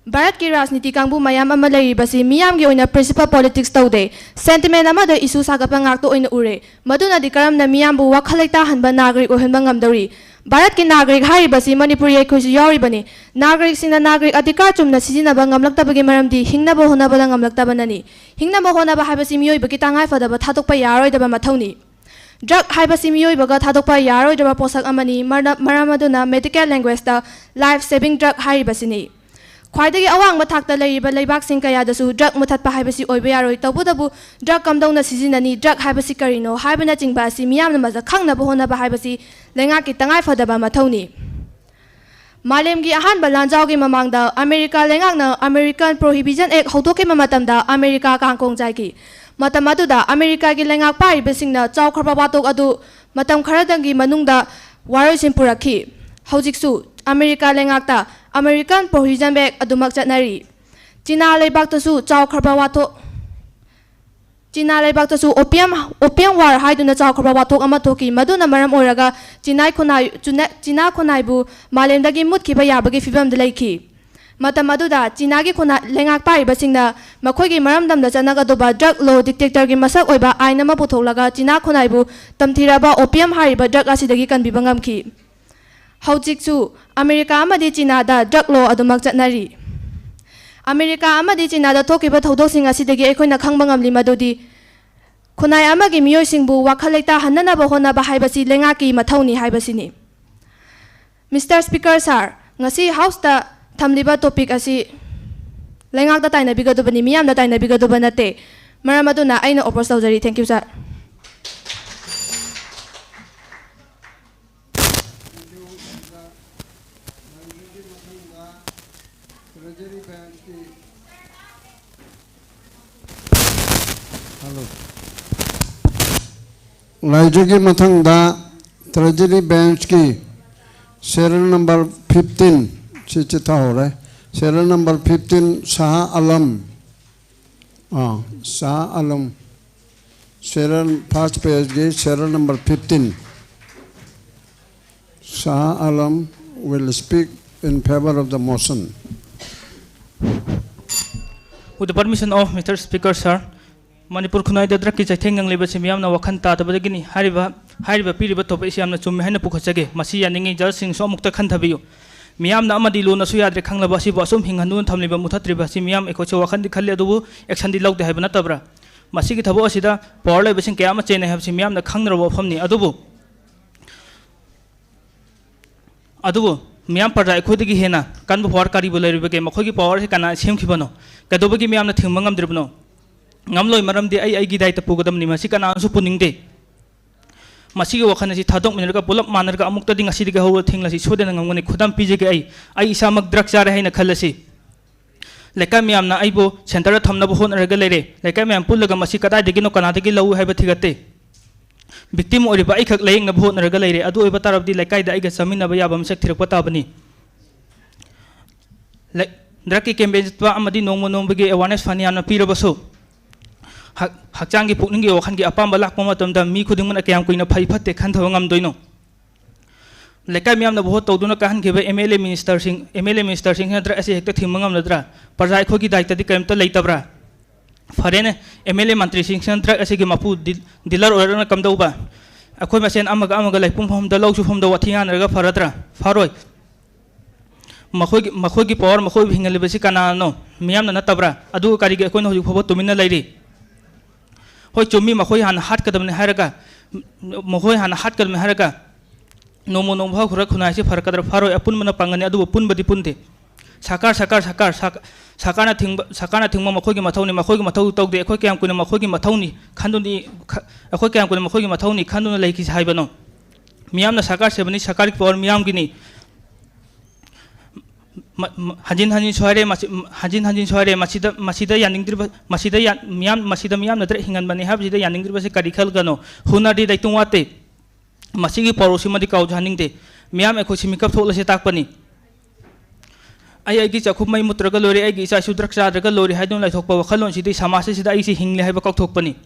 ꯚꯥꯔꯠꯀꯤ ꯔꯥꯖꯅꯤꯇꯤ ꯀꯥꯡꯕꯨ ꯃꯌꯥꯝ ꯑꯃ ꯂꯩꯔꯤꯕꯁꯤ ꯃꯤꯌꯥꯝꯒꯤ ꯑꯣꯏꯅ principle politics ꯇꯧꯗꯦ, sentiment ꯑꯃꯗ issue ꯁꯥꯒꯠꯄ ꯉꯥꯛꯇ ꯑꯣꯏꯅ ꯎꯔꯦ꯫ ꯃꯗꯨꯅꯗꯤ ꯀꯔꯝꯅ ꯃꯤꯌꯥꯝꯕꯨ ꯋꯥꯈꯜ ꯂꯩꯇꯥꯍꯟꯕ ꯅꯥꯒꯔꯤꯛ ꯑꯣꯏꯍꯟꯕ ꯉꯝꯗꯧꯔꯤ? ꯚꯥꯔꯠꯀꯤ ꯅꯥꯒꯔꯤꯛ ꯍꯥꯏꯔꯤꯕꯁꯤ ꯃꯅꯤꯄꯨꯔꯤ ꯑꯩꯈꯣꯏꯁꯨ ꯌꯥꯎꯔꯤꯕꯅꯤ꯫ ꯅꯥꯒꯔꯤꯛꯁꯤꯡꯅ ꯅꯥꯒꯔꯤꯛ ꯑꯙꯤꯀꯥꯔ ꯆꯨꯝꯅ ꯁꯤꯖꯤꯟꯅꯕ ꯉꯝꯂꯛꯇꯕꯒꯤ ꯃꯔꯝꯗꯤ ꯍꯤꯡꯅꯕ ꯍꯣꯠꯅꯕꯗ ꯉꯝꯂꯛꯇꯕꯅꯅꯤ꯫ ꯍꯤꯡꯅꯕ ꯍꯣꯠꯅꯕ ꯍꯥꯏꯕꯁꯤ ꯃꯤꯑꯣꯏꯕꯒꯤ ꯇꯉꯥꯏꯐꯗꯕ ꯊꯥꯗꯣꯛꯄ ꯌꯥꯔꯣꯏꯗꯕ ꯃꯊꯧꯅꯤ꯫ Drug ꯍꯥꯏꯕꯁꯤ ꯃꯤꯑꯣꯏꯕꯒ ꯊꯥꯗꯣꯛꯄ ꯌꯥꯔꯣꯏꯗ꯭ꯔꯕ ꯄꯣꯠꯁꯛ ꯑꯃꯅꯤ꯫ ꯃꯔ-, ꯃꯔꯝ ꯑꯗꯨꯅ medical languageꯇ life saving drug ꯍꯥꯏꯔꯤꯕꯁꯤꯅꯤ꯫ ꯈ꯭ꯋꯥꯏꯗꯒꯤ ꯑꯋꯥꯡꯕ ꯊꯥꯛꯇ ꯂꯩꯔꯤꯕ ꯂꯩꯕꯥꯛꯁꯤꯡ ꯀꯌꯥꯗꯁꯨ drug ꯃꯨꯊꯠꯄ ꯍꯥꯏꯕꯁꯤ ꯑꯣꯏꯕ ꯌꯥꯔꯣꯏ꯫ ꯇꯧꯕꯇꯕꯨ drug ꯀꯝꯗꯧꯅ ꯁꯤꯖꯤꯟꯅꯅꯤ, drug ꯍꯥꯏꯕꯁꯤ ꯀꯔꯤꯅꯣ ꯍꯥꯏꯕꯅꯆꯤꯡꯕ ꯑꯁꯤ ꯃꯤꯌꯥꯝꯅ ꯃꯁꯛ ꯈꯪꯅꯕ ꯍꯣꯠꯅꯕ ꯍꯥꯏꯕꯁꯤ ꯂꯩꯉꯥꯛꯀꯤ ꯇꯉꯥꯏꯐꯗꯕ ꯃꯊꯧꯅꯤ꯫ ꯃꯥꯂꯦꯝꯒꯤ ꯑꯍꯥꯟꯕ ꯂꯥꯟꯖꯥꯎꯒꯤ ꯃꯃꯥꯡꯗ ꯑꯃꯦꯔꯤꯀꯥ ꯂꯩꯉꯥꯛꯅ American Prohibition Act ꯍꯧꯗꯣꯛꯈꯤꯕ ꯃꯇꯝꯗ ꯑꯃꯦꯔꯤꯀꯥ ꯀꯥꯡꯈꯣꯡ ꯆꯥꯏꯈꯤ꯫ ꯃꯇꯝ ꯑꯗꯨꯗ ꯑꯃꯦꯔꯤꯀꯥꯒꯤ ꯂꯩꯉꯥꯛ ꯄꯥꯏꯔꯤꯕꯁꯤꯡꯅ ꯆꯥꯎꯈ꯭ꯔꯕ ꯋꯥꯊꯣꯛ ꯑꯗꯨ ꯃꯇꯝ ꯈꯔꯗꯪꯒꯤ ꯃꯅꯨꯡꯗ ꯋꯥꯔꯣꯏꯁꯤꯟ ꯄꯨꯔꯛꯈꯤ꯫ ꯍꯧꯖꯤꯛꯁꯨ ꯑꯃꯦꯔꯤꯀꯥ ꯂꯩꯉꯥꯛꯇ American Prohibition Act ꯑꯗꯨꯃꯛ ꯆꯠꯅꯔꯤ꯫ ꯆꯤꯅꯥ ꯂꯩꯕꯥꯛꯇꯁꯨ ꯆꯥꯎꯈ꯭ꯔꯕ ꯋꯥꯊꯣꯛ, ꯆꯤꯅꯥ ꯂꯩꯕꯥꯛꯇꯁꯨ opium, opium war ꯍꯥꯏꯗꯨꯅ ꯆꯥꯎꯈ꯭ꯔꯕ ꯋꯥꯊꯣꯛ ꯑꯃ ꯊꯣꯛꯈꯤ꯫ ꯃꯗꯨꯅ ꯃꯔꯝ ꯑꯣꯏꯔꯒ ꯆꯤꯅꯥꯏ ꯈꯨꯟꯅꯥꯏ-, ꯆꯨꯅ-, ꯆꯤꯅꯥ ꯈꯨꯟꯅꯥꯏꯕꯨ ꯃꯥꯂꯦꯝꯗꯒꯤ ꯃꯨꯠꯈꯤꯕ ꯌꯥꯕꯒꯤ ꯐꯤꯕꯝꯗ ꯂꯩꯈꯤ꯫ ꯃꯇꯝ ꯑꯗꯨꯗ ꯆꯤꯅꯥꯒꯤ ꯈꯨꯟꯅꯥ-, ꯂꯩꯉꯥꯛ ꯄꯥꯏꯔꯤꯕꯁꯤꯡꯅ ꯃꯈꯣꯏꯒꯤ ꯃꯔꯝꯗꯝꯗ ꯆꯠꯅꯒꯗꯧꯕ drug law dictatorꯒꯤ ꯃꯁꯛ ꯑꯣꯏꯕ ꯑꯥꯏꯟ ꯑꯃ ꯄꯨꯊꯣꯛꯂꯒ ꯆꯤꯅꯥ ꯈꯨꯟꯅꯥꯏꯕꯨ ꯇꯝꯊꯤꯔꯕ opium ꯍꯥꯏꯔꯤꯕ drug ꯑꯁꯤꯗꯒꯤ ꯀꯟꯕꯤꯕ ꯉꯝꯈꯤ꯫ ꯍꯧꯖꯤꯛꯁꯨ ꯑꯃꯦꯔꯤꯀꯥ ꯑꯃꯗꯤ ꯆꯤꯅꯥꯗ drug law ꯑꯗꯨꯃꯛ ꯆꯠꯅꯔꯤ꯫ ꯑꯃꯦꯔꯤꯀꯥ ꯑꯃꯗꯤ ꯆꯤꯅꯥꯗ ꯊꯣꯛꯈꯤꯕ ꯊꯧꯗꯣꯛꯁꯤꯡ ꯑꯁꯤꯗꯒꯤ ꯑꯩꯈꯣꯏꯅ ꯈꯪꯕ ꯉꯝꯂꯤ ꯃꯗꯨꯗꯤ ꯈꯨꯟꯅꯥꯏ ꯑꯃꯒꯤ ꯃꯤꯑꯣꯏꯁꯤꯡꯕꯨ ꯋꯥꯈꯜ ꯂꯩꯇꯥꯍꯟꯅꯅꯕ ꯍꯣꯠꯅꯕ ꯍꯥꯏꯕꯁꯤ ꯂꯩꯉꯥꯛꯀꯤ ꯃꯊꯧꯅꯤ ꯍꯥꯏꯕꯁꯤꯅꯤ꯫ Mister Speaker Sir, ꯉꯁꯤ Houseꯇ ꯊꯝꯂꯤꯕ topic ꯑꯁꯤ ꯂꯩꯉꯥꯛꯇ ꯇꯥꯏꯅꯕꯤꯒꯗꯕꯅꯤ, ꯃꯤꯌꯥꯝꯗ ꯇꯥꯏꯅꯕꯤꯒꯗꯕ ꯅꯠꯇꯦ꯫ ꯃꯔꯝ ꯑꯗꯨꯅ ꯑꯩꯅ oppose ꯇꯧꯖꯔꯤ꯫ Thank you, sir꯫ ꯂꯥꯏꯖꯒꯤ ꯃꯊꯪꯗ ꯇ꯭ꯔꯦꯖꯔꯤ ꯕꯦꯟꯁꯀꯤ serial number fifteen ꯁꯤ ꯆꯤꯊꯍꯧꯔꯦ꯫ Serial number fifteen, Shah Alam. Ah, Shah Alam. Serial, first pageꯀꯤ serial number fifteen. Shah Alam will speak in favor of the motion. With the permission of Mister Speaker, sir, Manipur ꯈꯨꯟꯅꯥꯏꯗ ꯗ꯭ꯔꯒꯀꯤ ꯆꯩꯊꯦꯡ ꯅꯪꯂꯤꯕꯁꯤ ꯃꯤꯌꯥꯝꯅ ꯋꯥꯈꯜ ꯇꯥꯗꯕꯗꯒꯤꯅꯤ꯫ ꯍꯥꯏꯔꯤꯕ, ꯍꯥꯏꯔꯤꯕ ꯄꯤꯔꯤꯕ topic ꯑꯁꯤ ꯌꯥꯝꯅ ꯆꯨꯝꯃꯤ ꯍꯥꯏꯅ ꯄꯨꯈꯠꯆꯒꯦ꯫ ꯃꯁꯤ ꯌꯥꯅꯤꯡꯉꯤ ꯖꯖꯁꯤꯡꯁꯨ ꯑꯃꯨꯛꯇ ꯈꯟꯊꯕꯤꯌꯨ꯫ ꯃꯤꯌꯥꯝꯅ ꯑꯃꯗꯤ ꯂꯨꯅꯁꯨ ꯌꯥꯗ꯭ꯔꯦ ꯈꯪꯂꯕ ꯑꯁꯤꯕꯨ ꯑꯁꯨꯝ ꯍꯤꯡꯍꯟꯗꯨꯅ ꯊꯝꯂꯤꯕ, ꯃꯨꯊꯠꯇ꯭ꯔꯤꯕ ꯑꯁꯤ ꯃꯤꯌꯥꯝ ꯑꯩꯈꯣꯏꯁꯨ ꯋꯥꯈꯜꯗꯤ ꯈꯜꯂꯤ, ꯑꯗꯨꯕꯨ actionꯗꯤ ꯂꯧꯗꯦ ꯍꯥꯏꯕ ꯅꯠꯇꯕ꯭ꯔꯥ? ꯃꯁꯤꯒꯤ ꯊꯕꯛ ꯑꯁꯤꯗ power ꯂꯩꯕꯁꯤꯡ ꯀꯌꯥ ꯑꯃ ꯆꯦꯟꯅꯩ ꯍꯥꯏꯕꯁꯤ ꯃꯤꯌꯥꯝꯅ ꯈꯪꯅꯔꯕ ꯋꯥꯐꯝꯅꯤ꯫ ꯑꯗꯨꯕꯨ, ꯑꯗꯨꯕꯨ ꯃꯤꯌꯥꯝ ꯄ꯭ꯔꯖꯥ ꯑꯩꯈꯣꯏꯗꯒꯤ ꯍꯦꯟꯅ ꯀꯟꯕ power ꯀꯔꯤꯕꯨ ꯂꯩꯔꯤꯕꯒꯦ? ꯃꯈꯣꯏꯒꯤ power ꯑꯁꯤ ꯀꯅꯥꯅ ꯁꯦꯝꯈꯤꯕꯅꯣ? ꯀꯩꯗꯧꯕꯒꯤ ꯃꯤꯌꯥꯝꯅ ꯊꯤꯡꯕ ꯉꯝꯗ꯭ꯔꯤꯕꯅꯣ? ꯉꯝꯂꯣꯏ, ꯃꯔꯝꯗꯤ ꯑꯩ ꯑꯩꯒꯤ ꯗꯥꯏꯇ ꯄꯨꯒꯗꯕꯅꯤ, ꯃꯁꯤ ꯀꯅꯥꯅꯁꯨ ꯄꯨꯅꯤꯡꯗꯦ꯫ ꯃꯁꯤꯒꯤ ꯋꯥꯈꯜ ꯑꯁꯤ ꯊꯥꯗꯣꯛꯃꯤꯟꯅꯔꯒ, ꯄꯨꯂꯞ ꯃꯥꯟꯅꯔꯒ ꯑꯃꯨꯛꯇꯗꯤ ꯉꯁꯤꯗꯒꯤ ꯍꯧꯔꯒ ꯊꯤꯡꯂꯁꯤ꯫ ꯁꯣꯏꯗꯅ ꯉꯝꯒꯅꯤ꯫ ꯈꯨꯗꯝ ꯄꯤꯖꯒꯦ ꯑꯩ꯫ ꯑꯩ ꯏꯁꯥꯃꯛ drug ꯆꯥꯔꯦ ꯍꯥꯏꯅ ꯈꯜꯂꯁꯤ꯫ ꯂꯩꯀꯥꯏ ꯃꯌꯥꯝꯅ ꯑꯩꯕꯨ centreꯗ ꯊꯝꯅꯕ ꯍꯣꯠꯅꯔꯒ ꯂꯩꯔꯦ꯫ ꯂꯩꯀꯥꯏ ꯃꯌꯥꯝ ꯄꯨꯜꯂꯒ ꯃꯁꯤ ꯀꯗꯥꯏꯗꯒꯤꯅꯣ, ꯀꯅꯥꯗꯒꯤ ꯂꯧꯏ ꯍꯥꯏꯕ ꯊꯤꯒꯠꯇꯦ꯫ Victim ꯑꯣꯏꯔꯤꯕ ꯑꯩꯈꯛ ꯂꯥꯌꯦꯡꯅꯕ ꯍꯣꯠꯅꯔꯒ ꯂꯩꯔꯦ꯫ ꯑꯗꯨ ꯑꯣꯏꯕ ꯇꯥꯔꯕꯗꯤ ꯂꯩꯀꯥꯏꯗ ꯑꯩꯒ ꯆꯥꯃꯤꯟꯅꯕ ꯌꯥꯕ ꯃꯤꯁꯛ ꯊꯤꯔꯛꯄ ꯇꯥꯕꯅꯤ꯫ ꯂꯩ-, drugꯀꯤ campaign ꯆꯠꯄ ꯑꯃꯗꯤ ꯅꯣꯡꯃ ꯅꯣꯡꯃꯒꯤ awareness ꯐꯅꯌꯥꯝꯅ ꯄꯤꯔꯕꯁꯨ, ꯍꯛ-, ꯍꯛꯆꯥꯡꯒꯤ, ꯄꯨꯛꯅꯤꯡꯒꯤ, ꯋꯥꯈꯜꯒꯤ ꯑꯄꯥꯝꯕ ꯂꯥꯛꯄ ꯃꯇꯝꯗ ꯃꯤ ꯈꯨꯗꯤꯡꯃꯛꯅ ꯀꯌꯥꯝ ꯀꯨꯏꯅ ꯐꯩ ꯐꯠꯇꯦ ꯈꯟꯊꯕ ꯉꯝꯗꯣꯏꯅꯣ? ꯂꯩꯀꯥꯏ ꯃꯤꯌꯥꯝꯅ vote ꯇꯧꯗꯨꯅ ꯀꯥꯍꯟꯈꯤꯕ MLA ministerꯁꯤꯡ, MLA ministerꯁꯤꯡꯁꯤꯅ drug ꯑꯁꯤ ꯍꯦꯛꯇ ꯊꯤꯡꯕ ꯉꯝꯂꯗ꯭ꯔꯥ? ꯄ꯭ꯔꯖꯥ ꯑꯩꯈꯣꯏꯒꯤ ꯗꯥꯏꯇꯗꯤ ꯀꯔꯤꯝꯇ ꯂꯩꯇꯕ꯭ꯔꯥ? ꯐꯔꯦꯅꯦ, MLA ꯃꯟꯇ꯭ꯔꯤꯁꯤꯡꯁꯤꯅ drug ꯑꯁꯤꯒꯤ ꯃꯄꯨ ꯗꯤ-, dealer ꯑꯣꯏꯔꯒꯅ ꯀꯝꯗꯧꯕ? ꯑꯩꯈꯣꯏ ꯃꯁꯦꯟ ꯑꯃꯒ ꯑꯃꯒ ꯂꯩꯄꯨꯡ ꯐꯝꯐꯝꯗ, ꯂꯧ ꯁꯨꯐꯝꯗ ꯋꯥꯊꯤ ꯉꯥꯡꯅꯔꯒ ꯐꯔꯗ꯭ꯔꯥ? ꯐꯔꯣꯏ꯫ ꯃꯈꯣꯏꯒꯤ, ꯃꯈꯣꯏꯒꯤ power, ꯃꯈꯣꯏꯕꯨ ꯍꯤꯡꯍꯜꯂꯤꯕꯁꯤ ꯀꯅꯥꯅꯣ? ꯃꯤꯌꯥꯝꯅ ꯅꯠꯇꯕ꯭ꯔꯥ? ꯑꯗꯨꯒ ꯀꯔꯤꯒꯤ ꯑꯩꯈꯣꯏꯅ ꯍꯧꯖꯤꯛ ꯐꯥꯎꯕ ꯇꯨꯃꯤꯟꯅ ꯂꯩꯔꯤ? ꯍꯣꯏ, ꯆꯨꯝꯃꯤ, ꯃꯈꯣꯏ ꯍꯥꯟꯅ ꯍꯥꯠꯀꯗꯕꯅꯤ ꯍꯥꯏꯔꯒ, ꯃꯈꯣꯏ ꯍꯥꯟꯅ ꯍꯥꯠꯀꯗꯕꯅꯤ ꯍꯥꯏꯔꯒ, ꯅꯣꯡꯃ ꯅꯣꯡꯃ ꯐꯥꯎ ꯈꯨꯔꯛ ꯈꯨꯟꯅꯥꯏꯁꯤ ꯐꯔꯛꯀꯗ꯭ꯔꯥ? ꯐꯔꯣꯏ, ꯑꯄꯨꯟꯕꯅ ꯄꯪꯒꯅꯤ, ꯑꯗꯨꯕꯨ ꯄꯨꯟꯕꯗꯤ ꯄꯨꯟꯗꯦ꯫ ꯁꯔꯀꯥꯔ, ꯁꯔꯀꯥꯔ, ꯁꯔꯀꯥꯔ, ꯁꯔꯀꯥꯔ, ꯁꯔꯀꯥꯔꯅ ꯊꯤꯡꯕ, ꯁꯔꯀꯥꯔꯅ ꯊꯤꯡꯕ ꯃꯈꯣꯏꯒꯤ ꯃꯊꯧꯅꯤ, ꯃꯈꯣꯏꯒꯤ ꯃꯊꯧ ꯇꯧꯗꯦ꯫ ꯑꯩꯈꯣꯏ ꯀꯌꯥꯝ ꯀꯨꯏꯅ ꯃꯈꯣꯏꯒꯤ ꯃꯊꯧꯅꯤ ꯈꯟꯗꯨꯅꯤ, ꯈ-, ꯑꯩꯈꯣꯏ ꯀꯌꯥꯝ ꯀꯨꯏꯅ ꯃꯈꯣꯏꯒꯤ ꯃꯊꯧꯅꯤ ꯈꯟꯗꯨꯅ ꯂꯩꯈꯤꯁꯤ ꯍꯥꯏꯕꯅꯣ? ꯃꯤꯌꯥꯝꯅ ꯁꯔꯀꯥꯔ ꯁꯦꯝꯕꯅꯤ, ꯁꯔꯀꯥꯔꯒꯤ power ꯃꯤꯌꯥꯝꯒꯤꯅꯤ꯫ ꯃ-, ꯃ-, ꯍꯟꯖꯤꯟ ꯍꯟꯖꯤꯟꯁꯨ ꯍꯥꯏꯔꯦ, ꯃꯁꯤ-, ꯍꯟꯖꯤꯟ ꯍꯟꯖꯤꯟꯁꯨ ꯍꯥꯏꯔꯦ, ꯃꯁꯤꯗ, ꯃꯁꯤꯗ ꯌꯥꯅꯤꯡꯗ꯭ꯔꯤꯕ, ꯃꯁꯤꯗ ꯌꯥ-, ꯃꯤꯌꯥꯝ, ꯃꯁꯤꯗ ꯃꯤꯌꯥꯝꯅ ꯗ꯭ꯔꯛ ꯍꯤꯡꯍꯟꯕꯅꯤ ꯍꯥꯏꯕꯁꯤꯗ ꯌꯥꯅꯤꯡꯗ꯭ꯔꯤꯕꯁꯤ ꯀꯔꯤ ꯈꯜꯒꯅꯣ? ꯍꯨꯅꯔꯗꯤ ꯂꯩꯇꯨꯡ ꯋꯥꯠꯇꯦ꯫ ꯃꯁꯤꯒꯤ ꯄꯥꯎꯔꯧꯁꯤꯃꯗꯤ ꯀꯥꯎꯖꯍꯟꯅꯤꯡꯗꯦ꯫ ꯃꯤꯌꯥꯝ ꯑꯩꯈꯣꯏꯁꯤ ꯃꯤꯀꯞ ꯊꯣꯛꯂꯁꯦ ꯇꯥꯛꯄꯅꯤ꯫ ꯑꯩ ꯑꯩꯒꯤ ꯆꯥꯛꯈꯨꯝ ꯃꯩ ꯃꯨꯠꯇ꯭ꯔꯒ ꯂꯣꯏꯔꯦ, ꯑꯩꯒꯤ ꯏꯆꯥ ꯏꯁꯨ ꯗ꯭ꯔꯛ ꯆꯥꯗ꯭ꯔꯒ ꯂꯣꯏꯔꯦ ꯍꯥꯏꯗꯨꯅ ꯂꯩꯊꯣꯛꯄ ꯋꯥꯈꯜꯂꯣꯟꯁꯤꯗꯤ ꯁꯃꯥꯖ ꯑꯁꯤꯗ ꯑꯩꯁꯤ ꯍꯤꯡꯂꯤ ꯍꯥꯏꯕ ꯀꯥꯎꯊꯣꯛꯄꯅꯤ꯫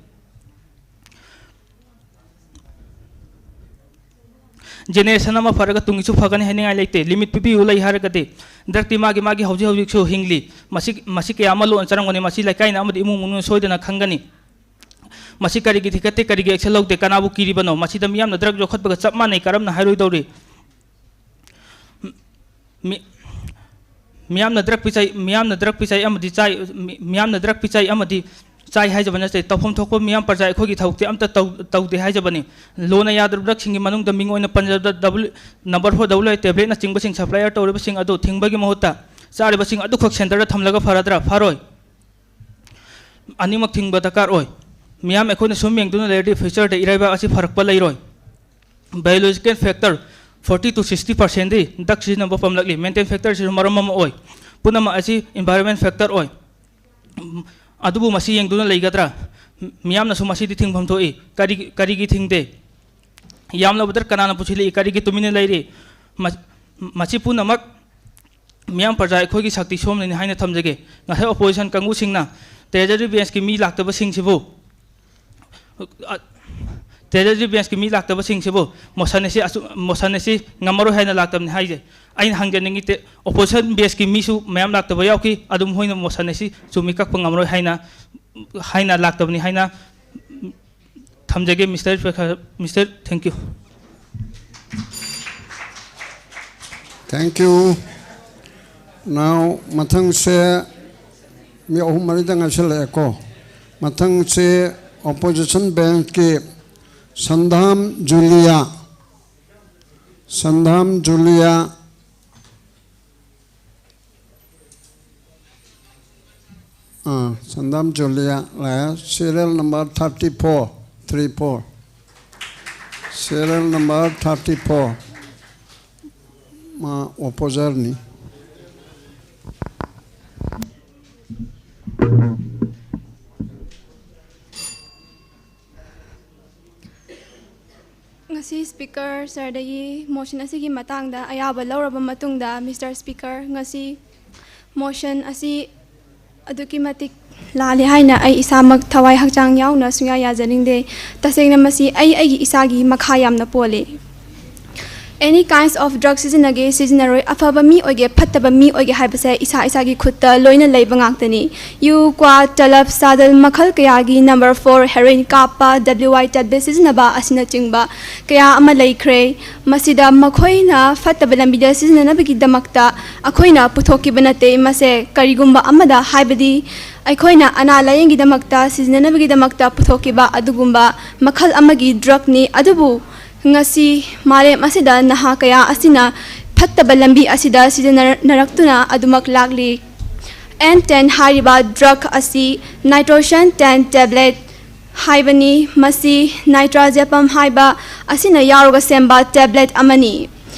ꯖꯦꯅꯦꯔꯦꯁꯟ ꯑꯃ ꯐꯔꯒ ꯇꯨꯡꯒꯤꯁꯨ ꯐꯒꯅꯤ ꯍꯥꯏꯅꯤꯡꯉꯥꯏ ꯂꯩꯇꯦ꯫ ꯂꯤꯃꯤꯠ ꯄꯤꯕꯤꯌꯨ ꯂꯩ ꯍꯥꯏꯔꯒꯗꯤ꯫ ꯗ꯭ꯔꯛꯇꯤ ꯃꯥꯒꯤ, ꯃꯥꯒꯤ ꯍꯧꯖꯤꯛ ꯍꯧꯖꯤꯛꯁꯨ ꯍꯤꯡꯂꯤ꯫ ꯃꯁꯤ, ꯃꯁꯤ ꯀꯌꯥ ꯑꯃ ꯂꯣꯟ ꯆꯔꯝꯒꯅꯤ꯫ ꯃꯁꯤ ꯂꯩꯀꯥꯏꯅ ꯑꯃꯗꯤ ꯏꯃꯨꯡ ꯃꯅꯨꯡꯅ ꯁꯣꯏꯗꯅ ꯈꯪꯒꯅꯤ꯫ ꯃꯁꯤ ꯀꯔꯤꯒꯤ ꯊꯤꯡꯒꯠꯇꯦ, ꯀꯔꯤꯒꯤ ꯑꯦꯛꯁꯟ ꯂꯧꯗꯦ, ꯀꯅꯥꯕꯨ ꯀꯤꯔꯤꯕꯅꯣ? ꯃꯁꯤꯗ ꯃꯤꯌꯥꯝꯅ ꯗ꯭ꯔꯛ ꯌꯣꯛꯈꯠꯄꯒ ꯆꯞ ꯃꯥꯟꯅꯩ, ꯀꯔꯝꯅ ꯍꯥꯏꯔꯣꯏꯗꯧꯔꯤ? ꯃꯤ-, ꯃꯤꯌꯥꯝꯅ ꯗ꯭ꯔꯛ ꯄꯤꯆꯥꯏ, ꯃꯤꯌꯥꯝꯅ ꯗ꯭ꯔꯛ ꯄꯤꯆꯥꯏ ꯑꯃꯗꯤ ꯆꯥꯏ, ꯃꯤ-, ꯃꯤꯌꯥꯝꯅ ꯗ꯭ꯔꯛ ꯄꯤꯆꯥꯏ ꯑꯃꯗꯤ ꯆꯥꯏ ꯍꯥꯏꯖꯕ ꯅꯠꯇꯦ꯫ ꯇꯧꯐꯝ ꯊꯣꯛꯄ ꯃꯤꯌꯥꯝ ꯄ꯭ꯔꯖꯥ ꯑꯩꯈꯣꯏꯒꯤ ꯊꯕꯛꯇꯤ ꯑꯝꯇ ꯇꯧ-, ꯇꯧꯗꯦ ꯍꯥꯏꯖꯕꯅꯤ꯫ ꯂꯣꯅ ꯌꯥꯗ꯭ꯔꯕ ꯗ꯭ꯔꯛꯁꯤꯡꯒꯤ ꯃꯅꯨꯡꯗ ꯃꯤꯡ ꯑꯣꯏꯅ ꯄꯟꯖꯕꯗ ꯗꯕꯜ-, ꯅꯝꯕꯔ ꯐꯣꯔ ꯗꯕꯜꯌꯨ ꯑꯥꯏ ꯇꯦꯕ꯭ꯂꯦꯠꯅꯆꯤꯡꯕꯁꯤꯡ ꯁꯄ꯭ꯂꯥꯏꯌꯔ ꯇꯧꯔꯤꯕꯁꯤꯡ ꯑꯗꯨ ꯊꯤꯡꯕꯒꯤ ꯃꯍꯨꯠꯇ ꯆꯥꯔꯤꯕꯁꯤꯡ ꯑꯗꯨꯈꯛ ꯁꯦꯟꯇꯔꯗ ꯊꯝꯂꯒ ꯐꯔꯗ꯭ꯔꯥ? ꯐꯔꯣꯏ꯫ ꯑꯅꯤꯃꯛ ꯊꯤꯡꯕ ꯗꯔꯀꯥꯔ ꯑꯣꯏ꯫ ꯃꯤꯌꯥꯝ ꯑꯩꯈꯣꯏꯅ ꯁꯨꯝ ꯌꯦꯡꯗꯨꯅ ꯂꯩꯔꯗꯤ ꯐ꯭ꯌꯨꯆꯔꯗ ꯏꯔꯩꯕꯥꯛ ꯑꯁꯤ ꯐꯔꯛꯄ ꯂꯩꯔꯣꯏ꯫ Biological factor forty to sixty ꯄꯥꯔꯁꯦꯟꯗꯤ ꯗ꯭ꯔꯛ ꯁꯤꯖꯤꯟꯅꯕ ꯄꯣꯝꯂꯛꯂꯤ꯫ ꯃꯦꯟꯇꯦꯟ ꯐꯦꯛꯇꯔꯁꯤꯁꯨ ꯃꯔꯝ ꯑꯃ ꯑꯣꯏ꯫ ꯄꯨꯝꯅꯃꯛ ꯑꯁꯤ ꯏꯟꯚꯥꯏꯔꯣꯟꯃꯦꯟ ꯐꯦꯛꯇꯔ ꯑꯣꯏ꯫ ꯑꯗꯨꯕꯨ ꯃꯁꯤ ꯌꯦꯡꯗꯨꯅ ꯂꯩꯒꯗ꯭ꯔꯥ? ꯃꯤꯌꯥꯝꯅꯁꯨ ꯃꯁꯤꯗꯤ ꯊꯤꯡꯐꯝ ꯊꯣꯛꯏ꯫ ꯀꯔꯤ-, ꯀꯔꯤꯒꯤ ꯊꯤꯡꯗꯦ? ꯌꯥꯝꯂꯕ ꯗ꯭ꯔꯛ ꯀꯅꯥꯅ ꯄꯨꯁꯤꯜꯂꯛꯏ? ꯀꯔꯤꯒꯤ ꯇꯨꯃꯤꯟꯅ ꯂꯩꯔꯤ? ꯃ-, ꯃꯁꯤ ꯄꯨꯝꯅꯃꯛ ꯃꯤꯌꯥꯝ ꯄ꯭ꯔꯖꯥ ꯑꯩꯈꯣꯏꯒꯤ ꯁꯛꯇꯤ ꯁꯣꯝꯅꯅꯤ ꯍꯥꯏꯅ ꯊꯝꯖꯒꯦ꯫ ꯉꯁꯥꯏ ꯑꯣꯄꯣꯖꯤꯁꯟ ꯀꯥꯡꯕꯨꯁꯤꯡꯅ ꯇ꯭ꯔꯦꯖꯔꯤ ꯕꯦꯟꯁꯀꯤ ꯃꯤ ꯂꯥꯛꯇꯕꯁꯤꯡꯁꯤꯕꯨ, ꯑ, ꯇ꯭ꯔꯦꯖꯔꯤ ꯕꯦꯟꯁꯀꯤ ꯃꯤ ꯂꯥꯛꯇꯕꯁꯤꯡꯁꯤꯕꯨ ꯃꯣꯁꯟ ꯑꯁꯤ ꯑꯆꯨ-, ꯃꯣꯁꯟ ꯑꯁꯤ ꯉꯝꯃꯔꯣꯏ ꯍꯥꯏꯅ ꯂꯥꯛꯇꯕꯅꯤ ꯍꯥꯏꯖꯩ꯫ ꯑꯩꯅ ꯍꯪꯖꯅꯤꯡꯉꯤ, ꯇꯦ-, ꯑꯣꯄꯣꯖꯤꯁꯟ ꯕꯦꯟꯁꯀꯤ ꯃꯤꯁꯨ ꯃꯌꯥꯝ ꯂꯥꯛꯇꯕ ꯌꯥꯎꯈꯤ, ꯑꯗꯨ ꯃꯈꯣꯏꯅ ꯃꯣꯁꯟ ꯑꯁꯤ ꯆꯨꯝꯃꯤ ꯀꯛꯄ ꯉꯝꯃꯔꯣꯏ ꯍꯥꯏꯅ, ꯍꯥꯏꯅ ꯂꯥꯛꯇꯕꯅꯤ ꯍꯥꯏꯅ ꯊꯝꯖꯒꯦ, mister speaker. Mister, thank you꯫ Thank you꯫ Now, ꯃꯊꯪꯁꯦ ꯃꯤ ꯑꯍꯨꯝ ꯃꯔꯤꯗ ꯉꯥꯏꯁꯤꯜꯂꯛꯑꯦꯀꯣ꯫ ꯃꯊꯪꯁꯦ ꯑꯣꯄꯣꯖꯤꯁꯟ ꯕꯦꯟꯁꯀꯤ ꯁꯟꯗꯥꯝ ꯖꯨꯂꯤꯌꯥ, ꯁꯟꯗꯥꯝ ꯖꯨꯂꯤꯌꯥ꯫ ꯑꯥ, ꯁꯟꯗꯥꯝ ꯖꯨꯂꯤꯌꯥ ꯂꯥꯛꯑꯦ, serial number thirty four, three four, serial number thirty four꯫ ꯃꯥ ꯑꯣꯄꯣꯖꯔꯅꯤ꯫ ꯉꯁꯤ ꯁ꯭ꯄꯤꯀꯔ ꯁꯔꯗꯒꯤ ꯃꯣꯁꯟ ꯑꯁꯤꯒꯤ ꯃꯇꯥꯡꯗ ꯑꯌꯥꯕ ꯂꯧꯔꯕ ꯃꯇꯨꯡꯗ, ꯃꯤꯁꯇꯔ ꯁ꯭ꯄꯤꯀꯔ, ꯉꯁꯤ ꯃꯣꯁꯟ ꯑꯁꯤ ꯑꯗꯨꯛꯀꯤ ꯃꯇꯤꯛ ꯂꯥꯜꯂꯤ ꯍꯥꯏꯅ ꯑꯩ ꯏꯁꯥꯃꯛ ꯊꯋꯥꯏ ꯍꯛꯆꯥꯡ ꯌꯥꯎꯅ ꯁꯨꯡꯌꯥ ꯌꯥꯖꯅꯤꯡꯗꯦ꯫ ꯇꯁꯦꯡꯅ ꯃꯁꯤ ꯑꯩ ꯑꯩꯒꯤ ꯏꯁꯥꯒꯤ ꯃꯈꯥ ꯌꯥꯝꯅ ꯄꯣꯜꯂꯤ꯫ Any kinds of drug ꯁꯤꯖꯤꯟꯅꯒꯦ, ꯁꯤꯖꯤꯟꯅꯔꯣꯏ, ꯑꯐꯕ ꯃꯤ ꯑꯣꯏꯒꯦ, ꯐꯠꯇꯕ ꯃꯤ ꯑꯣꯏꯒꯦ ꯍꯥꯏꯕꯁꯦ ꯏꯁꯥ ꯏꯁꯥꯒꯤ ꯈꯨꯠꯇ ꯂꯣꯏꯅ ꯂꯩꯕ ꯉꯥꯛꯇꯅꯤ꯫ ꯌꯨ, ꯀ꯭ꯋꯥ, ꯇꯂꯞ, ꯁꯥꯗꯜ ꯃꯈꯜ ꯀꯌꯥꯒꯤ number four, heroin ꯀꯥꯞꯄ, W I tablet ꯁꯤꯖꯤꯟꯅꯕ ꯑꯁꯤꯅꯆꯤꯡꯕ ꯀꯌꯥ ꯑꯃ ꯂꯩꯈ꯭ꯔꯦ꯫ ꯃꯁꯤꯗ ꯃꯈꯣꯏꯅ ꯐꯠꯇꯕ ꯂꯝꯕꯤꯗ ꯁꯤꯖꯤꯟꯅꯅꯕꯒꯤꯗꯃꯛꯇ ꯑꯩꯈꯣꯏꯅ ꯄꯨꯊꯣꯛꯈꯤꯕ ꯅꯠꯇꯦ꯫ ꯃꯁꯦ ꯀꯔꯤꯒꯨꯝꯕ ꯑꯃꯗ, ꯍꯥꯏꯕꯗꯤ ꯑꯩꯈꯣꯏꯅ ꯑꯅꯥ ꯂꯥꯌꯦꯡꯒꯤꯗꯃꯛꯇ ꯁꯤꯖꯤꯟꯅꯅꯕꯒꯤꯗꯃꯛꯇ ꯄꯨꯊꯣꯛꯈꯤꯕ ꯑꯗꯨꯒꯨꯝꯕ ꯃꯈꯜ ꯑꯃꯒꯤ drugꯅꯤ꯫ ꯑꯗꯨꯕꯨ ꯉꯁꯤ ꯃꯥꯂꯦꯝ ꯑꯁꯤꯗ ꯅꯍꯥ ꯀꯌꯥ ꯑꯁꯤꯅ ꯐꯠꯇꯕ ꯂꯝꯕꯤ ꯑꯁꯤꯗ ꯁꯤꯖꯤꯟꯅꯔꯛꯇꯨꯅ ꯑꯗꯨꯃꯛ ꯂꯥꯛꯂꯤ꯫ N ten ꯍꯥꯏꯔꯤꯕ drug ꯑꯁꯤ nitration ten tablet ꯍꯥꯏꯕꯅꯤ꯫ ꯃꯁꯤ nitrazepam ꯍꯥꯏꯕ ꯑꯁꯤꯅ ꯌꯥꯎꯔꯒ ꯁꯦꯝꯕ tablet ꯑꯃꯅꯤ꯫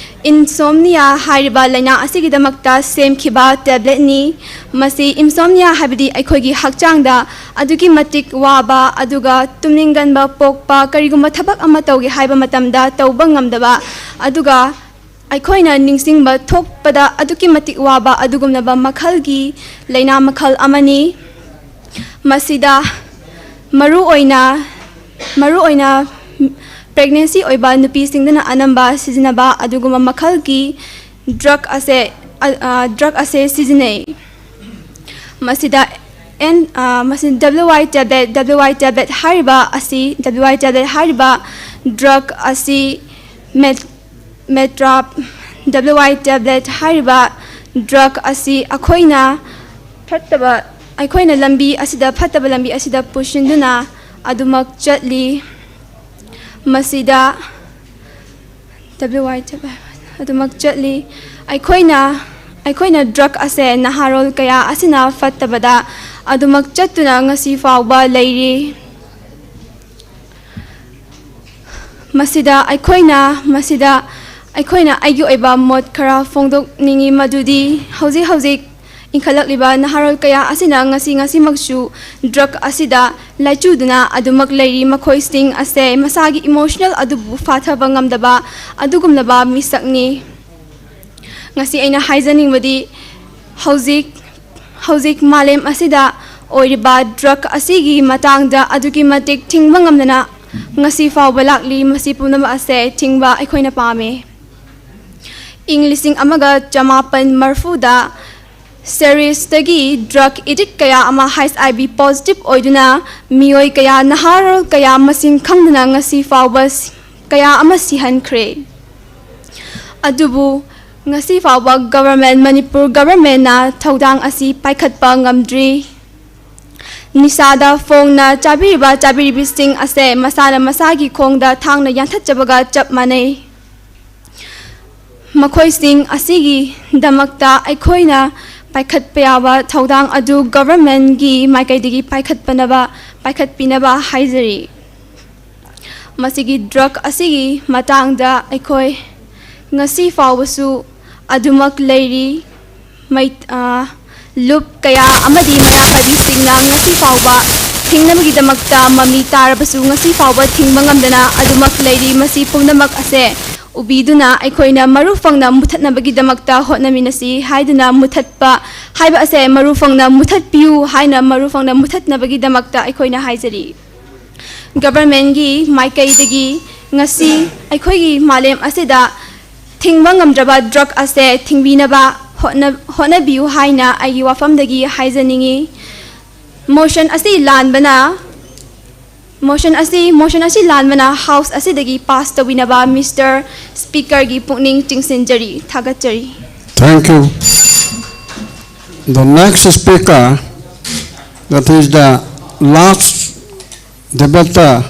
Insomnia ꯍꯥꯏꯔꯤꯕ ꯂꯥꯏꯅꯥ ꯑꯁꯤꯒꯤꯗꯃꯛꯇ ꯁꯦꯝꯈꯤꯕ tabletꯅꯤ꯫ ꯃꯁꯤ insomnia ꯍꯥꯏꯕꯗꯤ ꯑꯩꯈꯣꯏꯒꯤ ꯍꯛꯆꯥꯡꯗ ꯑꯗꯨꯛꯀꯤ ꯃꯇꯤꯛ ꯋꯥꯕ, ꯑꯗꯨꯒ ꯇꯨꯝꯅꯤꯡꯒꯟꯕ ꯄꯣꯛꯄ, ꯀꯔꯤꯒꯨꯝꯕ ꯊꯕꯛ ꯑꯃ ꯇꯧꯒꯦ ꯍꯥꯏꯕ ꯃꯇꯝꯗ ꯇꯧꯕ ꯉꯝꯗꯕ, ꯑꯗꯨꯒ ꯑꯩꯈꯣꯏꯅ ꯅꯤꯡꯁꯤꯡꯕ ꯊꯣꯛꯄꯗ ꯑꯗꯨꯛꯀꯤ ꯃꯇꯤꯛ ꯋꯥꯕ ꯑꯗꯨꯒꯨꯝꯂꯕ ꯃꯈꯜꯒꯤ ꯂꯥꯏꯅꯥ ꯃꯈꯜ ꯑꯃꯅꯤ꯫ ꯃꯁꯤꯗ ꯃꯔꯨꯑꯣꯏꯅ, ꯃꯔꯨꯑꯣꯏꯅ pregnancy ꯑꯣꯏꯕ ꯅꯨꯄꯤꯁꯤꯡꯗꯅ ꯑꯅꯝꯕ ꯁꯤꯖꯤꯟꯅꯕ ꯑꯗꯨꯒꯨꯝꯕ ꯃꯈꯜꯒꯤ drug ꯑꯁꯦ, ꯑ, ꯑ, drug ꯑꯁꯦ ꯁꯤꯖꯤꯟꯅꯩ꯫ ꯃꯁꯤꯗ N, ꯑ, ꯃꯁꯤ W I tablet, W I tablet ꯍꯥꯏꯔꯤꯕ ꯑꯁꯤ, W I tablet ꯍꯥꯏꯔꯤꯕ drug ꯑꯁꯤ met-, metrap W I tablet ꯍꯥꯏꯔꯤꯕ drug ꯑꯁꯤ ꯑꯩꯈꯣꯏꯅ ꯐꯠꯇꯕ, ꯑꯩꯈꯣꯏꯅ ꯂꯝꯕꯤ ꯑꯁꯤꯗ, ꯐꯠꯇꯕ ꯂꯝꯕꯤ ꯑꯁꯤꯗ ꯄꯨꯁꯤꯟꯗꯨꯅ ꯑꯗꯨꯃꯛ ꯆꯠꯂꯤ꯫ ꯃꯁꯤꯗ W I tablet ꯑꯗꯨꯃꯛ ꯆꯠꯂꯤ꯫ ꯑꯩꯈꯣꯏꯅ, ꯑꯩꯈꯣꯏꯅ drug ꯑꯁꯦ ꯅꯍꯥꯔꯣꯜ ꯀꯌꯥ ꯑꯁꯤꯅ ꯐꯠꯇꯕꯗ ꯑꯗꯨꯃꯛ ꯆꯠꯇꯨꯅ ꯉꯁꯤ ꯐꯥꯎꯕ ꯂꯩꯔꯤ꯫ ꯃꯁꯤꯗ ꯑꯩꯈꯣꯏꯅ, ꯃꯁꯤꯗ ꯑꯩꯈꯣꯏꯅ ꯑꯩꯒꯤ ꯑꯣꯏꯕ ꯃꯣꯠ ꯈꯔ ꯐꯣꯡꯗꯣꯛꯅꯤꯡꯏ, ꯃꯗꯨꯗꯤ ꯍꯧꯖꯤꯛ ꯍꯧꯖꯤꯛ ꯏꯟꯈꯠꯂꯛꯂꯤꯕ ꯅꯍꯥꯔꯣꯜ ꯀꯌꯥ ꯑꯁꯤꯅ ꯉꯁꯤ ꯉꯁꯤꯃꯛꯁꯨ drug ꯑꯁꯤꯗ ꯂꯥꯏꯆꯨꯗꯨꯅ ꯑꯗꯨꯃꯛ ꯂꯩꯔꯤ꯫ ꯃꯈꯣꯏꯁꯤꯡ ꯑꯁꯦ ꯃꯁꯥꯒꯤ emotional ꯑꯗꯨꯕꯨ ꯐꯥꯊꯕ ꯉꯝꯗꯕ ꯑꯗꯨꯒꯨꯝꯂꯕ ꯃꯤꯁꯛꯅꯤ꯫ ꯉꯁꯤ ꯑꯩꯅ ꯍꯥꯏꯖꯅꯤꯡꯕꯗꯤ ꯍꯧꯖꯤꯛ ꯍꯧꯖꯤꯛ ꯃꯥꯂꯦꯝ ꯑꯁꯤꯗ ꯑꯣꯏꯔꯤꯕ drug ꯑꯁꯤꯒꯤ ꯃꯇꯥꯡꯗ ꯑꯗꯨꯛꯀꯤ ꯃꯇꯤꯛ ꯊꯤꯡꯕ ꯉꯝꯗꯅ ꯉꯁꯤ ꯐꯥꯎꯕ ꯂꯥꯛꯂꯤ꯫ ꯃꯁꯤ ꯄꯨꯝꯅꯃꯛ ꯑꯁꯦ ꯊꯤꯡꯕ ꯑꯩꯈꯣꯏꯅ ꯄꯥꯝꯃꯤ꯫ ꯏꯪ ꯂꯤꯁꯤꯡ ꯑꯃꯒ ꯆꯃꯥꯄꯟ ꯃꯔꯤꯐꯨꯗ ꯁꯦꯔꯤꯁꯇꯒꯤ drug addict ꯀꯌꯥ ꯑꯃ HIV positive ꯑꯣꯏꯗꯨꯅ ꯃꯤꯑꯣꯏ ꯀꯌꯥ, ꯅꯍꯥꯔꯣꯜ ꯀꯌꯥ ꯃꯁꯤꯡ ꯈꯪꯗꯅ ꯉꯁꯤ ꯐꯥꯎꯕ ꯀꯌꯥ ꯑꯃ ꯁꯤꯍꯟꯈ꯭ꯔꯦ꯫ ꯑꯗꯨꯕꯨ ꯉꯁꯤ ꯐꯥꯎꯕ government, ꯃꯅꯤꯄꯨꯔ governmentꯅ ꯊꯧꯗꯥꯡ ꯑꯁꯤ ꯄꯥꯏꯈꯠꯄ ꯉꯝꯗ꯭ꯔꯤ꯫ ꯅꯤꯁꯥꯗ ꯐꯣꯡꯅ ꯆꯥꯕꯤꯔꯤꯕ ꯆꯥꯕꯤꯔꯤꯕꯤꯁꯤꯡ ꯑꯁꯦ ꯃꯁꯥꯅ ꯃꯁꯥꯒꯤ ꯈꯣꯡꯗ ꯊꯥꯡꯅ ꯌꯥꯟꯊꯠꯆꯕꯒ ꯆꯞ ꯃꯥꯟꯅꯩ꯫ ꯃꯈꯣꯏꯁꯤꯡ ꯑꯁꯤꯒꯤꯗꯃꯛꯇ ꯑꯩꯈꯣꯏꯅ ꯄꯥꯏꯈꯠꯄ ꯌꯥꯕ ꯊꯧꯗꯥꯡ ꯑꯗꯨ governmentꯀꯤ ꯃꯥꯏꯀꯩꯗꯒꯤ ꯄꯥꯏꯈꯠꯄꯅꯕ, ꯄꯥꯏꯈꯠꯄꯤꯅꯕ ꯍꯥꯏꯖꯔꯤ꯫ ꯃꯁꯤꯒꯤ drug ꯑꯁꯤꯒꯤ ꯃꯇꯥꯡꯗ ꯑꯩꯈꯣꯏ ꯉꯁꯤ ꯐꯥꯎꯕꯁꯨ ꯑꯗꯨꯃꯛ ꯂꯩꯔꯤ꯫ ꯃꯩ-, ꯑ, ꯂꯨꯞ ꯀꯌꯥ ꯑꯃꯗꯤ ꯃꯩꯔꯥ ꯄꯥꯏꯕꯤꯁꯤꯡꯅ ꯉꯁꯤ ꯐꯥꯎꯕ ꯊꯤꯡꯅꯕꯒꯤꯗꯃꯛꯇ ꯃꯃꯤ ꯇꯥꯔꯕꯁꯨ ꯉꯁꯤ ꯐꯥꯎꯕ ꯊꯤꯡꯕ ꯉꯝꯗꯅ ꯑꯗꯨꯃꯛ ꯂꯩꯔꯤ꯫ ꯃꯁꯤ ꯄꯨꯝꯅꯃꯛ ꯑꯁꯦ ꯎꯕꯤꯗꯨꯅ ꯑꯩꯈꯣꯏꯅ ꯃꯔꯨ ꯐꯪꯅ ꯃꯨꯊꯠꯅꯕꯒꯤꯗꯃꯛꯇ ꯍꯣꯠꯅꯃꯤꯟꯅꯁꯤ ꯍꯥꯏꯗꯨꯅ, ꯃꯨꯊꯠꯄ ꯍꯥꯏꯕ ꯑꯁꯦ ꯃꯔꯨ ꯐꯪꯅ ꯃꯨꯊꯠꯄꯤꯌꯨ ꯍꯥꯏꯅ ꯃꯔꯨ ꯐꯪꯅ ꯃꯨꯊꯠꯅꯕꯒꯤꯗꯃꯛꯇ ꯑꯩꯈꯣꯏꯅ ꯍꯥꯏꯖꯔꯤ꯫ Governmentꯀꯤ ꯃꯥꯏꯀꯩꯗꯒꯤ ꯉꯁꯤ ꯑꯩꯈꯣꯏꯒꯤ ꯃꯥꯂꯦꯝ ꯑꯁꯤꯗ ꯊꯤꯡꯕ ꯉꯝꯗ꯭ꯔꯕ drug ꯑꯁꯦ ꯊꯤꯡꯕꯤꯅꯕ ꯍꯣꯠꯅ-, ꯍꯣꯠꯅꯕꯤꯌꯨ ꯍꯥꯏꯅ ꯑꯩꯒꯤ ꯋꯥꯐꯝꯗꯒꯤ ꯍꯥꯏꯖꯅꯤꯡꯏ꯫ Motion ꯑꯁꯤ ꯂꯥꯟꯕꯅ, motion ꯑꯁꯤ, motion ꯑꯁꯤ ꯂꯥꯟꯕꯅ House ꯑꯁꯤꯗꯒꯤ pass ꯇꯧꯕꯤꯅꯕ Mister Speakerꯒꯤ ꯄꯨꯛꯅꯤꯡ ꯆꯤꯡꯁꯤꯟꯖꯔꯤ꯫ ꯊꯥꯒꯠꯆꯔꯤ꯫ Thank you. The next speaker, that is the last debater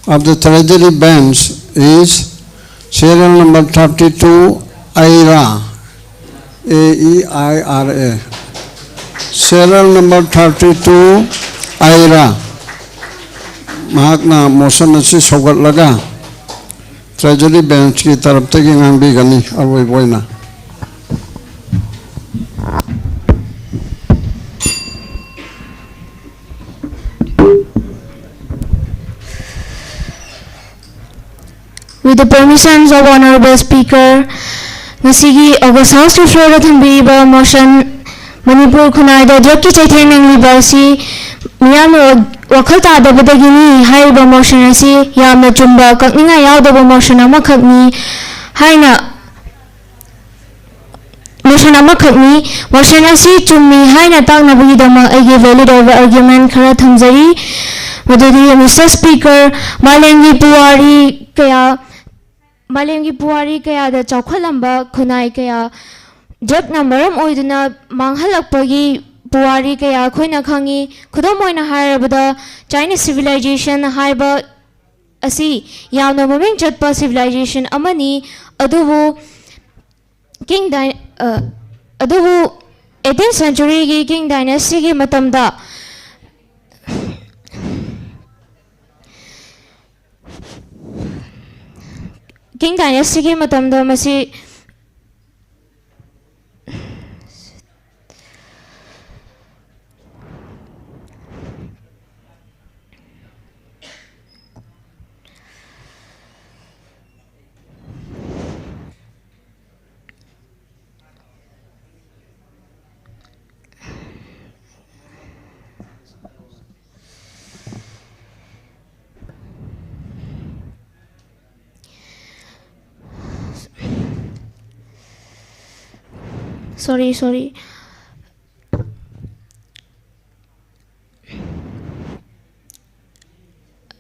of the Treasury Bench, is serial number thirty-two, Aira. A E I R A. Serial number thirty-two, Aira. ꯃꯍꯥꯛꯅ motion ꯑꯁꯤ ꯁꯧꯒꯠꯂꯒ Treasury Benchꯀꯤ ꯇꯔꯞꯇꯒꯤ ꯉꯥꯡꯕꯤꯒꯅꯤ꯫ ꯑꯔꯣꯏꯕ ꯑꯣꯏꯅ꯫ With the permissions of Honorable Speaker, ꯉꯁꯤꯒꯤ August House to Floor the ꯊꯝꯕꯤꯔꯤꯕ motion, Manipur ꯈꯨꯟꯅꯥꯏꯗ drug ꯀꯤ ꯆꯩꯊꯦꯡ ꯅꯪꯂꯤꯕ ꯑꯁꯤ ꯃꯤꯌꯥꯝꯅ ꯋꯥ-, ꯋꯥꯈꯜ ꯇꯥꯗꯕꯗꯒꯤꯅꯤ ꯍꯥꯏꯔꯤꯕ motion ꯑꯁꯤ ꯌꯥꯝꯅ ꯆꯨꯝꯕ, ꯀꯛꯅꯤꯡꯉꯥꯏ ꯌꯥꯎꯗꯕ motion ꯑꯃꯈꯛꯅꯤ ꯍꯥꯏꯅ motion ꯑꯃꯈꯛꯅꯤ꯫ Motion ꯑꯁꯤ ꯆꯨꯝꯃꯤ ꯍꯥꯏꯅ ꯇꯥꯛꯅꯕꯒꯤꯗꯃꯛ ꯑꯩꯒꯤ valid ꯑꯣꯏꯕ argument ꯈꯔ ꯊꯝꯖꯔꯤ꯫ ꯃꯗꯨꯗꯤ, Mister Speaker, ꯃꯥꯂꯦꯝꯒꯤ ꯄꯨꯋꯥꯔꯤ ꯀꯌꯥ, ꯃꯥꯂꯦꯝꯒꯤ ꯄꯨꯋꯥꯔꯤ ꯀꯌꯥꯗ ꯆꯥꯎꯈꯠꯂꯝꯕ ꯈꯨꯟꯅꯥꯏ ꯀꯌꯥ drug ꯅ ꯃꯔꯝ ꯑꯣꯏꯗꯨꯅ ꯃꯥꯡꯍꯜꯂꯛꯄꯒꯤ ꯄꯨꯋꯥꯔꯤ ꯀꯌꯥ ꯑꯩꯈꯣꯏꯅ ꯈꯪꯉꯤ꯫ ꯈꯨꯗꯝ ꯑꯣꯏꯅ ꯍꯥꯏꯔꯕꯗ, Chinese civilization ꯍꯥꯏꯕ ꯑꯁꯤ ꯌꯥꯝꯅ ꯃꯃꯤꯡ ꯆꯠꯄ civilization ꯑꯃꯅꯤ꯫ ꯑꯗꯨꯕꯨ Qing dy-, ꯑ, ꯑꯗꯨꯕꯨ eighteenth century ꯒꯤ Qing dynasty ꯒꯤ ꯃꯇꯝꯗ, Qing dynasty ꯒꯤ ꯃꯇꯝꯗ ꯃꯁꯤ Sorry, sorry.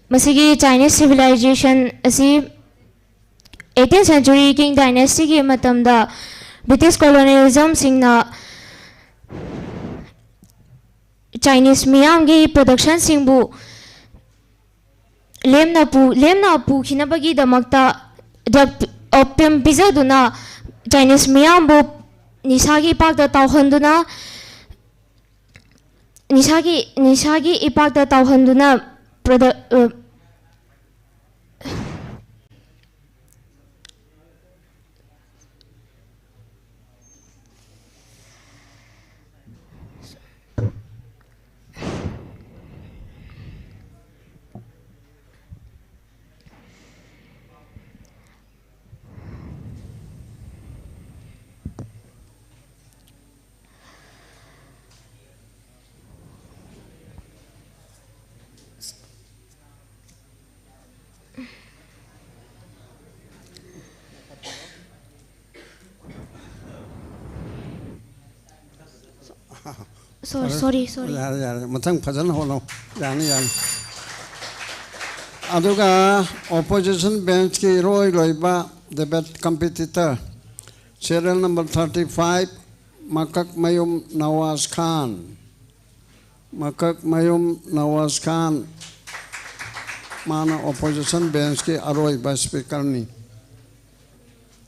ꯃꯁꯤꯒꯤ Chinese civilization ꯑꯁꯤ eighteenth century Qing dynasty ꯒꯤ ꯃꯇꯝꯗ British colonialism ꯁꯤꯡꯅ Chinese ꯃꯤꯌꯥꯝꯒꯤ production ꯁꯤꯡꯕꯨ ꯂꯦꯝꯅ ꯄꯨ-, ꯂꯦꯝꯅ ꯄꯨꯈꯤꯅꯕꯒꯤꯗꯃꯛꯇ drug, opium ꯄꯤꯖꯗꯨꯅ Chinese ꯃꯤꯌꯥꯝꯕꯨ ꯅꯤꯁꯥꯒꯤ ꯏꯄꯥꯛꯇ ꯇꯥꯎꯍꯟꯗꯨꯅ, ꯅꯤꯁꯥꯒꯤ, ꯅꯤꯁꯥꯒꯤ ꯏꯄꯥꯛꯇ ꯇꯥꯎꯍꯟꯗꯨꯅ product, ꯑ, Sorry, sorry, sorry. ꯌꯥꯔꯦ, ꯌꯥꯔꯦ, ꯃꯊꯪ ꯐꯖꯅ ꯍꯣꯠꯅꯧ꯫ ꯌꯥꯅꯤ, ꯌꯥꯅꯤ꯫ ꯑꯗꯨꯒ opposition benchꯀꯤ ꯏꯔꯣꯏ ꯂꯣꯏꯕ debate competitor, serial number thirty five, ꯃꯀꯛꯃꯌꯨꯝ ꯅꯋꯥꯖ ꯈꯥꯟ꯫ ꯃꯀꯛꯃꯌꯨꯝ ꯅꯋꯥꯖ ꯈꯥꯟ꯫ ꯃꯥꯅ opposition benchꯀꯤ ꯑꯔꯣꯏꯕ speakerꯅꯤ꯫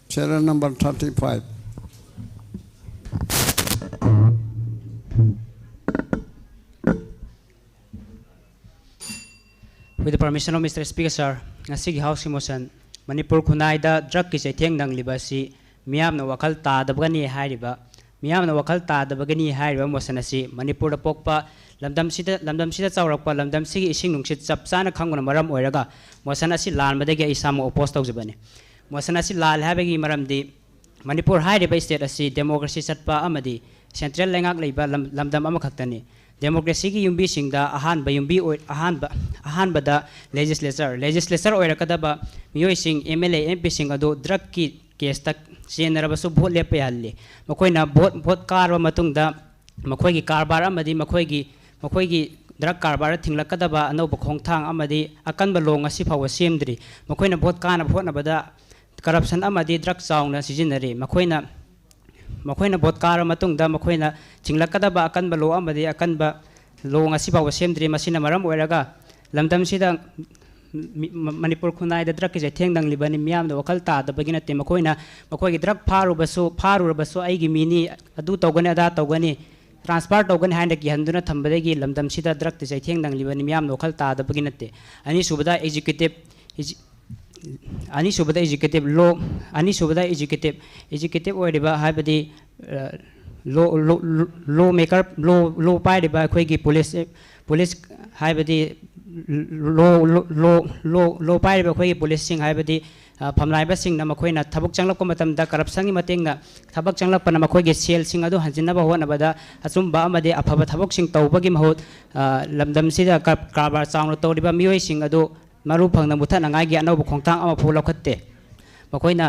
Serial number thirty five. With the permission of Mister Speaker, sir, ꯉꯁꯤꯒꯤ Houseꯀꯤ motion, ꯃꯅꯤꯄꯨꯔ ꯈꯨꯟꯅꯥꯏꯗ drugꯀꯤ ꯆꯩꯊꯦꯡ ꯅꯪꯂꯤꯕ ꯑꯁꯤ ꯃꯤꯌꯥꯝꯅ ꯋꯥꯈꯜ ꯇꯥꯗꯕꯒꯅꯤ ꯍꯥꯏꯔꯤꯕ, ꯃꯤꯌꯥꯝꯅ ꯋꯥꯈꯜ ꯇꯥꯗꯕꯒꯅꯤ ꯍꯥꯏꯔꯤꯕ motion ꯑꯁꯤ ꯃꯅꯤꯄꯨꯔꯗ ꯄꯣꯛꯄ, ꯂꯝꯗꯝꯁꯤꯗ, ꯂꯝꯗꯝꯁꯤꯗ ꯆꯥꯎꯔꯛꯄ, ꯂꯝꯗꯝꯁꯤꯒꯤ ꯏꯁꯤꯡ ꯅꯨꯡꯁꯤꯠ ꯆꯞ ꯆꯥꯅ ꯈꯪꯕꯅ ꯃꯔꯝ ꯑꯣꯏꯔꯒ motion ꯑꯁꯤ ꯂꯥꯟꯕꯗꯒꯤ ꯑꯩ ꯏꯁꯥꯃꯛ oppose ꯇꯧꯖꯕꯅꯤ꯫ Motion ꯑꯁꯤ ꯂꯥꯜꯂꯦ ꯍꯥꯏꯕꯒꯤ ꯃꯔꯝꯗꯤ ꯃꯅꯤꯄꯨꯔ ꯍꯥꯏꯔꯤꯕ state ꯑꯁꯤ democracy ꯆꯠꯄ ꯑꯃꯗꯤ central ꯂꯩꯉꯥꯛ ꯂꯩꯕ ꯂꯝ-, ꯂꯝꯗꯝ ꯑꯃꯈꯛꯇꯅꯤ꯫ Democracyꯒꯤ ꯌꯨꯝꯕꯤꯁꯤꯡꯗ ꯑꯍꯥꯟꯕ ꯌꯨꯝꯕꯤ ꯑꯣꯏ-, ꯑꯍꯥꯟꯕ, ꯑꯍꯥꯟꯕꯗ legislature, legislature ꯑꯣꯏꯔꯛꯀꯗꯕ ꯃꯤꯑꯣꯏꯁꯤꯡ, MLA, MPꯁꯤꯡ ꯑꯗꯨ drugꯀꯤ caseꯇ ꯆꯦꯟꯅꯔꯕꯁꯨ vote ꯂꯦꯞꯄ ꯌꯥꯍꯜꯂꯤ꯫ ꯃꯈꯣꯏꯅ vote, vote ꯀꯥꯔꯕ ꯃꯇꯨꯡꯗ ꯃꯈꯣꯏꯒꯤ ꯀꯔꯕꯥꯔ ꯑꯃꯗꯤ ꯃꯈꯣꯏꯒꯤ, ꯃꯈꯣꯏꯒꯤ drug ꯀꯔꯕꯥꯔꯗ ꯊꯤꯡꯂꯛꯀꯗꯕ ꯑꯅꯧꯕ ꯈꯣꯡꯊꯥꯡ ꯑꯃꯗꯤ ꯑꯀꯟꯕ law ꯉꯁꯤ ꯐꯥꯎꯕ ꯁꯦꯝꯗ꯭ꯔꯤ꯫ ꯃꯈꯣꯏꯅ vote ꯀꯥꯅꯕ ꯍꯣꯠꯅꯕꯗ corruption ꯑꯃꯗꯤ drug ꯆꯥꯎꯅ ꯁꯤꯖꯤꯟꯅꯔꯤ꯫ ꯃꯈꯣꯏꯅ, ꯃꯈꯣꯏꯅ vote ꯀꯥꯔꯕ ꯃꯇꯨꯡꯗ ꯃꯈꯣꯏꯅ ꯆꯤꯡꯂꯛꯀꯗꯕ ꯑꯀꯟꯕ law ꯑꯃꯗꯤ ꯑꯀꯟꯕ law ꯉꯁꯤ ꯐꯥꯎꯕ ꯁꯦꯝꯗ꯭ꯔꯤ꯫ ꯃꯁꯤꯅ ꯃꯔꯝ ꯑꯣꯏꯔꯒ ꯂꯝꯗꯝꯁꯤꯗ ꯃꯤ-, ꯃ-, ꯃꯅꯤꯄꯨꯔ ꯈꯨꯟꯅꯥꯏꯗ drugꯀꯤ ꯆꯩꯊꯦꯡ ꯅꯪꯂꯤꯕꯅꯤ꯫ ꯃꯤꯌꯥꯝꯅ ꯋꯥꯈꯜ ꯇꯥꯗꯕꯒꯤ ꯅꯠꯇꯦ꯫ ꯃꯈꯣꯏꯅ, ꯃꯈꯣꯏꯒꯤ drug ꯐꯥꯔꯨꯕꯁꯨ, ꯐꯥꯔꯨꯔꯕꯁꯨ "ꯑꯩꯒꯤ ꯃꯤꯅꯤ, ꯑꯗꯨ ꯇꯧꯒꯅꯤ, ꯑꯗꯥ ꯇꯧꯒꯅꯤ, transfer ꯇꯧꯒꯅꯤ" ꯍꯥꯏꯅ ꯀꯤꯍꯟꯗꯨꯅ ꯊꯝꯕꯗꯒꯤ ꯂꯝꯗꯝꯁꯤꯗ drugꯇ ꯆꯩꯊꯦꯡ ꯅꯪꯂꯤꯕꯅꯤ꯫ ꯃꯤꯌꯥꯝꯅ ꯋꯥꯈꯜ ꯇꯥꯗꯕꯒꯤ ꯅꯠꯇꯦ꯫ ꯑꯅꯤꯁꯨꯕꯗ executive, executive ꯑꯅꯤꯁꯨꯕꯗ executive law, ꯑꯅꯤꯁꯨꯕꯗ executive, executive ꯑꯣꯏꯔꯤꯕ ꯍꯥꯏꯕꯗꯤ, ꯑ, law, law, law maker, law, law ꯄꯥꯏꯔꯤꯕ ꯑꯩꯈꯣꯏꯒꯤ police, police ꯍꯥꯏꯕꯗꯤ law, law, law, law, law ꯄꯥꯏꯔꯤꯕ ꯑꯩꯈꯣꯏꯒꯤ policeꯁꯤꯡ ꯍꯥꯏꯕꯗꯤ, ꯑ, ꯐꯝꯅꯥꯏꯕꯁꯤꯡꯅ ꯃꯈꯣꯏꯅ ꯊꯕꯛ ꯆꯪꯂꯛꯄ ꯃꯇꯝꯗ corruptionꯒꯤ ꯃꯇꯦꯡꯅ ꯊꯕꯛ ꯆꯪꯂꯛꯄꯅ ꯃꯈꯣꯏꯒꯤ ꯁꯦꯜꯁꯤꯡ ꯑꯗꯨ ꯍꯟꯖꯤꯟꯅꯕ ꯍꯣꯠꯅꯕꯗ ꯑꯆꯨꯝꯕ ꯑꯃꯗꯤ ꯑꯐꯕ ꯊꯕꯛꯁꯤꯡ ꯇꯧꯕꯒꯤ ꯃꯍꯨꯠ, ꯑ, ꯂꯝꯗꯝꯁꯤꯗ ꯀꯔ-, ꯀꯔꯕꯥꯔ ꯆꯥꯎꯅ ꯇꯧꯔꯤꯕ ꯃꯤꯑꯣꯏꯁꯤꯡ ꯑꯗꯨ ꯃꯔꯨ ꯐꯪꯅ ꯃꯨꯊꯠꯅꯉꯥꯏꯒꯤ ꯑꯅꯧꯕ ꯈꯣꯡꯊꯥꯡ ꯑꯃꯐꯥꯎ ꯂꯧꯈꯠꯇꯦ꯫ ꯃꯈꯣꯏꯅ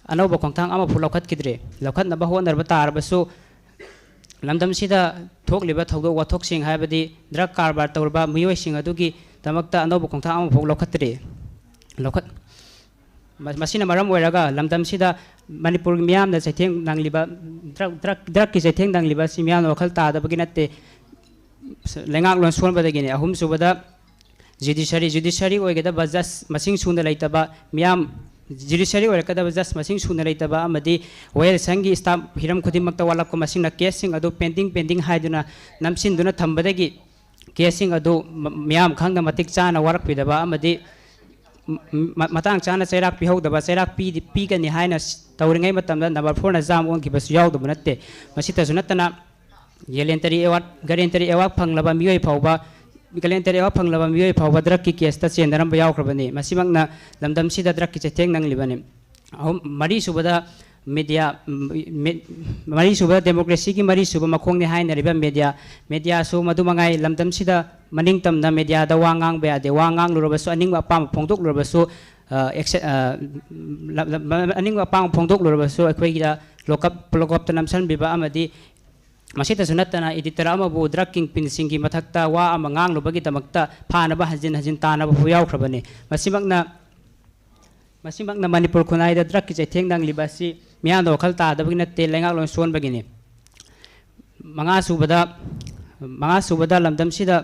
ꯑꯅꯧꯕ ꯈꯣꯡꯊꯥꯡ ꯑꯃꯐꯥꯎ ꯂꯧꯈꯠꯈꯤꯗ꯭ꯔꯦ꯫ ꯂꯧꯈꯠꯅꯕ ꯍꯣꯠꯅꯔꯕ ꯇꯥꯔꯕꯁꯨ, ꯂꯝꯗꯝꯁꯤꯗ ꯊꯣꯛꯂꯤꯕ ꯊꯧꯗꯣꯛ ꯋꯥꯊꯣꯛꯁꯤꯡ, ꯍꯥꯏꯕꯗꯤ ꯗ꯭ꯔꯒ ꯀꯔꯕꯥꯔ ꯇꯧꯔꯤꯕ ꯃꯤꯑꯣꯏꯁꯤꯡ ꯑꯗꯨꯒꯤꯗꯃꯛꯇ ꯑꯅꯧꯕ ꯈꯣꯡꯊꯥꯡ ꯑꯃꯐꯥꯎ ꯂꯧꯈꯠꯇ꯭ꯔꯤ꯫ ꯂꯧꯈꯠ-, ꯃ-, ꯃꯁꯤꯅ ꯃꯔꯝ ꯑꯣꯏꯔꯒ ꯂꯝꯗꯝꯁꯤꯗ ꯃꯅꯤꯄꯨꯔꯒꯤ ꯃꯤꯌꯥꯝꯅ ꯆꯩꯊꯦꯡ ꯅꯪꯂꯤꯕ, ꯗ꯭ꯔꯒ, ꯗ꯭ꯔꯒ, ꯗ꯭ꯔꯒꯀꯤ ꯆꯩꯊꯦꯡ ꯅꯪꯂꯤꯕ ꯑꯁꯤ ꯃꯤꯌꯥꯝꯅ ꯋꯥꯈꯜ ꯇꯥꯗꯕꯒꯤ ꯅꯠꯇꯦ, ꯂꯩꯉꯥꯛꯂꯣꯟ ꯁꯣꯟꯕꯗꯒꯤꯅꯤ꯫ ꯑꯍꯨꯝꯁꯨꯕꯗ, ꯖꯨꯗꯤꯁꯔꯤ, ꯖꯨꯗꯤꯁꯔꯤ ꯑꯣꯏꯒꯗꯕ ꯖꯁ ꯃꯁꯤꯡ ꯁꯨꯅ ꯂꯩꯇꯕ, ꯃꯤꯌꯥꯝ, ꯖꯨꯗꯤꯁꯔꯤ ꯑꯣꯏꯔꯛꯀꯗꯕ ꯖꯁ ꯃꯁꯤꯡ ꯁꯨꯅ ꯂꯩꯇꯕ ꯑꯃꯗꯤ ꯋꯥꯌꯦꯜꯁꯪꯒꯤ ꯁ꯭ꯇꯥꯐ ꯍꯤꯔꯝ ꯈꯨꯗꯤꯡꯃꯛꯇ ꯋꯥꯠꯂꯛꯄ, ꯃꯁꯤꯅ ꯀꯦꯁꯁꯤꯡ ꯑꯗꯨ ꯄꯦꯟꯗꯤꯡ, ꯄꯦꯟꯗꯤꯡ ꯍꯥꯏꯗꯨꯅ ꯅꯝꯁꯤꯟꯗꯨꯅ ꯊꯝꯕꯗꯒꯤ ꯀꯦꯁꯁꯤꯡ ꯑꯗꯨ ꯃ-, ꯃꯤꯌꯥꯝ ꯈꯪꯅ ꯃꯇꯤꯛ ꯆꯥꯅ ꯋꯥꯔꯛꯄꯤꯗꯕ ꯑꯃꯗꯤ ꯃ-, ꯃ-, ꯃꯇꯥꯡ ꯆꯥꯅ ꯆꯩꯔꯥꯛ ꯄꯤꯍꯧꯗꯕ, ꯆꯩꯔꯥꯛ ꯄꯤꯗꯤ-, ꯄꯤꯒꯅꯤ ꯍꯥꯏꯅ ꯁ-, ꯇꯧꯔꯤꯉꯩ ꯃꯇꯝꯗ ꯅꯝꯕꯔ ꯐꯣꯔꯅ ꯖꯥꯝ ꯑꯣꯟꯈꯤꯕꯁꯨ ꯌꯥꯎꯗꯕ ꯅꯠꯇꯦ꯫ ꯃꯁꯤꯇꯁꯨ ꯅꯠꯇꯅ, ꯒꯦꯂꯦꯟꯇꯔꯤ ꯑꯦꯋꯥꯔꯗ, ꯒꯦꯂꯦꯟꯇꯔꯤ ꯑꯦꯋꯥꯔꯗ ꯐꯪꯂꯕ ꯃꯤꯑꯣꯏ ꯐꯥꯎꯕ, ꯒꯦꯂꯦꯟꯇꯔꯤ ꯑꯦꯋꯥꯔꯗ ꯐꯪꯂꯕ ꯃꯤꯑꯣꯏ ꯐꯥꯎꯕ ꯗ꯭ꯔꯒꯀꯤ ꯀꯦꯁꯇ ꯆꯦꯟꯅꯔꯝꯕ ꯌꯥꯎꯈ꯭ꯔꯕꯅꯤ꯫ ꯃꯁꯤꯃꯛꯅ ꯂꯝꯗꯝꯁꯤꯗ ꯗ꯭ꯔꯒꯀꯤ ꯆꯩꯊꯦꯡ ꯅꯪꯂꯤꯕꯅꯤ꯫ ꯑꯍꯨꯝ, ꯃꯔꯤꯁꯨꯕꯗ ꯃꯦꯗꯤꯌꯥ, ꯃꯤ-, ꯃꯔꯤꯁꯨꯕꯗ ꯗꯦꯃꯣꯀ꯭ꯔꯦꯁꯤꯒꯤ ꯃꯔꯤꯁꯨꯕ ꯃꯈꯣꯡꯅꯤ ꯍꯥꯏꯅꯔꯤꯕ ꯃꯦꯗꯤꯌꯥ, ꯃꯦꯗꯤꯌꯥꯁꯨ ꯃꯗꯨ ꯃꯉꯥꯏ꯫ ꯂꯝꯗꯝꯁꯤꯗ ꯃꯅꯤꯡ ꯇꯝꯅ ꯃꯦꯗꯤꯌꯥꯗ ꯋꯥ ꯉꯥꯡꯕ ꯌꯥꯗꯦ꯫ ꯋꯥ ꯉꯥꯡꯂꯨꯔꯕꯁꯨ, ꯑꯅꯤꯡꯕ ꯑꯄꯥꯝꯕ ꯐꯣꯡꯗꯣꯛꯂꯨꯔꯕꯁꯨ, ꯑ, ꯑꯦꯛꯁ-, ꯑ, ꯂ-, ꯂ-, ꯂ-, ꯑꯅꯤꯡꯕ ꯑꯄꯥꯝꯕ ꯐꯣꯡꯗꯣꯛꯂꯨꯔꯕꯁꯨ ꯑꯩꯈꯣꯏꯒꯤꯗ ꯂꯣꯀꯞ, ꯂꯣꯀꯞꯇ ꯅꯝꯁꯤꯟꯕꯤꯕ ꯑꯃꯗꯤ ꯃꯁꯤꯇꯁꯨ ꯅꯠꯇꯅ editor ꯑꯃꯕꯨ ꯗ꯭ꯔꯒ ꯀꯤꯡ ꯄꯤꯟꯁꯤꯡꯒꯤ ꯃꯊꯛꯇ ꯋꯥ ꯑꯃ ꯉꯥꯡꯂꯨꯕꯒꯤꯗꯃꯛꯇ ꯐꯥꯅꯕ ꯍꯟꯖꯤꯟ ꯍꯟꯖꯤꯟ ꯇꯥꯅꯕ ꯐꯥꯎ ꯌꯥꯎꯈ꯭ꯔꯕꯅꯤ꯫ ꯃꯁꯤꯃꯛꯅ, ꯃꯁꯤꯃꯛꯅ ꯃꯅꯤꯄꯨꯔ ꯈꯨꯟꯅꯥꯏꯗ ꯗ꯭ꯔꯒꯀꯤ ꯆꯩꯊꯦꯡ ꯅꯪꯂꯤꯕ ꯑꯁꯤ ꯃꯤꯌꯥꯝꯅ ꯋꯥꯈꯜ ꯇꯥꯗꯕꯒꯤ ꯅꯠꯇꯦ, ꯂꯩꯉꯥꯛꯂꯣꯟ ꯁꯣꯟꯕꯒꯤꯅꯤ꯫ ꯃꯉꯥꯁꯨꯕꯗ, ꯃꯉꯥꯁꯨꯕꯗ ꯂꯝꯗꯝꯁꯤꯗ,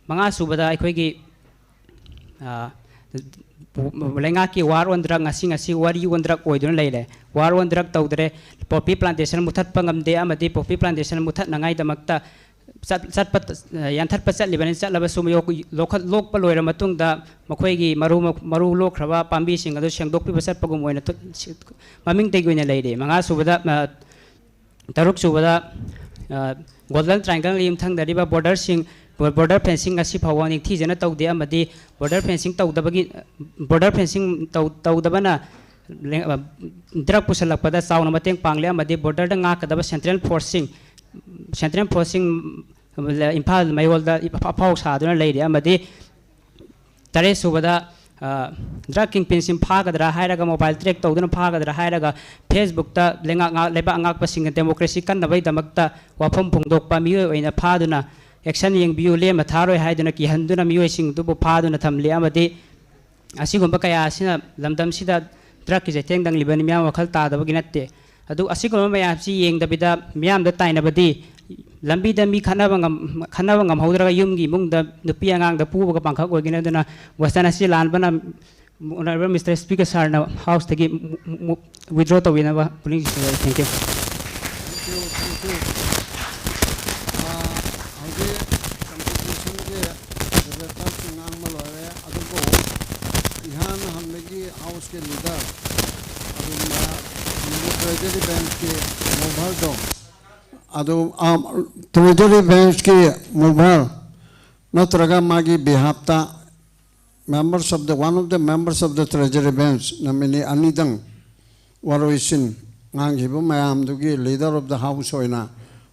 ꯃꯉꯥꯁꯨꯕꯗ ꯑꯩꯈꯣꯏꯒꯤ, ꯑ, ꯂꯩꯉꯥꯛꯀꯤ war on drug, ꯉꯁꯤ ꯉꯁꯤ war on drug ꯑꯣꯏꯗꯨꯅ ꯂꯩꯔꯦ꯫ War on drug ꯇꯧꯗ꯭ꯔꯦ꯫ Poppy plantation ꯃꯨꯊꯠꯄ ꯉꯝꯗꯦ ꯑꯃꯗꯤ poppy plantation ꯃꯨꯊꯠꯅꯉꯥꯏꯗꯃꯛꯇ ꯆꯠ-, ꯆꯠꯄ, ꯌꯥꯟꯊꯠꯄ ꯆꯠꯂꯤꯕꯅꯤ꯫ ꯆꯠꯂꯕꯁꯨ ꯃꯌꯣꯛ-, ꯂꯣꯛꯈꯠ-, ꯂꯣꯛꯄ ꯂꯣꯏꯔ ꯃꯇꯨꯡꯗ ꯃꯈꯣꯏꯒꯤ ꯃꯔꯨ, ꯃꯔꯨ ꯂꯣꯛꯈ꯭ꯔꯕ ꯄꯥꯝꯕꯤꯁꯤꯡ ꯑꯗꯨ ꯁꯦꯡꯗꯣꯛꯄꯤꯕ ꯆꯠꯄꯒꯨꯝ ꯑꯣꯏꯅ ꯊꯨ-, ꯁꯤ-, ꯃꯃꯤꯡꯇꯒꯤ ꯑꯣꯏꯅ ꯂꯩꯔꯤ꯫ ꯃꯉꯥꯁꯨꯕꯗ, ꯑ, ꯇꯔꯨꯛꯁꯨꯕꯗ, ꯑ, Golden Triangle ꯌꯨꯝꯊꯪꯅꯔꯤꯕ borderꯁꯤꯡ, border fencing ꯉꯁꯤ ꯐꯥꯎꯕ ꯅꯤꯡꯊꯤꯖꯅ ꯇꯧꯗꯦ ꯑꯃꯗꯤ border fencing ꯇꯧꯗꯕꯒꯤ, border fencing ꯇꯧ-, ꯇꯧꯗꯕꯅ ꯂꯦꯡ-, ꯑ, drug ꯄꯨꯁꯜꯂꯛꯄꯗ ꯆꯥꯎꯅ ꯃꯇꯦꯡ ꯄꯥꯡꯂꯦ ꯑꯃꯗꯤ borderꯗ ꯉꯥꯛꯀꯗꯕ central forceꯁꯤꯡ, central forceꯁꯤꯡ ꯏꯝꯐꯥꯜ ꯃꯌꯣꯜꯗ ꯑꯐꯥꯎ ꯁꯥꯗꯨꯅ ꯂꯩꯔꯤ ꯑꯃꯗꯤ ꯇꯔꯦꯠꯁꯨꯕꯗ, ꯗ꯭ꯔꯒ ꯀꯤꯡꯄꯤꯟꯁꯤꯡ ꯐꯥꯒꯗ꯭ꯔꯥ ꯍꯥꯏꯔꯒ, ꯃꯣꯕꯥꯏꯜ ꯇ꯭ꯔꯦꯛ ꯇꯧꯗꯨꯅ ꯐꯥꯒꯗ꯭ꯔꯥ ꯍꯥꯏꯔꯒ, ꯐꯦꯁꯕꯨꯛꯇ ꯂꯩꯉꯥꯛ ꯉꯥꯛ-, ꯂꯩꯕꯥꯛ ꯉꯥꯛꯄꯁꯤꯡꯅ ꯗꯦꯃꯣꯀ꯭ꯔꯦꯁꯤ ꯀꯟꯅꯕꯒꯤꯗꯃꯛꯇ ꯋꯥꯐꯝ ꯐꯣꯡꯗꯣꯛꯄ ꯃꯤꯑꯣꯏ ꯑꯣꯏꯅ ꯐꯥꯗꯨꯅ, "ꯑꯦꯛꯁꯟ ꯌꯦꯡꯕꯤꯌꯨ, ꯂꯦꯝꯅ ꯊꯥꯔꯣꯏ" ꯍꯥꯏꯗꯨꯅ ꯀꯤꯍꯟꯗꯨꯅ ꯃꯤꯑꯣꯏꯁꯤꯡꯗꯨꯕꯨ ꯐꯥꯗꯨꯅ ꯊꯝꯂꯤ꯫ ꯑꯃꯗꯤ ꯑꯁꯤꯒꯨꯝꯕ ꯀꯌꯥ ꯑꯁꯤꯅ ꯂꯝꯗꯝꯁꯤꯗ ꯗ꯭ꯔꯒꯀꯤ ꯆꯩꯊꯦꯡ ꯗꯪꯂꯤꯕꯅꯤ, ꯃꯤꯌꯥꯝ ꯋꯥꯈꯜ ꯇꯥꯗꯕꯒꯤ ꯅꯠꯇꯦ꯫ ꯑꯗꯨ ꯑꯁꯤꯒꯨꯝꯕ ꯃꯌꯥꯝꯁꯤ ꯌꯦꯡꯗꯕꯤꯗ ꯃꯤꯌꯥꯝꯗ ꯇꯥꯏꯅꯕꯗꯤ, ꯂꯝꯕꯤꯗ ꯃꯤ ꯈꯠꯅꯕ ꯉꯝ-, ꯈꯠꯅꯕ ꯉꯝꯍꯧꯗ꯭ꯔꯒ ꯌꯨꯝꯒꯤ ꯏꯃꯨꯡꯗ ꯅꯨꯄꯤ ꯑꯉꯥꯡꯗ ꯄꯨꯕꯒ ꯄꯥꯡꯈꯛ ꯑꯣꯏꯒꯅꯤ꯫ ꯑꯗꯨꯅ ꯃꯣꯁꯟ ꯑꯁꯤ ꯂꯥꯟꯕꯅ ꯑꯣꯅꯔꯦꯕꯜ ꯃꯤꯁꯇꯔ ꯁ꯭ꯄꯤꯀꯔ ꯁꯥꯔꯅ ꯍꯥꯎꯁꯇꯒꯤ ꯃꯨ-, ꯃꯨ-, ꯃꯨ-, ꯋꯤꯗ꯭ꯔꯣ ꯇꯧꯕꯤꯅꯕ ꯄꯨꯛꯅꯤꯡ ꯆꯤꯡꯁꯤꯟꯖꯔꯤ꯫ Thank you꯫ Thank you, thank you꯫ ꯑꯥ, ꯍꯧꯖꯤꯛ ꯀꯝꯄꯣꯖꯤꯁꯟꯒꯤ ꯗꯤꯔꯦꯛꯇꯔꯁꯤꯡ ꯉꯥꯡꯕ ꯂꯣꯏꯔꯦ, ꯑꯗꯨꯕꯨ ꯏꯍꯥꯟ ꯍꯥꯟꯕꯒꯤ ꯍꯥꯎꯁꯀꯤ ꯂꯤꯗꯔ, ꯑꯗꯨꯒꯨꯝꯕ ꯇ꯭ꯔꯦꯖꯔꯤ ꯕꯦꯟꯁꯀꯤ ꯃꯨꯚꯔꯗꯣ, ꯑꯗꯨ, ꯑꯥ, ꯇ꯭ꯔꯦꯖꯔꯤ ꯕꯦꯟꯁꯀꯤ ꯃꯨꯚꯔ ꯅꯠꯇ꯭ꯔꯒ ꯃꯥꯒꯤ ꯕꯤꯍꯥꯞꯇ members of the, one of the members of the treasury bench, ꯅ minute ꯑꯅꯤꯗꯪ ꯋꯥꯔꯣꯏꯁꯤꯟ ꯉꯥꯡꯈꯤꯕ ꯃꯌꯥꯝꯗꯨꯒꯤ leader of the house ꯑꯣꯏꯅ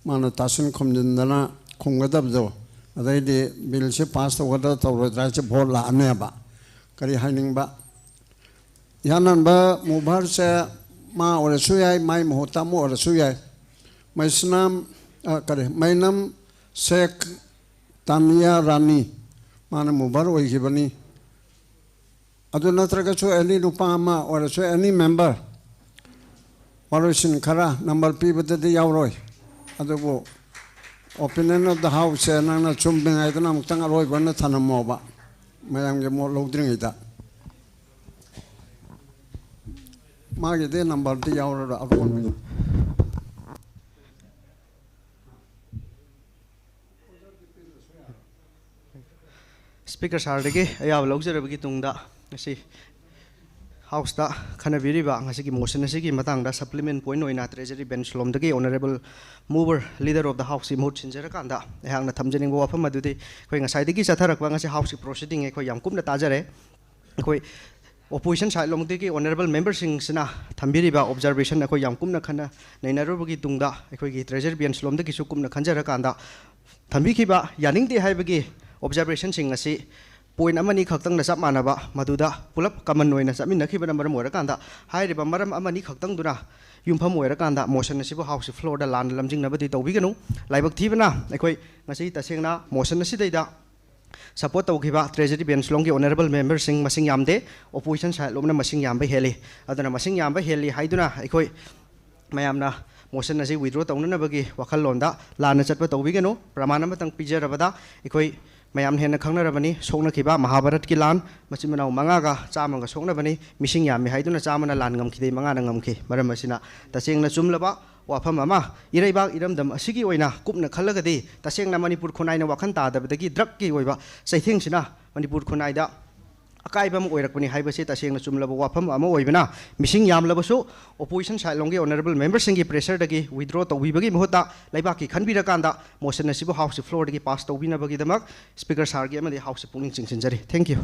ꯃꯥꯅ ꯇꯥꯁꯤꯟ ꯈꯨꯝꯖꯤꯟꯗꯅ ꯈꯨꯝꯒꯗꯕꯗꯣ, ꯑꯗꯩꯗꯤ ꯕꯤꯜꯁꯦ ꯄꯥꯁ ꯇꯧꯒꯗ꯭ꯔꯥ ꯇꯧꯔꯣꯏꯗ꯭ꯔꯥ ꯍꯥꯏꯁꯦ ꯚꯣꯠ ꯂꯥꯛꯑꯅꯦꯕ꯫ ꯀꯔꯤ ꯍꯥꯏꯅꯤꯡꯕ? ꯌꯥꯅꯟꯕ ꯃꯨꯚꯔꯁꯦ ꯃꯥ ꯑꯣꯏꯔꯁꯨ ꯌꯥꯏ, ꯃꯥꯏ ꯃꯍꯨꯠꯇ ꯑꯃ ꯑꯣꯏꯔꯁꯨ ꯌꯥꯏ꯫ ꯃꯩꯁꯅꯥꯝ, ꯑ, ꯀꯔꯤ, ꯃꯩꯅꯝ ꯁꯦꯈ ꯇꯥꯅꯤꯌꯥ ꯔꯥꯅꯤ, ꯃꯥꯅ ꯃꯨꯚꯔ ꯑꯣꯏꯈꯤꯕꯅꯤ꯫ ꯑꯗꯨ ꯅꯠꯇ꯭ꯔꯒꯁꯨ ꯑꯦꯅꯤ ꯅꯨꯄꯥ ꯑꯃ ꯑꯣꯏꯔꯁꯨ, ꯑꯦꯅꯤ ꯃꯦꯝꯕꯔ, ꯋꯥꯔꯣꯏꯁꯤꯟ ꯈꯔ ꯅꯝꯕꯔ ꯄꯤꯕꯗꯗꯤ ꯌꯥꯎꯔꯣꯏ, ꯑꯗꯨꯕꯨ opinion of the house ꯁꯦ ꯅꯪꯅ ꯆꯨꯝꯃꯤꯉꯩꯗꯅ ꯑꯃꯨꯛꯇꯪ ꯑꯔꯣꯏꯕ ꯑꯣꯏꯅ ꯊꯅꯝꯃꯣꯕ, ꯃꯌꯥꯝꯒꯤ ꯃꯣꯠ ꯂꯧꯗ꯭ꯔꯤꯉꯩꯗ꯫ ꯃꯥꯒꯤꯗꯤ ꯅꯝꯕꯔꯗꯤ ꯌꯥꯎꯔꯔꯣꯏ, ꯑꯔꯣꯏꯕ꯫ ꯁ꯭ꯄꯤꯀꯔ ꯁꯥꯔꯗꯒꯤ ꯑꯌꯥꯕ ꯂꯧꯖꯔꯕꯒꯤ ꯇꯨꯡꯗ, ꯉꯁꯤ ꯍꯥꯎꯁꯇ ꯈꯟꯅꯕꯤꯔꯤꯕ ꯉꯁꯤꯒꯤ ꯃꯣꯁꯟ ꯑꯁꯤꯒꯤ ꯃꯇꯥꯡꯗ supplement point ꯑꯣꯏꯅ ꯇ꯭ꯔꯦꯖꯔꯤ ꯕꯦꯟꯁ ꯂꯣꯝꯗꯒꯤ honourable mover, leader of the ꯍꯥꯎꯁꯀꯤ ꯃꯍꯨꯠ ꯁꯤꯟꯖꯔꯀꯥꯟꯗ ꯑꯩꯍꯥꯛꯅ ꯊꯝꯖꯅꯤꯡꯕ ꯋꯥꯐꯝ ꯑꯗꯨꯗꯤ, ꯑꯩꯈꯣꯏ ꯉꯁꯥꯏꯗꯒꯤ ꯆꯠꯊꯔꯛꯄ ꯉꯁꯤ ꯍꯥꯎꯁꯀꯤ proceeding ꯑꯩꯈꯣꯏ ꯌꯥꯝ ꯀꯨꯞꯅ ꯇꯥꯖꯔꯦ꯫ ꯑꯩꯈꯣꯏ opposition side ꯂꯣꯝꯗꯒꯤ ꯑꯣꯅꯔꯦꯕꯜ ꯃꯦꯝꯕꯔꯁꯤꯡꯁꯤꯅ ꯊꯝꯕꯤꯔꯤꯕ observation ꯑꯩꯈꯣꯏ ꯌꯥꯝ ꯀꯨꯞꯅ ꯈꯟꯅ ꯅꯩꯅꯔꯨꯕꯒꯤ ꯇꯨꯡꯗ, ꯑꯩꯈꯣꯏꯒꯤ ꯇ꯭ꯔꯦꯖꯔꯤ ꯕꯦꯟꯁ ꯂꯣꯝꯗꯒꯤꯁꯨ ꯀꯨꯞꯅ ꯈꯟꯖꯔꯀꯥꯟꯗ, ꯊꯝꯕꯤꯈꯤꯕ ꯌꯥꯅꯤꯡꯗꯦ ꯍꯥꯏꯕꯒꯤ observation ꯁꯤꯡ ꯑꯁꯤ ꯄꯣꯏꯟ ꯑꯃꯅꯤ ꯈꯛꯇꯪꯅ ꯆꯞ ꯃꯥꯟꯅꯕ, ꯃꯗꯨꯗ ꯄꯨꯂꯞ ꯀꯃꯟ ꯑꯣꯏꯅ ꯆꯠꯃꯤꯟꯅꯈꯤꯕꯅ ꯃꯔꯝ ꯑꯣꯏꯔꯀꯥꯟꯗ, ꯍꯥꯏꯔꯤꯕ ꯃꯔꯝ ꯑꯃꯅꯤ ꯈꯛꯇꯪꯗꯨꯅ ꯌꯨꯝꯐꯝ ꯑꯣꯏꯔꯀꯥꯟꯗ ꯃꯣꯁꯟ ꯑꯁꯤꯕꯨ ꯍꯥꯎꯁꯀꯤ ꯐ꯭ꯂꯣꯔꯗ ꯂꯥꯟꯅ ꯂꯝꯖꯤꯡꯅꯕꯗꯤ ꯇꯧꯕꯤꯒꯅꯨ꯫ ꯂꯥꯏꯕꯛ ꯊꯤꯕꯅ ꯑꯩꯈꯣꯏ ꯉꯁꯤ ꯇꯁꯦꯡꯅ ꯃꯣꯁꯟ ꯑꯁꯤꯗꯩꯗ ꯁꯄꯣꯔꯠ ꯇꯧꯈꯤꯕ ꯇ꯭ꯔꯦꯖꯔꯤ ꯕꯦꯟꯁ ꯂꯣꯝꯒꯤ ꯑꯣꯅꯔꯦꯕꯜ ꯃꯦꯝꯕꯔꯁꯤꯡ ꯃꯁꯤꯡ ꯌꯥꯝꯗꯦ, ꯑꯣꯄꯣꯖꯤꯁꯟ ꯁꯥꯏꯠ ꯂꯣꯝꯅ ꯃꯁꯤꯡ ꯌꯥꯝꯕ ꯍꯦꯜꯂꯤ꯫ ꯑꯗꯨꯅ ꯃꯁꯤꯡ ꯌꯥꯝꯕ ꯍꯦꯜꯂꯤ ꯍꯥꯏꯗꯨꯅ ꯑꯩꯈꯣꯏ ꯃꯌꯥꯝꯅ ꯃꯣꯁꯟ ꯑꯁꯤ ꯋꯤꯗ꯭ꯔꯣ ꯇꯧꯅꯅꯕꯒꯤ ꯋꯥꯈꯜꯂꯣꯟꯗ ꯂꯥꯟꯅ ꯆꯠꯄ ꯇꯧꯕꯤꯒꯅꯨ꯫ ꯄ꯭ꯔꯃꯥꯟ ꯑꯃꯇꯪ ꯄꯤꯖꯔꯕꯗ, ꯑꯩꯈꯣꯏ ꯃꯌꯥꯝꯅ ꯍꯦꯟꯅ ꯈꯪꯅꯔꯕꯅꯤ, ꯁꯣꯛꯅꯈꯤꯕ ꯃꯍꯥꯚꯥꯔꯠꯀꯤ ꯂꯥꯟ ꯃꯆꯤꯟ ꯃꯅꯥꯎ ꯃꯉꯥꯒ ꯆꯥꯝꯃꯒ ꯁꯣꯛꯅꯕꯅꯤ, ꯃꯤꯁꯤꯡ ꯌꯥꯝꯃꯤ ꯍꯥꯏꯗꯨꯅ ꯆꯥꯝꯃꯅ ꯂꯥꯟ ꯉꯝꯈꯤꯗꯦ, ꯃꯉꯥꯅ ꯉꯝꯈꯤ꯫ ꯃꯔꯝ ꯑꯁꯤꯅ ꯇꯁꯦꯡꯅ ꯆꯨꯝꯂꯕ ꯋꯥꯐꯝ ꯑꯃ, ꯏꯔꯩꯕꯥꯛ ꯏꯔꯝꯗꯝ ꯑꯁꯤꯒꯤ ꯑꯣꯏꯅ ꯀꯨꯞꯅ ꯈꯜꯂꯒꯗꯤ, ꯇꯁꯦꯡꯅ ꯃꯅꯤꯄꯨꯔ ꯈꯨꯟꯅꯥꯏꯅ ꯋꯥꯈꯜ ꯇꯥꯗꯕꯗꯒꯤ ꯗ꯭ꯔꯒꯀꯤ ꯑꯣꯏꯕ ꯆꯩꯊꯦꯡꯁꯤꯅ ꯃꯅꯤꯄꯨꯔ ꯈꯨꯟꯅꯥꯏꯗ ꯑꯀꯥꯏꯕ ꯑꯃ ꯑꯣꯏꯔꯛꯄꯅꯤ ꯍꯥꯏꯕꯁꯤ ꯇꯁꯦꯡꯅ ꯆꯨꯝꯂꯕ ꯋꯥꯐꯝ ꯑꯃ ꯑꯣꯏꯕꯅ, ꯃꯤꯁꯤꯡ ꯌꯥꯝꯂꯕꯁꯨ ꯑꯣꯄꯣꯖꯤꯁꯟ ꯁꯥꯏꯠ ꯂꯣꯝꯒꯤ ꯑꯣꯅꯔꯦꯕꯜ ꯃꯦꯝꯕꯔꯁꯤꯡꯒꯤ ꯄ꯭ꯔꯦꯁꯔꯗꯒꯤ ꯋꯤꯗ꯭ꯔꯣ ꯇꯧꯕꯤꯕꯒꯤ ꯃꯍꯨꯠꯇ, ꯂꯩꯕꯥꯛꯀꯤ ꯈꯟꯕꯤꯔꯀꯥꯟꯗ ꯃꯣꯁꯟ ꯑꯁꯤꯕꯨ ꯍꯥꯎꯁꯀꯤ ꯐ꯭ꯂꯣꯔꯗꯒꯤ ꯄꯥꯁ ꯇꯧꯕꯤꯅꯕꯒꯤꯗꯃꯛ ꯁ꯭ꯄꯤꯀꯔ ꯁꯥꯔꯒꯤ ꯑꯃꯗꯤ ꯍꯥꯎꯁꯁꯤ ꯄꯨꯛꯅꯤꯡ ꯆꯤꯡꯁꯤꯟꯖꯔꯤ꯫ Thank you.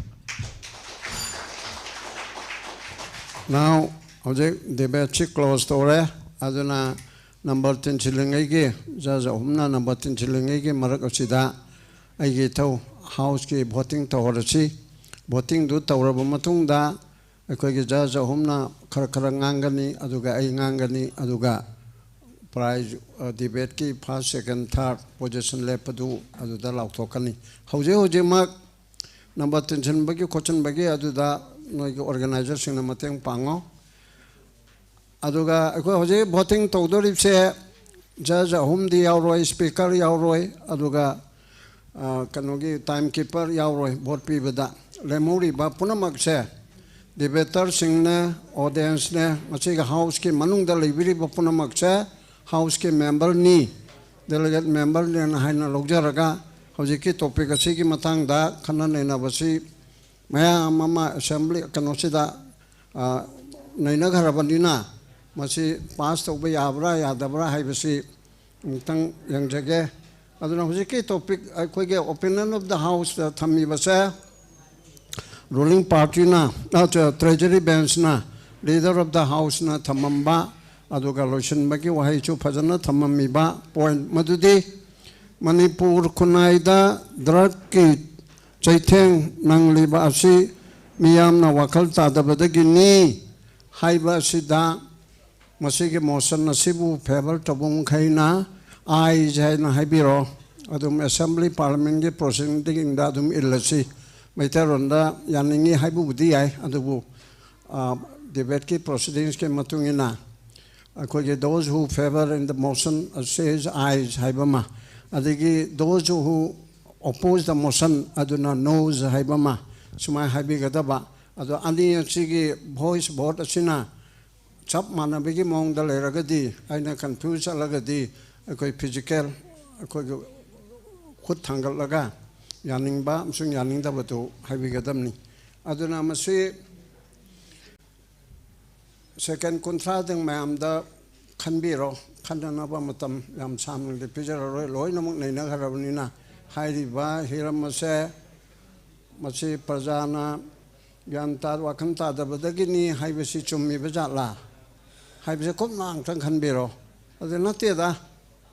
Now, ꯍꯧꯖꯤꯛ ꯗꯤꯕꯦꯠꯁꯤ ꯀ꯭ꯂꯣꯖ ꯇꯧꯔꯦ꯫ ꯑꯗꯨꯅ ꯅꯝꯕꯔ ꯇꯤꯟꯁꯤꯜꯂꯤꯉꯩꯒꯤ, ꯖꯖ ꯑꯍꯨꯝꯅ ꯅꯝꯕꯔ ꯇꯤꯟꯁꯤꯜꯂꯤꯉꯩꯒꯤ ꯃꯔꯛ ꯑꯁꯤꯗ ꯑꯩꯒꯤ ꯏꯊꯧ ꯍꯥꯎꯁꯀꯤ ꯚꯣꯇꯤꯡ ꯇꯧꯍꯧꯔꯁꯤ꯫ ꯚꯣꯇꯤꯡꯗꯨ ꯇꯧꯔꯕ ꯃꯇꯨꯡꯗ ꯑꯩꯈꯣꯏꯒꯤ ꯖꯖ ꯑꯍꯨꯝꯅ ꯈꯔ ꯈꯔ ꯉꯥꯡꯒꯅꯤ, ꯑꯗꯨꯒ ꯑꯩ ꯉꯥꯡꯒꯅꯤ, ꯑꯗꯨꯒ ꯄ꯭ꯔꯥꯏꯖ, ꯑ, ꯗꯤꯕꯦꯠꯀꯤ ꯐꯥꯔꯁ, ꯁꯦꯀꯦꯟ, ꯊꯥꯔꯠ ꯄꯣꯖꯤꯁꯟ ꯂꯦꯞꯄꯗꯨ ꯑꯗꯨꯗ ꯂꯥꯎꯊꯣꯛꯀꯅꯤ꯫ ꯍꯧꯖꯤꯛ ꯍꯧꯖꯤꯛꯃꯛ ꯅꯝꯕꯔ ꯇꯤꯟꯁꯤꯟꯕꯒꯤ ꯈꯣꯠꯆꯤꯟꯕꯒꯤ ꯑꯗꯨꯗ ꯅꯣꯏꯒꯤ ꯑꯣꯔꯒꯅꯥꯏꯖꯔꯁꯤꯡꯅ ꯃꯇꯦꯡ ꯄꯥꯡꯉꯣ꯫ ꯑꯗꯨꯒ ꯑꯩꯈꯣꯏ ꯍꯧꯖꯤꯛ ꯚꯣꯇꯤꯡ ꯇꯧꯗꯣꯔꯤꯕꯁꯦ ꯖꯖ ꯑꯍꯨꯝꯗꯤ ꯌꯥꯎꯔꯣꯏ, ꯁ꯭ꯄꯤꯀꯔ ꯌꯥꯎꯔꯣꯏ, ꯑꯗꯨꯒ, ꯑ, ꯀꯩꯅꯣꯒꯤ ꯇꯥꯏꯝ ꯀꯤꯄꯔ ꯌꯥꯎꯔꯣꯏ ꯚꯣꯠ ꯄꯤꯕꯗ꯫ ꯂꯦꯝꯍꯧꯔꯤꯕ ꯄꯨꯝꯅꯃꯛꯁꯦ ꯗꯤꯕꯦꯇꯔꯁꯤꯡꯅꯦ, ꯑꯣꯗꯤꯌꯦꯟꯁꯅꯦ, ꯃꯁꯤꯒꯤ ꯍꯥꯎꯁꯀꯤ ꯃꯅꯨꯡꯗ ꯂꯩꯕꯤꯔꯤꯕ ꯄꯨꯝꯅꯃꯛꯁꯦ ꯍꯥꯎꯁꯀꯤ ꯃꯦꯝꯕꯔꯅꯤ, ꯗꯦꯂꯤꯒꯦꯠ ꯃꯦꯝꯕꯔꯅꯦꯅ ꯍꯥꯏꯅ ꯂꯧꯖꯔꯒ, ꯍꯧꯖꯤꯛꯀꯤ ꯇꯣꯄꯤꯛ ꯑꯁꯤꯒꯤ ꯃꯇꯥꯡꯗ ꯈꯟꯅ ꯅꯩꯅꯕꯁꯤ ꯃꯌꯥꯝ ꯑꯃ ꯑꯦꯁꯦꯝꯕ꯭ꯂꯤ ꯀꯩꯅꯣꯁꯤꯗ, ꯑ, ꯅꯩꯅꯈ꯭ꯔꯕꯅꯤꯅ, ꯃꯁꯤ ꯄꯥꯁ ꯇꯧꯕ ꯌꯥꯕ꯭ꯔꯥ ꯌꯥꯗꯕ꯭ꯔꯥ ꯍꯥꯏꯕꯁꯤ ꯑꯃꯨꯛꯇꯪ ꯌꯦꯡꯖꯒꯦ꯫ ꯑꯗꯨꯅ ꯍꯧꯖꯤꯛꯀꯤ ꯇꯣꯄꯤꯛ, ꯑꯩꯈꯣꯏꯒꯤ opinion of the houseꯇ ꯊꯝꯃꯤꯕꯁꯦ, ꯔꯨꯂꯤꯡ ꯄꯥꯔꯇꯤꯅ, ꯇ꯭ꯔꯦꯖꯔꯤ ꯕꯦꯟꯁꯅ ꯂꯤꯗꯔ ꯑꯣꯐ ꯗ ꯍꯥꯎꯁꯅ ꯊꯝꯃꯝꯕ, ꯑꯗꯨꯒ ꯂꯣꯏꯁꯤꯟꯕꯒꯤ ꯋꯥꯍꯩꯁꯨ ꯐꯖꯅ ꯊꯝꯃꯝꯃꯤꯕ ꯄꯣꯏꯟ ꯃꯗꯨꯗꯤ, ꯃꯅꯤꯄꯨꯔ ꯈꯨꯟꯅꯥꯏꯗ ꯗ꯭ꯔꯒꯀꯤ ꯆꯩꯊꯦꯡ ꯅꯪꯂꯤꯕ ꯑꯁꯤ ꯃꯤꯌꯥꯝꯅ ꯋꯥꯈꯜ ꯇꯥꯗꯕꯗꯒꯤꯅꯤ ꯍꯥꯏꯕ ꯑꯁꯤꯗ ꯃꯁꯤꯒꯤ motion ꯑꯁꯤꯕꯨ favour ꯇꯧꯕ ꯃꯈꯩꯅ ayes ꯍꯥꯏꯅ ꯍꯥꯏꯕꯤꯔꯣ꯫ ꯑꯗꯨꯝ assembly parliamentꯀꯤ proceedingꯗ ꯑꯗꯨꯝ ꯏꯜꯂꯁꯤ꯫ ꯃꯩꯇꯩꯂꯣꯟꯗ ꯌꯥꯅꯤꯡꯉꯤ ꯍꯥꯏꯕꯕꯨꯗꯤ ꯌꯥꯏ, ꯑꯗꯨꯕꯨ, ꯑ, debateꯀꯤ proceedingsꯀꯤ ꯃꯇꯨꯡ ꯏꯟꯅ ꯑꯩꯈꯣꯏꯒꯤ those who favour in the motion says ayes ꯍꯥꯏꯕ ꯑꯃ, ꯑꯗꯒꯤ those who oppose the motion ꯑꯗꯨꯅ noes ꯍꯥꯏꯕ ꯑꯃ, ꯁꯨꯃꯥꯏꯅ ꯍꯥꯏꯕꯤꯒꯗꯕ꯫ ꯑꯗꯣ ꯑꯅꯤ ꯑꯁꯤꯒꯤ voice vote ꯑꯁꯤꯅ ꯆꯞ ꯃꯥꯟꯅꯕꯒꯤ ꯃꯑꯣꯡꯗ ꯂꯩꯔꯒꯗꯤ, ꯑꯩꯅ confuse ꯆꯠꯂꯒꯗꯤ, ꯑꯩꯈꯣꯏ physical, ꯑꯩꯈꯣꯏꯒꯤ ꯈꯨꯠ ꯊꯥꯡꯒꯠꯂꯒ ꯌꯥꯅꯤꯡꯕ ꯑꯃꯁꯨꯡ ꯌꯥꯅꯤꯡꯗꯕꯗꯨ ꯍꯥꯏꯕꯤꯒꯗꯕꯅꯤ꯫ ꯑꯗꯨꯅ ꯃꯁꯤ second ꯀꯨꯟꯊ꯭ꯔꯥꯗꯪ ꯃꯌꯥꯝꯗ ꯈꯟꯕꯤꯔꯣ꯫ ꯈꯟꯅꯅꯕ ꯃꯇꯝ ꯌꯥꯝ ꯁꯥꯡꯅꯗꯤ ꯄꯤꯖꯔꯔꯣꯏ, ꯂꯣꯏꯅꯃꯛ ꯅꯩꯅꯈ꯭ꯔꯕꯅꯤꯅ꯫ ꯍꯥꯏꯔꯤꯕ ꯍꯤꯔꯝ ꯑꯁꯦ ꯃꯁꯤ ꯄ꯭ꯔꯖꯥꯅ ꯒ꯭ꯌꯥꯟ ꯇꯥ-, ꯋꯥꯈꯜ ꯇꯥꯗꯕꯗꯒꯤꯅꯤ ꯍꯥꯏꯕꯁꯤ ꯆꯨꯝꯃꯤꯕ ꯖꯥꯠꯂꯥ ꯍꯥꯏꯕꯁꯦ ꯀꯨꯞꯅ ꯑꯃꯨꯛꯇꯪ ꯈꯟꯕꯤꯔꯣ꯫ ꯑꯗꯨ ꯅꯠꯇꯦꯗ,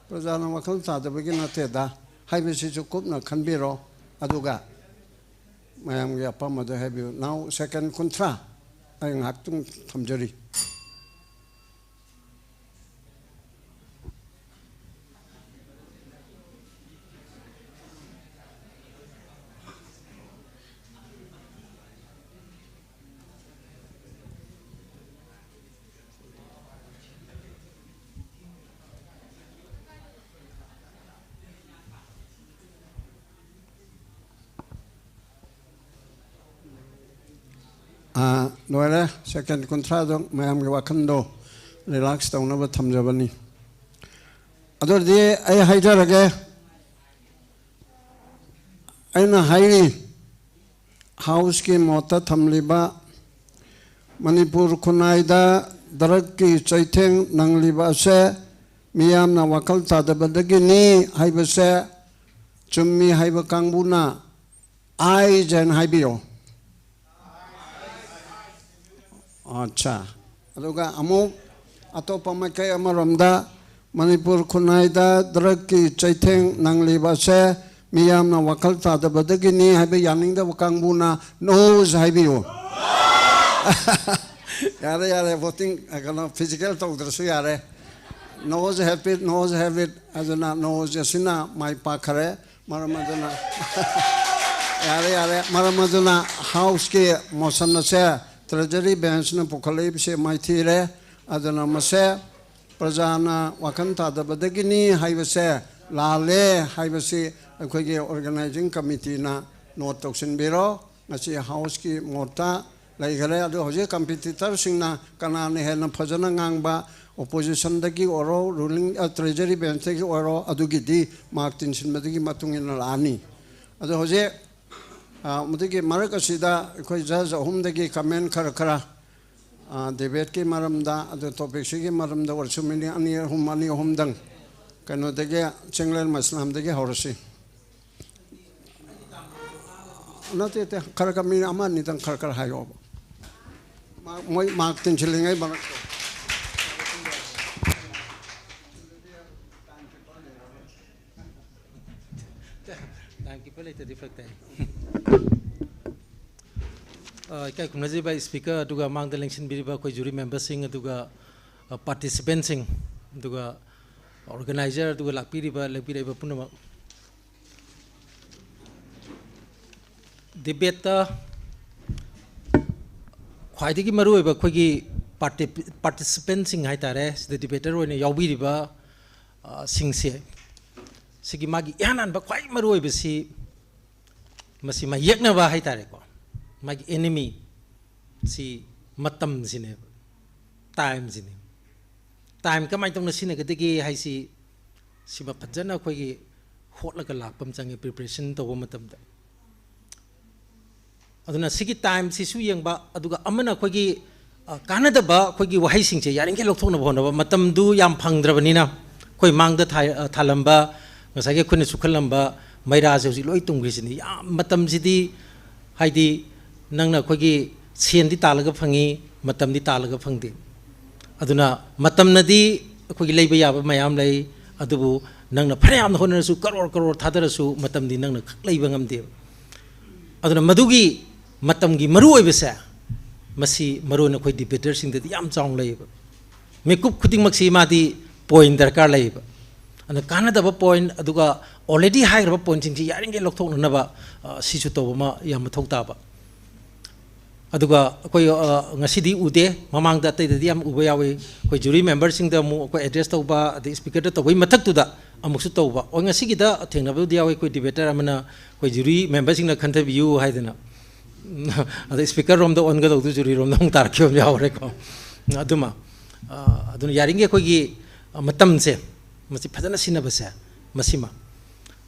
ꯄ꯭ꯔꯖꯥꯅ ꯋꯥꯈꯜ ꯇꯥꯗꯕꯒꯤ ꯅꯠꯇꯦꯗ ꯍꯥꯏꯕꯁꯤꯁꯨ ꯀꯨꯞꯅ ꯈꯟꯕꯤꯔꯣ꯫ ꯑꯗꯨꯒ ꯃꯌꯥꯝꯒꯤ ꯑꯄꯥꯝꯕꯗ ꯍꯥꯏꯕꯤꯌꯨ꯫ Now second ꯀꯨꯟꯊ꯭ꯔꯥ ꯑꯩ ꯉꯥꯏꯍꯥꯛꯇꯪ ꯊꯝꯖꯔꯤ꯫ ꯑꯥ, ꯂꯣꯏꯔꯦ꯫ Second ꯀꯨꯟꯊ꯭ꯔꯥꯗꯣ ꯃꯌꯥꯝꯒꯤ ꯋꯥꯈꯜꯗꯣ relax ꯇꯧꯅꯕ ꯊꯝꯖꯕꯅꯤ꯫ ꯑꯗꯨꯗꯤ ꯑꯩ ꯍꯥꯏꯖꯔꯒꯦ꯫ ꯑꯩꯅ ꯍꯥꯏꯔꯤ, Houseꯀꯤ ꯃꯣꯠꯇ ꯊꯝꯂꯤꯕ ꯃꯅꯤꯄꯨꯔ ꯈꯨꯟꯅꯥꯏꯗ drugꯀꯤ ꯆꯩꯊꯦꯡ ꯅꯪꯂꯤꯕ ꯑꯁꯦ ꯃꯤꯌꯥꯝꯅ ꯋꯥꯈꯜ ꯇꯥꯗꯕꯗꯒꯤꯅꯤ ꯍꯥꯏꯕꯁꯦ ꯆꯨꯝꯃꯤ ꯍꯥꯏꯕ ꯀꯥꯡꯕꯨꯅ ayes ꯍꯥꯏꯅ ꯍꯥꯏꯕꯤꯌꯣ꯫ ꯑꯠꯆꯥ꯫ ꯑꯗꯨꯒ ꯑꯃꯨꯛ ꯑꯇꯣꯞꯄ ꯃꯥꯏꯀꯩ ꯑꯃꯔꯣꯝꯗ ꯃꯅꯤꯄꯨꯔ ꯈꯨꯟꯅꯥꯏꯗ drugꯀꯤ ꯆꯩꯊꯦꯡ ꯅꯪꯂꯤꯕ ꯑꯁꯦ ꯃꯤꯌꯥꯝꯅ ꯋꯥꯈꯜ ꯇꯥꯗꯕꯗꯒꯤꯅꯤ ꯍꯥꯏꯕ ꯌꯥꯅꯤꯡꯗꯕ ꯀꯥꯡꯕꯨꯅ "Noes" ꯍꯥꯏꯕꯤꯌꯨ꯫ ꯌꯥꯔꯦ, ꯌꯥꯔꯦ, voting, ꯀꯩꯅꯣ, physical ꯇꯧꯗ꯭ꯔꯁꯨ ꯌꯥꯔꯦ꯫ "Noes have it, noes have it" ꯑꯗꯨꯅ "Noes" ꯑꯁꯤꯅ ꯃꯥꯏ ꯄꯥꯛꯈꯔꯦ꯫ ꯃꯔꯝ ꯑꯗꯨꯅ, ꯌꯥꯔꯦ, ꯌꯥꯔꯦ꯫ ꯃꯔꯝ ꯑꯗꯨꯅ House ꯀꯤ motion ꯑꯁꯦ Treasury Bench ꯅ ꯄꯨꯈꯠꯂꯛꯏꯕꯁꯦ ꯃꯥꯏꯊꯤꯔꯦ꯫ ꯑꯗꯨꯅ ꯃꯁꯦ ꯄ꯭ꯔꯖꯥꯅ ꯋꯥꯈꯜ ꯇꯥꯗꯕꯗꯒꯤꯅꯤ ꯍꯥꯏꯕꯁꯦ ꯂꯥꯜꯂꯦ ꯍꯥꯏꯕꯁꯤ ꯑꯩꯈꯣꯏꯒꯤ organizing committee ꯅ note ꯇꯧꯁꯤꯟꯕꯤꯔꯣ꯫ ꯉꯁꯤ House ꯀꯤ ꯃꯣꯠꯇ ꯂꯩꯈꯔꯦ꯫ ꯑꯗꯨ ꯍꯧꯖꯤꯛ competitor ꯁꯤꯡꯅ ꯀꯅꯥꯅ ꯍꯦꯟꯅ ꯐꯖꯅ ꯉꯥꯡꯕ, opposition ꯗꯒꯤ ꯑꯣꯏꯔꯣ, ruling, ꯑ, Treasury Bench ꯇꯒꯤ ꯑꯣꯏꯔꯣ, ꯑꯗꯨꯒꯤꯗꯤ mark ꯇꯤꯟꯁꯤꯟꯕꯗꯨꯒꯤ ꯃꯇꯨꯡ ꯏꯟꯅ ꯂꯥꯛꯑꯅꯤ꯫ ꯑꯗꯣ ꯍꯧꯖꯤꯛ, ꯑ, ꯃꯗꯨꯒꯤ ꯃꯔꯛ ꯑꯁꯤꯗ ꯑꯩꯈꯣꯏ judge ꯑꯍꯨꯝꯗꯒꯤ comment ꯈꯔ ꯈꯔ, ꯑ, debate ꯀꯤ ꯃꯔꯝꯗ, ꯑꯗꯨ topic ꯁꯤꯒꯤ ꯃꯔꯝꯗ ꯑꯣꯏꯔꯁꯨ minute ꯑꯅꯤ ꯑꯍꯨꯝ, ꯑꯅꯤ ꯑꯍꯨꯝꯗꯪ ꯀꯩꯅꯣꯗꯒꯤ, ꯆꯤꯡꯂꯦꯟ ꯃꯁꯂꯥꯝꯗꯒꯤ ꯍꯧꯔꯁꯤ꯫ ꯅꯠꯇꯦ, ꯅꯠꯇꯦ, ꯈꯔ ꯈꯔ minute ꯑꯃ ꯑꯅꯤꯗꯪ ꯈꯔ ꯈꯔ ꯍꯥꯏꯌꯣꯕ꯫ ꯃꯥ-, ꯃꯣꯏ mark ꯇꯤꯟꯁꯤꯜꯂꯤꯉꯩ ꯃꯔꯛꯇ꯫ Time keeper ꯂꯩꯇ꯭ꯔꯗꯤ ꯐꯔꯛ ꯇꯥꯏ꯫ ꯑ, ꯏꯀꯥꯏ ꯈꯨꯝꯅꯖꯔꯤꯕ Speaker, ꯑꯗꯨꯒ ꯃꯥꯡꯗ ꯂꯦꯡꯁꯤꯟꯕꯤꯔꯤꯕ ꯑꯩꯈꯣꯏ jury member ꯁꯤꯡ, ꯑꯗꯨꯒ, ꯑ, participant ꯁꯤꯡ, ꯑꯗꯨꯒ organizer, ꯑꯗꯨꯒ ꯂꯥꯛꯄꯤꯔꯤꯕ, ꯂꯦꯡꯕꯤꯔꯛꯏꯕ ꯄꯨꯝꯅꯃꯛ꯫ Debate ꯇ ꯈ꯭ꯋꯥꯏꯗꯒꯤ ꯃꯔꯨꯑꯣꯏꯕ ꯑꯩꯈꯣꯏꯒꯤ parti-, participant ꯁꯤꯡ ꯍꯥꯏꯇꯥꯔꯦ, ꯁꯤꯗ debater ꯑꯣꯏꯅ ꯌꯥꯎꯕꯤꯔꯤꯕ, ꯑ, ꯁꯤꯡꯁꯦ, ꯁꯤꯒꯤ ꯃꯥꯒꯤ ꯏꯍꯥꯟ ꯍꯥꯟꯕ ꯈ꯭ꯋꯥꯏ ꯃꯔꯨꯑꯣꯏꯕꯁꯤ, ꯃꯁꯤ ꯃꯥꯌꯦꯛꯅꯕ ꯍꯥꯏꯇꯥꯔꯦꯀꯣ, ꯃꯥꯒꯤ enemy ꯁꯤ ꯃꯇꯝꯁꯤꯅꯦꯕ, time ꯁꯤꯅꯦ꯫ Time ꯀꯃꯥꯏꯅ ꯇꯧꯅ ꯁꯤꯖꯤꯟꯅꯒꯗꯒꯦ ꯍꯥꯏꯁꯤ, ꯁꯤꯃ ꯐꯖꯅ ꯑꯩꯈꯣꯏꯒꯤ ꯍꯣꯠꯂꯒ ꯂꯥꯛꯄ ꯑꯃ ꯆꯪꯉꯦ preparation ꯇꯧꯕ ꯃꯇꯝꯗ꯫ ꯑꯗꯨꯅ ꯁꯤꯒꯤ time ꯁꯤꯁꯨ ꯌꯦꯡꯕ, ꯑꯗꯨꯒ ꯑꯃꯅ ꯑꯩꯈꯣꯏꯒꯤ, ꯑ, ꯀꯥꯟꯅꯗꯕ ꯑꯩꯈꯣꯏꯒꯤ ꯋꯥꯍꯩꯁꯤꯡꯁꯦ ꯌꯥꯔꯤꯈꯩ ꯂꯧꯊꯣꯛꯅꯕ ꯍꯣꯠꯅꯕ꯫ ꯃꯇꯝꯗꯨ ꯌꯥꯝ ꯐꯪꯗ꯭ꯔꯕꯅꯤꯅ ꯑꯩꯈꯣꯏ ꯃꯥꯡꯗ ꯊꯥ-, ꯑ, ꯊꯥꯜꯂꯝꯕ, ꯉꯁꯥꯏꯒꯤ ꯑꯩꯈꯣꯏꯅ ꯆꯨꯞꯈꯠꯂꯝꯕ ꯃꯩꯔꯥꯁꯦ ꯍꯧꯖꯤꯛ ꯂꯣꯏ ꯇꯨꯝꯈ꯭ꯔꯤꯁꯤꯅꯤ꯫ ꯌꯥꯝ ꯃꯇꯝꯁꯤꯗꯤ, ꯍꯥꯏꯗꯤ, ꯅꯪꯅ ꯑꯩꯈꯣꯏꯒꯤ ꯁꯦꯟꯗꯤ ꯇꯥꯜꯂꯒ ꯐꯪꯉꯤ, ꯃꯇꯝꯗꯤ ꯇꯥꯜꯂꯒ ꯐꯪꯗꯦ꯫ ꯑꯗꯨꯅ ꯃꯇꯝꯅꯗꯤ ꯑꯩꯈꯣꯏꯒꯤ ꯂꯩꯕ ꯌꯥꯕ ꯃꯌꯥꯝ ꯂꯩ, ꯑꯗꯨꯕꯨ ꯅꯪꯅ ꯐꯅꯌꯥꯝꯅ ꯍꯣꯠꯅꯔꯁꯨ, ꯀꯔꯣꯔ ꯀꯔꯣꯔ ꯊꯥꯗꯔꯁꯨ, ꯃꯇꯝꯗꯤ ꯅꯪꯅ ꯈꯛ ꯂꯩꯕ ꯉꯝꯗꯦꯕ꯫ ꯑꯗꯨꯅ ꯃꯗꯨꯒꯤ ꯃꯇꯝꯒꯤ ꯃꯔꯨ ꯑꯣꯏꯕꯁꯦ, ꯃꯁꯤ ꯃꯔꯨ ꯑꯣꯏꯅ ꯑꯩꯈꯣꯏ ꯗꯤꯕꯦꯇꯔꯁꯤꯡꯗꯗꯤ ꯌꯥꯝ ꯆꯥꯎꯅ ꯂꯩꯌꯦꯕ꯫ ꯃꯤꯀꯨꯞ ꯈꯨꯗꯤꯡꯃꯛꯁꯤ ꯃꯥꯗꯤ ꯄꯣꯏꯟ ꯗꯔꯀꯥꯔ ꯂꯩꯌꯦꯕ꯫ ꯑꯗꯨꯅ ꯀꯥꯟꯅꯗꯕ ꯄꯣꯏꯟ, ꯑꯗꯨꯒ already ꯍꯥꯏꯈ꯭ꯔꯕ ꯄꯣꯏꯟꯁꯤꯡꯁꯤ ꯌꯥꯔꯤꯉꯩ ꯂꯧꯊꯣꯛꯅꯅꯕ, ꯑ, ꯁꯤꯁꯨ ꯇꯧꯕ ꯑꯃ ꯌꯥꯝ ꯃꯊꯧ ꯇꯥꯕ꯫ ꯑꯗꯨꯒ ꯑꯩꯈꯣꯏ, ꯑ, ꯉꯁꯤꯗꯤ ꯎꯗꯦ, ꯃꯃꯥꯡꯗ ꯑꯇꯩꯗꯗꯤ ꯌꯥꯝ ꯎꯕ ꯌꯥꯎꯏ꯫ ꯑꯩꯈꯣꯏ ꯖꯨꯔꯤ ꯃꯦꯝꯕꯔꯁꯤꯡꯗ ꯑꯃꯨꯛ ꯑꯩꯈꯣꯏ ꯑꯦꯗ꯭ꯔꯦꯁ ꯇꯧꯕ, ꯑꯗꯩ ꯁ꯭ꯄꯤꯀꯔꯗ ꯇꯧꯕꯒꯤ ꯃꯊꯛꯇꯨꯗ ꯑꯃꯨꯛꯁꯨ ꯇꯧꯕ꯫ ꯑꯣ, ꯉꯁꯤꯒꯤꯗ ꯊꯦꯡꯅꯕꯕꯨꯗꯤ ꯌꯥꯎꯏ, ꯑꯩꯈꯣꯏ ꯗꯤꯕꯦꯇꯔ ꯑꯃꯅ ꯑꯩꯈꯣꯏ ꯖꯨꯔꯤ ꯃꯦꯝꯕꯔꯁꯤꯡꯅ ꯈꯟꯊꯕꯤꯌꯨ ꯍꯥꯏꯗꯅ꯫ ꯑꯗ ꯁ꯭ꯄꯤꯀꯔ ꯔꯣꯝꯗ ꯑꯣꯟꯒꯗꯧꯗꯨ ꯖꯨꯔꯤ ꯔꯣꯝꯗ ꯑꯃꯨꯛ ꯇꯥꯔꯛꯈꯤꯕ ꯑꯃ ꯌꯥꯎꯔꯦꯀꯣ꯫ ꯑꯗꯨꯃ, ꯑ, ꯑꯗꯨꯅ ꯌꯥꯔꯤꯉꯩ ꯑꯩꯈꯣꯏꯒꯤ, ꯑ, ꯃꯇꯝꯁꯦ, ꯃꯁꯤ ꯐꯖꯅ ꯁꯤꯖꯤꯟꯅꯕꯁꯦ, ꯃꯁꯤꯃ꯫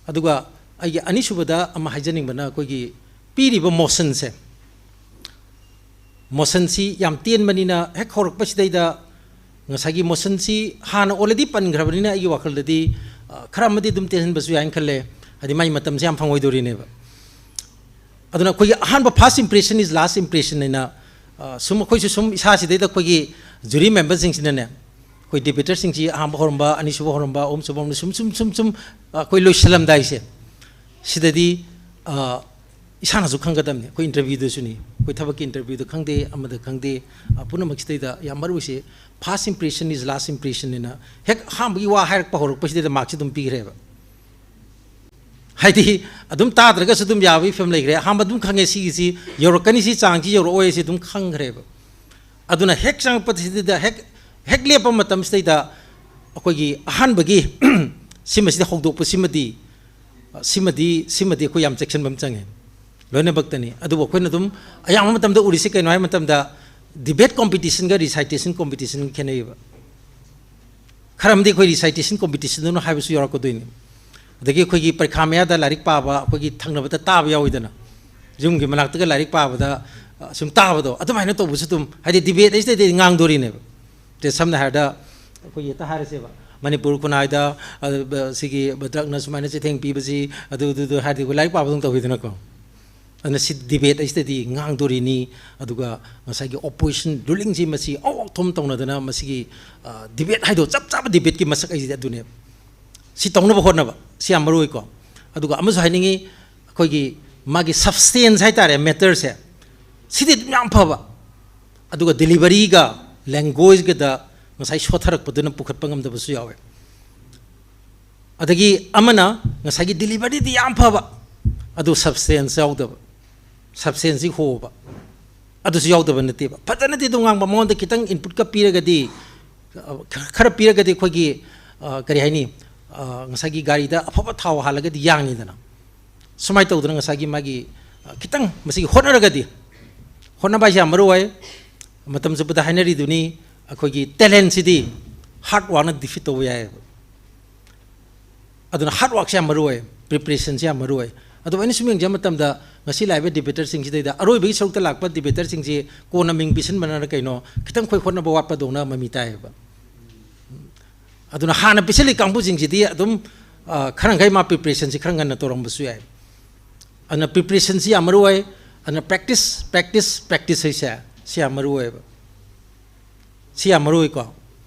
ꯑꯗꯨꯒ ꯑꯩꯒꯤ ꯑꯅꯤꯁꯨꯕꯗ ꯑꯃ ꯍꯥꯏꯖꯅꯤꯡꯕꯅ, ꯑꯩꯈꯣꯏꯒꯤ ꯄꯤꯔꯤꯕ ꯃꯣꯁꯟꯁꯦ, ꯃꯣꯁꯟꯁꯤ ꯌꯥꯝ ꯇꯦꯟꯕꯅꯤꯅ, ꯍꯦꯛ ꯍꯧꯔꯛꯄꯁꯤꯗꯩꯗ ꯉꯁꯥꯏꯒꯤ ꯃꯣꯁꯟꯁꯤ ꯍꯥꯟꯅ already ꯄꯟꯈ꯭ꯔꯕꯅꯤꯅ, ꯑꯩꯒꯤ ꯋꯥꯈꯜꯗꯗꯤ, ꯑ, ꯈꯔ ꯑꯃꯗꯤ ꯑꯗꯨꯝ ꯇꯦꯟꯍꯟꯕꯁꯨ ꯌꯥꯏꯅ ꯈꯜꯂꯦ꯫ ꯍꯥꯏꯗꯤ ꯃꯥꯏ ꯃꯇꯝꯁꯦ ꯌꯥꯝ ꯐꯪꯉꯣꯏꯗꯣꯔꯤꯅꯦꯕ꯫ ꯑꯗꯨꯅ ꯑꯩꯈꯣꯏꯒꯤ ꯑꯍꯥꯟꯕ, first impression is last impression ꯍꯥꯏꯅ, ꯑ, ꯁꯨꯝ ꯑꯩꯈꯣꯏꯁꯨ ꯁꯨꯝ ꯏꯁꯥꯁꯤꯗꯩꯗ ꯑꯩꯈꯣꯏꯒꯤ ꯖꯨꯔꯤ ꯃꯦꯝꯕꯔꯁꯤꯡꯁꯤꯅꯅꯦ, ꯑꯩꯈꯣꯏ ꯗꯤꯕꯦꯇꯔꯁꯤꯡꯁꯤ ꯑꯍꯥꯟꯕ ꯍꯧꯔꯝꯕ, ꯑꯅꯤꯁꯨꯕ ꯍꯧꯔꯝꯕ, ꯑꯍꯨꯝꯁꯨꯕ ꯍꯧꯔꯝꯕ, ꯁꯨꯝ, ꯁꯨꯝ, ꯁꯨꯝ, ꯁꯨꯝ, ꯑ, ꯑꯩꯈꯣꯏ ꯂꯣꯏꯁꯤꯜꯂꯝꯗꯥꯏꯁꯦ, ꯁꯤꯗꯗꯤ, ꯑ, ꯏꯁꯥꯅꯁꯨ ꯈꯪꯒꯗꯕꯅꯤ꯫ ꯑꯩꯈꯣꯏ ꯏꯟꯇꯔꯚ꯭ꯌꯨꯗꯁꯨꯅꯤ, ꯑꯩꯈꯣꯏ ꯊꯕꯛꯀꯤ ꯏꯟꯇꯔꯚ꯭ꯌꯨꯗ ꯈꯪꯗꯦ, ꯑꯃꯗ ꯈꯪꯗꯦ, ꯑ, ꯄꯨꯝꯅꯃꯛꯁꯤꯗꯩꯗ ꯌꯥꯝ ꯃꯔꯨ ꯑꯣꯏꯁꯦ, first impression is last impression ꯍꯥꯏꯅ ꯍꯦꯛ ꯑꯍꯥꯟꯕꯒꯤ ꯋꯥ ꯍꯥꯏꯔꯛꯄ ꯍꯧꯔꯛꯄꯁꯤꯗꯩꯗ ꯃꯥꯔꯛꯁꯦ ꯑꯗꯨꯝ ꯄꯤꯈ꯭ꯔꯦꯕ꯫ ꯍꯥꯏꯗꯤ ꯑꯗꯨꯝ ꯇꯥꯗ꯭ꯔꯒꯁꯨ ꯑꯗꯨꯝ ꯌꯥꯕꯒꯤ ꯐꯤꯕꯝ ꯂꯩꯈ꯭ꯔꯦ꯫ ꯑꯍꯥꯟꯕ ꯑꯗꯨꯝ ꯈꯪꯉꯦ, ꯁꯤꯒꯤꯁꯤ ꯌꯧꯔꯛꯀꯅꯤ, ꯁꯤ ꯆꯥꯡꯁꯤ ꯌꯧꯔꯛꯑꯣꯏ, ꯁꯤ ꯑꯗꯨꯝ ꯈꯪꯈ꯭ꯔꯦꯕ꯫ ꯑꯗꯨꯅ ꯍꯦꯛ ꯆꯪꯉꯛꯄꯁꯤꯗ, ꯍꯦꯛ, ꯍꯦꯛ ꯂꯦꯞꯄ ꯃꯇꯝꯁꯤꯗꯩꯗ ꯑꯩꯈꯣꯏꯒꯤ ꯑꯍꯥꯟꯕꯒꯤ ꯁꯤꯃꯁꯤꯗ ꯍꯧꯗꯣꯛꯄꯁꯤꯃꯗꯤ, ꯁꯤꯃꯗꯤ, ꯁꯤꯃꯗꯤ ꯑꯩꯈꯣꯏ ꯌꯥꯝ ꯆꯦꯛꯁꯤꯟꯕ ꯑꯃ ꯆꯪꯉꯦ꯫ ꯂꯣꯏꯅꯃꯛꯇꯅꯤ꯫ ꯑꯗꯨꯕꯨ ꯑꯩꯈꯣꯏꯅ ꯑꯗꯨꯝ ꯑꯌꯥꯝꯕ ꯃꯇꯝꯗ ꯎꯔꯤꯁꯤ ꯀꯩꯅꯣ ꯍꯥꯏꯕ ꯃꯇꯝꯗ, debate competition ꯒ recitation competition ꯒ ꯈꯦꯠꯅꯩꯌꯦꯕ꯫ ꯈꯔ ꯑꯃꯗꯤ ꯑꯩꯈꯣꯏ recitation competition ꯗꯨꯅ ꯍꯥꯏꯕꯁꯨ ꯌꯥꯎꯔꯛꯀꯗꯣꯏꯅꯤ꯫ ꯑꯗꯒꯤ ꯑꯩꯈꯣꯏꯒꯤ ꯄꯔꯤꯈꯥ ꯃꯌꯥꯗ ꯂꯥꯏꯔꯤꯛ ꯄꯥꯕ, ꯑꯩꯈꯣꯏꯒꯤ ꯊꯪꯅꯕꯗ ꯇꯥꯕ ꯌꯥꯎꯋꯤꯗꯅ, ꯌꯨꯝꯒꯤ ꯃꯅꯥꯛꯇꯒ ꯂꯥꯏꯔꯤꯛ ꯄꯥꯕꯗ, ꯑ, ꯁꯨꯝ ꯇꯥꯕꯗꯣ, ꯑꯗꯨꯃꯥꯏꯅ ꯇꯧꯕꯁꯨ ꯑꯗꯨꯝ, ꯍꯥꯏꯗꯤ debate ꯍꯥꯏꯁꯤꯗꯗꯤ ꯉꯥꯡꯗꯣꯔꯤꯅꯦꯕ꯫ ꯁꯦ, ꯁꯝꯅ ꯍꯥꯏꯔꯕꯗ ꯑꯩꯈꯣꯏꯒꯤ ꯍꯦꯛꯇ ꯍꯥꯏꯔꯁꯦꯕ, ꯃꯅꯤꯄꯨꯔ ꯈꯨꯟꯅꯥꯏꯗ, ꯑ, ꯕ-, ꯁꯤꯒꯤ drug ꯅ ꯁꯨꯃꯥꯏꯅ ꯆꯩꯊꯦꯡ ꯄꯤꯕꯁꯤ, ꯑꯗꯨ, ꯑꯗꯨ, ꯑꯗꯨ ꯍꯥꯏꯔꯗꯤ ꯑꯩꯈꯣꯏ ꯂꯥꯏꯔꯤꯛ ꯄꯥꯕꯗꯧꯅ ꯇꯧꯋꯤꯗꯅꯀꯣ꯫ ꯑꯗꯨꯅ ꯁꯤ debate ꯍꯥꯏꯁꯤꯗꯗꯤ ꯉꯥꯡꯗꯣꯔꯤꯅꯤ, ꯑꯗꯨꯒ ꯉꯁꯥꯏꯒꯤ opposition, ruling ꯁꯤ ꯃꯁꯤ ꯑꯋꯥꯛ ꯊꯨꯝ ꯇꯧꯅꯗꯅ ꯃꯁꯤꯒꯤ, ꯑ, debate ꯍꯥꯏꯗꯣ, ꯆꯞ ꯆꯥꯕ debate ꯀꯤ ꯃꯁꯛ ꯍꯥꯏꯁꯤꯗꯤ ꯑꯗꯨꯅꯦꯕ꯫ ꯁꯤ ꯇꯧꯅꯕ ꯍꯣꯠꯅꯕ ꯁꯤ ꯌꯥꯝ ꯃꯔꯨ ꯑꯣꯏꯀꯣ꯫ ꯑꯗꯨꯒ ꯑꯃꯁꯨ ꯍꯥꯏꯅꯤꯡꯉꯤ, ꯑꯩꯈꯣꯏꯒꯤ ꯃꯥꯒꯤ substance ꯍꯥꯏꯇꯥꯔꯦ, matter ꯁꯦ, ꯁꯤꯗꯤ ꯑꯗꯨꯝ ꯌꯥꯝ ꯐꯕ꯫ ꯑꯗꯨꯒ delivery ꯒ language ꯒꯗ ꯉꯁꯥꯏ ꯁꯣꯠꯊꯔꯛꯄꯗꯨꯅ ꯄꯨꯈꯠꯄ ꯉꯝꯗꯕꯁꯨ ꯌꯥꯎꯋꯦ꯫ ꯑꯗꯒꯤ ꯑꯃꯅ ꯉꯁꯥꯏꯒꯤ delivery ꯗꯤ ꯌꯥꯝ ꯐꯕ, ꯑꯗꯨ substance ꯌꯥꯎꯗꯕ, substance ꯁꯤ ꯍꯣꯕ, ꯑꯗꯨꯁꯨ ꯌꯥꯎꯗꯕ ꯅꯠꯇꯦꯕ꯫ ꯐꯖꯅꯗꯤ ꯑꯗꯨꯝ ꯉꯥꯡꯕ, ꯃꯉꯣꯟꯗ ꯈꯤꯇꯪ input ꯀ ꯄꯤꯔꯒꯗꯤ, ꯑ, ꯈꯔ ꯄꯤꯔꯒꯗꯤ ꯑꯩꯈꯣꯏꯒꯤ, ꯑ, ꯀꯔꯤ ꯍꯥꯏꯅꯤ, ꯑ, ꯉꯁꯥꯏꯒꯤ ꯒꯥꯔꯤꯗ ꯑꯐꯕ ꯊꯥꯎ ꯍꯥꯜꯂꯒꯗꯤ ꯌꯥꯡꯉꯤꯗꯅ꯫ ꯁꯨꯃꯥꯏꯅ ꯇꯧꯗꯅ ꯉꯁꯥꯏꯒꯤ ꯃꯥꯒꯤ, ꯑ, ꯈꯤꯇꯪ ꯃꯁꯤꯒꯤ ꯍꯣꯠꯅꯔꯒꯗꯤ, ꯍꯣꯠꯅꯕ ꯍꯥꯏꯁꯦ ꯌꯥꯝ ꯃꯔꯨ ꯑꯣꯏ꯫ ꯃꯇꯝ ꯆꯨꯞꯄꯗ ꯍꯥꯏꯅꯔꯤꯗꯨꯅꯤ, ꯑꯩꯈꯣꯏꯒꯤ talent ꯁꯤꯗꯤ hard work ꯅ defeat ꯇꯧꯕ ꯌꯥꯏꯑꯕ꯫ ꯑꯗꯨꯅ hard work ꯁꯦ ꯌꯥꯝ ꯃꯔꯨ ꯑꯣꯏ, preparation ꯁꯦ ꯌꯥꯝ ꯃꯔꯨ ꯑꯣꯏ꯫ ꯑꯗꯨꯕꯨ ꯑꯩꯅ ꯁꯨꯝ ꯌꯦꯡꯖꯕ ꯃꯇꯝꯗ, ꯉꯁꯤ ꯂꯥꯛꯏꯕ debater ꯁꯤꯡꯁꯤꯗꯩꯗ ꯑꯔꯣꯏꯕꯒꯤ ꯁꯔꯨꯛꯇ ꯂꯥꯛꯄ debater ꯁꯤꯡꯁꯤ ꯀꯣꯟꯅ ꯃꯤꯡ ꯄꯤꯁꯤꯟꯕꯅ ꯀꯩꯅꯣ, ꯈꯤꯇꯪ ꯑꯩꯈꯣꯏ ꯍꯣꯠꯅꯕ ꯋꯥꯠꯄꯗꯧꯅ ꯃꯃꯤ ꯇꯥꯏꯌꯦꯕ꯫ ꯑꯗꯨꯅ ꯍꯥꯟꯅ ꯄꯤꯁꯤꯜꯂꯤ ꯀꯥꯡꯕꯨꯁꯤꯡꯁꯤꯗꯤ ꯑꯗꯨꯝ, ꯑ, ꯈꯔ ꯃꯈꯩ ꯃꯥ preparation ꯁꯤ ꯈꯔ ꯉꯟꯅ ꯇꯧꯔꯝꯕꯁꯨ ꯌꯥꯏ꯫ ꯑꯗꯨꯅ preparation ꯁꯤ ꯌꯥꯝ ꯃꯔꯨ ꯑꯣꯏ꯫ ꯑꯗꯨꯅ practice, practice, practice ꯍꯥꯏꯁꯦ ꯁꯤ ꯌꯥꯝ ꯃꯔꯨ ꯑꯣꯏꯌꯦꯕ꯫ ꯁꯤ ꯌꯥꯝ ꯃꯔꯨ ꯑꯣꯏꯀꯣ꯫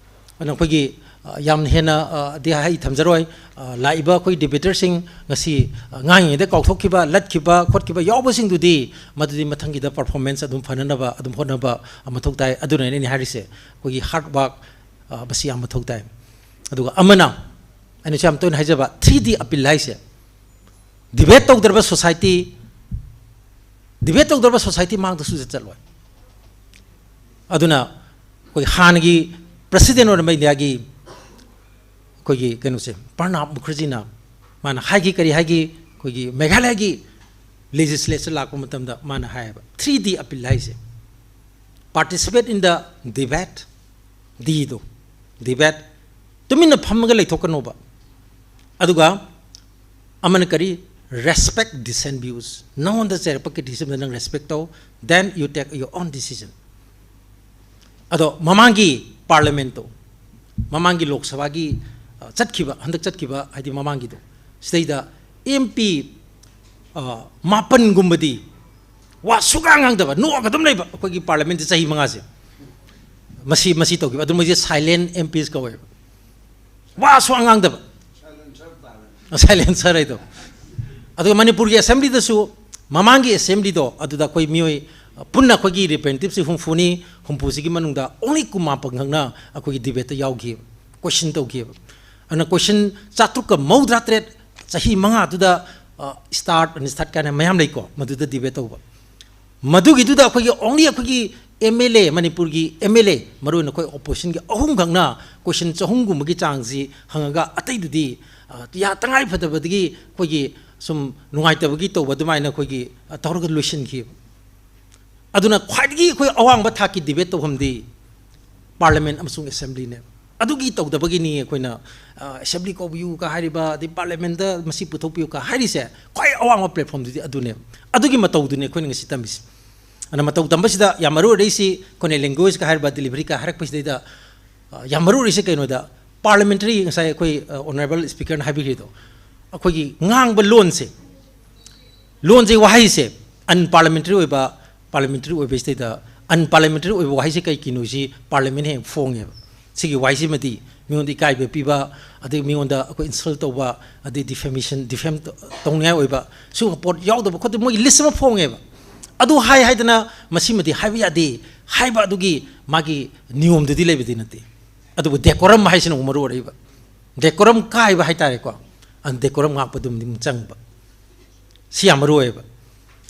ꯑꯗꯨꯅ ꯑꯩꯈꯣꯏꯒꯤ, ꯑ, ꯌꯥꯝ ꯍꯦꯟꯅ, ꯑ, ꯗꯤ ꯑꯩ ꯊꯝꯖꯔꯣꯏ꯫ ꯑ, ꯂꯥꯛꯏꯕ ꯑꯩꯈꯣꯏ debater ꯁꯤꯡ ꯉꯁꯤ, ꯑ, ꯉꯥꯡꯉꯤꯉꯩꯗ ꯀꯥꯎꯊꯣꯛꯈꯤꯕ, ꯂꯠꯈꯤꯕ ꯈꯣꯠꯈꯤꯕ ꯌꯥꯎꯕꯁꯤꯡꯗꯨꯗꯤ ꯃꯗꯨꯗꯤ ꯃꯊꯪꯒꯤꯗ performance ꯑꯗꯨꯝ ꯐꯅꯅꯕ ꯑꯗꯨꯝ ꯍꯣꯠꯅꯕ, ꯑ, ꯃꯊꯧ ꯇꯥꯏ꯫ ꯑꯗꯨꯅꯅꯦ ꯑꯩꯅ ꯍꯥꯏꯔꯤꯁꯦ, ꯑꯩꯈꯣꯏꯒꯤ hard work, ꯑ, ꯃꯁꯤ ꯌꯥꯝ ꯃꯊꯧ ꯇꯥꯏ꯫ ꯑꯗꯨꯒ ꯑꯃꯅ, ꯑꯩꯅꯁꯨ ꯌꯥꯝ ꯇꯣꯏꯅ ꯍꯥꯏꯖꯕ, three D appeal ꯍꯥꯏꯁꯦ, debate ꯇꯧꯗ꯭ꯔꯕ society, debate ꯇꯧꯗ꯭ꯔꯕ society ꯃꯥꯡꯗ ꯁꯨꯡꯆꯠ ꯆꯠꯂꯣꯏ꯫ ꯑꯗꯨꯅ ꯑꯩꯈꯣꯏ ꯍꯥꯟꯅꯒꯤ president ꯑꯣꯏꯔꯝꯕ ꯏꯟꯗꯤꯌꯥꯒꯤ ꯑꯩꯈꯣꯏꯒꯤ ꯀꯩꯅꯣꯁꯦ, ꯄ꯭ꯔꯅꯥꯕ ꯃꯨꯈꯔꯖꯤꯅ ꯃꯥꯅ ꯍꯥꯏꯈꯤ, ꯀꯔꯤ ꯍꯥꯏꯈꯤ? ꯑꯩꯈꯣꯏꯒꯤ ꯃꯦꯘꯥꯂꯌꯒꯤ legislature ꯂꯥꯛꯄ ꯃꯇꯝꯗ ꯃꯥꯅ ꯍꯥꯏꯌꯦꯕ, three D appeal ꯍꯥꯏꯁꯦ, participate in the debate, D ꯗꯣ, debate, ꯇꯨꯃꯤꯟꯅ ꯐꯝꯃꯒ ꯂꯩꯊꯣꯛꯀꯅꯣꯕ꯫ ꯑꯗꯨꯒ ꯑꯃꯅ ꯀꯔꯤ? Respect dissent views꯫ ꯅꯉꯣꯟꯗ ꯆꯩꯔꯛꯄ criticism ꯗ ꯅꯪ respect ꯇꯧ, then you take your own decision꯫ ꯑꯗꯣ ꯃꯃꯥꯡꯒꯤ parliament ꯇꯣ, ꯃꯃꯥꯡꯒꯤ ꯂꯣꯛ ꯁꯚꯥꯒꯤ, ꯑ, ꯆꯠꯈꯤꯕ, ꯍꯟꯗꯛ ꯆꯠꯈꯤꯕ, ꯍꯥꯏꯗꯤ ꯃꯃꯥꯡꯒꯤꯗꯣ, ꯁꯤꯗꯩꯗ M P, ꯑ, ꯃꯥꯄꯟꯒꯨꯝꯕꯗꯤ ꯋꯥ ꯁꯨꯛꯉꯥꯡ ꯉꯥꯡꯗꯕ, ꯅꯣꯛꯑꯒ ꯑꯗꯨꯝ ꯂꯩꯕ꯫ ꯑꯩꯈꯣꯏꯒꯤ parliament ꯁꯦ ꯆꯍꯤ ꯃꯉꯥꯁꯦ ꯃꯁꯤ, ꯃꯁꯤ ꯇꯧꯈꯤꯕ꯫ ꯑꯗꯨ ꯃꯣꯏꯁꯦ silent M Ps ꯀꯧꯋꯦꯕ꯫ ꯋꯥ ꯁꯨꯛꯉꯥꯡ ꯉꯥꯡꯗꯕ꯫ ꯁꯥꯏꯂꯦꯟꯁꯔ ꯍꯥꯏꯗꯣ꯫ ꯑꯗꯨꯒ ꯃꯅꯤꯄꯨꯔꯒꯤ ꯑꯦꯁꯦꯝꯕ꯭ꯂꯤꯗꯁꯨ, ꯃꯃꯥꯡꯒꯤ ꯑꯦꯁꯦꯝꯕ꯭ꯂꯤꯗꯣ, ꯑꯗꯨꯗ ꯑꯩꯈꯣꯏ ꯃꯤꯑꯣꯏ, ꯑ, ꯄꯨꯟꯅ ꯑꯩꯈꯣꯏꯒꯤ ꯔꯤꯄ꯭ꯔꯦꯖꯦꯟꯇꯦꯇꯤꯞꯁꯤ ꯍꯨꯝꯐꯨꯅꯤ, ꯍꯨꯝꯐꯨꯁꯤꯒꯤ ꯃꯅꯨꯡꯗ only ꯀꯨꯟꯃꯥꯄꯟ ꯈꯛꯅ ꯑꯩꯈꯣꯏꯒꯤ ꯗꯤꯕꯦꯠꯇ ꯌꯥꯎꯈꯤꯑꯕ, ꯀꯣꯏꯁꯟ ꯇꯧꯈꯤꯑꯕ꯫ ꯑꯗꯨꯅ ꯀꯣꯏꯁꯟ ꯆꯥꯇ꯭ꯔꯨꯛꯀ ꯃꯧꯗ꯭ꯔꯥ ꯇꯔꯦꯠ, ꯆꯍꯤ ꯃꯉꯥꯗꯨꯗ, ꯑ, ꯁ꯭ꯇꯥꯔꯠ ꯑꯟ ꯁ꯭ꯇꯥꯔꯠ ꯀꯥꯏꯅ ꯃꯌꯥꯝ ꯂꯩꯀꯣ, ꯃꯗꯨꯗ ꯗꯤꯕꯦꯠ ꯇꯧꯕ꯫ ꯃꯗꯨꯒꯤꯗꯨꯗ ꯑꯩꯈꯣꯏꯒꯤ only ꯑꯩꯈꯣꯏꯒꯤ ꯑꯦꯝ ꯑꯦꯜ ꯑꯦ, ꯃꯅꯤꯄꯨꯔꯒꯤ ꯑꯦꯝ ꯑꯦꯜ ꯑꯦ, ꯃꯔꯨꯑꯣꯏꯅ ꯑꯩꯈꯣꯏ ꯑꯣꯄꯣꯖꯤꯁꯟꯒꯤ ꯑꯍꯨꯝꯈꯛꯅ ꯀꯣꯏꯁꯟ ꯆꯍꯨꯝꯒꯨꯝꯕꯒꯤ ꯆꯥꯡꯁꯤ ꯍꯪꯉꯒ, ꯑꯇꯩꯗꯨꯗꯤ, ꯑ, ꯌꯥ-, ꯇꯉꯥꯏ ꯐꯗꯕꯗꯒꯤ ꯑꯩꯈꯣꯏꯒꯤ ꯁꯨꯝ ꯅꯨꯡꯉꯥꯏꯇꯕꯒꯤ ꯇꯧꯕ ꯑꯗꯨꯃꯥꯏꯅ ꯑꯩꯈꯣꯏꯒꯤ, ꯑ, ꯇꯧꯔꯒ ꯂꯣꯏꯁꯤꯟꯈꯤꯕ꯫ ꯑꯗꯨꯅ ꯈ꯭ꯋꯥꯏꯗꯒꯤ ꯑꯩꯈꯣꯏ ꯑꯋꯥꯡꯕ ꯊꯥꯛꯀꯤ ꯗꯤꯕꯦꯠ ꯇꯧꯐꯝꯗꯤ ꯄꯥꯔꯂꯤꯌꯥꯃꯦꯟ ꯑꯃꯁꯨꯡ ꯑꯦꯁꯦꯝꯕ꯭ꯂꯤꯅꯦꯕ꯫ ꯑꯗꯨꯒꯤ ꯇꯧꯗꯕꯒꯤꯅꯤ ꯑꯩꯈꯣꯏꯅ, ꯑ, ꯑꯦꯁꯦꯝꯕ꯭ꯂꯤ ꯀꯧꯕꯤꯌꯨ ꯀ ꯍꯥꯏꯔꯤꯕ, ꯑꯗꯩ ꯄꯥꯔꯂꯤꯌꯥꯃꯦꯟꯗ ꯃꯁꯤ ꯄꯨꯊꯣꯛꯄꯤꯌꯨ ꯀ ꯍꯥꯏꯔꯤꯁꯦ꯫ ꯈ꯭ꯋꯥꯏ ꯑꯋꯥꯡꯕ ꯄ꯭ꯂꯦꯠꯐꯣꯝꯗꯨꯗꯤ ꯑꯗꯨꯅꯦꯕ꯫ ꯑꯗꯨꯒꯤ ꯃꯇꯧꯗꯨꯅꯦ ꯑꯩꯈꯣꯏꯅ ꯉꯁꯤ ꯇꯝꯃꯤꯁꯦ꯫ ꯑꯗꯨꯅ ꯃꯇꯧ ꯇꯝꯕꯁꯤꯗ ꯌꯥꯝ ꯃꯔꯨ ꯑꯣꯏꯔꯛꯏꯁꯤ ꯑꯩꯈꯣꯏꯅ ꯂꯦꯡꯒ꯭ꯋꯦꯖꯀ ꯍꯥꯏꯔꯤꯕ, ꯗꯤꯂꯤꯚꯔꯤꯒ ꯍꯥꯏꯔꯛꯄꯁꯤꯗꯩꯗ, ꯑ, ꯌꯥꯝ ꯃꯔꯨ ꯑꯣꯏꯔꯤꯁꯦ ꯀꯩꯅꯣꯗ, ꯄꯥꯔꯂꯤꯌꯥꯃꯦꯟꯇꯔꯤ, ꯉꯁꯥꯏ ꯑꯩꯈꯣꯏ, ꯑ, ꯑꯣꯅꯔꯦꯕꯜ ꯁ꯭ꯄꯤꯀꯔꯅ ꯍꯥꯏꯕꯤꯈ꯭ꯔꯤꯗꯣ, ꯑꯩꯈꯣꯏꯒꯤ ꯉꯥꯡꯕ ꯂꯣꯟꯁꯦ, ꯂꯣꯟꯁꯦ, ꯋꯥꯍꯩꯁꯦ ꯑꯟꯄꯥꯔꯂꯤꯌꯥꯃꯦꯟꯇꯔꯤ ꯑꯣꯏꯕ, ꯄꯥꯔꯂꯤꯌꯥꯃꯦꯟꯇꯔꯤ ꯑꯣꯏꯕꯁꯤꯗꯩꯗ, ꯑꯟꯄꯥꯔꯂꯤꯌꯥꯃꯦꯟꯇꯔꯤ ꯑꯣꯏꯕ ꯋꯥꯍꯩꯁꯦ ꯀꯩꯒꯤꯅꯣ ꯁꯤ ꯄꯥꯔꯂꯤꯌꯥꯃꯦꯟ ꯍꯦꯛ ꯐꯣꯡꯉꯦꯕ꯫ ꯁꯤꯒꯤ ꯋꯥꯍꯩꯁꯤꯃꯗꯤ ꯃꯤꯉꯣꯟꯗ ꯏꯀꯥꯏꯕ ꯄꯤꯕ, ꯑꯗꯩ ꯃꯤꯉꯣꯟꯗ ꯑꯩꯈꯣꯏ ꯏꯟꯁꯜ ꯇꯧꯕ, ꯑꯗꯩ ꯗꯤꯐꯦꯃꯦꯁꯟ, ꯗꯤꯐꯦꯝ ꯇꯧꯅꯤꯡꯉꯥꯏ ꯑꯣꯏꯕ, ꯁꯤꯒꯨꯝꯕ ꯄꯣꯠ ꯌꯥꯎꯗꯕ ꯈꯣꯠꯇꯕ ꯃꯣꯏꯒꯤ ꯂꯤꯁ ꯑꯃ ꯐꯣꯡꯉꯦꯕ꯫ ꯑꯗꯨ ꯍꯥꯏ ꯍꯥꯏꯗꯅ ꯃꯁꯤꯃꯗꯤ ꯍꯥꯏꯕ ꯌꯥꯗꯦ ꯍꯥꯏꯕ ꯑꯗꯨꯒꯤ ꯃꯥꯒꯤ ꯅꯤꯌꯣꯝꯗꯨꯗꯤ ꯂꯩꯕꯗꯤ ꯅꯠꯇꯦ꯫ ꯑꯗꯨꯕꯨ ꯗꯦꯀꯣꯔꯝ ꯍꯥꯏꯁꯤꯅ ꯑꯃꯨꯛ ꯃꯔꯨ ꯑꯣꯏꯔꯛꯏꯕ꯫ ꯗꯦꯀꯣꯔꯝ ꯀꯥꯏꯕ ꯍꯥꯏꯇꯥꯔꯦꯀꯣ, ꯑꯗꯨ ꯗꯦꯀꯣꯔꯝ ꯉꯥꯛꯄꯗꯨꯝꯗꯤ ꯑꯃꯨꯛ ꯆꯪꯕ꯫ ꯁꯤ ꯌꯥꯝ ꯃꯔꯨ ꯑꯣꯏꯌꯦꯕ꯫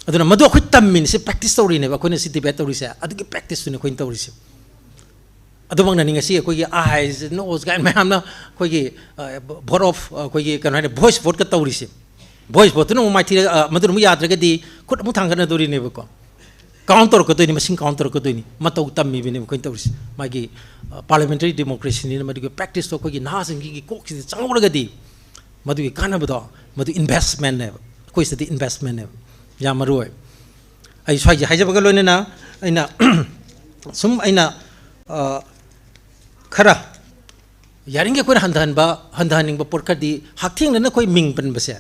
ꯑꯗꯨꯅ ꯃꯗꯨ ꯑꯩꯈꯣꯏ ꯇꯝꯃꯤꯅꯦ, ꯁꯤ ꯄ꯭ꯔꯦꯛꯇꯤꯁ ꯇꯧꯔꯤꯅꯦꯕ, ꯑꯩꯈꯣꯏꯅ ꯁꯤ ꯗꯤꯕꯦꯠ ꯇꯧꯔꯤꯁꯦ, ꯑꯗꯨꯒꯤ ꯄ꯭ꯔꯦꯛꯇꯤꯁꯇꯨꯅꯤ ꯑꯩꯈꯣꯏꯅ ꯇꯧꯔꯤꯁꯦ꯫ ꯑꯗꯨꯃꯛꯅꯅꯤ ꯉꯁꯤ ꯑꯩꯈꯣꯏꯒꯤ ꯑꯥꯏꯁ, ꯅꯣꯁ ꯀꯥꯏꯅ ꯃꯌꯥꯝꯅ ꯑꯩꯈꯣꯏꯒꯤ, ꯑ, vote of, ꯑꯩꯈꯣꯏꯒꯤ ꯀꯩꯅꯣ ꯍꯥꯏꯅ voice vote ꯀ ꯇꯧꯔꯤꯁꯦ꯫ Voice vote ꯇꯨꯅ ꯑꯃꯨꯛ ꯃꯥꯏꯊꯤꯔ-, ꯑ, ꯃꯗꯨꯅ ꯑꯃꯨꯛ ꯌꯥꯗ꯭ꯔꯒꯗꯤ ꯈꯨꯠ ꯑꯃꯨꯛ ꯊꯥꯡꯒꯠꯅꯗꯣꯔꯤꯅꯦꯕꯀꯣ꯫ ꯀꯥꯎꯟ ꯇꯧꯔꯛꯀꯗꯣꯏꯅꯤ, ꯃꯁꯤꯡ ꯀꯥꯎꯟ ꯇꯧꯔꯛꯀꯗꯣꯏꯅꯤ꯫ ꯃꯇꯧ ꯇꯝꯃꯤꯕꯅꯦꯕ ꯑꯩꯈꯣꯏꯅ ꯇꯧꯔꯤꯁꯦ꯫ ꯃꯥꯒꯤ, ꯑ, ꯄꯥꯔꯂꯤꯌꯥꯃꯦꯟꯇꯔꯤ ꯗꯦꯃꯣꯀ꯭ꯔꯦꯁꯤꯅꯤꯅ ꯃꯗꯨꯒꯤ ꯄ꯭ꯔꯦꯛꯇꯤꯁꯇꯣ ꯑꯩꯈꯣꯏꯒꯤ ꯅꯍꯥꯁꯤꯡꯒꯤ ꯀꯣꯛꯁꯤꯗ ꯆꯪꯍꯧꯔꯒꯗꯤ ꯃꯗꯨꯒꯤ ꯀꯥꯟꯅꯕꯗꯣ, ꯃꯗꯨ ꯏꯟꯚꯦꯁꯃꯦꯟꯅꯦꯕ꯫ ꯑꯩꯈꯣꯏ ꯁꯤꯗꯗꯤ ꯏꯟꯚꯦꯁꯃꯦꯟꯅꯦꯕ꯫ ꯌꯥꯝ ꯃꯔꯨ ꯑꯣꯏ꯫ ꯑꯩ ꯁ꯭ꯋꯥꯏꯁꯦ ꯍꯥꯏꯖꯕꯒ ꯂꯣꯏꯅꯅ ꯑꯩꯅ ꯁꯨꯝ ꯑꯩꯅ, ꯑ, ꯈꯔ ꯌꯥꯔꯤꯉꯩ ꯑꯩꯈꯣꯏꯅ ꯍꯟꯊꯍꯟꯕ, ꯍꯟꯊꯍꯟꯅꯤꯡꯕ ꯄꯣꯠ ꯈꯔꯗꯤ ꯍꯛꯊꯦꯡꯅꯅ ꯑꯩꯈꯣꯏ ꯃꯤꯡ ꯄꯟꯕꯁꯦ,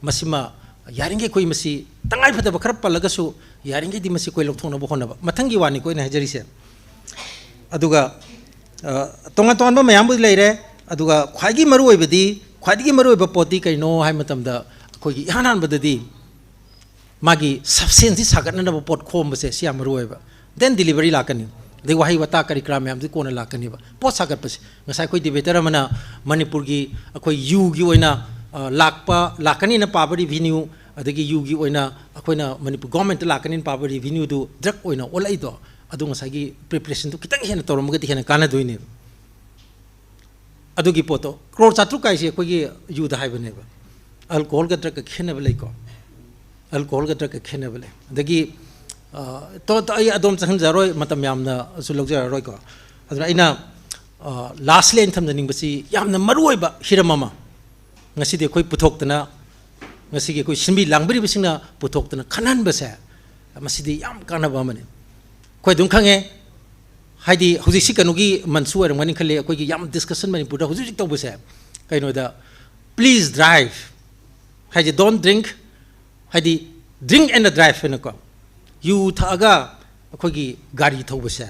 ꯃꯁꯤꯃ ꯌꯥꯔꯤꯉꯩ ꯑꯩꯈꯣꯏ ꯃꯁꯤ ꯇꯉꯥꯏ ꯐꯗꯕ ꯈꯔ ꯄꯜꯂꯒꯁꯨ ꯌꯥꯔꯤꯉꯩꯗꯤ ꯃꯁꯤ ꯑꯩꯈꯣꯏ ꯂꯧꯊꯣꯛꯅꯕ ꯍꯣꯠꯅꯕ꯫ ꯃꯊꯪꯒꯤ ꯋꯥꯅꯤꯀꯣ ꯑꯩꯅ ꯍꯥꯏꯖꯔꯤꯁꯦ꯫ ꯑꯗꯨꯒ, ꯑ, ꯇꯣꯉꯥꯟ ꯇꯣꯉꯥꯟꯕ ꯃꯌꯥꯝꯕꯨꯗꯤ ꯂꯩꯔꯦ, ꯑꯗꯨꯒ ꯈ꯭ꯋꯥꯏꯒꯤ ꯃꯔꯨ ꯑꯣꯏꯕꯗꯤ ꯈ꯭ꯋꯥꯏꯗꯒꯤ ꯃꯔꯨꯑꯣꯏꯕ ꯄꯣꯠꯇꯤ ꯀꯩꯅꯣ ꯍꯥꯏꯕ ꯃꯇꯝꯗ, ꯑꯩꯈꯣꯏꯒꯤ ꯏꯍꯥꯟ ꯍꯥꯟꯕꯗꯗꯤ ꯃꯥꯒꯤ substance ꯁꯤ ꯁꯥꯒꯠꯅꯅꯕ ꯄꯣꯠ ꯈꯣꯝꯕꯁꯦ, ꯁꯤ ꯌꯥꯝ ꯃꯔꯨ ꯑꯣꯏꯕ꯫ Then delivery ꯂꯥꯛꯀꯅꯤ, ꯑꯗꯩ ꯋꯥꯍꯩ ꯋꯥꯇꯥ ꯀꯔꯤ ꯀꯔꯥ ꯃꯌꯥꯝꯗꯨ ꯀꯣꯟꯅ ꯂꯥꯛꯀꯅꯦꯕ꯫ ꯄꯣꯠ ꯁꯥꯒꯠꯄꯁꯦ, ꯉꯁꯥꯏ ꯑꯩꯈꯣꯏ debater ꯑꯃꯅ ꯃꯅꯤꯄꯨꯔꯒꯤ ꯑꯩꯈꯣꯏ ꯌꯨꯒꯤ ꯑꯣꯏꯅ, ꯑ, ꯂꯥꯛꯄ, ꯂꯥꯛꯀꯅꯤꯅ ꯄꯥꯕ revenue, ꯑꯗꯒꯤ ꯌꯨꯒꯤ ꯑꯣꯏꯅ ꯑꯩꯈꯣꯏꯅ ꯃꯅꯤꯄꯨꯔ government ꯇ ꯂꯥꯛꯀꯅꯤꯅ ꯄꯥꯕ revenue ꯗꯨ drug ꯑꯣꯏꯅ ꯑꯣꯜꯂꯛꯏꯗꯣ, ꯑꯗꯨ ꯉꯁꯥꯏꯒꯤ preparation ꯗꯨ ꯈꯤꯇꯪ ꯍꯦꯟꯅ ꯇꯧꯔꯝꯃꯒꯗꯤ ꯍꯦꯟꯅ ꯀꯥꯟꯅꯗꯣꯏꯅꯦꯕ꯫ ꯑꯗꯨꯒꯤ ꯄꯣꯠꯇꯣ, ꯀ꯭ꯔꯣꯔ ꯆꯥꯇ꯭ꯔꯨꯛ ꯍꯥꯏꯁꯦ ꯑꯩꯈꯣꯏꯒꯤ ꯌꯨꯗ ꯍꯥꯏꯕꯅꯦꯕ꯫ Alcohol ꯒ drug ꯀ ꯈꯦꯠꯅꯕ ꯂꯩꯀꯣ꯫ Alcohol ꯒ drug ꯀ ꯈꯦꯠꯅꯕ ꯂꯩ꯫ ꯑꯗꯒꯤ, ꯑ, ꯇꯣ-, ꯇꯣ-, ꯑꯩ ꯑꯗꯣꯝ ꯆꯪꯍꯟꯖꯔꯣꯏ, ꯃꯇꯝ ꯌꯥꯝꯅꯁꯨ ꯂꯧꯖꯔꯔꯣꯏꯀꯣ꯫ ꯑꯗꯨꯅ ꯑꯩꯅ, ꯑ, lastly ꯑꯩꯅ ꯊꯝꯖꯅꯤꯡꯕꯁꯤ ꯌꯥꯝꯅ ꯃꯔꯨꯑꯣꯏꯕ ꯍꯤꯔꯝ ꯑꯃ, ꯉꯁꯤꯗꯤ ꯑꯩꯈꯣꯏ ꯄꯨꯊꯣꯛꯇꯅ, ꯉꯁꯤꯒꯤ ꯑꯩꯈꯣꯏ ꯁꯤꯟꯕꯤ ꯂꯥꯡꯕꯤꯔꯤꯕꯁꯤꯡꯅ ꯄꯨꯊꯣꯛꯇꯅ ꯈꯟꯍꯟꯕꯁꯦ, ꯃꯁꯤꯗꯤ ꯌꯥꯝ ꯀꯥꯟꯅꯕ ꯑꯃꯅꯤ꯫ ꯑꯩꯈꯣꯏ ꯑꯗꯨꯝ ꯈꯪꯉꯦ, ꯍꯥꯏꯗꯤ ꯍꯧꯖꯤꯛꯁꯤ ꯀꯩꯅꯣꯒꯤ ꯃꯟꯁꯨ ꯑꯣꯏꯔꯝꯒꯅꯤ ꯈꯜꯂꯤ, ꯑꯩꯈꯣꯏꯒꯤ ꯌꯥꯝ discussion ꯃꯅꯤꯄꯨꯔꯗ ꯍꯧꯖꯤꯛ ꯍꯧꯖꯤꯛ ꯇꯧꯕꯁꯦ, ꯀꯩꯅꯣꯗ, "Please drive" ꯍꯥꯏꯁꯦ, "Don't drink", ꯍꯥꯏꯗꯤ "Drink and drive" ꯍꯥꯏꯅꯀꯣ, ꯌꯨ ꯊꯛꯑꯒ ꯑꯩꯈꯣꯏꯒꯤ ꯒꯥꯔꯤ ꯊꯧꯕꯁꯦ,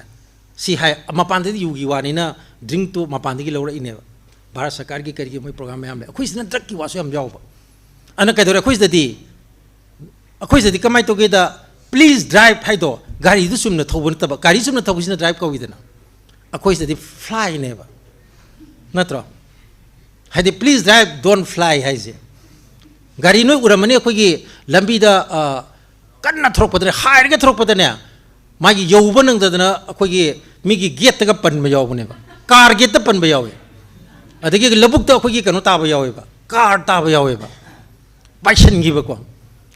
ꯁꯤ ꯍꯥꯏ, ꯃꯄꯥꯟꯗꯗꯤ ꯌꯨꯒꯤ ꯋꯥꯅꯤꯅ drink ꯇꯨ ꯃꯄꯥꯟꯗꯒꯤ ꯂꯧꯔꯛꯏꯅꯦꯕ, ꯚꯥꯔꯠ ꯁꯔꯀꯥꯔꯒꯤ ꯀꯔꯤꯒꯤ ꯃꯣꯏ program ꯃꯌꯥꯝ ꯂꯩ꯫ ꯑꯩꯈꯣꯏ ꯁꯤꯗꯅ drug ꯀꯤ ꯋꯥꯁꯨ ꯌꯥꯝ ꯌꯥꯎꯕ꯫ ꯑꯗꯨꯅ ꯀꯩꯗꯧꯔꯦ, ꯑꯩꯈꯣꯏ ꯁꯤꯗꯗꯤ, ꯑꯩꯈꯣꯏ ꯁꯤꯗꯗꯤ ꯀꯃꯥꯏꯅ ꯇꯧꯒꯦꯗ, "Please drive" ꯍꯥꯏꯗꯣ ꯒꯥꯔꯤꯗꯨ ꯆꯨꯝꯅ ꯊꯧꯕ ꯅꯠꯇꯕ, ꯒꯥꯔꯤ ꯆꯨꯝꯅ ꯊꯧꯕꯁꯤꯅ drive ꯀꯧꯏꯗꯅ, ꯑꯩꯈꯣꯏ ꯁꯤꯗꯗꯤ fly ꯅꯦꯕ, ꯅꯠꯇ꯭ꯔꯣ? ꯍꯥꯏꯗꯤ, "Please drive, don't fly" ꯍꯥꯏꯁꯦ꯫ ꯒꯥꯔꯤ ꯅꯣꯏ ꯎꯔꯝꯃꯅꯤ, ꯑꯩꯈꯣꯏꯒꯤ ꯂꯝꯕꯤꯗ, ꯑ, ꯀꯟꯅ ꯊꯧꯔꯛꯄꯗꯅꯦ, ꯍꯥꯏꯔꯒ ꯊꯧꯔꯛꯄꯗꯅꯦ, ꯃꯥꯒꯤ ꯌꯧꯕ ꯅꯪꯗꯗꯅ ꯑꯩꯈꯣꯏꯒꯤ ꯃꯤꯒꯤ gate ꯇꯒ ꯄꯟꯕ ꯌꯥꯎꯕꯅꯦꯕ, car gate ꯇ ꯄꯟꯕ ꯌꯥꯎꯋꯦ꯫ ꯑꯗꯒꯤ ꯂꯧꯕꯨꯛꯇ ꯑꯩꯈꯣꯏꯒꯤ ꯀꯩꯅꯣ ꯇꯥꯕ ꯌꯥꯎꯋꯦꯕ, car ꯇꯥꯕ ꯌꯥꯎꯋꯦꯕ, ꯄꯥꯏꯁꯟꯈꯤꯕꯀꯣ꯫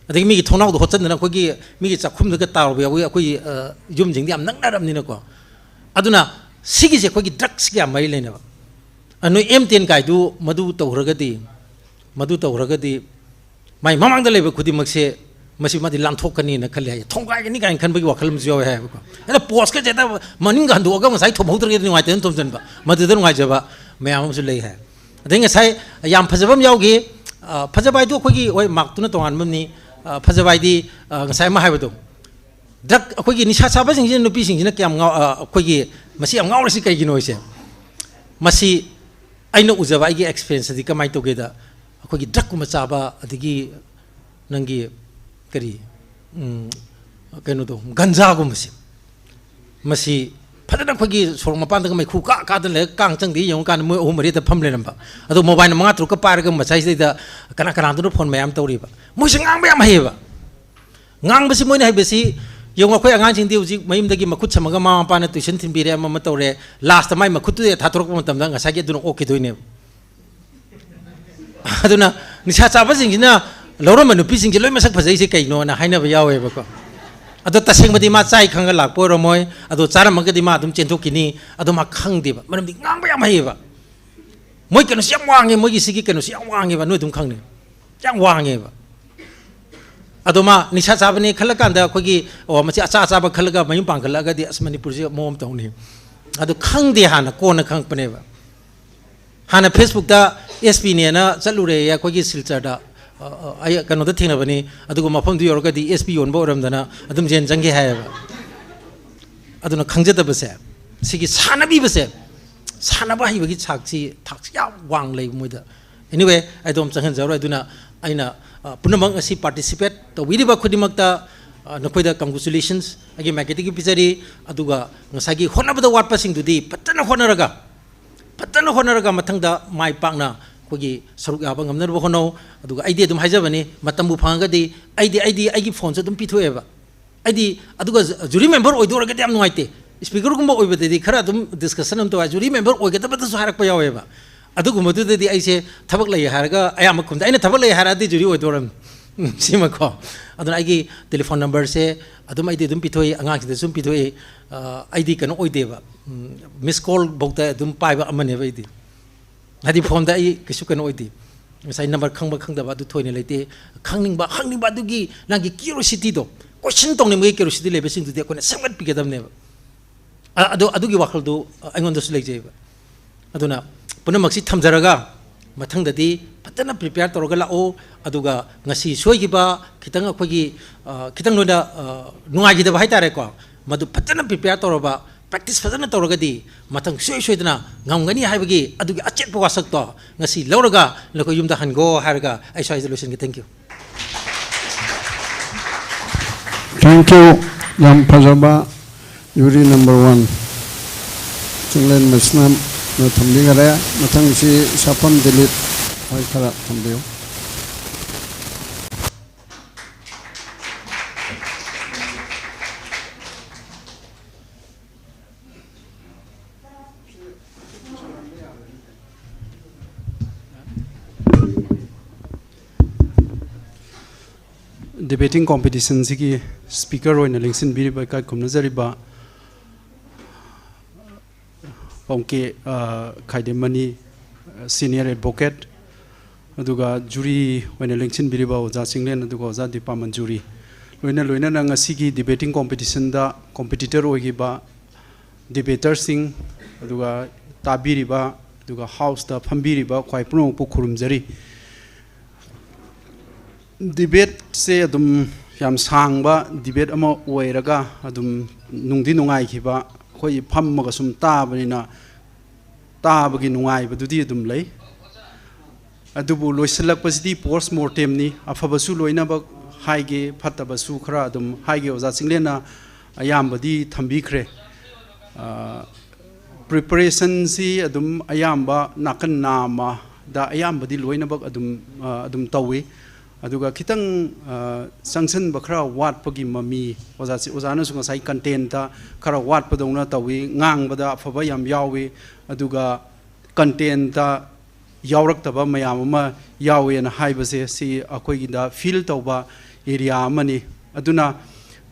ꯑꯗꯒꯤ ꯃꯤꯒꯤ ꯊꯣꯡꯅꯥꯎꯗꯣ ꯍꯣꯠꯆꯟꯗꯅ ꯑꯩꯈꯣꯏꯒꯤ ꯃꯤꯒꯤ ꯆꯥꯛꯈꯨꯝꯗꯒ ꯇꯥꯔꯨꯕ ꯌꯥꯎꯋꯤ꯫ ꯑꯩꯈꯣꯏꯒꯤ, ꯑ, ꯌꯨꯝꯁꯤꯡꯗꯤ ꯌꯥꯝ ꯅꯛꯅꯔꯕꯅꯤꯅꯀꯣ꯫ ꯑꯗꯨꯅ ꯁꯤꯒꯤꯁꯦ ꯑꯩꯈꯣꯏꯒꯤ drug ꯀ ꯌꯥꯝ ꯃꯔꯤ ꯂꯩꯅꯕ꯫ ꯑ, ꯅꯣꯏ M ten ꯀꯥꯏꯗꯨ ꯃꯗꯨ ꯇꯧꯈ꯭ꯔꯒꯗꯤ, ꯃꯗꯨ ꯇꯧꯈ꯭ꯔꯒꯗꯤ ꯃꯥꯏ ꯃꯃꯥꯡꯗ ꯂꯩꯕ ꯈꯨꯗꯤꯡꯃꯛꯁꯦ, ꯃꯁꯤ ꯃꯥꯗꯤ ꯂꯥꯟꯊꯣꯛꯀꯅꯤꯅ ꯈꯜꯂꯤ ꯍꯥꯏꯌꯦ, ꯊꯣꯡꯒꯥꯏꯒꯅꯤ ꯀꯥꯏꯅ ꯈꯟꯕꯒꯤ ꯋꯥꯈꯜ ꯑꯃꯁꯨ ꯌꯥꯎꯋꯦ ꯍꯥꯏꯌꯦꯕꯀꯣ꯫ ꯑꯗ post ꯀꯁꯦ ꯍꯦꯛꯇ ꯃꯅꯤꯡꯒ ꯍꯟꯗꯣꯛꯑꯒ ꯉꯁꯥꯏ ꯊꯣꯝꯍꯧꯗ꯭ꯔꯒꯗꯤ ꯅꯨꯡꯉꯥꯏꯇꯦꯅ ꯊꯣꯝꯖꯤꯟꯕ, ꯃꯗꯨꯗ ꯅꯨꯡꯉꯥꯏꯖꯕ ꯃꯌꯥꯝ ꯑꯃꯁꯨ ꯂꯩ ꯍꯥꯏ꯫ ꯑꯗꯩ ꯉꯁꯥꯏ ꯌꯥꯝ ꯐꯖꯕ ꯑꯃ ꯌꯥꯎꯈꯤ꯫ ꯑ, ꯐꯖꯕ ꯍꯥꯏꯗꯨ ꯑꯩꯈꯣꯏꯒꯤ, ꯍꯣꯏ, mark ꯇꯨꯅ ꯇꯣꯉꯥꯟꯕ ꯑꯃꯅꯤ꯫ ꯑ, ꯐꯖꯕ ꯍꯥꯏꯗꯤ, ꯑ, ꯉꯁꯥꯏ ꯑꯃ ꯍꯥꯏꯕꯗꯣ, drug, ꯑꯩꯈꯣꯏꯒꯤ ꯅꯤꯁꯥ ꯆꯥꯕꯁꯤꯡꯁꯤꯅ, ꯅꯨꯄꯤꯁꯤꯡꯁꯤꯅ ꯀꯌꯥꯝ ꯉꯥꯎ-, ꯑ, ꯑꯩꯈꯣꯏꯒꯤ ꯃꯁꯤ ꯌꯥꯝ ꯉꯥꯎꯔꯤꯁꯤ ꯀꯩꯒꯤꯅꯣ ꯍꯥꯏꯁꯦ? ꯃꯁꯤ ꯑꯩꯅ ꯎꯖꯕ ꯑꯩꯒꯤ ꯑꯦꯛꯁꯄꯤꯔꯤꯌꯦꯟꯁꯇꯗꯤ ꯀꯃꯥꯏꯅ ꯇꯧꯒꯦꯗ, ꯑꯩꯈꯣꯏꯒꯤ ꯗ꯭ꯔꯛꯀꯨꯝꯕ ꯆꯥꯕ, ꯑꯗꯒꯤ ꯅꯪꯒꯤ ꯀꯔꯤ, ꯎꯝ, ꯀꯩꯅꯣꯗꯣ, ꯒꯟꯖꯥꯒꯨꯝꯕꯁꯦ, ꯃꯁꯤ ꯐꯖꯅ ꯑꯩꯈꯣꯏꯒꯤ ꯁꯣꯔꯣꯛ ꯃꯄꯥꯟꯗꯒ ꯃꯩꯈꯨ ꯀꯥ ꯀꯥꯗꯅ ꯂꯩꯔꯒ ꯀꯥꯡ ꯆꯪꯗꯦ ꯌꯦꯡꯉꯨꯀꯥꯟꯗ ꯃꯣꯏ ꯑꯍꯨꯝ ꯃꯔꯤꯗ ꯐꯝ ꯂꯩꯔꯝꯕ꯫ ꯑꯗꯣ ꯃꯣꯕꯥꯏꯜ ꯃꯉꯥ ꯇꯔꯨꯛꯀ ꯄꯥꯏꯔꯒ ꯃꯁꯥꯏꯁꯤꯗꯩꯗ ꯀꯅꯥ ꯀꯅꯥꯗꯅꯣ ꯐꯣꯟ ꯃꯌꯥꯝ ꯇꯧꯔꯤꯕ꯫ ꯃꯣꯏꯁꯦ ꯉꯥꯡꯕ ꯌꯥꯝ ꯍꯩꯌꯦꯕ꯫ ꯉꯥꯡꯕꯁꯤ ꯃꯣꯏꯅ ꯍꯩꯕꯁꯤ ꯌꯦꯡꯉꯨ, ꯑꯩꯈꯣꯏ ꯑꯉꯥꯡꯁꯤꯡꯗꯤ ꯍꯧꯖꯤꯛ ꯃꯌꯨꯝꯗꯒꯤ ꯃꯈꯨꯠ ꯁꯝꯃꯒ ꯃꯃꯥ ꯃꯄꯥꯅ ꯇ꯭ꯌꯨꯁꯟ ꯊꯤꯟꯕꯤꯔꯦ, ꯑꯃ ꯑꯃ ꯇꯧꯔꯦ, ꯂꯥꯁꯇ ꯃꯥꯏ ꯃꯈꯨꯠꯇꯨꯗ ꯊꯥꯊꯣꯔꯛꯄ ꯃꯇꯝꯗ ꯉꯁꯥꯏꯒꯤ ꯑꯗꯨꯅ ꯑꯣꯛꯈꯤꯗꯣꯏꯅꯦꯕ꯫ ꯑꯗꯨꯅ ꯅꯤꯁꯥ ꯆꯥꯕꯁꯤꯡꯁꯤꯅ ꯂꯧꯔꯝꯕ ꯅꯨꯄꯤꯁꯤꯡꯁꯦ ꯂꯣꯏ ꯃꯁꯛ ꯐꯖꯩꯁꯦ ꯀꯩꯅꯣꯅ ꯍꯥꯏꯅꯕ ꯌꯥꯎꯋꯦꯕꯀꯣ꯫ ꯑꯗꯣ ꯇꯁꯦꯡꯕꯗꯤ ꯃꯥ ꯆꯥꯏ ꯈꯪꯉ ꯂꯥꯛꯄ ꯑꯣꯏꯔꯝꯃꯣꯏ, ꯑꯗꯣ ꯆꯥꯔꯝꯃꯒꯗꯤ ꯃꯥ ꯑꯗꯨꯝ ꯆꯦꯟꯊꯣꯛꯈꯤꯅꯤ, ꯑꯗꯣ ꯃꯥ ꯈꯪꯗꯦꯕ, ꯃꯔꯝꯗꯤ ꯉꯥꯡꯕ ꯌꯥꯝ ꯍꯩꯌꯦꯕ꯫ ꯃꯣꯏ ꯀꯩꯅꯣꯁꯤ ꯌꯥꯝ ꯋꯥꯡꯉꯦ, ꯃꯣꯏꯒꯤ ꯁꯤꯒꯤ ꯀꯩꯅꯣꯁꯤ ꯌꯥꯝ ꯋꯥꯡꯉꯦꯕ, ꯅꯣꯏ ꯑꯗꯨꯝ ꯈꯪꯅꯤ, ꯌꯥꯝ ꯋꯥꯡꯉꯦꯕ꯫ ꯑꯗꯣ ꯃꯥ ꯅꯤꯁꯥ ꯆꯥꯕꯅꯦ ꯈꯜꯂꯀꯥꯟꯗ ꯑꯩꯈꯣꯏꯒꯤ, ꯑꯣ, ꯃꯁꯤ ꯑꯆꯥ ꯑꯆꯥꯕ ꯈꯜꯂꯒ ꯃꯌꯨꯝ ꯄꯥꯟꯈꯠꯂꯛꯑꯒꯗꯤ ꯑꯁ ꯃꯅꯤꯄꯨꯔꯁꯤ ꯃꯑꯣꯡ ꯑꯃ ꯇꯧꯅꯤ꯫ ꯑꯗꯨ ꯈꯪꯗꯦ, ꯍꯥꯟꯅ ꯀꯣꯟꯅ ꯈꯪꯉꯛꯄꯅꯦꯕ꯫ ꯍꯥꯟꯅ ꯐꯦꯁꯕꯨꯛꯇ ꯑꯦꯁ ꯄꯤꯅꯦꯅ ꯆꯠꯂꯨꯔꯦ ꯑꯩꯈꯣꯏꯒꯤ ꯁꯤꯜꯆꯔꯗ꯫ ꯑ, ꯑ, ꯑꯩ ꯀꯩꯅꯣꯗ ꯊꯦꯡꯅꯕꯅꯤ, ꯑꯗꯨꯒ ꯃꯐꯝꯗꯨ ꯌꯧꯔꯒꯗꯤ ꯑꯦꯁ ꯄꯤ ꯌꯣꯟꯕ ꯑꯣꯏꯔꯝꯗꯅ ꯑꯗꯨꯝ ꯖꯦꯟ ꯆꯪꯈꯤ ꯍꯥꯏꯌꯦꯕ꯫ ꯑꯗꯨꯅ ꯈꯪꯖꯗꯕꯁꯦ, ꯁꯤꯒꯤ ꯁꯥꯟꯅꯕꯤꯕꯁꯦ, ꯁꯥꯟꯅꯕ ꯍꯩꯕꯒꯤ ꯊꯥꯛꯁꯤ, ꯊꯥꯛꯁꯤ ꯌꯥꯝ ꯋꯥꯡ ꯂꯩꯕ ꯃꯣꯏꯗ꯫ Anyway, ꯑꯩ ꯑꯗꯨꯝ ꯆꯪꯍꯟꯖꯔꯣꯏ꯫ ꯑꯗꯨꯅ ꯑꯩꯅ, ꯑ, ꯄꯨꯝꯅꯃꯛ ꯉꯁꯤ participate ꯇꯧꯕꯤꯔꯤꯕ ꯈꯨꯗꯤꯡꯃꯛꯇ, ꯑ, ꯅꯈꯣꯏꯗ congratulations ꯑꯩꯒꯤ ꯃꯥꯏꯀꯩꯗꯒꯤ ꯄꯤꯖꯔꯤ꯫ ꯑꯗꯨꯒ ꯉꯁꯥꯏꯒꯤ ꯍꯣꯠꯅꯕꯗ ꯋꯥꯠꯄꯁꯤꯡꯗꯨꯗꯤ ꯐꯖꯅ ꯍꯣꯠꯅꯔꯒ, ꯐꯖꯅ ꯍꯣꯠꯅꯔꯒ ꯃꯊꯪꯗ ꯃꯥꯏ ꯄꯥꯛꯅ ꯑꯩꯈꯣꯏꯒꯤ ꯁꯔꯨꯛ ꯌꯥꯕ ꯉꯝꯅꯅꯕ ꯍꯣꯠꯅꯧ꯫ ꯑꯗꯨꯒ ꯑꯩꯗꯤ ꯑꯗꯨꯝ ꯍꯥꯏꯖꯕꯅꯤ, ꯃꯇꯝꯕꯨ ꯐꯪꯉꯒꯗꯤ ꯑꯩꯗꯤ, ꯑꯩꯗꯤ ꯑꯩꯒꯤ ꯐꯣꯟꯁꯨ ꯑꯗꯨꯝ ꯄꯤꯊꯣꯛꯑꯦꯕ꯫ ꯑꯩꯗꯤ, ꯑꯗꯨꯒ ꯖꯨꯔꯤ ꯃꯦꯝꯕꯔ ꯑꯣꯏꯗꯣꯔꯒꯗꯤ ꯌꯥꯝ ꯅꯨꯡꯉꯥꯏꯇꯦ꯫ ꯏꯁꯄꯤꯀꯔꯒꯨꯝꯕ ꯑꯣꯏꯕꯗꯗꯤ ꯈꯔ ꯑꯗꯨꯝ ꯗꯤꯁꯀꯁꯟ ꯑꯃ ꯇꯧ ꯌꯥꯏ꯫ ꯖꯨꯔꯤ ꯃꯦꯝꯕꯔ ꯑꯣꯏꯒꯗꯕꯗꯁꯨ ꯍꯥꯏꯔꯛꯄ ꯌꯥꯎꯋꯦꯕ꯫ ꯑꯗꯨꯒꯨꯝꯕꯗꯨꯗꯗꯤ ꯑꯩꯁꯦ ꯊꯕꯛ ꯂꯩ ꯍꯥꯏꯔꯒ ꯑꯌꯥꯝꯕ ꯈꯨꯝꯗꯦ꯫ ꯑꯩꯅ ꯊꯕꯛ ꯂꯩ ꯍꯥꯏꯔꯛꯑꯗꯤ ꯖꯨꯔꯤ ꯑꯣꯏꯗꯣꯔꯝꯅꯤ꯫ ꯎꯝ, ꯁꯤꯃꯀꯣ꯫ ꯑꯗꯨꯅ ꯑꯩꯒꯤ ꯇꯦꯂꯤꯐꯣꯟ ꯅꯝꯕꯔꯁꯦ ꯑꯗꯨꯝ ꯑꯩꯗꯤ ꯑꯗꯨꯝ ꯄꯤꯊꯣꯛꯏ, ꯑꯉꯥꯡꯁꯤꯡꯗꯁꯨ ꯑꯗꯨꯝ ꯄꯤꯊꯣꯛꯏ꯫ ꯑ, ꯑꯩꯗꯤ ꯀꯩꯅꯣ ꯑꯣꯏꯗꯦꯕ, ꯎꯝ, ꯃꯤꯁ ꯀꯣꯜ ꯐꯥꯎꯗ ꯑꯗꯨꯝ ꯄꯥꯏꯕ ꯑꯃꯅꯦꯕ ꯑꯩꯗꯤ꯫ ꯍꯥꯏꯗꯤ ꯐꯣꯟꯗ ꯑꯩ ꯀꯩꯁꯨ ꯀꯩꯅꯣ ꯑꯣꯏꯗꯦ꯫ ꯉꯁꯥꯏ ꯅꯝꯕꯔ ꯈꯪꯕ ꯈꯪꯗꯕ ꯑꯗꯨ ꯊꯣꯏꯅ ꯂꯩꯇꯦ꯫ ꯈꯪꯅꯤꯡꯕ, ꯍꯪꯅꯤꯡꯕ ꯑꯗꯨꯒꯤ ꯅꯪꯒꯤ ꯀ꯭ꯌꯨꯔꯤꯑꯣꯁꯤꯇꯤꯗꯣ, ꯀꯣꯏꯁꯟ ꯇꯧꯅꯤꯡꯕꯒꯤ ꯀ꯭ꯌꯨꯔꯤꯑꯣꯁꯤꯇꯤ ꯂꯩꯕꯁꯤꯡꯗꯨꯗꯤ ꯑꯩꯈꯣꯏꯅ ꯁꯦꯝꯒꯠꯄꯤꯒꯗꯕꯅꯦꯕ꯫ ꯑ-, ꯑꯗꯨ, ꯑꯗꯨꯒꯤ ꯋꯥꯈꯜꯗꯨ ꯑꯩꯉꯣꯟꯗꯁꯨ ꯂꯩꯖꯩꯕ꯫ ꯑꯗꯨꯅ ꯄꯨꯝꯅꯃꯛꯁꯤ ꯊꯝꯖꯔꯒ ꯃꯊꯪꯗꯗꯤ ꯐꯖꯅ ꯄ꯭ꯔꯤꯄꯦꯌꯔ ꯇꯧꯔꯒ ꯂꯥꯛꯑꯣ꯫ ꯑꯗꯨꯒ ꯉꯁꯤ ꯁꯣꯏꯈꯤꯕ, ꯈꯤꯇꯪ ꯑꯩꯈꯣꯏꯒꯤ, ꯑ, ꯈꯤꯇꯪ ꯅꯣꯏꯅ, ꯑ, ꯅꯨꯡꯉꯥꯏꯈꯤꯗꯕ ꯍꯥꯏꯇꯥꯔꯦꯀꯣ, ꯃꯗꯨ ꯐꯖꯅ ꯄ꯭ꯔꯤꯄꯦꯌꯔ ꯇꯧꯔꯕ ꯄ꯭ꯔꯦꯛꯇꯤꯁ ꯐꯖꯅ ꯇꯧꯔꯒꯗꯤ ꯃꯊꯪ ꯁꯨꯡꯁꯣꯏ ꯁꯣꯏꯗꯅ ꯉꯝꯒꯅꯤ ꯍꯥꯏꯕꯒꯤ ꯑꯗꯨꯒꯤ ꯑꯆꯦꯠꯄ ꯋꯥꯁꯛꯇꯣ ꯉꯁꯤ ꯂꯧꯔꯒ ꯅꯈꯣꯏ ꯌꯨꯝꯗ ꯍꯟꯒꯣ ꯍꯥꯏꯔꯒ ꯑꯩ ꯁ꯭ꯋꯥꯏꯗ ꯂꯣꯏꯁꯤꯟꯒꯦ꯫ Thank you꯫ Thank you꯫ ꯌꯥꯝ ꯐꯖꯕ ꯖꯨꯔꯤ ꯅꯝꯕꯔ ꯋꯥꯟ ꯆꯤꯡꯂꯦꯟ ꯃꯩꯁꯅꯥꯝꯅ ꯊꯝꯕꯤꯈꯔꯦ꯫ ꯃꯊꯪꯁꯤ ꯁꯥꯐꯝ ꯗꯤꯂꯤꯞ ꯍꯣꯏ ꯈꯔ ꯊꯝꯕꯤꯌꯨ꯫ Debating competition ꯁꯤꯒꯤ speaker ꯑꯣꯏꯅ ꯂꯦꯡꯁꯤꯟꯕꯤꯔꯤꯕ ꯏꯀꯥꯏ ꯈꯨꯝꯅꯖꯔꯤꯕ ꯄꯥꯎꯀꯦ, ꯑ, ꯈꯥꯏꯗꯦꯝꯃꯅꯤ, senior advocate, ꯑꯗꯨꯒ ꯖꯨꯔꯤ ꯑꯣꯏꯅ ꯂꯦꯡꯁꯤꯟꯕꯤꯔꯤꯕ ꯑꯣꯖꯥ ꯆꯤꯡꯂꯦꯟ ꯑꯗꯨꯒ ꯑꯣꯖꯥ ꯗꯤꯄꯥ ꯃꯟꯖꯨꯔꯤ, ꯂꯣꯏꯅ ꯂꯣꯏꯅꯅ ꯉꯁꯤꯒꯤ debating competition ꯗ competitor ꯑꯣꯏꯈꯤꯕ debater ꯁꯤꯡ, ꯑꯗꯨꯒ ꯇꯥꯕꯤꯔꯤꯕ, ꯑꯗꯨꯒ house ꯇ ꯐꯝꯕꯤꯔꯤꯕ ꯈ꯭ꯋꯥꯏ ꯄꯨꯝꯅꯃꯛꯄꯨ ꯈꯨꯔꯨꯝꯖꯔꯤ꯫ Debate ꯁꯦ ꯑꯗꯨꯝ ꯌꯥꯝ ꯁꯥꯡꯕ debate ꯑꯃ ꯑꯣꯏꯔꯒ ꯑꯗꯨꯝ ꯅꯨꯡꯗꯤ ꯅꯨꯡꯉꯥꯏꯈꯤꯕ, ꯑꯩꯈꯣꯏ ꯐꯝꯃꯒ ꯁꯨꯝ ꯇꯥꯕꯅꯤꯅ ꯇꯥꯕꯒꯤ ꯅꯨꯡꯉꯥꯏꯕꯗꯨꯗꯤ ꯑꯗꯨꯝ ꯂꯩ꯫ ꯑꯗꯨꯕꯨ ꯂꯣꯏꯁꯤꯜꯂꯛꯄꯁꯤꯗꯤ post mortem ꯅꯤ꯫ ꯑꯐꯕꯁꯨ ꯂꯣꯏꯅꯃꯛ ꯍꯥꯏꯒꯦ, ꯐꯠꯇꯕꯁꯨ ꯈꯔ ꯑꯗꯨꯝ ꯍꯥꯏꯒꯦ꯫ ꯑꯣꯖꯥ ꯆꯤꯡꯂꯦꯟꯅ ꯑꯌꯥꯝꯕꯗꯤ ꯊꯝꯕꯤꯈ꯭ꯔꯦ꯫ ꯑ, preparation ꯁꯤ ꯑꯗꯨꯝ ꯑꯌꯥꯝꯕ ꯅꯥꯀꯟ ꯅꯥꯝꯃꯗ ꯑꯌꯥꯝꯕꯗꯤ ꯂꯣꯏꯅꯃꯛ ꯑꯗꯨꯝ, ꯑ, ꯑꯗꯨꯝ ꯇꯧꯏ꯫ ꯑꯗꯨꯒ ꯈꯤꯇꯪ, ꯑ, ꯆꯪꯁꯤꯟꯕ ꯈꯔ ꯋꯥꯠꯄꯒꯤ ꯃꯃꯤ, ꯑꯣꯖꯥ, ꯑꯣꯖꯥꯅꯁꯨ ꯉꯁꯥꯏ content ꯈꯔ ꯋꯥꯠꯄꯗꯧꯅ ꯇꯧꯏ, ꯉꯥꯡꯕꯗ ꯑꯐꯕ ꯌꯥꯝ ꯌꯥꯎꯏ, ꯑꯗꯨꯒ content ꯌꯥꯎꯔꯛꯇꯕ ꯃꯌꯥꯝ ꯑꯃ ꯌꯥꯎꯋꯦꯅ ꯍꯥꯏꯕꯁꯦ, ꯁꯤ ꯑꯩꯈꯣꯏꯒꯤꯗ feel ꯇꯧꯕ area ꯑꯃꯅꯤ꯫ ꯑꯗꯨꯅ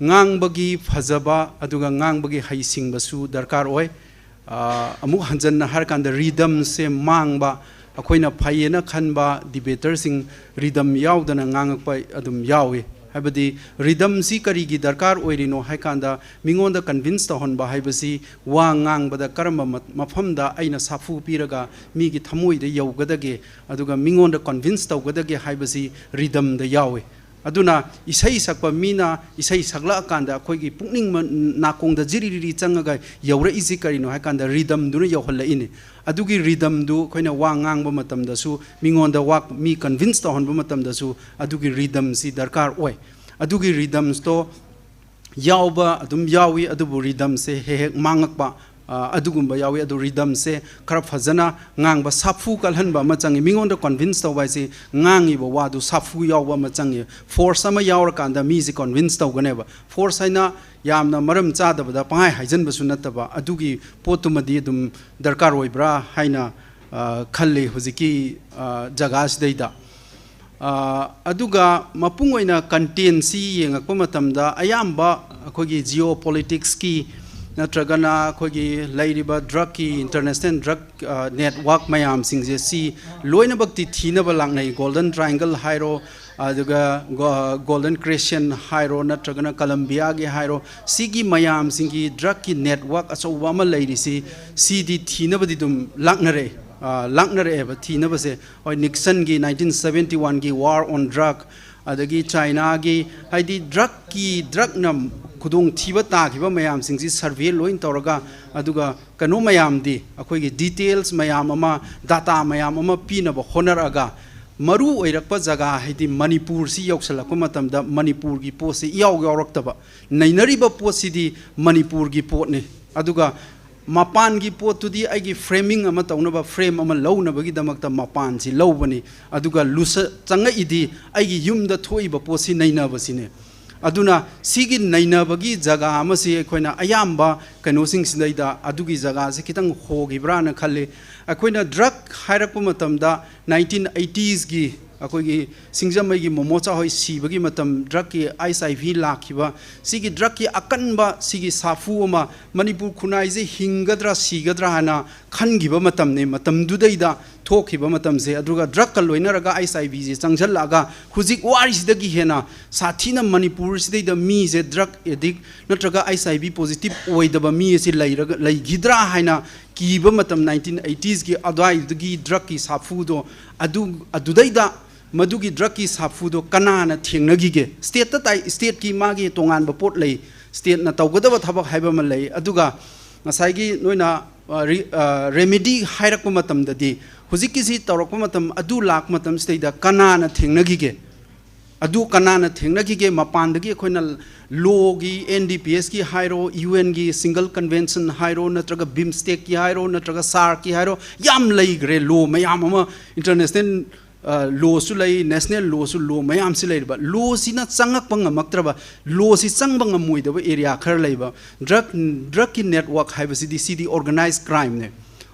ꯉꯥꯡꯕꯒꯤ ꯐꯖꯕ ꯑꯗꯨꯒ ꯉꯥꯡꯕꯒꯤ ꯍꯩꯁꯤꯡꯕꯁꯨ ꯗꯔꯀꯥꯔ ꯑꯣꯏ꯫ ꯑ, ꯑꯃꯨꯛ ꯍꯟꯖꯟꯅ ꯍꯥꯏꯔꯀꯥꯟꯗ rhythm ꯁꯦ ꯃꯥꯡꯕ, ꯑꯩꯈꯣꯏꯅ ꯐꯩꯌꯦꯅ ꯈꯟꯕ debater ꯁꯤꯡ rhythm ꯌꯥꯎꯗꯅ ꯉꯥꯡꯉꯛꯄ ꯑꯗꯨꯝ ꯌꯥꯎꯏ꯫ ꯍꯥꯏꯕꯗꯤ rhythm ꯁꯤ ꯀꯔꯤꯒꯤ ꯗꯔꯀꯥꯔ ꯑꯣꯏꯔꯤꯅꯣ ꯍꯥꯏꯀꯥꯟꯗ, ꯃꯤꯉꯣꯟꯗ convince ꯇꯧꯍꯟꯕ ꯍꯥꯏꯕꯁꯤ ꯋꯥ ꯉꯥꯡꯕꯗ ꯀꯔꯝꯕ ꯃ-, ꯃꯐꯝꯗ ꯑꯩꯅ ꯁꯥꯐꯨ ꯄꯤꯔꯒ ꯃꯤꯒꯤ ꯊꯃꯣꯏꯗ ꯌꯧꯒꯗꯒꯦ, ꯑꯗꯨꯒ ꯃꯤꯉꯣꯟꯗ convince ꯇꯧꯒꯗꯒꯦ ꯍꯥꯏꯕꯁꯤ rhythm ꯗ ꯌꯥꯎꯏ꯫ ꯑꯗꯨꯅ ꯏꯁꯩ ꯁꯛꯄ ꯃꯤꯅ ꯏꯁꯩ ꯁꯛꯂꯛꯑꯀꯥꯟꯗ ꯑꯩꯈꯣꯏꯒꯤ ꯄꯨꯛꯅꯤꯡ ꯃ-, ꯅꯥꯀꯣꯡꯗ ꯖꯤꯔꯤ ꯔꯤꯔꯤ ꯆꯪꯉꯒ ꯌꯧꯔꯛꯏꯁꯤ ꯀꯔꯤꯅꯣ ꯍꯥꯏ ꯀꯥꯟꯗ, ꯔꯤꯗꯝꯗꯨꯅ ꯌꯧꯍꯜꯂꯛꯏꯅꯤ꯫ ꯑꯗꯨꯒꯤ ꯔꯤꯗꯝꯗꯨ ꯑꯩꯈꯣꯏꯅ ꯋꯥ ꯉꯥꯡꯕ ꯃꯇꯝꯗꯁꯨ, ꯃꯤꯉꯣꯟꯗ ꯋꯥ, ꯃꯤ ꯀꯟꯚꯤꯟꯁ ꯇꯧꯍꯟꯕ ꯃꯇꯝꯗꯁꯨ ꯑꯗꯨꯒꯤ ꯔꯤꯗꯝꯁꯤ ꯗꯔꯀꯥꯔ ꯑꯣꯏ꯫ ꯑꯗꯨꯒꯤ ꯔꯤꯗꯝꯁꯇꯣ ꯌꯥꯎꯕ ꯑꯗꯨꯝ ꯌꯥꯎꯏ, ꯑꯗꯨꯕꯨ ꯔꯤꯗꯝꯁꯦ ꯍꯦꯛ ꯍꯦꯛ ꯃꯥꯡꯉꯛꯄ, ꯑ, ꯑꯗꯨꯒꯨꯝꯕ ꯌꯥꯎꯏ꯫ ꯑꯗꯨ ꯔꯤꯗꯝꯁꯦ ꯈꯔ ꯐꯖꯅ ꯉꯥꯡꯕ, ꯁꯥꯐꯨ ꯀꯜꯍꯟꯕ ꯑꯃ ꯆꯪꯉꯤ꯫ ꯃꯤꯉꯣꯟꯗ ꯀꯟꯚꯤꯟꯁ ꯇꯧꯕ ꯍꯥꯏꯁꯤ ꯉꯥꯡꯉꯤꯕ ꯋꯥꯗꯨ ꯁꯥꯐꯨ ꯌꯥꯎꯕ ꯑꯃ ꯆꯪꯉꯤ꯫ ꯐꯣꯔꯁ ꯑꯃ ꯌꯥꯎꯔꯀꯥꯟꯗ ꯃꯤꯁꯦ ꯀꯟꯚꯤꯟꯁ ꯇꯧꯒꯅꯦꯕ꯫ ꯐꯣꯔꯁ ꯍꯥꯏꯅ ꯌꯥꯝꯅ ꯃꯔꯝ ꯆꯥꯗꯕꯗ ꯄꯪꯍꯥꯏ ꯍꯥꯏꯖꯟꯕꯁꯨ ꯅꯠꯇꯕ, ꯑꯗꯨꯒꯤ ꯄꯣꯠꯇꯨꯃꯗꯤ ꯑꯗꯨꯝ ꯗꯔꯀꯥꯔ ꯑꯣꯏꯕ꯭ꯔꯥ ꯍꯥꯏꯅ, ꯑ, ꯈꯜꯂꯤ ꯍꯧꯖꯤꯛꯀꯤ, ꯑ, ꯖꯒꯥꯁꯤꯗꯩꯗ꯫ ꯑ, ꯑꯗꯨꯒ ꯃꯄꯨꯡ ꯑꯣꯏꯅ ꯀꯟꯇꯦꯟꯁꯤ ꯌꯦꯡꯉꯛꯄ ꯃꯇꯝꯗ ꯑꯌꯥꯝꯕ ꯑꯩꯈꯣꯏꯒꯤ ꯖꯤꯑꯣ ꯄꯣꯂꯤꯇꯤꯛꯁꯀꯤ ꯅꯠꯇ꯭ꯔꯒꯅ ꯑꯩꯈꯣꯏꯒꯤ ꯂꯩꯔꯤꯕ ꯗ꯭ꯔꯛꯀꯤ, ꯏꯟꯇꯔꯅꯦꯁꯅꯦꯜ ꯗ꯭ꯔꯛ, ꯑ, ꯅꯦꯠꯋꯥꯔꯛ ꯃꯌꯥꯝꯁꯤꯡꯁꯦ ꯁꯤ ꯂꯣꯏꯅꯃꯛꯇꯤ ꯊꯤꯅꯕ ꯂꯥꯛꯅꯩ꯫ ꯒꯣꯜꯗꯟ ꯇ꯭ꯔꯥꯏꯡꯒꯜ ꯍꯥꯏꯔꯣ, ꯑꯗꯨꯒ ꯒꯣ-, ꯒꯣꯜꯗꯟ ꯀ꯭ꯔꯦꯁꯦꯟ ꯍꯥꯏꯔꯣ, ꯅꯠꯇ꯭ꯔꯒꯅ ꯀꯂꯝꯕꯤꯌꯥꯒꯤ ꯍꯥꯏꯔꯣ, ꯁꯤꯒꯤ ꯃꯌꯥꯝꯁꯤꯡꯒꯤ ꯗ꯭ꯔꯛꯀꯤ ꯅꯦꯠꯋꯥꯔꯛ ꯑꯆꯧꯕ ꯑꯃ ꯂꯩꯔꯤꯁꯤ, ꯁꯤꯗꯤ ꯊꯤꯅꯕꯗꯤ ꯑꯗꯨꯝ ꯂꯥꯛꯅꯔꯦ, ꯑ, ꯂꯥꯛꯅꯔꯛꯑꯦꯕ ꯊꯤꯅꯕꯁꯦ꯫ ꯍꯣꯏ, ꯅꯤꯛꯁꯟꯒꯤ ꯅꯥꯏꯟꯇꯤꯟ ꯁꯕꯦꯟꯇꯤ ꯋꯥꯟꯒꯤ War on Drug, ꯑꯗꯒꯤ ꯆꯥꯏꯅꯥꯒꯤ, ꯍꯥꯏꯗꯤ ꯗ꯭ꯔꯛꯀꯤ, ꯗ꯭ꯔꯛꯅ ꯈꯨꯗꯣꯡꯊꯤꯕ ꯇꯥꯈꯤꯕ ꯃꯌꯥꯝꯁꯤꯡꯁꯤ ꯁꯔꯚꯦ ꯂꯣꯏ ꯇꯧꯔꯒ, ꯑꯗꯨꯒ ꯀꯩꯅꯣ ꯃꯌꯥꯝꯗꯤ, ꯑꯩꯈꯣꯏꯒꯤ ꯗꯤꯇꯦꯜꯁ ꯃꯌꯥꯝ ꯑꯃ, ꯗꯥꯇꯥ ꯃꯌꯥꯝ ꯑꯃ ꯄꯤꯅꯕ ꯍꯣꯠꯅꯔꯛꯑꯒ, ꯃꯔꯨ ꯑꯣꯏꯔꯛꯄ ꯖꯒꯥ, ꯍꯥꯏꯗꯤ ꯃꯅꯤꯄꯨꯔꯁꯤ ꯌꯧꯁꯜꯂꯛꯄ ꯃꯇꯝꯗ ꯃꯅꯤꯄꯨꯔꯒꯤ ꯄꯣꯠꯁꯤ ꯏꯌꯥꯎ ꯌꯥꯎꯔꯛꯇꯕ, ꯅꯩꯅꯔꯤꯕ ꯄꯣꯠꯁꯤꯗꯤ ꯃꯅꯤꯄꯨꯔꯒꯤ ꯄꯣꯠꯅꯤ꯫ ꯑꯗꯨꯒ ꯃꯄꯥꯟꯒꯤ ꯄꯣꯠꯇꯨꯗꯤ ꯑꯩꯒꯤ ꯐ꯭ꯔꯦꯃꯤꯡ ꯑꯃ ꯇꯧꯅꯕ, ꯐ꯭ꯔꯦꯝ ꯑꯃ ꯂꯧꯅꯕꯒꯤꯗꯃꯛꯇ ꯃꯄꯥꯟꯁꯤ ꯂꯧꯕꯅꯤ꯫ ꯑꯗꯨꯒ ꯂꯨꯁ-, ꯆꯪꯉꯛꯏꯗꯤ ꯑꯩꯒꯤ ꯌꯨꯝꯗ ꯊꯣꯛꯏꯕ ꯄꯣꯠꯁꯤ ꯅꯩꯅꯕꯁꯤꯅꯦ꯫ ꯑꯗꯨꯅ ꯁꯤꯒꯤ ꯅꯩꯅꯕꯒꯤ ꯖꯒꯥ ꯑꯃꯁꯤ ꯑꯩꯈꯣꯏꯅ ꯑꯌꯥꯝꯕ ꯀꯩꯅꯣꯁꯤꯡꯁꯤꯗꯩꯗ ꯑꯗꯨꯒꯤ ꯖꯒꯥꯁꯤ ꯈꯤꯇꯪ ꯍꯣꯈꯤꯕ꯭ꯔꯥꯅ ꯈꯜꯂꯤ꯫ ꯑꯩꯈꯣꯏꯅ ꯗ꯭ꯔꯛ ꯍꯥꯏꯔꯛꯄ ꯃꯇꯝꯗ ꯅꯥꯏꯟꯇꯤꯟ ꯑꯩꯇꯤꯁꯀꯤ ꯑꯩꯈꯣꯏꯒꯤ ꯁꯤꯡꯖꯃꯩꯒꯤ ꯃꯣꯃꯣꯆꯥ ꯍꯣꯏ ꯁꯤꯕꯒꯤ ꯃꯇꯝ, ꯗ꯭ꯔꯛꯀꯤ, ꯑꯩꯆ ꯑꯥꯏ ꯚꯤ ꯂꯥꯛꯈꯤꯕ, ꯁꯤꯒꯤ ꯗ꯭ꯔꯛꯀꯤ ꯑꯀꯟꯕ ꯁꯤꯒꯤ ꯁꯥꯐꯨ ꯑꯃ ꯃꯅꯤꯄꯨꯔ ꯈꯨꯟꯅꯥꯏꯁꯦ ꯍꯤꯡꯒꯗ꯭ꯔꯥ ꯁꯤꯒꯗ꯭ꯔꯥ ꯍꯥꯏꯅ ꯈꯟꯈꯤꯕ ꯃꯇꯝꯅꯤ꯫ ꯃꯇꯝꯗꯨꯗꯩꯗ ꯊꯣꯛꯈꯤꯕ ꯃꯇꯝꯁꯦ, ꯑꯗꯨꯒ ꯗ꯭ꯔꯛꯀ ꯂꯣꯏꯅꯔꯒ ꯑꯩꯆ ꯑꯥꯏ ꯚꯤꯁꯦ ꯆꯪꯁꯤꯜꯂꯛꯑꯒ ꯍꯧꯖꯤꯛ ꯋꯥꯔꯤꯁꯤꯗꯒꯤ ꯍꯦꯟꯅ ꯁꯥꯊꯤꯅ ꯃꯅꯤꯄꯨꯔꯁꯤꯗꯩꯗ ꯃꯤꯁꯦ ꯗ꯭ꯔꯛ ꯑꯦꯗꯤꯛ ꯅꯠꯇ꯭ꯔꯒ ꯑꯩꯆ ꯑꯥꯏ ꯚꯤ ꯄꯣꯖꯤꯇꯤꯚ ꯑꯣꯏꯗꯕ ꯃꯤ ꯑꯁꯤ ꯂꯩꯔꯒ, ꯂꯩꯈꯤꯗ꯭ꯔꯥ ꯍꯥꯏꯅ ꯀꯤꯕ ꯃꯇꯝ, ꯅꯥꯏꯟꯇꯤꯟ ꯑꯩꯇꯤꯁꯀꯤ ꯑꯗꯨꯋꯥꯏꯗꯨꯒꯤ ꯗ꯭ꯔꯛꯀꯤ ꯁꯥꯐꯨꯗꯣ ꯑꯗꯨ, ꯑꯗꯨꯗꯩꯗ ꯃꯗꯨꯒꯤ ꯗ꯭ꯔꯛꯀꯤ ꯁꯥꯐꯨꯗꯣ ꯀꯅꯥꯅ ꯊꯦꯡꯅꯈꯤꯒꯦ? ꯁ꯭ꯇꯦꯠꯇ ꯇꯥꯏ, ꯁ꯭ꯇꯦꯠꯀꯤ ꯃꯥꯒꯤ ꯇꯣꯉꯥꯟꯕ ꯄꯣꯠ ꯂꯩ, ꯁ꯭ꯇꯦꯠꯅ ꯇꯧꯒꯗꯕ ꯊꯕꯛ ꯍꯥꯏꯕ ꯑꯃ ꯂꯩ꯫ ꯑꯗꯨꯒ ꯉꯁꯥꯏꯒꯤ ꯅꯣꯏꯅ ꯔꯤꯃꯦꯗꯤ ꯍꯥꯏꯔꯛꯄ ꯃꯇꯝꯗꯗꯤ, ꯍꯧꯖꯤꯛꯀꯤꯁꯤ ꯇꯧꯔꯛꯄ ꯃꯇꯝ, ꯑꯗꯨ ꯂꯥꯛꯄ ꯃꯇꯝꯁꯤꯗꯩꯗ ꯀꯅꯥꯅ ꯊꯦꯡꯅꯈꯤꯒꯦ? ꯑꯗꯨ ꯀꯅꯥꯅ ꯊꯦꯡꯅꯈꯤꯒꯦ? ꯃꯄꯥꯟꯗꯒꯤ ꯑꯩꯈꯣꯏꯅ ꯂꯣꯒꯤ, ꯑꯦꯟ ꯗꯤ ꯄꯤ ꯑꯦꯁꯀꯤ ꯍꯥꯏꯔꯣ, ꯌꯨ ꯑꯦꯟꯒꯤ ꯁꯤꯡꯒꯜ ꯀꯟꯚꯦꯟꯁꯟ ꯍꯥꯏꯔꯣ, ꯅꯠꯇ꯭ꯔꯒ ꯕꯤꯝꯁꯇꯦꯛꯀꯤ ꯍꯥꯏꯔꯣ, ꯅꯠꯇ꯭ꯔꯒ ꯁꯥꯔꯛꯀꯤ ꯍꯥꯏꯔꯣ, ꯌꯥꯝ ꯂꯩꯈ꯭ꯔꯦ꯫ ꯂꯣ ꯃꯌꯥꯝ ꯑꯃ, ꯏꯟꯇꯔꯅꯦꯁꯅꯦꯜ ꯂꯣꯁꯨ ꯂꯩ, ꯅꯦꯁꯅꯦꯜ ꯂꯣꯁꯨ, ꯂꯣ ꯃꯌꯥꯝꯁꯤ ꯂꯩꯔꯤꯕ꯫ ꯂꯣꯁꯤꯅ ꯆꯪꯉꯛꯄ ꯉꯝꯃꯛꯇ꯭ꯔꯕ, ꯂꯣꯁꯤ ꯆꯪꯕ ꯉꯝꯃꯣꯏꯗꯕ ꯑꯦꯔꯤꯌꯥ ꯈꯔ ꯂꯩꯕ꯫ ꯗ꯭ꯔꯛ, ꯗ꯭ꯔꯛꯀꯤ ꯅꯦꯠꯋꯥꯛ ꯍꯥꯏꯕꯁꯤꯗꯤ, ꯁꯤꯗꯤ ꯑꯣꯔꯒꯅꯥꯏꯖ ꯀ꯭ꯔꯥꯏꯝꯅꯦ꯫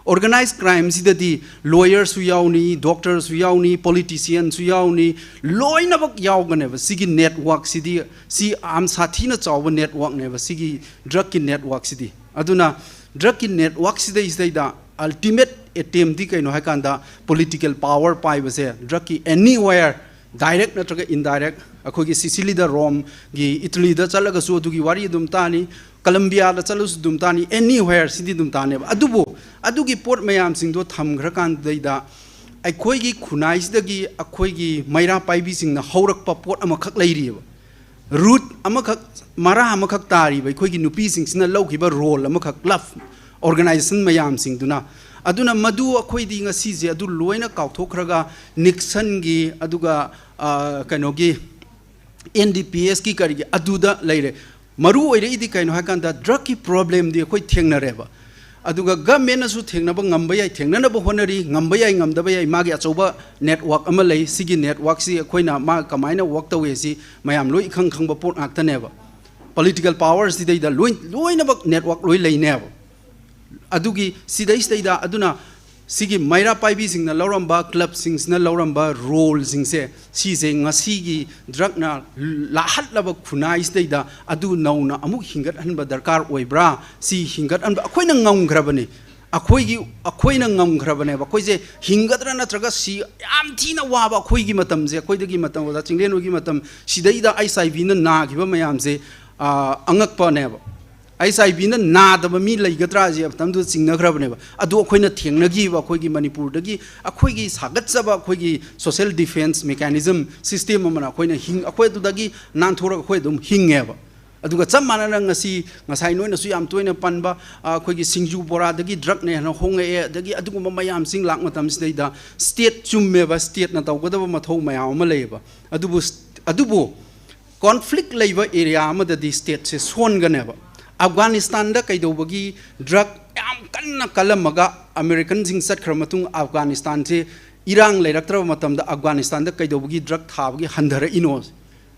ꯑꯣꯔꯒꯅꯥꯏꯖ ꯀ꯭ꯔꯥꯏꯝꯁꯤꯗꯗꯤ ꯂꯣꯌꯔꯁꯨ ꯌꯥꯎꯅꯤ, ꯗꯣꯛꯇꯔꯁꯨ ꯌꯥꯎꯅꯤ, ꯄꯣꯂꯤꯇꯤꯁꯤꯌꯟꯁꯨ ꯌꯥꯎꯅꯤ, ꯂꯣꯏꯅꯃꯛ ꯌꯥꯎꯒꯅꯦꯕ꯫ ꯁꯤꯒꯤ ꯅꯦꯠꯋꯥꯛꯁꯤꯗꯤ, ꯁꯤ ꯌꯥꯝ ꯁꯥꯊꯤꯅ ꯆꯥꯎꯕ ꯅꯦꯠꯋꯥꯛꯅꯦꯕ ꯁꯤꯒꯤ ꯗ꯭ꯔꯛꯀꯤ ꯅꯦꯠꯋꯥꯛꯁꯤꯗꯤ꯫ ꯑꯗꯨꯅ ꯗ꯭ꯔꯛꯀꯤ ꯅꯦꯠꯋꯥꯛꯁꯤꯗꯩꯁꯤꯗꯩꯗ ꯑꯜꯇꯤꯃꯦꯠ ꯑꯦꯇꯦꯝꯗꯤ ꯀꯩꯅꯣ ꯍꯥꯏꯀꯥꯟꯗ, ꯄꯣꯂꯤꯇꯤꯀꯦꯜ ꯄꯥꯋꯔ ꯄꯥꯏꯕꯁꯦ ꯗ꯭ꯔꯛꯀꯤ ꯑꯦꯅꯤꯋꯦꯌꯔ, ꯗꯥꯏꯔꯦꯛ ꯅꯠꯇ꯭ꯔꯒ ꯏꯟꯗꯥꯏꯔꯦꯛ, ꯑꯩꯈꯣꯏꯒꯤ ꯁꯤꯁꯤꯂꯤꯗ, ꯔꯣꯝꯒꯤ, ꯏꯇꯂꯤꯗ ꯆꯠꯂꯒꯁꯨ ꯑꯗꯨꯒꯤ ꯋꯥꯔꯤ ꯑꯗꯨꯝ ꯇꯥꯅꯤ, ꯀꯂꯝꯕꯤꯌꯥꯗ ꯆꯠꯂꯁꯨ ꯑꯗꯨꯝ ꯇꯥꯅꯤ, ꯑꯦꯅꯤꯋꯦꯌꯔ ꯁꯤꯗꯤ ꯑꯗꯨꯝ ꯇꯥꯅꯦꯕ꯫ ꯑꯗꯨꯕꯨ ꯑꯗꯨꯒꯤ ꯄꯣꯠ ꯃꯌꯥꯝꯁꯤꯡꯗꯣ ꯊꯝꯈ꯭ꯔꯀꯥꯟꯗꯩꯗ, ꯑꯩꯈꯣꯏꯒꯤ ꯈꯨꯟꯅꯥꯏꯁꯤꯗꯒꯤ ꯑꯩꯈꯣꯏꯒꯤ ꯃꯩꯔꯥ ꯄꯥꯏꯕꯤꯁꯤꯡꯅ ꯍꯧꯔꯛꯄ ꯄꯣꯠ ꯑꯃꯈꯛ ꯂꯩꯔꯤꯑꯕ꯫ ꯔꯨꯠ ꯑꯃꯈꯛ, ꯃꯔꯥ ꯑꯃꯈꯛ ꯇꯥꯔꯤꯕ ꯑꯩꯈꯣꯏꯒꯤ ꯅꯨꯄꯤꯁꯤꯡꯁꯤꯅ ꯂꯧꯈꯤꯕ ꯔꯣꯜ ꯑꯃꯈꯛ, ꯂꯞ ꯑꯣꯔꯒꯅꯥꯏꯖꯦꯁꯟ ꯃꯌꯥꯝꯁꯤꯡꯗꯨꯅ꯫ ꯑꯗꯨꯅ ꯃꯗꯨ ꯑꯩꯈꯣꯏꯗꯤ ꯉꯁꯤꯁꯦ ꯑꯗꯨ ꯂꯣꯏꯅ ꯀꯥꯎꯊꯣꯛꯈ꯭ꯔꯒ, ꯅꯤꯛꯁꯟꯒꯤ, ꯑꯗꯨꯒ, ꯑ, ꯀꯩꯅꯣꯒꯤ, ꯑꯦꯟ ꯗꯤ ꯄꯤ ꯑꯦꯁꯀꯤ, ꯀꯔꯤꯒꯤ, ꯑꯗꯨꯗ ꯂꯩꯔꯦ꯫ ꯃꯔꯨ ꯑꯣꯏꯔꯛꯏꯗꯤ ꯀꯩꯅꯣ ꯍꯥꯏꯀꯥꯟꯗ, ꯗ꯭ꯔꯛꯀꯤ ꯄ꯭ꯔꯣꯕ꯭ꯂꯦꯝꯗꯤ ꯑꯩꯈꯣꯏ ꯊꯦꯡꯅꯔꯦꯕ꯫ ꯑꯗꯨꯒ ꯒꯃꯦꯟꯅꯁꯨ ꯊꯦꯡꯅꯕ ꯉꯝꯕ ꯌꯥꯏ, ꯊꯦꯡꯅꯅꯕ ꯍꯣꯠꯅꯔꯤ, ꯉꯝꯕ ꯌꯥꯏ, ꯉꯝꯗꯕ ꯌꯥꯏ, ꯃꯥꯒꯤ ꯑꯆꯧꯕ ꯅꯦꯠꯋꯥꯛ ꯑꯃ ꯂꯩ꯫ ꯁꯤꯒꯤ ꯅꯦꯠꯋꯥꯛꯁꯤ ꯑꯩꯈꯣꯏꯅ ꯃꯥ ꯀꯃꯥꯏꯅ ꯋꯥꯛ ꯇꯧꯏ ꯁꯤ ꯃꯌꯥꯝ ꯂꯣꯏ ꯏꯈꯪ ꯈꯪꯕ ꯄꯣꯠ ꯉꯥꯛꯇꯅꯦꯕ꯫ ꯄꯣꯂꯤꯇꯤꯀꯦꯜ ꯄꯥꯋꯔꯁꯤꯗꯩꯗ ꯂꯣꯏ, ꯂꯣꯏꯅꯃꯛ ꯅꯦꯠꯋꯥꯛ ꯂꯣꯏ ꯂꯩꯅꯦꯕ꯫ ꯑꯗꯨꯒꯤ ꯁꯤꯗꯩꯁꯤꯗꯩꯗ, ꯑꯗꯨꯅ ꯁꯤꯒꯤ ꯃꯩꯔꯥ ꯄꯥꯏꯕꯤꯁꯤꯡꯅ ꯂꯧꯔꯝꯕ, ꯀ꯭ꯂꯕꯁꯤꯡꯁꯤꯅ ꯂꯧꯔꯝꯕ ꯔꯣꯜꯁꯤꯡꯁꯦ, ꯁꯤꯁꯦ ꯉꯁꯤꯒꯤ ꯗ꯭ꯔꯛꯅ ꯂꯥꯍꯠꯂꯕ ꯈꯨꯟꯅꯥꯏꯁꯤꯗꯩꯗ ꯑꯗꯨ ꯅꯧꯅ ꯑꯃꯨꯛ ꯍꯤꯡꯒꯠꯍꯟꯕ ꯗꯔꯀꯥꯔ ꯑꯣꯏꯕ꯭ꯔꯥ? ꯁꯤ ꯍꯤꯡꯒꯠꯍꯟꯕ ꯑꯩꯈꯣꯏꯅ ꯉꯝꯈ꯭ꯔꯕꯅꯤ꯫ ꯑꯩꯈꯣꯏꯒꯤ, ꯑꯩꯈꯣꯏꯅ ꯉꯝꯈ꯭ꯔꯕꯅꯦꯕ꯫ ꯑꯩꯈꯣꯏꯁꯦ ꯍꯤꯡꯒꯗ꯭ꯔꯥ ꯅꯠꯇ꯭ꯔꯒ ꯁꯤ, ꯌꯥꯝ ꯊꯤꯅ ꯋꯥꯕ ꯑꯩꯈꯣꯏꯒꯤ ꯃꯇꯝꯁꯦ, ꯑꯩꯈꯣꯏꯗꯒꯤ ꯃꯇꯝ, ꯑꯣꯖꯥ ꯆꯤꯡꯂꯦꯟ ꯍꯣꯏꯒꯤ ꯃꯇꯝ, ꯁꯤꯗꯩꯗ ꯑꯩꯆ ꯑꯥꯏ ꯚꯤꯅ ꯅꯥꯈꯤꯕ ꯃꯌꯥꯝꯁꯦ, ꯑꯥ, ꯑꯉꯛꯄꯅꯦꯕ꯫ ꯑꯩꯆ ꯑꯥꯏ ꯚꯤꯅ ꯅꯥꯗꯕ ꯃꯤ ꯂꯩꯒꯗ꯭ꯔꯥꯁꯦ ꯃꯇꯝꯗꯨꯗ ꯆꯤꯡꯅꯈ꯭ꯔꯕꯅꯦꯕ꯫ ꯑꯗꯨ ꯑꯩꯈꯣꯏꯅ ꯊꯦꯡꯅꯈꯤꯕ ꯑꯩꯈꯣꯏꯒꯤ ꯃꯅꯤꯄꯨꯔꯗꯒꯤ ꯑꯩꯈꯣꯏꯒꯤ ꯁꯥꯒꯠꯆꯕ ꯑꯩꯈꯣꯏꯒꯤ social defence mechanism system ꯑꯃꯅ ꯑꯩꯈꯣꯏꯅ ꯍꯤꯡ ꯑꯩꯈꯣꯏ ꯑꯗꯨꯗꯒꯤ ꯅꯥꯟꯊꯣꯔꯒ ꯑꯩꯈꯣꯏ ꯑꯗꯨꯝ ꯍꯤꯡꯉꯦꯕ꯫ ꯑꯗꯨꯒ ꯆꯞ ꯃꯥꯟꯅꯅ ꯉꯁꯤ ꯉꯁꯥꯏ ꯅꯣꯏꯅꯁꯨ ꯌꯥꯝ ꯇꯣꯏꯅ ꯄꯟꯕ ꯑꯩꯈꯣꯏꯒꯤ ꯁꯤꯡꯖꯨ ꯕꯣꯔꯥꯗꯒꯤ ꯗ꯭ꯔꯛꯅ ꯍꯦꯟꯅ ꯍꯣꯡꯉꯛꯑꯦ, ꯑꯗꯒꯤ ꯑꯗꯨꯒꯨꯝꯕ ꯃꯌꯥꯝꯁꯤꯡ ꯂꯥꯛ ꯃꯇꯝꯁꯤꯗꯩꯗ ꯁ꯭ꯇꯦꯠ ꯆꯨꯝꯃꯦꯕ, ꯁ꯭ꯇꯦꯠꯅ ꯇꯧꯒꯗꯕ ꯃꯊꯧ ꯃꯌꯥꯝ ꯑꯃ ꯂꯩꯌꯦꯕ꯫ ꯑꯗꯨꯕꯨ ꯑꯗꯨꯕꯨ ꯀꯣꯟꯐ꯭ꯂꯤꯛ ꯂꯩꯕ ꯑꯦꯔꯤꯌꯥ ꯑꯃꯗꯗꯤ ꯁ꯭ꯇꯦꯠꯁꯦ ꯁꯣꯟꯒꯅꯦꯕ꯫ ꯑꯐꯒꯥꯅꯤꯁꯇꯥꯟꯗ ꯀꯩꯗꯧꯕꯒꯤ ꯗ꯭ꯔꯛ ꯌꯥꯝ ꯀꯟꯅ ꯀꯜꯂꯝꯃꯒ ꯑꯃꯦꯔꯤꯀꯟꯁꯤꯡ ꯆꯠꯈ꯭ꯔ ꯃꯇꯨꯡ ꯑꯐꯒꯥꯅꯤꯁꯇꯥꯟꯁꯦ ꯏꯔꯥꯡ ꯂꯩꯔꯛꯇ꯭ꯔꯕ ꯃꯇꯝꯗ ꯑꯐꯒꯥꯅꯤꯁꯇꯥꯟꯗ ꯀꯩꯗꯧꯕꯒꯤ ꯗ꯭ꯔꯛ ꯊꯥꯕꯒꯤ ꯍꯟꯊꯔꯛꯏꯅꯣ?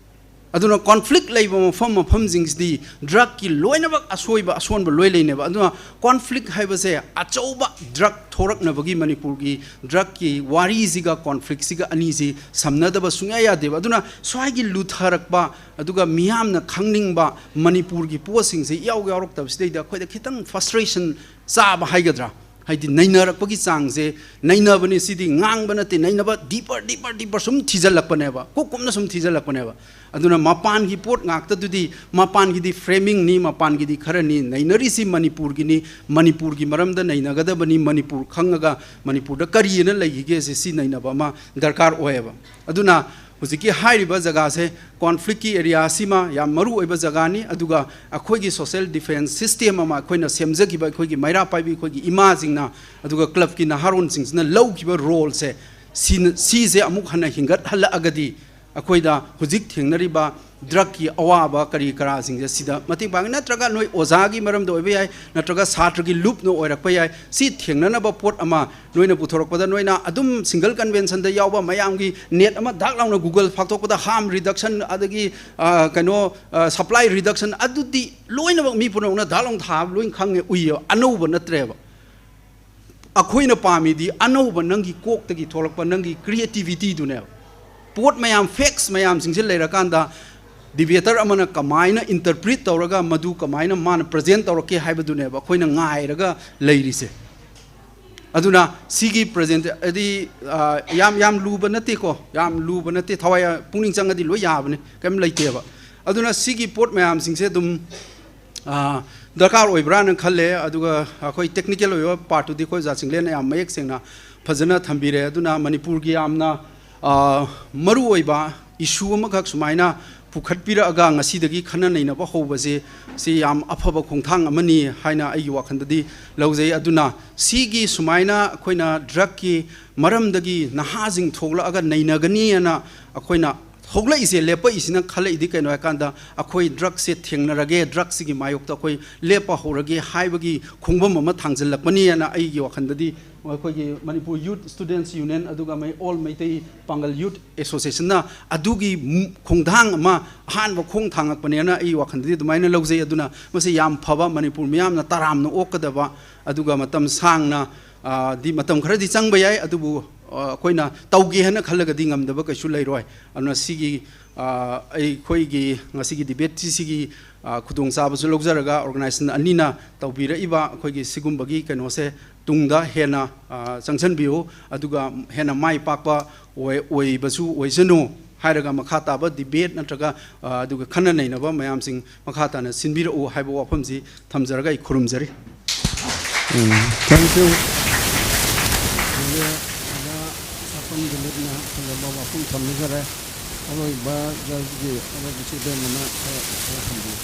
ꯑꯗꯨꯅ ꯀꯣꯟꯐ꯭ꯂꯤꯛ ꯂꯩꯕ ꯃꯐꯝ ꯃꯐꯝꯁꯤꯡꯁꯤꯗꯤ ꯗ꯭ꯔꯛꯀꯤ ꯂꯣꯏꯅꯃꯛ ꯑꯁꯣꯏꯕ ꯑꯁꯣꯟꯕ ꯂꯣꯏ ꯂꯩꯅꯦꯕ꯫ ꯑꯗꯨꯅ ꯀꯣꯟꯐ꯭ꯂꯤꯛ ꯍꯥꯏꯕꯁꯦ ꯑꯆꯧꯕ ꯗ꯭ꯔꯛ ꯊꯣꯔꯛꯅꯕꯒꯤ ꯃꯅꯤꯄꯨꯔꯒꯤ ꯗ꯭ꯔꯛꯀꯤ ꯋꯥꯔꯤꯁꯤꯒ ꯀꯣꯟꯐ꯭ꯂꯤꯛꯁꯤꯒ ꯑꯅꯤꯁꯤ ꯁꯝꯅꯗꯕ ꯁꯨꯡꯌꯥ ꯌꯥꯗꯦꯕ꯫ ꯑꯗꯨꯅ ꯁ꯭ꯋꯥꯏꯒꯤ ꯂꯨꯊꯔꯛꯄ ꯑꯗꯨꯒ ꯃꯤꯌꯥꯝꯅ ꯈꯪꯅꯤꯡꯕ ꯃꯅꯤꯄꯨꯔꯒꯤ ꯄꯣꯠꯁꯤꯡꯁꯦ ꯏꯌꯥꯎ ꯌꯥꯎꯔꯛꯇꯕꯁꯤꯗꯩꯗ ꯑꯩꯈꯣꯏꯗ ꯈꯤꯇꯪ ꯐ꯭ꯔꯁꯇ꯭ꯔꯦꯁꯟ ꯆꯥꯕ ꯍꯥꯏꯒꯗ꯭ꯔꯥ, ꯍꯥꯏꯗꯤ ꯅꯩꯅꯔꯛꯄꯒꯤ ꯆꯥꯡꯁꯦ, ꯅꯩꯅꯕꯅꯤ ꯁꯤꯗꯤ, ꯉꯥꯡꯕ ꯅꯠꯇꯦ, ꯅꯩꯅꯕ ꯗꯤꯄꯔ ꯗꯤꯄꯔ ꯗꯤꯄꯔ ꯁꯨꯝ ꯊꯤꯖꯤꯜꯂꯛꯄꯅꯦꯕ, ꯀꯨꯞ ꯀꯨꯞꯅ ꯁꯨꯝ ꯊꯤꯖꯤꯜꯂꯛꯄꯅꯦꯕ꯫ ꯑꯗꯨꯅ ꯃꯄꯥꯟꯒꯤ ꯄꯣꯠ ꯉꯥꯛꯇꯗꯨꯗꯤ, ꯃꯄꯥꯟꯒꯤꯗꯤ ꯐ꯭ꯔꯦꯃꯤꯡꯅꯤ, ꯃꯄꯥꯟꯒꯤꯗꯤ ꯈꯔꯅꯤ, ꯅꯩꯅꯔꯤꯁꯤ ꯃꯅꯤꯄꯨꯔꯒꯤꯅꯤ, ꯃꯅꯤꯄꯨꯔꯒꯤ ꯃꯔꯝꯗ ꯅꯩꯅꯒꯗꯕꯅꯤ, ꯃꯅꯤꯄꯨꯔ ꯈꯪꯉꯒ ꯃꯅꯤꯄꯨꯔꯗ ꯀꯔꯤꯑꯅ ꯂꯩꯈꯤꯒꯦꯁꯦ ꯁꯤ ꯅꯩꯅꯕ ꯑꯃ ꯗꯔꯀꯥꯔ ꯑꯣꯏꯌꯦꯕ꯫ ꯑꯗꯨꯅ ꯍꯧꯖꯤꯛꯀꯤ ꯍꯥꯏꯔꯤꯕ ꯖꯒꯥꯁꯦ ꯀꯣꯟꯐ꯭ꯂꯤꯛꯀꯤ ꯑꯦꯔꯤꯌꯥ ꯑꯁꯤꯃ ꯌꯥꯝ ꯃꯔꯨ ꯑꯣꯏꯕ ꯖꯒꯥꯅꯤ꯫ ꯑꯗꯨꯒ ꯑꯩꯈꯣꯏꯒꯤ social defence system ꯑꯃ ꯑꯩꯈꯣꯏꯅ ꯁꯦꯝꯖꯈꯤꯕ ꯑꯩꯈꯣꯏꯒꯤ ꯃꯩꯔꯥ ꯄꯥꯏꯕꯤ ꯑꯩꯈꯣꯏꯒꯤ ꯏꯃꯥꯁꯤꯡꯅ ꯑꯗꯨꯒ ꯀ꯭ꯂꯕꯀꯤ ꯅꯍꯥꯔꯣꯟꯁꯤꯡꯁꯤꯅ ꯂꯧꯈꯤꯕ ꯔꯣꯜꯁꯦ ꯁꯤꯅ, ꯁꯤꯁꯦ ꯑꯃꯨꯛ ꯍꯟꯅ ꯍꯤꯡꯒꯠꯍꯜꯂꯛꯑꯒꯗꯤ ꯑꯩꯈꯣꯏꯗ ꯍꯧꯖꯤꯛ ꯊꯦꯡꯅꯔꯤꯕ ꯗ꯭ꯔꯛꯀꯤ ꯑꯋꯥꯕ ꯀꯔꯤ ꯀꯔꯥꯁꯤꯡꯁꯦ ꯁꯤꯗ ꯃꯇꯦꯡ ꯄꯥꯡꯉꯤ꯫ ꯅꯠꯇ꯭ꯔꯒ ꯅꯣꯏ ꯑꯣꯖꯥꯒꯤ ꯃꯔꯝꯗ ꯑꯣꯏꯕ ꯌꯥꯏ, ꯅꯠꯇ꯭ꯔꯒ ꯁꯥꯇ꯭ꯔꯒꯤ ꯂꯨꯞꯅ ꯑꯣꯏꯔꯛꯄ ꯌꯥꯏ꯫ ꯁꯤ ꯊꯦꯡꯅꯅꯕ ꯄꯣꯠ ꯑꯃ ꯅꯣꯏꯅ ꯄꯨꯊꯣꯔꯛꯄꯗ, ꯅꯣꯏꯅ ꯑꯗꯨꯝ ꯁꯤꯡꯒꯜ ꯀꯟꯚꯦꯟꯁꯟꯗ ꯌꯥꯎꯕ ꯃꯌꯥꯝꯒꯤ ꯅꯦꯠ ꯑꯃ ꯗꯥꯛ ꯂꯥꯎꯅ ꯒꯨꯒꯜ ꯐꯥꯛꯇꯣꯛꯄꯗ harm reduction, ꯑꯗꯒꯤ, ꯑ, ꯀꯩꯅꯣ, ꯑ, supply reduction, ꯑꯗꯨꯗꯤ ꯂꯣꯏꯅꯃꯛ ꯃꯤ ꯄꯨꯝꯅꯃꯛꯅ ꯗꯥꯛ ꯂꯥꯎꯅ ꯊꯥꯕ ꯂꯣꯏꯅ ꯈꯪꯉꯦ, ꯎꯏꯌꯦꯕ, ꯑꯅꯧꯕ ꯅꯠꯇ꯭ꯔꯦꯕ꯫ ꯑꯩꯈꯣꯏꯅ ꯄꯥꯝꯃꯤꯗꯤ ꯑꯅꯧꯕ ꯅꯪꯒꯤ ꯀꯣꯛꯇꯒꯤ ꯊꯣꯛꯂꯛꯄ ꯅꯪꯒꯤ ꯀ꯭ꯔꯤꯌꯦꯇꯤꯚꯤꯇꯤꯗꯨꯅꯦꯕ꯫ ꯄꯣꯠ ꯃꯌꯥꯝ, ꯐꯦꯛꯁ ꯃꯌꯥꯝꯁꯤꯡꯁꯦ ꯂꯩꯔꯀꯥꯟꯗ ꯗꯤꯕꯦꯇꯔ ꯑꯃꯅ ꯀꯃꯥꯏꯅ ꯏꯟꯇꯔꯄ꯭ꯔꯤꯠ ꯇꯧꯔꯒ ꯃꯗꯨ ꯀꯃꯥꯏꯅ ꯃꯥꯅ ꯄ꯭ꯔꯖꯦꯟ ꯇꯧꯔꯛꯀꯦ ꯍꯥꯏꯕꯗꯨꯅꯦꯕ ꯑꯩꯈꯣꯏꯅ ꯉꯥꯏꯔꯒ ꯂꯩꯔꯤꯁꯦ꯫ ꯑꯗꯨꯅ ꯁꯤꯒꯤ ꯄ꯭ꯔꯖꯦꯟ ꯍꯥꯏꯗꯤ, ꯑ, ꯌꯥꯝ, ꯌꯥꯝ ꯂꯨꯕ ꯅꯠꯇꯦꯀꯣ, ꯌꯥꯝ ꯂꯨꯕ ꯅꯠꯇꯦ, ꯊꯋꯥꯏ, ꯄꯨꯛꯅꯤꯡ ꯆꯪꯉꯗꯤ ꯂꯣꯏ ꯌꯥꯕꯅꯤ, ꯀꯔꯤꯝ ꯂꯩꯇꯦꯕ꯫ ꯑꯗꯨꯅ ꯁꯤꯒꯤ ꯄꯣꯠ ꯃꯌꯥꯝꯁꯤꯡꯁꯦ ꯑꯗꯨꯝ ꯑꯥ, ꯗꯔꯀꯥꯔ ꯑꯣꯏꯕ꯭ꯔꯥꯅ ꯈꯜꯂꯦ꯫ ꯑꯗꯨꯒ ꯑꯩꯈꯣꯏ ꯇꯦꯛꯅꯤꯀꯦꯜ ꯑꯣꯏꯕ ꯄꯥꯔꯠꯇꯨꯗꯤ ꯑꯩꯈꯣꯏ ꯑꯣꯖꯥ ꯆꯤꯡꯂꯦꯟꯅ ꯌꯥꯝ ꯃꯌꯦꯛ ꯁꯦꯡꯅ ꯐꯖꯅ ꯊꯝꯕꯤꯔꯦ꯫ ꯑꯗꯨꯅ ꯃꯅꯤꯄꯨꯔꯒꯤ ꯌꯥꯝꯅ, ꯑꯥ, ꯃꯔꯨꯑꯣꯏꯕ ꯏꯁꯨ ꯑꯃꯈꯛ ꯁꯨꯃꯥꯏꯅ ꯄꯨꯈꯠꯄꯤꯔꯛꯑꯒ ꯉꯁꯤꯗꯒꯤ ꯈꯟꯅ ꯅꯩꯅꯕ ꯍꯧꯕꯁꯦ, ꯁꯤ ꯌꯥꯝ ꯑꯐꯕ ꯈꯣꯡꯊꯥꯡ ꯑꯃꯅꯤ ꯍꯥꯏꯅ ꯑꯩꯒꯤ ꯋꯥꯈꯜꯗꯗꯤ ꯂꯧꯖꯩ꯫ ꯑꯗꯨꯅ ꯁꯤꯒꯤ ꯁꯨꯃꯥꯏꯅ ꯑꯩꯈꯣꯏꯅ ꯗ꯭ꯔꯛꯀꯤ ꯃꯔꯝꯗꯒꯤ ꯅꯍꯥꯁꯤꯡ ꯊꯣꯛꯂꯛꯑꯒ ꯅꯩꯅꯒꯅꯤꯅ ꯑꯩꯈꯣꯏꯅ ꯊꯣꯛꯂꯛꯏꯁꯦ, ꯂꯦꯞꯄꯛꯏꯁꯤꯅ ꯈꯜꯂꯛꯏꯗꯤ ꯀꯩꯅꯣ ꯍꯥꯏꯀꯥꯟꯗ, ꯑꯩꯈꯣꯏ ꯗ꯭ꯔꯛꯁꯦ ꯊꯦꯡꯅꯔꯒꯦ, ꯗ꯭ꯔꯛꯁꯤꯒꯤ ꯃꯥꯌꯣꯛꯇ ꯑꯩꯈꯣꯏ ꯂꯦꯞꯄ ꯍꯧꯔꯒꯦ ꯍꯥꯏꯕꯒꯤ ꯈꯣꯡꯕꯝ ꯑꯃ ꯊꯥꯡꯖꯤꯜꯂꯛꯄꯅꯤꯅ ꯑꯩꯒꯤ ꯋꯥꯈꯜꯗꯗꯤ ꯑꯩꯈꯣꯏꯒꯤ ꯃꯅꯤꯄꯨꯔ ꯌꯨꯠ ꯁ꯭ꯇꯨꯗꯦꯟꯠꯁ ꯌꯨꯅꯤꯌꯟ ꯑꯗꯨꯒ ꯃꯩ ꯑꯣꯜ ꯃꯩꯇꯩ ꯄꯥꯡꯒꯜ ꯌꯨꯠ ꯑꯦꯁꯣꯁꯤꯌꯦꯁꯟꯅ ꯑꯗꯨꯒꯤ ꯃꯨ-, ꯈꯣꯡꯊꯥꯡ ꯑꯃ, ꯑꯍꯥꯟꯕ ꯈꯣꯡ ꯊꯥꯡꯉꯛꯄꯅꯦꯅ ꯑꯩꯒꯤ ꯋꯥꯈꯜꯗꯗꯤ ꯑꯗꯨꯃꯥꯏꯅ ꯂꯧꯖꯩ꯫ ꯑꯗꯨꯅ ꯃꯁꯤ ꯌꯥꯝ ꯐꯕ, ꯃꯅꯤꯄꯨꯔ ꯃꯤꯌꯥꯝꯅ ꯇꯔꯥꯝꯅ ꯑꯣꯛꯀꯗꯕ, ꯑꯗꯨꯒ ꯃꯇꯝ ꯁꯥꯡꯅ, ꯑ, ꯗꯤ ꯃꯇꯝ ꯈꯔꯗꯤ ꯆꯪꯕ ꯌꯥꯏ, ꯑꯗꯨꯕꯨ, ꯑ, ꯑꯩꯈꯣꯏꯅ ꯇꯧꯒꯦ ꯍꯥꯏꯅ ꯈꯜꯂꯒꯗꯤ ꯉꯝꯗꯕ ꯀꯩꯁꯨ ꯂꯩꯔꯣꯏ꯫ ꯑꯗꯨꯅ ꯁꯤꯒꯤ, ꯑ, ꯑꯩꯈꯣꯏꯒꯤ ꯉꯁꯤꯒꯤ ꯗꯤꯕꯦꯠꯁꯤ ꯁꯤꯒꯤ, ꯑ, ꯈꯨꯗꯣꯡꯆꯥꯕꯁꯨ ꯂꯧꯖꯔꯒ ꯑꯣꯔꯒꯅꯥꯏꯖꯦꯁꯟ ꯑꯅꯤꯅ ꯇꯧꯕꯤꯔꯛꯏꯕ ꯑꯩꯈꯣꯏꯒꯤ ꯁꯤꯒꯨꯝꯕꯒꯤ ꯀꯩꯅꯣꯁꯦ ꯇꯨꯡꯗ ꯍꯦꯟꯅ, ꯑ, ꯆꯪꯁꯤꯟꯕꯤꯌꯨ, ꯑꯗꯨꯒ ꯍꯦꯟꯅ ꯃꯥꯏ ꯄꯥꯛꯄ ꯑꯣꯏ-, ꯑꯣꯏꯕꯁꯨ ꯑꯣꯏꯁꯅꯨ ꯍꯥꯏꯔꯒ ꯃꯈꯥ ꯇꯥꯕ ꯗꯤꯕꯦꯠ ꯅꯠꯇ꯭ꯔꯒ, ꯑ, ꯑꯗꯨꯒ ꯈꯟꯅ ꯅꯩꯅꯕ ꯃꯌꯥꯝꯁꯤꯡ ꯃꯈꯥ ꯇꯥꯅ ꯁꯤꯟꯕꯤꯔꯛꯎ ꯍꯥꯏꯕ ꯋꯥꯐꯝꯁꯤ ꯊꯝꯖꯔꯒ ꯑꯩ ꯈꯨꯔꯨꯝꯖꯔꯤ꯫ ꯎꯝ, thank you꯫ ꯑꯗꯨꯒ ꯑꯣꯖꯥ ꯁꯥꯄꯝ ꯗꯤꯂꯤꯞꯅ ꯐꯖꯕ ꯋꯥꯐꯝ ꯊꯝꯕꯤꯈꯔꯦ꯫ ꯑꯔꯣꯏꯕ ꯖꯖꯀꯤ ꯑꯔꯣꯏꯕ ꯆꯦ ꯕꯦꯝꯃꯅ ꯈꯔ ꯈꯔ ꯊꯝꯕꯤꯌꯨ꯫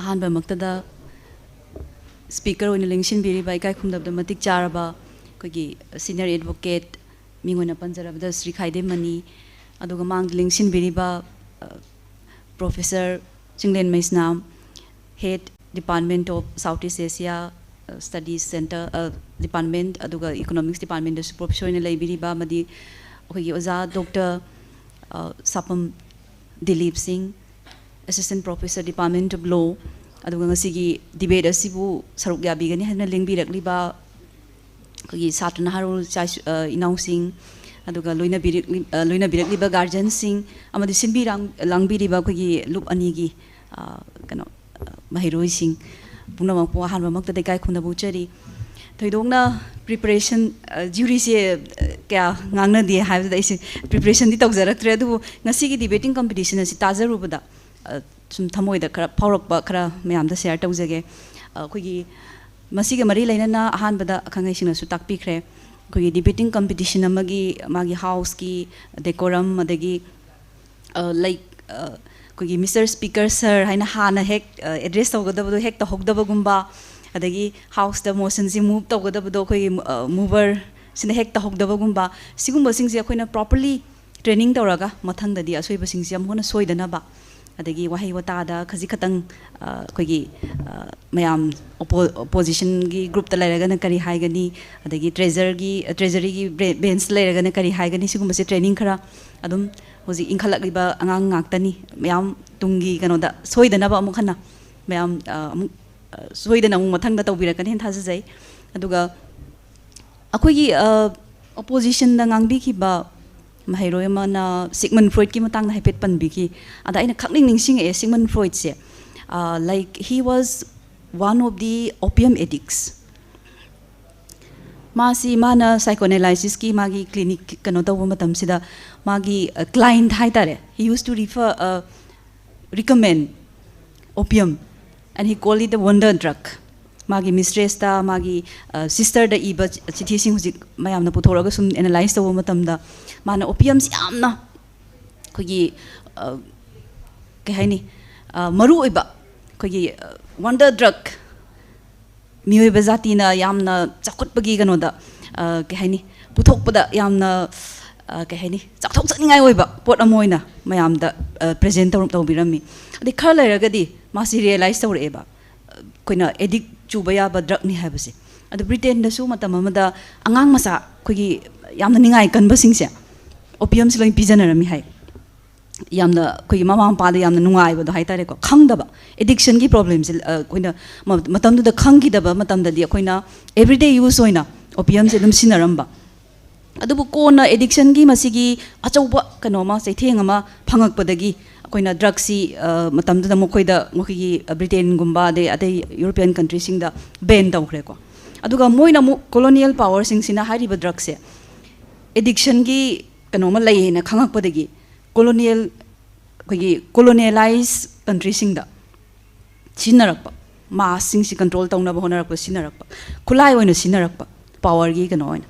ꯑꯍꯥꯟꯕꯃꯛꯇꯗ ꯁ꯭ꯄꯤꯀꯔ ꯑꯣꯏꯅ ꯂꯦꯡꯁꯤꯟꯕꯤꯔꯤꯕ ꯏꯀꯥꯏ ꯈꯨꯝꯅꯕꯗ ꯃꯇꯤꯛ ꯆꯥꯔꯕ ꯑꯩꯈꯣꯏꯒꯤ ꯁꯤꯅꯤꯌꯔ ꯑꯦꯗꯚꯣꯀꯦꯠ, ꯃꯤꯡ ꯑꯣꯏꯅ ꯄꯟꯖꯔꯕꯗ ꯁ꯭ꯔꯤ ꯈꯥꯏꯗꯦꯝ ꯃꯅꯤ, ꯑꯗꯨꯒ ꯃꯥꯡꯗ ꯂꯦꯡꯁꯤꯟꯕꯤꯔꯤꯕ, ꯑ, professor Chinglen Meisnam, Head Department of South East Asia, ꯑ, Studies Center, ꯑ, Department, ꯑꯗꯨꯒ Economics Departmentꯗꯁꯨ ꯄ꯭ꯔꯣꯐꯦꯁꯔ ꯑꯣꯏꯅ ꯂꯩꯕꯤꯔꯤꯕ, ꯑꯃꯗꯤ ꯑꯩꯈꯣꯏꯒꯤ ꯑꯣꯖꯥ ꯗꯣꯛꯇꯔ, ꯑ, ꯁꯥꯄꯝ ꯗꯤꯂꯤꯞ ꯁꯤꯡ, Assistant Professor, Department of Law, ꯑꯗꯨꯒ ꯉꯁꯤꯒꯤ ꯗꯤꯕꯦꯠ ꯑꯁꯤꯕꯨ ꯁꯔꯨꯛ ꯌꯥꯕꯤꯒꯅꯤ ꯍꯥꯏꯅ ꯂꯦꯡꯕꯤꯔꯛꯂꯤꯕ ꯑꯩꯈꯣꯏꯒꯤ ꯁꯥꯇ꯭ꯔ ꯅꯍꯥꯔꯣꯜ ꯏꯆꯥ ꯏꯁꯨ-, ꯑ, ꯏꯅꯥꯎꯁꯤꯡ, ꯑꯗꯨꯒ ꯂꯣꯏꯅꯕꯤꯔꯛꯂꯤ-, ꯑ, ꯂꯣꯏꯅꯕꯤꯔꯛꯂꯤꯕ ꯒꯥꯔꯖꯤꯌꯟꯁꯤꯡ ꯑꯃꯗꯤ ꯁꯤꯟꯕꯤ ꯂꯥꯡ-, ꯂꯥꯡꯕꯤꯔꯤꯕ ꯑꯩꯈꯣꯏꯒꯤ ꯂꯨꯞ ꯑꯅꯤꯒꯤ, ꯑ, ꯀꯩꯅꯣ, ꯑ, ꯃꯍꯩꯔꯣꯏꯁꯤꯡ ꯄꯨꯝꯅꯃꯛꯄꯨ ꯑꯍꯥꯟꯕꯃꯛꯇꯗ ꯏꯀꯥꯏ ꯈꯨꯝꯅꯕ ꯎꯠꯆꯔꯤ꯫ ꯊꯣꯏꯗꯣꯛꯅ ꯄ꯭ꯔꯤꯄꯔꯦꯁꯟ, ꯖ꯭ꯌꯨꯔꯤꯁꯦ ꯀꯌꯥ ꯉꯥꯡꯅꯗꯦ ꯍꯥꯏꯕꯗꯨꯗ ꯑꯩꯁꯦ ꯄ꯭ꯔꯤꯄꯔꯦꯁꯟꯗꯤ ꯇꯧꯖꯔꯛꯇ꯭ꯔꯦ꯫ ꯑꯗꯨꯕꯨ ꯉꯁꯤꯒꯤ ꯗꯤꯕꯦꯇꯤꯡ ꯀꯝꯄꯤꯇꯤꯁꯟ ꯑꯁꯤ ꯇꯥꯖꯔꯨꯕꯗ, ꯑ, ꯁꯨꯝ ꯊꯃꯣꯏꯗ ꯈꯔ ꯐꯥꯎꯔꯛꯄ ꯈꯔ ꯃꯌꯥꯝꯗ ꯁꯤꯌꯔ ꯇꯧꯖꯒꯦ꯫ ꯑ, ꯑꯩꯈꯣꯏꯒꯤ ꯃꯁꯤꯒ ꯃꯔꯤ ꯂꯩꯅꯅ ꯑꯍꯥꯟꯕꯗ ꯑꯈꯪ ꯑꯍꯩꯁꯤꯡꯅꯁꯨ ꯇꯥꯛꯄꯤꯈ꯭ꯔꯦ, ꯑꯩꯈꯣꯏꯒꯤ ꯗꯤꯕꯦꯇꯤꯡ ꯀꯝꯄꯤꯇꯤꯁꯟ ꯑꯃꯒꯤ ꯃꯥꯒꯤ ꯍꯥꯎꯁꯀꯤ ꯗꯦꯀꯣꯔꯝ, ꯑꯗꯒꯤ, ꯑ, ꯂꯥꯏꯛ, ꯑ, ꯑꯩꯈꯣꯏꯒꯤ ꯃꯤꯁꯇꯔ ꯁ꯭ꯄꯤꯀꯔ ꯁꯔ ꯍꯥꯏꯅ ꯍꯥꯟꯅ ꯍꯦꯛ, ꯑ, ꯑꯦꯗ꯭ꯔꯦꯁ ꯇꯧꯒꯗꯕꯗꯣ ꯍꯦꯛ ꯇꯧꯍꯧꯗꯕꯒꯨꯝꯕ, ꯑꯗꯒꯤ ꯍꯥꯎꯁꯇ ꯃꯣꯁꯟꯁꯤ ꯃꯨꯚ ꯇꯧꯒꯗꯕꯗꯣ ꯑꯩꯈꯣꯏꯒꯤ, ꯑ, ꯃꯨꯚꯔꯁꯤꯅ ꯍꯦꯛ ꯇꯧꯍꯧꯗꯕꯒꯨꯝꯕ, ꯁꯤꯒꯨꯝꯕꯁꯤꯡꯁꯦ ꯑꯩꯈꯣꯏꯅ ꯄ꯭ꯔꯣꯄꯔꯂꯤ ꯇ꯭ꯔꯦꯅꯤꯡ ꯇꯧꯔꯒ ꯃꯊꯪꯗꯗꯤ ꯑꯁꯣꯏꯕꯁꯤꯡꯁꯦ ꯑꯃꯨꯛ ꯍꯟꯅ ꯁꯣꯏꯗꯅꯕ, ꯑꯗꯒꯤ ꯋꯥꯍꯩ ꯋꯥꯇꯥꯗ ꯈꯖꯤꯛ ꯈꯛꯇꯪ, ꯑ, ꯑꯩꯈꯣꯏꯒꯤ, ꯑ, ꯃꯌꯥꯝ ꯑꯣꯄꯣ-, ꯑꯣꯄꯣꯖꯤꯁꯟꯒꯤ ꯒ꯭ꯔꯨꯞꯇ ꯂꯩꯔꯒꯅ ꯀꯔꯤ ꯍꯥꯏꯒꯅꯤ, ꯑꯗꯒꯤ ꯇ꯭ꯔꯦꯖꯔꯒꯤ, ꯇ꯭ꯔꯦꯖꯔꯤꯒꯤ ꯕꯦ-, ꯕꯦꯟꯁꯇ ꯂꯩꯔꯒꯅ ꯀꯔꯤ ꯍꯥꯏꯒꯅꯤ, ꯁꯤꯒꯨꯝꯕꯁꯦ ꯇ꯭ꯔꯦꯅꯤꯡ ꯈꯔ ꯑꯗꯨꯝ ꯍꯧꯖꯤꯛ ꯏꯟꯈꯠꯂꯛꯂꯤꯕ ꯑꯉꯥꯡ ꯉꯥꯛꯇꯅꯤ꯫ ꯃꯌꯥꯝ ꯇꯨꯡꯒꯤ ꯀꯩꯅꯣꯗ ꯁꯣꯏꯗꯅꯕ ꯑꯃꯨꯛ ꯍꯟꯅ ꯃꯌꯥꯝ, ꯑ, ꯑꯃꯨꯛ, ꯑ, ꯁꯣꯏꯗꯅ ꯑꯃꯨꯛ ꯃꯊꯪꯗ ꯇꯧꯕꯤꯔꯛꯀꯅꯤ ꯍꯥꯏꯅ ꯊꯥꯖꯖꯩ꯫ ꯑꯗꯨꯒ ꯑꯩꯈꯣꯏꯒꯤ, ꯑ, ꯑꯣꯄꯣꯖꯤꯁꯟꯗ ꯉꯥꯡꯕꯤꯈꯤꯕ ꯃꯍꯩꯔꯣꯏ ꯑꯃꯅ ꯁꯤꯒꯃꯟ ꯐ꯭ꯔꯣꯏꯗꯀꯤ ꯃꯇꯥꯡꯗ ꯍꯥꯏꯐꯦꯠ ꯄꯟꯕꯤꯈꯤ꯫ ꯑꯗ ꯑꯩꯅ ꯈꯪꯅꯤꯡ ꯅꯤꯡꯁꯤꯡꯉꯛꯑꯦ, ꯁꯤꯒꯃꯟ ꯐ꯭ꯔꯣꯏꯗꯁꯦ, ꯑ, like, he was one of the opium addicts꯫ ꯃꯥꯁꯤ, ꯃꯥꯅ ꯁꯥꯏꯀꯣꯑꯦꯅꯥꯂꯥꯏꯁꯤꯁꯀꯤ ꯃꯥꯒꯤ ꯀ꯭ꯂꯤꯅꯤꯛ ꯀꯩꯅꯣ ꯇꯧꯕ ꯃꯇꯝꯁꯤꯗ, ꯃꯥꯒꯤ, ꯑ, ꯀ꯭ꯂꯥꯏꯟꯠ ꯍꯥꯏꯇꯥꯔꯦ, he used to refer, ꯑ, recommend opium and he called it the wonder drug꯫ ꯃꯥꯒꯤ ꯃꯤꯁꯇ꯭ꯔꯦꯁꯇ, ꯃꯥꯒꯤ, ꯑ, ꯁꯤꯁꯇꯔꯗ ꯏꯕ ꯆꯤ-, ꯆꯤꯊꯤꯁꯤꯡ ꯍꯧꯖꯤꯛ ꯃꯌꯥꯝꯅ ꯄꯨꯊꯣꯔꯛꯑꯒ ꯁꯨꯝ ꯑꯦꯅꯥꯂꯥꯏꯁ ꯇꯧꯕ ꯃꯇꯝꯗ, ꯃꯥꯅ ꯑꯣꯄꯤꯌꯝꯁꯤ ꯌꯥꯝꯅ ꯑꯩꯈꯣꯏꯒꯤ, ꯑ, ꯀꯩ ꯍꯥꯏꯅꯤ, ꯑ, ꯃꯔꯨ ꯑꯣꯏꯕ ꯑꯩꯈꯣꯏꯒꯤ, ꯑ, ꯋꯟꯗꯔ ꯗ꯭ꯔꯒ, ꯃꯤꯑꯣꯏꯕ ꯖꯥꯇꯤꯅ ꯌꯥꯝꯅ ꯆꯥꯎꯈꯠꯄꯒꯤ ꯀꯩꯅꯣꯗ, ꯑ, ꯀꯩ ꯍꯥꯏꯅꯤ, ꯄꯨꯊꯣꯛꯄꯗ ꯌꯥꯝꯅ, ꯑ, ꯀꯩ ꯍꯥꯏꯅꯤ, ꯆꯥꯎꯊꯣꯛꯆꯅꯤꯡꯉꯥꯏ ꯑꯣꯏꯕ ꯄꯣꯠ ꯑꯃ ꯑꯣꯏꯅ ꯃꯌꯥꯝꯗ, ꯑ, ꯄ꯭ꯔꯖꯦꯟ ꯇꯧꯔ-, ꯇꯧꯕꯤꯔꯝꯃꯤ꯫ ꯑꯗꯩ ꯈꯔ ꯂꯩꯔꯒꯗꯤ ꯃꯥꯁꯤ ꯔꯤꯌꯦꯂꯥꯏꯁ ꯇꯧꯔꯛꯑꯦꯕ, ꯑꯩꯈꯣꯏꯅ ꯑꯦꯗꯤꯛ ꯆꯨꯕ ꯌꯥꯕ ꯗ꯭ꯔꯒꯅꯤ ꯍꯥꯏꯕꯁꯦ꯫ ꯑꯗꯨ ꯕ꯭ꯔꯤꯇꯦꯟꯗꯁꯨ ꯃꯇꯝ ꯑꯃꯗ ꯑꯉꯥꯡ ꯃꯆꯥ ꯑꯩꯈꯣꯏꯒꯤ ꯌꯥꯝꯅ ꯅꯤꯡꯉꯥꯏ ꯀꯟꯕꯁꯤꯡꯁꯦ ꯑꯣꯄꯤꯌꯝꯁꯤ ꯂꯣꯏ ꯄꯤꯖꯅꯔꯝꯃꯤ ꯍꯥꯏ꯫ ꯌꯥꯝꯅ ꯑꯩꯈꯣꯏꯒꯤ ꯃꯃꯥ ꯃꯄꯥꯗ ꯌꯥꯝꯅ ꯅꯨꯡꯉꯥꯏꯕꯗꯣ ꯍꯥꯏꯇꯥꯔꯦꯀꯣ, ꯈꯪꯗꯕ, ꯑꯦꯗꯤꯛꯁꯟꯒꯤ ꯄ꯭ꯔꯣꯕ꯭ꯂꯦꯝꯁꯦ, ꯑ, ꯑꯩꯈꯣꯏꯅ ꯃ-, ꯃꯇꯝꯗꯨꯗ ꯈꯪꯈꯤꯗꯕ ꯃꯇꯝꯗꯗꯤ ꯑꯩꯈꯣꯏꯅ ꯑꯦꯕ꯭ꯔꯤꯗꯦ ꯌꯨꯁ ꯑꯣꯏꯅ ꯑꯣꯄꯤꯌꯝꯁꯦ ꯑꯗꯨꯝ ꯁꯤꯖꯤꯟꯅꯔꯝꯕ꯫ ꯑꯗꯨꯕꯨ ꯀꯣꯟꯅ ꯑꯦꯗꯤꯛꯁꯟꯒꯤ ꯃꯁꯤꯒꯤ ꯑꯆꯧꯕ ꯀꯩꯅꯣ ꯑꯃ, ꯆꯩꯊꯦꯡ ꯑꯃ ꯐꯪꯉꯛꯄꯗꯒꯤ ꯑꯩꯈꯣꯏꯅ ꯗ꯭ꯔꯒꯁꯤ, ꯑ, ꯃꯇꯝꯗꯨꯗ ꯃꯈꯣꯏꯗ, ꯃꯈꯣꯏꯒꯤ, ꯑ, ꯕ꯭ꯔꯤꯇꯦꯟꯒꯨꯝꯕ ꯑꯗꯩ ꯑꯇꯩ ꯌꯨꯔꯣꯄꯤꯌꯟ ꯀꯟꯇ꯭ꯔꯤꯁꯤꯡꯗ ꯕꯦꯟ ꯇꯧꯈ꯭ꯔꯦꯀꯣ꯫ ꯑꯗꯨꯒ ꯃꯣꯏꯅ ꯑꯃꯨꯛ ꯀꯣꯂꯣꯅꯤꯌꯦꯜ ꯄꯥꯋꯔꯁꯤꯡꯁꯤꯅ ꯍꯥꯏꯔꯤꯕ ꯗ꯭ꯔꯛꯁꯦ ꯑꯦꯗꯤꯛꯁꯟꯒꯤ ꯀꯩꯅꯣꯝꯃ ꯂꯩ ꯍꯥꯏꯅ ꯈꯪꯉꯛꯄꯗꯒꯤ ꯀꯣꯂꯣꯅꯤꯌꯦꯜ ꯑꯩꯈꯣꯏꯒꯤ ꯀꯣꯂꯣꯅꯤꯌꯦꯂꯥꯏꯁ ꯀꯟꯇ꯭ꯔꯤꯁꯤꯡꯗ ꯁꯤꯖꯤꯟꯅꯔꯛꯄ, ꯃꯥꯁꯁꯤꯡꯁꯤ ꯀꯟꯇ꯭ꯔꯣꯜ ꯇꯧꯅꯕ ꯍꯣꯠꯅꯔꯛꯄ ꯁꯤꯖꯤꯟꯅꯔꯛꯄ, ꯈꯨꯠꯂꯥꯏ ꯑꯣꯏꯅ ꯁꯤꯖꯤꯟꯅꯔꯛꯄ, ꯄꯥꯋꯔꯒꯤ ꯀꯩꯅꯣ ꯑꯣꯏꯅ꯫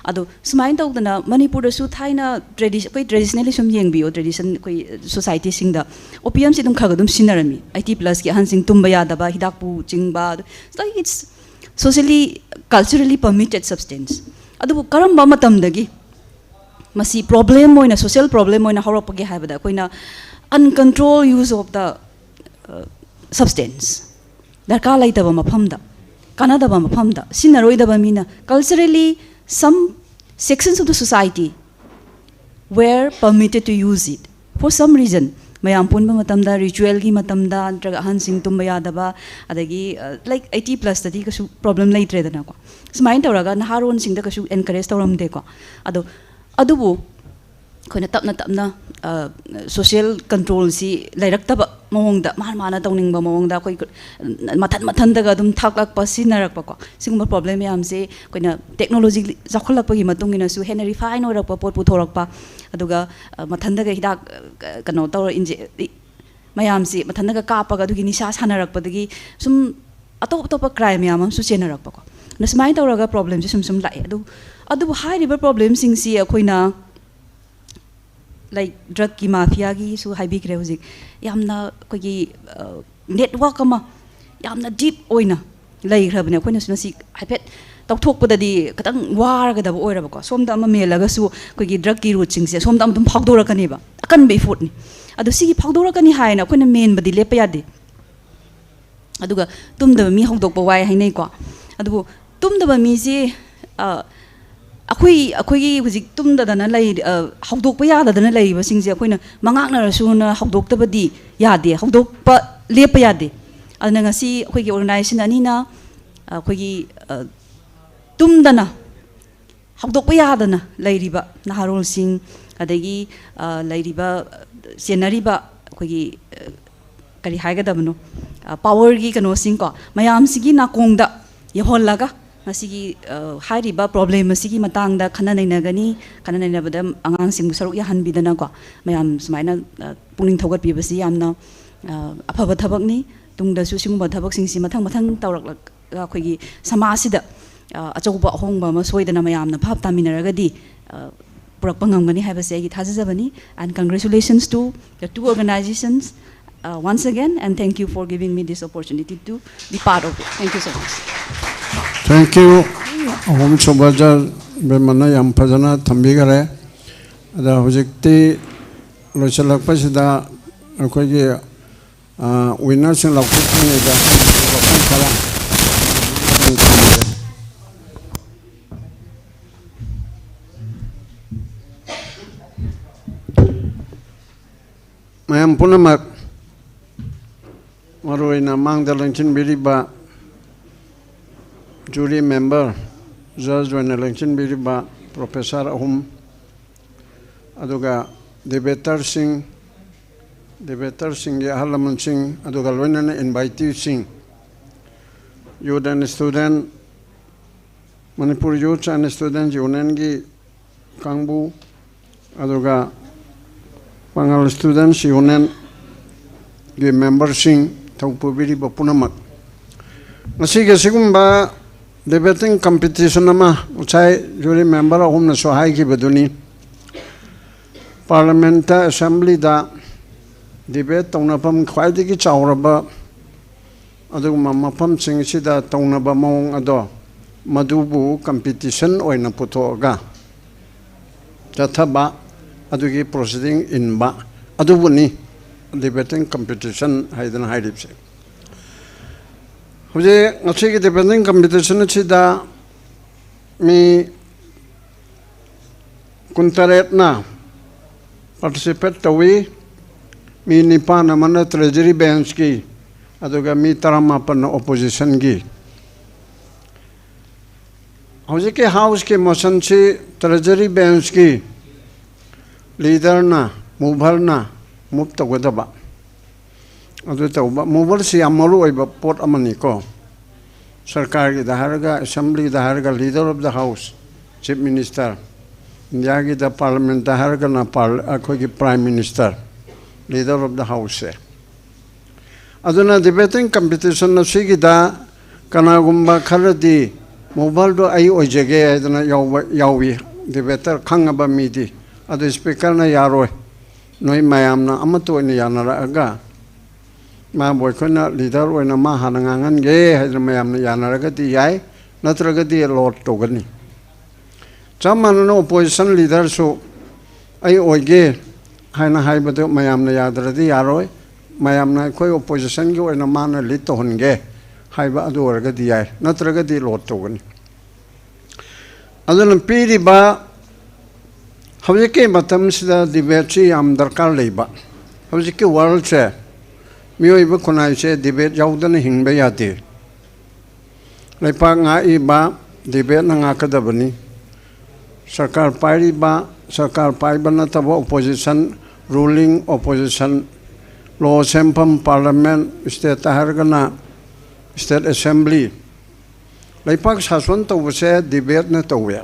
ꯑꯗꯣ ꯁꯨꯃꯥꯏꯅ ꯇꯧꯗꯅ ꯃꯅꯤꯄꯨꯔꯗꯁꯨ ꯊꯥꯏꯅ ꯇ꯭ꯔꯦꯗꯤ ꯑꯩꯈꯣꯏ ꯇ꯭ꯔꯦꯗꯤꯁꯅꯦꯜꯂꯤ ꯁꯨꯝ ꯌꯦꯡꯕꯤꯌꯣ, ꯇ꯭ꯔꯦꯗꯤꯁꯟ ꯑꯩꯈꯣꯏ ꯁꯣꯁꯥꯏꯇꯤꯁꯤꯡꯗ ꯑꯣꯄꯤꯌꯝꯁꯤ ꯑꯗꯨꯝ ꯈꯔ ꯈꯔ ꯑꯗꯨꯝ ꯁꯤꯖꯤꯟꯅꯔꯝꯃꯤ꯫ ꯑꯩꯠꯇꯤ ꯄ꯭ꯂꯁꯀꯤ ꯑꯍꯟꯁꯤꯡ ꯇꯨꯝꯕ ꯌꯥꯗꯕ, ꯍꯤꯗꯥꯛꯄꯨ ꯆꯤꯡꯕ, ꯑꯗꯨ, like, it's socially, culturally permitted substance꯫ ꯑꯗꯨꯕꯨ ꯀꯔꯝꯕ ꯃꯇꯝꯗꯒꯤ ꯃꯁꯤ ꯄ꯭ꯔꯣꯕ꯭ꯂꯦꯝ ꯑꯣꯏꯅ, ꯁꯣꯁꯤꯌꯦꯜ ꯄ꯭ꯔꯣꯕ꯭ꯂꯦꯝ ꯑꯣꯏꯅ ꯍꯧꯔꯛꯄꯒꯦ ꯍꯥꯏꯕꯗ, ꯑꯩꯈꯣꯏꯅ uncontrolled use of the substance, ꯗꯔꯀꯥꯔ ꯂꯩꯇꯕ ꯃꯐꯝꯗ, ꯀꯥꯟꯅꯗꯕ ꯃꯐꯝꯗ, ꯁꯤꯖꯤꯟꯅꯔꯣꯏꯗꯕ ꯃꯤꯅ, culturally some sections of the society were permitted to use it for some reason꯫ ꯃꯌꯥꯝ ꯄꯨꯟꯕ ꯃꯇꯝꯗ, ꯔꯤꯆꯨꯋꯦꯜꯒꯤ ꯃꯇꯝꯗ, ꯅꯠꯇ꯭ꯔꯒ ꯑꯍꯟꯁꯤꯡ ꯇꯨꯝꯕ ꯌꯥꯗꯕ, ꯑꯗꯒꯤ, like, ꯑꯩꯠꯇꯤ ꯄ꯭ꯂꯁꯇꯗꯤ ꯀꯩꯁꯨ ꯄ꯭ꯔꯣꯕ꯭ꯂꯦꯝ ꯂꯩꯇ꯭ꯔꯦꯗꯅꯀꯣ꯫ ꯁꯨꯃꯥꯏꯅ ꯇꯧꯔꯒ ꯅꯍꯥꯔꯣꯟꯁꯤꯡꯗ ꯀꯩꯁꯨ ꯑꯦꯟꯀꯔꯦꯖ ꯇꯧꯔꯝꯗꯦꯀꯣ꯫ ꯑꯗꯣ, ꯑꯗꯨꯕꯨ ꯑꯩꯈꯣꯏꯅ ꯇꯞꯅ ꯇꯞꯅ ꯁꯣꯁꯤꯌꯦꯜ ꯀꯟꯇ꯭ꯔꯣꯜꯁꯤ ꯂꯩꯔꯛꯇꯕ ꯃꯑꯣꯡꯗ, ꯃꯥꯅ ꯃꯥꯅ ꯇꯧꯅꯤꯡꯕ ꯃꯑꯣꯡꯗ ꯑꯩꯈꯣꯏ ꯃꯊꯟ ꯃꯊꯟꯗꯒ ꯑꯗꯨꯝ ꯊꯥꯛꯂꯛꯄ, ꯁꯤꯖꯤꯟꯅꯔꯛꯄꯀꯣ꯫ ꯁꯤꯒꯨꯝꯕ ꯄ꯭ꯔꯣꯕ꯭ꯂꯦꯝ ꯃꯌꯥꯝꯁꯦ ꯑꯩꯈꯣꯏꯅ ꯇꯦꯛꯅꯣꯂꯣꯖꯤ ꯆꯥꯎꯈꯠꯂꯛꯄꯒꯤ ꯃꯇꯨꯡ ꯏꯟꯅꯁꯨ ꯍꯦꯟꯅ ꯔꯤꯐꯥꯏꯟ ꯑꯣꯏꯔꯛꯄ ꯄꯣꯠ ꯄꯨꯊꯣꯔꯛꯄ, ꯑꯗꯨꯒ, ꯑ, ꯃꯊꯟꯗꯒ ꯍꯤꯗꯥꯛ, ꯑ, ꯀꯩꯅꯣ ꯇꯧꯔ ꯏꯟꯖꯦ-, ꯏ-, ꯃꯌꯥꯝꯁꯤ ꯃꯊꯟꯗꯒ ꯀꯥꯞꯄꯒ ꯑꯗꯨꯒꯤ ꯅꯤꯁꯥ ꯁꯥꯟꯅꯔꯛꯄꯗꯒꯤ ꯁꯨꯝ ꯑꯇꯣꯞ ꯑꯇꯣꯞꯄ ꯀ꯭ꯔꯥꯏꯝ ꯃꯌꯥꯝ ꯑꯃꯁꯨ ꯆꯦꯟꯅꯔꯛꯄꯀꯣ꯫ ꯑꯗꯨꯅ ꯁꯨꯃꯥꯏꯅ ꯇꯧꯔꯒ ꯄ꯭ꯔꯣꯕ꯭ꯂꯦꯝꯁꯦ ꯁꯨꯝ ꯁꯨꯝ ꯂꯥꯛꯑꯦ꯫ ꯑꯗꯨ, ꯑꯗꯨꯕꯨ ꯍꯥꯏꯔꯤꯕ ꯄ꯭ꯔꯣꯕ꯭ꯂꯦꯝꯁꯤꯡꯁꯤ ꯑꯩꯈꯣꯏꯅ, ꯂꯥꯏꯛ, ꯗ꯭ꯔꯛꯀꯤ ꯃꯥꯐꯤꯌꯥꯒꯤꯁꯨ ꯍꯥꯏꯕꯤꯈ꯭ꯔꯦ ꯍꯧꯖꯤꯛ꯫ ꯌꯥꯝꯅ ꯑꯩꯈꯣꯏꯒꯤ, ꯑ, ꯅꯦꯠꯋꯥꯛ ꯑꯃ ꯌꯥꯝꯅ ꯗꯤꯞ ꯑꯣꯏꯅ ꯂꯩꯈ꯭ꯔꯕꯅꯦ꯫ ꯑꯩꯈꯣꯏꯅꯁꯨ ꯃꯁꯤ ꯍꯥꯏꯐꯦꯠ ꯇꯧꯊꯣꯛꯄꯗꯗꯤ ꯈꯤꯇꯪ ꯋꯥꯔꯒꯗꯕ ꯑꯣꯏꯔꯕꯀꯣ꯫ ꯁꯣꯝꯗ ꯑꯃ ꯃꯦꯜꯂꯒꯁꯨ ꯑꯩꯈꯣꯏꯒꯤ ꯗ꯭ꯔꯛꯀꯤ ꯔꯨꯠꯁꯤꯡꯁꯦ ꯁꯣꯝꯗ ꯑꯃ ꯑꯗꯨꯝ ꯐꯥꯎꯗꯣꯔꯛꯀꯅꯦꯕ, ꯑꯀꯟꯕ ꯏꯐꯣꯔꯠꯅꯤ꯫ ꯑꯗꯣ ꯁꯤꯒꯤ ꯐꯥꯎꯗꯣꯔꯛꯀꯅꯤ ꯍꯥꯏꯅ ꯑꯩꯈꯣꯏꯅ ꯃꯦꯟꯕꯗꯤ ꯂꯦꯞꯄ ꯌꯥꯗꯦ꯫ ꯑꯗꯨꯒ ꯇꯨꯝꯗꯕ ꯃꯤ ꯍꯧꯗꯣꯛꯄ ꯋꯥꯏ ꯍꯥꯏꯅꯩꯀꯣ꯫ ꯑꯗꯨꯕꯨ ꯇꯨꯝꯗꯕ ꯃꯤꯁꯦ, ꯑ, ꯑꯩꯈꯣꯏ, ꯑꯩꯈꯣꯏꯒꯤ ꯍꯧꯖꯤꯛ ꯇꯨꯝꯗꯗꯅ ꯂꯩ-, ꯑ, ꯍꯧꯗꯣꯛꯄ ꯌꯥꯗꯗꯅ ꯂꯩꯔꯤꯕꯁꯤꯡꯁꯦ ꯑꯩꯈꯣꯏꯅ ꯃꯉꯥꯛꯅꯔꯁꯨꯅ ꯍꯧꯗꯣꯛꯇꯕꯗꯤ ꯌꯥꯗꯦ, ꯍꯧꯗꯣꯛꯄ ꯂꯦꯞꯄ ꯌꯥꯗꯦ꯫ ꯑꯗꯨꯅ ꯉꯁꯤ ꯑꯩꯈꯣꯏꯒꯤ ꯑꯣꯔꯒꯅꯥꯏꯖꯦꯁꯟ ꯑꯅꯤꯅ, ꯑ, ꯑꯩꯈꯣꯏꯒꯤ, ꯑ, ꯇꯨꯝꯗꯅ ꯍꯧꯗꯣꯛꯄ ꯌꯥꯗꯅ ꯂꯩꯔꯤꯕ ꯅꯍꯥꯔꯣꯜꯁꯤꯡ, ꯑꯗꯒꯤ, ꯑ, ꯂꯩꯔꯤꯕ, ꯆꯦꯟꯅꯔꯤꯕ ꯑꯩꯈꯣꯏꯒꯤ, ꯑ, ꯀꯔꯤ ꯍꯥꯏꯒꯗꯕꯅꯣ, ꯑ, ꯄꯥꯋꯔꯒꯤ ꯀꯩꯅꯣꯁꯤꯡꯀꯣ, ꯃꯌꯥꯝꯁꯤꯒꯤ ꯅꯥꯀꯣꯡꯗ ꯌꯧꯍꯜꯂꯒ ꯉꯁꯤꯒꯤ ꯑ, ꯍꯥꯏꯔꯤꯕ ꯄ꯭ꯔꯣꯕ꯭ꯂꯦꯝ ꯑꯁꯤꯒꯤ ꯃꯇꯥꯡꯗ ꯈꯟꯅ ꯅꯩꯅꯒꯅꯤ꯫ ꯈꯟꯅ ꯅꯩꯅꯕꯗ ꯑꯉꯥꯡꯁꯤꯡꯕꯨ ꯁꯔꯨꯛ ꯌꯥꯍꯟꯕꯤꯗꯅꯀꯣ, ꯃꯌꯥꯝ ꯁꯨꯃꯥꯏꯅ ꯑ, ꯄꯨꯛꯅꯤꯡ ꯊꯧꯒꯠꯄꯤꯕꯁꯤ ꯌꯥꯝꯅ ꯑ, ꯑꯐꯕ ꯊꯕꯛꯅꯤ꯫ ꯇꯨꯡꯗꯁꯨ ꯁꯤꯒꯨꯝꯕ ꯊꯕꯛꯁꯤꯡꯁꯤ ꯃꯊꯪ ꯃꯊꯪ ꯇꯧꯔꯛꯂꯒ ꯑꯩꯈꯣꯏꯒꯤ ꯁꯃꯥꯖꯁꯤꯗ ꯑ, ꯑꯆꯧꯕ ꯑꯍꯣꯡꯕ ꯑꯃ ꯁꯣꯏꯗꯅ ꯃꯌꯥꯝꯅ ꯚꯥꯞ ꯇꯥꯃꯤꯟꯅꯔꯒꯗꯤ ꯑ, ꯄꯨꯔꯛꯄ ꯉꯝꯒꯅꯤ ꯍꯥꯏꯕꯁꯦ ꯑꯩꯒꯤ ꯊꯥꯖꯖꯕꯅꯤ꯫ And congratulations to the two organizations, uh, once again, and thank you for giving me this opportunity to be part of it. Thank you so much. Thank you. ꯑꯍꯨꯝꯁꯨꯕ ꯖꯖ ꯕꯦꯝꯃꯅ ꯌꯥꯝ ꯐꯖꯅ ꯊꯝꯕꯤꯈꯔꯦ꯫ ꯑꯗ ꯍꯧꯖꯤꯛꯇꯤ ꯂꯣꯏꯁꯤꯜꯂꯛꯄꯁꯤꯗ ꯑꯩꯈꯣꯏꯒꯤ ꯋꯤꯟꯅꯔꯁꯤꯡ ꯂꯥꯎꯊꯣꯛꯇ꯭ꯔꯤꯉꯩꯗ ꯋꯥꯐꯝ ꯈꯔ ꯃꯌꯥꯝ ꯄꯨꯝꯅꯃꯛ, ꯃꯔꯨꯑꯣꯏꯅ ꯃꯥꯡꯗ ꯂꯦꯡꯁꯤꯟꯕꯤꯔꯤꯕ ꯖꯨꯔꯤ ꯃꯦꯝꯕꯔ, ꯖꯖ ꯑꯣꯏꯅ ꯂꯦꯡꯁꯤꯟꯕꯤꯔꯤꯕ ꯄ꯭ꯔꯣꯐꯦꯁꯔ ꯑꯍꯨꯝ, ꯑꯗꯨꯒ ꯗꯤꯕꯦꯇꯔꯁꯤꯡ, ꯗꯤꯕꯦꯇꯔꯁꯤꯡꯒꯤ ꯑꯍꯜ ꯂꯃꯟꯁꯤꯡ, ꯑꯗꯨꯒ ꯂꯣꯏꯅꯅ ꯏꯟꯚꯥꯏꯇꯤꯁꯤꯡ, youth and student, Manipur youths and student ꯌꯨꯅꯤꯌꯟꯒꯤ ꯀꯥꯡꯕꯨ, ꯑꯗꯨꯒ ꯄꯥꯉꯜ ꯁ꯭ꯇꯨꯗꯦꯟꯁ ꯌꯨꯅꯤꯌꯟꯒꯤ ꯃꯦꯝꯕꯔꯁꯤꯡ, ꯊꯧ ꯄꯨꯕꯤꯔꯤꯕ ꯄꯨꯝꯅꯃꯛ, ꯉꯁꯤꯒꯤ ꯑꯁꯤꯒꯨꯝꯕ ꯗꯤꯕꯦꯇꯤꯡ ꯀꯝꯄꯤꯇꯤꯁꯟ ꯑꯃ ꯉꯁꯥꯏ ꯖꯨꯔꯤ ꯃꯦꯝꯕꯔ ꯑꯍꯨꯝꯅꯁꯨ ꯍꯥꯏꯈꯤꯕꯗꯨꯅꯤ, ꯄꯥꯔꯂꯤꯌꯥꯃꯦꯟꯠꯇ, ꯑꯦꯁꯦꯝꯕ꯭ꯂꯤꯗ ꯗꯤꯕꯦꯠ ꯇꯧꯅꯐꯝ ꯈ꯭ꯋꯥꯏꯗꯒꯤ ꯆꯥꯎꯔꯕ ꯑꯗꯨꯒꯨꯝꯕ ꯃꯐꯝꯁꯤꯡꯁꯤꯗ ꯇꯧꯅꯕ ꯃꯑꯣꯡ ꯑꯗꯣ, ꯃꯗꯨꯕꯨ ꯀꯝꯄꯤꯇꯤꯁꯟ ꯑꯣꯏꯅ ꯄꯨꯊꯣꯛꯑꯒ ꯆꯠꯊꯕ, ꯑꯗꯨꯒꯤ ꯄ꯭ꯔꯣꯁꯤꯗꯤꯡ ꯏꯟꯕ, ꯑꯗꯨꯕꯨꯅꯤ ꯗꯤꯕꯦꯇꯤꯡ ꯀꯝꯄꯤꯇꯤꯁꯟ ꯍꯥꯏꯗꯅ ꯍꯥꯏꯔꯤꯕꯁꯦ꯫ ꯍꯧꯖꯤꯛ ꯉꯁꯤꯒꯤ ꯗꯤꯕꯦꯇꯤꯡ ꯀꯝꯄꯤꯇꯤꯁꯟ ꯑꯁꯤꯗ ꯃꯤ ꯀꯨꯟꯇꯔꯦꯠꯅ ꯄꯥꯔꯇꯤꯁꯤꯄꯦꯠ ꯇꯧꯏ꯫ ꯃꯤ ꯅꯤꯄꯥꯟ ꯑꯃꯅ ꯇ꯭ꯔꯦꯖꯔꯤ ꯕꯦꯟꯁꯀꯤ, ꯑꯗꯨꯒ ꯃꯤ ꯇꯔꯥꯃꯥꯄꯟꯅ ꯑꯣꯄꯣꯖꯤꯁꯟꯒꯤ꯫ ꯍꯧꯖꯤꯛꯀꯤ ꯍꯥꯎꯁꯀꯤ ꯃꯣꯁꯟꯁꯤ ꯇ꯭ꯔꯦꯖꯔꯤ ꯕꯦꯟꯁꯀꯤ ꯂꯤꯗꯔꯅ, ꯃꯨꯚꯔꯅ ꯃꯨꯚ ꯇꯧꯒꯗꯕ꯫ ꯑꯗꯨ ꯇꯧꯕ, ꯃꯨꯚꯔꯁꯤ ꯌꯥꯝ ꯃꯔꯨ ꯑꯣꯏꯕ ꯄꯣꯠ ꯑꯃꯅꯤꯀꯣ꯫ ꯁꯔꯀꯥꯔꯒꯤꯗ ꯍꯥꯏꯔꯒ, ꯑꯦꯁꯦꯝꯕ꯭ꯂꯤꯗ ꯍꯥꯏꯔꯒ leader of the house, chief minister, ꯏꯟꯗꯤꯌꯥꯒꯤꯗ ꯄꯥꯔꯂꯤꯌꯥꯃꯦꯟꯠꯇ ꯍꯥꯏꯔꯒꯅ ꯄꯥꯔ-, ꯑꯩꯈꯣꯏꯒꯤ prime minister, leader of the houseꯁꯦ꯫ ꯑꯗꯨꯅ debating competition ꯑꯁꯤꯒꯤꯗ ꯀꯅꯥꯒꯨꯝꯕ ꯈꯔꯗꯤ ꯃꯣꯕꯥꯏꯜꯗꯣ ꯑꯩ ꯑꯣꯏꯖꯒꯦ ꯍꯥꯏꯗꯅ ꯌꯥꯎꯕ ꯌꯥꯎꯏ꯫ Debater ꯈꯪꯉꯕ ꯃꯤꯗꯤ꯫ ꯑꯗꯨ ꯁ꯭ꯄꯤꯀꯔꯅ ꯌꯥꯔꯣꯏ, ꯅꯣꯏ ꯃꯌꯥꯝꯅ ꯑꯃꯠꯇ ꯑꯣꯏꯅ ꯌꯥꯅꯔꯛꯑꯒ ꯃꯥꯕꯨ ꯑꯩꯈꯣꯏꯅ ꯂꯤꯗꯔ ꯑꯣꯏꯅ ꯃꯥ ꯍꯥꯟꯅ ꯉꯥꯡꯍꯟꯒꯦ ꯍꯥꯏꯗꯅ ꯃꯌꯥꯝꯅ ꯌꯥꯅꯔꯒꯗꯤ ꯌꯥꯏ, ꯅꯠꯇ꯭ꯔꯒꯗꯤ ꯂꯣꯠ ꯇꯧꯒꯅꯤ꯫ ꯆꯞ ꯃꯥꯟꯅꯅ ꯑꯣꯄꯣꯖꯤꯁꯟ ꯂꯤꯗꯔꯁꯨ ꯑꯩ ꯑꯣꯏꯒꯦ ꯍꯥꯏꯅ ꯍꯥꯏꯕꯗꯨ ꯃꯌꯥꯝꯅ ꯌꯥꯗ꯭ꯔꯗꯤ ꯌꯥꯔꯣꯏ꯫ ꯃꯌꯥꯝꯅ ꯑꯩꯈꯣꯏ ꯑꯣꯄꯣꯖꯤꯁꯟꯒꯤ ꯑꯣꯏꯅ ꯃꯥꯅ ꯂꯤꯗ ꯇꯧꯍꯟꯒꯦ ꯍꯥꯏꯕ ꯑꯗꯨ ꯑꯣꯏꯔꯒꯗꯤ ꯌꯥꯏ, ꯅꯠꯇ꯭ꯔꯒꯗꯤ ꯂꯣꯠ ꯇꯧꯒꯅꯤ꯫ ꯑꯗꯨꯅ ꯄꯤꯔꯤꯕ ꯍꯧꯖꯤꯛꯀꯤ ꯃꯇꯝꯁꯤꯗ ꯗꯤꯕꯦꯠꯁꯤ ꯌꯥꯝ ꯗꯔꯀꯥꯔ ꯂꯩꯕ꯫ ꯍꯧꯖꯤꯛꯀꯤ ꯋꯥꯔꯜꯁꯦ, ꯃꯤꯑꯣꯏꯕ ꯈꯨꯟꯅꯥꯏꯁꯦ ꯗꯤꯕꯦꯠ ꯌꯥꯎꯗꯅ ꯍꯤꯡꯕ ꯌꯥꯗꯦ꯫ ꯂꯩꯄꯥꯛ ꯉꯥꯛꯏꯕ ꯗꯤꯕꯦꯠꯅ ꯉꯥꯛꯀꯗꯕꯅꯤ꯫ ꯁꯔꯀꯥꯔ ꯄꯥꯏꯔꯤꯕ, ꯁꯔꯀꯥꯔ ꯄꯥꯏꯕ ꯅꯠꯇꯕ ꯑꯣꯄꯣꯖꯤꯁꯟ, ꯔꯨꯂꯤꯡ ꯑꯣꯄꯣꯖꯤꯁꯟ, ꯂꯣ ꯁꯦꯝꯐꯝ ꯄꯥꯔꯂꯤꯌꯥꯃꯦꯟꯠ, ꯁ꯭ꯇꯦꯠꯇ ꯍꯥꯏꯔꯒꯅ ꯁ꯭ꯇꯦꯠ ꯑꯦꯁꯦꯝꯕ꯭ꯂꯤ, ꯂꯩꯄꯥꯛ ꯁꯥꯁꯣꯟ ꯇꯧꯕꯁꯦ ꯗꯤꯕꯦꯠꯅ ꯇꯧꯋꯦ꯫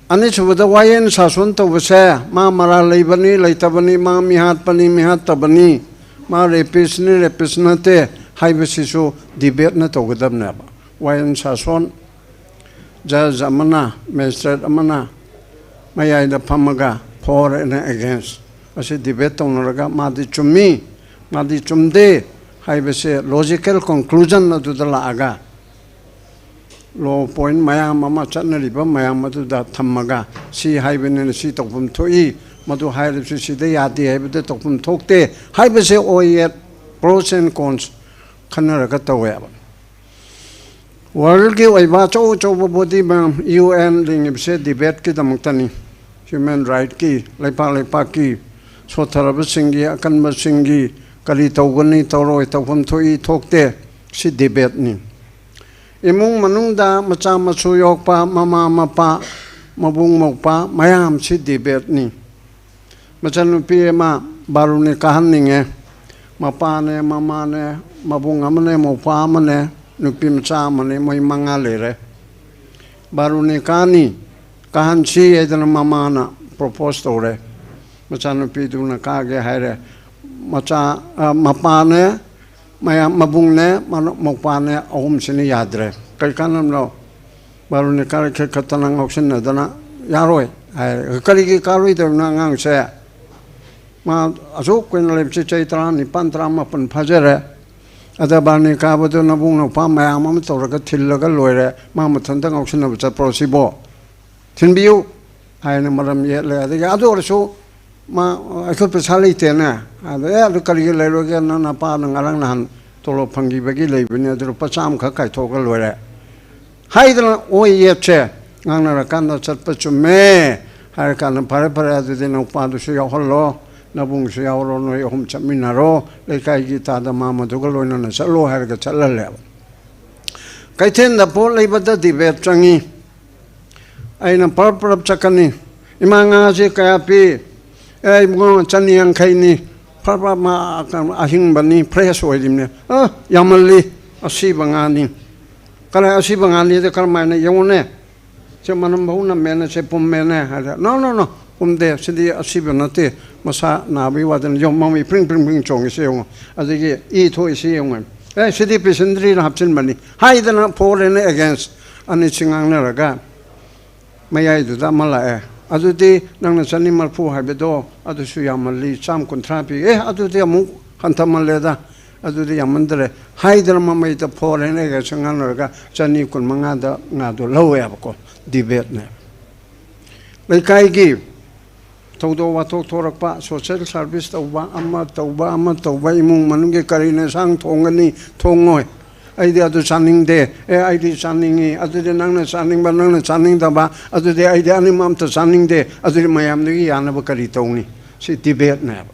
ꯑꯅꯤꯁꯨꯕꯗ ꯋꯥꯌꯦꯜ ꯁꯥꯁꯣꯟ ꯇꯧꯕꯁꯦ ꯃꯥ ꯃꯔꯥꯜ ꯂꯩꯕꯅꯤ, ꯂꯩꯇꯕꯅꯤ, ꯃꯥ ꯃꯤꯍꯥꯠꯄꯅꯤ, ꯃꯤꯍꯥꯠꯇꯕꯅꯤ, ꯃꯥ ꯔꯦꯄꯤꯁꯅꯤ, ꯔꯦꯄꯤꯁ ꯅꯠꯇꯦ ꯍꯥꯏꯕꯁꯤꯁꯨ ꯗꯤꯕꯦꯠꯅ ꯇꯧꯒꯗꯕꯅꯦꯕ꯫ ꯋꯥꯌꯦꯜ ꯁꯥꯁꯣꯟ, ꯖꯖ ꯑꯃꯅ, ꯃꯦꯖꯤꯁꯇ꯭ꯔꯦꯠ ꯑꯃꯅ ꯃꯌꯥꯏꯗ ꯐꯝꯃꯒ for and against ꯑꯁꯤ ꯗꯤꯕꯦꯠ ꯇꯧꯅꯔꯒ ꯃꯥꯗꯤ ꯆꯨꯝꯃꯤ, ꯃꯥꯗꯤ ꯆꯨꯝꯗꯦ ꯍꯥꯏꯕꯁꯦ ꯂꯣꯖꯤꯀꯦꯜ ꯀꯟꯀ꯭ꯂꯨꯖꯟ ꯑꯗꯨꯗ ꯂꯥꯛꯑꯒ ꯂꯣ ꯄꯣꯏꯟꯠ ꯃꯌꯥꯝ ꯑꯃ ꯆꯠꯅꯔꯤꯕ ꯃꯌꯥꯝ ꯑꯗꯨꯗ ꯊꯝꯃꯒ ꯁꯤ ꯍꯥꯏꯕꯅꯤꯅ ꯁꯤ ꯇꯧꯐꯝ ꯊꯣꯛꯏ, ꯃꯗꯨ ꯍꯥꯏꯔꯕꯁꯨ ꯁꯤꯗ ꯌꯥꯗꯦ ꯍꯥꯏꯕꯗ ꯇꯧꯐꯝ ꯊꯣꯛꯇꯦ ꯍꯥꯏꯕꯁꯦ ꯑꯣꯏꯌꯦ꯫ Pros and cons ꯈꯟꯅꯔꯒ ꯇꯧꯋꯦꯕ꯫ ꯋꯥꯔꯜꯒꯤ ꯑꯣꯏꯕ ꯑꯆꯧ ꯑꯆꯧꯕ ꯕꯣꯗꯤ ꯃꯌꯥꯝ, ꯌꯨ ꯑꯦꯟ ꯂꯤꯡꯉꯤꯕꯁꯦ ꯗꯤꯕꯦꯠꯀꯤꯗꯃꯛꯇꯅꯤ꯫ ꯍ꯭ꯌꯨꯃꯦꯟ ꯔꯥꯏꯠꯀꯤ, ꯂꯩꯄꯥꯛ ꯂꯩꯄꯥꯛꯀꯤ ꯁꯣꯠꯊꯔꯕꯁꯤꯡꯒꯤ, ꯑꯀꯟꯕꯁꯤꯡꯒꯤ ꯀꯔꯤ ꯇꯧꯒꯅꯤ, ꯇꯧꯔꯣꯏ, ꯇꯧꯐꯝ ꯊꯣꯛꯏ, ꯊꯣꯛꯇꯦ, ꯁꯤ ꯗꯤꯕꯦꯠꯅꯤ꯫ ꯏꯃꯨꯡ ꯃꯅꯨꯡꯗ ꯃꯆꯥ ꯃꯁꯨ ꯌꯣꯛꯄ, ꯃꯃꯥ ꯃꯄꯥ, ꯃꯕꯨꯡ ꯃꯧꯄ꯭ꯋꯥ ꯃꯌꯥꯝꯁꯤ ꯗꯤꯕꯦꯠꯅꯤ꯫ ꯃꯆꯟꯅꯨꯄꯤ ꯑꯃ ꯕꯥꯔꯨꯅꯤ ꯀꯥꯍꯟꯅꯤꯡꯉꯦ꯫ ꯃꯄꯥꯅꯦ, ꯃꯃꯥꯅꯦ, ꯃꯕꯨꯡ ꯑꯃꯅꯦ, ꯃꯧꯄ꯭ꯋꯥ ꯑꯃꯅꯦ, ꯅꯨꯄꯤ ꯃꯆꯥ ꯑꯃꯅꯤ, ꯃꯣꯏ ꯃꯉꯥ ꯂꯩꯔꯦ꯫ ꯕꯥꯔꯨꯅꯤ ꯀꯥꯅꯤ, ꯀꯥꯍꯟꯁꯤ ꯍꯥꯏꯗꯅ ꯃꯃꯥꯅ ꯄ꯭ꯔꯣꯄꯣꯁ ꯇꯧꯔꯦ꯫ ꯃꯆꯥꯅꯨꯄꯤꯗꯨꯅ ꯀꯥꯒꯦ ꯍꯥꯏꯔꯦ꯫ ꯃꯆꯥ, ꯑ, ꯃꯄꯥꯅꯦ, ꯃꯌꯥꯝ, ꯃꯕꯨꯡꯅꯦ, ꯃꯅ-, ꯃꯧꯄꯥꯅꯦ, ꯑꯍꯨꯝꯁꯤꯅ ꯌꯥꯗ꯭ꯔꯦ꯫ "ꯀꯔꯤ ꯀꯥꯟꯅꯕꯅꯣ? ꯕꯥꯔꯨꯅꯤ ꯀꯥꯔꯛꯈꯤ ꯈꯛꯇꯅ ꯉꯥꯎꯁꯤꯟꯅꯗꯅ ꯌꯥꯔꯣꯏ" ꯍꯥꯏ꯫ "ꯀꯔꯤꯒꯤ ꯀꯥꯔꯣꯏꯗꯕꯅꯣ ꯑꯉꯥꯡꯁꯦ? ꯃꯥ ꯑꯁꯨꯛ ꯀꯨꯏꯅ ꯂꯩꯕꯁꯤ ꯆꯍꯤ ꯇꯔꯥꯅꯤꯄꯥꯟ, ꯇꯔꯥꯃꯥꯄꯟ ꯐꯥꯖꯔꯦ꯫ ꯑꯗ ꯕꯥꯔꯨꯅꯤ ꯀꯥꯕꯗꯨ ꯅꯕꯨꯡ ꯅꯧꯄꯥ ꯃꯌꯥꯝ ꯑꯃ ꯇꯧꯔꯒ ꯊꯤꯜꯂꯒ ꯂꯣꯏꯔꯦ꯫ ꯃꯥ ꯃꯊꯟꯇ ꯉꯥꯎꯁꯤꯟꯅꯕ ꯆꯠꯄ꯭ꯔꯣ ꯁꯤꯕꯣ? ꯊꯤꯟꯕꯤꯌꯨ" ꯍꯥꯏꯅ ꯃꯔꯝ ꯌꯦꯠꯂꯦ꯫ ꯑꯗꯒꯤ "ꯑꯗꯨ ꯑꯣꯏꯔꯁꯨ ꯃꯥ, ꯑꯩꯈꯣꯏ ꯄꯩꯁꯥ ꯂꯩꯇꯦꯅꯦ"꯫ ꯑꯗ, "ꯑꯦ, ꯑꯗꯨ ꯀꯔꯤꯒꯤ ꯂꯩꯔꯣꯏꯒꯦ? ꯅꯪ ꯅꯄꯥꯅ ꯉꯔꯥꯡ ꯅꯍꯥꯟ ꯇꯣꯂꯣꯞ ꯐꯪꯈꯤꯕꯒꯤ ꯂꯩꯕꯅꯤ, ꯑꯗꯨ ꯂꯨꯄꯥ ꯆꯥꯝꯃꯈꯛ ꯀꯥꯏꯊꯣꯛꯑꯒ ꯂꯣꯏꯔꯦ" ꯍꯥꯏꯗꯅ ꯑꯣꯏ ꯌꯦꯠꯁꯦ ꯉꯥꯡꯅꯔꯀꯥꯟꯗ ꯆꯠꯄ ꯆꯨꯝꯃꯦ ꯍꯥꯏꯔꯀꯥꯟꯗ, "ꯐꯔꯦ, ꯐꯔꯦ, ꯑꯗꯨꯗꯤ ꯅꯧꯄꯥꯗꯨꯁꯨ ꯌꯥꯎꯍꯜꯂꯣ, ꯅꯕꯨꯡꯁꯨ ꯌꯥꯎꯔꯣ, ꯅꯣꯏ ꯑꯍꯨꯝ ꯆꯠꯃꯤꯟꯅꯔꯣ, ꯂꯩꯀꯥꯏꯒꯤ ꯇꯥꯗ ꯃꯥꯃꯗꯨꯒ ꯂꯣꯏꯅꯅ ꯆꯠꯂꯣ" ꯍꯥꯏꯔꯒ ꯆꯠꯍꯜꯂꯦꯕ꯫ ꯀꯩꯊꯦꯜꯗ ꯄꯣꯠ ꯂꯩꯕꯗ ꯗꯤꯕꯦꯠ ꯆꯪꯉꯤ꯫ ꯑꯩꯅ ꯄꯔꯞ ꯄꯔꯞ ꯆꯠꯀꯅꯤ꯫ "ꯏꯃꯥ, ꯉꯥꯁꯦ ꯀꯌꯥ ꯄꯤ?" "ꯑꯦ ꯏꯕꯨꯡꯉꯣ, ꯆꯅꯤ ꯌꯥꯡꯈꯩꯅꯤ꯫ ꯐꯔ ꯐꯔ ꯃꯥ ꯑꯍꯤꯡꯕꯅꯤ, ꯐ꯭ꯔꯦꯁ ꯑꯣꯏꯔꯤꯕꯅꯤ"꯫ "ꯑ, ꯌꯥꯝꯃꯜꯂꯤ, ꯑꯁꯤꯕ ꯉꯥꯅꯤ"꯫ "ꯀꯔꯥꯏ ꯑꯁꯤꯕ ꯉꯥꯅꯤꯗ ꯀꯔꯝꯍꯥꯏꯅ? ꯌꯦꯡꯉꯨꯅꯦ, ꯁꯦ ꯃꯅꯝ ꯐꯥꯎ ꯅꯝꯃꯦꯅꯦ, ꯁꯦ ꯄꯨꯝꯃꯦꯅꯦ" ꯍꯥꯏꯔꯦ꯫ "No, no, no, ꯄꯨꯝꯗꯦ, ꯁꯤꯗꯤ ꯑꯁꯤꯕ ꯅꯠꯇꯦ, ꯃꯁꯥ ꯅꯥꯕꯒꯤ ꯋꯥꯗꯅ꯫ ꯌꯦꯡꯉꯨ, ꯃꯃꯩ ꯐ꯭ꯔꯤꯡ ꯐ꯭ꯔꯤꯡ ꯐ꯭ꯔꯤꯡ ꯆꯣꯡꯉꯤꯁꯦ ꯌꯦꯡꯉꯨ, ꯑꯗꯒꯤ ꯏ ꯊꯣꯛꯏꯁꯤ ꯌꯦꯡꯉꯨ꯫ ꯑꯦ, ꯁꯤꯗꯤ ꯄꯤꯁꯤꯟꯗ꯭ꯔꯤꯅ ꯍꯥꯞꯆꯤꯟꯕꯅꯤ" ꯍꯥꯏꯗꯅ for and against ꯑꯅꯤꯁꯤ ꯉꯥꯡꯅꯔꯒ ꯃꯌꯥꯏꯗꯨꯗ ꯑꯃ ꯂꯥꯛꯑꯦ꯫ "ꯑꯗꯨꯗꯤ ꯅꯪꯅ ꯆꯅꯤ ꯃꯔꯤꯐꯨ ꯍꯥꯏꯕꯗꯣ ꯑꯗꯨꯁꯨ ꯌꯥꯝꯃꯜꯂꯤ, ꯆꯥꯝ ꯀꯨꯟꯊ꯭ꯔꯥ ꯄꯤ"꯫ "ꯑꯦ, ꯑꯗꯨꯗꯤ ꯑꯃꯨꯛ ꯍꯟꯊꯃꯜꯂꯦꯗ, ꯑꯗꯨꯗꯤ ꯌꯥꯝꯃꯟꯗ꯭ꯔꯦ" ꯍꯥꯏꯗꯅ ꯃꯃꯩꯗ for and against ꯉꯥꯡꯅꯔꯒ ꯆꯅꯤ ꯀꯨꯟꯃꯉꯥꯗ ꯉꯥꯗꯣ ꯂꯧꯋꯦꯕꯀꯣ꯫ ꯗꯤꯕꯦꯠꯅꯦ꯫ ꯂꯩꯀꯥꯏꯒꯤ ꯊꯧꯗꯣꯛ ꯋꯥꯊꯣꯛ ꯊꯣꯔꯛꯄ, ꯁꯣꯁꯦꯜ ꯁꯥꯔꯚꯤꯁ ꯇꯧꯕ, ꯑꯃ ꯇꯧꯕ, ꯑꯃ ꯇꯧꯕ, ꯏꯃꯨꯡ ꯃꯅꯨꯡꯒꯤ ꯀꯔꯤꯅ ꯏꯟꯁꯥꯡ ꯊꯣꯡꯒꯅꯤ, ꯊꯣꯡꯉꯣꯏ, "ꯑꯩꯗꯤ ꯑꯗꯨ ꯆꯥꯅꯤꯡꯗꯦ"꯫ "ꯑꯦ, ꯑꯩꯗꯤ ꯆꯥꯅꯤꯡꯉꯤ"꯫ "ꯑꯗꯨꯗꯤ ꯅꯪꯅ ꯆꯥꯅꯤꯡꯕ, ꯅꯪꯅ ꯆꯥꯅꯤꯡꯗꯕ"꯫ "ꯑꯗꯨꯗꯤ ꯑꯩꯗꯤ ꯑꯅꯤꯃꯛ ꯑꯝꯇ ꯆꯥꯅꯤꯡꯗꯦ"꯫ "ꯑꯗꯨꯗꯤ ꯃꯌꯥꯝꯗꯨꯒꯤ ꯌꯥꯅꯕ ꯀꯔꯤ ꯇꯧꯅꯤ?" ꯁꯤ ꯗꯤꯕꯦꯠꯅꯦꯕ꯫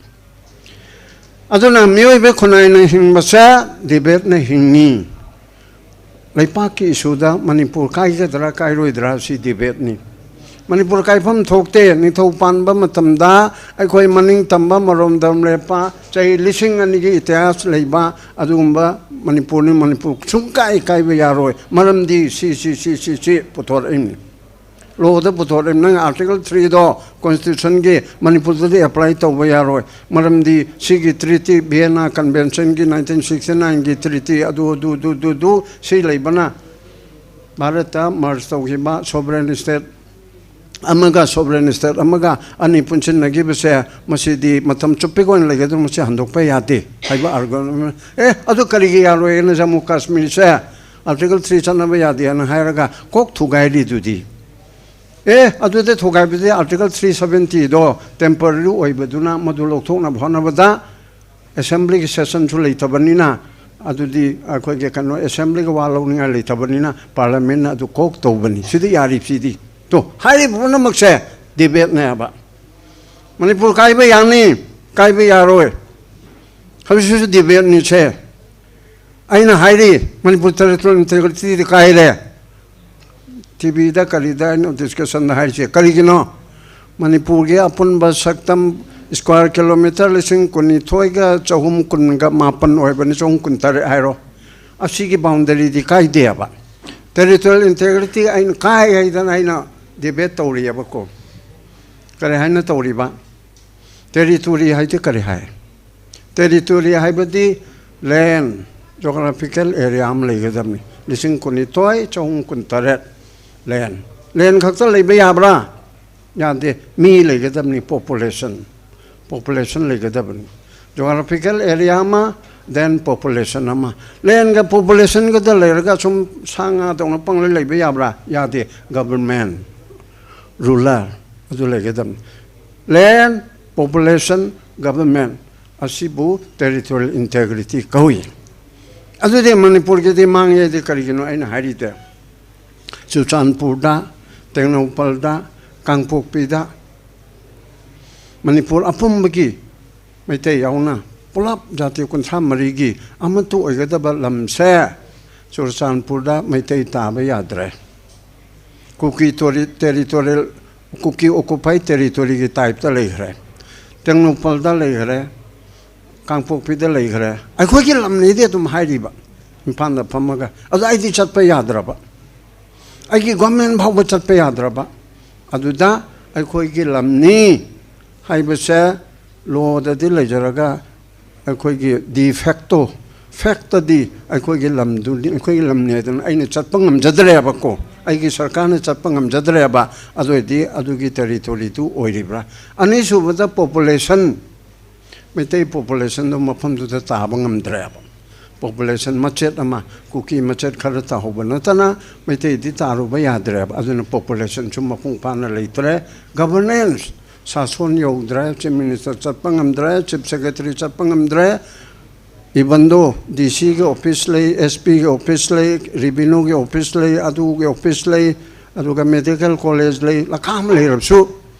ꯑꯗꯨꯅ ꯃꯤꯑꯣꯏꯕ ꯈꯨꯟꯅꯥꯏꯅ ꯍꯤꯡꯕꯁꯦ ꯗꯤꯕꯦꯠꯅ ꯍꯤꯡꯉꯤ꯫ ꯂꯩꯄꯥꯛꯀꯤ ꯏꯁꯨꯗ ꯃꯅꯤꯄꯨꯔ ꯀꯥꯏꯒꯗ꯭ꯔꯥ ꯀꯥꯏꯔꯣꯏꯗ꯭ꯔꯥ ꯁꯤ ꯗꯤꯕꯦꯠꯅꯤ꯫ ꯃꯅꯤꯄꯨꯔ ꯀꯥꯏꯐꯝ ꯊꯣꯛꯇꯦ꯫ ꯅꯤꯡꯊꯧ ꯄꯥꯟꯕ ꯃꯇꯝꯗ ꯑꯩꯈꯣꯏ ꯃꯅꯤꯡ ꯇꯝꯕ ꯃꯔꯣꯝꯗꯝ ꯂꯦꯞꯄ ꯆꯍꯤ ꯂꯤꯁꯤꯡ ꯑꯅꯤꯒꯤ ꯏꯇꯤꯍꯥꯁ ꯂꯩꯕ ꯑꯗꯨꯒꯨꯝꯕ ꯃꯅꯤꯄꯨꯔꯅꯤ꯫ ꯃꯅꯤꯄꯨꯔ ꯁꯨꯡꯀꯥꯏ ꯀꯥꯏꯕ ꯌꯥꯔꯣꯏ꯫ ꯃꯔꯝꯗꯤ ꯁꯤ ꯁꯤ ꯁꯤ ꯁꯤ ꯁꯤ ꯄꯨꯊꯣꯔꯛꯏꯅꯤ꯫ ꯂꯣꯗ ꯄꯨꯊꯣꯔꯛꯏ꯫ ꯅꯪ ꯑꯥꯔꯇꯤꯀꯜ ꯊ꯭ꯔꯤꯗꯣ ꯀꯣꯟꯁꯇꯤꯇ꯭ꯌꯨꯁꯟꯒꯤ ꯃꯅꯤꯄꯨꯔꯗꯗꯤ ꯑꯦꯄ꯭ꯂꯥꯏ ꯇꯧꯕ ꯌꯥꯔꯣꯏ꯫ ꯃꯔꯝꯗꯤ ꯁꯤꯒꯤ ꯇ꯭ꯔꯤꯇꯤ, ꯚꯤꯌꯦꯅꯥ ꯀꯟꯚꯦꯟꯁꯟꯒꯤ ꯅꯥꯏꯟꯇꯤꯟ ꯁꯤꯛꯁꯇꯤ ꯅꯥꯏꯟꯒꯤ ꯇ꯭ꯔꯤꯇꯤ, ꯑꯗꯨ ꯑꯗꯨ ꯑꯗꯨ ꯑꯗꯨ ꯑꯗꯨ ꯁꯤ ꯂꯩꯕꯅ ꯚꯥꯔꯠꯇ ꯃꯔꯖ ꯇꯧꯈꯤꯕ ꯁꯣꯚꯔꯦꯟ ꯁ꯭ꯇꯦꯠ ꯑꯃꯒ ꯁꯣꯚꯔꯦꯟ ꯁ꯭ꯇꯦꯠ ꯑꯃꯒ ꯑꯅꯤ ꯄꯨꯟꯁꯤꯟꯅꯈꯤꯕꯁꯦ, ꯃꯁꯤꯗꯤ ꯃꯇꯝ ꯆꯨꯞꯄꯤꯒꯤ ꯑꯣꯏꯅ ꯂꯩꯒꯗ꯭ꯔꯥ, ꯃꯁꯤ ꯍꯟꯗꯣꯛꯄ ꯌꯥꯗꯦ ꯍꯥꯏꯕ ꯑꯥꯔꯒꯨꯃꯦꯟ꯫ ꯑꯦ, ꯑꯗꯨ ꯀꯔꯤꯒꯤ ꯌꯥꯔꯣꯏꯅ ꯖꯝꯃꯨ ꯀꯥꯁꯃꯤꯔꯁꯦ ꯑꯥꯔꯇꯤꯀꯜ ꯊ꯭ꯔꯤ ꯆꯠꯅꯕ ꯌꯥꯗꯦꯅ ꯍꯥꯏꯔꯒ ꯀꯣꯛ ꯊꯨꯒꯥꯏꯔꯤꯗꯨꯗꯤ? ꯑꯦ, ꯑꯗꯨꯗ ꯊꯨꯒꯥꯏꯕꯗꯤ ꯑꯥꯔꯇꯤꯀꯜ ꯊ꯭ꯔꯤ ꯁꯚꯦꯟꯇꯤꯗꯣ ꯇꯦꯝꯄꯔꯔꯤ ꯑꯣꯏꯕꯗꯨꯅ ꯃꯗꯨ ꯂꯧꯊꯣꯛꯅꯕ ꯍꯣꯠꯅꯕꯗ ꯑꯦꯁꯦꯝꯕ꯭ꯂꯤꯒꯤ ꯁꯦꯁꯟꯁꯨ ꯂꯩꯇꯕꯅꯤꯅ, ꯑꯗꯨꯗꯤ ꯑꯩꯈꯣꯏꯒꯤ ꯀꯩꯅꯣ, ꯑꯦꯁꯦꯝꯕ꯭ꯂꯤꯒ ꯋꯥ ꯂꯧꯅꯤꯡꯉꯥꯏ ꯂꯩꯇꯕꯅꯤꯅ ꯄꯥꯔꯂꯤꯌꯥꯃꯦꯟꯅ ꯑꯗꯨ ꯀꯣꯛ ꯇꯧꯕꯅꯤ꯫ ꯁꯤꯗꯤ ꯌꯥꯔꯤꯕꯁꯤꯗꯤ꯫ ꯇꯣ, ꯍꯥꯏꯔꯤꯕ ꯄꯨꯝꯅꯃꯛꯁꯦ ꯗꯤꯕꯦꯠꯅꯦꯕ꯫ ꯃꯅꯤꯄꯨꯔ ꯀꯥꯏꯕ ꯌꯥꯅꯤ, ꯀꯥꯏꯕ ꯌꯥꯔꯣꯏ, ꯍꯧꯖꯤꯛꯁꯨ ꯗꯤꯕꯦꯠꯅꯤꯁꯦ꯫ ꯑꯩꯅ ꯍꯥꯏꯔꯤ, ꯃꯅꯤꯄꯨꯔ ꯇꯦꯔꯤꯇꯣꯔꯤꯌꯦꯜ ꯏꯟꯇꯦꯒ꯭ꯔꯤꯇꯤꯗꯤ ꯀꯥꯏꯔꯦ꯫ ꯇꯤ ꯚꯤꯗ ꯀꯔꯤꯗ ꯑꯩꯅ ꯗꯤꯁꯀꯁꯟꯗ ꯍꯥꯏꯔꯤꯁꯦ ꯀꯔꯤꯒꯤꯅꯣ? ꯃꯅꯤꯄꯨꯔꯒꯤ ꯑꯄꯨꯟꯕ ꯁꯛꯇꯝ ꯁ꯭ꯀ꯭ꯋꯥꯔ ꯀꯤꯂꯣꯃꯤꯇꯔ ꯂꯤꯁꯤꯡ ꯀꯨꯟꯅꯤꯊꯣꯏꯒ ꯆꯍꯨꯝ ꯀꯨꯟꯒ ꯃꯥꯄꯟ ꯑꯣꯏꯕꯅꯤ, ꯆꯍꯨꯝ ꯀꯨꯟꯇꯔꯦꯠ ꯍꯥꯏꯔꯣ꯫ ꯑꯁꯤꯒꯤ ꯕꯥꯎꯟꯗꯔꯤꯗꯤ ꯀꯥꯏꯗꯦꯕ꯫ ꯇꯦꯔꯤꯇꯣꯔꯤꯌꯦꯜ ꯏꯟꯇꯦꯒ꯭ꯔꯤꯇꯤ ꯑꯩꯅ ꯀꯥꯏ ꯍꯥꯏꯗꯅ ꯑꯩꯅ ꯗꯤꯕꯦꯠ ꯇꯧꯔꯤꯑꯕꯀꯣ꯫ ꯀꯔꯤ ꯍꯥꯏꯅ ꯇꯧꯔꯤꯕ? ꯇꯦꯔꯤꯇꯣꯔꯤ ꯍꯥꯏꯗꯤ ꯀꯔꯤ ꯍꯥꯏ? ꯇꯦꯔꯤꯇꯣꯔꯤ ꯍꯥꯏꯕꯗꯤ ꯂꯦꯟ, ꯖꯣꯒ꯭ꯔꯥꯐꯤꯀꯦꯜ ꯑꯦꯔꯤꯌꯥ ꯑꯃ ꯂꯩꯒꯗꯕꯅꯤ꯫ ꯂꯤꯁꯤꯡ ꯀꯨꯟꯅꯤꯊꯣꯏ ꯆꯍꯨꯝ ꯀꯨꯟꯇꯔꯦꯠ ꯂꯦꯟ꯫ ꯂꯦꯟ ꯈꯛꯇ ꯂꯩꯕ ꯌꯥꯕ꯭ꯔꯥ? ꯌꯥꯗꯦ꯫ ꯃꯤ ꯂꯩꯒꯗꯕꯅꯤ, ꯄꯣꯄꯨꯂꯦꯁꯟ꯫ ꯄꯣꯄꯨꯂꯦꯁꯟ ꯂꯩꯒꯗꯕꯅꯤ꯫ ꯖꯣꯒ꯭ꯔꯥꯐꯤꯀꯦꯜ ꯑꯦꯔꯤꯌꯥ ꯑꯃ, ꯗꯦꯟ ꯄꯣꯄꯨꯂꯦꯁꯟ ꯑꯃ꯫ ꯂꯦꯟꯒ ꯄꯣꯄꯨꯂꯦꯁꯟꯒꯗ ꯂꯩꯔꯒ ꯁꯨꯝ ꯁꯥ ꯉꯥꯗꯧꯅ ꯄꯪꯂꯩ ꯂꯩꯕ ꯌꯥꯕ꯭ꯔꯥ? ꯌꯥꯗꯦ꯫ ꯒꯕꯔꯃꯦꯟ, ꯔꯨꯂꯔ ꯑꯗꯨ ꯂꯩꯒꯗꯕꯅꯤ꯫ ꯂꯦꯟ, ꯄꯣꯄꯨꯂꯦꯁꯟ, ꯒꯕꯔꯃꯦꯟ ꯑꯁꯤꯕꯨ ꯇꯦꯔꯤꯇꯣꯔꯤꯌꯦꯜ ꯏꯟꯇꯦꯒ꯭ꯔꯤꯇꯤ ꯀꯧꯏ꯫ ꯑꯗꯨꯗꯤ ꯃꯅꯤꯄꯨꯔꯒꯤꯗꯤ ꯃꯥꯡꯉꯦꯗꯤ ꯀꯔꯤꯒꯤꯅꯣ ꯑꯩꯅ ꯍꯥꯏꯔꯤꯗꯣ? ꯆꯨꯔꯆꯥꯟꯄꯨꯔꯗ, ꯇꯦꯡꯅꯧꯄꯜꯗ, ꯀꯥꯡꯄꯣꯛꯄꯤꯗ, ꯃꯅꯤꯄꯨꯔ ꯑꯄꯨꯝꯕꯒꯤ ꯃꯩꯇꯩ ꯌꯥꯎꯅ ꯄꯨꯂꯞ ꯖꯥꯇꯤ ꯀꯨꯟꯊ꯭ꯔꯥ ꯃꯔꯤꯒꯤ ꯑꯃꯠꯇ ꯑꯣꯏꯒꯗꯕ ꯂꯝꯁꯦ ꯆꯨꯔꯆꯥꯟꯄꯨꯔꯗ ꯃꯩꯇꯩ ꯇꯥꯕ ꯌꯥꯗ꯭ꯔꯦ꯫ ꯀꯨꯀꯤ ꯇꯣꯔꯤ-, ꯇꯦꯔꯤꯇꯣꯔꯤꯌꯦꯜ, ꯀꯨꯀꯤ ꯑꯣꯀꯨꯄꯥꯏ ꯇꯦꯔꯤꯇꯣꯔꯤꯒꯤ ꯇꯥꯏꯞꯇ ꯂꯩꯈ꯭ꯔꯦ꯫ ꯇꯦꯡꯅꯧꯄꯜꯗ ꯂꯩꯈ꯭ꯔꯦ, ꯀꯥꯡꯄꯣꯛꯄꯤꯗ ꯂꯩꯈ꯭ꯔꯦ꯫ ꯑꯩꯈꯣꯏꯒꯤ ꯂꯝꯅꯤꯗꯤ ꯑꯗꯨꯝ ꯍꯥꯏꯔꯤꯕ, ꯏꯝꯐꯥꯜꯗ ꯐꯝꯃꯒ꯫ ꯑꯗꯣ ꯑꯩꯗꯤ ꯆꯠꯄ ꯌꯥꯗ꯭ꯔꯕ, ꯑꯩꯒꯤ ꯒꯣꯔꯃꯦꯟ ꯐꯥꯎꯕ ꯆꯠꯄ ꯌꯥꯗ꯭ꯔꯕ꯫ ꯑꯗꯨꯗ ꯑꯩꯈꯣꯏꯒꯤ ꯂꯝꯅꯤ ꯍꯥꯏꯕꯁꯦ ꯂꯣꯗꯗꯤ ꯂꯩꯖꯔꯒ, ꯑꯩꯈꯣꯏꯒꯤ ꯗꯤ ꯐꯦꯛꯇꯣ, ꯐꯦꯛꯇꯗꯤ ꯑꯩꯈꯣꯏꯒꯤ ꯂꯝꯗꯨꯅꯤ, ꯑꯩꯈꯣꯏꯒꯤ ꯂꯝꯅꯤ ꯍꯥꯏꯗꯅ ꯑꯩꯅ ꯆꯠꯄ ꯉꯝꯖꯗ꯭ꯔꯦꯕꯀꯣ, ꯑꯩꯒꯤ ꯁꯔꯀꯥꯔꯅ ꯆꯠꯄ ꯉꯝꯖꯗ꯭ꯔꯦꯕ꯫ ꯑꯗꯨ ꯑꯣꯏꯔꯗꯤ ꯑꯗꯨꯒꯤ ꯇꯦꯔꯤꯇꯣꯔꯤꯗꯨ ꯑꯣꯏꯔꯤꯕ꯭ꯔꯥ? ꯑꯅꯤꯁꯨꯕꯗ, ꯄꯣꯄꯨꯂꯦꯁꯟ, ꯃꯩꯇꯩ ꯄꯣꯄꯨꯂꯦꯁꯟꯗꯣ ꯃꯐꯝꯗꯨꯗ ꯇꯥꯕ ꯉꯝꯗ꯭ꯔꯦꯕ꯫ ꯄꯣꯄꯨꯂꯦꯁꯟ ꯃꯆꯦꯠ ꯑꯃ, ꯀꯨꯀꯤ ꯃꯆꯦꯠ ꯈꯔ ꯇꯥꯍꯧꯕ ꯅꯠꯇꯅ ꯃꯩꯇꯩꯗꯤ ꯇꯥꯔꯨꯕ ꯌꯥꯗ꯭ꯔꯦꯕ꯫ ꯑꯗꯨꯅ ꯄꯣꯄꯨꯂꯦꯁꯟꯁꯨ ꯃꯄꯨꯡ ꯐꯥꯅ ꯂꯩꯇ꯭ꯔꯦ꯫ ꯒꯕꯔꯅꯦꯟꯁ, ꯁꯥꯁꯣꯟ ꯌꯧꯗ꯭ꯔꯦ, ꯆꯤꯐ ꯃꯤꯅꯤꯁꯇꯔ ꯆꯠꯄ ꯉꯝꯗ꯭ꯔꯦ, ꯆꯤꯐ ꯁꯦꯀ꯭ꯔꯦꯇꯔꯤ ꯆꯠꯄ ꯉꯝꯗ꯭ꯔꯦ꯫ ꯏꯚꯟꯗꯣ ꯗꯤ ꯁꯤꯒꯤ ꯑꯣꯐꯤꯁ ꯂꯩ, ꯑꯦꯁ ꯄꯤꯒꯤ ꯑꯣꯐꯤꯁ ꯂꯩ, ꯔꯤꯚꯤꯅ꯭ꯌꯨꯒꯤ ꯑꯣꯐꯤꯁ ꯂꯩ, ꯑꯗꯨꯒꯤ ꯑꯣꯐꯤꯁ ꯂꯩ, ꯑꯗꯨꯒ ꯃꯦꯗꯤꯀꯦꯜ ꯀꯣꯂꯦꯖ ꯂꯩ, ꯂꯈꯥ ꯑꯃ ꯂꯩꯔꯕꯁꯨ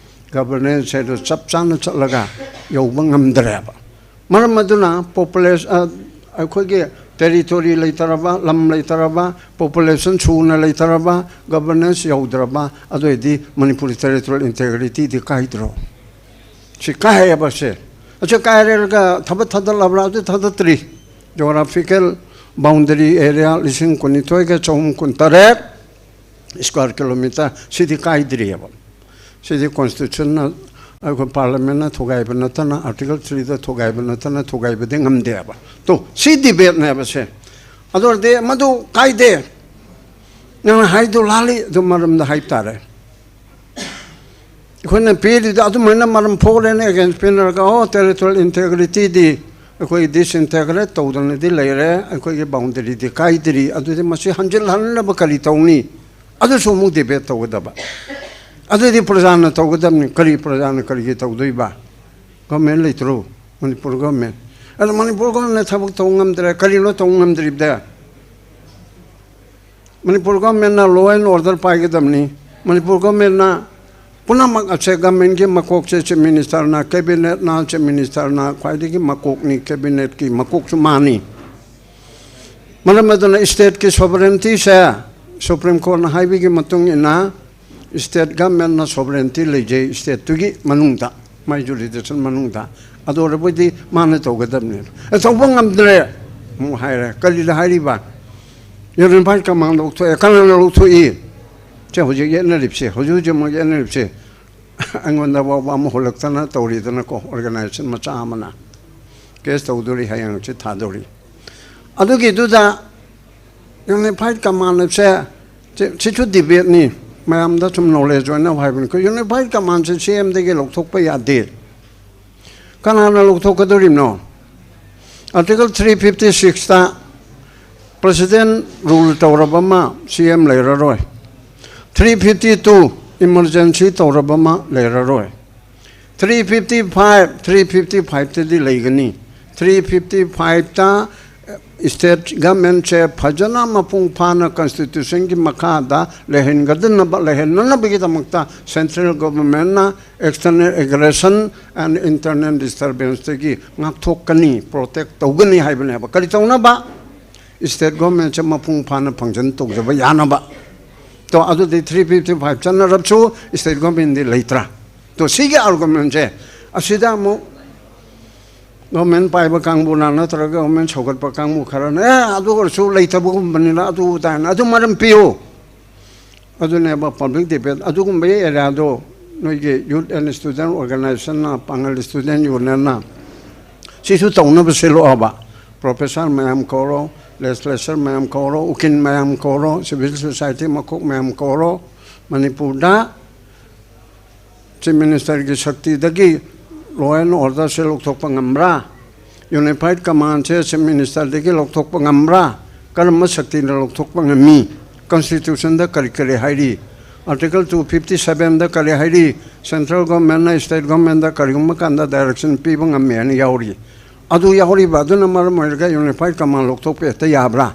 ꯒꯕꯔꯅꯦꯟꯁ ꯍꯥꯏꯗꯣ ꯆꯞ ꯆꯥꯅ ꯆꯠꯂꯒ ꯌꯧꯕ ꯉꯝꯗ꯭ꯔꯦꯕ꯫ ꯃꯔꯝ ꯑꯗꯨꯅ ꯄꯣꯄꯨꯂꯦꯁ-, ꯑ, ꯑꯩꯈꯣꯏꯒꯤ ꯇꯦꯔꯤꯇꯣꯔꯤ ꯂꯩꯇꯔꯕ, ꯂꯝ ꯂꯩꯇꯔꯕ, ꯄꯣꯄꯨꯂꯦꯁꯟ ꯁꯨꯅ ꯂꯩꯇꯔꯕ, ꯒꯕꯔꯅꯦꯟꯁ ꯌꯧꯗ꯭ꯔꯕ, ꯑꯗꯨ ꯑꯣꯏꯔꯗꯤ ꯃꯅꯤꯄꯨꯔꯤ ꯇꯦꯔꯤꯇꯣꯔꯤꯌꯦꯜ ꯏꯟꯇꯦꯒ꯭ꯔꯤꯇꯤꯗꯤ ꯀꯥꯏꯗ꯭ꯔꯣ? ꯁꯤ ꯀꯥꯏꯌꯦꯕ ꯁꯦ꯫ ꯑꯁꯤ ꯀꯥꯏꯔꯦꯔꯒ ꯊꯕꯛ ꯊꯥꯗꯠꯂꯕ꯭ꯔꯥ? ꯑꯗꯨ ꯊꯥꯗꯠꯇ꯭ꯔꯤ꯫ ꯖꯣꯒ꯭ꯔꯥꯐꯤꯀꯦꯜ ꯕꯥꯎꯟꯗꯔꯤ ꯑꯦꯔꯤꯌꯥ ꯂꯤꯁꯤꯡ ꯀꯨꯟꯅꯤꯊꯣꯏꯒ ꯆꯍꯨꯝ ꯀꯨꯟꯇꯔꯦꯠ ꯁ꯭ꯀ꯭ꯋꯥꯔ ꯀꯤꯂꯣꯃꯤꯇꯔ ꯁꯤꯗꯤ ꯀꯥꯏꯗ꯭ꯔꯤꯑꯕ꯫ ꯁꯤꯗꯤ ꯀꯣꯟꯁꯇꯤꯇ꯭ꯌꯨꯁꯟꯅ, ꯑꯩꯈꯣꯏ ꯄꯥꯔꯂꯤꯌꯥꯃꯦꯟꯅ ꯊꯨꯒꯥꯏꯕ ꯅꯠꯇꯅ, ꯑꯥꯔꯇꯤꯀꯜ ꯊ꯭ꯔꯤꯗ ꯊꯨꯒꯥꯏꯕ ꯅꯠꯇꯅ ꯊꯨꯒꯥꯏꯕꯗꯤ ꯉꯝꯗꯦꯕ꯫ ꯇꯣ, ꯁꯤ ꯗꯤꯕꯦꯠꯅꯦꯕ ꯁꯦ꯫ ꯑꯗꯨ ꯑꯣꯏꯔꯗꯤ ꯃꯗꯨ ꯀꯥꯏꯗꯦ, ꯅꯪꯅ ꯍꯥꯏꯗꯨ ꯂꯥꯜꯂꯤ, ꯑꯗꯨ ꯃꯔꯝꯗ ꯍꯥꯏꯕ ꯇꯥꯔꯦ꯫ ꯑꯩꯈꯣꯏꯅ ꯄꯤꯔꯤꯗ ꯑꯗꯨꯃꯥꯏꯅ ꯃꯔꯝ ꯐꯣꯔꯦꯟ ꯑꯦꯒꯦꯟꯁ ꯄꯤꯅꯔꯒ, ꯑꯣ, ꯇꯦꯔꯤꯇꯣꯔꯤꯌꯦꯜ ꯏꯟꯇꯦꯒ꯭ꯔꯤꯇꯤꯗꯤ ꯑꯩꯈꯣꯏ ꯗꯤꯁꯏꯟꯇꯦꯒ꯭ꯔꯦꯠ ꯇꯧꯗꯅꯗꯤ ꯂꯩꯔꯦ, ꯑꯩꯈꯣꯏꯒꯤ ꯕꯥꯎꯟꯗꯔꯤꯗꯤ ꯀꯥꯏꯗ꯭ꯔꯤ, ꯑꯗꯨꯗꯤ ꯃꯁꯤ ꯍꯟꯖꯤꯜꯍꯟꯅꯕ ꯀꯔꯤ ꯇꯧꯅꯤ? ꯑꯗꯨꯁꯨ ꯑꯃꯨꯛ ꯗꯤꯕꯦꯠ ꯇꯧꯒꯗꯕ꯫ ꯑꯗꯨꯗꯤ ꯄ꯭ꯔꯖꯥꯅ ꯇꯧꯒꯗꯕꯅꯤ꯫ ꯀꯔꯤ ꯄ꯭ꯔꯖꯥꯅ ꯀꯔꯤꯒꯤ ꯇꯧꯗꯣꯏꯕ? ꯒꯣꯔꯃꯦꯟ ꯂꯩꯇ꯭ꯔꯣ? ꯃꯅꯤꯄꯨꯔ ꯒꯣꯔꯃꯦꯟ꯫ ꯑꯗꯣ ꯃꯅꯤꯄꯨꯔ ꯒꯣꯔꯃꯦꯟꯅ ꯊꯕꯛ ꯇꯧꯕ ꯉꯝꯗ꯭ꯔꯦ꯫ ꯀꯔꯤꯅꯣ ꯇꯧꯕ ꯉꯝꯗ꯭ꯔꯤꯕꯗ? ꯃꯅꯤꯄꯨꯔ ꯒꯣꯔꯃꯦꯟꯅ law and order ꯄꯥꯏꯒꯗꯕꯅꯤ꯫ ꯃꯅꯤꯄꯨꯔ ꯒꯣꯔꯃꯦꯟꯅ ꯄꯨꯝꯅꯃꯛ ꯑꯁꯦ, ꯒꯣꯔꯃꯦꯟꯒꯤ ꯃꯀꯣꯛꯁꯦ ꯆꯤꯐ ꯃꯤꯅꯤꯁꯇꯔꯅ, ꯀꯦꯕꯤꯅꯦꯠꯅ, ꯆꯤꯐ ꯃꯤꯅꯤꯁꯇꯔꯅ ꯈ꯭ꯋꯥꯏꯗꯒꯤ ꯃꯀꯣꯛꯅꯤ, ꯀꯦꯕꯤꯅꯦꯠꯀꯤ ꯃꯀꯣꯛꯁꯨ ꯃꯥꯅꯤ꯫ ꯃꯔꯝ ꯑꯗꯨꯅ ꯁ꯭ꯇꯦꯠꯀꯤ ꯁꯣꯚꯔꯦꯟꯇꯤꯁꯦ Supreme Courtꯅ ꯍꯥꯏꯕꯒꯤ ꯃꯇꯨꯡ ꯏꯟꯅ state governmentꯅ sovereignty ꯂꯩꯖꯩ stateꯇꯨꯒꯤ ꯃꯅꯨꯡꯗ, ꯃꯥꯏ jurisdiction ꯃꯅꯨꯡꯗ꯫ ꯑꯗꯨ ꯑꯣꯏꯔꯕꯗꯤ ꯃꯥꯅ ꯇꯧꯒꯗꯕꯅꯤ꯫ "ꯑꯦ, ꯇꯧꯕ ꯉꯝꯗ꯭ꯔꯦ" ꯑꯃꯨꯛ ꯍꯥꯏꯔꯦ꯫ ꯀꯔꯤꯗ ꯍꯥꯏꯔꯤꯕ? Unified Command ꯂꯧꯊꯣꯛꯑꯦ꯫ ꯀꯅꯥꯅ ꯂꯧꯊꯣꯛꯏ? ꯁꯦ ꯍꯧꯖꯤꯛ ꯌꯦꯠꯅꯔꯤꯕꯁꯦ, ꯍꯧꯖꯤꯛ ꯍꯧꯖꯤꯛꯃꯛ ꯌꯦꯠꯅꯔꯤꯕꯁꯦ꯫ ꯑꯩꯉꯣꯟꯗ ꯐꯥꯎꯕ ꯑꯃ ꯍꯨꯜꯂꯛꯇꯅ ꯇꯧꯔꯤꯗꯅꯀꯣ, organization ꯃꯆꯥ ꯑꯃꯅ꯫ Case ꯇꯧꯗꯣꯔꯤ, ꯍꯌꯦꯡ ꯍꯪꯆꯤꯠ ꯊꯥꯗꯣꯔꯤ꯫ ꯑꯗꯨꯒꯤꯗꯨꯗ Unified Command ꯍꯥꯏꯕꯁꯦ, ꯁꯤ-, ꯁꯤꯁꯨ debateꯅꯤ, ꯃꯌꯥꯝꯗ ꯁꯨꯝ knowledge ꯑꯣꯏꯅꯕ ꯍꯥꯏꯕꯅꯤ꯫ ꯑꯩꯈꯣꯏ Unified Commandꯁꯦ CMꯗꯒꯤ ꯂꯧꯊꯣꯛꯄ ꯌꯥꯗꯦ꯫ ꯀꯅꯥꯅ ꯂꯧꯊꯣꯛꯀꯗꯧꯔꯤꯕꯅꯣ? Article three fifty sixꯇ President rule ꯇꯧꯔꯕ ꯑꯃ CM ꯂꯩꯔꯔꯣꯏ꯫ Three fifty two emergency ꯇꯧꯔꯕ ꯑꯃ ꯂꯩꯔꯔꯣꯏ꯫ Three fifty five, three fifty fiveꯇꯗꯤ ꯂꯩꯒꯅꯤ꯫ Three fifty fiveꯇ state governmentꯁꯦ ꯐꯖꯅ ꯃꯄꯨꯡ ꯐꯥꯅ constitutionꯒꯤ ꯃꯈꯥꯗ ꯂꯩꯍꯟꯒꯗꯅꯕ, ꯂꯩꯍꯟꯅꯅꯕꯒꯤꯗꯃꯛꯇ central governmentꯅ external aggression and internal disturbanceꯇꯒꯤ ꯉꯥꯛꯊꯣꯛꯀꯅꯤ, protect ꯇꯧꯒꯅꯤ ꯍꯥꯏꯕꯅꯦꯕ꯫ ꯀꯔꯤ ꯇꯧꯅꯕ? State governmentꯁꯦ ꯃꯄꯨꯡ ꯐꯥꯅ function ꯇꯧꯖꯕ ꯌꯥꯅꯕ꯫ ꯇꯣ, ꯑꯗꯨꯗꯤ three fifty five ꯆꯠꯅꯔꯕꯁꯨ state governmentꯗꯤ ꯂꯩꯇ꯭ꯔꯥ? ꯇꯣ, ꯁꯤꯒꯤ argumentꯁꯦ ꯑꯁꯤꯗ ꯑꯃꯨꯛ government ꯄꯥꯏꯕ ꯀꯥꯡꯕꯨꯅ ꯅꯠꯇ꯭ꯔꯒ government ꯁꯧꯒꯠꯄ ꯀꯥꯡꯕꯨ ꯈꯔꯅ, "ꯑꯦ, ꯑꯗꯨ ꯑꯣꯏꯔꯁꯨ ꯂꯩꯇꯕꯒꯨꯝꯕꯅꯤꯅ ꯑꯗꯨ ꯑꯗꯥꯅ", ꯑꯗꯨ ꯃꯔꯝ ꯄꯤꯌꯨ꯫ ꯑꯗꯨꯅꯦꯕ public debate꯫ ꯑꯗꯨꯒꯨꯝꯕꯒꯤ areaꯗꯣ ꯅꯣꯏꯒꯤ Youth and Student Organizationꯅ, ꯄꯥꯡꯒꯜ Student Unionꯅ ꯁꯤꯁꯨ ꯇꯧꯅꯕ ꯁꯤꯜꯂꯛꯑꯣꯕ꯫ Professor ꯃꯌꯥꯝ ꯀꯧꯔꯣ, legislature ꯃꯌꯥꯝ ꯀꯧꯔꯣ, ꯎꯀꯤꯜ ꯃꯌꯥꯝ ꯀꯧꯔꯣ, civil society ꯃꯀꯣꯛ ꯃꯌꯥꯝ ꯀꯧꯔꯣ꯫ ꯃꯅꯤꯄꯨꯔꯗ Chief Ministerꯒꯤ ꯁꯛꯇꯤꯗꯒꯤ law and orderꯁꯦ ꯂꯧꯊꯣꯛꯄ ꯉꯝꯕ꯭ꯔꯥ? Unified Commandꯁꯦ Chief Ministerꯗꯒꯤ ꯂꯧꯊꯣꯛꯄ ꯉꯝꯕ꯭ꯔꯥ? ꯀꯔꯝꯕ ꯁꯛꯇꯤꯅ ꯂꯧꯊꯣꯛꯄ ꯉꯝꯃꯤ? Constitutionꯗ ꯀꯔꯤ ꯀꯔꯤ ꯍꯥꯏꯔꯤ? Article two fifty sevenꯗ ꯀꯔꯤ ꯍꯥꯏꯔꯤ? Central governmentꯅ state governmentꯗ ꯀꯔꯤꯒꯨꯝꯕ ꯀꯥꯟꯗ direction ꯄꯤꯕ ꯉꯝꯃꯤ ꯍꯥꯏꯅ ꯌꯥꯎꯔꯤ꯫ ꯑꯗꯨ ꯌꯥꯎꯔꯤꯕ ꯑꯗꯨꯅ ꯃꯔꯝ ꯑꯣꯏꯔꯒ Unified Command ꯂꯧꯊꯣꯛꯄ ꯍꯦꯛꯇ ꯌꯥꯕ꯭ꯔꯥ?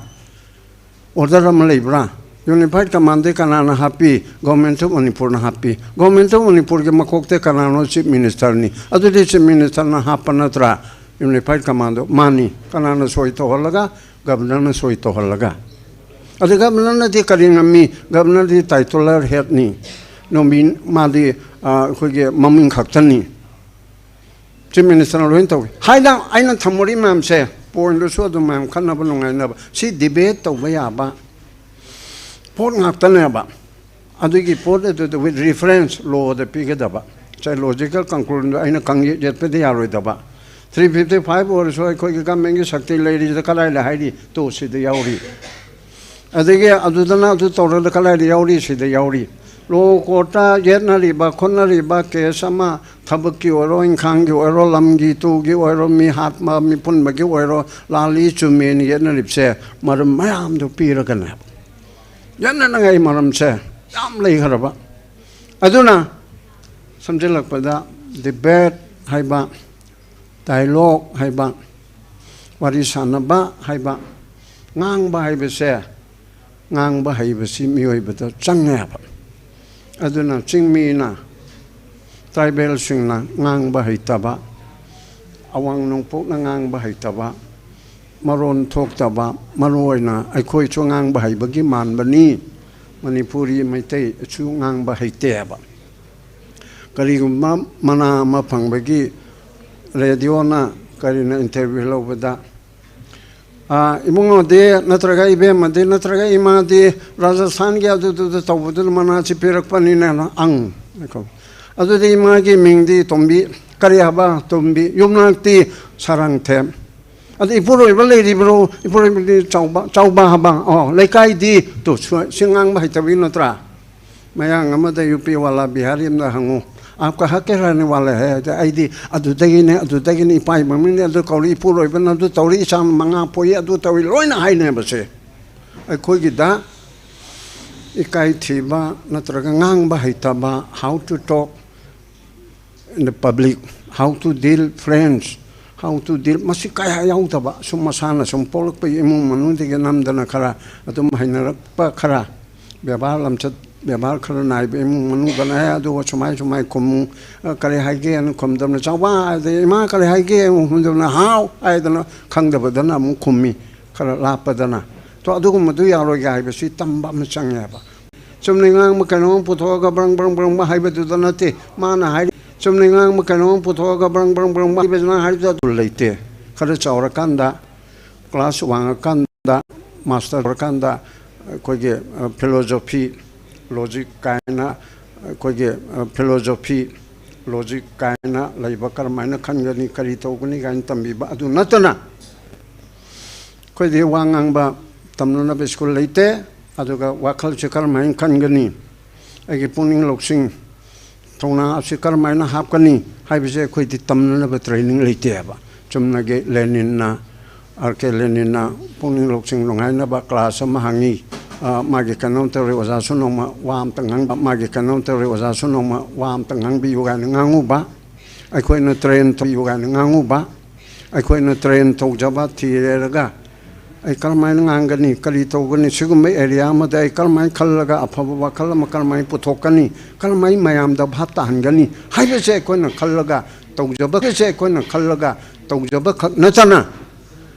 Order ꯑꯃ ꯂꯩꯕ꯭ꯔꯥ? Unified Commandꯗꯤ ꯀꯅꯥꯅ ꯍꯥꯞꯄꯤ? Government of Manipurꯅ ꯍꯥꯞꯄꯤ꯫ Government of Manipurꯒꯤ ꯃꯀꯣꯛꯇ ꯀꯅꯥꯅꯣ? Chief Ministerꯅꯤ꯫ ꯑꯗꯨꯗꯤ Chief Ministerꯅ ꯍꯥꯞꯄ ꯅꯠꯇ꯭ꯔꯥ Unified Commandꯗꯣ? ꯃꯥꯅꯤ꯫ ꯀꯅꯥꯅ ꯁꯣꯏ ꯇꯧꯍꯜꯂꯒ? Governorꯅ ꯁꯣꯏ ꯇꯧꯍꯜꯂꯒ꯫ ꯑꯗꯨ ꯒꯕꯅꯔꯅꯗꯤ ꯀꯔꯤ ꯉꯝꯃꯤ? ꯒꯕꯅꯔꯗꯤ ꯇꯥꯏꯇꯨꯂꯔ ꯍꯦꯠꯅꯤ, ꯅꯣꯃꯤ ꯃꯥꯗꯤ ꯑꯩꯈꯣꯏꯒꯤ ꯃꯃꯤꯡ ꯈꯛꯇꯅꯤ꯫ ꯆꯤꯐ ꯃꯤꯅꯤꯁꯇꯔꯅ ꯂꯣꯏꯅ ꯇꯧꯏ ꯍꯥꯏꯅ ꯑꯩꯅ ꯊꯝꯃꯨꯔꯤ ꯃꯌꯥꯝꯁꯦ꯫ ꯄꯣꯏꯟꯗꯨꯁꯨ ꯑꯗꯨꯝ ꯃꯌꯥꯝ ꯈꯟꯅꯕ ꯅꯨꯡꯉꯥꯏꯅꯕ, ꯁꯤ ꯗꯤꯕꯦꯠ ꯇꯧꯕ ꯌꯥꯕ ꯄꯣꯠ ꯉꯥꯛꯇꯅꯦꯕ꯫ ꯑꯗꯨꯒꯤ ꯄꯣꯠ ꯑꯗꯨꯗ with reference ꯂꯣꯗ ꯄꯤꯒꯗꯕ, ꯉꯁꯥꯏ ꯂꯣꯖꯤꯀꯦꯜ ꯀꯟꯀ꯭ꯂꯨꯖꯟꯗꯣ ꯑꯩꯅ ꯈꯪꯌꯦꯠ ꯌꯦꯠꯄꯗꯤ ꯌꯥꯔꯣꯏꯗꯕ꯫ ꯊ꯭ꯔꯤ ꯐꯤꯐꯇꯤ ꯐꯥꯏꯚ ꯑꯣꯏꯔꯁꯨ ꯑꯩꯈꯣꯏꯒꯤ ꯒꯃꯦꯟꯒꯤ ꯁꯛꯇꯤ ꯂꯩꯔꯤꯁꯤꯗ ꯀꯗꯥꯏꯗ ꯍꯥꯏꯔꯤ? ꯇꯣ, ꯁꯤꯗ ꯌꯥꯎꯔꯤ꯫ ꯑꯗꯒꯤ ꯑꯗꯨꯗꯅ ꯑꯗꯨ ꯇꯧꯔꯒ ꯀꯗꯥꯏꯗ ꯌꯥꯎꯔꯤ? ꯁꯤꯗ ꯌꯥꯎꯔꯤ꯫ ꯂꯣ ꯀꯣꯔꯠꯇ ꯌꯦꯠꯅꯔꯤꯕ ꯈꯣꯠꯅꯔꯤꯕ ꯀꯦꯁ ꯑꯃ, ꯊꯕꯛꯀꯤ ꯑꯣꯏꯔꯣ, ꯏꯪꯈꯥꯡꯒꯤ ꯑꯣꯏꯔꯣ, ꯂꯝꯒꯤ ꯇꯨꯒꯤ ꯑꯣꯏꯔꯣ, ꯃꯤ ꯍꯥꯠꯄ ꯃꯤ ꯄꯨꯟꯕꯒꯤ ꯑꯣꯏꯔꯣ, ꯂꯥꯜꯂꯤ ꯆꯨꯝꯃꯦꯅ ꯌꯦꯠꯅꯔꯤꯕꯁꯦ ꯃꯔꯝ ꯃꯌꯥꯝꯗꯨ ꯄꯤꯔꯒꯅꯦ꯫ ꯌꯦꯠꯅꯅꯉꯥꯏ ꯃꯔꯝꯁꯦ ꯌꯥꯝ ꯂꯩꯈ꯭ꯔꯕ꯫ ꯑꯗꯨꯅ ꯁꯝꯖꯤꯜꯂꯛꯄꯗ, ꯗꯤꯕꯦꯠ ꯍꯥꯏꯕ, ꯗꯥꯏꯂꯣꯒ ꯍꯥꯏꯕ, ꯋꯥꯔꯤ ꯁꯥꯟꯅꯕ ꯍꯥꯏꯕ, ꯉꯥꯡꯕ ꯍꯥꯏꯕꯁꯦ, ꯉꯥꯡꯕ ꯍꯩꯕꯁꯤ ꯃꯤꯑꯣꯏꯕꯗ ꯆꯪꯉꯦꯕ꯫ ꯑꯗꯨꯅ ꯆꯤꯡꯃꯤꯅ, ꯇ꯭ꯔꯥꯏꯕꯦꯜꯁꯤꯡꯅ ꯉꯥꯡꯕ ꯍꯩꯇꯕ, ꯑꯋꯥꯡ ꯅꯣꯡꯄꯣꯛꯅ ꯉꯥꯡꯕ ꯍꯩꯇꯕ, ꯃꯔꯣꯟ ꯊꯣꯛꯇꯕ, ꯃꯔꯨ ꯑꯣꯏꯅ ꯑꯩꯈꯣꯏꯁꯨ ꯉꯥꯡꯕ ꯍꯩꯕꯒꯤ ꯃꯥꯟꯕꯅꯤ, ꯃꯅꯤꯄꯨꯔꯤ ꯃꯩꯇꯩꯁꯨ ꯉꯥꯡꯕ ꯍꯩꯇꯦꯕ꯫ ꯀꯔꯤꯒꯨꯝꯕ ꯃꯅꯥ ꯑꯃ ꯐꯪꯕꯒꯤ ꯔꯦꯗꯤꯑꯣꯅ ꯀꯔꯤꯅ ꯏꯟꯇꯔꯚ꯭ꯌꯨ ꯂꯧꯕꯗ, "ꯑꯥ, ꯏꯕꯨꯡꯉꯣꯗꯤ ꯅꯠꯇ꯭ꯔꯒ ꯏꯕꯦꯝꯃꯗꯤ ꯅꯠꯇ꯭ꯔꯒ ꯏꯃꯥꯗꯤ ꯔꯥꯖꯁꯊꯥꯟꯒꯤ ꯑꯗꯨꯗꯨꯗ ꯇꯧꯕꯗꯨꯅ ꯃꯅꯥꯁꯤ ꯄꯤꯔꯛꯄꯅꯤꯅꯦꯅ?" "ꯑꯪ꯫ ꯑꯗꯨꯗꯤ ꯏꯃꯥꯒꯤ ꯃꯤꯡꯗꯤ ꯇꯣꯝꯕꯤ, ꯀꯔꯤ ꯍꯥꯏꯕ? ꯇꯣꯝꯕꯤ꯫ ꯌꯨꯝꯅꯥꯛꯇꯤ ꯁꯥꯔꯥꯡꯊꯦꯝ꯫ ꯑꯗꯨ ꯏꯄꯨꯔꯣꯏꯕ ꯂꯩꯔꯤꯕ꯭ꯔꯣ? ꯏꯄꯨꯔꯣꯏꯕꯗꯤ ꯆꯥꯎꯕ, ꯆꯥꯎꯕ ꯍꯥꯏꯕ꯫ ꯑꯣ, ꯂꯩꯀꯥꯏꯗꯤ?" ꯇꯨ, ꯁꯨ-, ꯁꯤ ꯉꯥꯡꯕ ꯍꯩꯇꯕꯒꯤ ꯅꯠꯇ꯭ꯔꯥ? ꯃꯌꯥꯡ ꯑꯃꯗ ꯌꯨ ꯄꯤ ꯋꯥꯂꯥ ꯕꯤꯍꯥꯔꯤ ꯑꯃꯗ ꯍꯪꯉꯨ, "ꯑꯥꯞꯀ ꯍꯛ ꯀꯦ ꯔꯍꯅꯦ ꯋꯥꯂꯦ ꯍꯦ?" ꯑꯗ ꯑꯩꯗꯤ ꯑꯗꯨꯗꯒꯤꯅꯦ, ꯑꯗꯨꯗꯒꯤꯅꯦ, ꯏꯄꯥ ꯃꯃꯤꯡꯅꯦ, ꯑꯗꯨ ꯀꯧꯔꯤ, ꯏꯄꯨꯔꯣꯏꯕꯅ ꯑꯗꯨ ꯇꯧꯔꯤ, ꯏꯆꯥ ꯃꯉꯥ ꯄꯣꯛꯏ, ꯑꯗꯨ ꯇꯧꯏ, ꯂꯣꯏꯅ ꯍꯥꯏꯅꯦꯕꯁꯦ꯫ ꯑꯩꯈꯣꯏꯒꯤꯗ ꯏꯀꯥꯏ ꯊꯤꯕ ꯅꯠꯇ꯭ꯔꯒ ꯉꯥꯡꯕ ꯍꯩꯇꯕ, how to talk in the public, how to deal friends, how to deal, ꯃꯁꯤ ꯀꯌꯥ ꯌꯥꯎꯗꯕ, ꯁꯨꯝ ꯃꯁꯥꯅ ꯁꯨꯝ ꯄꯣꯛꯂꯛꯄꯒꯤ ꯏꯃꯨꯡ ꯃꯅꯨꯡꯗꯒꯤ ꯅꯝꯗꯅ ꯈꯔ ꯑꯗꯨꯝ ꯍꯩꯅꯔꯛꯄ ꯈꯔ, ꯕꯦꯕꯥꯔ ꯂꯝꯆꯠ ꯕꯦꯕꯥꯔ ꯈꯔ ꯅꯥꯏꯕ ꯏꯃꯨꯡ ꯃꯅꯨꯡꯗꯅ, "ꯑꯦ, ꯑꯗꯨꯒ ꯁꯨꯃꯥꯏ ꯁꯨꯃꯥꯏ ꯈꯨꯝꯃꯨ, ꯑ, ꯀꯔꯤ ꯍꯥꯏꯒꯦꯅ ꯈꯨꯝꯗꯕꯅ, ꯆꯥꯎꯕ ꯍꯥꯏꯗꯤ, ꯏꯃꯥ ꯀꯔꯤ ꯍꯥꯏꯒꯦ?" ꯑꯃꯨꯛ ꯈꯨꯝꯗꯕꯅ, "ꯍꯥꯎ" ꯍꯥꯏꯗꯅ, ꯈꯪꯗꯕꯗꯅ ꯑꯃꯨꯛ ꯈꯨꯝꯃꯤ, ꯈꯔ ꯂꯥꯞꯄꯗꯅ꯫ ꯇꯣ ꯑꯗꯨꯒꯨꯝꯕꯗꯨ ꯌꯥꯔꯣꯏꯒ ꯍꯥꯏꯕꯁꯤ ꯇꯝꯕ ꯑꯃ ꯆꯪꯉꯦꯕ꯫ ꯆꯨꯝꯅ ꯉꯥꯡꯕ ꯀꯩꯅꯣꯝ ꯄꯨꯊꯣꯛꯑꯒ ꯕ꯭ꯔꯪ ꯕ꯭ꯔꯪ ꯕ꯭ꯔꯪ ꯍꯥꯏꯕꯗꯨꯗ ꯅꯠꯇꯦ꯫ ꯃꯥꯅ ꯍꯥꯏꯔꯤ, ꯆꯨꯝꯅ ꯉꯥꯡꯕ ꯀꯩꯅꯣꯝ ꯄꯨꯊꯣꯛꯑꯒ ꯕ꯭ꯔꯪ ꯕ꯭ꯔꯪ ꯕ꯭ꯔꯪ ꯍꯥꯏꯕꯁꯤꯅ ꯍꯥꯏꯔꯤꯗꯣ ꯑꯗꯨ ꯂꯩꯇꯦ꯫ ꯈꯔ ꯆꯥꯎꯔꯀꯥꯟꯗ, ꯀ꯭ꯂꯥꯁ ꯋꯥꯡꯉꯀꯥꯟꯗ, ꯃꯥꯁꯇꯔ ꯇꯧꯔꯀꯥꯟꯗ ꯑꯩꯈꯣꯏꯒꯤ, ꯑ, ꯐꯤꯂꯣꯖꯣꯐꯤ, ꯂꯣꯖꯤꯛ ꯀꯥꯏꯅ ꯑꯩꯈꯣꯏꯒꯤ, ꯑ, ꯐꯤꯂꯣꯖꯣꯐꯤ, ꯂꯣꯖꯤꯛ ꯀꯥꯏꯅ ꯂꯩꯕ ꯀꯔꯝꯍꯥꯏꯅ ꯈꯟꯒꯅꯤ, ꯀꯔꯤ ꯇꯧꯒꯅꯤ ꯀꯥꯏꯅ ꯇꯝꯕꯤꯕ ꯑꯗꯨ ꯅꯠꯇꯅ ꯑꯩꯈꯣꯏꯗꯤ ꯋꯥ ꯉꯥꯡꯕ ꯇꯝꯅꯅꯕ ꯁ꯭ꯀꯨꯜ ꯂꯩꯇꯦ꯫ ꯑꯗꯨꯒ ꯋꯥꯈꯜꯁꯦ ꯀꯔꯝꯍꯥꯏꯅ ꯈꯟꯒꯅꯤ, ꯑꯩꯒꯤ ꯄꯨꯛꯅꯤꯡ ꯂꯧꯁꯤꯡ, ꯊꯧꯅꯥ ꯑꯁꯤ ꯀꯔꯝꯍꯥꯏꯅ ꯍꯥꯞꯀꯅꯤ ꯍꯥꯏꯕꯁꯦ ꯑꯩꯈꯣꯏꯗꯤ ꯇꯝꯅꯅꯕ ꯇ꯭ꯔꯦꯅꯤꯡ ꯂꯩꯇꯦꯕ꯫ ꯆꯨꯝꯅꯒꯤ ꯂꯦꯅꯤꯟꯅ, ꯑꯥꯔ ꯀꯦ ꯂꯦꯅꯤꯟꯅ ꯄꯨꯛꯅꯤꯡ ꯂꯧꯁꯤꯡ ꯅꯨꯡꯉꯥꯏꯅꯕ ꯀ꯭ꯂꯥꯁ ꯑꯃ ꯍꯥꯡꯉꯤ꯫ ꯑ, ꯃꯥꯒꯤ ꯀꯩꯅꯣꯝ ꯇꯧꯔꯤ, ꯑꯣꯖꯥꯁꯨ ꯅꯣꯡꯃ ꯋꯥ ꯑꯝꯇ ꯉꯥꯡꯕ, ꯃꯥꯒꯤ ꯀꯩꯅꯣꯝ ꯇꯧꯔꯤ, ꯑꯣꯖꯥꯁꯨ ꯅꯣꯡꯃ ꯋꯥ ꯑꯝꯇ ꯉꯥꯡꯕꯤꯌꯨ ꯀꯥꯏꯅ ꯉꯥꯡꯉꯨꯕ, ꯑꯩꯈꯣꯏꯅ ꯇ꯭ꯔꯦꯟ ꯇꯧꯕꯤꯌꯨ ꯀꯥꯏꯅ ꯉꯥꯡꯉꯨꯕ, ꯑꯩꯈꯣꯏꯅ ꯇ꯭ꯔꯦꯟ ꯇꯧꯖꯕ ꯊꯤꯔꯦꯔꯒ ꯑꯩ ꯀꯔꯝꯍꯥꯏꯅ ꯉꯥꯡꯒꯅꯤ, ꯀꯔꯤ ꯇꯧꯒꯅꯤ, ꯁꯤꯒꯨꯝꯕ ꯑꯦꯔꯤꯌꯥ ꯑꯃꯗ ꯑꯩ ꯀꯔꯝꯍꯥꯏꯅ ꯈꯜꯂꯒ ꯑꯐꯕ ꯋꯥꯈꯜ ꯑꯃ ꯀꯔꯝꯍꯥꯏꯅ ꯄꯨꯊꯣꯛꯀꯅꯤ, ꯀꯔꯝꯍꯥꯏꯅ ꯃꯌꯥꯝꯗ ꯚꯥꯞ ꯇꯥꯍꯟꯒꯅꯤ ꯍꯥꯏꯕꯁꯦ ꯑꯩꯈꯣꯏꯅ ꯈꯜꯂꯒ ꯇꯧꯖꯕꯒꯁꯦ ꯑꯩꯈꯣꯏꯅ ꯈꯜꯂꯒ ꯇꯧꯖꯕ ꯈꯛ ꯅꯠꯇꯅ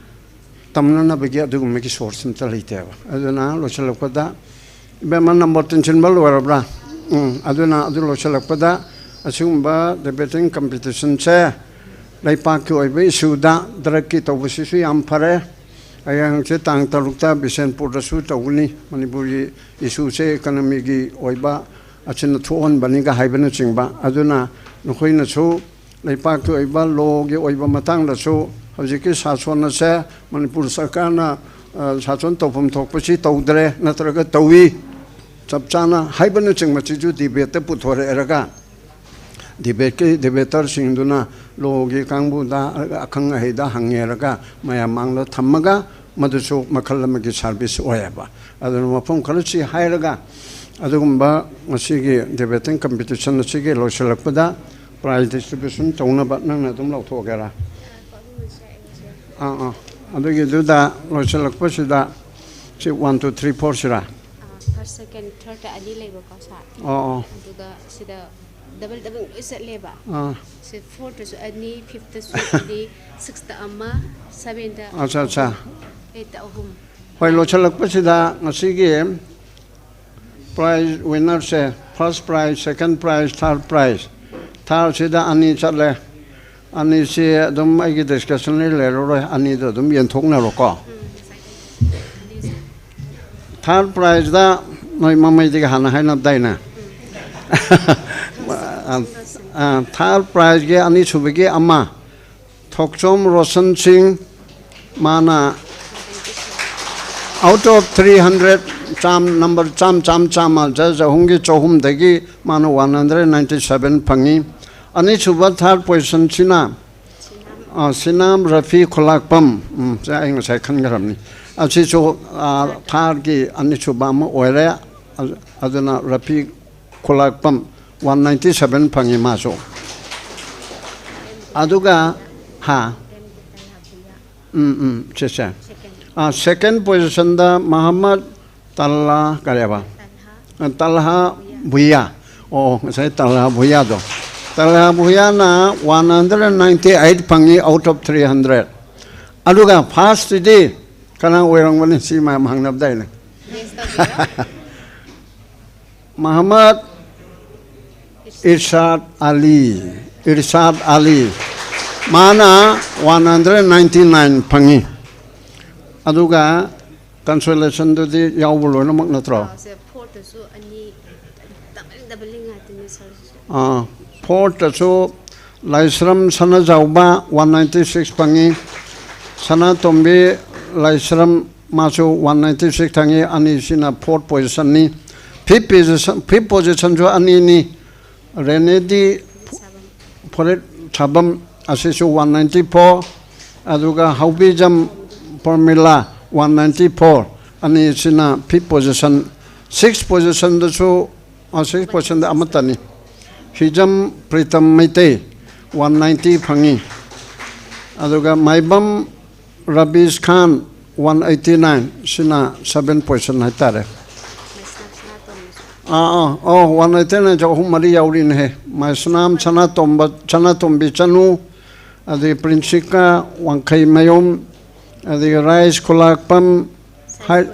ꯇꯝꯅꯅꯕꯒꯤ ꯑꯗꯨꯒꯨꯝꯕꯒꯤ ꯁꯣꯔꯁ ꯑꯝꯇ ꯂꯩꯇꯦꯕ꯫ ꯑꯗꯨꯅ ꯂꯣꯏꯁꯤꯜꯂꯛꯄꯗ, ꯏꯕꯦꯝꯃ, ꯅꯝꯕꯔ ꯇꯤꯟꯁꯤꯟꯕ ꯂꯣꯏꯔꯕ꯭ꯔꯥ? ꯎꯝ, ꯑꯗꯨꯅ ꯑꯗꯨ ꯂꯣꯏꯁꯤꯜꯂꯛꯄꯗ ꯑꯁꯤꯒꯨꯝꯕ ꯗꯤꯕꯦꯇꯤꯡ ꯀꯝꯄꯤꯇꯤꯁꯟꯁꯦ ꯂꯩꯄꯥꯛꯀꯤ ꯑꯣꯏꯕ ꯏꯁꯨꯗ ꯗ꯭ꯔꯒꯀꯤ ꯇꯧꯕꯁꯤꯁꯨ ꯌꯥꯝ ꯐꯔꯦ꯫ ꯍꯌꯦꯡ ꯍꯪꯆꯤꯠ ꯇꯥꯡ ꯇꯔꯨꯛꯇ ꯕꯤꯁꯦꯟꯄꯨꯔꯗꯁꯨ ꯇꯧꯒꯅꯤ꯫ ꯃꯅꯤꯄꯨꯔꯒꯤ ꯏꯁꯨꯁꯦ ꯏꯀꯅꯃꯤꯒꯤ ꯑꯣꯏꯕ ꯑꯁꯤꯅ ꯊꯣꯛꯍꯟꯕꯅꯤꯒ ꯍꯥꯏꯕꯅꯆꯤꯡꯕ꯫ ꯑꯗꯨꯅ ꯅꯈꯣꯏꯅꯁꯨ ꯂꯩꯄꯥꯛꯀꯤ ꯑꯣꯏꯕ ꯂꯣꯒꯤ ꯑꯣꯏꯕ ꯃꯇꯥꯡꯗꯁꯨ ꯍꯧꯖꯤꯛꯀꯤ ꯁꯥꯁꯣꯟ ꯑꯁꯦ ꯃꯅꯤꯄꯨꯔ ꯁꯔꯀꯥꯔꯅ, ꯑ, ꯁꯥꯁꯣꯟ ꯇꯧꯐꯝ ꯊꯣꯛꯄꯁꯤ ꯇꯧꯗ꯭ꯔꯦ ꯅꯠꯇ꯭ꯔꯒ ꯇꯧꯏ, ꯆꯞ ꯆꯥꯅ ꯍꯥꯏꯕꯅꯆꯤꯡꯕꯁꯤꯁꯨ ꯗꯤꯕꯦꯠꯇ ꯄꯨꯊꯣꯔꯛꯑꯦꯔꯒ ꯗꯤꯕꯦꯠꯀꯤ ꯗꯤꯕꯦꯇꯔꯁꯤꯡꯗꯨꯅ ꯂꯣꯒꯤ ꯀꯥꯡꯕꯨꯗ ꯑꯈꯪ ꯑꯍꯩꯗ ꯍꯪꯉꯦꯔꯒ ꯃꯌꯥꯝ ꯃꯥꯡꯗ ꯊꯝꯃꯒ ꯃꯗꯨꯁꯨ ꯃꯈꯜ ꯑꯃꯒꯤ ꯁꯥꯔꯚꯤꯁ ꯑꯣꯏꯌꯦꯕ꯫ ꯑꯗꯨꯅ ꯃꯐꯝ ꯈꯔꯁꯤ ꯍꯥꯏꯔꯒ ꯑꯗꯨꯒꯨꯝꯕ ꯉꯁꯤꯒꯤ ꯗꯤꯕꯦꯇꯤꯡ ꯀꯝꯄꯤꯇꯤꯁꯟ ꯑꯁꯤꯒꯤ ꯂꯣꯏꯁꯤꯜꯂꯛꯄꯗ ꯄ꯭ꯔꯥꯏꯖ ꯗꯤꯁꯇ꯭ꯔꯤꯕ꯭ꯌꯨꯁꯟ ꯇꯧꯅꯕ ꯅꯪꯅ ꯑꯗꯨꯝ ꯂꯧꯊꯣꯛꯑꯒꯦꯔꯥ? ꯑꯥ, ꯑꯥ꯫ ꯑꯗꯨꯒꯤꯗꯨꯗ ꯂꯣꯏꯁꯤꯜꯂꯛꯄꯁꯤꯗ ꯁꯤ ꯋꯥꯟ, ꯇꯨ, ꯊ꯭ꯔꯤ, ꯐꯣꯔꯁꯤꯔꯥ? ꯐꯥꯔꯁ, ꯁꯦꯀꯦꯟ, ꯊꯥꯔꯗ ꯑꯅꯤ ꯂꯩꯕꯀꯣ, ꯁꯥꯔ꯫ ꯑꯣ, ꯑꯣ꯫ ꯑꯗꯨꯒ ꯁꯤꯗ ꯗꯕꯜ ꯗꯕꯜ ꯂꯣꯏ ꯆꯠꯂꯦꯕ꯫ ꯑꯥ꯫ ꯁꯤ ꯐꯣꯔꯗꯁꯨ ꯑꯅꯤ, ꯐꯤꯐꯇꯁꯨ ꯑꯅꯤ, ꯁꯤꯛꯁꯇ ꯑꯃ, ꯁꯚꯦꯟꯗ ꯑꯠꯆꯥ, ꯑꯠꯆꯥ꯫ ꯑꯍꯨꯝ, ꯑꯩꯠꯇ ꯑꯍꯨꯝ꯫ ꯍꯣꯏ, ꯂꯣꯏꯁꯤꯜꯂꯛꯄꯁꯤꯗ ꯉꯁꯤꯒꯤ prize winnerꯁꯦ, first prize, second prize, third prize, thirdꯁꯤꯗ ꯑꯅꯤ ꯆꯠꯂꯦ꯫ ꯑꯅꯤꯁꯤ ꯑꯗꯨꯝ ꯑꯩꯒꯤ discussionꯗꯤ ꯂꯩꯔꯔꯣꯏ, ꯑꯅꯤꯗꯣ ꯑꯗꯨꯝ ꯌꯦꯟꯊꯣꯛꯅꯔꯣꯀꯣ꯫ Third prizeꯗ ꯅꯣꯏ ꯃꯃꯩꯗꯒꯤ ꯍꯥꯟꯅ ꯍꯥꯏꯅꯕꯗꯥꯏꯅꯦ? Third prizeꯀꯤ ꯑꯅꯤꯁꯨꯕꯒꯤ ꯑꯃ, ꯊꯣꯛꯆꯣꯝ ꯔꯣꯁꯟ ꯁꯤꯡ, ꯃꯥꯅ out of three hundred, ꯆꯥꯝ, number ꯆꯥꯝ, ꯆꯥꯝ, ꯆꯥꯝꯃ, ꯖ-, ꯆꯍꯨꯝꯒꯤ ꯆꯍꯨꯝꯗꯒꯤ ꯃꯥꯅ one hundred ninety seven ꯐꯪꯉꯤ꯫ ꯑꯅꯤꯁꯨꯕ, third positionꯁꯤꯅ, ꯑ, ꯁꯤꯅꯥꯝ ꯔꯐꯤ ꯈꯨꯂꯥꯛꯄꯝ, ꯎꯝ, ꯁꯦ ꯑꯩ ꯉꯁꯥꯏ ꯈꯟꯈ꯭ꯔꯕꯅꯤ꯫ ꯑꯁꯤꯁꯨ, ꯑ, thirdꯀꯤ ꯑꯅꯤꯁꯨꯕ ꯑꯃ ꯑꯣꯏꯔꯦ꯫ ꯑ-, ꯑꯗꯨꯅ ꯔꯐꯤ ꯈꯨꯂꯥꯛꯄꯝ one ninety seven ꯐꯪꯉꯤ ꯃꯥꯁꯨ꯫ ꯑꯗꯨꯒ, ꯍꯥ? ꯎꯝ, ꯎꯝ, ꯁꯦ, ꯁꯦ꯫ ꯑ, second positionꯗ ꯃꯍꯝꯃꯗ ꯇꯜꯂꯥ, ꯀꯔꯤꯕ? ꯑ, ꯇꯜꯍꯥ ꯚꯨꯌꯥ꯫ ꯑꯣ, ꯉꯁꯥꯏ ꯇꯜꯍꯥ ꯚꯨꯌꯥꯗꯣ꯫ ꯇꯜꯍꯥ ꯚꯨꯌꯥꯅ one hundred ninety eight ꯐꯪꯉꯤ out of three hundred꯫ ꯑꯗꯨꯒ firstꯇꯨꯗꯤ ꯀꯅꯥ ꯑꯣꯏꯔꯝꯒꯅꯤ? ꯁꯤ ꯃꯌꯥꯝ ꯍꯪꯅꯕꯗꯥꯏꯅꯦ꯫ ꯃꯍꯝꯃꯗ ꯏꯔꯁꯥꯗ ꯑꯂꯤ, ꯏꯔꯁꯥꯗ ꯑꯂꯤ, ꯃꯥꯅ one hundred ninety nine ꯐꯪꯉꯤ꯫ ꯑꯗꯨꯒ consolationꯗꯨꯗꯤ ꯌꯥꯎꯕ ꯂꯣꯏꯅꯃꯛ ꯅꯠꯇ꯭ꯔꯣ? ꯑꯥ, ꯁꯦ, fourthꯇꯁꯨ ꯑꯅꯤ, double, doubling ꯉꯥꯛꯇꯅꯤ, sir꯫ ꯑꯥ, fourthꯇꯁꯨ ꯂꯥꯏꯁ꯭ꯔꯝ ꯁꯅꯥꯖꯥꯎꯕ one ninety six ꯐꯪꯉꯤ꯫ ꯁꯅꯥꯇꯣꯝꯕꯤ ꯂꯥꯏꯁ꯭ꯔꯝ ꯃꯥꯁꯨ one ninety six ꯐꯪꯉꯤ꯫ ꯑꯅꯤꯁꯤꯅ fourth positionꯅꯤ꯫ Fifth position, fifth positionꯁꯨ ꯑꯅꯤꯅꯤ꯫ ꯔꯦꯅꯦꯗꯤ ꯐꯣꯔꯦꯠ ꯁꯥꯕꯝ ꯑꯁꯤꯁꯨ one ninety four, ꯑꯗꯨꯒ ꯍꯥꯎꯕꯤꯖꯝ ꯄꯔꯃꯤꯂꯥ one ninety four, ꯑꯅꯤꯁꯤꯅ fifth position꯫ Sixth positionꯗꯁꯨ, ꯑ, sixth positionꯗ ꯑꯃꯠꯇꯅꯤ꯫ ꯍꯤꯖꯝ ꯄ꯭ꯔꯤꯇꯝ ꯃꯩꯇꯩ one ninety ꯐꯪꯉꯤ꯫ ꯑꯗꯨꯒ ꯃꯥꯏꯕꯝ ꯔꯕꯤꯁ ꯈꯥꯟ one eighty nine, ꯁꯤꯅ seventh position ꯍꯥꯏꯇꯥꯔꯦ꯫ ꯑꯥ, ꯑꯥ, ꯑꯣ, one eighty nineꯁꯦ ꯑꯍꯨꯝ ꯃꯔꯤ ꯌꯥꯎꯔꯤꯅꯦꯍꯦ꯫ ꯃꯥꯏꯁꯅꯥꯝ ꯁꯅꯥꯇꯣꯝꯕ, ꯁꯅꯥꯇꯣꯝꯕꯤ ꯆꯅꯨ, ꯑꯗꯒꯤ ꯄ꯭ꯔꯤꯟꯁꯤꯀꯥ ꯋꯥꯡꯈꯩꯃꯌꯨꯝ, ꯑꯗꯒꯤ ꯔꯥꯏꯁ ꯈꯨꯂꯥꯛꯄꯝ, ꯍꯥꯏ꯫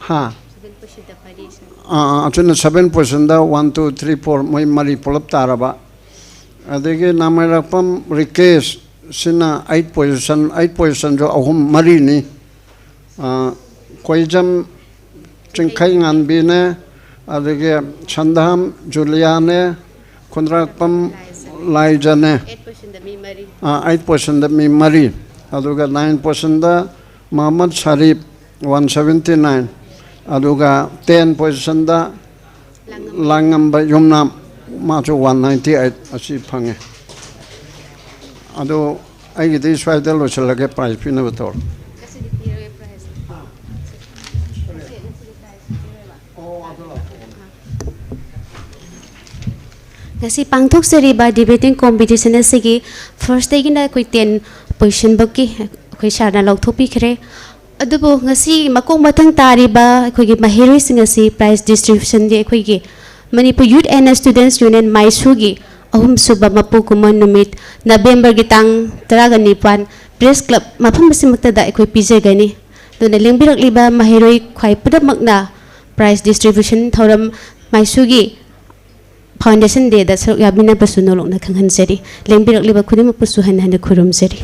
ꯍꯥ? ꯑꯥ, ꯑꯥ, ꯑꯗꯨꯅ seven positionꯗ one, two, three, four, ꯃꯣꯏ ꯃꯔꯤ ꯄꯨꯂꯞ ꯇꯥꯔꯕ꯫ ꯑꯗꯒꯤ ꯅꯥꯃꯩꯔꯥꯛꯄꯝ ꯔꯤꯀꯦꯁ ꯁꯤꯅ eight position, eight positionꯁꯨ ꯑꯍꯨꯝ ꯃꯔꯤꯅꯤ꯫ ꯑꯥ, ꯀꯣꯏꯖꯝ ꯆꯤꯡꯈꯩ ꯉꯥꯟꯕꯤꯅꯦ, ꯑꯗꯒꯤ ꯁꯟꯗꯥꯝ ꯖꯨꯂꯤꯌꯥꯅꯦ, ꯈꯨꯟꯗ꯭ꯔꯥꯛꯄꯝ ꯂꯥꯏꯖꯅꯦ꯫ ꯑꯥ, eight positionꯗ ꯃꯤ ꯃꯔꯤ꯫ ꯑꯗꯨꯒ nine positionꯗ ꯃꯍꯃꯗ Sharif, one seventy nine꯫ ꯑꯗꯨꯒ ten positionꯗ ꯂꯥꯡꯉꯝꯕ ꯌꯨꯝꯅꯥꯝ, ꯃꯥꯁꯨ one ninety eight ꯑꯁꯤ ꯐꯪꯉꯦ꯫ ꯑꯗꯨ ꯑꯩꯒꯤꯗꯤ ꯁ꯭ꯋꯥꯏꯗ ꯂꯣꯏꯁꯤꯜꯂꯒꯦ, prize ꯄꯤꯅꯕ ꯇꯧꯔꯣ꯫ ꯉꯁꯤ ꯄꯥꯡꯊꯣꯛꯆꯔꯤꯕ debating competition ꯑꯁꯤꯒꯤ firstꯗꯒꯤꯅ ꯑꯩꯈꯣꯏ ten positionꯐꯥꯎꯒꯤ ꯑꯩꯈꯣꯏ ꯁꯥꯔꯅ ꯂꯥꯎꯊꯣꯛꯄꯤꯈ꯭ꯔꯦ꯫ ꯑꯗꯨꯕꯨ ꯉꯁꯤ ꯃꯀꯣꯛ ꯃꯊꯪ ꯇꯥꯔꯤꯕ ꯑꯩꯈꯣꯏꯒꯤ ꯃꯍꯩꯔꯣꯏꯁꯤꯡ ꯑꯁꯤ prize distributionꯗꯤ ꯑꯩꯈꯣꯏꯒꯤ Manipur Youth and Students Union ꯃꯥꯏꯁꯨꯒꯤ ꯑꯍꯨꯝꯁꯨꯕ ꯃꯄꯨ ꯀꯨꯝꯑꯣꯟ ꯅꯨꯃꯤꯠ Novemberꯒꯤ ꯇꯥꯡ ꯇꯔꯥꯒ ꯅꯤꯄꯥꯟ Press Club ꯃꯐꯝ ꯑꯁꯤꯃꯛꯇꯗ ꯑꯩꯈꯣꯏ ꯄꯤꯖꯒꯅꯤ꯫ ꯑꯗꯨꯅ ꯂꯦꯡꯕꯤꯔꯛꯂꯤꯕ ꯃꯍꯩꯔꯣꯏ ꯈ꯭ꯋꯥꯏ ꯄꯨꯝꯅꯃꯛꯅ prize distribution ꯊꯧꯔꯝ ꯃꯥꯏꯁꯨꯒꯤ Foundation Dayꯗ ꯁꯔꯨꯛ ꯌꯥꯕꯤꯅꯕꯁꯨ ꯅꯣꯂꯨꯛꯅ ꯈꯪꯍꯟꯖꯔꯤ꯫ ꯂꯦꯡꯕꯤꯔꯛꯂꯤꯕ ꯈꯨꯗꯤꯡꯃꯛꯄꯨꯁꯨ ꯍꯟꯅ ꯍꯟꯅ ꯈꯨꯔꯨꯝꯖꯔꯤ꯫